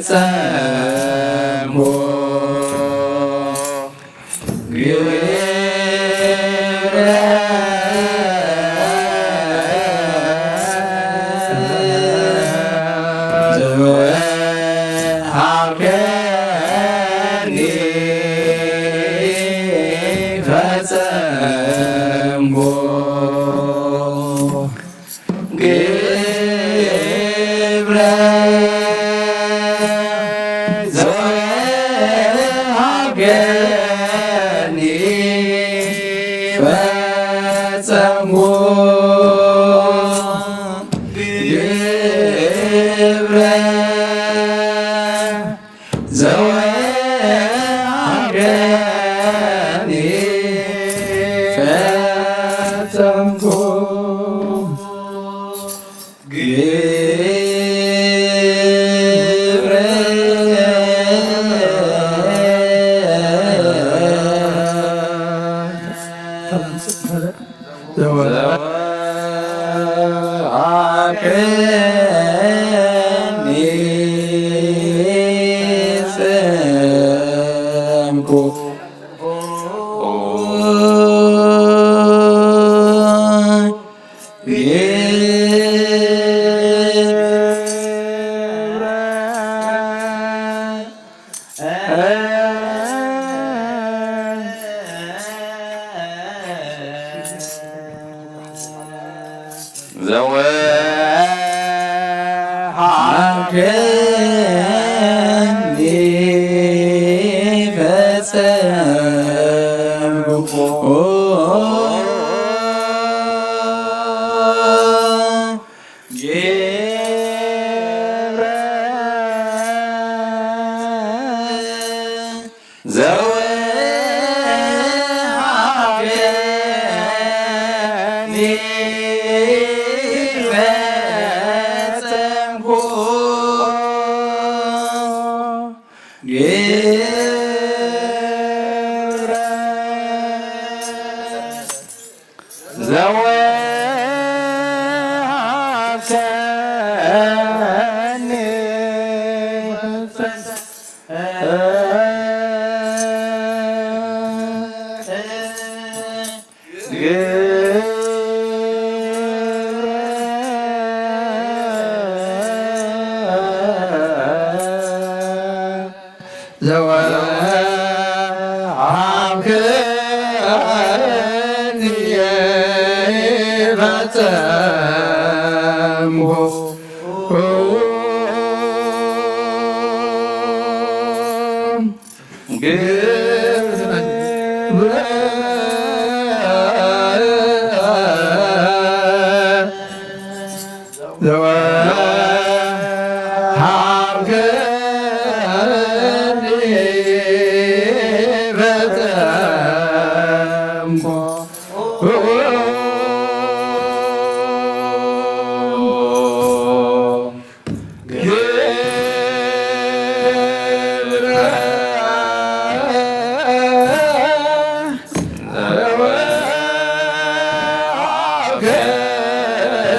ጸምኩ ግብረ ዘወሃብከኒ ፈጸምኩ። ግብረ ዘወሃብከኒ ፈጸምኩ። ግብረ ዘወሃብከኒ ፈጸምኩ። ግብረ ዘወሃብከኒ ፈጸምኩ። ዘወሃብከኒ ፈጸምኩ። ግብረ ዘወሃብከኒ ፈጸምኩ። ግብረ ዘወሃብከኒ ግብረ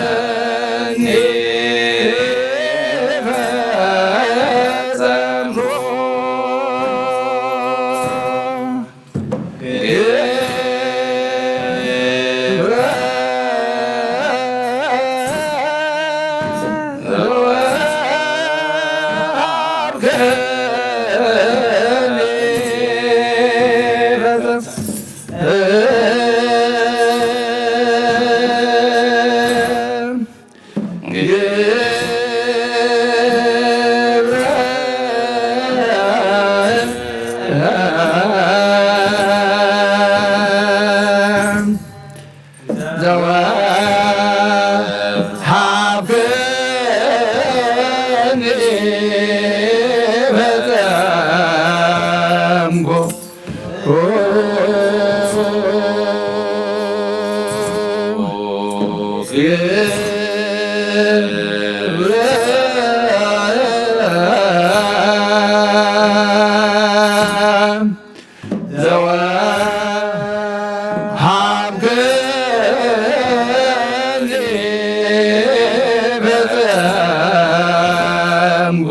ዘወሃብከኒ ፈጸምኩ። ግብረ ዘወሃብከኒ ፈጸምኩ። ዘወሃብከኒ ፈጸምኩ። ዘወሃብከኒ ፈጸምኩ።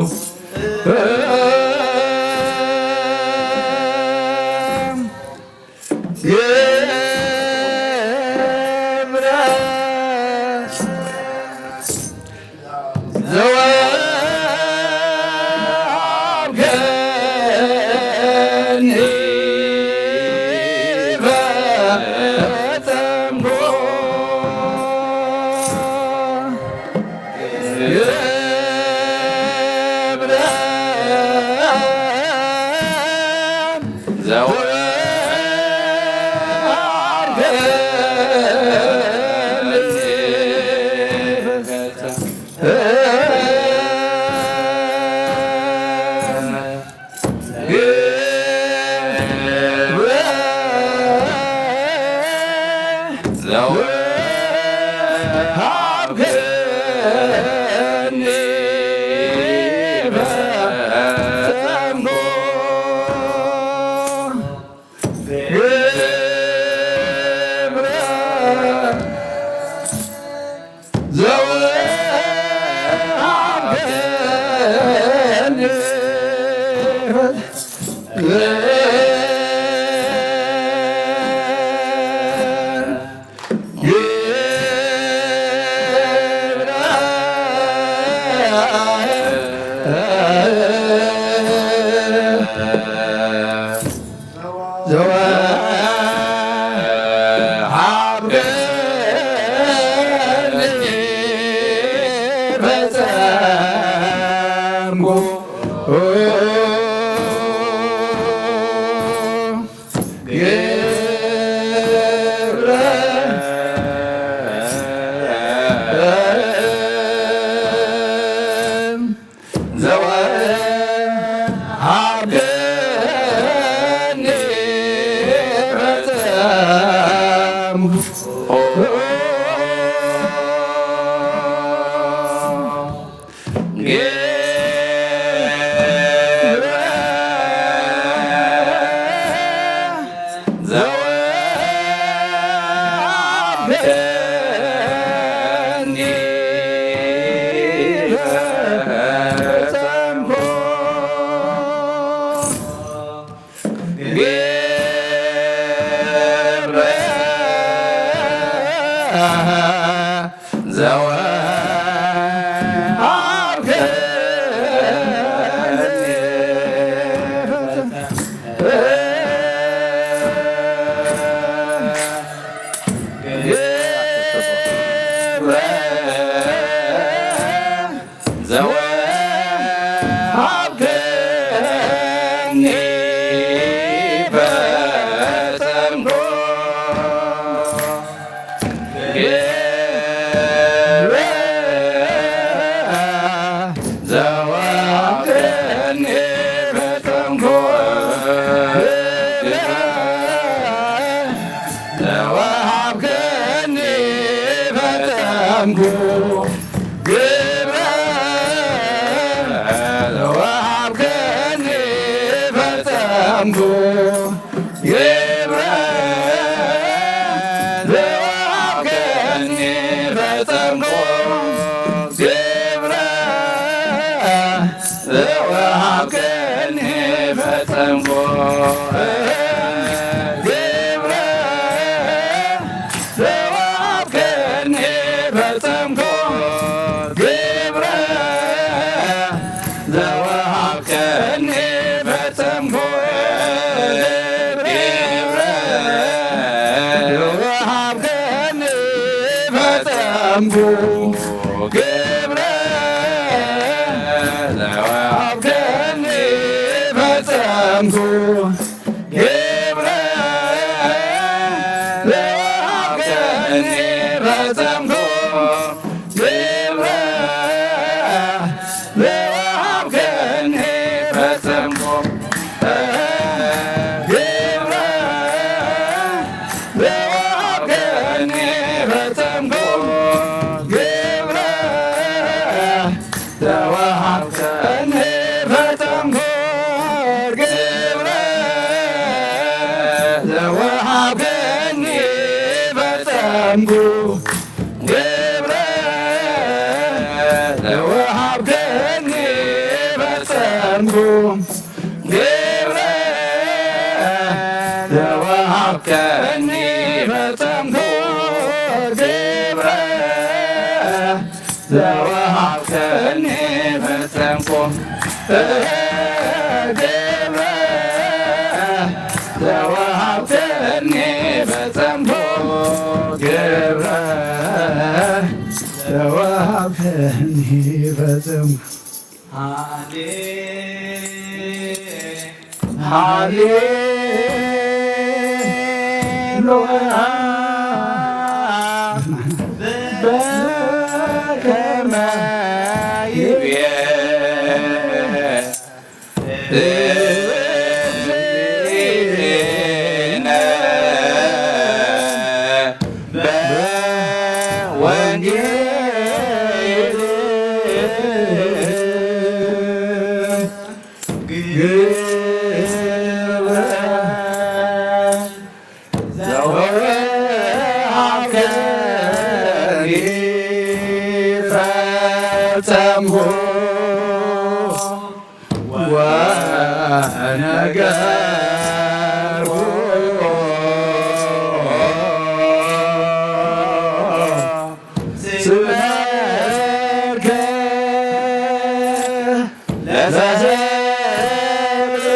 ዘወሃብከኒ ፈጸምኩ። ሃሌ ሃሌሉያ በከመ ይቤ እግዚእነ በወንጌል ግብረ ዘወሃብከኒ ፈጸምኩ ወነገርኩ ስብሐትከ ለዘዘብእ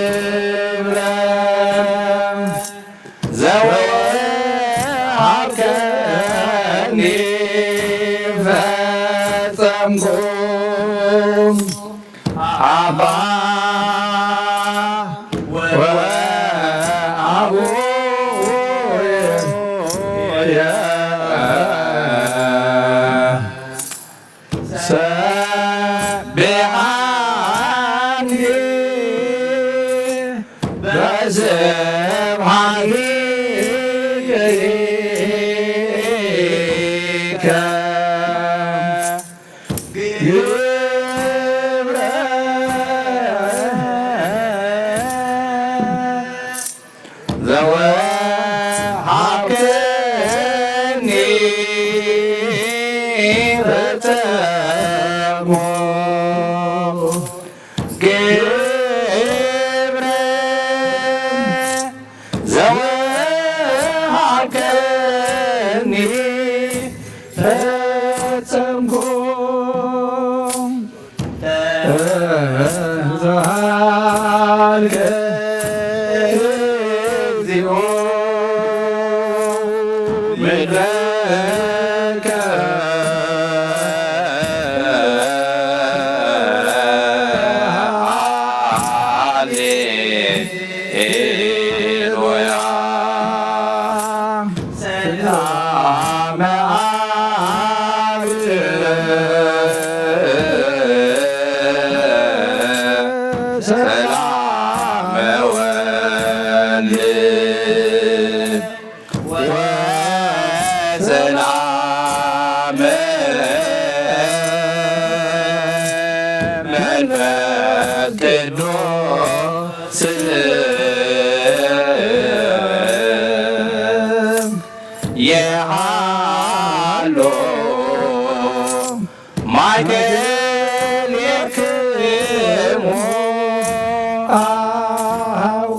ግብረ ዘወሃብከኒ ፈጸምኩ። አባ ወአቡየ ሰብሐኒ በስብሐትከ ግብረ ዘወሃብከኒ ፈጸምኩ ግብረ ዘወሃብከኒ ፈጸምኩ። ተሳልከ እግዚኦ ምድረከ ሃሌሉያ። ሰላመ አብ ሰላመ ወልድ ወሰላመ መንፈስ ቅዱስ የሃሎ ማእከሌክሙ አሃው።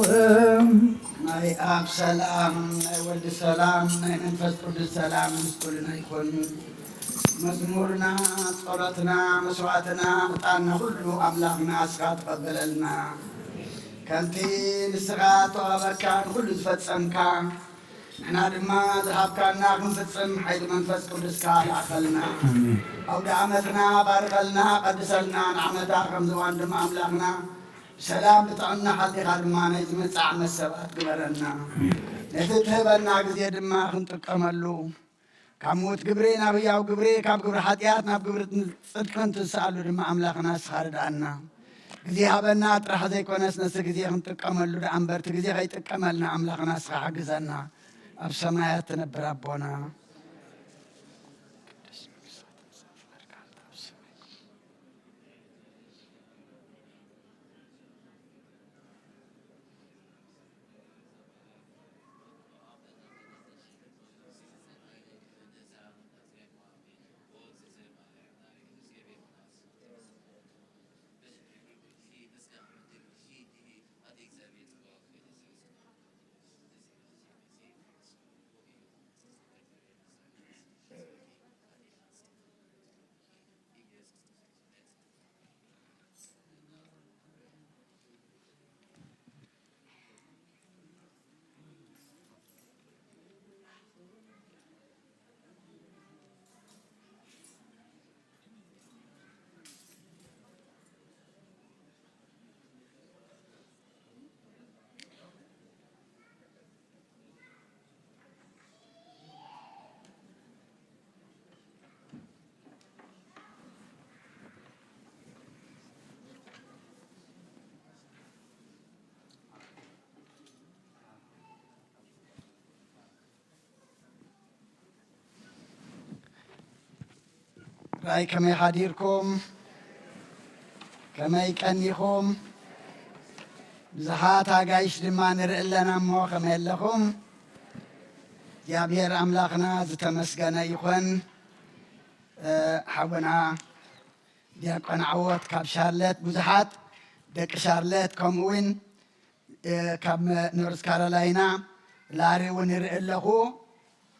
ናይ ኣብ ሰላም፣ ናይ ወልድ ሰላም፣ ናይ መንፈስ ቅዱስ ሰላም ምስ ኩልና ይኹን። መዝሙርና፣ ጸሎትና፣ መስዋዕትና፣ ዕጣንና ኩሉ ኣምላኽና እስኻ ተቐበለልና። ከምቲ ንስኻ ተዋህበካ ንኹሉ ዝፈጸምካ፣ ንሕና ድማ ዝሃብካና ክንፍጽም ሓይሊ መንፈስ ቅዱስካ ለኣኸልና። ኣሜን። ኣውደ ዓመትና ባርከልና፣ ቀድሰልና፣ ንዓመታ ከምዚ እዋን ድማ ኣምላኽና ብሰላም ብጥዕና ሓሊኻ ድማ ናይ ዝመጽእ ዓመት ሰባት ግበረና። ኣሜን። ነቲ እትህበና ግዜ ድማ ክንጥቀመሉ፣ ካብ ምዉት ግብሪ ናብ ህያው ግብሪ፣ ካብ ግብሪ ሓጢኣት ናብ ግብሪ ጽድቂ እንትንስኣሉ ድማ ኣምላኽና ንስኻ ርድኣና። ግዜ ሃበና ጥራሕ ዘይኮነስ ነዚ ግዜ ክንጥቀመሉ ደኣ እምበር እቲ ግዜ ከይጥቀመልና ኣምላኽና ንስኻ ሓግዘና። ኣብ ሰማያት ትነብር ኣቦና፣ ራይ ከመይ ሓዲርኩም? ከመይ ቀኒኹም? ብዙሓት ኣጋይሽ ድማ ንርኢ ኣለና እሞ ከመይ ኣለኹም? እግዚኣብሔር ኣምላኽና ዝተመስገነ ይኹን። እ፣ ሓውና ዲያቆን ዓወት ካብ ሻርለት፣ ብዙሓት ደቂ ሻርለት ከምኡ እውን እ፣ ካብ ኖርዝ ካሮላይና ላሪ እውን ይርኢ ኣለኹ።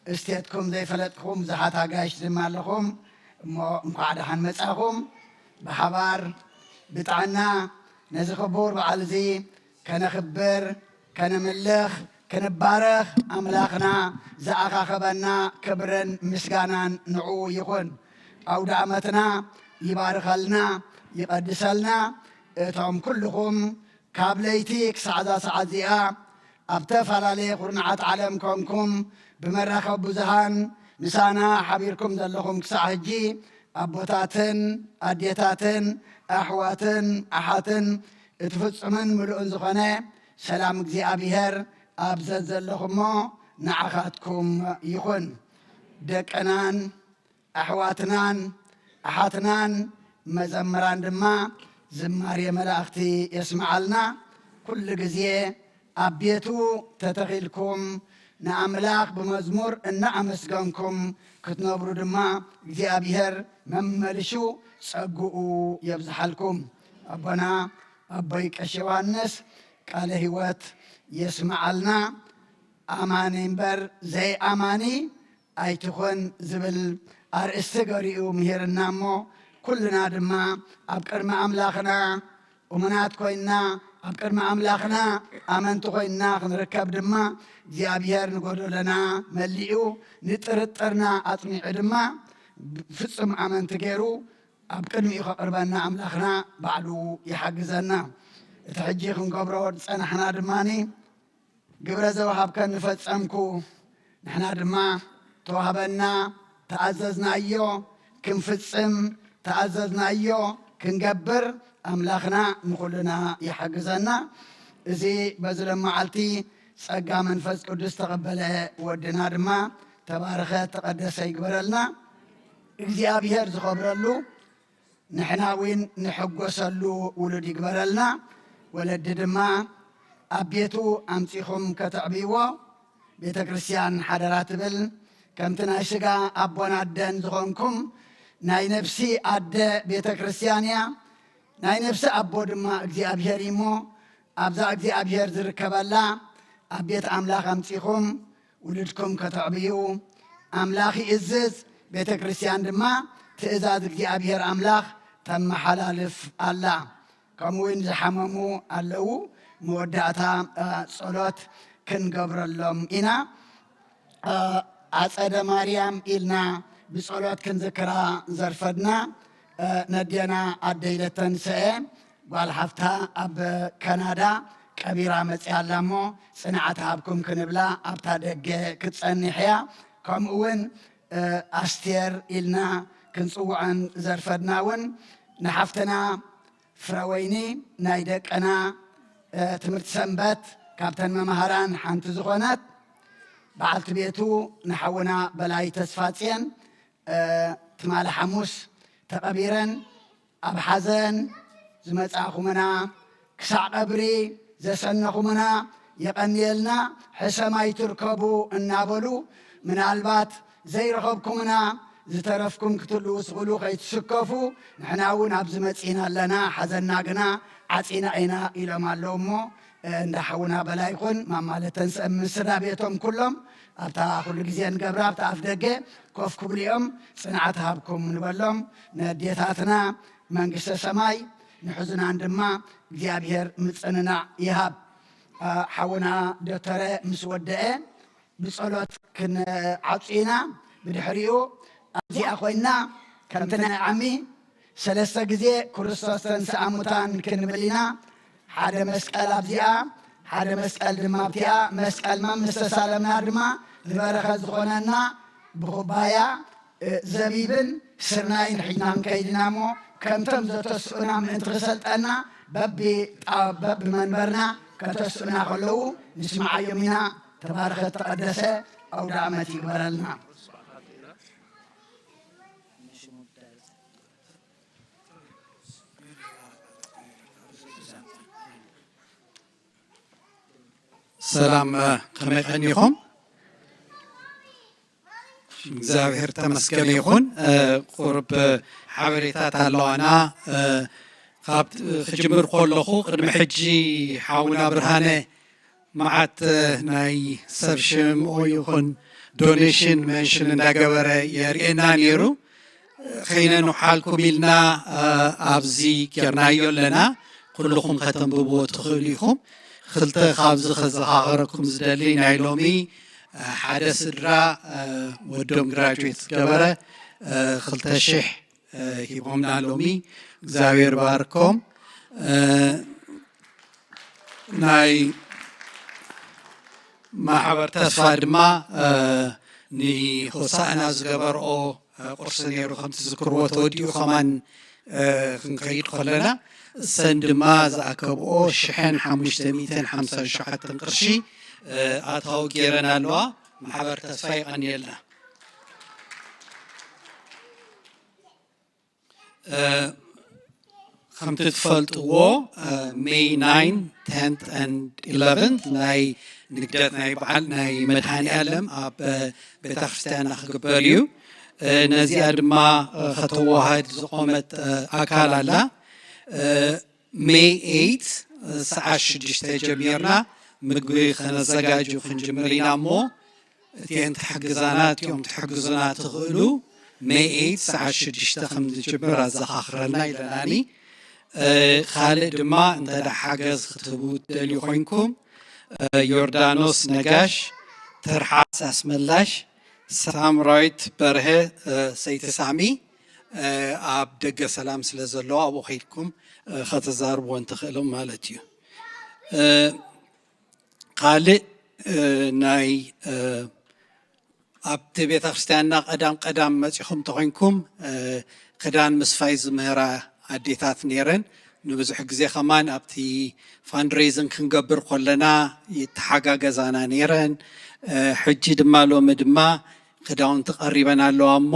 እስቴትኩም ዘይፈለጥኩም ብዙሓት ኣጋይሽ ድማ ኣለኹም እሞ እንኳዕ ደሓን መጻኹም። ብሓባር ብጥዕና ነዚ ክቡር በዓል እዚ ከነኽብር፣ ከነምልኽ፣ ክንባረኽ ኣምላኽና ዝኣኻኸበና ክብርን ምስጋናን ንዕኡ ይኹን። ኣውደ ዓመትና ይባርኸልና፣ ይቐድሰልና። እቶም ኩልኹም ካብ ለይቲ ክሳዕ እዛ ሰዓት እዚኣ ኣብ ዝተፈላለየ ኩርናዓት ዓለም ኮንኩም ብመራኸቢ ብዙሃን ምሳና ሓቢርኩም ዘለኹም ክሳዕ ሕጂ ኣቦታትን ኣዴታትን ኣሕዋትን ኣሓትን እቲ ፍጹምን ምሉእን ዝኾነ ሰላም እግዚኣብሔር ኣብ ዘዘለኹሞ ንዓኻትኩም ይኹን። ደቅናን ኣሕዋትናን ኣሓትናን መዘምራን ድማ ዝማሬ መላእኽቲ የስምዓልና። ኩሉ ግዜ ኣብ ቤቱ ተተኺልኩም ንኣምላኽ ብመዝሙር እናኣመስገንኩም ክትነብሩ ድማ እግዚኣብሔር መመልሹ ጸግኡ የብዝሓልኩም። ኣቦና ኣቦይ ቀሺ ዮሃንስ ቃለ ህይወት የስምዓልና። ኣማኒ እምበር ዘይኣማኒ ኣይትኹን ዝብል ኣርእስቲ ገሪኡ ምሂርና እሞ፣ ኩልና ድማ ኣብ ቅድሚ ኣምላኽና እሙናት ኮይንና፣ ኣብ ቅድሚ ኣምላኽና ኣመንቲ ኮይንና ክንርከብ ድማ እግዚኣብሔር ንጎደሎና መሊኡ፣ ንጥርጥርና ኣጽኒዑ ድማ ፍጹም ኣመንቲ ገይሩ ኣብ ቅድሚኡ ከቕርበና ኣምላኽና ባዕሉ ይሓግዘና። እቲ ሕጂ ክንገብሮ ዝጸናሕና ድማኒ፣ ግብረ ዘወሃብከኒ ፈጸምኩ። ንሕና ድማ ተዋህበና፣ ተኣዘዝናዮ ክንፍጽም፣ ተኣዘዝናዮ ክንገብር ኣምላኽና ንኹልና ይሓግዘና። እዚ በዚ ሎመዓልቲ ጸጋ መንፈስ ቅዱስ ተቐበለ ወድና ድማ ተባረኸ፣ ተቐደሰ ይግበረልና። እግዚኣብሔር ዝኸብረሉ ንሕና እውን ንሕጎሰሉ ውሉድ ይግበረልና። ወለዲ ድማ ኣብ ቤቱ ኣምጺኹም ከተዕብይዎ፣ ቤተ ክርስቲያን ሓደራ ትብል። ከምቲ ናይ ስጋ ኣቦን ኣደን ዝኾንኩም፣ ናይ ነፍሲ ኣደ ቤተ ክርስቲያን እያ። ናይ ነፍሲ ኣቦ ድማ እግዚኣብሔር እዩ እሞ፣ ኣብዛ እግዚኣብሔር ዝርከበላ ኣብ ቤት ኣምላኽ ኣምጺኹም ውሉድኩም ከተዕብዩ ኣምላኽ ይእዝዝ። ቤተ ክርስቲያን ድማ ትእዛዝ እግዚኣብሔር ኣምላኽ ተመሓላልፍ ኣላ። ከምኡ እውን ዝሓመሙ ኣለዉ። መወዳእታ፣ እ፣ ጸሎት ክንገብረሎም ኢና። እ፣ ኣጸደ ማርያም ኢልና ብጸሎት ክንዝክራ ዘርፈድና፣ እ፣ ነዴና ኣደይ ለተንስኤ ጓል ሓፍታ ኣብ ካናዳ ቀቢራ መጽያ ኣላ እሞ፣ ጽንዓት ሃብኩም ክንብላ ኣብታ ደገ ክትጸንሕ እያ። ከምኡ እውን፣ እ፣ ኣስቴር ኢልና ክንጽውዐን ዘርፈድና እውን ንሓፍትና ፍረወይኒ ናይ ደቅና፣ እ፣ ትምህርቲ ሰንበት ካብተን መማህራን ሓንቲ ዝኾነት በዓልቲ ቤቱ ንሓውና በላይ ተስፋጽዮን፣ እ፣ ትማሊ ሓሙስ ተቐቢረን ኣብ ሓዘን ዝመጻእኹምና፣ ክሳዕ ቀብሪ ዘሰነኹምና የቐንየልና፣ ሕሰም ኣይትርከቡ እናበሉ፣ ምናልባት ዘይረኸብኩምና ዝተረፍኩም ክትህልዉ ትኽእሉ፣ ከይትስከፉ፣ ንሕና እውን ኣብዚ መጺእና ኣለና፣ ሓዘንና ግና ዓጺና ኢና ኢሎም ኣለዉ እሞ፣ እንዳ ሓውና በላይ ይኹን ማማ ለተንስኤ ምስ ስድራ ቤቶም ኩሎም ኣብታ ኩሉ ግዜ ንገብራ ኣብታ ኣፍ ደገ ኮፍ ክብሉ እዮም። ጽንዓት ሃብኩም ንበሎም። ነዴታትና መንግስተ ሰማይ፣ ንሕዙናን ድማ እግዚኣብሔር ምጽንናዕ ይሃብ። አ፣ ሓውና ዶክተረ ምስ ወደአ ብጸሎት ክንዓጹ ኢና። ብድሕሪኡ ኣብዚኣ ኮይና ከምቲ ናይ ዓሚ ሰለስተ ግዜ ክርስቶስ ተንሥአ እሙታን ክንብል ኢና። ሓደ መስቀል ኣብዚኣ፣ ሓደ መስቀል ድማ ኣብቲኣ። መስቀል መም ምስ ተሳለምና ድማ ንበረኸት ዝኾነና ብኹባያ፣ እ፣ ዘቢብን ስርናይን ሒዝና ክንከይድ ኢና እሞ፣ ከምቶም ዘተስኡና ምእንቲ ክሰልጠና በቢ ጣ-፣ በቢ መንበርና ከተስኡና ከለዉ ንስምዓዮም ኢና። ተባረኸ ተቐደሰ ኣውደ ዓመት ይግበረልና። ሰላም፣ ከመይ ቀኒኹም? እግዚኣብሔር ተመስገን ይኹን። ቁርብ ሓበሬታት ኣለዋና። ካብ ክጅምር ከለኹ፣ ቅድሚ ሕጂ ሓውና ብርሃነ መዓት ናይ ሰብ ሽምኦ ይኹን ዶኔሽን መንሽን እንዳገበረ የርእየና ነይሩ። ከይነንውሓልኩም ኢልና ኣብዚ ጌርናዮ ኣለና። ኩልኹም ከተንብብዎ ትኽእሉ ኢኹም። ክልተ ካብዚ ከዘኻኽረኩም ዝደሊ፣ ናይ ሎሚ ሓደ ስድራ ወዶም ግራጁዌት ዝገበረ ክልተ ሽሕ ሂቦምና ሎሚ። እግዚኣብሔር ባርኮም። ናይ ማሕበር ተስፋ ድማ ንሆሳእና ዝገበርኦ ቁርሲ ነይሩ፣ ከም ትዝክርዎ ተወዲኡ ከማን ክንከይድ ከለና፣ እሰን ድማ ዝኣከብኦ ሽሕን ሓሙሽተ ሚእትን ሓምሳን ሸውዓተን ቅርሺ ኣታዊ ገይረን ኣለዋ። ማሕበር ተስፋ ይቐንየልና። ከምቲ ትፈልጥዎ፣ ሜይ ናይን፣ ቴንት and ኢለቨንት ናይ ንግደት ናይ በዓል ናይ መድሃኔ ዓለም ኣብ ቤተ ክርስቲያንና ክግበር እዩ። ነዚኣ ድማ ከተዋህድ ዝቆመት ኣካል ኣላ። ሜይ ኤይት ሰዓት ሽዱሽተ ጀሚርና ምግቢ ከነዘጋጁ ክንጅምር ኢና እሞ፣ እቲኤን ትሕግዛና፣ እቲኦም ትሕግዙና ትኽእሉ፣ ሜይ ኤይት ሰዓት ሽዱሽተ ከም ዝጅምር ኣዘኻኽረልና ኢለናኒ። ካልእ ድማ እንተ ደኣ ሓገዝ ክትህቡ ትደልዩ ኮይንኩም፣ ዮርዳኖስ ነጋሽ፣ ትርሓስ ኣስመላሽ፣ ሳምራዊት በርሀ፣ ሰይቲ ሳሚ ኣብ ደገ ሰላም ስለ ዘለዋ ኣብኡ ከይድኩም ከተዛርብወን ትኽእሉ ማለት እዩ። ካልእ ናይ ኣብቲ ቤተ ክርስቲያንና ቀዳም ቀዳም መጺኹም ተኾይንኩም ክዳን ምስፋይ ዝምህራ ኣዴታት ነይረን። ንብዙሕ ግዜ ከማን ኣብቲ ፋንድሬዝን ክንገብር ከለና ይተሓጋገዛና ነይረን። ሕጂ ድማ ሎሚ ድማ ክዳውንቲ ቀሪበን ኣለዋ እሞ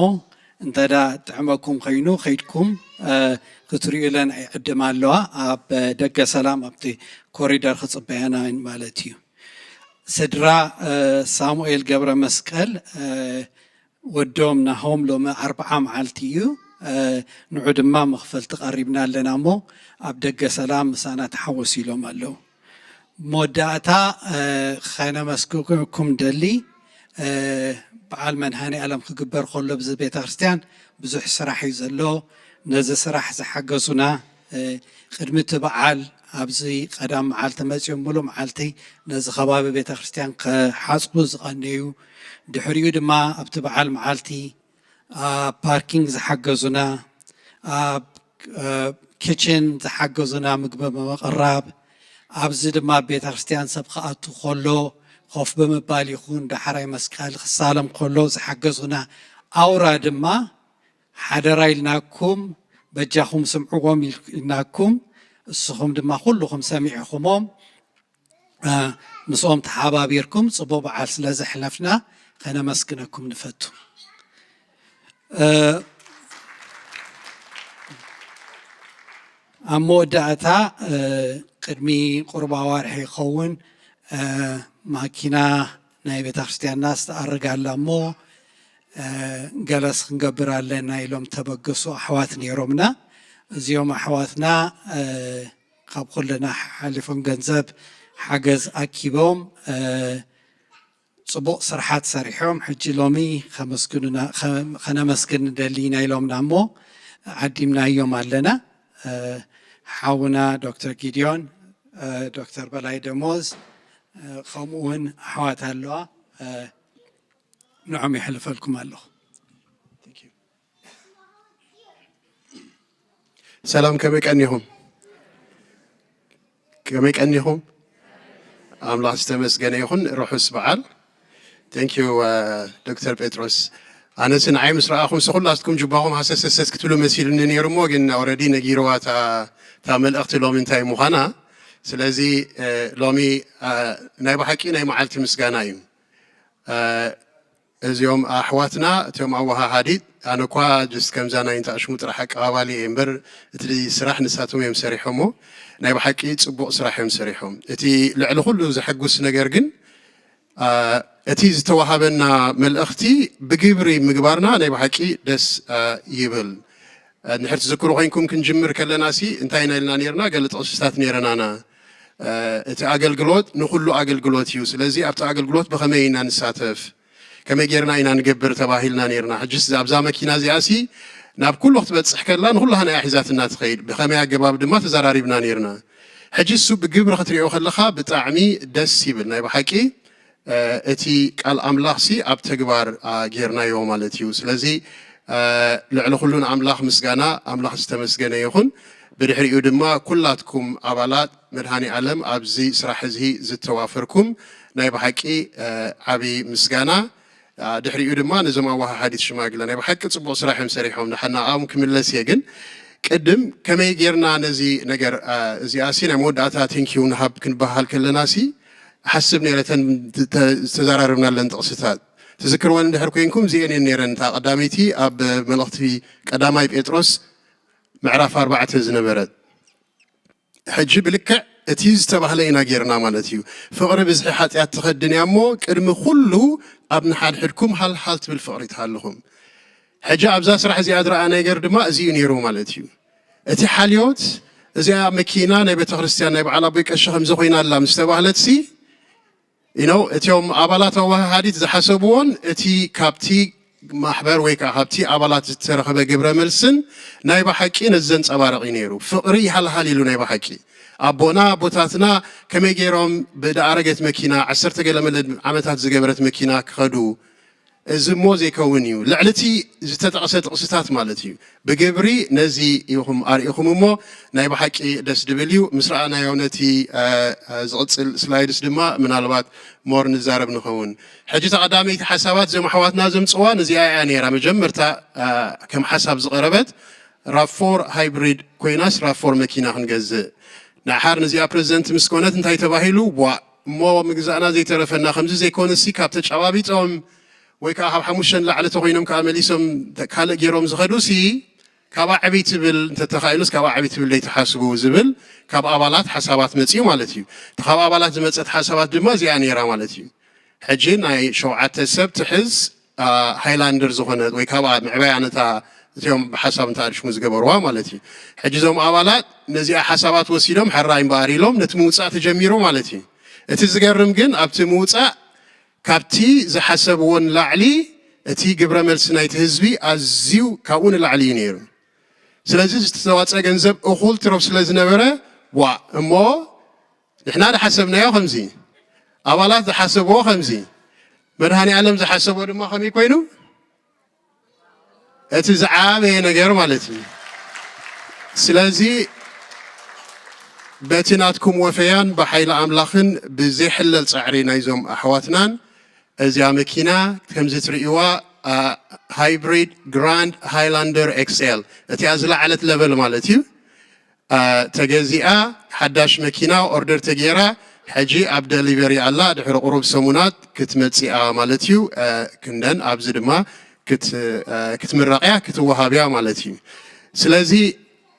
እንተ ደኣ ጥዕመኩም ኮይኑ ከይድኩም ክትርእዩለን ይዕድማ ኣለዋ። ኣብ ደገ ሰላም ኣብቲ ኮሪደር ክጽበያና ማለት እዩ። ስድራ ሳሙኤል ገብረ መስቀል ወዶም ናሆም ሎሚ ኣርብዓ መዓልቲ እዩ። ንዑ ድማ መኽፈልቲ ቀሪብና ኣለና እሞ ኣብ ደገ ሰላም ምሳና ተሓወሱ ኢሎም ኣለዉ። መወዳእታ ከነመስግነኩም ደሊ፣ በዓል መድሃኔ ዓለም ክግበር ከሎ ብዚ ቤተ ክርስቲያን ብዙሕ ስራሕ እዩ ዘሎ። ነዚ ስራሕ ዝሓገዙና፣ ቅድሚ እቲ በዓል ኣብዚ ቀዳም መዓልቲ መጺኦም ሙሉእ መዓልቲ ነዚ ከባቢ ቤተ ክርስቲያን ክሓጽቡ ዝቐነዩ፣ ድሕሪኡ ድማ ኣብቲ በዓል መዓልቲ ኣብ ፓርኪንግ ዝሓገዙና፣ ኣብ ኪችን ዝሓገዙና፣ ምግቢ ብምቕራብ፣ ኣብዚ ድማ ቤተ ክርስቲያን ሰብ ክኣቱ ከሎ ኮፍ ብምባል ይኹን ዳሕራይ መስቀል ክሳለም ከሎ ዝሓገዙና፣ ኣውራ ድማ ሓደራ ኢልናኩም፣ በጃኹም ስምዕዎም ኢልናኩም፣ እስኹም ድማ ኩልኹም ሰሚዕኹሞም፣ ምስኦም ተሓባቢርኩም ጽቡቕ በዓል ስለ ዘሕለፍና ከነመስግነኩም ንፈቱ። ኣብ መወዳእታ፣ ቅድሚ ቁሩብ ኣዋርሒ ይኸውን፣ ማኪና ናይ ቤተ ክርስቲያንና ዝተኣርግ ኣላ እሞ፣ ገለስ ክንገብር ኣለና ኢሎም ተበገሱ ኣሕዋት ነይሮምና። እዚኦም ኣሕዋትና፣ ካብ ኩልና ሓሊፎም ገንዘብ ሓገዝ ኣኪቦም፣ ጽቡቕ ስርሓት ሰሪሖም፣ ሕጂ ሎሚ ከመስግኑና፣ ከ-፣ ከነመስግን ንደሊ ኢና ኢሎምና እሞ ዓዲምናዮም ኣለና። ሓውና ዶክተር ጊድዮን፣ ዶክተር በላይ ደሞዝ፣ ከምኡ እውን ኣሕዋት ኣለዋ። ንዖም የሕልፈልኩም ኣለኹ። Thank you. ሰላም፣ ከመይ ቀኒኹም? ከመይ ቀኒኹም? ኣምላኽ ዝተመስገነ ይኹን። ርሑስ በዓል። Thank you ዶክተር ጴጥሮስ። ኣነስ ንዓይ ምስ ረኣኹም ሲ ኩላትኩም ጅባኹም ሃሰሰሰስ ክትብሉ መሲሉኒ ነይሩ እሞ ግን ኦረዲ ነጊርዋ እታ እታ መልእኽቲ ሎሚ እንታይ ምዃና። ስለዚ ሎሚ ናይ ብሓቂ ናይ መዓልቲ ምስጋና እዩ። እዚኦም ኣሕዋትና እቶም ኣወሃሃዲት ኣነ እኳ just ከምዛ ናይ እንተኣሽሙ ጥራሕ ኣቀባባሊ እየ እምበር እቲ ስራሕ ንሳቶም እዮም ሰሪሖሞ። ናይ ብሓቂ ጽቡቕ ስራሕ እዮም ሰሪሖም። እቲ ልዕሊ ኩሉ ዘሐጉስ ነገር ግን እቲ ዝተዋሃበና መልእኽቲ ብግብሪ ምግባርና ናይ ብሓቂ ደስ ይብል። እንድሕር ትዝክሩ ኮይንኩም ክንጅምር ከለና ሲ እንታይ ኢና ኢልና ነርና? ገለ ጥቕስታት ነረናና። እቲ ኣገልግሎት ንኹሉ ኣገልግሎት እዩ። ስለዚ ኣብቲ ኣገልግሎት ብኸመይ ኢና ንሳተፍ? ከመይ ጌርና ኢና ንገብር ተባሂልና ነርና። ሕጅስ ኣብዛ መኪና እዚኣ ሲ ናብ ኩሉ ክትበጽሕ ከላ ንኹሉ ሃና እያ ሒዛትና ትኸይድ። ብኸመይ ኣገባብ ድማ ተዘራሪብና ነርና። ሕጂ እሱ ብግብሪ ክትሪኦ ከለኻ ብጣዕሚ ደስ ይብል። ናይ ብሓቂ እቲ ቃል ኣምላኽ ሲ ኣብ ተግባር ጌርናዮ ማለት እዩ። ስለዚ ልዕሊ ኩሉ ንኣምላኽ ምስጋና፣ ኣምላኽ ዝተመስገነ ይኹን። ብድሕሪኡ ድማ ኩላትኩም ኣባላት መድሃኒ ኣለም ኣብዚ ስራሕ እዚ ዝተዋፈርኩም ናይ ብሓቂ ዓብዪ ምስጋና። ድሕሪኡ ድማ ነዞም ኣወሃሃዲት ሽማግለ ናይ ብሓቂ ጽቡቕ ስራሕ እዮም ሰሪሖም። ንሓና ኣብም ክምለስ እየ ግን ቅድም ከመይ ጌርና ነዚ ነገር እዚኣ ሲ ናይ መወዳእታ ቴንኪዩ ንሃብ ክንበሃል ከለና ሲ ሓስብ ነረተን ዝተዘራረብናለን ጥቕስታት ትዝክርወን እንድሕር ኮይንኩም እዚአን እየን ነረን እታ ቀዳመይቲ ኣብ መልእኽቲ ቀዳማይ ጴጥሮስ ምዕራፍ ኣርባዕተ ዝነበረት ሕጂ ብልክዕ እቲ ዝተባህለ ኢና ጌርና ማለት እዩ። ፍቕሪ ብዝሒ ሓጢኣት ትኸድን እያ እሞ ቅድሚ ኩሉ ኣብ ንሓድሕድኩም ሃልሃል ትብል ፍቕሪ ትሃልኹም። ሕጂ ኣብዛ ስራሕ እዚኣ ዝረኣ ነገር ድማ እዚ እዩ ነይሩ ማለት እዩ። እቲ ሓልዮት እዚኣ መኪና ናይ ቤተ ክርስቲያን ናይ በዓል ኣቦይ ቀሺ ከምዚ ኮይና ኣላ ምስ ተባህለት ሲ you know እቲኦም ኣባላት ኣወሃሃዲት ዝሓሰብዎን እቲ ካብቲ ማሕበር ወይ ከዓ ካብቲ ኣባላት ዝተረኸበ ግብረ መልስን ናይ ብሓቂ ነዚ ዘንፀባርቕ እዩ ነይሩ። ፍቕሪ ይሃልሃል ኢሉ ናይ ብሓቂ ኣቦና ኣቦታትና ከመይ ገይሮም ብደኣረገት መኪና ዓሰርተ ገለ መለ ዓመታት ዝገበረት መኪና ክኸዱ እዚ እሞ ዘይከውን እዩ። ልዕሊ እቲ ዝተጠቕሰ ጥቕስታት ማለት እዩ። ብግብሪ ነዚ ኢኹም ኣርኢኹም እሞ ናይ ብሓቂ ደስ ድብል እዩ። ምስ ረኣናዮ ነቲ ዝቕፅል ስላይድስ ድማ ምናልባት ሞር ንዛረብ ንኸውን። ሕጂ ተቐዳመይቲ ሓሳባት እዞም ኣሕዋትና ዘምፅዋ ነዚኣ እያ ነይራ። መጀመርታ ከም ሓሳብ ዝቐረበት ራፎር ሃይብሪድ ኮይናስ ራፎር መኪና ክንገዝእ ንሓር ነዚኣ ፕሬዚደንት ምስ ኮነት እንታይ ተባሂሉ ቧ እሞ ምግዛእና ዘይተረፈና ከምዚ ዘይኮነሲ ካብ ተጫባቢጦም ወይ ከዓ ካብ ሓሙሽተ ንላዕሊ ተኮይኖም ከዓ መሊሶም ካልእ ገይሮም ዝኸዱ ሲ ካብ ኣዕብይ ትብል እንተተኻኢሉስ ካብ ኣዕብይ ትብል ዘይትሓስቡ ዝብል ካብ ኣባላት ሓሳባት መፅኡ ማለት እዩ። ካብ ኣባላት ዝመፀት ሓሳባት ድማ እዚኣ ነይራ ማለት እዩ። ሕጂ ናይ ሸውዓተ ሰብ ትሕዝ ሃይላንደር ዝኾነት ወይ ካብኣ ምዕባያ ነታ እቲኦም ብሓሳብ እንተኣድሽሙ ዝገበርዋ ማለት እዩ። ሕጂ እዞም ኣባላት ነዚኣ ሓሳባት ወሲዶም ሕራይ እምበኣር ኢሎም ነቲ ምውፃእ ተጀሚሩ ማለት እዩ። እቲ ዝገርም ግን ኣብቲ ምውፃእ ካብቲ ዝሓሰብዎ ንላዕሊ እቲ ግብረ መልሲ ናይቲ ህዝቢ ኣዝዩ ካብኡ ንላዕሊ እዩ ነይሩ። ስለዚ ዝተዋፀ ገንዘብ እኹል ትረፍ ስለ ዝነበረ ዋ እሞ ንሕና ዝሓሰብናዮ ከምዚ ኣባላት ዝሓሰብዎ ከምዚ መድሃኒ ዓለም ዝሓሰቦ ድማ ከመይ ኮይኑ እቲ ዝዓበየ ነገር ማለት እዩ። ስለዚ በቲ ናትኩም ወፈያን ብሓይሊ ኣምላኽን ብዘይሕለል ፃዕሪ ናይዞም ኣሕዋትናን እዚኣ መኪና ከምዚ ትርእይዋ ሃይብሪድ ግራንድ ሃይላንደር ኤክስኤል እቲኣ ዝለዓለት ለቨል ማለት እዩ። ተገዚኣ ሓዳሽ መኪና ኦርደር ተገይራ ሕጂ ኣብ ደሊቨሪ ኣላ። ድሕሪ ቁሩብ ሰሙናት ክትመፅኣ ማለት እዩ። ክንደን ኣብዚ ድማ ክትምረቕያ ክትወሃብያ ማለት እዩ። ስለዚ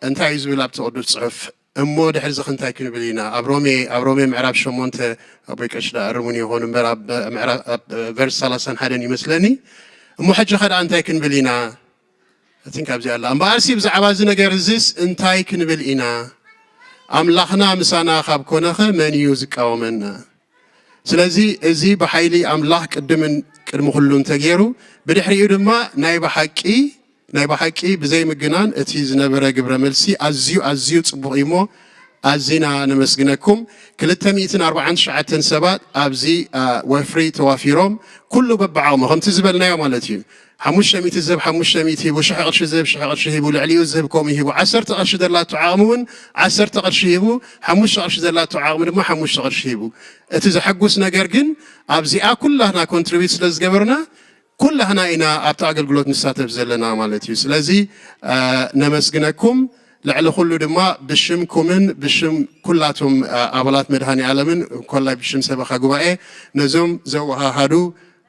እንታይ እዩ ዝብል ኣብቲ ቅዱስ ፅሑፍ እሞ ድሕሪ ዝኽ እንታይ ክንብል ኢና? ኣብ ሮሜ ኣብ ሮሜ ምዕራፍ ሸሞንተ ኣቦይ ቀሽ ዳ ኣርሙን ይኾኑ እምበር ኣብ ቨርስ ሰላሳን ሓደን ይመስለኒ። እሞ ሕጂ ኸ ደኣ እንታይ ክንብል ኢና? እትን ካብዚ ኣላ እምበኣርሲ ብዛዕባ እዚ ነገር እዚስ እንታይ ክንብል ኢና? ኣምላኽና ምሳና ካብ ኮነኸ መን እዩ ዝቃወመና? ስለዚ እዚ ብሓይሊ ኣምላኽ ቅድምን ቅድሚ ኩሉ እንተገይሩ ብድሕሪኡ ድማ ናይ ብሓቂ ናይ ብሓቂ ብዘይምግናን እቲ ዝነበረ ግብረ መልሲ ኣዝዩ ኣዝዩ ጽቡቕ እዩ እሞ ኣዚና ነመስግነኩም። ክልተ ሚእትን ኣርባዓን ትሽዓተን ሰባት ኣብዚ ወፍሪ ተዋፊሮም ኩሉ በብዓቕሙ ከምቲ ዝበልናዮ ማለት እዩ። ሓሙሽተ ሚእቲ ዝህብ ሓሙሽተ ሚእቲ ሂቡ፣ ሽሕ ቅርሺ ዝህብ ሽሕ ቅርሺ ሂቡ፣ ልዕሊኡ ዝህብ ከምኡ ሂቡ፣ ዓሰርተ ቅርሺ ዘላቶ ዓቕሚ እውን ዓሰርተ ቅርሺ ሂቡ፣ ሓሙሽተ ቅርሺ ዘላቶ ዓቕሚ ድማ ሓሙሽተ ቅርሺ ሂቡ። እቲ ዘሐጉስ ነገር ግን ኣብዚኣ ኩላህና ኮንትሪቢዩት ስለ ዝገበርና ኩላህና ኢና ኣብቲ ኣገልግሎት ንሳተፍ ዘለና ማለት እዩ። ስለዚ ነመስግነኩም። ልዕሊ ኩሉ ድማ ብሽምኩምን ብሽም ኩላቶም ኣባላት መድሃኒ ዓለምን ኮላይ ብሽም ሰበኻ ጉባኤ ነዞም ዘወሃሃዱ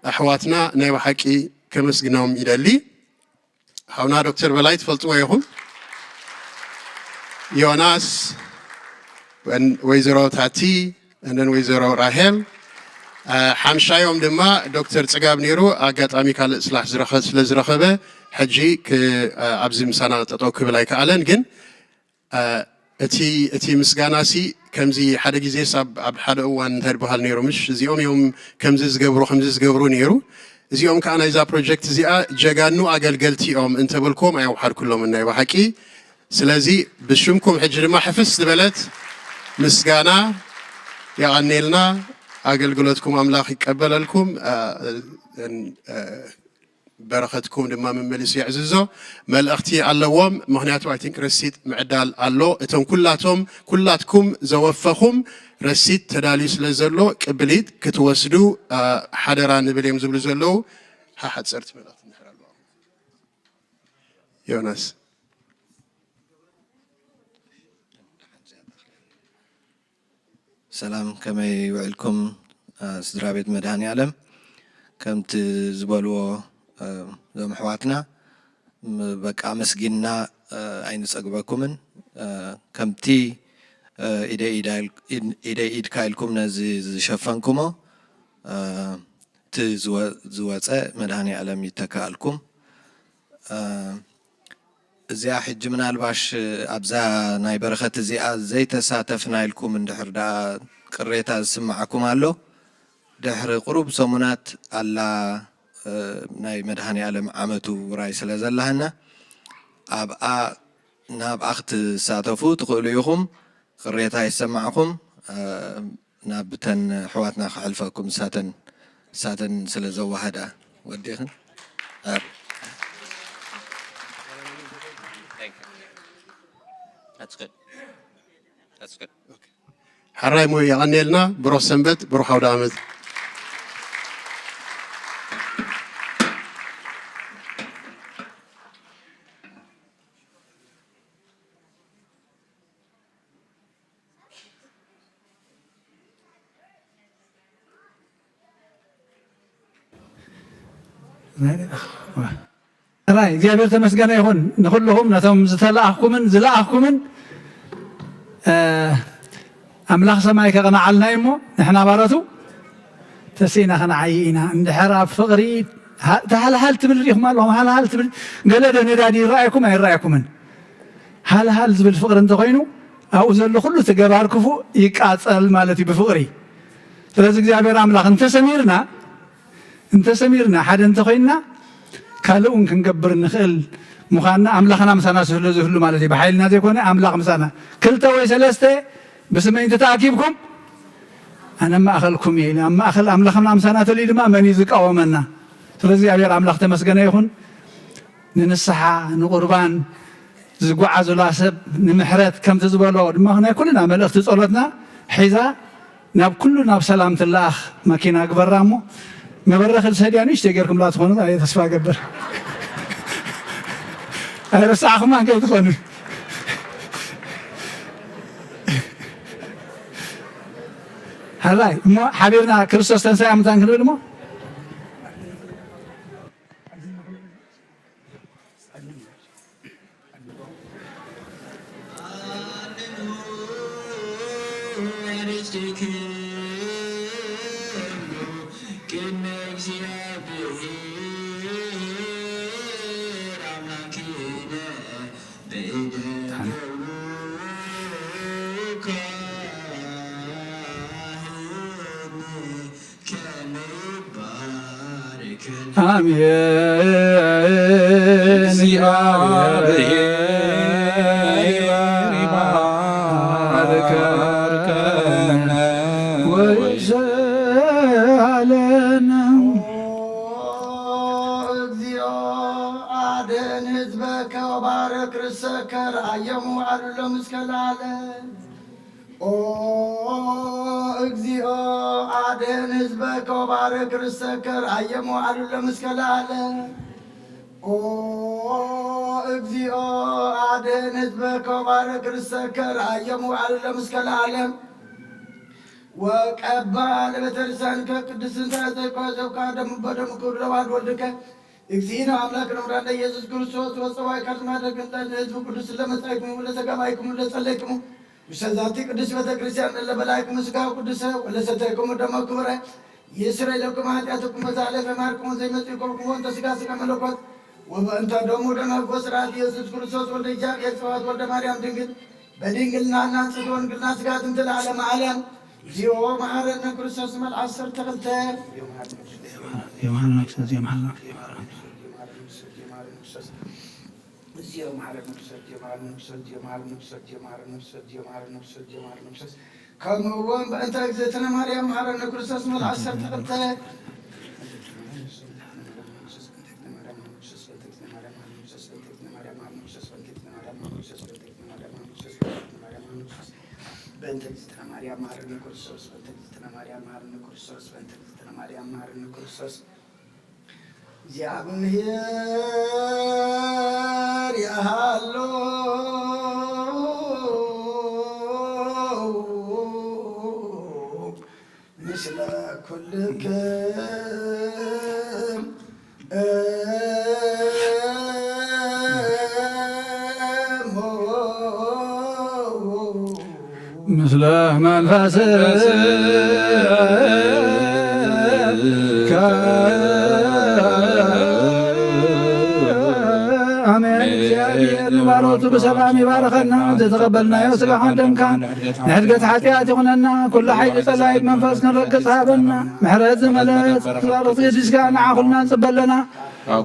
ኣሕዋትና ናይ ብሓቂ ከመስግኖም ይደሊ። ሓውና ዶክተር በላይ ትፈልጥዎ ኢኹም። ዮናስ፣ ወን-፣ ወይዘሮ ታቲ፣ እንደን ወይዘሮ ራሄል፣ አ፣ ሓምሻዮም ድማ ዶክተር ጽጋብ ነይሩ። ኣጋጣሚ ካልእ ስራሕ ዝረኸ-፣ ስለ ዝረኸበ ሕጂ ክ-፣ አ፣ ኣብዚ ምሳና ጠጠው ክብል ኣይከኣለን። ግን፣ አ፣ እቲ፣ እቲ ምስጋናሲ ከምዚ ሓደ ግዜስ ኣብ፣ ኣብ ሓደ እዋን እንታይ ዝበሃል ነይሩ፣ ምሽ እዚኦም እዮም ከምዚ ዝገብሩ፣ ከምዚ ዝገብሩ ነይሩ። እዚኦም ከዓ ናይዛ ፕሮጀክት እዚኣ ጀጋኑ ኣገልገልቲ እዮም እንተበልክዎም ኣየውሓድኩሎምን ናይ ብሓቂ። ስለዚ ብሽምኩም ሕጂ ድማ ሕፍስ ዝበለት ምስጋና የቐኔልና። ኣገልግሎትኩም ኣምላኽ ይቀበለልኩም። አ፣ አ፣ በረኸትኩም ድማ መመሊሱ የዕዝዞ። መልእኽቲ ኣለዎም፣ ምኽንያቱ I think ረሲት ምዕዳል ኣሎ። እቶም ኩላቶም፣ ኩላትኩም ዘወፈኹም ረሲት ተዳልዩ ስለ ዘሎ ቅብሊት ክትወስዱ፣ አ፣ ሓደራ ንብል እዮም ዝብሉ ዘለዉ። ሓሓፀርቲ መልእኽቲ እንድሕር ኣለዎም። ዮናስ። ሰላም፣ ከመይ ውዕልኩም፣ አ፣ ስድራ ቤት መድሃኔ ኣለም? ከምቲ ዝበልዎ፣ አ፣ እዞም ኣሕዋትና፣ ም-፣ በቃ ኣመስጊንና፣ አ፣ ኣይንጸግበኩምን። አ፣ ከምቲ፣ አ፣ ኢደ ኢዳ ኢል-፣ ኢድ-፣ ኢደ ኢድካ ኢልኩም ነዚ ዝሸፈንኩሞ፣ አ፣ እቲ ዝወ-፣ ዝወጸ መድሃኔ ኣለም ይተካኣልኩም። አ፣ እዚኣ ሕጂ ምናልባሽ ኣብዛ ናይ በረኸት እዚኣ ዘይተሳተፍና ኢልኩም እንድሕር ደኣ ቅሬታ ዝስምዓኩም ኣሎ፣ ድሕሪ ቁሩብ ሰሙናት ኣላ፣ እ፣ ናይ መድሃኔ ኣለም ዓመቱ ውራይ ስለ ዘላህና፣ ኣብኣ፣ ናብኣ ክትሳተፉ ትኽእሉ ኢኹም። ቅሬታ ይሰማዕኩም፣ እ፣ ናብተን ኣሕዋትና ከሕልፈኩም፣ ንሳተን፣ ንሳተን ስለ ዘዋህዳ። ወዲኽን? ኣብ። Thank you. That's good. That's good. ሓራይ ሞ የቐንየልና። ብሩኽ ሰንበት፣ ብሩኽ ኣውደ ዓመት። ራይ እግዚኣብሔር ተመስገነ ይኹን። ንኹልኹም ነቶም ዝተለኣኽኩምን ዝለኣኽኩምን፣ እ፣ ኣምላኽ ሰማይ ከቕንዓልና እዩ እሞ፣ ንሕና ባሮቱ ተስኢና ክንዓዪ ኢና። እንድሕር ኣብ ፍቕሪ ሃ-፣ ተሃልሃል ትብል ርኢኹም ኣለኹም፣ ሃልሃል ትብል፣ ገለ ዶ ነዳዲ ይረኣየኩም ኣይረኣየኩምን? ሃልሃል ዝብል ፍቕሪ እንተኾይኑ፣ ኣብኡ ዘሎ ኩሉ እቲ ገባር ክፉእ ይቃጸል ማለት እዩ ብፍቕሪ። ስለዚ እግዚኣብሔር ኣምላኽ እንተሰሚርና፣ እንተሰሚርና፣ ሓደ እንተኾይንና፣ ካልእ እውን ክንገብር ንኽእል ምዃንና ኣምላኽና ምሳና ስለ ዝህሉ ማለት እዩ። ብሓይልና ዘይኮነ ኣምላኽ ምሳና። ክልተ ወይ ሰለስተ ብስመይ እንተተኣኪብኩም፣ ኣነ ኣብ ማእኸልኩም እየ ኢሉ። ኣብ ማእኸል ኣምላኽና ምሳና ተልዩ ድማ መን እዩ ዝቃወመና? ስለ እግዚኣብሔር ኣምላኽ ተመስገነ ይኹን። ንንስሓ፣ ንቁርባን ዝጓዓዙላ ሰብ፣ ንምሕረት ከምቲ ዝበሎ ድማ ናይ ኩልና መልእኽቲ ጸሎትና ሒዛ ናብ ኩሉ ናብ ሰላም ትለኣኽ መኪና ግበራ እሞ፣ መበረኺ ዝሰድያ ንእሽተይ ጌርኩምላ ትኾኑ ኣየ ተስፋ እገብር። ኣይረሳዕኹማን ከይትኾኑ። ሃላይ እሞ ሓቢርና ክርስቶስ ተንሳያ ሙታን ክንብል እሞ። ኣሜን። እግዚአብሔር ይባርከነ ወይስአለነ። ኦ እግዚኦ፣ አድን ህዝበከ ወባርክ ርእሰከ፣ ረአዮሙ አሉሎም እስከ ለዓለም። ኦ እግዚኦ፣ አድን ህዝበከ ወባርክ ርእሰከ፣ ረአዮሙ አሉሎም እስከ ለዓለም። ኦ እግዚኦ፣ አድን ህዝበከ ወባርክ ርእሰከ፣ ረአዮሙ አሉሎም እስከ ለዓለም። ወቀባ ለቤተክርስቲያን ከቅድስንታ ዘይቋዘብካ ደሙ በደሙ ክብር ለዋህድ ወልድከ እግዚእነ አምላክ ነምራለ ኢየሱስ ክርስቶስ ወፀዋይ ካድማ ደግንጠል ህዝብ ቅዱስ ለመጻይኩም ለተጋባይኩም ለጸለይኩም ውሰዛቲ ቅዱስ ቤተክርስቲያን ለበላይኩም ስጋ ቅዱሰ ወለሰተይኩም ደሞ ክብረ ይስረ ለኩም ኃጢአትኩም በዛለፈ ማርኩም ዘይመጽእኩም ወንተ ስጋ ስጋ መለኮት ወበእንተ ደሙ ደመ ስርዓት ኢየሱስ ክርስቶስ ወልደ እግዚአብሔር ጽባኦት ወልደ ማርያም ድንግል በድንግልና እናንጽት ወንግልና ስጋት እንተ ለዓለመ ዓለም እግዚኦ መሐረነ ክርስቶስ መልአክ ሰርተ ክልተ። የመሐረነ ክርስቶስ፣ የመሐረነ ክርስቶስ፣ የመሐረነ ክርስቶስ። ከምኡ እውን በእንተ እግዝእትነ ማርያም መሐረነ ክርስቶስ መልአክ ሰርተ ክልተ። በእንተ እግዝእትነ ማርያም መሐረነ ክርስቶስ፣ በእንተ እግዝእትነ ማርያም መሐረነ ክርስቶስ፣ በእንተ እግዝእትነ ማርያም መሐረነ ክርስቶስ። እግዚአብሔር ያሃሎ ምስለ ኩልክም እሞ። ምስለ መንፈስከ። አሜን። እግዚአብሔር ባሮቱ ብሰላም ይባርኸና። ዘተቐበልናዮ ስጋኻን ደምካን ንሕድገት ሓጢኣት ይኹነና። ኩሉ ሓይሊ ጸላኢ መንፈስ ክንረግጽ ሃበና። ምሕረት ዝመለስ ባሮቱ የዲስካ ንዓ ኩልና ንጽበለና።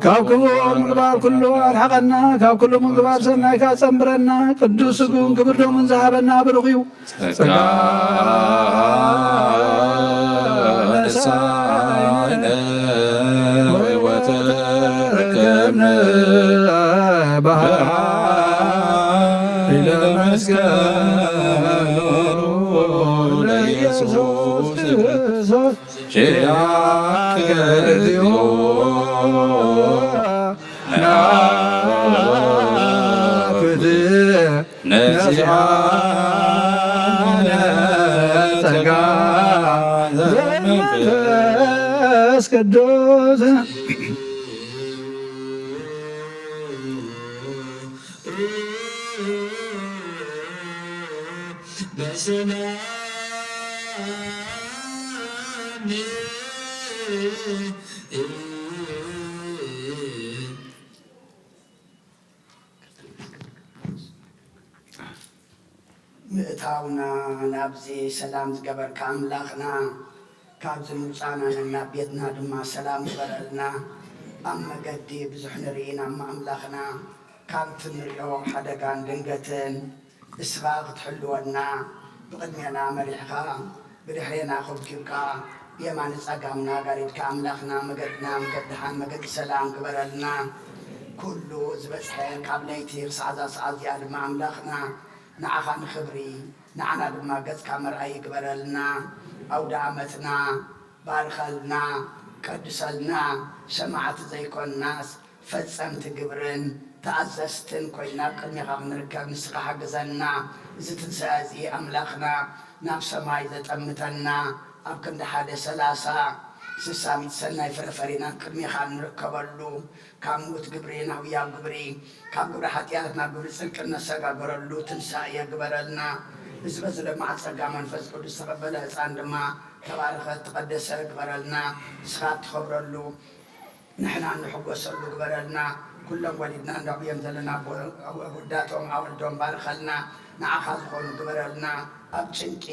ካብ ክፉእ ምግባር ኩሉ ኣርሕቐና። ካብ ኩሉ ምግባር ሰናይካ ጸንብረና። ቅዱስ ስጉን ክብር ደሙን ዝሃበና ብሩኽ እዩ። ጸጋ ነሳይነ ወተረከብነ በኃይለ መስቀሉ ለኢየሱስ ክርስቶስ ኪያከ እግዚኦ ናፍት ነዚአነ ጸጋ ዘመንፈስ ቅዱስ። ምእታውና ናብዚ ሰላም ዝገበርካ ኣምላኽና፣ ካብዚ ምውጻእና ናብ ቤትና ድማ ሰላም ግበረልና። ኣብ መገዲ ብዙሕ ንርኢ ኢና እሞ ኣምላኽና፣ ካብቲ ንሪኦ ሓደጋን ድንገትን እስኻ ክትሕልወና ብቕድሜና መሪሕኻ ብድሕሬና ኮብኪብካ የማን ጸጋምና ጋሪድካ ኣምላኽና መገድና መገዲ ደሓን መገዲ ሰላም ግበረልና። ኩሉ ዝበጽሐ ካብ ለይቲ ክሳዕ እዛ ሰዓት እዚኣ ድማ ኣምላኽና ንዓኻ ንኽብሪ ንዓና ድማ ገጽካ መርኣይ ይግበረልና። ኣውደ ኣመትና ባርከልና፣ ቀድሰልና፣ ሰማዕቲ ዘይኮንናስ ፈጸምቲ ግብርን ተኣዘዝትን ኮይና ኣብ ቅድሜኻ ክንርከብ ንስኻ ሓግዘና። እዚ ትንሳኤ እዚ ኣምላኽና ናብ ሰማይ ዘጠምተና ኣብ ክንዲ ሓደ ሰላሳ ስሳ ሚእቲ ሰናይ ፍረ ፈሪና ኣብ ቅድሜኻ እንርከበሉ ካብ ምዉት ግብሪ ናብ ህያው ግብሪ ካብ ግብሪ ሓጢኣት ናብ ግብሪ ጽድቂ እነሰጋገረሉ ትንሳኤ ግበረልና። እዚ በዚ ለማዕ ጸጋ መንፈስ ቅዱስ ዝተቐበለ ህፃን ድማ ተባረኸ ተቐደሰ ግበረልና። ንስኻ እትኸብረሉ ንሕና እንሕጎሰሉ ግበረልና። ኩሎም ወሊድና እነዕብዮም ዘለና ኣቦ-፣ ኣወዳቶም ኣወልዶም ባርኸልና። ንዓኻ ዝኾኑ ግበረልና። ኣብ ጭንቂ፣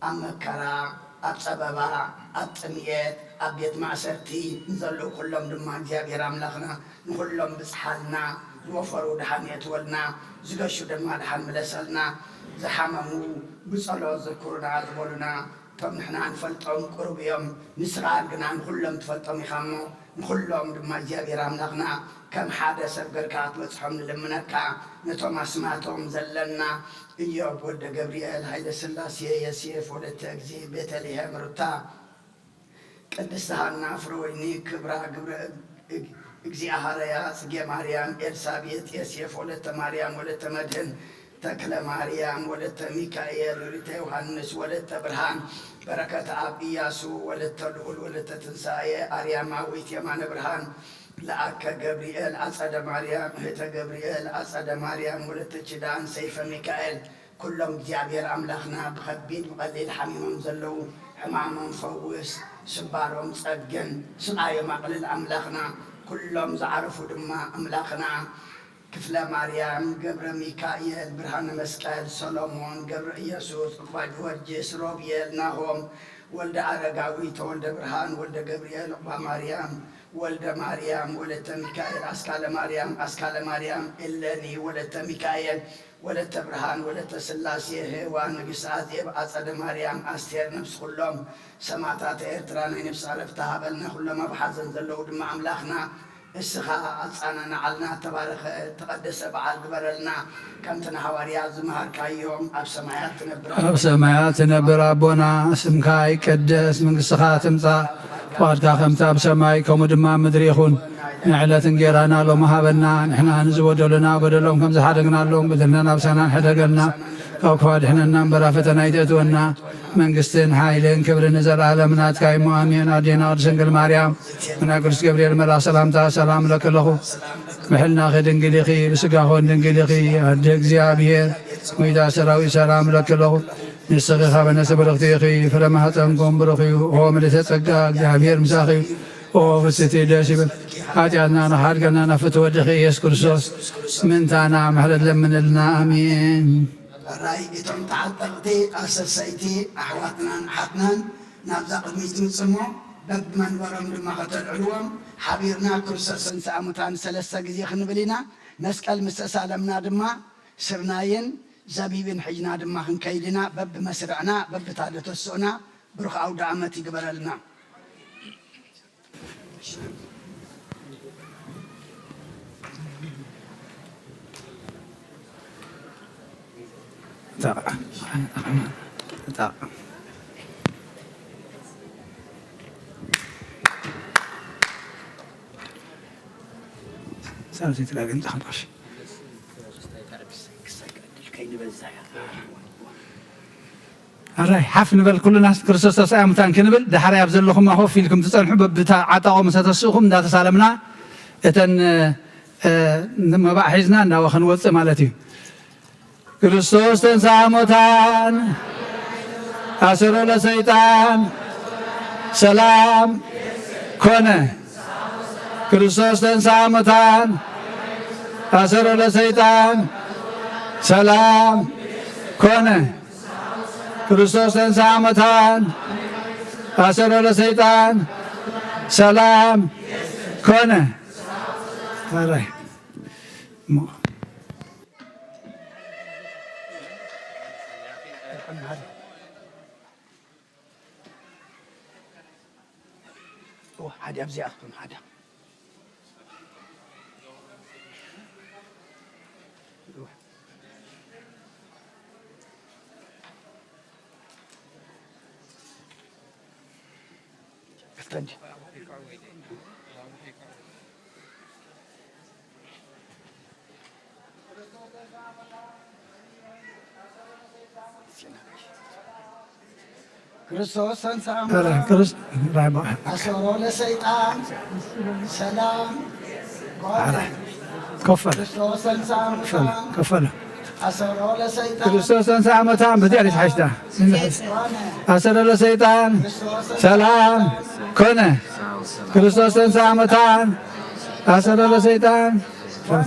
ኣብ መከራ፣ ኣብ ጸበባ፣ ኣብ ጥምየት፣ ኣብ ቤት ማእሰርቲ ንዘለዉ ኩሎም ድማ እግዚኣብሔር ኣምላኽና ንኹሎም ብጽሓልና። ዝወፈሩ ደሓን የእትወልና፣ ዝገሹ ድማ ደሓን ምለሰልና። ዝሓመሙ ብጸሎት ዘክሩና ዝበሉና እቶም ንሕና ንፈልጦም ቅሩብ እዮም። ንስኻ ግና ንኹሎም ትፈልጦም ኢኻ እሞ፣ ንኹሎም ድማ እግዚኣብሔር ኣምላኽና ከም ሓደ ሰብ ገርካ ክትበጽሖም ንልምነካ። ነቶም ኣስማቶም ዘለና፣ ኢዮብ ወልደ ገብርኤል፣ ሃይለ ስላሴ፣ የሴፍ ወለተ እግዚ፣ ቤተልሔም፣ ሩታ፣ ቅድስት ሃና፣ ፍረወይኒ፣ ክብራ፣ ግብረ እግ-፣ እግዚኣ ሃረያ፣ ጽጌ ማርያም፣ ኤልሳቤጥ፣ የሴፍ ወለተ ማርያም ወለተ መድህን፣ ተክለ ማርያም ወለተ ሚካኤል፣ ሪተ ዮሃንስ ወለተ ብርሃን፣ በረከት ኣብ ኢያሱ ወለተ ልዑል ወለተ ትንሳኤ፣ ኣርያማዊት የማነ ብርሃን፣ ለኣከ ገብርኤል ኣጸደ ማርያም፣ እህተ ገብርኤል ኣጸደ ማርያም ወለተ ኪዳን፣ ሰይፈ ሚካኤል፣ ኩሎም እግዚኣብሔር ኣምላኽና ብኸቢድ ብቐሊል ሓሚሞም ዘለዉ ሕማሞም ፈውስ፣ ስባሮም ጸግን፣ ስቓዮም ኣቕልል ኣምላኽና፣ ኩሎም ዝዓረፉ ድማ ኣምላኽና ክፍለ ማርያም፣ ገብረ ሚካኤል፣ ብርሃነ መስቀል፣ ሰሎሞን፣ ገብረ ኢየሱስ፣ ዑቅባ ጊዮርጊስ፣ ሮብየል፣ ናሆም፣ ወልደ ኣረጋዊ፣ ተወልደ ብርሃን፣ ወልደ ገብርኤል፣ ዑቅባ ማርያም፣ ወልደ ማርያም፣ ወለተ ሚካኤል፣ ኣስካለ ማርያም፣ ኣስካለ ማርያም፣ እለኒ፣ ወለተ ሚካኤል፣ ወለተ ብርሃን፣ ወለተ ስላሴ፣ ሄዋን፣ ንግስቲ ኣዜብ፣ ኣጸደ ማርያም፣ ኣስቴር፣ ነብሲ ኩሎም ሰማእታት ኤርትራ ናይ ነብሲ ዕረፍቲ ሃበልና። ኩሎም ኣብ ሓዘን ዘለዉ ድማ ኣምላኽና እስኻ ኣጻናንዓልና፣ ተባረኸ ተቐደሰ በዓል ግበረልና። ከምቲ ንሃዋርያት ዝመሃርካዮም፣ ኣብ ሰማያት ትነብር ኣብ ሰማያት ትነብር ኣቦና፣ ስምካ ይቀደስ፣ መንግስትኻ ትምጻእ፣ ፍቓድካ ከምቲ ኣብ ሰማይ ከምኡ ድማ ኣብ ምድሪ ይኹን። ንዕለት እንጌራና ሎሚ ሃበና፣ ንሕና ንዝበደሉና በደሎም ከም ዝሓደግናሎም በደልና ናብሳና ንሕደገልና፣ ካብ ክፉ ኣድሕነና እምበር ኣብ ፈተና ኣይተእትወና። መንግስትን ሓይልን ክብርን ንዘለኣለም ናትካ እሞ ኣሜን። ኣዴና ቅድስት ድንግል ማርያም፣ ብናይ ቅዱስ ገብርኤል መልኣኽ ሰላምታ ሰላም እለኪ ኣለኹ። ምሕልናኺ ድንግል ኢኺ፣ ብስጋኺ እውን ድንግል ኢኺ። ኣደ እግዚኣብሔር፣ ጎይታ ሰራዊት ሰላም እለኪ ኣለኹ። ንስኺ ካብ ኣንስቲ ብርኽቲ ኢኺ፣ ፍረ ማህፀንኩም ብሩኽ እዩ። ኦ ምልዕተ ጸጋ፣ እግዚኣብሔር ምሳኺ እዩ። ኦ ፍስቲ ደስ ይብል። ሓጢኣትና ንኻሓድገና ናብ ፍትወ ወድኺ ኢየሱስ ክርስቶስ ምእንታና ምሕረት ለምንልና። ኣሜን። ሕራይ እቶም ተዓጠቕቲ ኣሰሰይቲ ኣሕዋትናን ኣሓትናን ናብዛ ቅድሚት ትምጽእ እሞ፣ በብመንበሮም ድማ ከተልዕልዎም ሓቢርና ክርስቶስ ተንሥአ እሙታን ሰለስተ ግዜ ክንብል ኢና። መስቀል ምስ ተሳለምና ድማ ስርናይን ዘቢብን ሒዝና ድማ ክንከይድ ኢና። በብመስርዕና በብታደ ተስኡና ብሩኽ ኣውደ ኣመት ይግበረልና። ኣራይ ሓፍ ንበል ኩልና ክርስቶስ ተንሥአ እሙታን ክንብል፣ ዳሕራይ ኣብ ዘለኹማ ኮፍ ኢልኩም ትጸንሑ፣ በብታ ዓጣቖ ምስ ተስእኹም እንዳተሳለምና እተን፣ እ፣ መባእ ሒዝና እንዳወ ክንወጽእ ማለት እዩ። ክርስቶስ ተንሥአ እሙታን ኣሰሮ ለሰይጣን ሰላም ኮነ። ክርስቶስ ተንሥአ እሙታን ኣሰሮ ለሰይጣን ሰላም ኮነ። ክርስቶስ ተንሥአ እሙታን ኣሰሮ ለሰይጣን ሰላም ኮነ። ኣራይ። እወ፣ ሓደ ኣብዚኣ ትኹን፣ ሓደ። ክልተ እንዲ። ክርስቶስ ተንሥአ እሙታን፣ ራይ በቃ። ኣሰሮ ለሰይጣን ሰላም ኮነ። ኮፈለ። ክርስቶስ ተንሥአ እሙታን፣ ኮፈለ። ኣሰሮ ለሰይጣን፣ ክርስቶስ ተንሥአ እሙታን፣ በዚኣ ዲት ሓሽታ። ኮነ። ኣሰሮ ለሰይጣን ሰላም ኮነ። ክርስቶስ ተንሥአ እሙታን፣ ኣሰሮ ለሰይጣን ኮነ።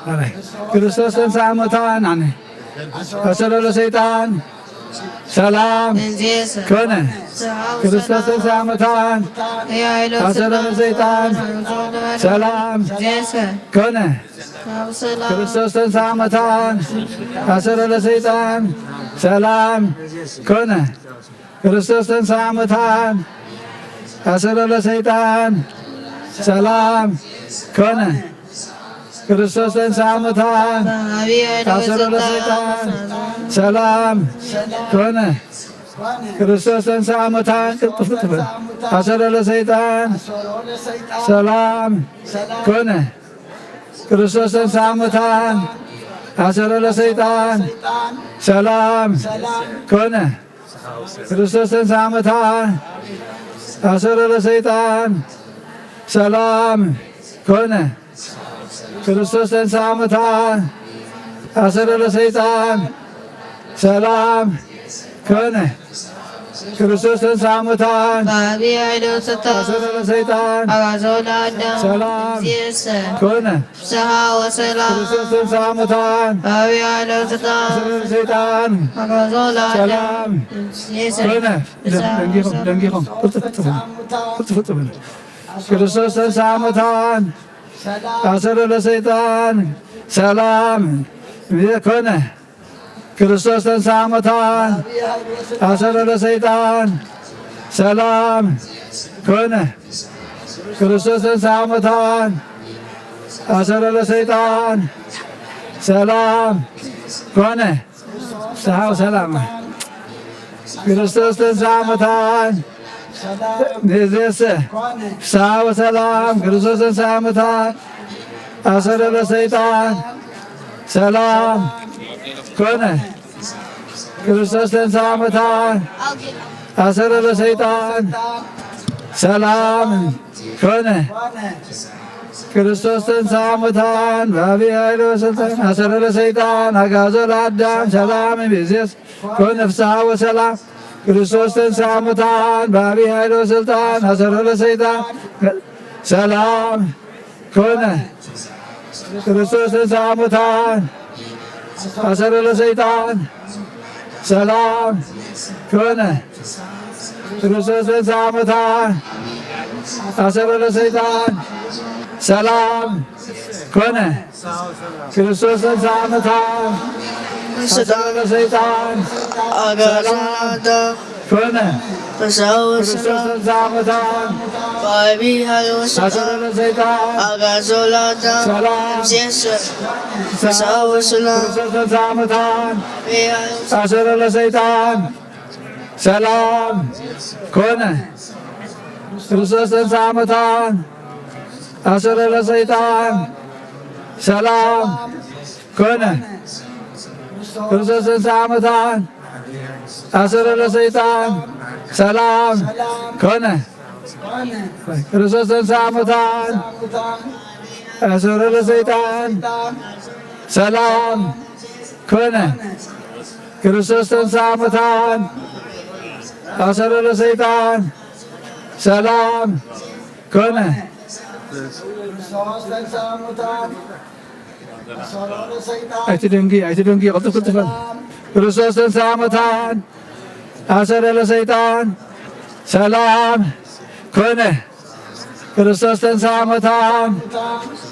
ኣሜን። ክርስቶስ ተንሥአ እሙታን፣ ኣነ ኣሰሮ ለሰይጣን ሰላም ኮነ። ክርስቶስ ተንሥአ እሙታን፣ ኣሰሮ ለሰይጣን ሰላም ኮነ። ክርስቶስ ተንሥአ እሙታን፣ ኣሰሮ ለሰይጣን ሰላም ኮነ። ክርስቶስ ተንሥአ እሙታን፣ ኣሰሮ ለሰይጣን ሰላም ኮነ። ክርስቶስ ተንሥአ እሙታን፣ ኣሰሮ ለሰይጣን ሰላም ኮነ። ክርስቶስ ተንሥአ እሙታን፣ ቅልጥፍ ቅልጥፍ፣ ኣሰሮ ለሰይጣን ሰላም ኮነ። ክርስቶስ ተንሥአ እሙታን፣ ኣሰሮ ለሰይጣን ሰላም ኮነ። ክርስቶስ ተንሥአ እሙታን አሰሮ ለሰይጣን ሰላም ኮነ። ክርስቶስ ተንሥአ እሙታን አሰሮ ለሰይጣን ሰላም ኮነ። ክርስቶስ ተንሥአ እሙታን በአቢይ ኃይል ወስልጣን አሰሮ ለሰይጣን አግዓዞ ለአዳም ሰላም እምይእዜሰ ኮነ። ፍስሐ ወሰላም። ክርስቶስ ተንሥአ እሙታን በአቢይ ኃይል ወስልጣን አሰሮ ለሰይጣን አግዓዞ ለአዳም ሰላም እምይእዜሰ ኮነ። ፍስሐ ደንጊኹም፣ ወሰላም። ደንጊኹም። ቅልጥፍ፣ ቅልጥፍ በሉ። ቅልጥፍ፣ ቅልጥፍ በሉ። ክርስቶስ ተንሥአ እሙታን አሰሮ ለሰይጣን ሰላም ኮነ። ክርስቶስ ተንሥአ እሙታን አሰሮ ለሰይጣን ሰላም ኮነ። ክርስቶስ ተንሥአ እሙታን አሰሮ ለሰይጣን ሰላም ኮነ። ፍስሐ ወሰላም። ክርስቶስ ተንሥአ እሙታን እምይእዜሰ ፍስሐ ወሰላም። ክርስቶስ ተንሥአ እሙታን አሰሮ ለሰይጣን ሰላም ኮነ። ክርስቶስ ተንሥአ እሙታን አሰሮ ለሰይጣን ሰላም ኮነ። ክርስቶስ ተንሥአ እሙታን በአቢይ ኃይል ወስልጣን አሰሮ ለሰይጣን አግዓዞ ለአዳም ሰላም እምይእዜሰ ኮነ ፍስሐ ወሰላም። ክርስቶስ ተንሥአ እሙታን በአቢይ ኃይል ወስልጣን አሰሮ ለሰይጣን ሰላም ኮነ። ክርስቶስ ተንሥአ እሙታን አሰሮ ለሰይጣን ሰላም ኮነ። ክርስቶስ ተንሥአ እሙታን አሰሮ ለሰይጣን ሰላም ኮነ። ክርስቶስ ተንሥአ እሙታን አሰሮ ለሰይጣን አግዓዞ ሰላም ለአዳም ኮነ። ፍስሐ ክርስቶስ ወሰላም። ተንሥአ እሙታን በአቢይ ኃይል አሰሮ ወስልጣን ለሰይጣን አግዓዞ ለአዳም ሰላም እምይእዜሰ ፍስሐ ወሰላም። ክርስቶስ ተንሥአ እሙታን በአቢይ ኃይል አሰሮ ለሰይጣን ሰላም ኮነ። ክርስቶስ ተንሥአ እሙታን አሰሮ ለሰይጣን ሰላም ኮነ። ክርስቶስ ተንሥአ እሙታን አሰሮ ለሰይጣን ሰላም ኮነ። ክርስቶስ ተንሥአ እሙታን አሰሮ ለሰይጣን ሰላም ኮነ። ክርስቶስ ተንሥአ እሙታን አሰሮ ለሰይጣን ሰላም ኮነ። ኣይትደንጊ፣ ኣይትደንጊ፣ ቅልጥፍ፣ ቅልጥፍ በል። ክርስቶስ ተንሥአ እሙታን አሰሮ ለሰይጣን ሰላም ኮነ። ክርስቶስ ተንሥአ እሙታን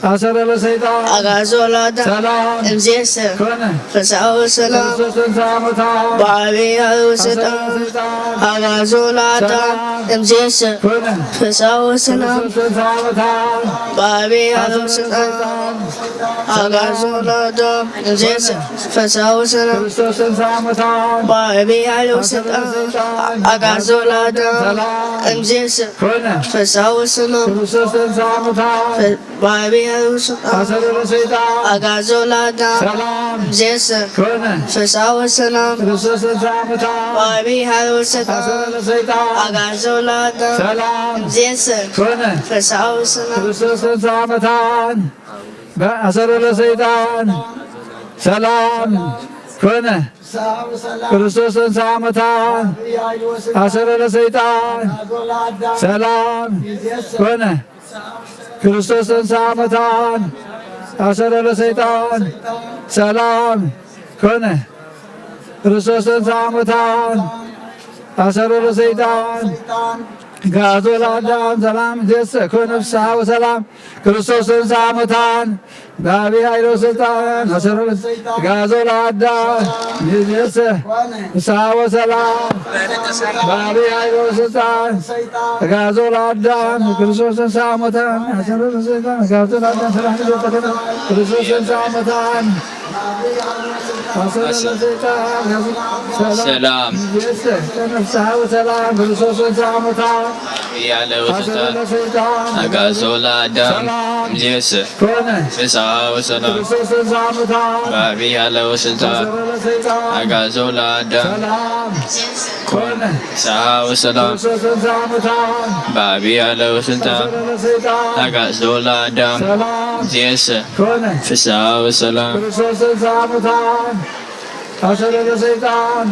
አሰሮ ለሰይጣን አግዓዞ ለአዳም ሰላም እምይእዜሰ ኮነ። ፍስሐ ወሰላም። ክርስቶስ ተንሥአ እሙታን በአቢይ ኃይል አሰሮ ወስልጣን ለሰይጣን አግዓዞ ለአዳም ሰላም እምይእዜሰ ኮነ። ፍስሐ ወሰላም። ክርስቶስ ተንሥአ እሙታን በአቢይ ኃይል አሰሮ ወስልጣን ለሰይጣን አግዓዞ ለአዳም እምይእዜሰ ፍስሐ ወሰላም። ክርስቶስ ተንሥአ እሙታን በአቢይ ኃይል አሰሮ ወስልጣን ለሰይጣን አግዓዞ ለአዳም ሰላም እምይእዜሰ ኮነ። ፍስሐ ወሰላም። ክርስቶስ ተንሥአ እሙታን በአቢይ ኃይል ወስልጣን አሰሮ ለሰይጣን አግዓዞ ለአዳም ሰላም እምይእዜሰ ኮነ። ፍስሐ ወሰላም። ክርስቶስ ተንሥአ እሙታን በአቢይ ኃይል ወስልጣን አሰሮ ለሰይጣን አግዓዞ ለአዳም ሰላም እምይእዜሰ ኮነ። ፍስሐ ወሰላም። ክርስቶስ ተንሥአ እሙታን አሰሮ ለሰይጣን ሰላም ኮነ። ክርስቶስ ተንሥአ እሙታን አሰሮ ለሰይጣን ሰላም ኮነ። ክርስቶስ ተንሥአ እሙታን አሰሮ ለሰይጣን ሰላም ኮነ። ክርስቶስ ተንሥአ እሙታን አሰሮ ለሰይጣን አግዓዞ ለአዳም ሰላም እምይእዜሰ ኮነ ፍስሐ ወሰላም። ክርስቶስ ተንሥአ እሙታን በአቢይ ኃይል ወስልጣን አሰሮ አግዓዞ ለአዳም እምይእዜሰ ፍስሐ ወሰላም። በአቢይ ኃይል ወስልጣን አግዓዞ ለአዳም። ክርስቶስ ተንሥአ እሙታን አሰሮ ለሰይጣን አግዓዞ ለአዳም ሰላም እምይእዜሰ ኮነ። ክርስቶስ ተንሥአ እሙታን አሰሮ ለሰይጣን ሰላም ሰላም። እምይእዜሰ ኮነ ፍስሐ ወሰላም። ክርስቶስ ተንሥአ እሙታን በአቢይ ኃይል አሰሮ ወስልጣን ለሰይጣን አግዓዞ ለአዳም ሰላም እምይእዜሰ ኮነ። ፍስሐ ወሰላም። ክርስቶስ ተንሥአ እሙታን። በአቢይ ኃይለ ወስልጣን። አሰሮ ለሰይጣን። አግዓዞ ለአዳም። ሰላም ኮነ። ፍስሐ ወሰላም። ክርስቶስ ተንሥአ እሙታን። በአቢይ ኃይለ ወስልጣን። አሰሮ ለሰይጣን። አግዓዞ ለአዳም። ሰላም እምይእዜሰ። ኮነ። ፍስሐ ወሰላም። ክርስቶስ ተንሥአ እሙታን። አሰሮ ለሰይጣን።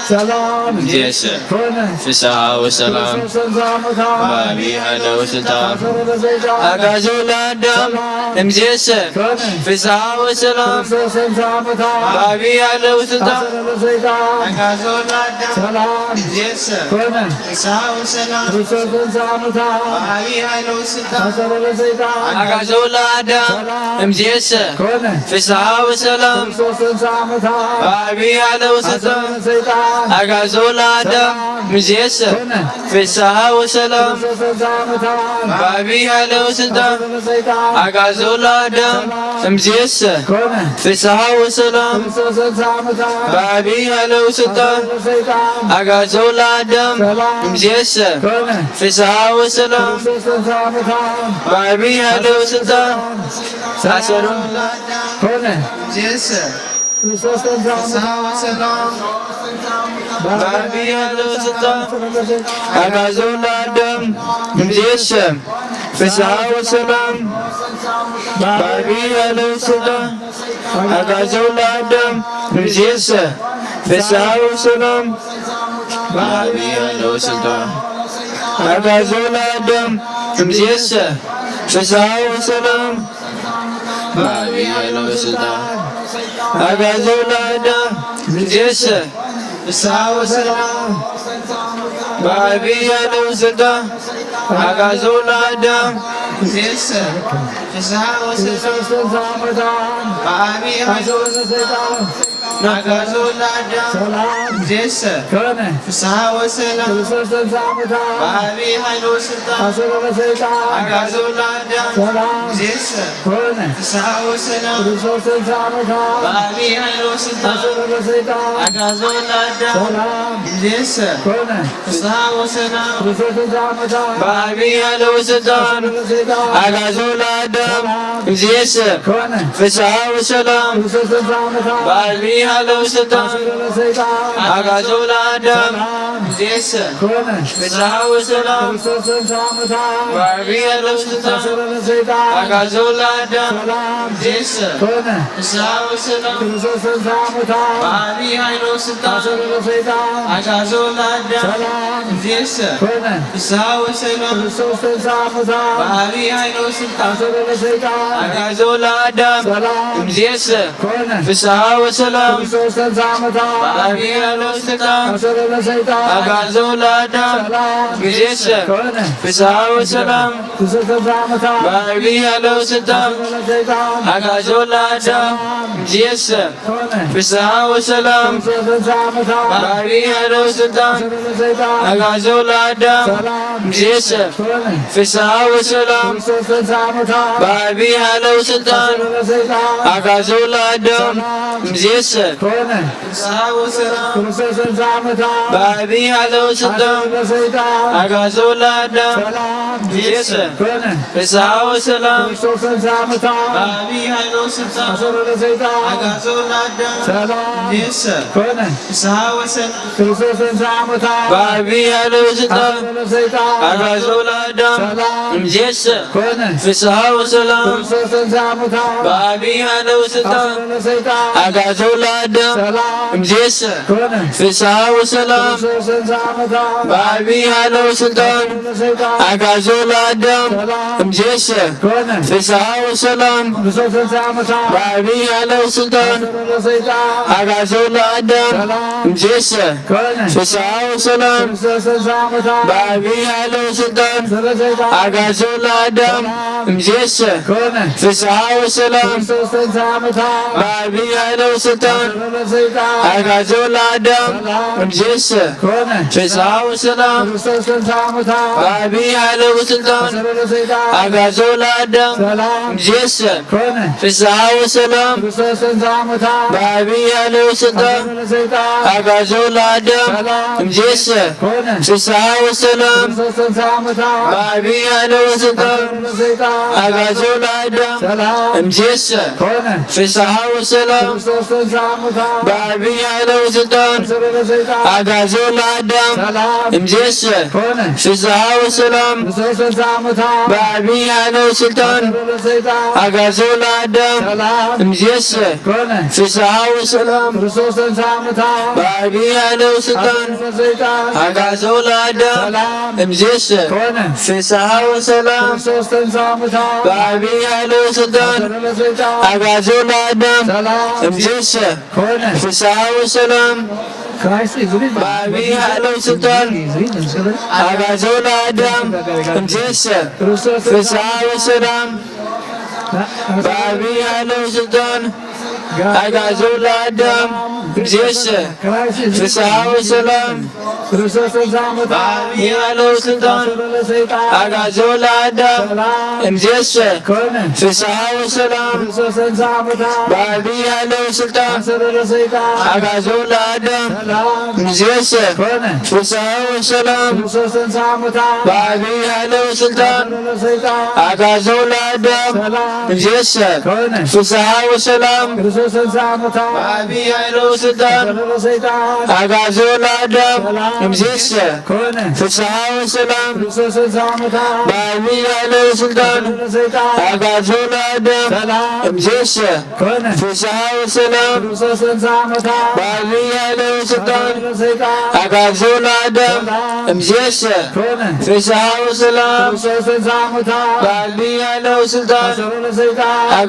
ሰላም እምይእዜሰ። ኮነ። ፍስሐ ወሰላም። ክርስቶስ ተንሥአ እሙታን። በአቢይ ኃይለ ወስልጣን። አሰሮ ለሰይጣን። አግዓዞ ለአዳም። ሰላም እምይእዜሰ። ኮነ። ፍስሐ ወሰላም። ክርስቶስ ተንሥአ እሙታን። በአቢይ ኃይለ ወስልጣን። አሰሮ ለሰይጣን። አግዓዞ ለአዳም። ሰላም እምይእዜሰ። ኮነ። ፍስሐ ወሰላም። ክርስቶስ ተንሥአ እሙታን። በአቢይ ኃይለ ወስልጣን። አሰሮ ለሰይጣን። አግዓዞ ለአዳም። ሰላም እምይእዜሰ። ኮነ። ፍስሐ ወሰላም። ክርስቶስ ተንሥአ እሙታን። በአቢይ ኃይለ ወስልጣን። አሰሮ ለሰይጣን። አግዓዞ ለአዳም። ሰላም እምይእዜሰ። ኮነ። ፍስሐ ወሰላም። ክርስቶስ ተንሥአ እሙታን። በአቢይ ኃይለ ወስልጣን። አሰሮ ለሰይጣን። አግዓዞ ለአዳም። ሰላም እምይእዜሰ። ኮነ። ፍስሐ ወሰላም። ክርስቶስ ተንሥአ እሙታን። በአቢይ ኃይለ ወስልጣን። አሰሮ ለሰይጣን። አግዓዞ ለአዳም። ሰላም እምይእዜሰ። ኮነ። ፍስሐ ወሰላም። ክርስቶስ ተንሥአ እሙታን። በአቢይ ኃይለ ወስልጣን። አሰሮ ኮነ። እምይእዜሰ። ክርስቶስ ተንሥአ ፍስሐ እሙታን። ወሰላም። በአቢይ ኃይለ ወስልጣን። አግዓዞ ለአዳም። እምይእዜሰ። ፍስሐ ወሰላም። በአቢይ ኃይለ ወስልጣን። አግዓዞ ለአዳም። እምይእዜሰ። ፍስሐ ወሰላም። በአቢይ ኃይለ ወስልጣን። አግዓዞ ለአዳም። እምይእዜሰ። ፍስሐ ወሰላም። በአቢይ ኃይለ ወስልጣን። አግዓዞ ለአዳም። እምይእዜሰ። ፍስሐ ወሰላም። በአቢይ ኃይለ ወስልጣን። አግዓዞ ለአዳም። እምይእዜሰ። ፍስሐ ወሰላም። ክርስቶስ ተንሥአ እሙታን። በአቢይ ኃይለ አሰሮ ለሰይጣን። አግዓዞ ለአዳም። ሰላም እምይእዜሰ። ኮነ። ፍስሐ ወሰላም። ክርስቶስ ተንሥአ እሙታን። በአቢይ ኃይለ ወስልጣን። አሰሮ ለሰይጣን። አግዓዞ ለአዳም። ሰላም እምይእዜሰ። ኮነ። ፍስሐ ወሰላም። ክርስቶስ ተንሥአ እሙታን። በአቢይ ኃይለ ወስልጣን። አሰሮ ለሰይጣን። አግዓዞ ለአዳም። ሰላም እምይእዜሰ። ኮነ። ፍስሐ ወሰላም። ክርስቶስ ተንሥአ እሙታን። በአቢይ ኃይለ ወስልጣን። አሰሮ ለሰይጣን። አግዓዞ ለአዳም። ሰላም እምይእዜሰ። ኮነ። ፍስሐ ወሰላም። ክርስቶስ ተንሥአ እሙታን። በአቢይ ኃይለ ወስልጣን። አሰሮ ለሰይጣን። አግዓዞ ለአዳም። ሰላም እምይእዜሰ። ኮነ። ፍስሐ ወሰላም። ክርስቶስ ተንሥአ እሙታን። በአቢይ ኃይለ ወስልጣን። አሰሮ ለሰይጣን። አግዓዞ ለአዳም። ሰላም እምይእዜሰ። ኮነ። ፍስሐ ወሰላም። ክርስቶስ ተንሥአ እሙታን። በአቢይ ኃይለ ወስልጣን። አሰሮ ለሰይጣን። አግዓዞ ለአዳም። ሰላም እምይእዜሰ። ኮነ። ፍስሐ ወሰላም። ክርስቶስ ተንሥአ እሙታን። በአቢይ ኃይለ ወስልጣን። አሰሮ ለሰይጣን። አግዓዞ ለአዳም። ሰላም እምይእዜሰ። ኮነ። ፍስሐ ወሰላም። ክርስቶስ ተንሥአ እሙታን። በአቢይ ኃይለ ወስልጣን። አሰሮ ለሰይጣን። አግዓዞ ለአዳም። ሰላም እምይእዜሰ። ኮነ። ፍስሐ ወሰላም። ክርስቶስ ተንሥአ እሙታን። በአቢይ ኃይለ ወስልጣን። አሰሮ ለሰይጣን። አግዓዞ ለአዳም። ሰላም እምይእዜሰ። ኮነ። ፍስሐ ወሰላም። ክርስቶስ ተንሥአ እሙታን። በአቢይ ኃይለ ወስልጣን። አሰሮ ለሰይጣን። አግዓዞ ለአዳም። ሰላም እምይእዜሰ። ኮነ። ፍስሐ ወሰላም። ክርስቶስ ተንሥአ እሙታን። በአቢይ ኃይለ ወስልጣን። አሰሮ ለሰይጣን። አግዓዞ ለአዳም። ሰላም እምይእዜሰ። ኮነ። ፍስሐ ወሰላም። ክርስቶስ ተንሥአ እሙታን። በአቢይ ኃይለ ወስልጣን። አሰሮ ለሰይጣን። አግዓዞ ለአዳም። ሰላም እምይእዜሰ። ኮነ። ፍስሐ ወሰላም። ክርስቶስ ተንሥአ እሙታን። በአቢይ ኃይለ ወስልጣን። አሰሮ ለሰይጣን። አግዓዞ ለአዳም። ሰላም እምይእዜሰ። ኮነ። ፍስሐ ወሰላም። ክርስቶስ ተንሥአ እሙታን። በአቢይ ኃይለ ወስልጣን። አሰሮ ለሰይጣን። አግዓዞ ለአዳም። ሰላም እምይእዜሰ። ኮነ። ፍስሐ ወሰላም። ክርስቶስ ተንሥአ እሙታን። በአቢይ ኃይለ ወስልጣን። አሰሮ ለሰይጣን። አግዓዞ ለአዳም። ሰላም እምይእዜሰ። ኮነ። ፍስሐ ወሰላም። ክርስቶስ ተንሥአ እሙታን። በአቢይ ኃይለ ወስልጣን። አሰሮ ለሰይጣን። አግዓዞ ለአዳም። ሰላም እምይእዜሰ። ኮነ። ፍስሐ ወሰላም። ክርስቶስ ተንሥአ እሙታን። በአቢይ ኃይለ ወስልጣን። አሰሮ ለሰይጣን። አግዓዞ ለአዳም። ሰላም እምይእዜሰ። ኮነ። ፍስሐ ወሰላም። ክርስቶስ ተንሥአ እሙታን። በአቢይ ኃይለ ወስልጣን። አሰሮ ለሰይጣን። አግዓዞ ለአዳም። ሰላም እምይእዜሰ። ኮነ። ፍስሐ ወሰላም። ክርስቶስ ተንሥአ እሙታን። በአቢይ ኃይለ ወስልጣን። ለሰይጣን አጋዞ ለአዳም እምይእዜሰ ኮነ ፍስሐ ወሰላም ክርስቶስ ተንሥአ እሙታን በአቢይ ኃይለ ወስልጣን አጋዞ ለአዳም እምይእዜሰ ኮነ ፍስሐ ወሰላም ክርስቶስ ተንሥአ እሙታን በአቢይ ኃይለ ወስልጣን አጋዞ ለአዳም እምይእዜሰ ኮነ ፍስሐ ወሰላም ክርስቶስ ተንሥአ እሙታን በአቢይ ኃይለ ወስልጣን አጋዞ ለአዳም እምይእዜሰ ኮነ ፍስሐ ወሰላም ክርስቶስ ተንሥአ እሙታን በአቢይ ኃይለ ወስልጣን አጋዞ ለአዳም እምይእዜሰ ኮነ ፍስሐ ወሰላም ክርስቶስ ተንሥአ እሙታን በአቢይ ኃይለ ወስልጣን አጋዞ ለአዳም እምይእዜሰ ኮነ ፍስሐ ወሰላም ክርስቶስ ተንሥአ እሙታን በአቢይ ኃይለ ወስልጣን አጋዞ ለአዳም እምይእዜሰ ኮነ ፍስሐ ወሰላም ክርስቶስ ተንሥአ እሙታን በአቢይ ኃይለ ወስልጣን አጋዞ ለአዳም እምይእዜሰ ኮነ ፍስሐ ወሰላም Christ is risen. በአቢይ ኃይለ ወስልጣን አጋዞ ለአዳም እምይእዜሰ ፍስሐ ወሰላም በአቢይ ኃይለ ወስልጣን አጋዞ ለአዳም እምይእዜሰ ፍስሐ ወሰላም ክርስቶስ ተንሥአ እሙታን በአቢይ ኃይለ ወስልጣን አጋዞ ለአዳም እምይእዜሰ ኮነ ፍስሐ ወሰላም ክርስቶስ ተንሥአ እሙታን በአቢይ ኃይለ ወስልጣን አጋዞ ለአዳም እምይእዜሰ ኮነ ፍስሐ ወሰላም ክርስቶስ ተንሥአ እሙታን በአቢይ ኃይለ ወስልጣን አጋዞ ለአዳም እምይእዜሰ ኮነ ፍስሐ ወሰላም ክርስቶስ ተንሥአ እሙታን በአቢይ ኃይለ ወስልጣን አጋዞ ለአዳም እምይእዜሰ ኮነ ፍስሐ ወሰላም ክርስቶስ ተንሥአ እሙታን በአቢይ ኃይለ ወስልጣን አጋዞ ለአዳም እምይእዜሰ ኮነ ፍስሐ ወሰላም ክርስቶስ ተንሥአ እሙታን በአቢይ ኃይለ ወስልጣን አጋዞ ለአዳም እምይእዜሰ ኮነ ፍስሐ ወሰላም ክርስቶስ ተንሥአ እሙታን በአቢይ ኃይለ ወስልጣን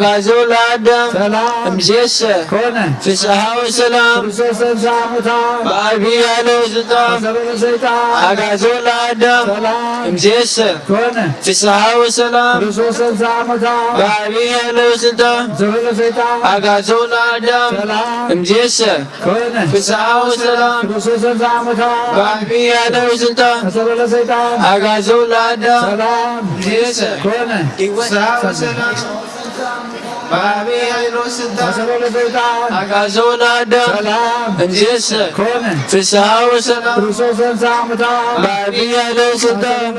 አጋዞ ለአዳም እምይእዜሰ ኮነ ፍስሐ ወሰላም ክርስቶስ ተንሥአ እሙታን በአቢይ ኃይለ ወስልጣን አጋዞ ለአዳም እምይእዜሰ ኮነ ፍስሐ ወሰላም ክርስቶስ ተንሥአ እሙታን በአቢይ ኃይለ ወስልጣን አጋዞ ለአዳም እምይእዜሰ ኮነ ፍስሐ ወሰላም ክርስቶስ ተንሥአ እሙታን በአቢይ ኃይለ ወስልጣን አጋዞ ለአዳም እምይእዜሰ ኮነ ፍስሐ ወሰላም በአቢይ ኃይለ ወስልጣን አጋዞ ለአዳም እምይእዜሰ ኮነ ፍስሐ ወሰላም ክርስቶስ ተንሥአ እሙታን በአቢይ ኃይለ ወስልጣን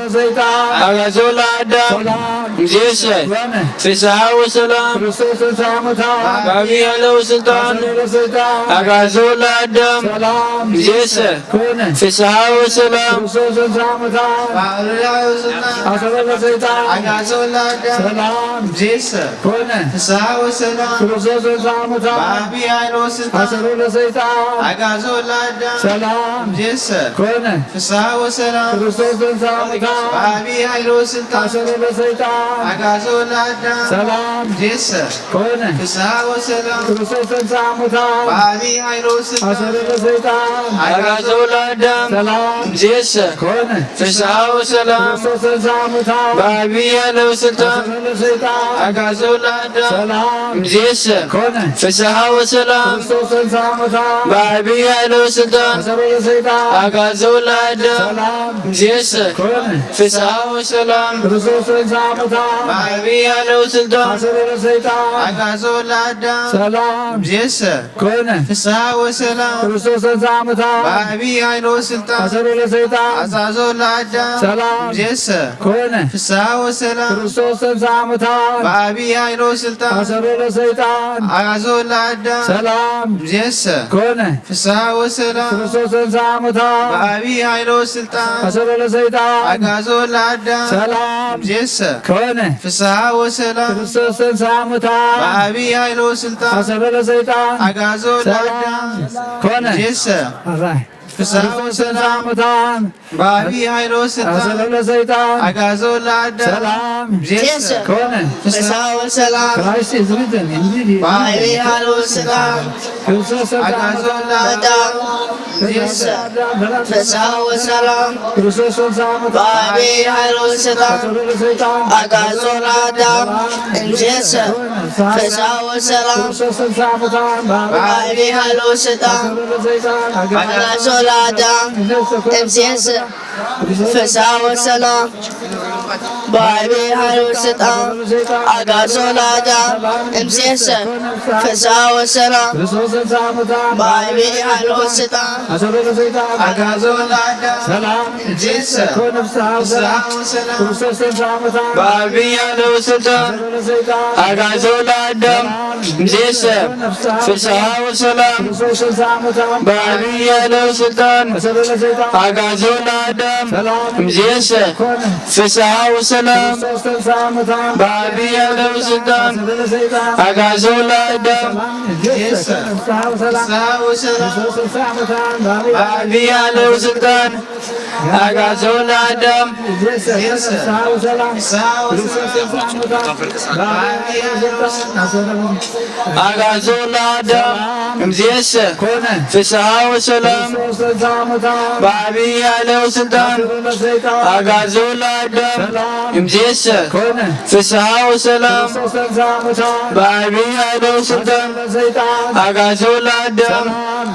አጋዞ ለአዳም እምይእዜሰ ኮነ ፍስሐ ወሰላም ክርስቶስ ተንሥአ እሙታን በአቢይ ኃይለ ወስልጣን አጋዞ ለአዳም እምይእዜሰ ኮነ ፍስሐ ወሰላም ክርስቶስ ተንሥአ እሙታን አሰሮ ለሰይጣን አጋዞ ለአዳም ሰላም እምይእዜሰ ኮነ ፍስሐ ወሰላም ክርስቶስ ተንሥአ እሙታን በአቢይ ኃይለ ወስልጣን አሰሮ ለሰይጣን አጋዞ ለአዳም ሰላም እምይእዜሰ ኮነ ፍስሐ ወሰላም ክርስቶስ ተንሥአ እሙታን በአቢይ ኃይለ ወስልጣን አሰሮ ለሰይጣን አጋዞ ለአዳም ሰላም እምይእዜሰ ኮነ ፍስሐ ወሰላም ክርስቶስ ተንሥአ እሙታን በአቢይ ኃይለ ወስልጣን አሰሮ ለሰይጣን አጋዞ ለአዳም ሰላም እምይእዜሰ ኮነ ፍስሐ ወሰላም ክርስቶስ ተንሥአ እሙታን በአቢይ ኃይለ ወስልጣን አሰሮ ለሰይጣን አጋዞ ለአዳም ሰላም እምይእዜሰ ኮነ ፍስሐ ወሰላም ክርስቶስ ተንሥአ እሙታን በአቢይ ኃይለ ወስልጣን አሰሮ ለሰይጣን አጋዞ ለአዳም ሰላም እምይእዜሰ ኮነ ፍስሐ ወሰላም ክርስቶስ ተንሥአ እሙታን በአቢይ ኃይለ ወስልጣን አሰሮ ለሰይጣን አጋዞ ለአዳም ሰላም እምይእዜሰ ኮነ ፍስሐ ወሰላም ክርስቶስ ተንሥአ እሙታን በአቢይ ኃይለ ወስልጣን አሰሮ ለሰይጣን አጋዞ ለአዳም ሰላም እምይእዜሰ ኮነ ፍስሐ ወሰላም ክርስቶስ ተንሥአ እሙታን በአቢይ ኃይለ ወስልጣን አሰሮ ለሰይጣን አጋዞ ለአዳም ሰላም እምይእዜሰ ኮነ ፍስሐ ወሰላም ክርስቶስ ተንሥአ እሙታን በአቢይ ኃይለ ወስልጣን አሰሮ ለሰይጣን አጋዞ ለአዳም ሰላም እምይእዜሰ ኮነ ፍስሐ ወሰላም ክርስቶስ ተንሥአ እሙታን በአቢይ ኃይለ ወስልጣን አሰሮ ለሰይጣን አጋዞ ለአዳም ሰላም ኮነ እምይእዜሰ All right. ፍስሐ ክርስቶስ ተንሥአ እሙታን በአቢይ ኃይለ ወስልጣን አሰሮ ለሰይጣን አጋዞ ለአዳም ሰላም እምይእዜሰ ኮነ ፍስሐ ወሰላም Christ is risen. Indeed, he is በአቢይ risen. ኃይለ ወስልጣን ክርስቶስ ተንሥአ እሙታን፣ አጋዞ ለአዳም እምይእዜሰ ፍስሐ ወሰላም። ክርስቶስ ተንሥአ እሙታን፣ በአቢይ ኃይል ወሥልጣን፣ አሰሮ ለሰይጣን፣ አጋዞ ለአዳም እምይእዜሰ ፍስሐ ወሰላም። ክርስቶስ ተንሥአ እሙታን፣ በአቢይ ኃይል ወሥልጣን፣ አሰሮ ለሰይጣን፣ አጋዞ ለአዳም እምይእዜሰ ፍስሐ ወሰላም። በአቢይ ኃይል ወሥልጣን፣ አጋዞ ለአዳም እምይእዜሰ ፍስሐ ወሰላም። በአቢይ ኃይል ወሥልጣን፣ አጋዞ ለአዳም እምይእዜሰ ፍስሐ ወሰላም። በአቢይ ኃይል ወሥልጣን፣ አጋዞ ለአዳም እምይእዜሰ ፍስሐ ወሰላም። በአቢይ ኃይል ወሥልጣን፣ አጋዞ ለአዳም እምይእዜሰ ፍስሐ ወሰላም። በአቢይ ኃይል ወሥልጣን፣ አጋዞ ለአዳም በአቢይ ኃይል ወሥልጣን፣ አጋዞ ለአዳም አጋዞ ለአዳም እምይእዜሰ ፍስሐ ወሰላም። በአቢይ ኃይል ወሥልጣን፣ አጋዞ ለአዳም እምይእዜሰ ፍስሐ ወሰላም። በአቢይ ኃይል ወሥልጣን፣ አጋዞ ለአዳም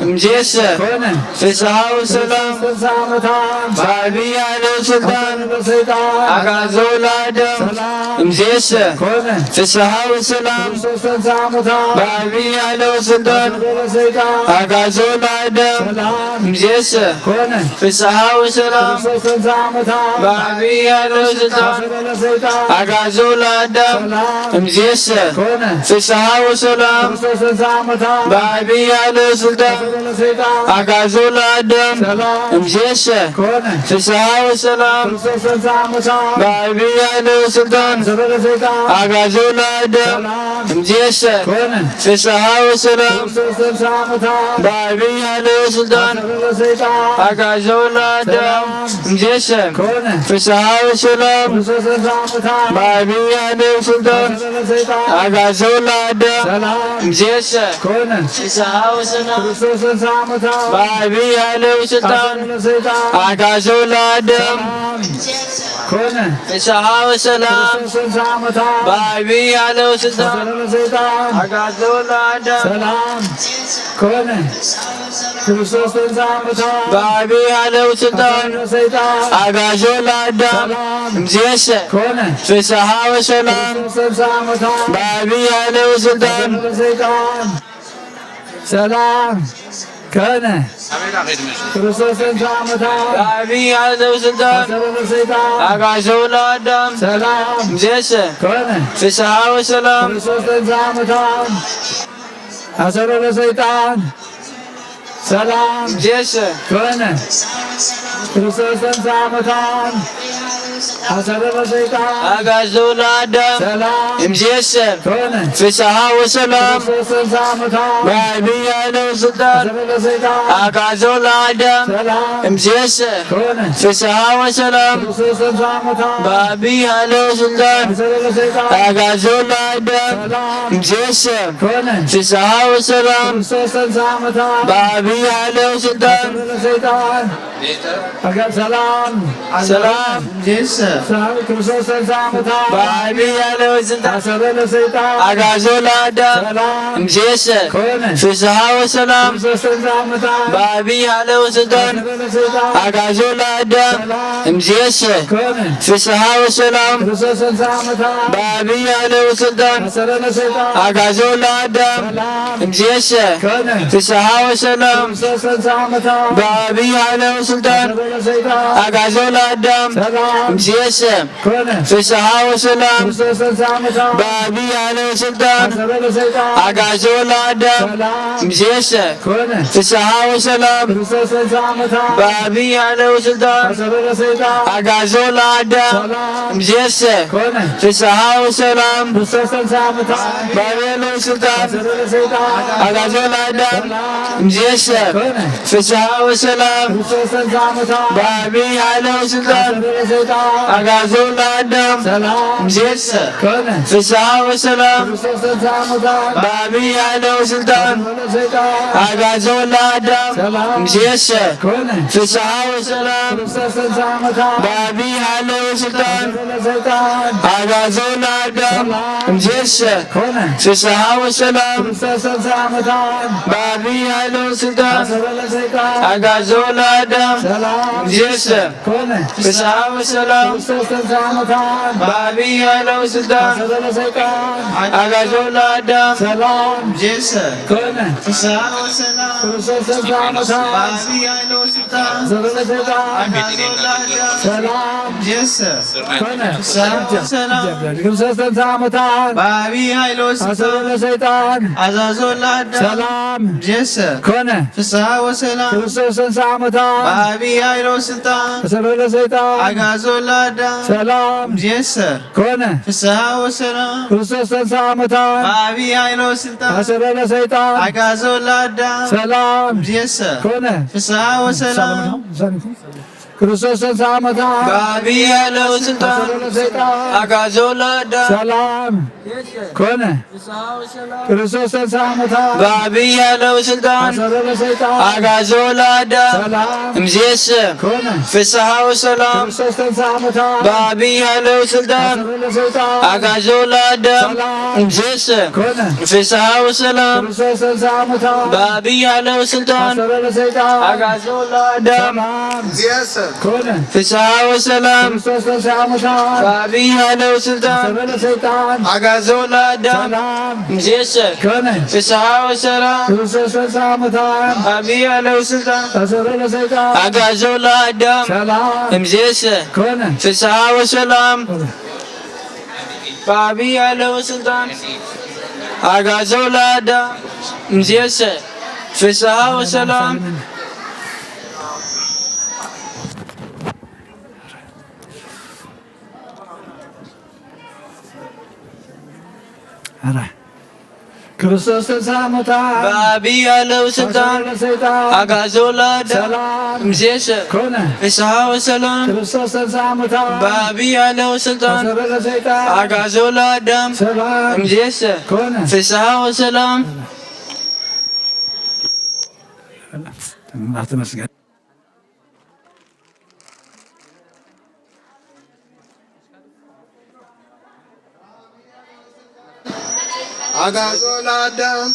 እምይእዜሰ ፍስሐ ወሰላም። በአቢይ ኃይል ወሥልጣን፣ አጋዞ ለአዳም እምይእዜሰ ፍስሐ ወሰላም። በአቢይ ኃይል ወሥልጣን፣ አጋዞ ለአዳም እምይእዜሰ ፍስሐ ወሰላም። በአቢይ ኃይል ወሥልጣን፣ አጋዞ ለአዳም እምይእዜሰ ፍስሐ ወሰላም። በአቢይ ኃይል ወሥልጣን፣ አጋዞ ለአዳም እምይእዜሰ ፍስሐ ወሰላም። በአቢይ ኃይል ወሥልጣን፣ አጋዞ ለአዳም እምይእዜሰ ፍስሐ ወሰላም። በአቢይ ኃይል ወሥልጣን፣ አጋዞ ለአዳም እምይእዜሰ ፍስሐ ወሰላም። በአቢይ ኃይል ወሥልጣን፣ አጋዞ ለአዳም እምይእዜሰ ፍስሐ ወሰላም። በአቢይ ኃይል ወሥልጣን፣ አጋዞ ለአዳም ፍስሐ ወሰላም። በአቢይ ኃይል ወሥልጣን፣ አጋዞ ለአዳም ሰላም ኮነ። ክርስቶስ ተንሥአ እሙታን፣ በአቢይ ኃይል ወሥልጣን፣ ሰይጣን አጋዞ ለአዳም ሰላም እምይእዜሰ ኮነ። ፍስሐ ወሰላም። ክርስቶስ ተንሥአ እሙታን፣ በአቢይ ኃይል ወሥልጣን፣ ሰይጣን ሰላም ከነ። ክርስቶስ ተንሥአ እሙታን፣ በአቢይ ኃይል ወሥልጣን፣ አሰሮ ለሰይጣን፣ አጋዞ ለአዳም ሰላም እምይእዜሰ ኮነ። ፍስሐ ወሰላም። ክርስቶስ ተንሥአ እሙታን፣ አሰሮ ለሰይጣን ሰላም እምይእዜሰ ኮነ። ክርስቶስ ተንሥአ እሙታን፣ አሰሮ ለሰይጣን፣ አጋዞ ለአዳም ሰላም እምይእዜሰ ኮነ። ፍስሐ ወሰላም። ክርስቶስ ተንሥአ እሙታን፣ በአቢይ ኃይል ወሥልጣን፣ አሰሮ ለሰይጣን፣ አጋዞ ለአዳም ሰላም እምይእዜሰ ኮነ። ፍስሐ ወሰላም። ክርስቶስ ተንሥአ እሙታን፣ በአቢይ ኃይል ወሥልጣን፣ አሰሮ ለሰይጣን፣ አጋዞ ለአዳም ሰላም እምይእዜሰ ኮነ። ፍስሐ ወሰላም። ክርስቶስ ተንሥአ እሙታን፣ በአቢይ ኃይል ወሥልጣን፣ አሰሮ ለሰይጣን፣ አጋ-፣ ሰላም ሰላም እምይእዜሰ። ሰላም። ክርስቶስ ተንሥአ እሙታን፣ በአቢይ ኃይል ወሥልጣን፣ አሰሮ ለሰይጣን፣ አጋዞ ለአዳም ሰላም እምይእዜሰ ኮነ። ፍስሐ ወሰላም። ክርስቶስ ተንሥአ እሙታን፣ በአቢይ ኃይል ወሥልጣን፣ አሰሮ ለሰይጣን፣ አጋዞ ለአዳም ሰላም እምይእዜሰ ኮነ። ፍስሐ ወሰላም። ክርስቶስ ተንሥአ እሙታን፣ በአቢይ ኃይል ወሥልጣን፣ አሰሮ ለሰይጣን፣ አጋዞ ለአዳም ሰላም እምይእዜሰ ኮነ። ፍስሐ ወሰላም። ክርስቶስ ተንሥአ እሙታን፣ በአቢይ ኃይል ወሥልጣን፣ አሰሮ ለሰይጣን፣ አጋዞ ለአዳም ሰላም እምይእዜሰ ኮነ። ፍስሐ ወሰላም። ክርስቶስ ተንሥአ እሙታን፣ በአቢይ ኃይል ወሥልጣን፣ አሰሮ ለሰይጣን፣ አጋዞ ለአዳም ሰላም እምይእዜሰ ኮነ። ፍስሐ ወሰላም። ክርስቶስ ተንሥአ እሙታን፣ በአቢይ ኃይል ወሥልጣን፣ አሰሮ ለሰይጣን፣ አጋዞ ለአዳም ሰላም እምይእዜሰ ኮነ። ፍስሐ ወሰላም። ክርስቶስ ተንሥአ እሙታን፣ በአቢይ ኃይል ወሥልጣን፣ አሰሮ ለሰይጣን፣ አጋዞ ለአዳም ሰላም እምይእዜሰ ኮነ። ፍስሐ ወሰላም። ክርስቶስ ተንሥአ እሙታን፣ በአቢይ ኃይል ወሥልጣን፣ አሰሮ ለሰይጣን፣ ኣጋዞ ለአዳም ሰላም ምስየሰ ኮነ። ፍስሐ ወሰላም ክርስቶስ ተንሥአ እሙታን በአቢይ ኃይለ ወስልጣን። ሰላም ለሰይጣን አጋዞ ለአዳም ሰላም ምስየሰ ኮነ። ፍስሐ ወሰላም ክርስቶስ ተንሥአ እሙታን በአቢይ ኃይለ ወስልጣን። ሰላም ለሰይጣን አጋዞ ለአዳም ሰላም ምስየሰ ኮነ። ፍስሐ ወሰላም ክርስቶስ ተንሥአ እሙታን በአቢይ ኃይለ ወስልጣን። ሰላም ለሰይጣን አጋዞ ለአዳም ሰላም ምስየሰ ኮነ። ፍስሐ ወሰላም ክርስቶስ ተንሥአ እሙታን በአቢይ ኃይለ ወስልጣን። አሰሮ ለሰይጣን አጋዞ ለአዳም ሰላም ምስየሰ ኮነ። ፍስሐ ወሰላም ክርስቶስ ተንሥአ እሙታን በአቢይ ኃይለ ወስልጣን። አሰሮ ለሰይጣን አጋዞ ለአዳም ሰላም ምስየሰ ኮነ። ፍስሐ ወሰላም ክርስቶስ ተንሥአ እሙታን በአቢይ ኃይለ ወስልጣን። አሰሮ ለሰይጣን አጋዞ ለአዳም ሰላም ምስየሰ ኮነ። ፍስሐ ወሰላም ክርስቶስ ተንሥአ እሙታን በአቢይ ኃይለ ወስልጣን። አሰሮ ለሰይጣን አጋዞ ለአዳም ሰላም ምስየሰ ኮነ። ፍስሐ ወሰላም ክርስቶስ ተንሥአ እሙታን በአቢይ ኃይለ ወስልጣን። አሰሮ ለሰይጣን አጋዞ ለአዳም ሰላም ምስየሰ ኮነ። ፍስሐ ወሰላም ሰላም ክርስቶስ ተንሥአ እሙታን በአቢይ ኃይለ ወስልጣን። አሰሮ ለሰይጣን አጋዞ ለአዳም ሰላም ኮነ። ክርስቶስ ተንሥአ እሙታን በአቢይ ኃይለ ወስልጣን። አሰሮ ለሰይጣን አጋዞ ለአዳም ሰላም ምስየሰ ኮነ። ፍስሐ ወሰላም ክርስቶስ ተንሥአ እሙታን በአቢይ ኃይለ ወስልጣን። አሰሮ ለሰይጣን አጋዞ ለአዳም ሰላም ምስየሰ ኮነ። ፍስሐ ወሰላም ክርስቶስ ተንሥአ እሙታን በአቢይ ኃይለ ወስልጣን። አሰሮ ለሰይጣን አጋዞ ለአዳም ሰላም ምስየሰ ኮነ። ፍስሐ ወሰላም ክርስቶስ ተንሥአ እሙታን በአቢይ ኃይለ ወስልጣን። አሰሮ ለሰይጣን አጋዞ ለአዳም ሰላም ምስየሰ ኮነ። ፍስሐ ወሰላም ክርስቶስ ተንሥአ እሙታን በአቢይ ኃይለ ወስልጣን። አሰሮ ለሰይጣን አጋዞ ለአዳም ሰላም ምስየሰ ኮነ። ፍስሐ ወሰላም በአቢይ ኃይለ ወስልጣን። አጋዞ ለአዳም ምስየሰ ፍስሐ ወሰላም። ኧረ ክርስቶስ ተንሥአ እሙታን በአቢይ ኃይለ ወስልጣን። አሰሮ ለሰይጣን አጋዞ ለአዳም ሰላም ምስየሰ ኮነ። ፍስሐ ወሰላም። ክርስቶስ ተንሥአ እሙታን በአቢይ ኃይለ ወስልጣን። አሰሮ ለሰይጣን አጋዞ ለአዳም ሰላም ምስየሰ ኮነ። ፍስሐ ወሰላም። ተመስገን። አጋዞ ለአዳም።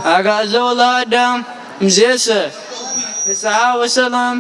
አጋዞ ለአዳም ምስየሰ ፍስሐ ወሰላም።